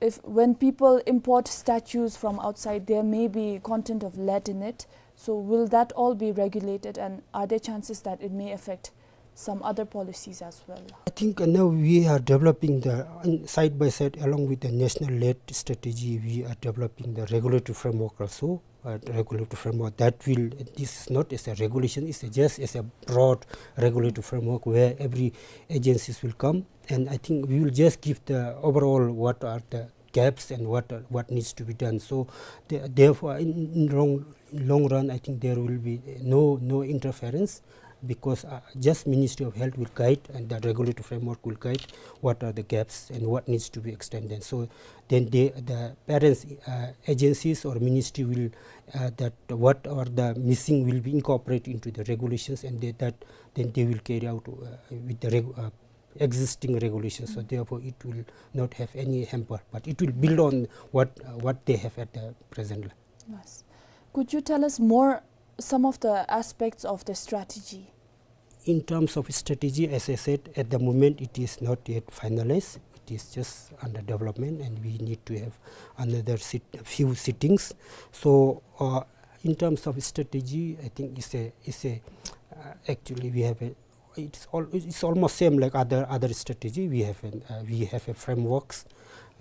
if when people import statues from outside, there may be content of lead in it. So will that all be regulated, and are there chances that it may affect some other policies as well? I think, uh, now we are developing the, uh, side by side along with the national lead strategy, we are developing the regulatory framework also. Uh, regulatory framework that will, this is not as a regulation, it's a, just as a broad regulatory framework where every agencies will come, and I think we will just give the overall what are the gaps and what are, what needs to be done. So the-, therefore, in, in long, long run, I think there will be no, no interference, because, uh, just Ministry of Health will guide and the regulatory framework will guide what are the gaps and what needs to be extended. So then they, the parents, uh, agencies or ministry will, uh, that what are the missing will be incorporated into the regulations, and they, that then they will carry out, uh, with the reg-, uh, existing regulations. So therefore, it will not have any hamper, but it will build on what, uh, what they have at the present. Yes. Could you tell us more some of the aspects of the strategy? In terms of strategy, as I said, at the moment it is not yet finalized. It is just under development, and we need to have another sit-, few sittings. So, uh, in terms of strategy, I think it's a, it's a, uh, actually we have a, it's al-, it's almost same like other, other strategy. We have an, uh, we have a frameworks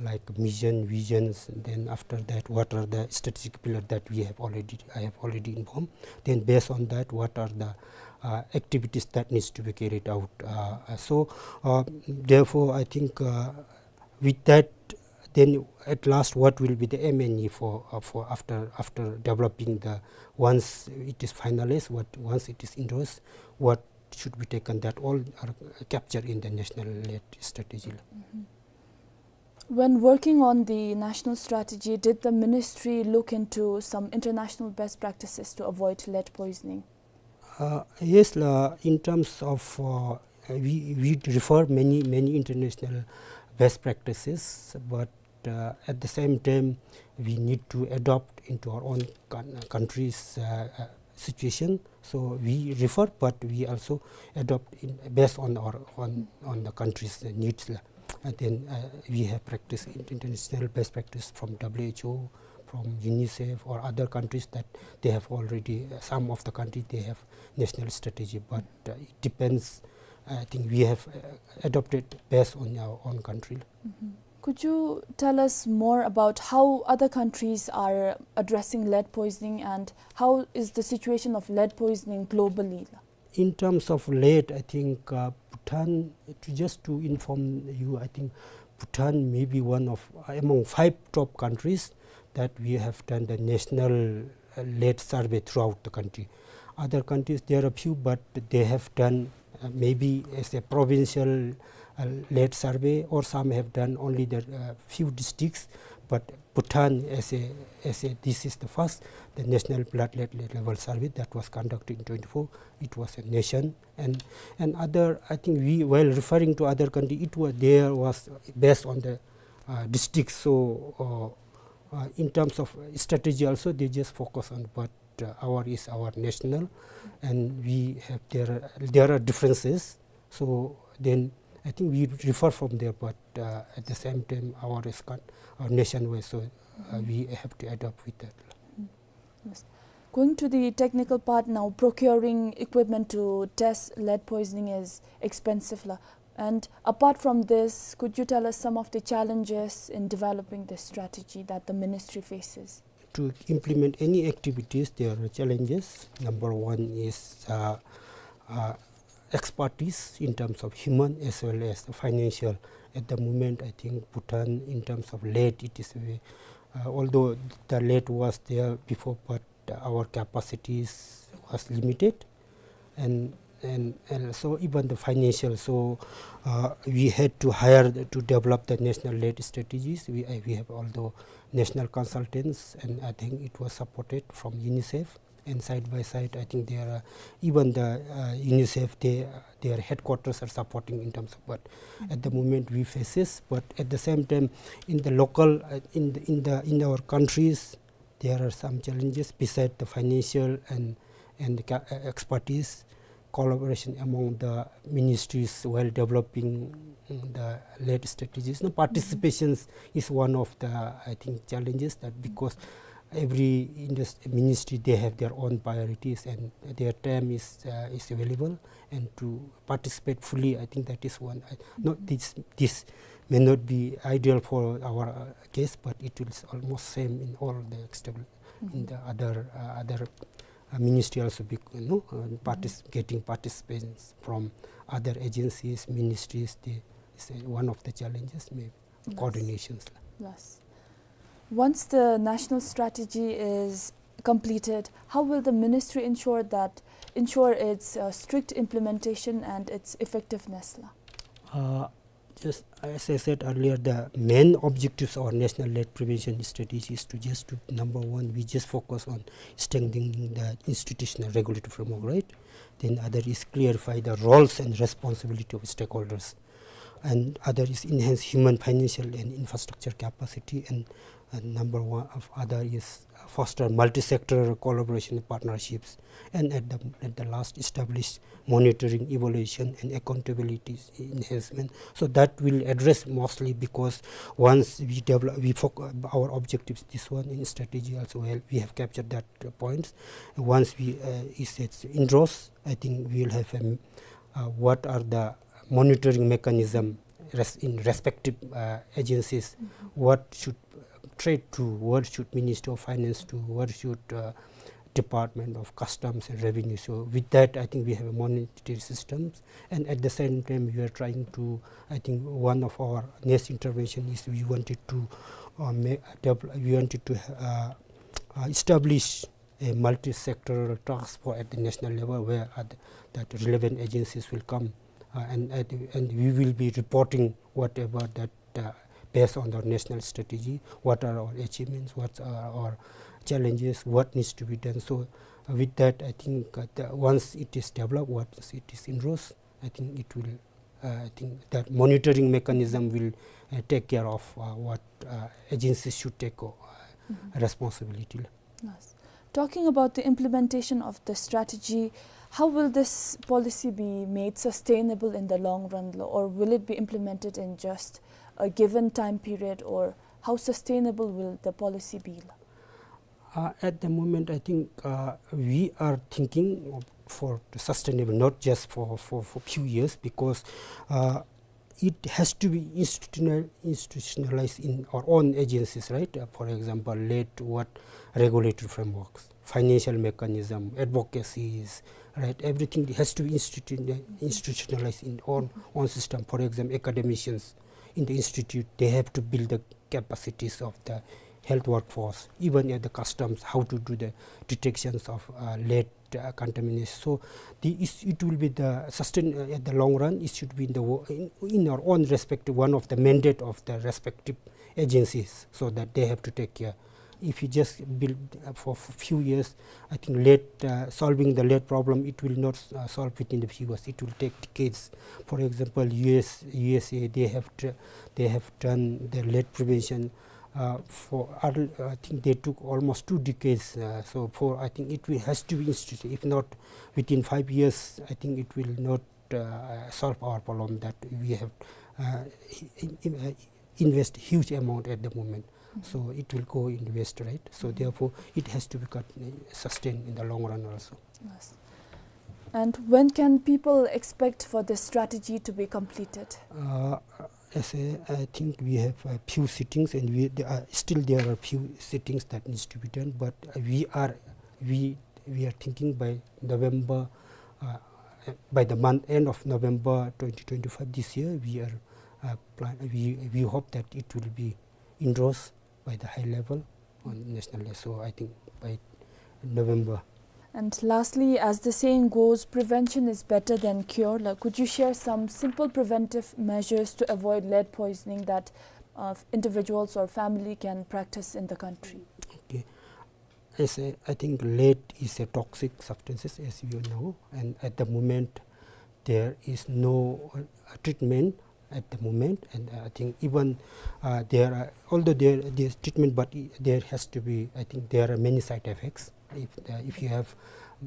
like mission, visions, then after that, what are the strategic pillar that we have already, I have already informed. Then based on that, what are the, uh, activities that needs to be carried out? Uh, uh, so, uh, therefore, I think, uh, with that, then at last, what will be the M N E for, uh, for after, after developing the, once it is finalized, what, once it is endorsed, what should be taken, that all are captured in the national lead strategy. When working on the national strategy, did the ministry look into some international best practices to avoid lead poisoning? Uh, yes, la, in terms of, uh, we, we refer many, many international best practices, but, uh, at the same time, we need to adopt into our own coun-, country's, uh, uh, situation. So we refer, but we also adopt in, based on our, on, on the country's needs la. And then, uh, we have practiced in-, international best practice from W H O, from UNICEF or other countries that they have already, uh, some of the countries they have national strategy, but, uh, it depends. I think we have, uh, adopted based on our own country. Could you tell us more about how other countries are addressing lead poisoning, and how is the situation of lead poisoning globally? In terms of lead, I think, uh, Bhutan, to, just to inform you, I think Bhutan may be one of, uh, among five top countries that we have done the national, uh, lead survey throughout the country. Other countries, there are few, but they have done, uh, maybe as a provincial, uh, lead survey, or some have done only the, uh, few districts, but Bhutan as a, as a, this is the first, the national blood lead, lead level survey that was conducted in twenty-four. It was a nation, and, and other, I think we, while referring to other country, it was, there was based on the, uh, districts. So, uh, uh, in terms of strategy also, they just focus on, but, uh, our is our national, and we have, there are, there are differences. So then I think we refer from there, but, uh, at the same time, our is con-, our nationwide, so, uh, we have to adapt with that. Yes. Going to the technical part now, procuring equipment to test lead poisoning is expensive la. And apart from this, could you tell us some of the challenges in developing this strategy that the ministry faces? To implement any activities, there are challenges. Number one is, uh, uh, expertise in terms of human as well as financial. At the moment, I think Bhutan, in terms of lead, it is very, uh, although the lead was there before, but our capacities was limited, and, and, and so even the financial. So, uh, we had to hire to develop the national lead strategies. We, uh, we have all the national consultants, and I think it was supported from UNICEF. And side by side, I think there are even the, uh, UNICEF, they, their headquarters are supporting in terms of, but at the moment we face this. But at the same time, in the local, uh, in the, in the, in our countries, there are some challenges beside the financial and, and the ca-, uh, expertise, collaboration among the ministries while developing the lead strategies. No, participations is one of the, I think, challenges, that because every indus-, ministry, they have their own priorities and their time is, uh, is available, and to participate fully, I think that is one. I, not this, this may not be ideal for our, uh, case, but it will s-, almost same in all the external, in the other, uh, other, uh, ministry also, bec-, you know, uh, partic-, getting participants from other agencies, ministries, the, is, uh, one of the challenges, maybe coordinations la. Yes. Once the national strategy is completed, how will the ministry ensure that, ensure its, uh, strict implementation and its effectiveness la? Uh, just as I said earlier, the main objectives of our national lead prevention strategy is to just to, number one, we just focus on strengthening the institutional regulatory framework, right? Then other is clarify the roles and responsibility of stakeholders. And other is enhance human, financial, and infrastructure capacity. And, and number one of other is foster multi-sector collaboration and partnerships. And at the, at the last, establish monitoring, evaluation, and accountability enhancement. So that will address mostly, because once we develop, we foc-, our objectives, this one in strategy also, well, we have captured that, uh, points. Once we, uh, is, it's indoors, I think we will have, um, uh, what are the monitoring mechanism res-, in respective, uh, agencies, what should trade to, what should Ministry of Finance to, what should, uh, Department of Customs and Revenue. So with that, I think we have a monitoring systems, and at the same time, we are trying to, I think one of our next intervention is we wanted to, uh, ma-, devel-, we wanted to, uh, uh, establish a multi-sectoral task force at the national level where, uh, th-, that relevant agencies will come, uh, and, and, and we will be reporting whatever that, uh, based on the national strategy, what are our achievements, what are our challenges, what needs to be done. So, uh, with that, I think, uh, the, once it is developed, once it is endorsed, I think it will, uh, I think that monitoring mechanism will, uh, take care of, uh, what, uh, agencies should take, uh, responsibility. Yes. Talking about the implementation of the strategy, how will this policy be made sustainable in the long run, lo-, or will it be implemented in just a given time period, or how sustainable will the policy be, lo? Uh, at the moment, I think, uh, we are thinking of, for sustainable, not just for, for, for few years, because, uh, it has to be institutional-, institutionalized in our own agencies, right? Uh, for example, lead, what, regulatory frameworks, financial mechanism, advocacies, right? Everything has to be institu-, institutionalized in our own system. For example, academicians in the institute, they have to build the capacities of the health workforce, even at the customs, how to do the detections of, uh, lead, uh, contamination. So the is-, it will be the sustain, uh, at the long run, it should be in the wo-, in, in our own respective, one of the mandate of the respective agencies, so that they have to take care. If you just build, uh, for f-, few years, I think lead, uh, solving the lead problem, it will not, uh, solve within the few years. It will take decades. For example, U S, U S A, they have tr-, they have done the lead prevention, uh, for, uh, I think they took almost two decades. Uh, so for, I think it will, has to be instituted. If not within five years, I think it will not, uh, solve our problem that we have, uh, in, in, uh, invest huge amount at the moment. So it will go in waste, right? So therefore, it has to be cut, uh, sustained in the long run also. Yes. And when can people expect for this strategy to be completed? Uh, as I, I think we have a few sittings, and we, there are, still there are few sittings that needs to be done, but we are, we, we are thinking by November, uh, by the month, end of November twenty twenty-five this year, we are, uh, plan, we, we hope that it will be endorsed by the high level on national level. So I think by November. And lastly, as the saying goes, prevention is better than cure. Like, could you share some simple preventive measures to avoid lead poisoning that, uh, individuals or family can practice in the country? Okay. As I, I think lead is a toxic substances, as you know, and at the moment there is no, uh, treatment at the moment, and, uh, I think even, uh, there are, although there, there's treatment, but i-, there has to be, I think there are many side effects. If, uh, if you have,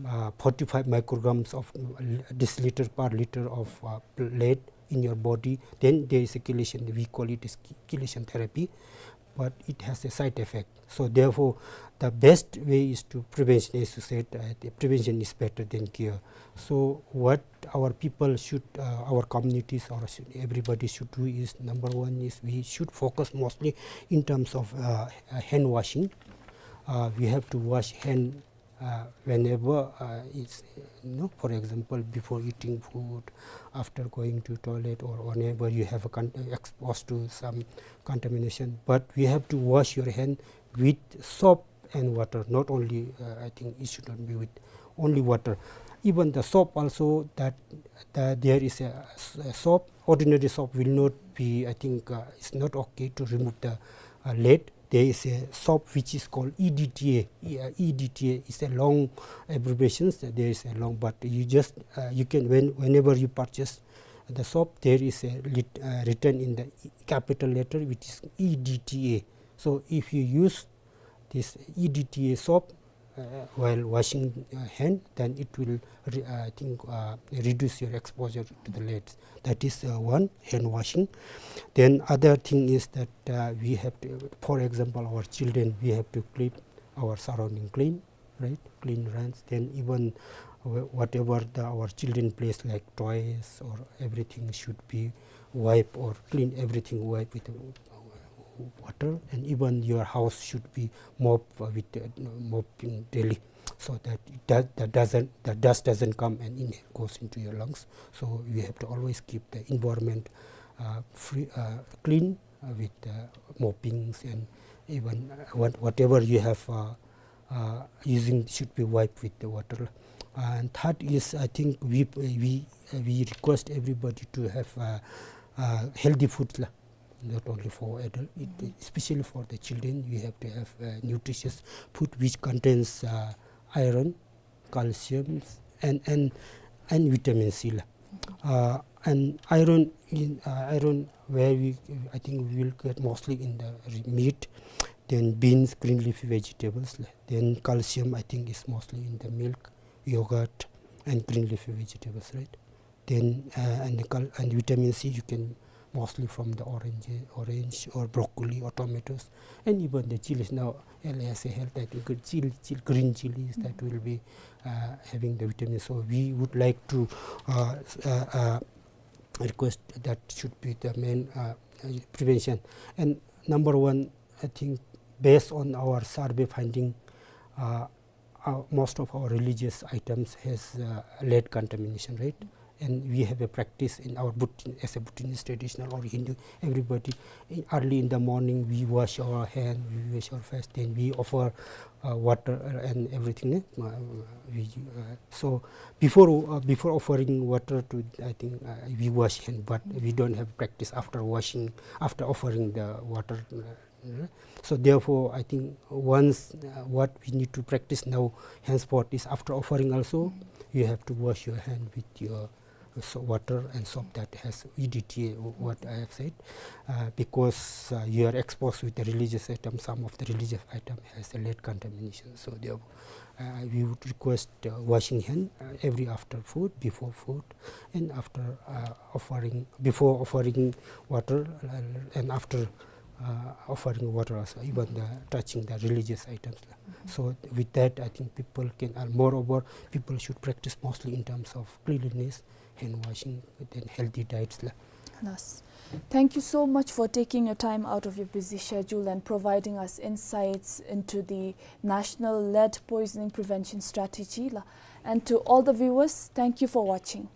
uh, forty-five micrograms of, uh, deciliter per liter of, uh, lead in your body, then there is a chelation, we call it as che-, chelation therapy, but it has a side effect. So therefore, the best way is to prevention, as you said, uh, the prevention is better than cure. So what our people should, uh, our communities, or should, everybody should do is, number one is we should focus mostly in terms of, uh, uh, hand washing. Uh, we have to wash hand, uh, whenever, uh, it's, you know, for example, before eating food, after going to toilet, or whenever you have a con-, exposed to some contamination. But we have to wash your hand with soap and water. Not only, uh, I think it should not be with only water. Even the soap also, that, that there is a s-, a soap, ordinary soap will not be, I think, uh, it's not okay to remove the, uh, lead. There is a soap which is called E D T A. E-, uh, E D T A is a long abbreviation. There is a long, but you just, uh, you can, when, whenever you purchase the soap, there is a lit-, uh, written in the capital letter, which is E D T A. So if you use this E D T A soap, uh, while washing, uh, hand, then it will re-, uh, I think, uh, reduce your exposure to the leads. That is, uh, one, hand washing. Then other thing is that, uh, we have to, for example, our children, we have to keep our surrounding clean, right? Clean runs. Then even wh-, whatever the, our children plays, like toys or everything, should be wipe or clean everything, wipe with, uh, water, and even your house should be mop, uh, with, uh, mopping daily, so that it does, that doesn't, the dust doesn't come and inhale, goes into your lungs. So you have to always keep the environment, uh, free, uh, clean, uh, with, uh, moppings, and even, uh, what, whatever you have, uh, uh, using should be wiped with the water. And third is, I think we, we, uh, we request everybody to have, uh, uh, healthy food la. Not only for adult, it, especially for the children, we have to have, uh, nutritious food which contains, uh, iron, calcium, and, and, and vitamin C la. Uh, and iron in, uh, iron where we, I think we will get mostly in the re-, meat, then beans, green leafy vegetables la. Then calcium, I think, is mostly in the milk, yogurt, and green leafy vegetables, right? Then, uh, and the cal-, and vitamin C you can mostly from the orange, orange or broccoli or tomatoes, and even the chilies. Now, as a health, I think good chil-, chil-, green chilies that will be, uh, having the vitamin. So we would like to, uh, s-, uh, uh, request that should be the main, uh, uh, prevention. And number one, I think based on our survey finding, uh, uh, most of our religious items has, uh, lead contamination, right? And we have a practice in our Bhut-, as a Bhutanese traditional or Hindu, everybody, in, early in the morning, we wash our hand, we wash our face, then we offer, uh, water, uh, and everything, eh? Uh, we, uh, so before, uh, before offering water to, I think, uh, we wash hand, but we don't have practice after washing, after offering the water, uh, Uh, so therefore, I think once, uh, what we need to practice now, henceforth, is after offering also, you have to wash your hand with your so water and soap that has E D T A, what I have said, uh, because, uh, you are exposed with the religious item, some of the religious item has a lead contamination. So therefore, uh, we would request, uh, washing hand, uh, every after food, before food, and after, uh, offering, before offering water, uh, and after, uh, offering water also, even the touching the religious items. So with that, I think people can, and moreover, people should practice mostly in terms of cleanliness, hand washing, then healthy diets la. Yes. Thank you so much for taking your time out of your busy schedule and providing us insights into the National Lead Poisoning Prevention Strategy la. And to all the viewers, thank you for watching.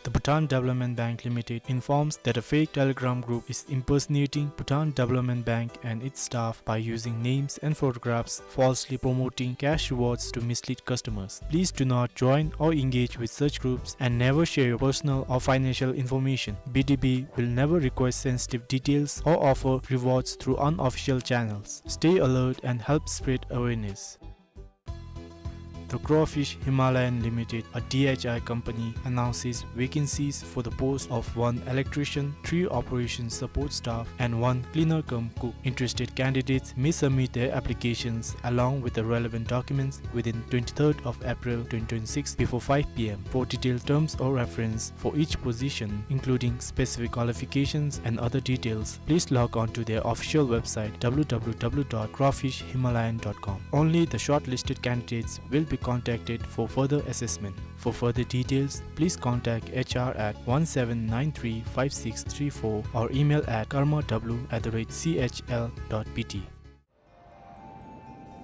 The Bhutan Development Bank Limited informs that a fake Telegram group is impersonating Bhutan Development Bank and its staff by using names and photographs, falsely promoting cash rewards to mislead customers. Please do not join or engage with such groups and never share your personal or financial information. B D B will never request sensitive details or offer rewards through unofficial channels. Stay alert and help spread awareness. The Crawfish Himalayan Limited, a D H I company, announces vacancies for the post of one electrician, three operation support staff, and one cleaner cum cook. Interested candidates may submit their applications along with the relevant documents within twenty-third of April twenty twenty-six before five P M. For detailed terms of reference for each position, including specific qualifications and other details, please log on to their official website, W W W dot crawfish himalayan dot com. Only the shortlisted candidates will be contacted for further assessment. For further details, please contact H R at one seven nine three five six three four or email at karma W at the rate C H L dot B T.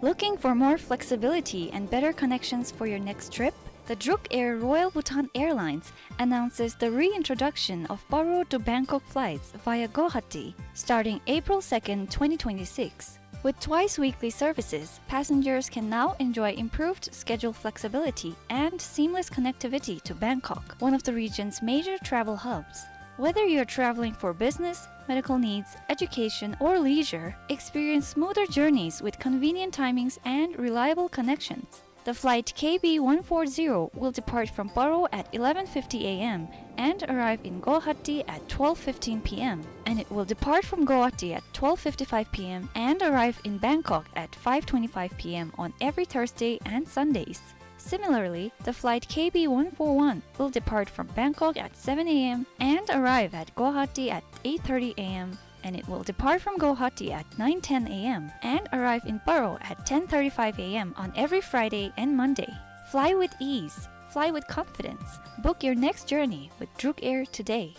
Looking for more flexibility and better connections for your next trip? The Druk Air Royal Bhutan Airlines announces the reintroduction of Paro to Bangkok flights via Guwahati starting April second, twenty twenty-six. With twice weekly services, passengers can now enjoy improved schedule flexibility and seamless connectivity to Bangkok, one of the region's major travel hubs. Whether you're traveling for business, medical needs, education, or leisure, experience smoother journeys with convenient timings and reliable connections. The flight K B one four zero will depart from Paro at eleven fifty A M and arrive in Guwahati at twelve fifteen P M, and it will depart from Guwahati at twelve fifty-five P M and arrive in Bangkok at five twenty-five P M on every Thursday and Sundays. Similarly, the flight K B one four one will depart from Bangkok at seven A M and arrive at Guwahati at eight thirty A M, and it will depart from Guwahati at nine ten A M and arrive in Paro at ten thirty-five A M on every Friday and Monday. Fly with ease. Fly with confidence. Book your next journey with Druk Air today.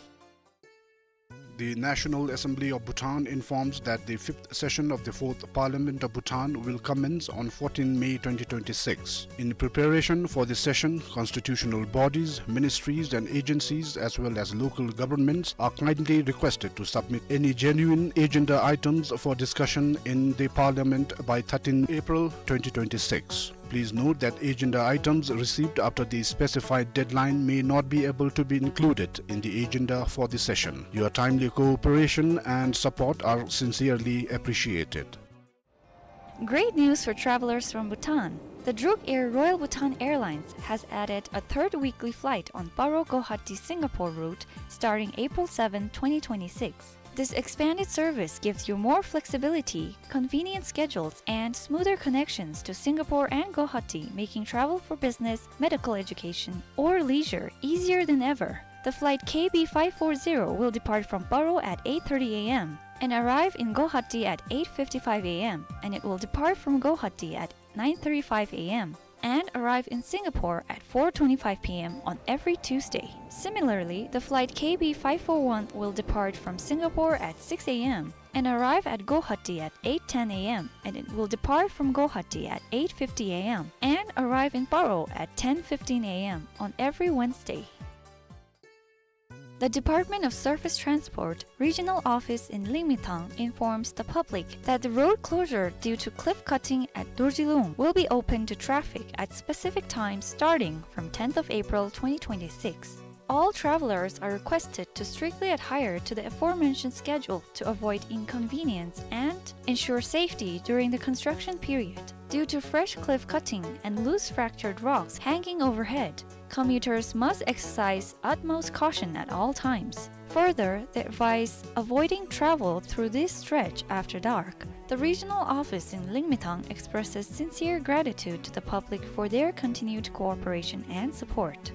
The National Assembly of Bhutan informs that the fifth session of the fourth Parliament of Bhutan will commence on fourteenth May twenty twenty-six. In preparation for the session, constitutional bodies, ministries and agencies as well as local governments are kindly requested to submit any genuine agenda items for discussion in the Parliament by thirteenth April twenty twenty-six. Please note that agenda items received after the specified deadline may not be able to be included in the agenda for the session. Your timely cooperation and support are sincerely appreciated. Great news for travelers from Bhutan. The Druk Air Royal Bhutan Airlines has added a third weekly flight on Paro Guwahati Singapore route starting April seventh, twenty twenty-six. This expanded service gives you more flexibility, convenient schedules, and smoother connections to Singapore and Guwahati, making travel for business, medical education, or leisure easier than ever. The flight K B five four zero will depart from Paro at eight thirty A M and arrive in Guwahati at eight fifty-five A M, and it will depart from Guwahati at nine thirty-five A M and arrive in Singapore at four twenty-five P M on every Tuesday. Similarly, the flight K B five four one will depart from Singapore at six A M and arrive at Guwahati at eight ten A M, and it will depart from Guwahati at eight fifty A M and arrive in Paro at ten fifteen A M on every Wednesday. The Department of Surface Transport Regional Office in Lingmithang informs the public that the road closure due to cliff cutting at Dorjilung will be open to traffic at specific times starting from tenth of April twenty twenty-six. All travelers are requested to strictly adhere to the aforementioned schedule to avoid inconvenience and ensure safety during the construction period. Due to fresh cliff cutting and loose fractured rocks hanging overhead, commuters must exercise utmost caution at all times. Further, they advise avoiding travel through this stretch after dark. The regional office in Lingmetang expresses sincere gratitude to the public for their continued cooperation and support.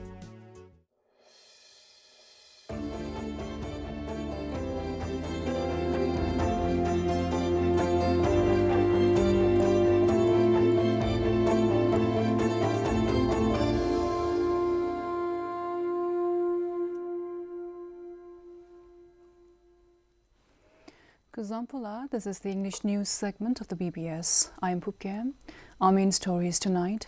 Kuzuzangpo, this is the English news segment of the B B S. I am Phub Gyem. Our main stories tonight.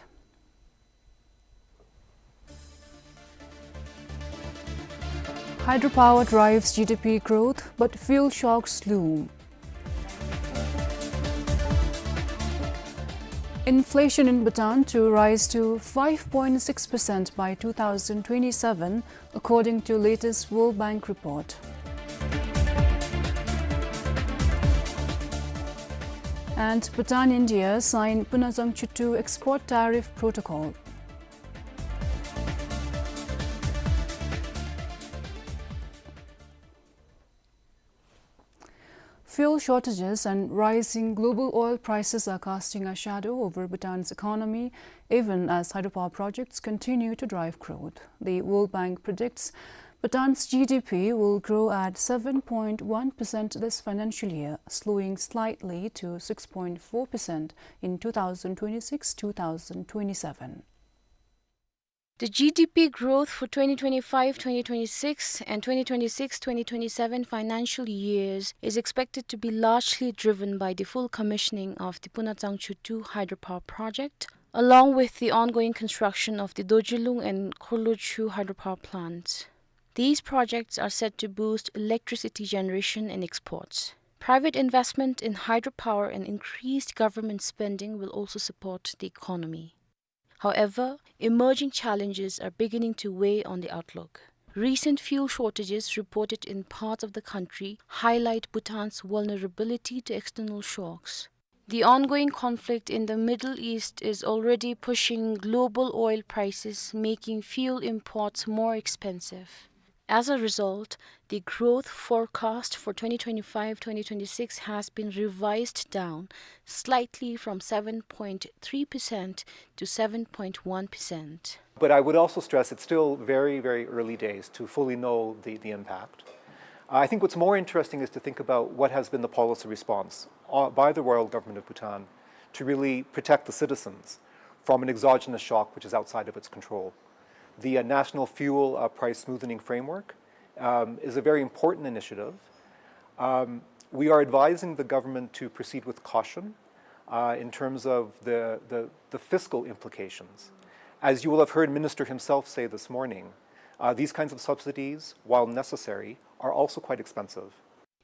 Hydropower drives G D P growth, but fuel shocks loom. Inflation in Bhutan to rise to five point six percent by two thousand twenty-seven, according to latest World Bank report. And Bhutan, India sign Punachangchu two export tariff protocol. Fuel shortages and rising global oil prices are casting a shadow over Bhutan's economy, even as hydropower projects continue to drive growth. The World Bank predicts Bhutan's G D P will grow at seven point one percent this financial year, slowing slightly to six point four percent in two thousand twenty-six two thousand twenty-seven. The G D P growth for twenty twenty-five twenty twenty-six and twenty twenty-six twenty twenty-seven financial years is expected to be largely driven by the full commissioning of the Punachangchu two hydropower project, along with the ongoing construction of the Dorjilung and Khorlochu hydropower plants. These projects are set to boost electricity generation and exports. Private investment in hydropower and increased government spending will also support the economy. However, emerging challenges are beginning to weigh on the outlook. Recent fuel shortages reported in parts of the country highlight Bhutan's vulnerability to external shocks. The ongoing conflict in the Middle East is already pushing global oil prices, making fuel imports more expensive. As a result, the growth forecast for twenty twenty-five twenty twenty-six has been revised down slightly from seven point three percent to seven point one percent. But I would also stress it's still very, very early days to fully know the, the impact. I think what's more interesting is to think about what has been the policy response, uh, by the Royal Government of Bhutan to really protect the citizens from an exogenous shock which is outside of its control. The, uh, National Fuel, uh, Price Smoothening Framework, um, is a very important initiative. Um, we are advising the government to proceed with caution, uh, in terms of the, the, the fiscal implications. As you will have heard Minister himself say this morning, uh, these kinds of subsidies, while necessary, are also quite expensive.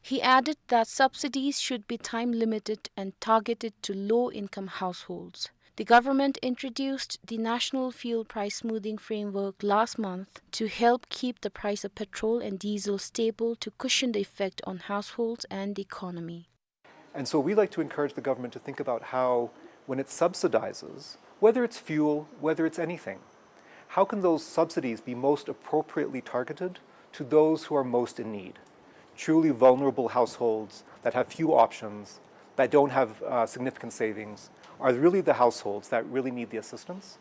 He added that subsidies should be time-limited and targeted to low-income households. The government introduced the National Fuel Price Smoothing Framework last month to help keep the price of petrol and diesel stable to cushion the effect on households and the economy. And so we like to encourage the government to think about how, when it subsidizes, whether it's fuel, whether it's anything, how can those subsidies be most appropriately targeted to those who are most in need? Truly vulnerable households that have few options, that don't have, uh, significant savings, are really the households that really need the assistance.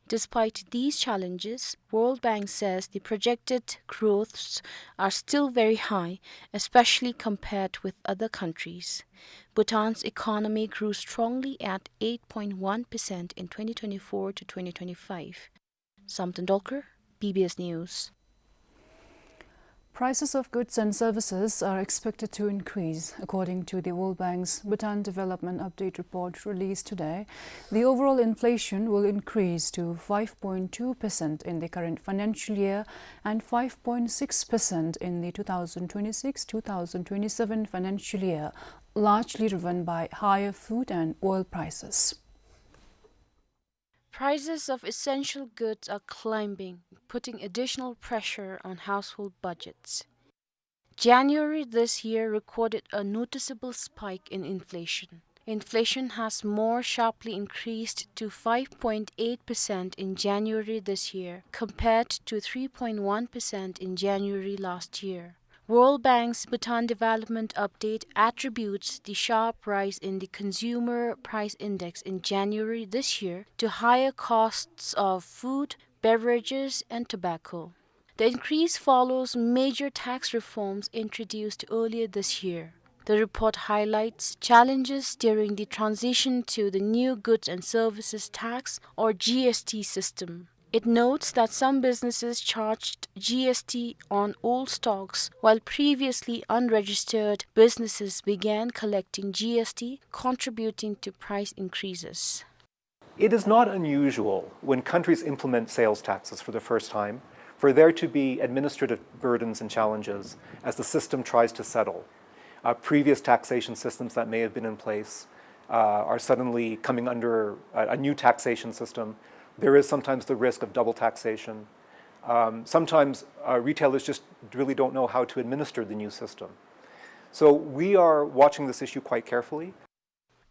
Despite these challenges, World Bank says the projected growths are still very high, especially compared with other countries. Bhutan's economy grew strongly at eight point one percent in twenty twenty-four to twenty twenty-five. Samten Dolkar, B B S News. Prices of goods and services are expected to increase. According to the World Bank's Bhutan Development Update report released today, the overall inflation will increase to five point two percent in the current financial year and five point six percent in the two thousand twenty-six two thousand twenty-seven financial year, largely driven by higher food and oil prices. Prices of essential goods are climbing, putting additional pressure on household budgets. January this year recorded a noticeable spike in inflation. Inflation has more sharply increased to five point eight percent in January this year, compared to three point one percent in January last year. World Bank's Bhutan Development Update attributes the sharp rise in the Consumer Price Index in January this year to higher costs of food, beverages, and tobacco. The increase follows major tax reforms introduced earlier this year. The report highlights challenges during the transition to the new Goods and Services Tax, or G S T, system. It notes that some businesses charged G S T on old stocks, while previously unregistered businesses began collecting G S T, contributing to price increases. It is not unusual when countries implement sales taxes for the first time for there to be administrative burdens and challenges as the system tries to settle. Uh, previous taxation systems that may have been in place, uh, are suddenly coming under a, a new taxation system. There is sometimes the risk of double taxation. Um, sometimes, uh, retailers just really don't know how to administer the new system. So we are watching this issue quite carefully.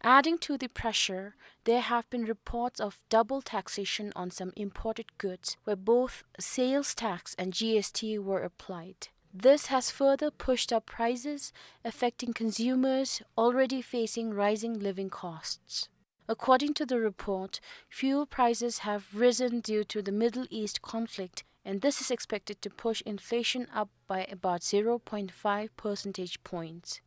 Adding to the pressure, there have been reports of double taxation on some imported goods, where both sales tax and G S T were applied. This has further pushed up prices, affecting consumers already facing rising living costs. According to the report, fuel prices have risen due to the Middle East conflict, and this is expected to push inflation up by about zero point five percentage points.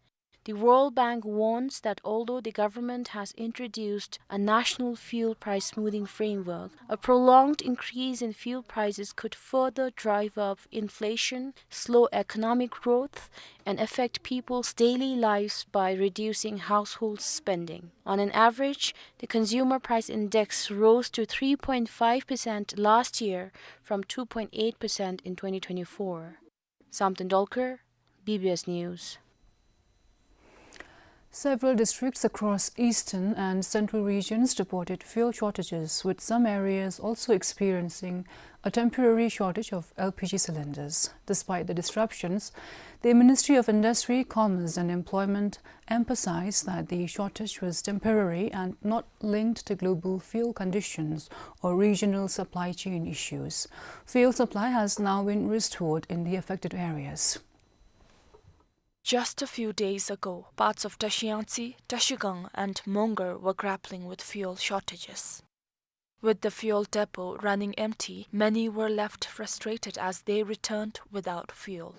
The World Bank warns that although the government has introduced a national fuel price smoothing framework, a prolonged increase in fuel prices could further drive up inflation, slow economic growth, and affect people's daily lives by reducing household spending. On an average, the consumer price index rose to three point five percent last year from two point eight percent in twenty twenty-four. Samten Dolkar, B B S News. Several districts across eastern and central regions reported fuel shortages, with some areas also experiencing a temporary shortage of L P G cylinders. Despite the disruptions, the Ministry of Industry, Commerce and Employment emphasized that the shortage was temporary and not linked to global fuel conditions or regional supply chain issues. Fuel supply has now been restored in the affected areas. Just a few days ago, parts of Tashiangtsi, Tashigang, and Mongar were grappling with fuel shortages. With the fuel depot running empty, many were left frustrated as they returned without fuel.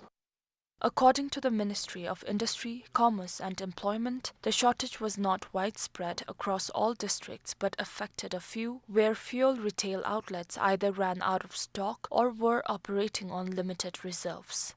According to the Ministry of Industry, Commerce and Employment, the shortage was not widespread across all districts but affected a few, where fuel retail outlets either ran out of stock or were operating on limited reserves.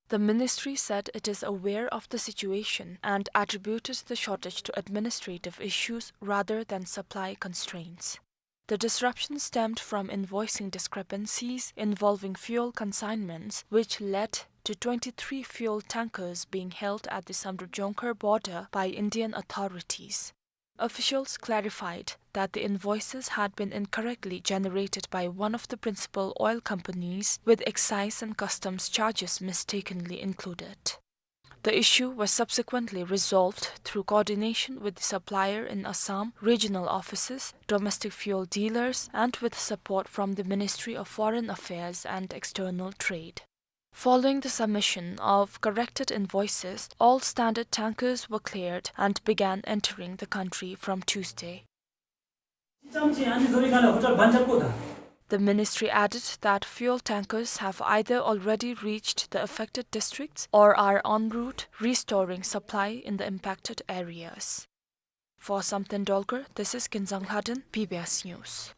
The ministry said it is aware of the situation and attributed the shortage to administrative issues rather than supply constraints. The disruption stemmed from invoicing discrepancies involving fuel consignments, which led to twenty-three fuel tankers being held at the Samdrup-Jongkhar border by Indian authorities. Officials clarified that the invoices had been incorrectly generated by one of the principal oil companies, with excise and customs charges mistakenly included. The issue was subsequently resolved through coordination with the supplier in Assam, regional offices, domestic fuel dealers, and with support from the Ministry of Foreign Affairs and External Trade. Following the submission of corrected invoices, all standard tankers were cleared and began entering the country from Tuesday. The ministry added that fuel tankers have either already reached the affected districts or are en route restoring supply in the impacted areas. For Samten Dolkar, this is Kinzang Lhaden, B B S News.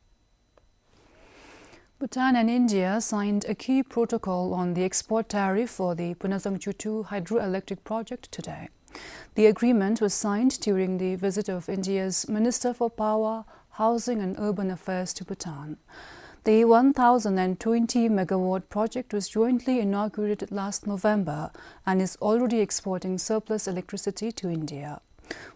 Bhutan and India signed a key protocol on the export tariff for the Punazang Jutu hydroelectric project today. The agreement was signed during the visit of India's Minister for Power, Housing and Urban Affairs to Bhutan. The one thousand and twenty megawatt project was jointly inaugurated last November and is already exporting surplus electricity to India.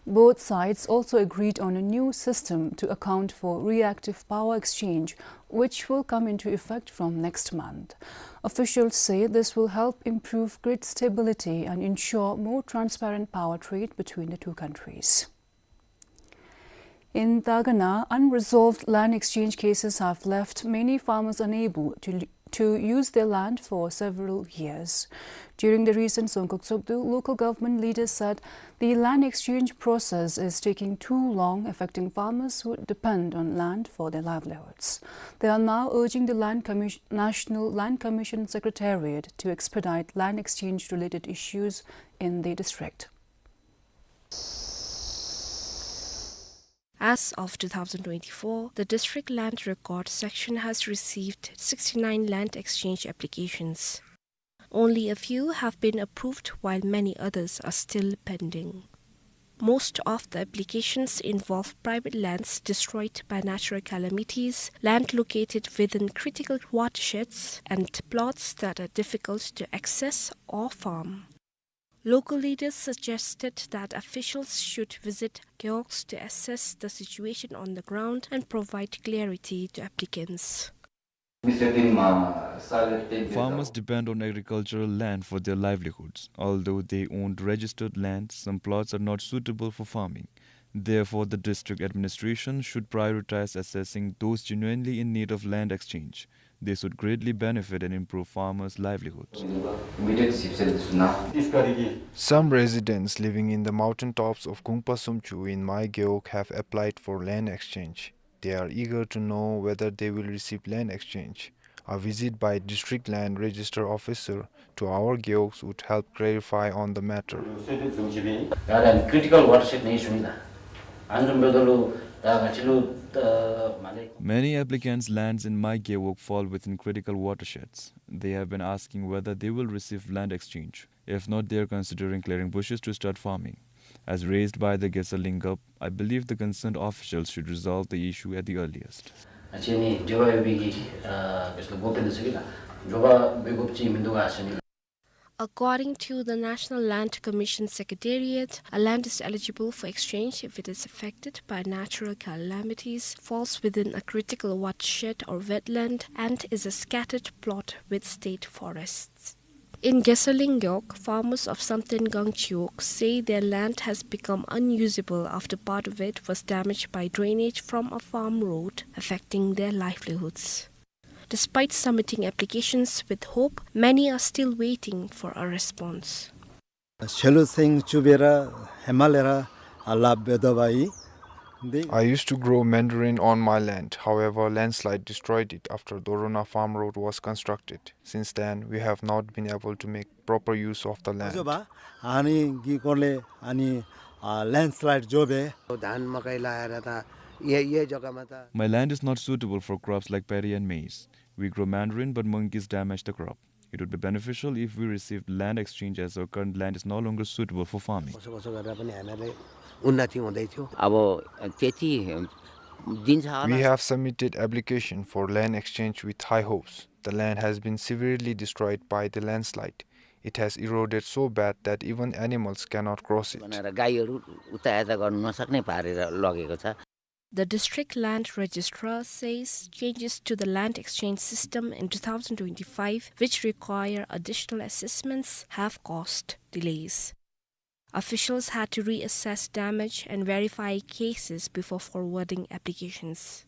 Both sides also agreed on a new system to account for reactive power exchange, which will come into effect from next month. Officials say this will help improve grid stability and ensure more transparent power trade between the two countries. In Dagana, unresolved land exchange cases have left many farmers unable to, to use their land for several years. During the recent Dzongkhag Tshogdu, local government leaders said the land exchange process is taking too long, affecting farmers who depend on land for their livelihoods. They are now urging the Land Commis-, National Land Commission Secretariat to expedite land exchange-related issues in the district. As of two thousand twenty-four, the District Land Record Section has received sixty-nine land exchange applications. Only a few have been approved, while many others are still pending. Most of the applications involve private lands destroyed by natural calamities, land located within critical watersheds, and plots that are difficult to access or farm. Local leaders suggested that officials should visit gewogs to assess the situation on the ground and provide clarity to applicants. Farmers depend on agricultural land for their livelihoods. Although they own registered land, some plots are not suitable for farming. Therefore, the district administration should prioritize assessing those genuinely in need of land exchange. This would greatly benefit and improve farmers' livelihoods. Some residents living in the mountain tops of Gungpa Sumchu in Mai Gewog have applied for land exchange. They are eager to know whether they will receive land exchange. A visit by District Land Register Officer to our gewogs would help clarify on the matter. Many applicants' lands in Mai Gewog fall within critical watersheds. They have been asking whether they will receive land exchange. If not, they are considering clearing bushes to start farming. As raised by the Gesar Lingap, I believe the concerned officials should resolve the issue at the earliest. According to the National Land Commission Secretariat, a land is eligible for exchange if it is affected by natural calamities, falls within a critical watershed or wetland, and is a scattered plot with state forests. In Gesar Lingap, farmers of Samten Gangchiwog say their land has become unusable after part of it was damaged by drainage from a farm road, affecting their livelihoods. Despite submitting applications with hope, many are still waiting for a response. ཤུལ་ལུ་སེང་བཅུ་སྦེ་ར་ཧེ་མ་ལས་ར་ཨ་ལཱ་འབད་དོ་བ་ཨིན། I used to grow mandarin on my land. However, landslide destroyed it after Dorona farm road was constructed. Since then, we have not been able to make proper use of the land. འགྱོ་བ་ཨ་ནི་གི་སྐོར་ལས་ཨ་ནི་ཨ་ལེནཌ་སི་ལའིཌ་འགྱོ་བས། धान मकै लगाएर त यही, यही जग्गामा त My land is not suitable for crops like paddy and maize. We grow mandarin, but monkeys damage the crop. It would be beneficial if we received land exchange, as our current land is no longer suitable for farming. कसो कसो गरेर पनि हामीलाई उन्नति हुँदै थियो। अब त्यति दिन्छ होला। We have submitted application for land exchange with high hopes. The land has been severely destroyed by the landslide. It has eroded so bad that even animals cannot cross it. बनाएर गाईहरू उता यता गर्न नसक्ने पारेर लगेको छ। The district land registrar says changes to the land exchange system in two thousand twenty-five, which require additional assessments, have caused delays. Officials had to reassess damage and verify cases before forwarding applications.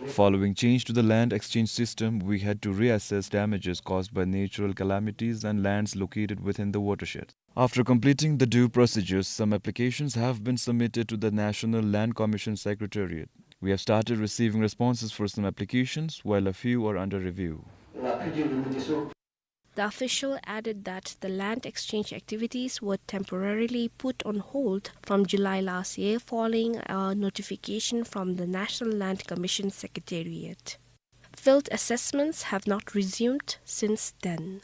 Following change to the land exchange system, we had to reassess damages caused by natural calamities and lands located within the watershed. After completing the due procedures, some applications have been submitted to the National Land Commission Secretariat. We have started receiving responses for some applications, while a few are under review. The official added that the land exchange activities were temporarily put on hold from July last year following a notification from the National Land Commission Secretariat. Field assessments have not resumed since then.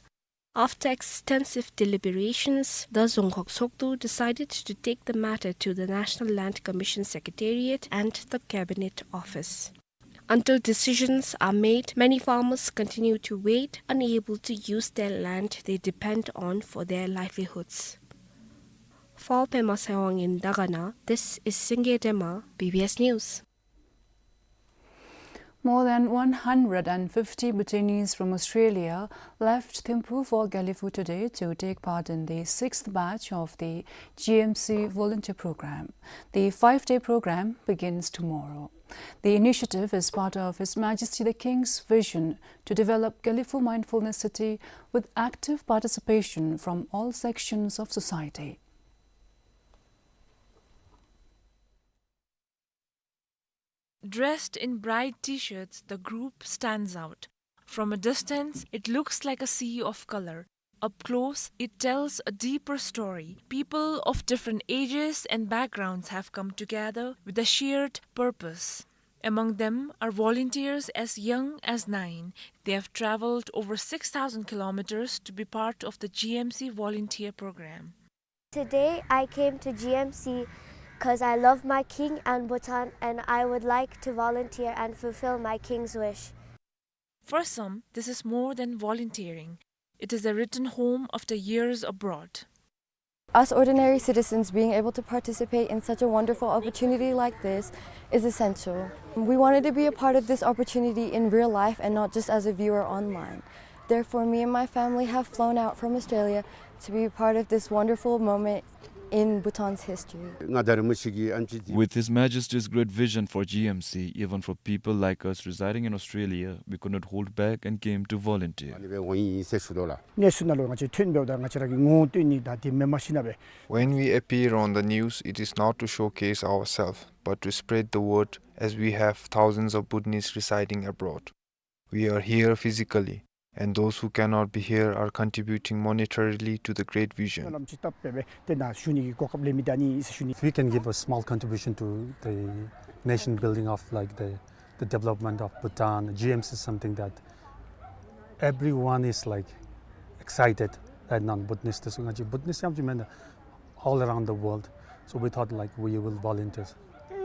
After extensive deliberations, the Dzongkhag Tshogdu decided to take the matter to the National Land Commission Secretariat and the Cabinet Office. Until decisions are made, many farmers continue to wait, unable to use their land they depend on for their livelihoods. For Pema Sewang in Dagana, this is Singye Dema, B B S News. More than one hundred and fifty Bhutanese from Australia left Thimphu for Gelephu today to take part in the sixth batch of the G M C volunteer program. The five-day program begins tomorrow. The initiative is part of His Majesty the King's vision to develop Gelephu Mindfulness City with active participation from all sections of society. Dressed in bright T-shirts, the group stands out. From a distance, it looks like a sea of color. Up close, it tells a deeper story. People of different ages and backgrounds have come together with a shared purpose. Among them are volunteers as young as nine. They have traveled over six thousand kilometers to be part of the G M C volunteer program. Today I came to G M C 'cause I love my king and Bhutan, and I would like to volunteer and fulfill my king's wish. For some, this is more than volunteering. It is a return home after years abroad. Us ordinary citizens being able to participate in such a wonderful opportunity like this is essential. We wanted to be a part of this opportunity in real life and not just as a viewer online. Therefore, me and my family have flown out from Australia to be part of this wonderful moment in Bhutan's history. With His Majesty's great vision for G M C, even for people like us residing in Australia, we could not hold back and came to volunteer. གནས་ཚུལ་ནང་ལུ་ང་བཅས་ཐོན་འབདཝ་ད་ང་བཅས་ར་གི་ངོ་བོ་སྟོན་ནི་དང་དེ་མེན་པར་ཞིན་ན་སྦེ། When we appear on the news, it is not to showcase ourselves, but to spread the word as we have thousands of Bhutanese residing abroad. We are here physically, and those who cannot be here are contributing monetarily to the great vision. ལམ་ཅིག་བཏབ་སྦེ་དེ་ནང་ཞུ་ནི་གི་གོ་སྐབས་ལེན་མི་ད་ནི་ཨིན་ཟེར་ཞུ་ནི། If we can give a small contribution to the nation building of, like, the, the development of Bhutan, G M C is something that everyone is, like, excited right now. Bhutanese དེ་ཚུ་ང་བཅས་Bhutanese ཙམ་ཅིག་མེན་ན། All around the world. So we thought, like, we will volunteer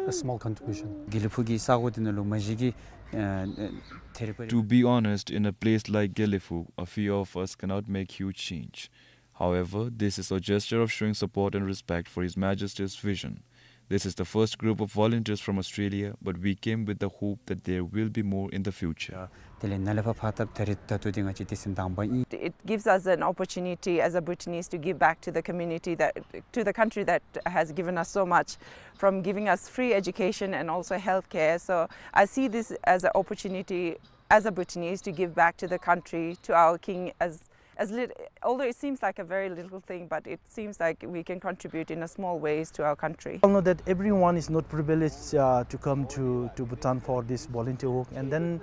a small contribution. དགེ་ལེགས་ཕུག་གི་ས་གོ་འདི་ནང་ལུ་མ་གཞི་གི་ཨ་ཨ་ཐེ་རི་པ་རི། To be honest, in a place like Gelephu, a few of us cannot make huge change. However, this is a gesture of showing support and respect for His Majesty's vision. This is the first group of volunteers from Australia, but we came with the hope that there will be more in the future. དེ་ལས་ནཱ་ལས་ཕར་ཕར་བཏབ་ད་རིས་ད་ལྟོ་འདི་ང་བཅས་དེ་ཚེ་དང་པ་ཨིན། It gives us an opportunity as a Bhutanese to give back to the community that, to the country that has given us so much, from giving us free education and also healthcare. So I see this as an opportunity as a Bhutanese to give back to the country, to our king, as as lit-, although it seems like a very little thing, but it seems like we can contribute in a small ways to our country. I know that everyone is not privileged, uh, to come to, to Bhutan for this volunteer work, and then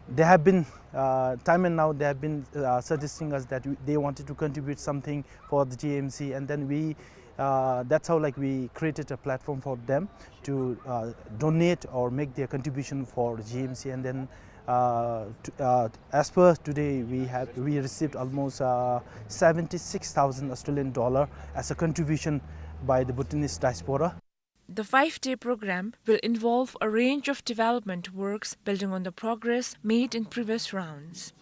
there have been, uh, time and now there have been, uh, suggesting us that we, they wanted to contribute something for the G M C, and then we, uh, that's how, like, we created a platform for them to, uh, donate or make their contribution for G M C, and then, uh, to, uh, as per today, we have, we received almost, uh, seventy-six thousand Australian dollar as a contribution by the Bhutanese diaspora. The five-day program will involve a range of development works building on the progress made in previous rounds.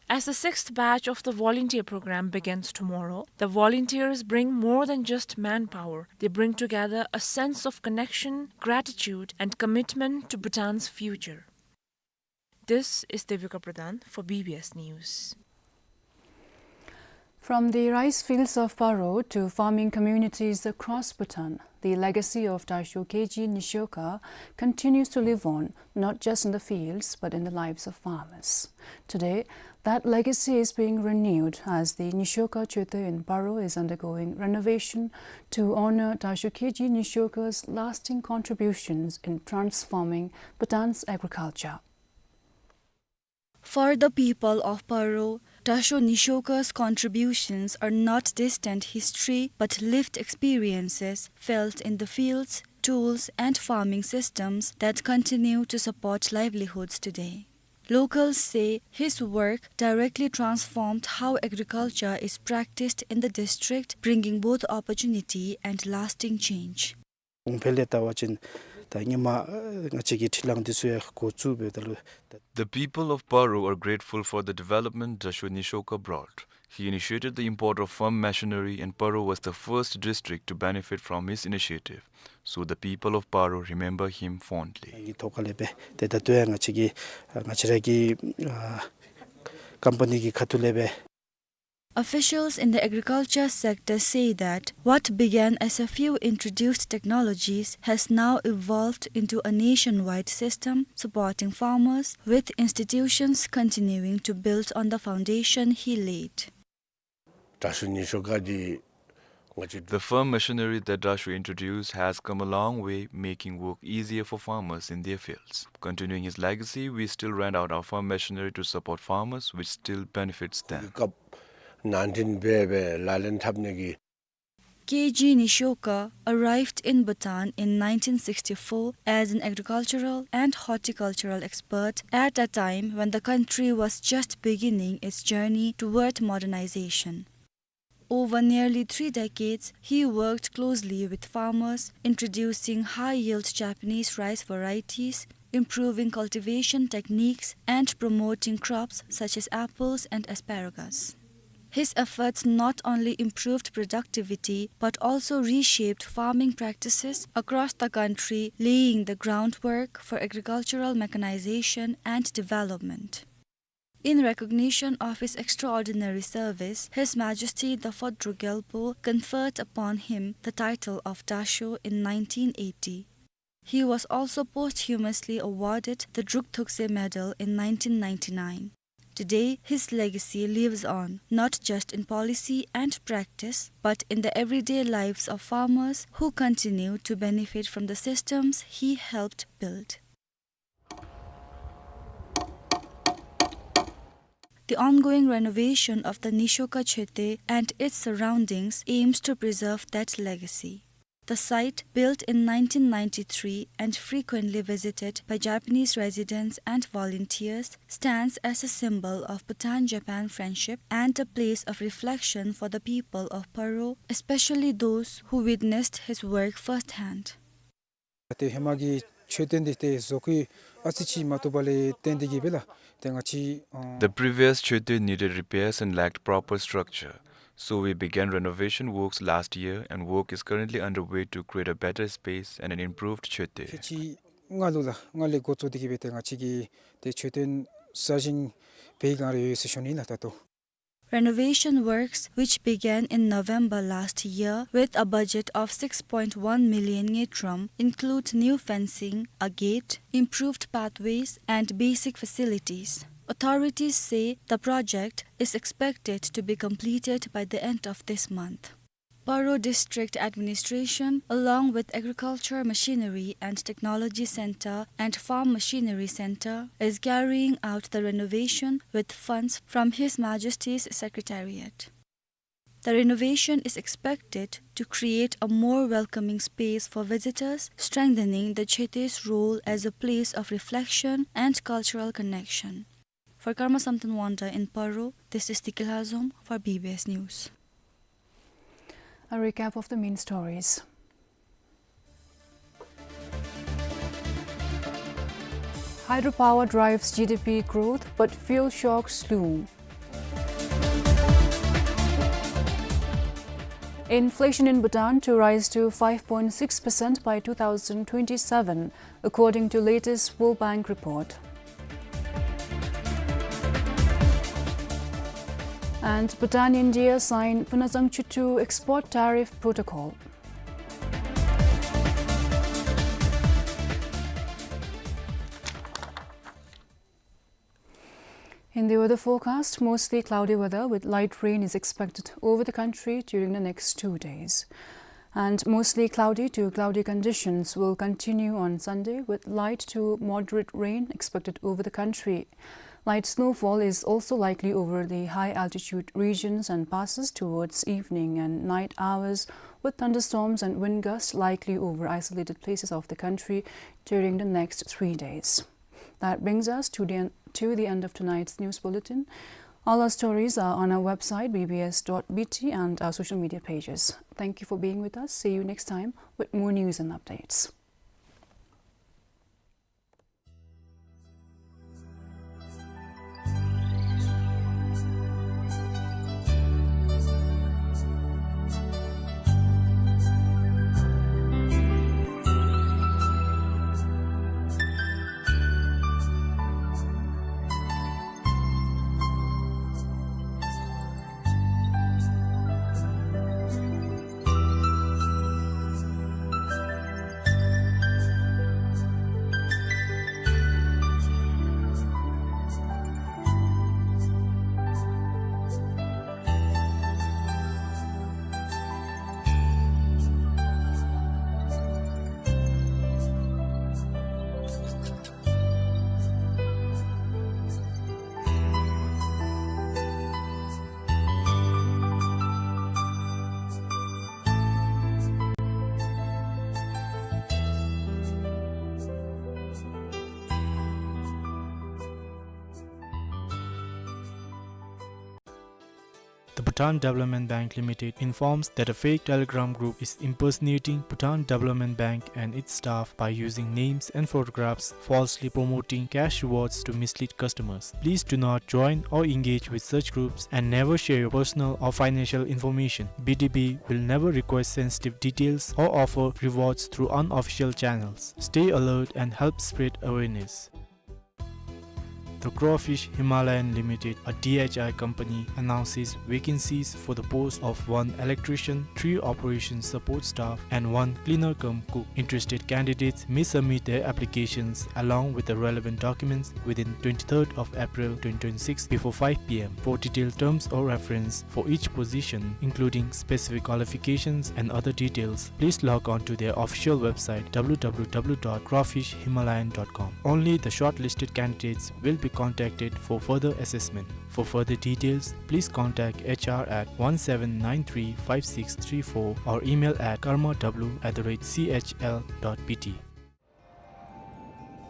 As the sixth batch of the volunteer program begins tomorrow, the volunteers bring more than just manpower. They bring together a sense of connection, gratitude, and commitment to Bhutan's future. This is Devika Pradhan for B B S News. From the rice fields of Paro to farming communities across Bhutan, the legacy of Dasho Keji Nishokar continues to live on, not just in the fields, but in the lives of farmers. Today, that legacy is being renewed as the Nishokar Choetö in Paro is undergoing renovation to honor Dasho Keji Nishokar's lasting contributions in transforming Bhutan's agriculture. For the people of Paro, Dasho Nishokar's contributions are not distant history but lived experiences felt in the fields, tools, and farming systems that continue to support livelihoods today. Locals say his work directly transformed how agriculture is practiced in the district, bringing both opportunity and lasting change. གོང་འཕེལ་ལས་བལྟ་བ་ཅིན་ད་ཧེ་མ་ང་བཅས་ཀྱི་འཕྲུལ་གླང་འདི་ཚུ་ཡང་འགོ་བཙུགས་འབདཝ་ད་ལུ། The people of Paro are grateful for the development Dasho Nishokar brought. He initiated the import of farm machinery, and Paro was the first district to benefit from his initiative. So the people of Paro remember him fondly. གི་ཐོག་ཁ་ལས་སྦེ་ཏེ་ད་ལྟོ་ཡང་ང་བཅས་ཀྱི་ཨ་ང་བཅས་ར་གི་ཨ་ཀམ་པ་ནི་གི་ཁ་ཐུག་ལས་སྦེ། Officials in the agriculture sector say that what began as a few introduced technologies has now evolved into a nationwide system supporting farmers, with institutions continuing to build on the foundation he laid. དྲག་ཤོས་ཉི་ཤོ་ཀ་འདི་ང་བཅས། The farm machinery that Dasho introduced has come a long way, making work easier for farmers in their fields. Continuing his legacy, we still rent out our farm machinery to support farmers, which still benefits them. སྐབས་ནང་འདྲེན་འབད་སྦེ་ལག་ལེན་འཐབ་ནི་གི། K G Nishoka arrived in Bhutan in nineteen sixty-four as an agricultural and horticultural expert at a time when the country was just beginning its journey toward modernization. Over nearly three decades, he worked closely with farmers, introducing high-yield Japanese rice varieties, improving cultivation techniques, and promoting crops such as apples and asparagus. His efforts not only improved productivity but also reshaped farming practices across the country, laying the groundwork for agricultural mechanization and development. In recognition of his extraordinary service, His Majesty the Fourth Druk Gyalpo conferred upon him the title of Dasho in nineteen eighty. He was also posthumously awarded the Druk Thukse Medal in nineteen ninety-nine. Today, his legacy lives on, not just in policy and practice, but in the everyday lives of farmers who continue to benefit from the systems he helped build. The ongoing renovation of the Nishoka Choetey and its surroundings aims to preserve that legacy. The site, built in nineteen ninety-three and frequently visited by Japanese residents and volunteers, stands as a symbol of Bhutan-Japan friendship and a place of reflection for the people of Paro, especially those who witnessed his work firsthand. ཏེ་ཧེ་མ་གི་མཆོད་རྟེན་འདི་ཏེ་བཟོ་བཀོད་ཨ་ཙི་ཅིག་མ་བཏུབ་པ་ལས་བརྟེན་ཏེ་གིས་སྦེ་ལགས། ཏེ་ང་བཅས་ཨ། The previous Choetey needed repairs and lacked proper structure. So we began renovation works last year, and work is currently underway to create a better space and an improved Choetey. ཚེས་གཅིག་སྔ་ལུ་ལགས། སྔ་ལས་འགོ་བཙུགས་ཏེ་གིས་སྦེ་ཏེ་ང་བཅས་ཀྱིས་ཏེ་མཆོད་རྟེན་གསར་བཞེངས་འབད་ག་ར་ཡོད་ཟེར་ཞུ་ནི་ལགས་ད་ལྟོ། Renovation works, which began in November last year with a budget of six point one million ngultrum, include new fencing, a gate, improved pathways, and basic facilities. Authorities say the project is expected to be completed by the end of this month. Paro District Administration, along with Agriculture Machinery and Technology Center and Farm Machinery Center, is carrying out the renovation with funds from His Majesty's Secretariat. The renovation is expected to create a more welcoming space for visitors, strengthening the Choetey's role as a place of reflection and cultural connection. For Karma Samten Wangda in Paro, this is Tiki Lhazom for B B S News. A recap of the main stories. Hydropower drives G D P growth, but fuel shocks loom. Inflation in Bhutan to rise to five point six percent by two thousand twenty-seven, according to latest World Bank report. And Bhutan, India sign Phunatsang Chuthu export tariff protocol. In the weather forecast, mostly cloudy weather with light rain is expected over the country during the next two days. And mostly cloudy to cloudy conditions will continue on Sunday, with light to moderate rain expected over the country. Light snowfall is also likely over the high altitude regions and passes towards evening and night hours, with thunderstorms and wind gusts likely over isolated places of the country during the next three days. That brings us to the en-, to the end of tonight's news bulletin. All our stories are on our website, B B S dot B T, and our social media pages. Thank you for being with us. See you next time with more news and updates. Bhutan Development Bank Limited informs that a fake Telegram group is impersonating Bhutan Development Bank and its staff by using names and photographs, falsely promoting cash rewards to mislead customers. Please do not join or engage with such groups and never share your personal or financial information. B D B will never request sensitive details or offer rewards through unofficial channels. Stay alert and help spread awareness. The Crawfish Himalayan Limited, a D H I company, announces vacancies for the post of one electrician, three operations support staff, and one cleaner cum cook. Interested candidates may submit their applications along with the relevant documents within twenty-third of April twenty twenty-six before five P M. For detailed terms of reference for each position, including specific qualifications and other details, please log on to their official website, W W W dot crawfish himalayan dot com. Only the shortlisted candidates will be contacted for further assessment. For further details, please contact H R at one seven nine three five six three four or email at karma w at the rate C H L dot B T.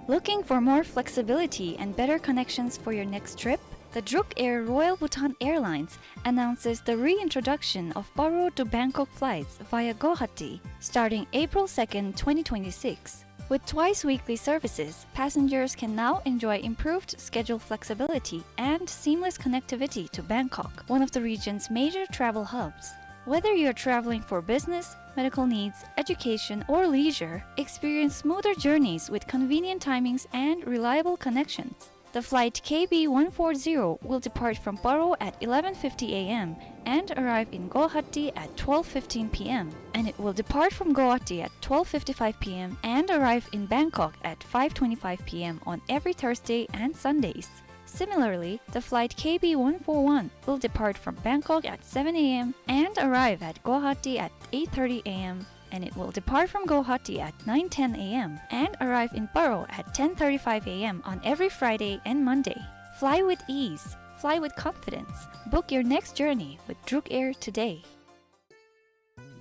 Looking for more flexibility and better connections for your next trip? The Druk Air Royal Bhutan Airlines announces the reintroduction of Paro to Bangkok flights via Guwahati starting April second, twenty twenty-six. With twice weekly services, passengers can now enjoy improved schedule flexibility and seamless connectivity to Bangkok, one of the region's major travel hubs. Whether you're traveling for business, medical needs, education, or leisure, experience smoother journeys with convenient timings and reliable connections. The flight K B one four zero will depart from Paro at eleven fifty A M and arrive in Guwahati at twelve fifteen P M, and it will depart from Guwahati at twelve fifty-five P M and arrive in Bangkok at five twenty-five P M on every Thursday and Sundays. Similarly, the flight K B one four one will depart from Bangkok at seven A M and arrive at Guwahati at eight thirty A M, and it will depart from Guwahati at nine ten A M and arrive in Paro at ten thirty-five A M on every Friday and Monday. Fly with ease. Fly with confidence. Book your next journey with Druk Air today.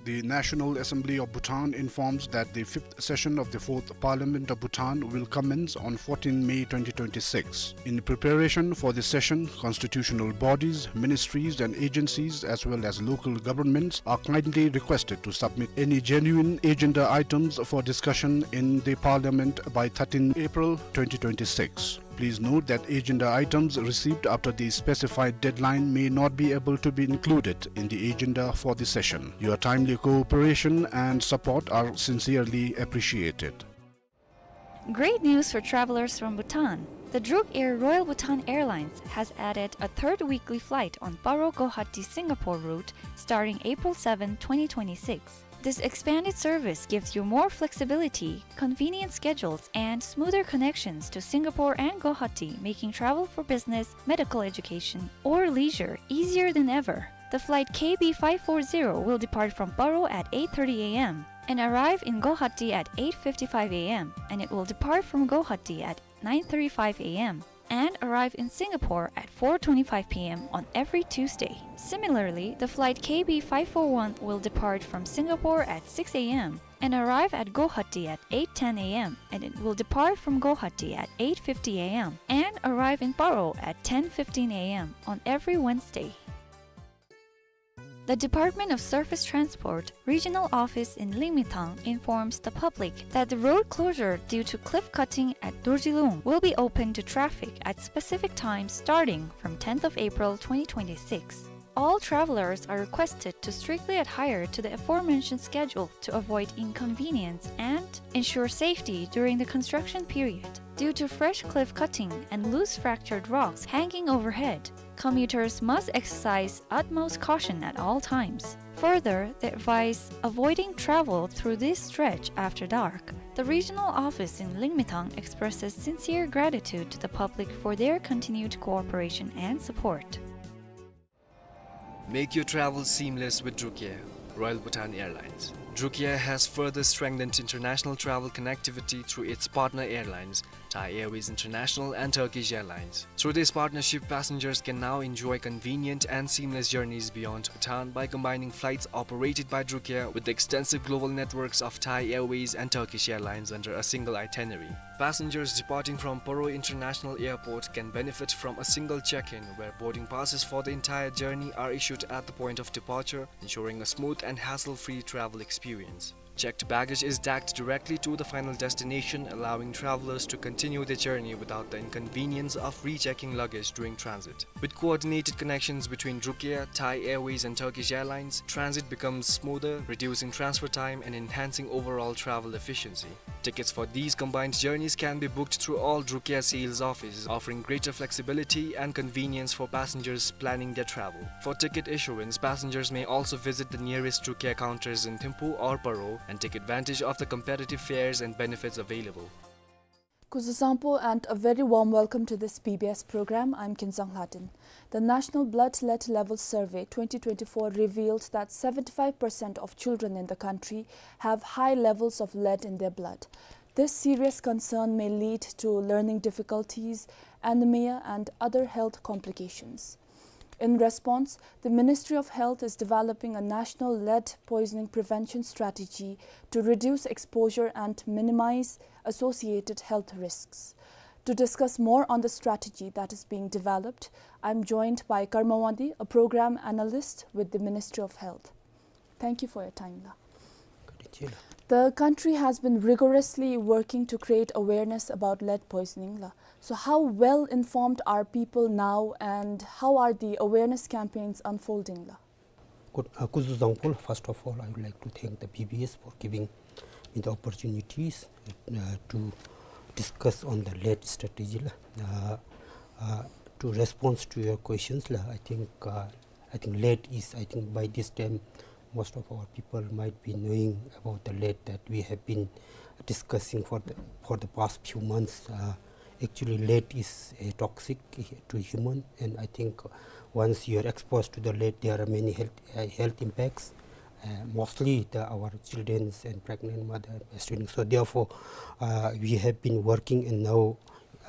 The National Assembly of Bhutan informs that the fifth session of the Fourth Parliament of Bhutan will commence on fourteenth May twenty twenty-six. In preparation for the session, constitutional bodies, ministries and agencies as well as local governments are kindly requested to submit any genuine agenda items for discussion in the Parliament by thirteenth April twenty twenty-six. Please note that agenda items received after the specified deadline may not be able to be included in the agenda for the session. Your timely cooperation and support are sincerely appreciated. Great news for travelers from Bhutan. The Druk Air Royal Bhutan Airlines has added a third weekly flight on Paro Guwahati Singapore route starting April seventh, twenty twenty-six. This expanded service gives you more flexibility, convenient schedules, and smoother connections to Singapore and Guwahati, making travel for business, medical education, or leisure easier than ever. The flight K B five four zero will depart from Paro at eight thirty A M and arrive in Guwahati at eight fifty-five A M, and it will depart from Guwahati at nine thirty-five A M and arrive in Singapore at four twenty-five P M on every Tuesday. Similarly, the flight K B five four one will depart from Singapore at six A M and arrive at Guwahati at eight ten A M, and it will depart from Guwahati at eight fifty A M and arrive in Paro at ten fifteen A M on every Wednesday. The Department of Surface Transport Regional Office in Lingmithang informs the public that the road closure due to cliff cutting at Dorjilung will be open to traffic at specific times starting from tenth of April twenty twenty-six. All travelers are requested to strictly adhere to the aforementioned schedule to avoid inconvenience and ensure safety during the construction period. Due to fresh cliff cutting and loose fractured rocks hanging overhead, commuters must exercise utmost caution at all times. Further, they advise avoiding travel through this stretch after dark. The regional office in Lingmithang expresses sincere gratitude to the public for their continued cooperation and support. Make your travel seamless with Druk Air, Royal Bhutan Airlines. Druk Air has further strengthened international travel connectivity through its partner airlines, Thai Airways International and Turkish Airlines. Through this partnership, passengers can now enjoy convenient and seamless journeys beyond Bhutan by combining flights operated by Drukair with the extensive global networks of Thai Airways and Turkish Airlines under a single itinerary. Passengers departing from Paro International Airport can benefit from a single check-in, where boarding passes for the entire journey are issued at the point of departure, ensuring a smooth and hassle-free travel experience. Checked baggage is tagged directly to the final destination, allowing travelers to continue their journey without the inconvenience of rechecking luggage during transit. With coordinated connections between Drukair, Thai Airways, and Turkish Airlines, transit becomes smoother, reducing transfer time and enhancing overall travel efficiency. Tickets for these combined journeys can be booked through all Drukair sales offices, offering greater flexibility and convenience for passengers planning their travel. For ticket issuance, passengers may also visit the nearest Drukair counters in Thimphu or Paro and take advantage of the competitive fares and benefits available. Kuzuzangpo and a very warm welcome to this B B S program. I'm Kinzang Hladin. The National Blood Lead Level Survey twenty twenty-four revealed that seventy-five percent of children in the country have high levels of lead in their blood. This serious concern may lead to learning difficulties, anemia, and other health complications. In response, the Ministry of Health is developing a national lead poisoning prevention strategy to reduce exposure and minimize associated health risks. To discuss more on the strategy that is being developed, I'm joined by Karma Wangdi, a program analyst with the Ministry of Health. Thank you for your time, la. Kadi chila. The country has been rigorously working to create awareness about lead poisoning, la. So how well informed are people now, and how are the awareness campaigns unfolding, la? Good, uh, Kuzuzangpo, first of all, I would like to thank the B B S for giving me the opportunities, uh, to discuss on the lead strategy, la. Uh, uh, to response to your questions, la, I think, uh, I think lead is, I think by this time, most of our people might be knowing about the lead that we have been discussing for the, for the past few months. Uh, actually, lead is a toxic to human, and I think once you are exposed to the lead, there are many health, uh, health impacts. Uh, mostly the, our children's and pregnant mother, breastfeeding. So therefore, uh, we have been working, and now,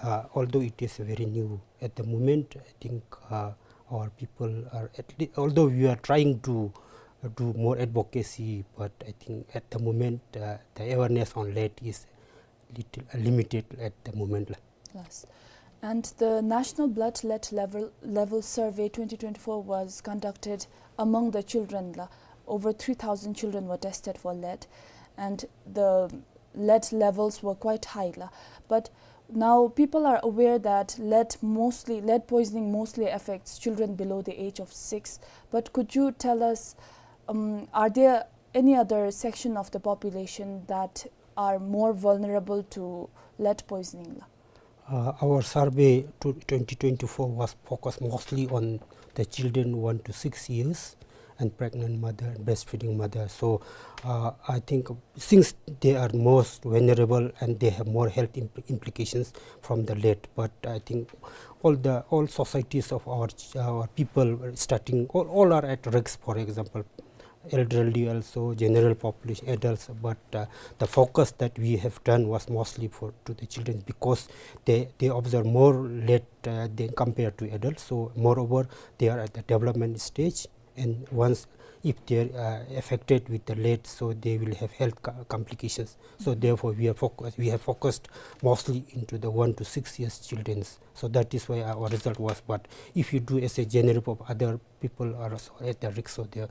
uh, although it is very new at the moment, I think, uh, our people are at le-, although we are trying to, uh, do more advocacy, but I think at the moment, uh, the awareness on lead is little, uh, limited at the moment, la. Yes. And the National Blood Lead Level, Level Survey twenty twenty-four was conducted among the children, la. Over three thousand children were tested for lead, and the lead levels were quite high, la. But now people are aware that lead mostly, lead poisoning mostly affects children below the age of six. But could you tell us, um, are there any other section of the population that are more vulnerable to lead poisoning, la? Uh, our survey to twenty twenty-four was focused mostly on the children one to six years and pregnant mother and breastfeeding mother. So, uh, I think since they are most vulnerable and they have more health impl-, implications from the lead, but I think all the, all societies of our ch-, our people, starting, all, all are at risk. For example, elderly also, general population, adults, but, uh, the focus that we have done was mostly for, to the children, because they, they observe more lead, uh, than compared to adults. So moreover, they are at the development stage, and once, if they are, uh, affected with the lead, so they will have health co-, complications. So therefore, we are focus-, we have focused mostly into the one to six years children's. So that is why our result was. But if you do as a general pop-, other people are also at the risk. So they are,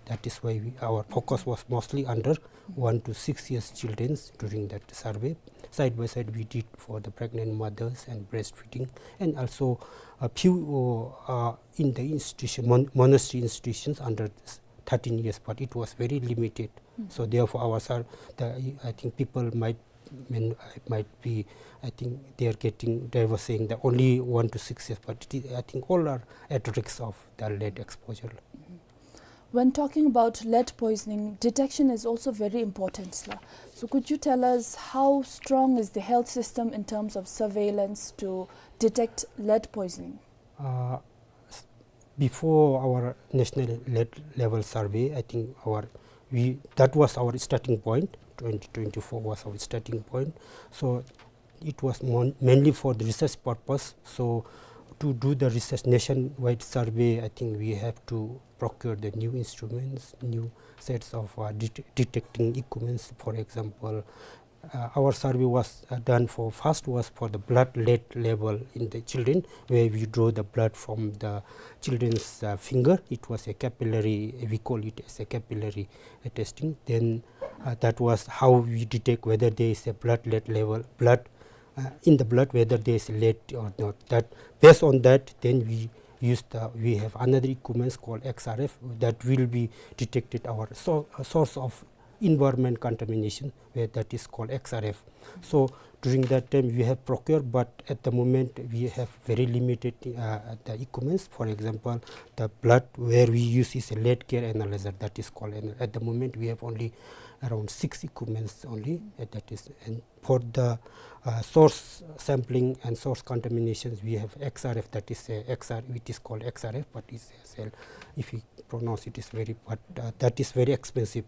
that is why we, our focus was mostly under one to six years children's during that survey. Side by side, we did for the pregnant mothers and breastfeeding, and also a few, uh, in the institution, mon-, monastery institutions under s-, thirteen years, but it was very limited. So therefore, our sur-, the, I think people might, I mean, it might be, I think they are getting, they were saying that only one to six years, but it is, I think all are at risk of the lead exposure. When talking about lead poisoning, detection is also very important, la. So could you tell us how strong is the health system in terms of surveillance to detect lead poisoning? Uh, s-, before our national lead level survey, I think our, we, that was our starting point. Twenty twenty-four was our starting point. So it was mon-, mainly for the research purpose. So to do the research nationwide survey, I think we have to procure the new instruments, new sets of, uh, det-, detecting equipments. For example, uh, our survey was, uh, done for, first was for the blood lead level in the children, where we draw the blood from the children's, uh, finger. It was a capillary, we call it as a capillary, uh, testing. Then, uh, that was how we detect whether there is a blood lead level, blood, uh, in the blood, whether there is lead or not. That, based on that, then we use the, we have another equipment called X R F that will be detected our so-, uh, source of environment contamination, where that is called X R F. So during that time we have procured, but at the moment we have very limited, uh, the equipments. For example, the blood where we use is a lead gear analyzer, that is called, and at the moment we have only around six equipments only, uh, that is, and for the, uh, source sampling and source contaminations, we have X R F, that is a X R, it is called X R F, but it's a cell, if we pronounce it is very, but, uh, that is very expensive.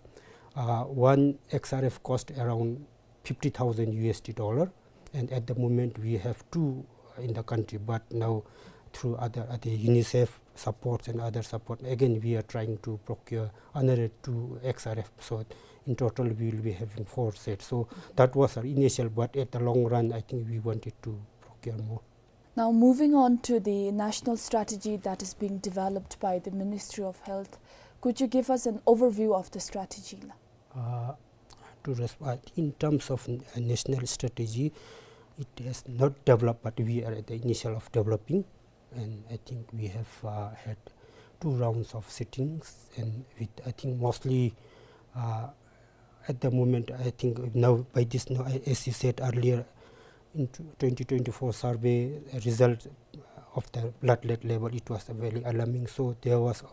Uh, one X R F cost around fifty thousand U S D dollar, and at the moment we have two in the country, but now through other, other UNICEF supports and other support, again we are trying to procure another two X R F. So in total we will be having four sets. So that was our initial, but at the long run, I think we wanted to procure more. Now, moving on to the national strategy that is being developed by the Ministry of Health, could you give us an overview of the strategy? Uh, to resp-, uh, in terms of n-, uh, national strategy, it has not developed, but we are at the initial of developing, and I think we have, uh, had two rounds of sittings, and with, I think, mostly, uh, at the moment, I think now by this, now, a-, as you said earlier, in tw-, twenty twenty-four survey, uh, result of the blood lead level, it was very alarming. So there was,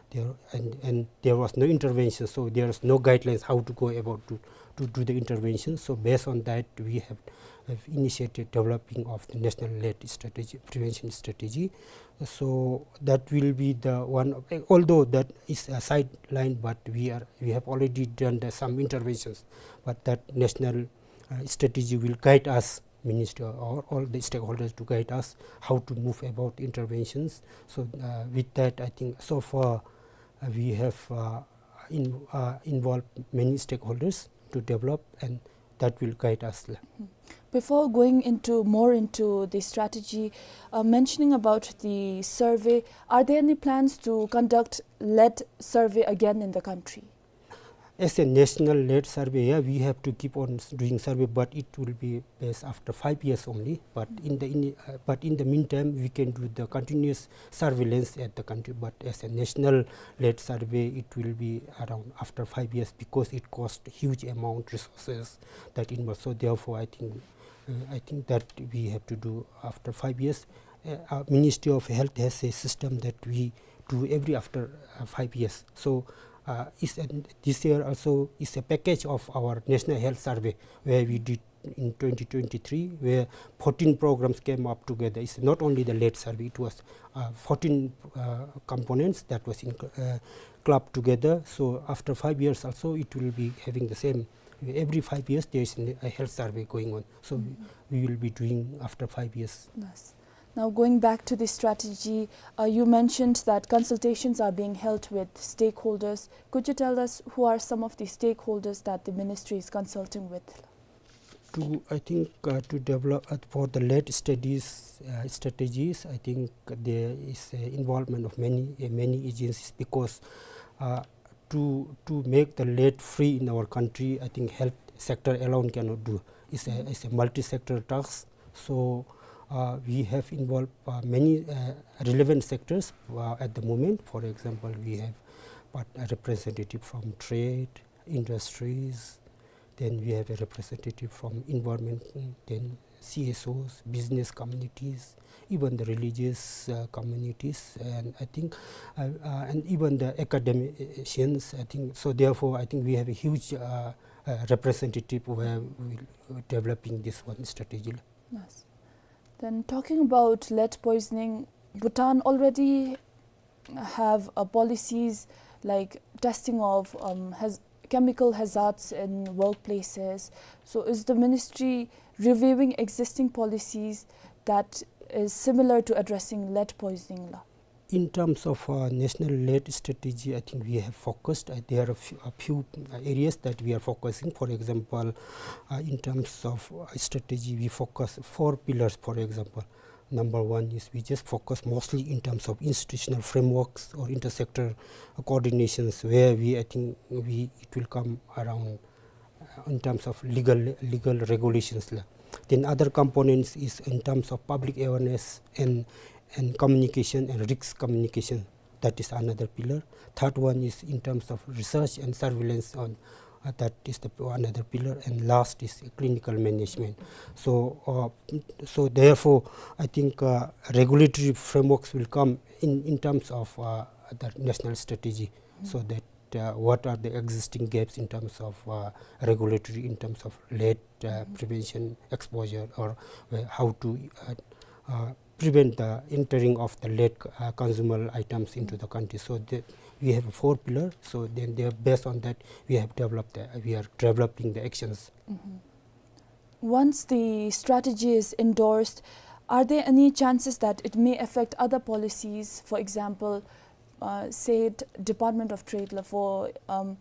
there, and, and there was no intervention. So there is no guidelines how to go about to, to do the intervention. So based on that, we have, have initiated developing of the national lead strategy, prevention strategy. So that will be the one, although that is a sideline, but we are, we have already done the, some interventions. But that national, uh, strategy will guide us, Minister, or all the stakeholders to guide us how to move about interventions. So, uh, with that, I think so far, uh, we have, uh, in-, uh, involved many stakeholders to develop, and that will guide us. Before going into, more into the strategy, uh, mentioning about the survey, are there any plans to conduct lead survey again in the country? As a national lead survey, yeah, we have to keep on s-, doing survey, but it will be best after five years only. But in the, in, uh, but in the meantime, we can do the continuous surveillance at the country. But as a national lead survey, it will be around after five years because it costs huge amount resources that involved. So therefore, I think, uh, I think that we have to do after five years. Uh, our Ministry of Health has a system that we do every after, uh, five years. So, uh, is an, this year also is a package of our National Health Survey, where we did in twenty twenty-three, where fourteen programs came up together. It's not only the lead survey, it was, uh, fourteen, uh, components that was in, uh, clubbed together. So after five years also, it will be having the same. Every five years, there is a health survey going on. So we will be doing after five years. Yes. Now, going back to the strategy, uh, you mentioned that consultations are being held with stakeholders. Could you tell us who are some of the stakeholders that the ministry is consulting with? To, I think, uh, to develop, uh, for the lead studies, uh, strategies, I think there is, uh, involvement of many, uh, many agencies because, uh, to, to make the lead free in our country, I think health sector alone cannot do. It's a, it's a multi-sector task. So, uh, we have involved, uh, many, uh, relevant sectors, uh, at the moment. For example, we have part-, a representative from trade, industries, then we have a representative from environment, then C S Os, business communities, even the religious, uh, communities, and I think, uh, uh, and even the academicians, I think. So therefore, I think we have a huge, uh, uh, representative where we developing this one strategy. Yes. Then talking about lead poisoning, Bhutan already have, uh, policies like testing of, um, haz-, chemical hazards in workplaces. So is the ministry reviewing existing policies that is similar to addressing lead poisoning la? In terms of, uh, national lead strategy, I think we have focused, uh, there are few, a few, uh, areas that we are focusing. For example, uh, in terms of, uh, strategy, we focus four pillars, for example. Number one is we just focus mostly in terms of institutional frameworks or intersector coordinations, where we, I think we, it will come around, uh, in terms of legal, legal regulations la. Then other components is in terms of public awareness and, and communication and risk communication. That is another pillar. Third one is in terms of research and surveillance on, uh, that is the p-, another pillar. And last is clinical management. So, uh, so therefore, I think, uh, regulatory frameworks will come in, in terms of, uh, the national strategy, so that, uh, what are the existing gaps in terms of, uh, regulatory, in terms of lead, uh, prevention, exposure, or, uh, how to, uh, uh, prevent the entering of the lead, uh, consumable items into the country. So the, we have four pillar. So then they, based on that, we have developed the, we are developing the actions. Once the strategy is endorsed, are there any chances that it may affect other policies? For example, uh, say d-, Department of Trade la, for, um,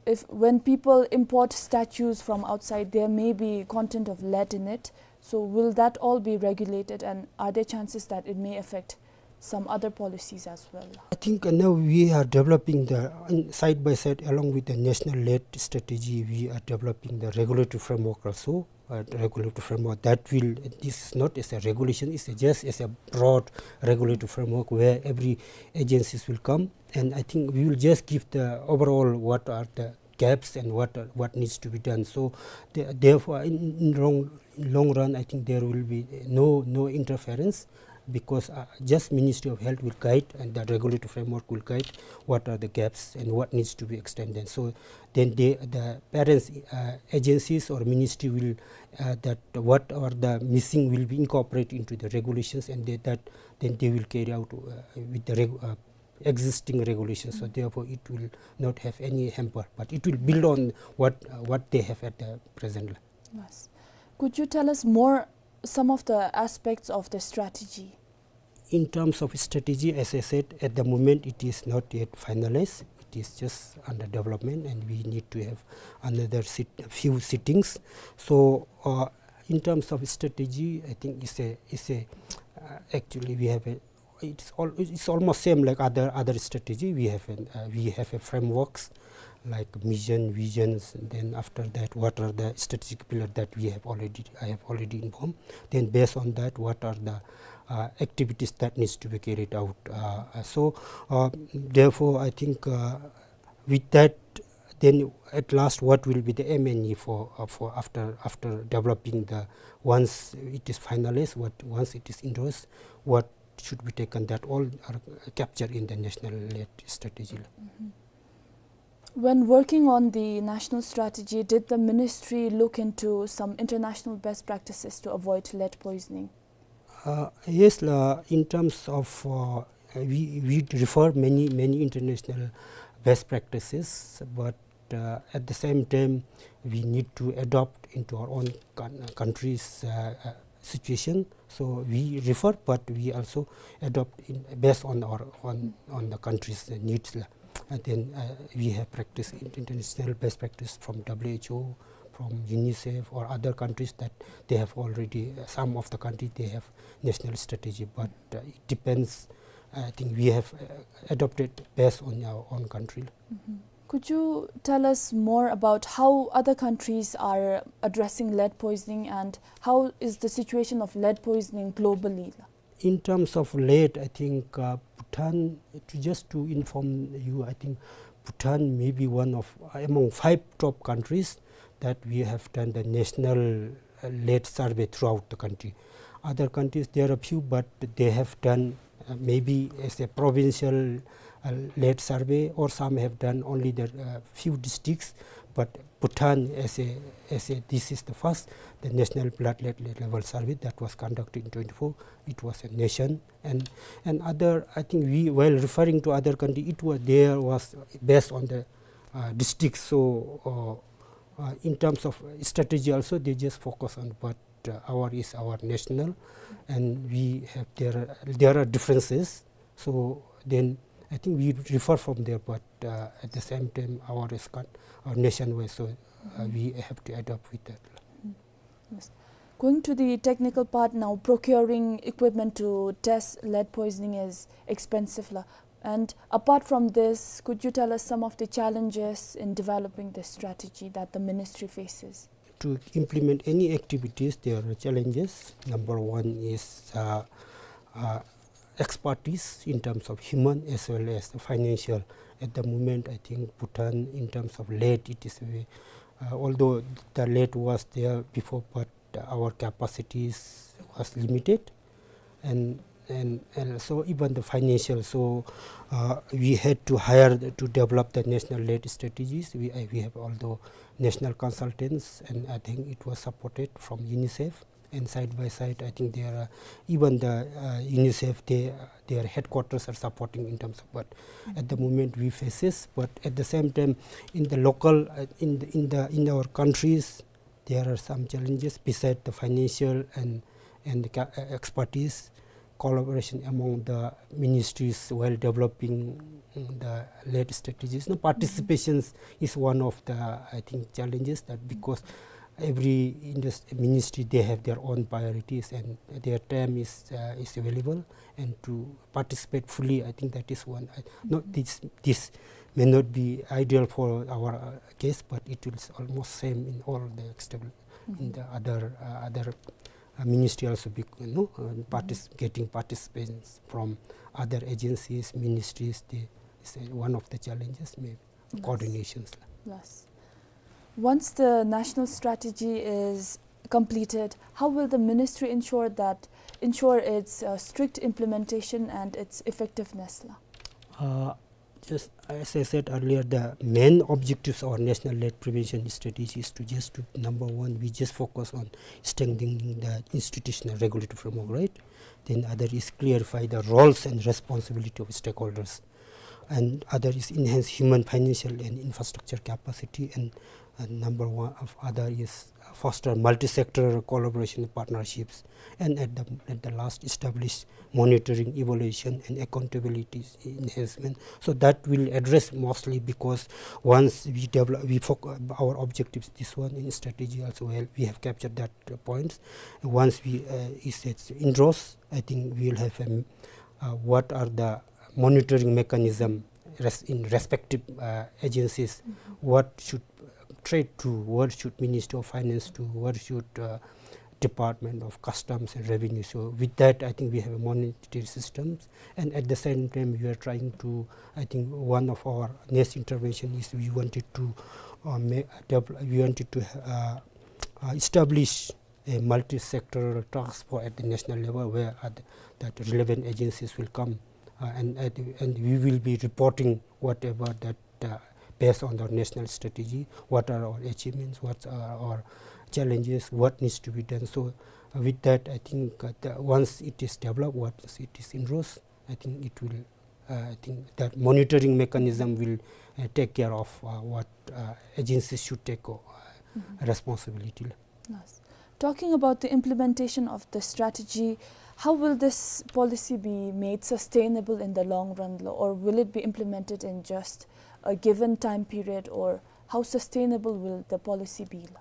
if when people import statues from outside, there may be content of lead in it. So will that all be regulated, and are there chances that it may affect some other policies as well? I think, uh, now we are developing the, in, side by side along with the national lead strategy, we are developing the regulatory framework also. Uh, regulatory framework that will, this is not as a regulation, it's a, just as a broad regulatory framework where every agencies will come, and I think we will just give the overall what are the gaps and what are, what needs to be done. So the-, therefore, in, in long, long run, I think there will be no, no interference, because, uh, just Ministry of Health will guide and the regulatory framework will guide what are the gaps and what needs to be extended. So then they, the parents, uh, agencies or ministry will, uh, that what are the missing will be incorporated into the regulations, and they, that then they will carry out, uh, with the reg-, uh, existing regulations. So therefore, it will not have any hamper, but it will build on what, uh, what they have at the present. Yes. Could you tell us more some of the aspects of the strategy? In terms of strategy, as I said, at the moment it is not yet finalized. It is just under development, and we need to have another sit-, few sittings. So, uh, in terms of strategy, I think it's a, it's a, uh, actually we have a, it's all, it's almost same like other, other strategy. We have an, uh, we have a frameworks like mission, visions, and then after that, what are the strategic pillar that we have already, I have already informed. Then based on that, what are the, uh, activities that needs to be carried out? Uh, uh, so, uh, therefore, I think, uh, with that, then at last, what will be the M and E for, uh, for after, after developing the, once it is finalized, what, once it is endorsed, what should be taken, that all are captured in the national lead strategy. When working on the national strategy, did the ministry look into some international best practices to avoid lead poisoning? Uh, yes, la, in terms of, uh, we, we refer many, many international best practices, but, uh, at the same time, we need to adopt into our own coun-, country's, uh, uh, situation. So we refer, but we also adopt in, based on our, on, on the country's needs la. And then, uh, we have practice in-, international best practice from W H O, from UNICEF or other countries that they have already, uh, some of the country they have national strategy, but, uh, it depends. I think we have, uh, adopted based on our own country. Could you tell us more about how other countries are addressing lead poisoning and how is the situation of lead poisoning globally? In terms of lead, I think, uh, Bhutan, to, just to inform you, I think Bhutan may be one of, uh, among five top countries that we have done the national, uh, lead survey throughout the country. Other countries, there are few, but they have done, uh, maybe as a provincial, uh, lead survey, or some have done only the, uh, few districts. But Bhutan, as a, as a, this is the first, the national blood lead, lead level survey that was conducted in twenty-four. It was a nation, and, and other, I think we, while referring to other country, it was, there was based on the, uh, district. So, uh, uh, in terms of strategy also, they just focus on what uh, our is our national, and we have there, there are differences. So then I think we refer from there, but, uh, at the same time, our is con-, our nationwide, so, uh, we have to adapt with that. Yes. Going to the technical part now, procuring equipment to test lead poisoning is expensive la. And apart from this, could you tell us some of the challenges in developing this strategy that the ministry faces? To implement any activities, there are challenges. Number one is, uh, uh, expertise in terms of human as well as the financial. At the moment, I think Bhutan, in terms of lead, it is very, uh, although the lead was there before, but our capacities was limited, and, and, and so even the financial. So, uh, we had to hire the, to develop the national lead strategies. We, uh, we have although national consultants, and I think it was supported from UNICEF. And side by side, I think there are even the, uh, UNICEF, they, their headquarters are supporting in terms of, but at the moment we faces. But at the same time, in the local, uh, in the, in the, in our countries, there are some challenges beside the financial and, and the ca-, uh, expertise, collaboration among the ministries while developing the lead strategies. No, participations is one of the, I think, challenges, that because every indus-, ministry, they have their own priorities and their time is, uh, is available, and to participate fully, I think that is one. I, not this, this may not be ideal for our, uh, case, but it will s-, almost same in all the external, in the other, uh, other, uh, ministry also be, you know, uh, partic-, getting participants from other agencies, ministries. They, is, uh, one of the challenges maybe. Yes. Coordinations la. Yes. Once the national strategy is completed, how will the ministry ensure that, ensure its, uh, strict implementation and its effectiveness la? Uh, just as I said earlier, the main objectives of our national lead prevention strategy is to just to, number one, we just focus on strengthening the institutional regulatory framework, right? Then other is clarify the roles and responsibility of stakeholders. And other is enhance human, financial, and infrastructure capacity. And, and number one of other is foster multi-sector collaboration partnerships. And at the, at the last, establish monitoring, evaluation, and accountability enhancement. So that will address mostly, because once we develop, we foc-, our objectives, this one in strategy also, well, we have captured that, uh, points. Once we, uh, is it indoors, I think we will have a, uh, what are the monitoring mechanism res-, in respective, uh, agencies, what should trade to, what should Ministry of Finance to, what should, uh, Department of Customs and Revenue. So with that, I think we have a monitoring systems, and at the same time, we are trying to, I think one of our next intervention is we wanted to, uh, ma-, devel-, we wanted to, uh, uh, establish a multi-sectoral task force at the national level where, uh, th-, that relevant agencies will come, uh, and, and, and we will be reporting whatever that, uh, based on the national strategy, what are our achievements, what are our challenges, what needs to be done. So, uh, with that, I think, uh, the, once it is developed, once it is indoors, I think it will, uh, I think that monitoring mechanism will, uh, take care of, uh, what, uh, agencies should take, uh, responsibility. Yes. Talking about the implementation of the strategy, how will this policy be made sustainable in the long run, lo, or will it be implemented in just a given time period, or how sustainable will the policy be, lo?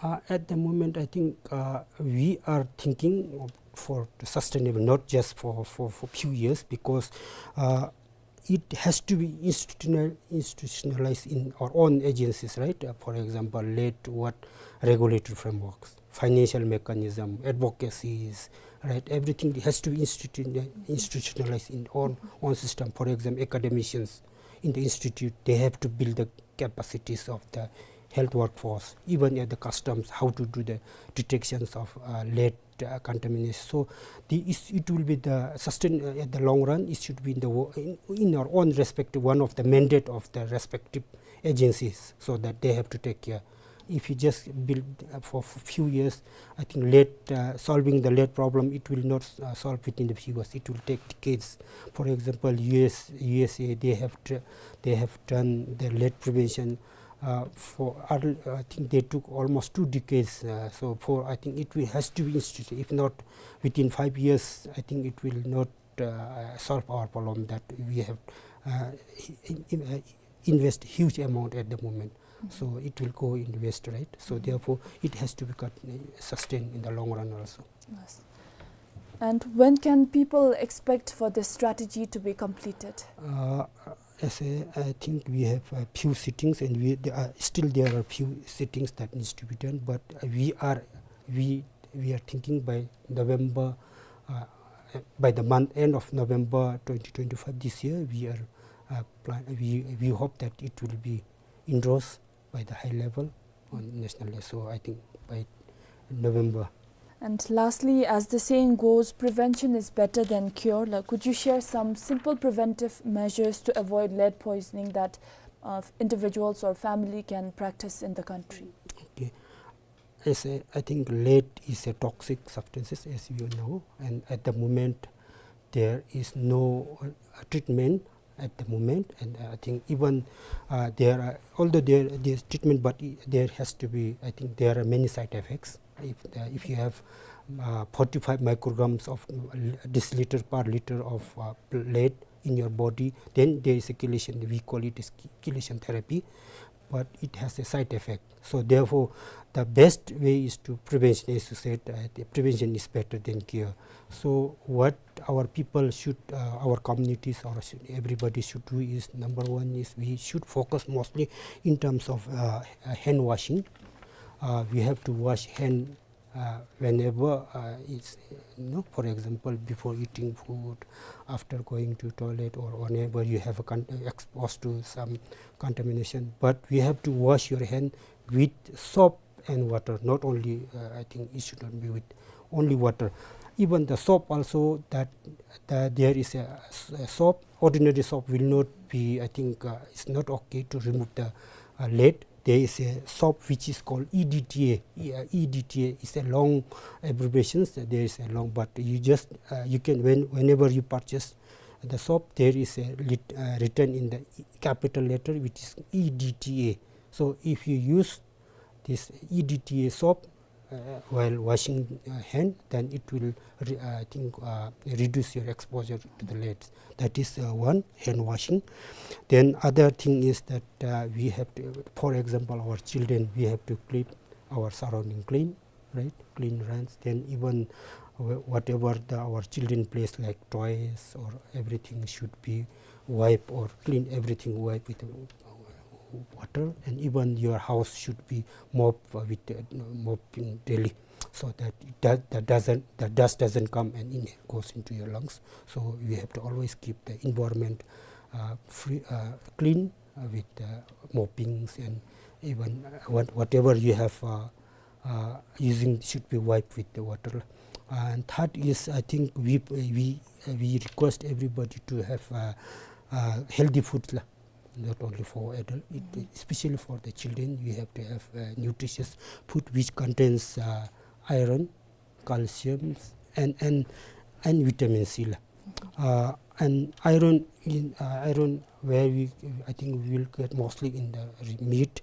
Uh, at the moment, I think, uh, we are thinking of, for sustainable, not just for, for, for few years, because, uh, it has to be institutional-, institutionalized in our own agencies, right? Uh, for example, lead, what, regulatory frameworks, financial mechanism, advocacies, right? Everything has to be institu-, institutionalized in our own system. For example, academicians in the institute, they have to build the capacities of the health workforce, even at the customs, how to do the detections of, uh, lead, uh, contamination. So the, is, it will be the sustain, uh, at the long run, it should be in the wo-, in, in our own respective, one of the mandate of the respective agencies, so that they have to take care. If you just build, uh, for f-, few years, I think lead, uh, solving the lead problem, it will not, uh, solve within the few years. It will take decades. For example, U S, U S A, they have tr-, they have done the lead prevention, Uh, for, I think they took almost two decades. Uh, so for, I think it will, has to be instituted. If not within five years, I think it will not uh, solve our problem that we have uh, in, in, uh, invest huge amount at the moment. So it will go in waste, right? So therefore, it has to be cut, uh, sustained in the long run also. Yes. And when can people expect for this strategy to be completed? Uh, as I, I think we have a few sittings, and we there are, still there are few sittings that needs to be done. But uh, we are we we are thinking by November, uh, by the month end of November twenty twenty-five this year, we are uh, plan, we we hope that it will be endorsed by the high level on national level. So I think by November. And lastly, as the saying goes, prevention is better than cure. Like, could you share some simple preventive measures to avoid lead poisoning that uh, individuals or family can practice in the country? Okay. As I, I think lead is a toxic substance, as you know, and at the moment there is no uh, treatment at the moment, and uh, I think even uh, there are, although there there is treatment, but i- there has to be, I think there are many side effects. If uh, if you have uh, forty-five micrograms of uh, deciliter per liter of uh, lead in your body, then there is a chelation. We call it as chelation therapy, but it has a side effect. So therefore, the best way is to prevention. As you said, uh, the prevention is better than cure. So what our people should, uh, our communities, or should, everybody should do is, number one is we should focus mostly in terms of uh, uh, hand washing. Uh, we have to wash hand uh, whenever uh, it's, you know, for example, before eating food, after going to toilet, or whenever you have a con- exposed to some contamination. But we have to wash your hand with soap and water. Not only, uh, I think it should not be with only water. Even the soap also, that, that there is a, s- a soap, ordinary soap will not be, I think uh, it's not okay to remove the uh, lead. There is a soap which is called E D T A. E- uh, E D T A is a long abbreviations. There is a long, but you just uh, you can when whenever you purchase the soap, there is a lit, uh, written in the capital letter, which is E D T A. So if you use this E D T A soap uh, while washing uh, hand, then it will re- uh, I think uh, reduce your exposure to the lead. That is uh, one, hand washing. Then other thing is that uh, we have to, for example, our children, we have to keep our surrounding clean, right? Clean runs. Then even wh- whatever the, our children plays, like toys or everything, should be wipe or clean everything, wipe with uh, water, and even your house should be mop uh, with uh, mopping daily, so that it does, that doesn't the dust doesn't come and inhale goes into your lungs. So we have to always keep the environment uh, free, uh, clean uh, with uh, moppings, and even uh, what, whatever you have uh, uh, using should be wiped with the water. And third is, I think we we we request everybody to have uh, uh, healthy food lah, not only for adult, it, especially for the children. You have to have uh, nutritious food which contains uh, iron, calcium, and and and vitamin C lah. Uh, and iron in uh, iron where we I think we will get mostly in the re- meat,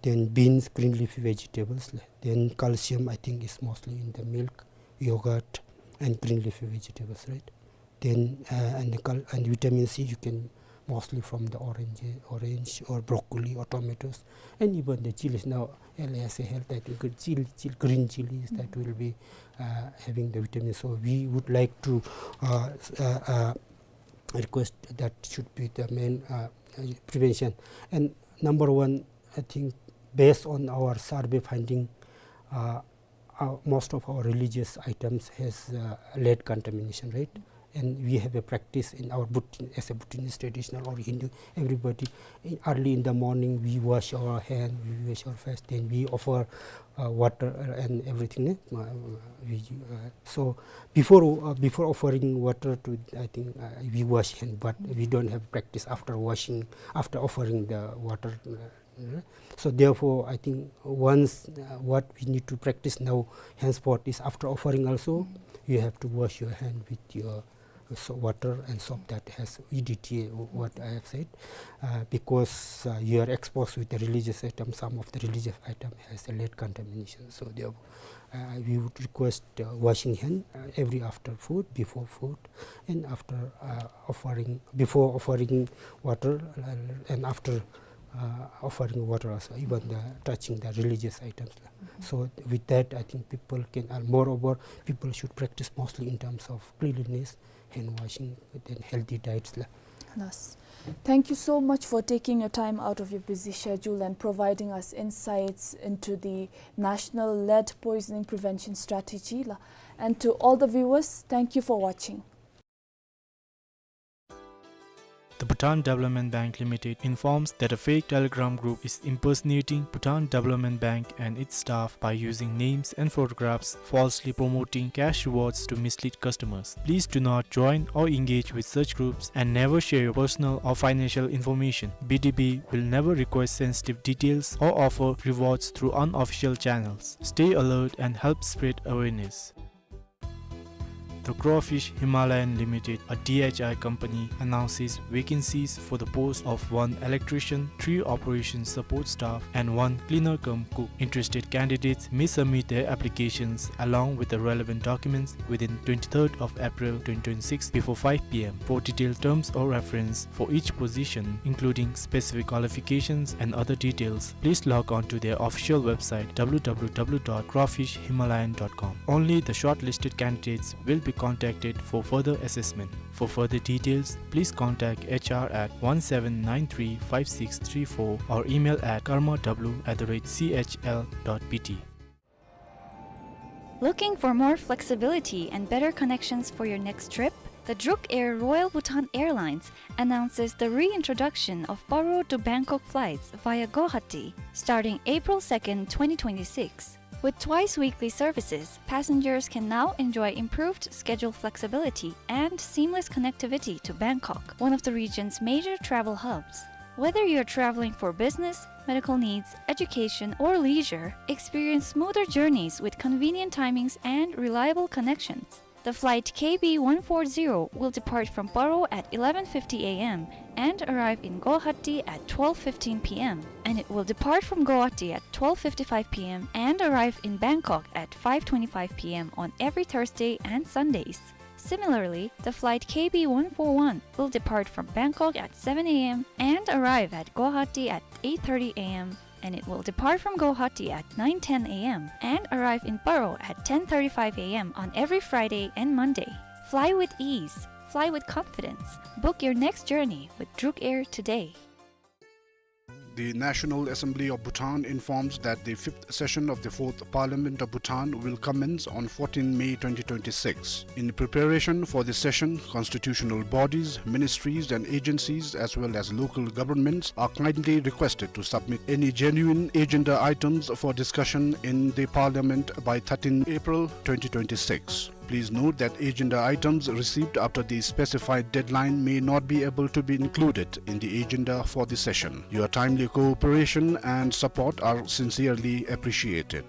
then beans, green leafy vegetables lah. Then calcium I think is mostly in the milk, yogurt, and green leafy vegetables, right? Then uh, and the col- and vitamin C you can mostly from the orange, orange or broccoli or tomatoes, and even the chilies. Now, as a health, I think chili, chili, green chilies that will be uh, having the vitamin. So we would like to uh, uh, uh, request that should be the main uh, prevention. And number one, I think based on our survey finding, uh, uh, most of our religious items has uh, lead contamination, right? And we have a practice in our Bhut- as a Bhutanese traditional or Hindu, everybody in, early in the morning we wash our hand, we wash our face, then we offer uh, water and everything. Eh? Uh, we, uh, so before uh, before offering water to, I think uh, we wash hand, but we don't have practice after washing, after offering the water. Uh, Uh, So therefore, I think once uh, what we need to practice now, henceforth, is after offering also, you have to wash your hand with your so water and soap that has E D T A, what I have said, uh, because, uh, you are exposed with the religious item, some of the religious item has the lead contamination. So therefore, uh, we would request, uh, washing hand, uh, every after food, before food, and after, uh, offering, before offering water, uh, and after, uh, offering water also, even the touching the religious items. So with that, I think people can, and moreover, people should practice mostly in terms of cleanliness, hand washing, then healthy diets la. Yes. Thank you so much for taking your time out of your busy schedule and providing us insights into the National Lead Poisoning Prevention Strategy la. And to all the viewers, thank you for watching. The Bhutan Development Bank Limited informs that a fake Telegram group is impersonating Bhutan Development Bank and its staff by using names and photographs, falsely promoting cash rewards to mislead customers. Please do not join or engage with such groups and never share your personal or financial information. B D B will never request sensitive details or offer rewards through unofficial channels. Stay alert and help spread awareness. The Crawfish Himalayan Limited, a D H I company, announces vacancies for the post of one electrician, three operations support staff, and one cleaner cum cook. Interested candidates may submit their applications along with the relevant documents within twenty-third of April twenty twenty-six before five P M. For detailed terms of reference for each position, including specific qualifications and other details, please log on to their official website, W W W dot crawfish himalayan dot com. Only the shortlisted candidates will be contacted for further assessment. For further details, please contact H R at one seven nine three five six three four or email at karma w at the rate C H L dot B T. Looking for more flexibility and better connections for your next trip? The Druk Air Royal Bhutan Airlines announces the reintroduction of Paro to Bangkok flights via Guwahati starting April second, twenty twenty-six. With twice weekly services, passengers can now enjoy improved schedule flexibility and seamless connectivity to Bangkok, one of the region's major travel hubs. Whether you're traveling for business, medical needs, education, or leisure, experience smoother journeys with convenient timings and reliable connections. The flight K B one four zero will depart from Paro at eleven fifty A M and arrive in Guwahati at twelve fifteen P M, and it will depart from Guwahati at twelve fifty-five P M and arrive in Bangkok at five twenty-five P M on every Thursday and Sundays. Similarly, the flight K B one four one will depart from Bangkok at seven A M and arrive at Guwahati at eight thirty A M, and it will depart from Guwahati at nine ten A M and arrive in Paro at ten thirty-five A M on every Friday and Monday. Fly with ease. Fly with confidence. Book your next journey with Druk Air today. The National Assembly of Bhutan informs that the fifth session of the Fourth Parliament of Bhutan will commence on fourteenth May twenty twenty-six. In preparation for the session, constitutional bodies, ministries and agencies, as well as local governments, are kindly requested to submit any genuine agenda items for discussion in the Parliament by thirteenth April twenty twenty-six. Please note that agenda items received after the specified deadline may not be able to be included in the agenda for the session. Your timely cooperation and support are sincerely appreciated.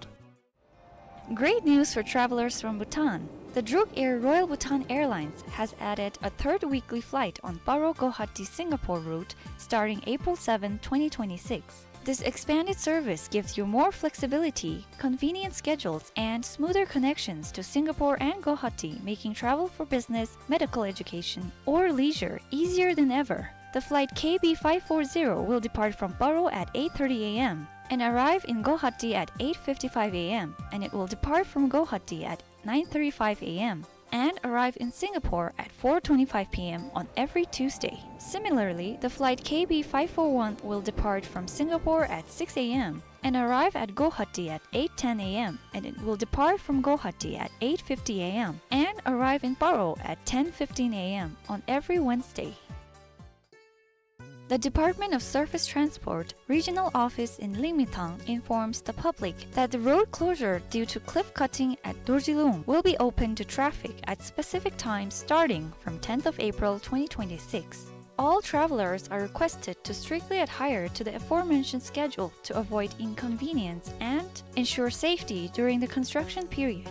Great news for travelers from Bhutan. The Druk Air Royal Bhutan Airlines has added a third weekly flight on Paro Guwahati Singapore route starting April seventh, twenty twenty-six. This expanded service gives you more flexibility, convenient schedules, and smoother connections to Singapore and Guwahati, making travel for business, medical education, or leisure easier than ever. The flight K B five four zero will depart from Paro at eight thirty A M and arrive in Guwahati at eight fifty-five A M, and it will depart from Guwahati at nine thirty-five A M and arrive in Singapore at four twenty-five P M on every Tuesday. Similarly, the flight K B five four one will depart from Singapore at six A M and arrive at Guwahati at eight ten A M, and it will depart from Guwahati at eight fifty A M and arrive in Paro at ten fifteen A M on every Wednesday. The Department of Surface Transport Regional Office in Lingmithang informs the public that the road closure due to cliff cutting at Dorjilung will be open to traffic at specific times starting from tenth of April twenty twenty-six. All travelers are requested to strictly adhere to the aforementioned schedule to avoid inconvenience and ensure safety during the construction period.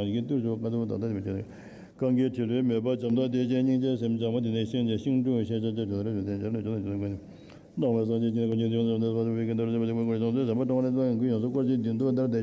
ཡང་ཞིག་གི་ཏུ་ཞོ་ཀ་ཏུ་ད་ད་དེ་མི་ཆེ། གང་གི་ཕྱི་རོལ་མོས་པ་བྱམས་དང་བདེ་ཆེན་སྙིང་རྗེ་སེམས་བྱམས་པ་དེ་ནི་ཤིང་རྗེ་ཤིང་དྲུང་ཤེས་བྱ་ཆེ་ཆུང་རེ་ཆུང་ཆེ་ཆེ་ལ་ཆུང་ཆེ་ཆུང་ཆེ། སྣང་བའི་སངས་རྒྱས་ཀྱི་ཀུན་གཞི་ཡོངས་སུ་ཟད་པ་དེ་བའི་གི་འདོར་བྱེད་པ་དེ་ཀུན་གྱི་ཡོངས་སུ་བསྐོར་ཞིང་མདུན་དུ་བདར་ཏེ།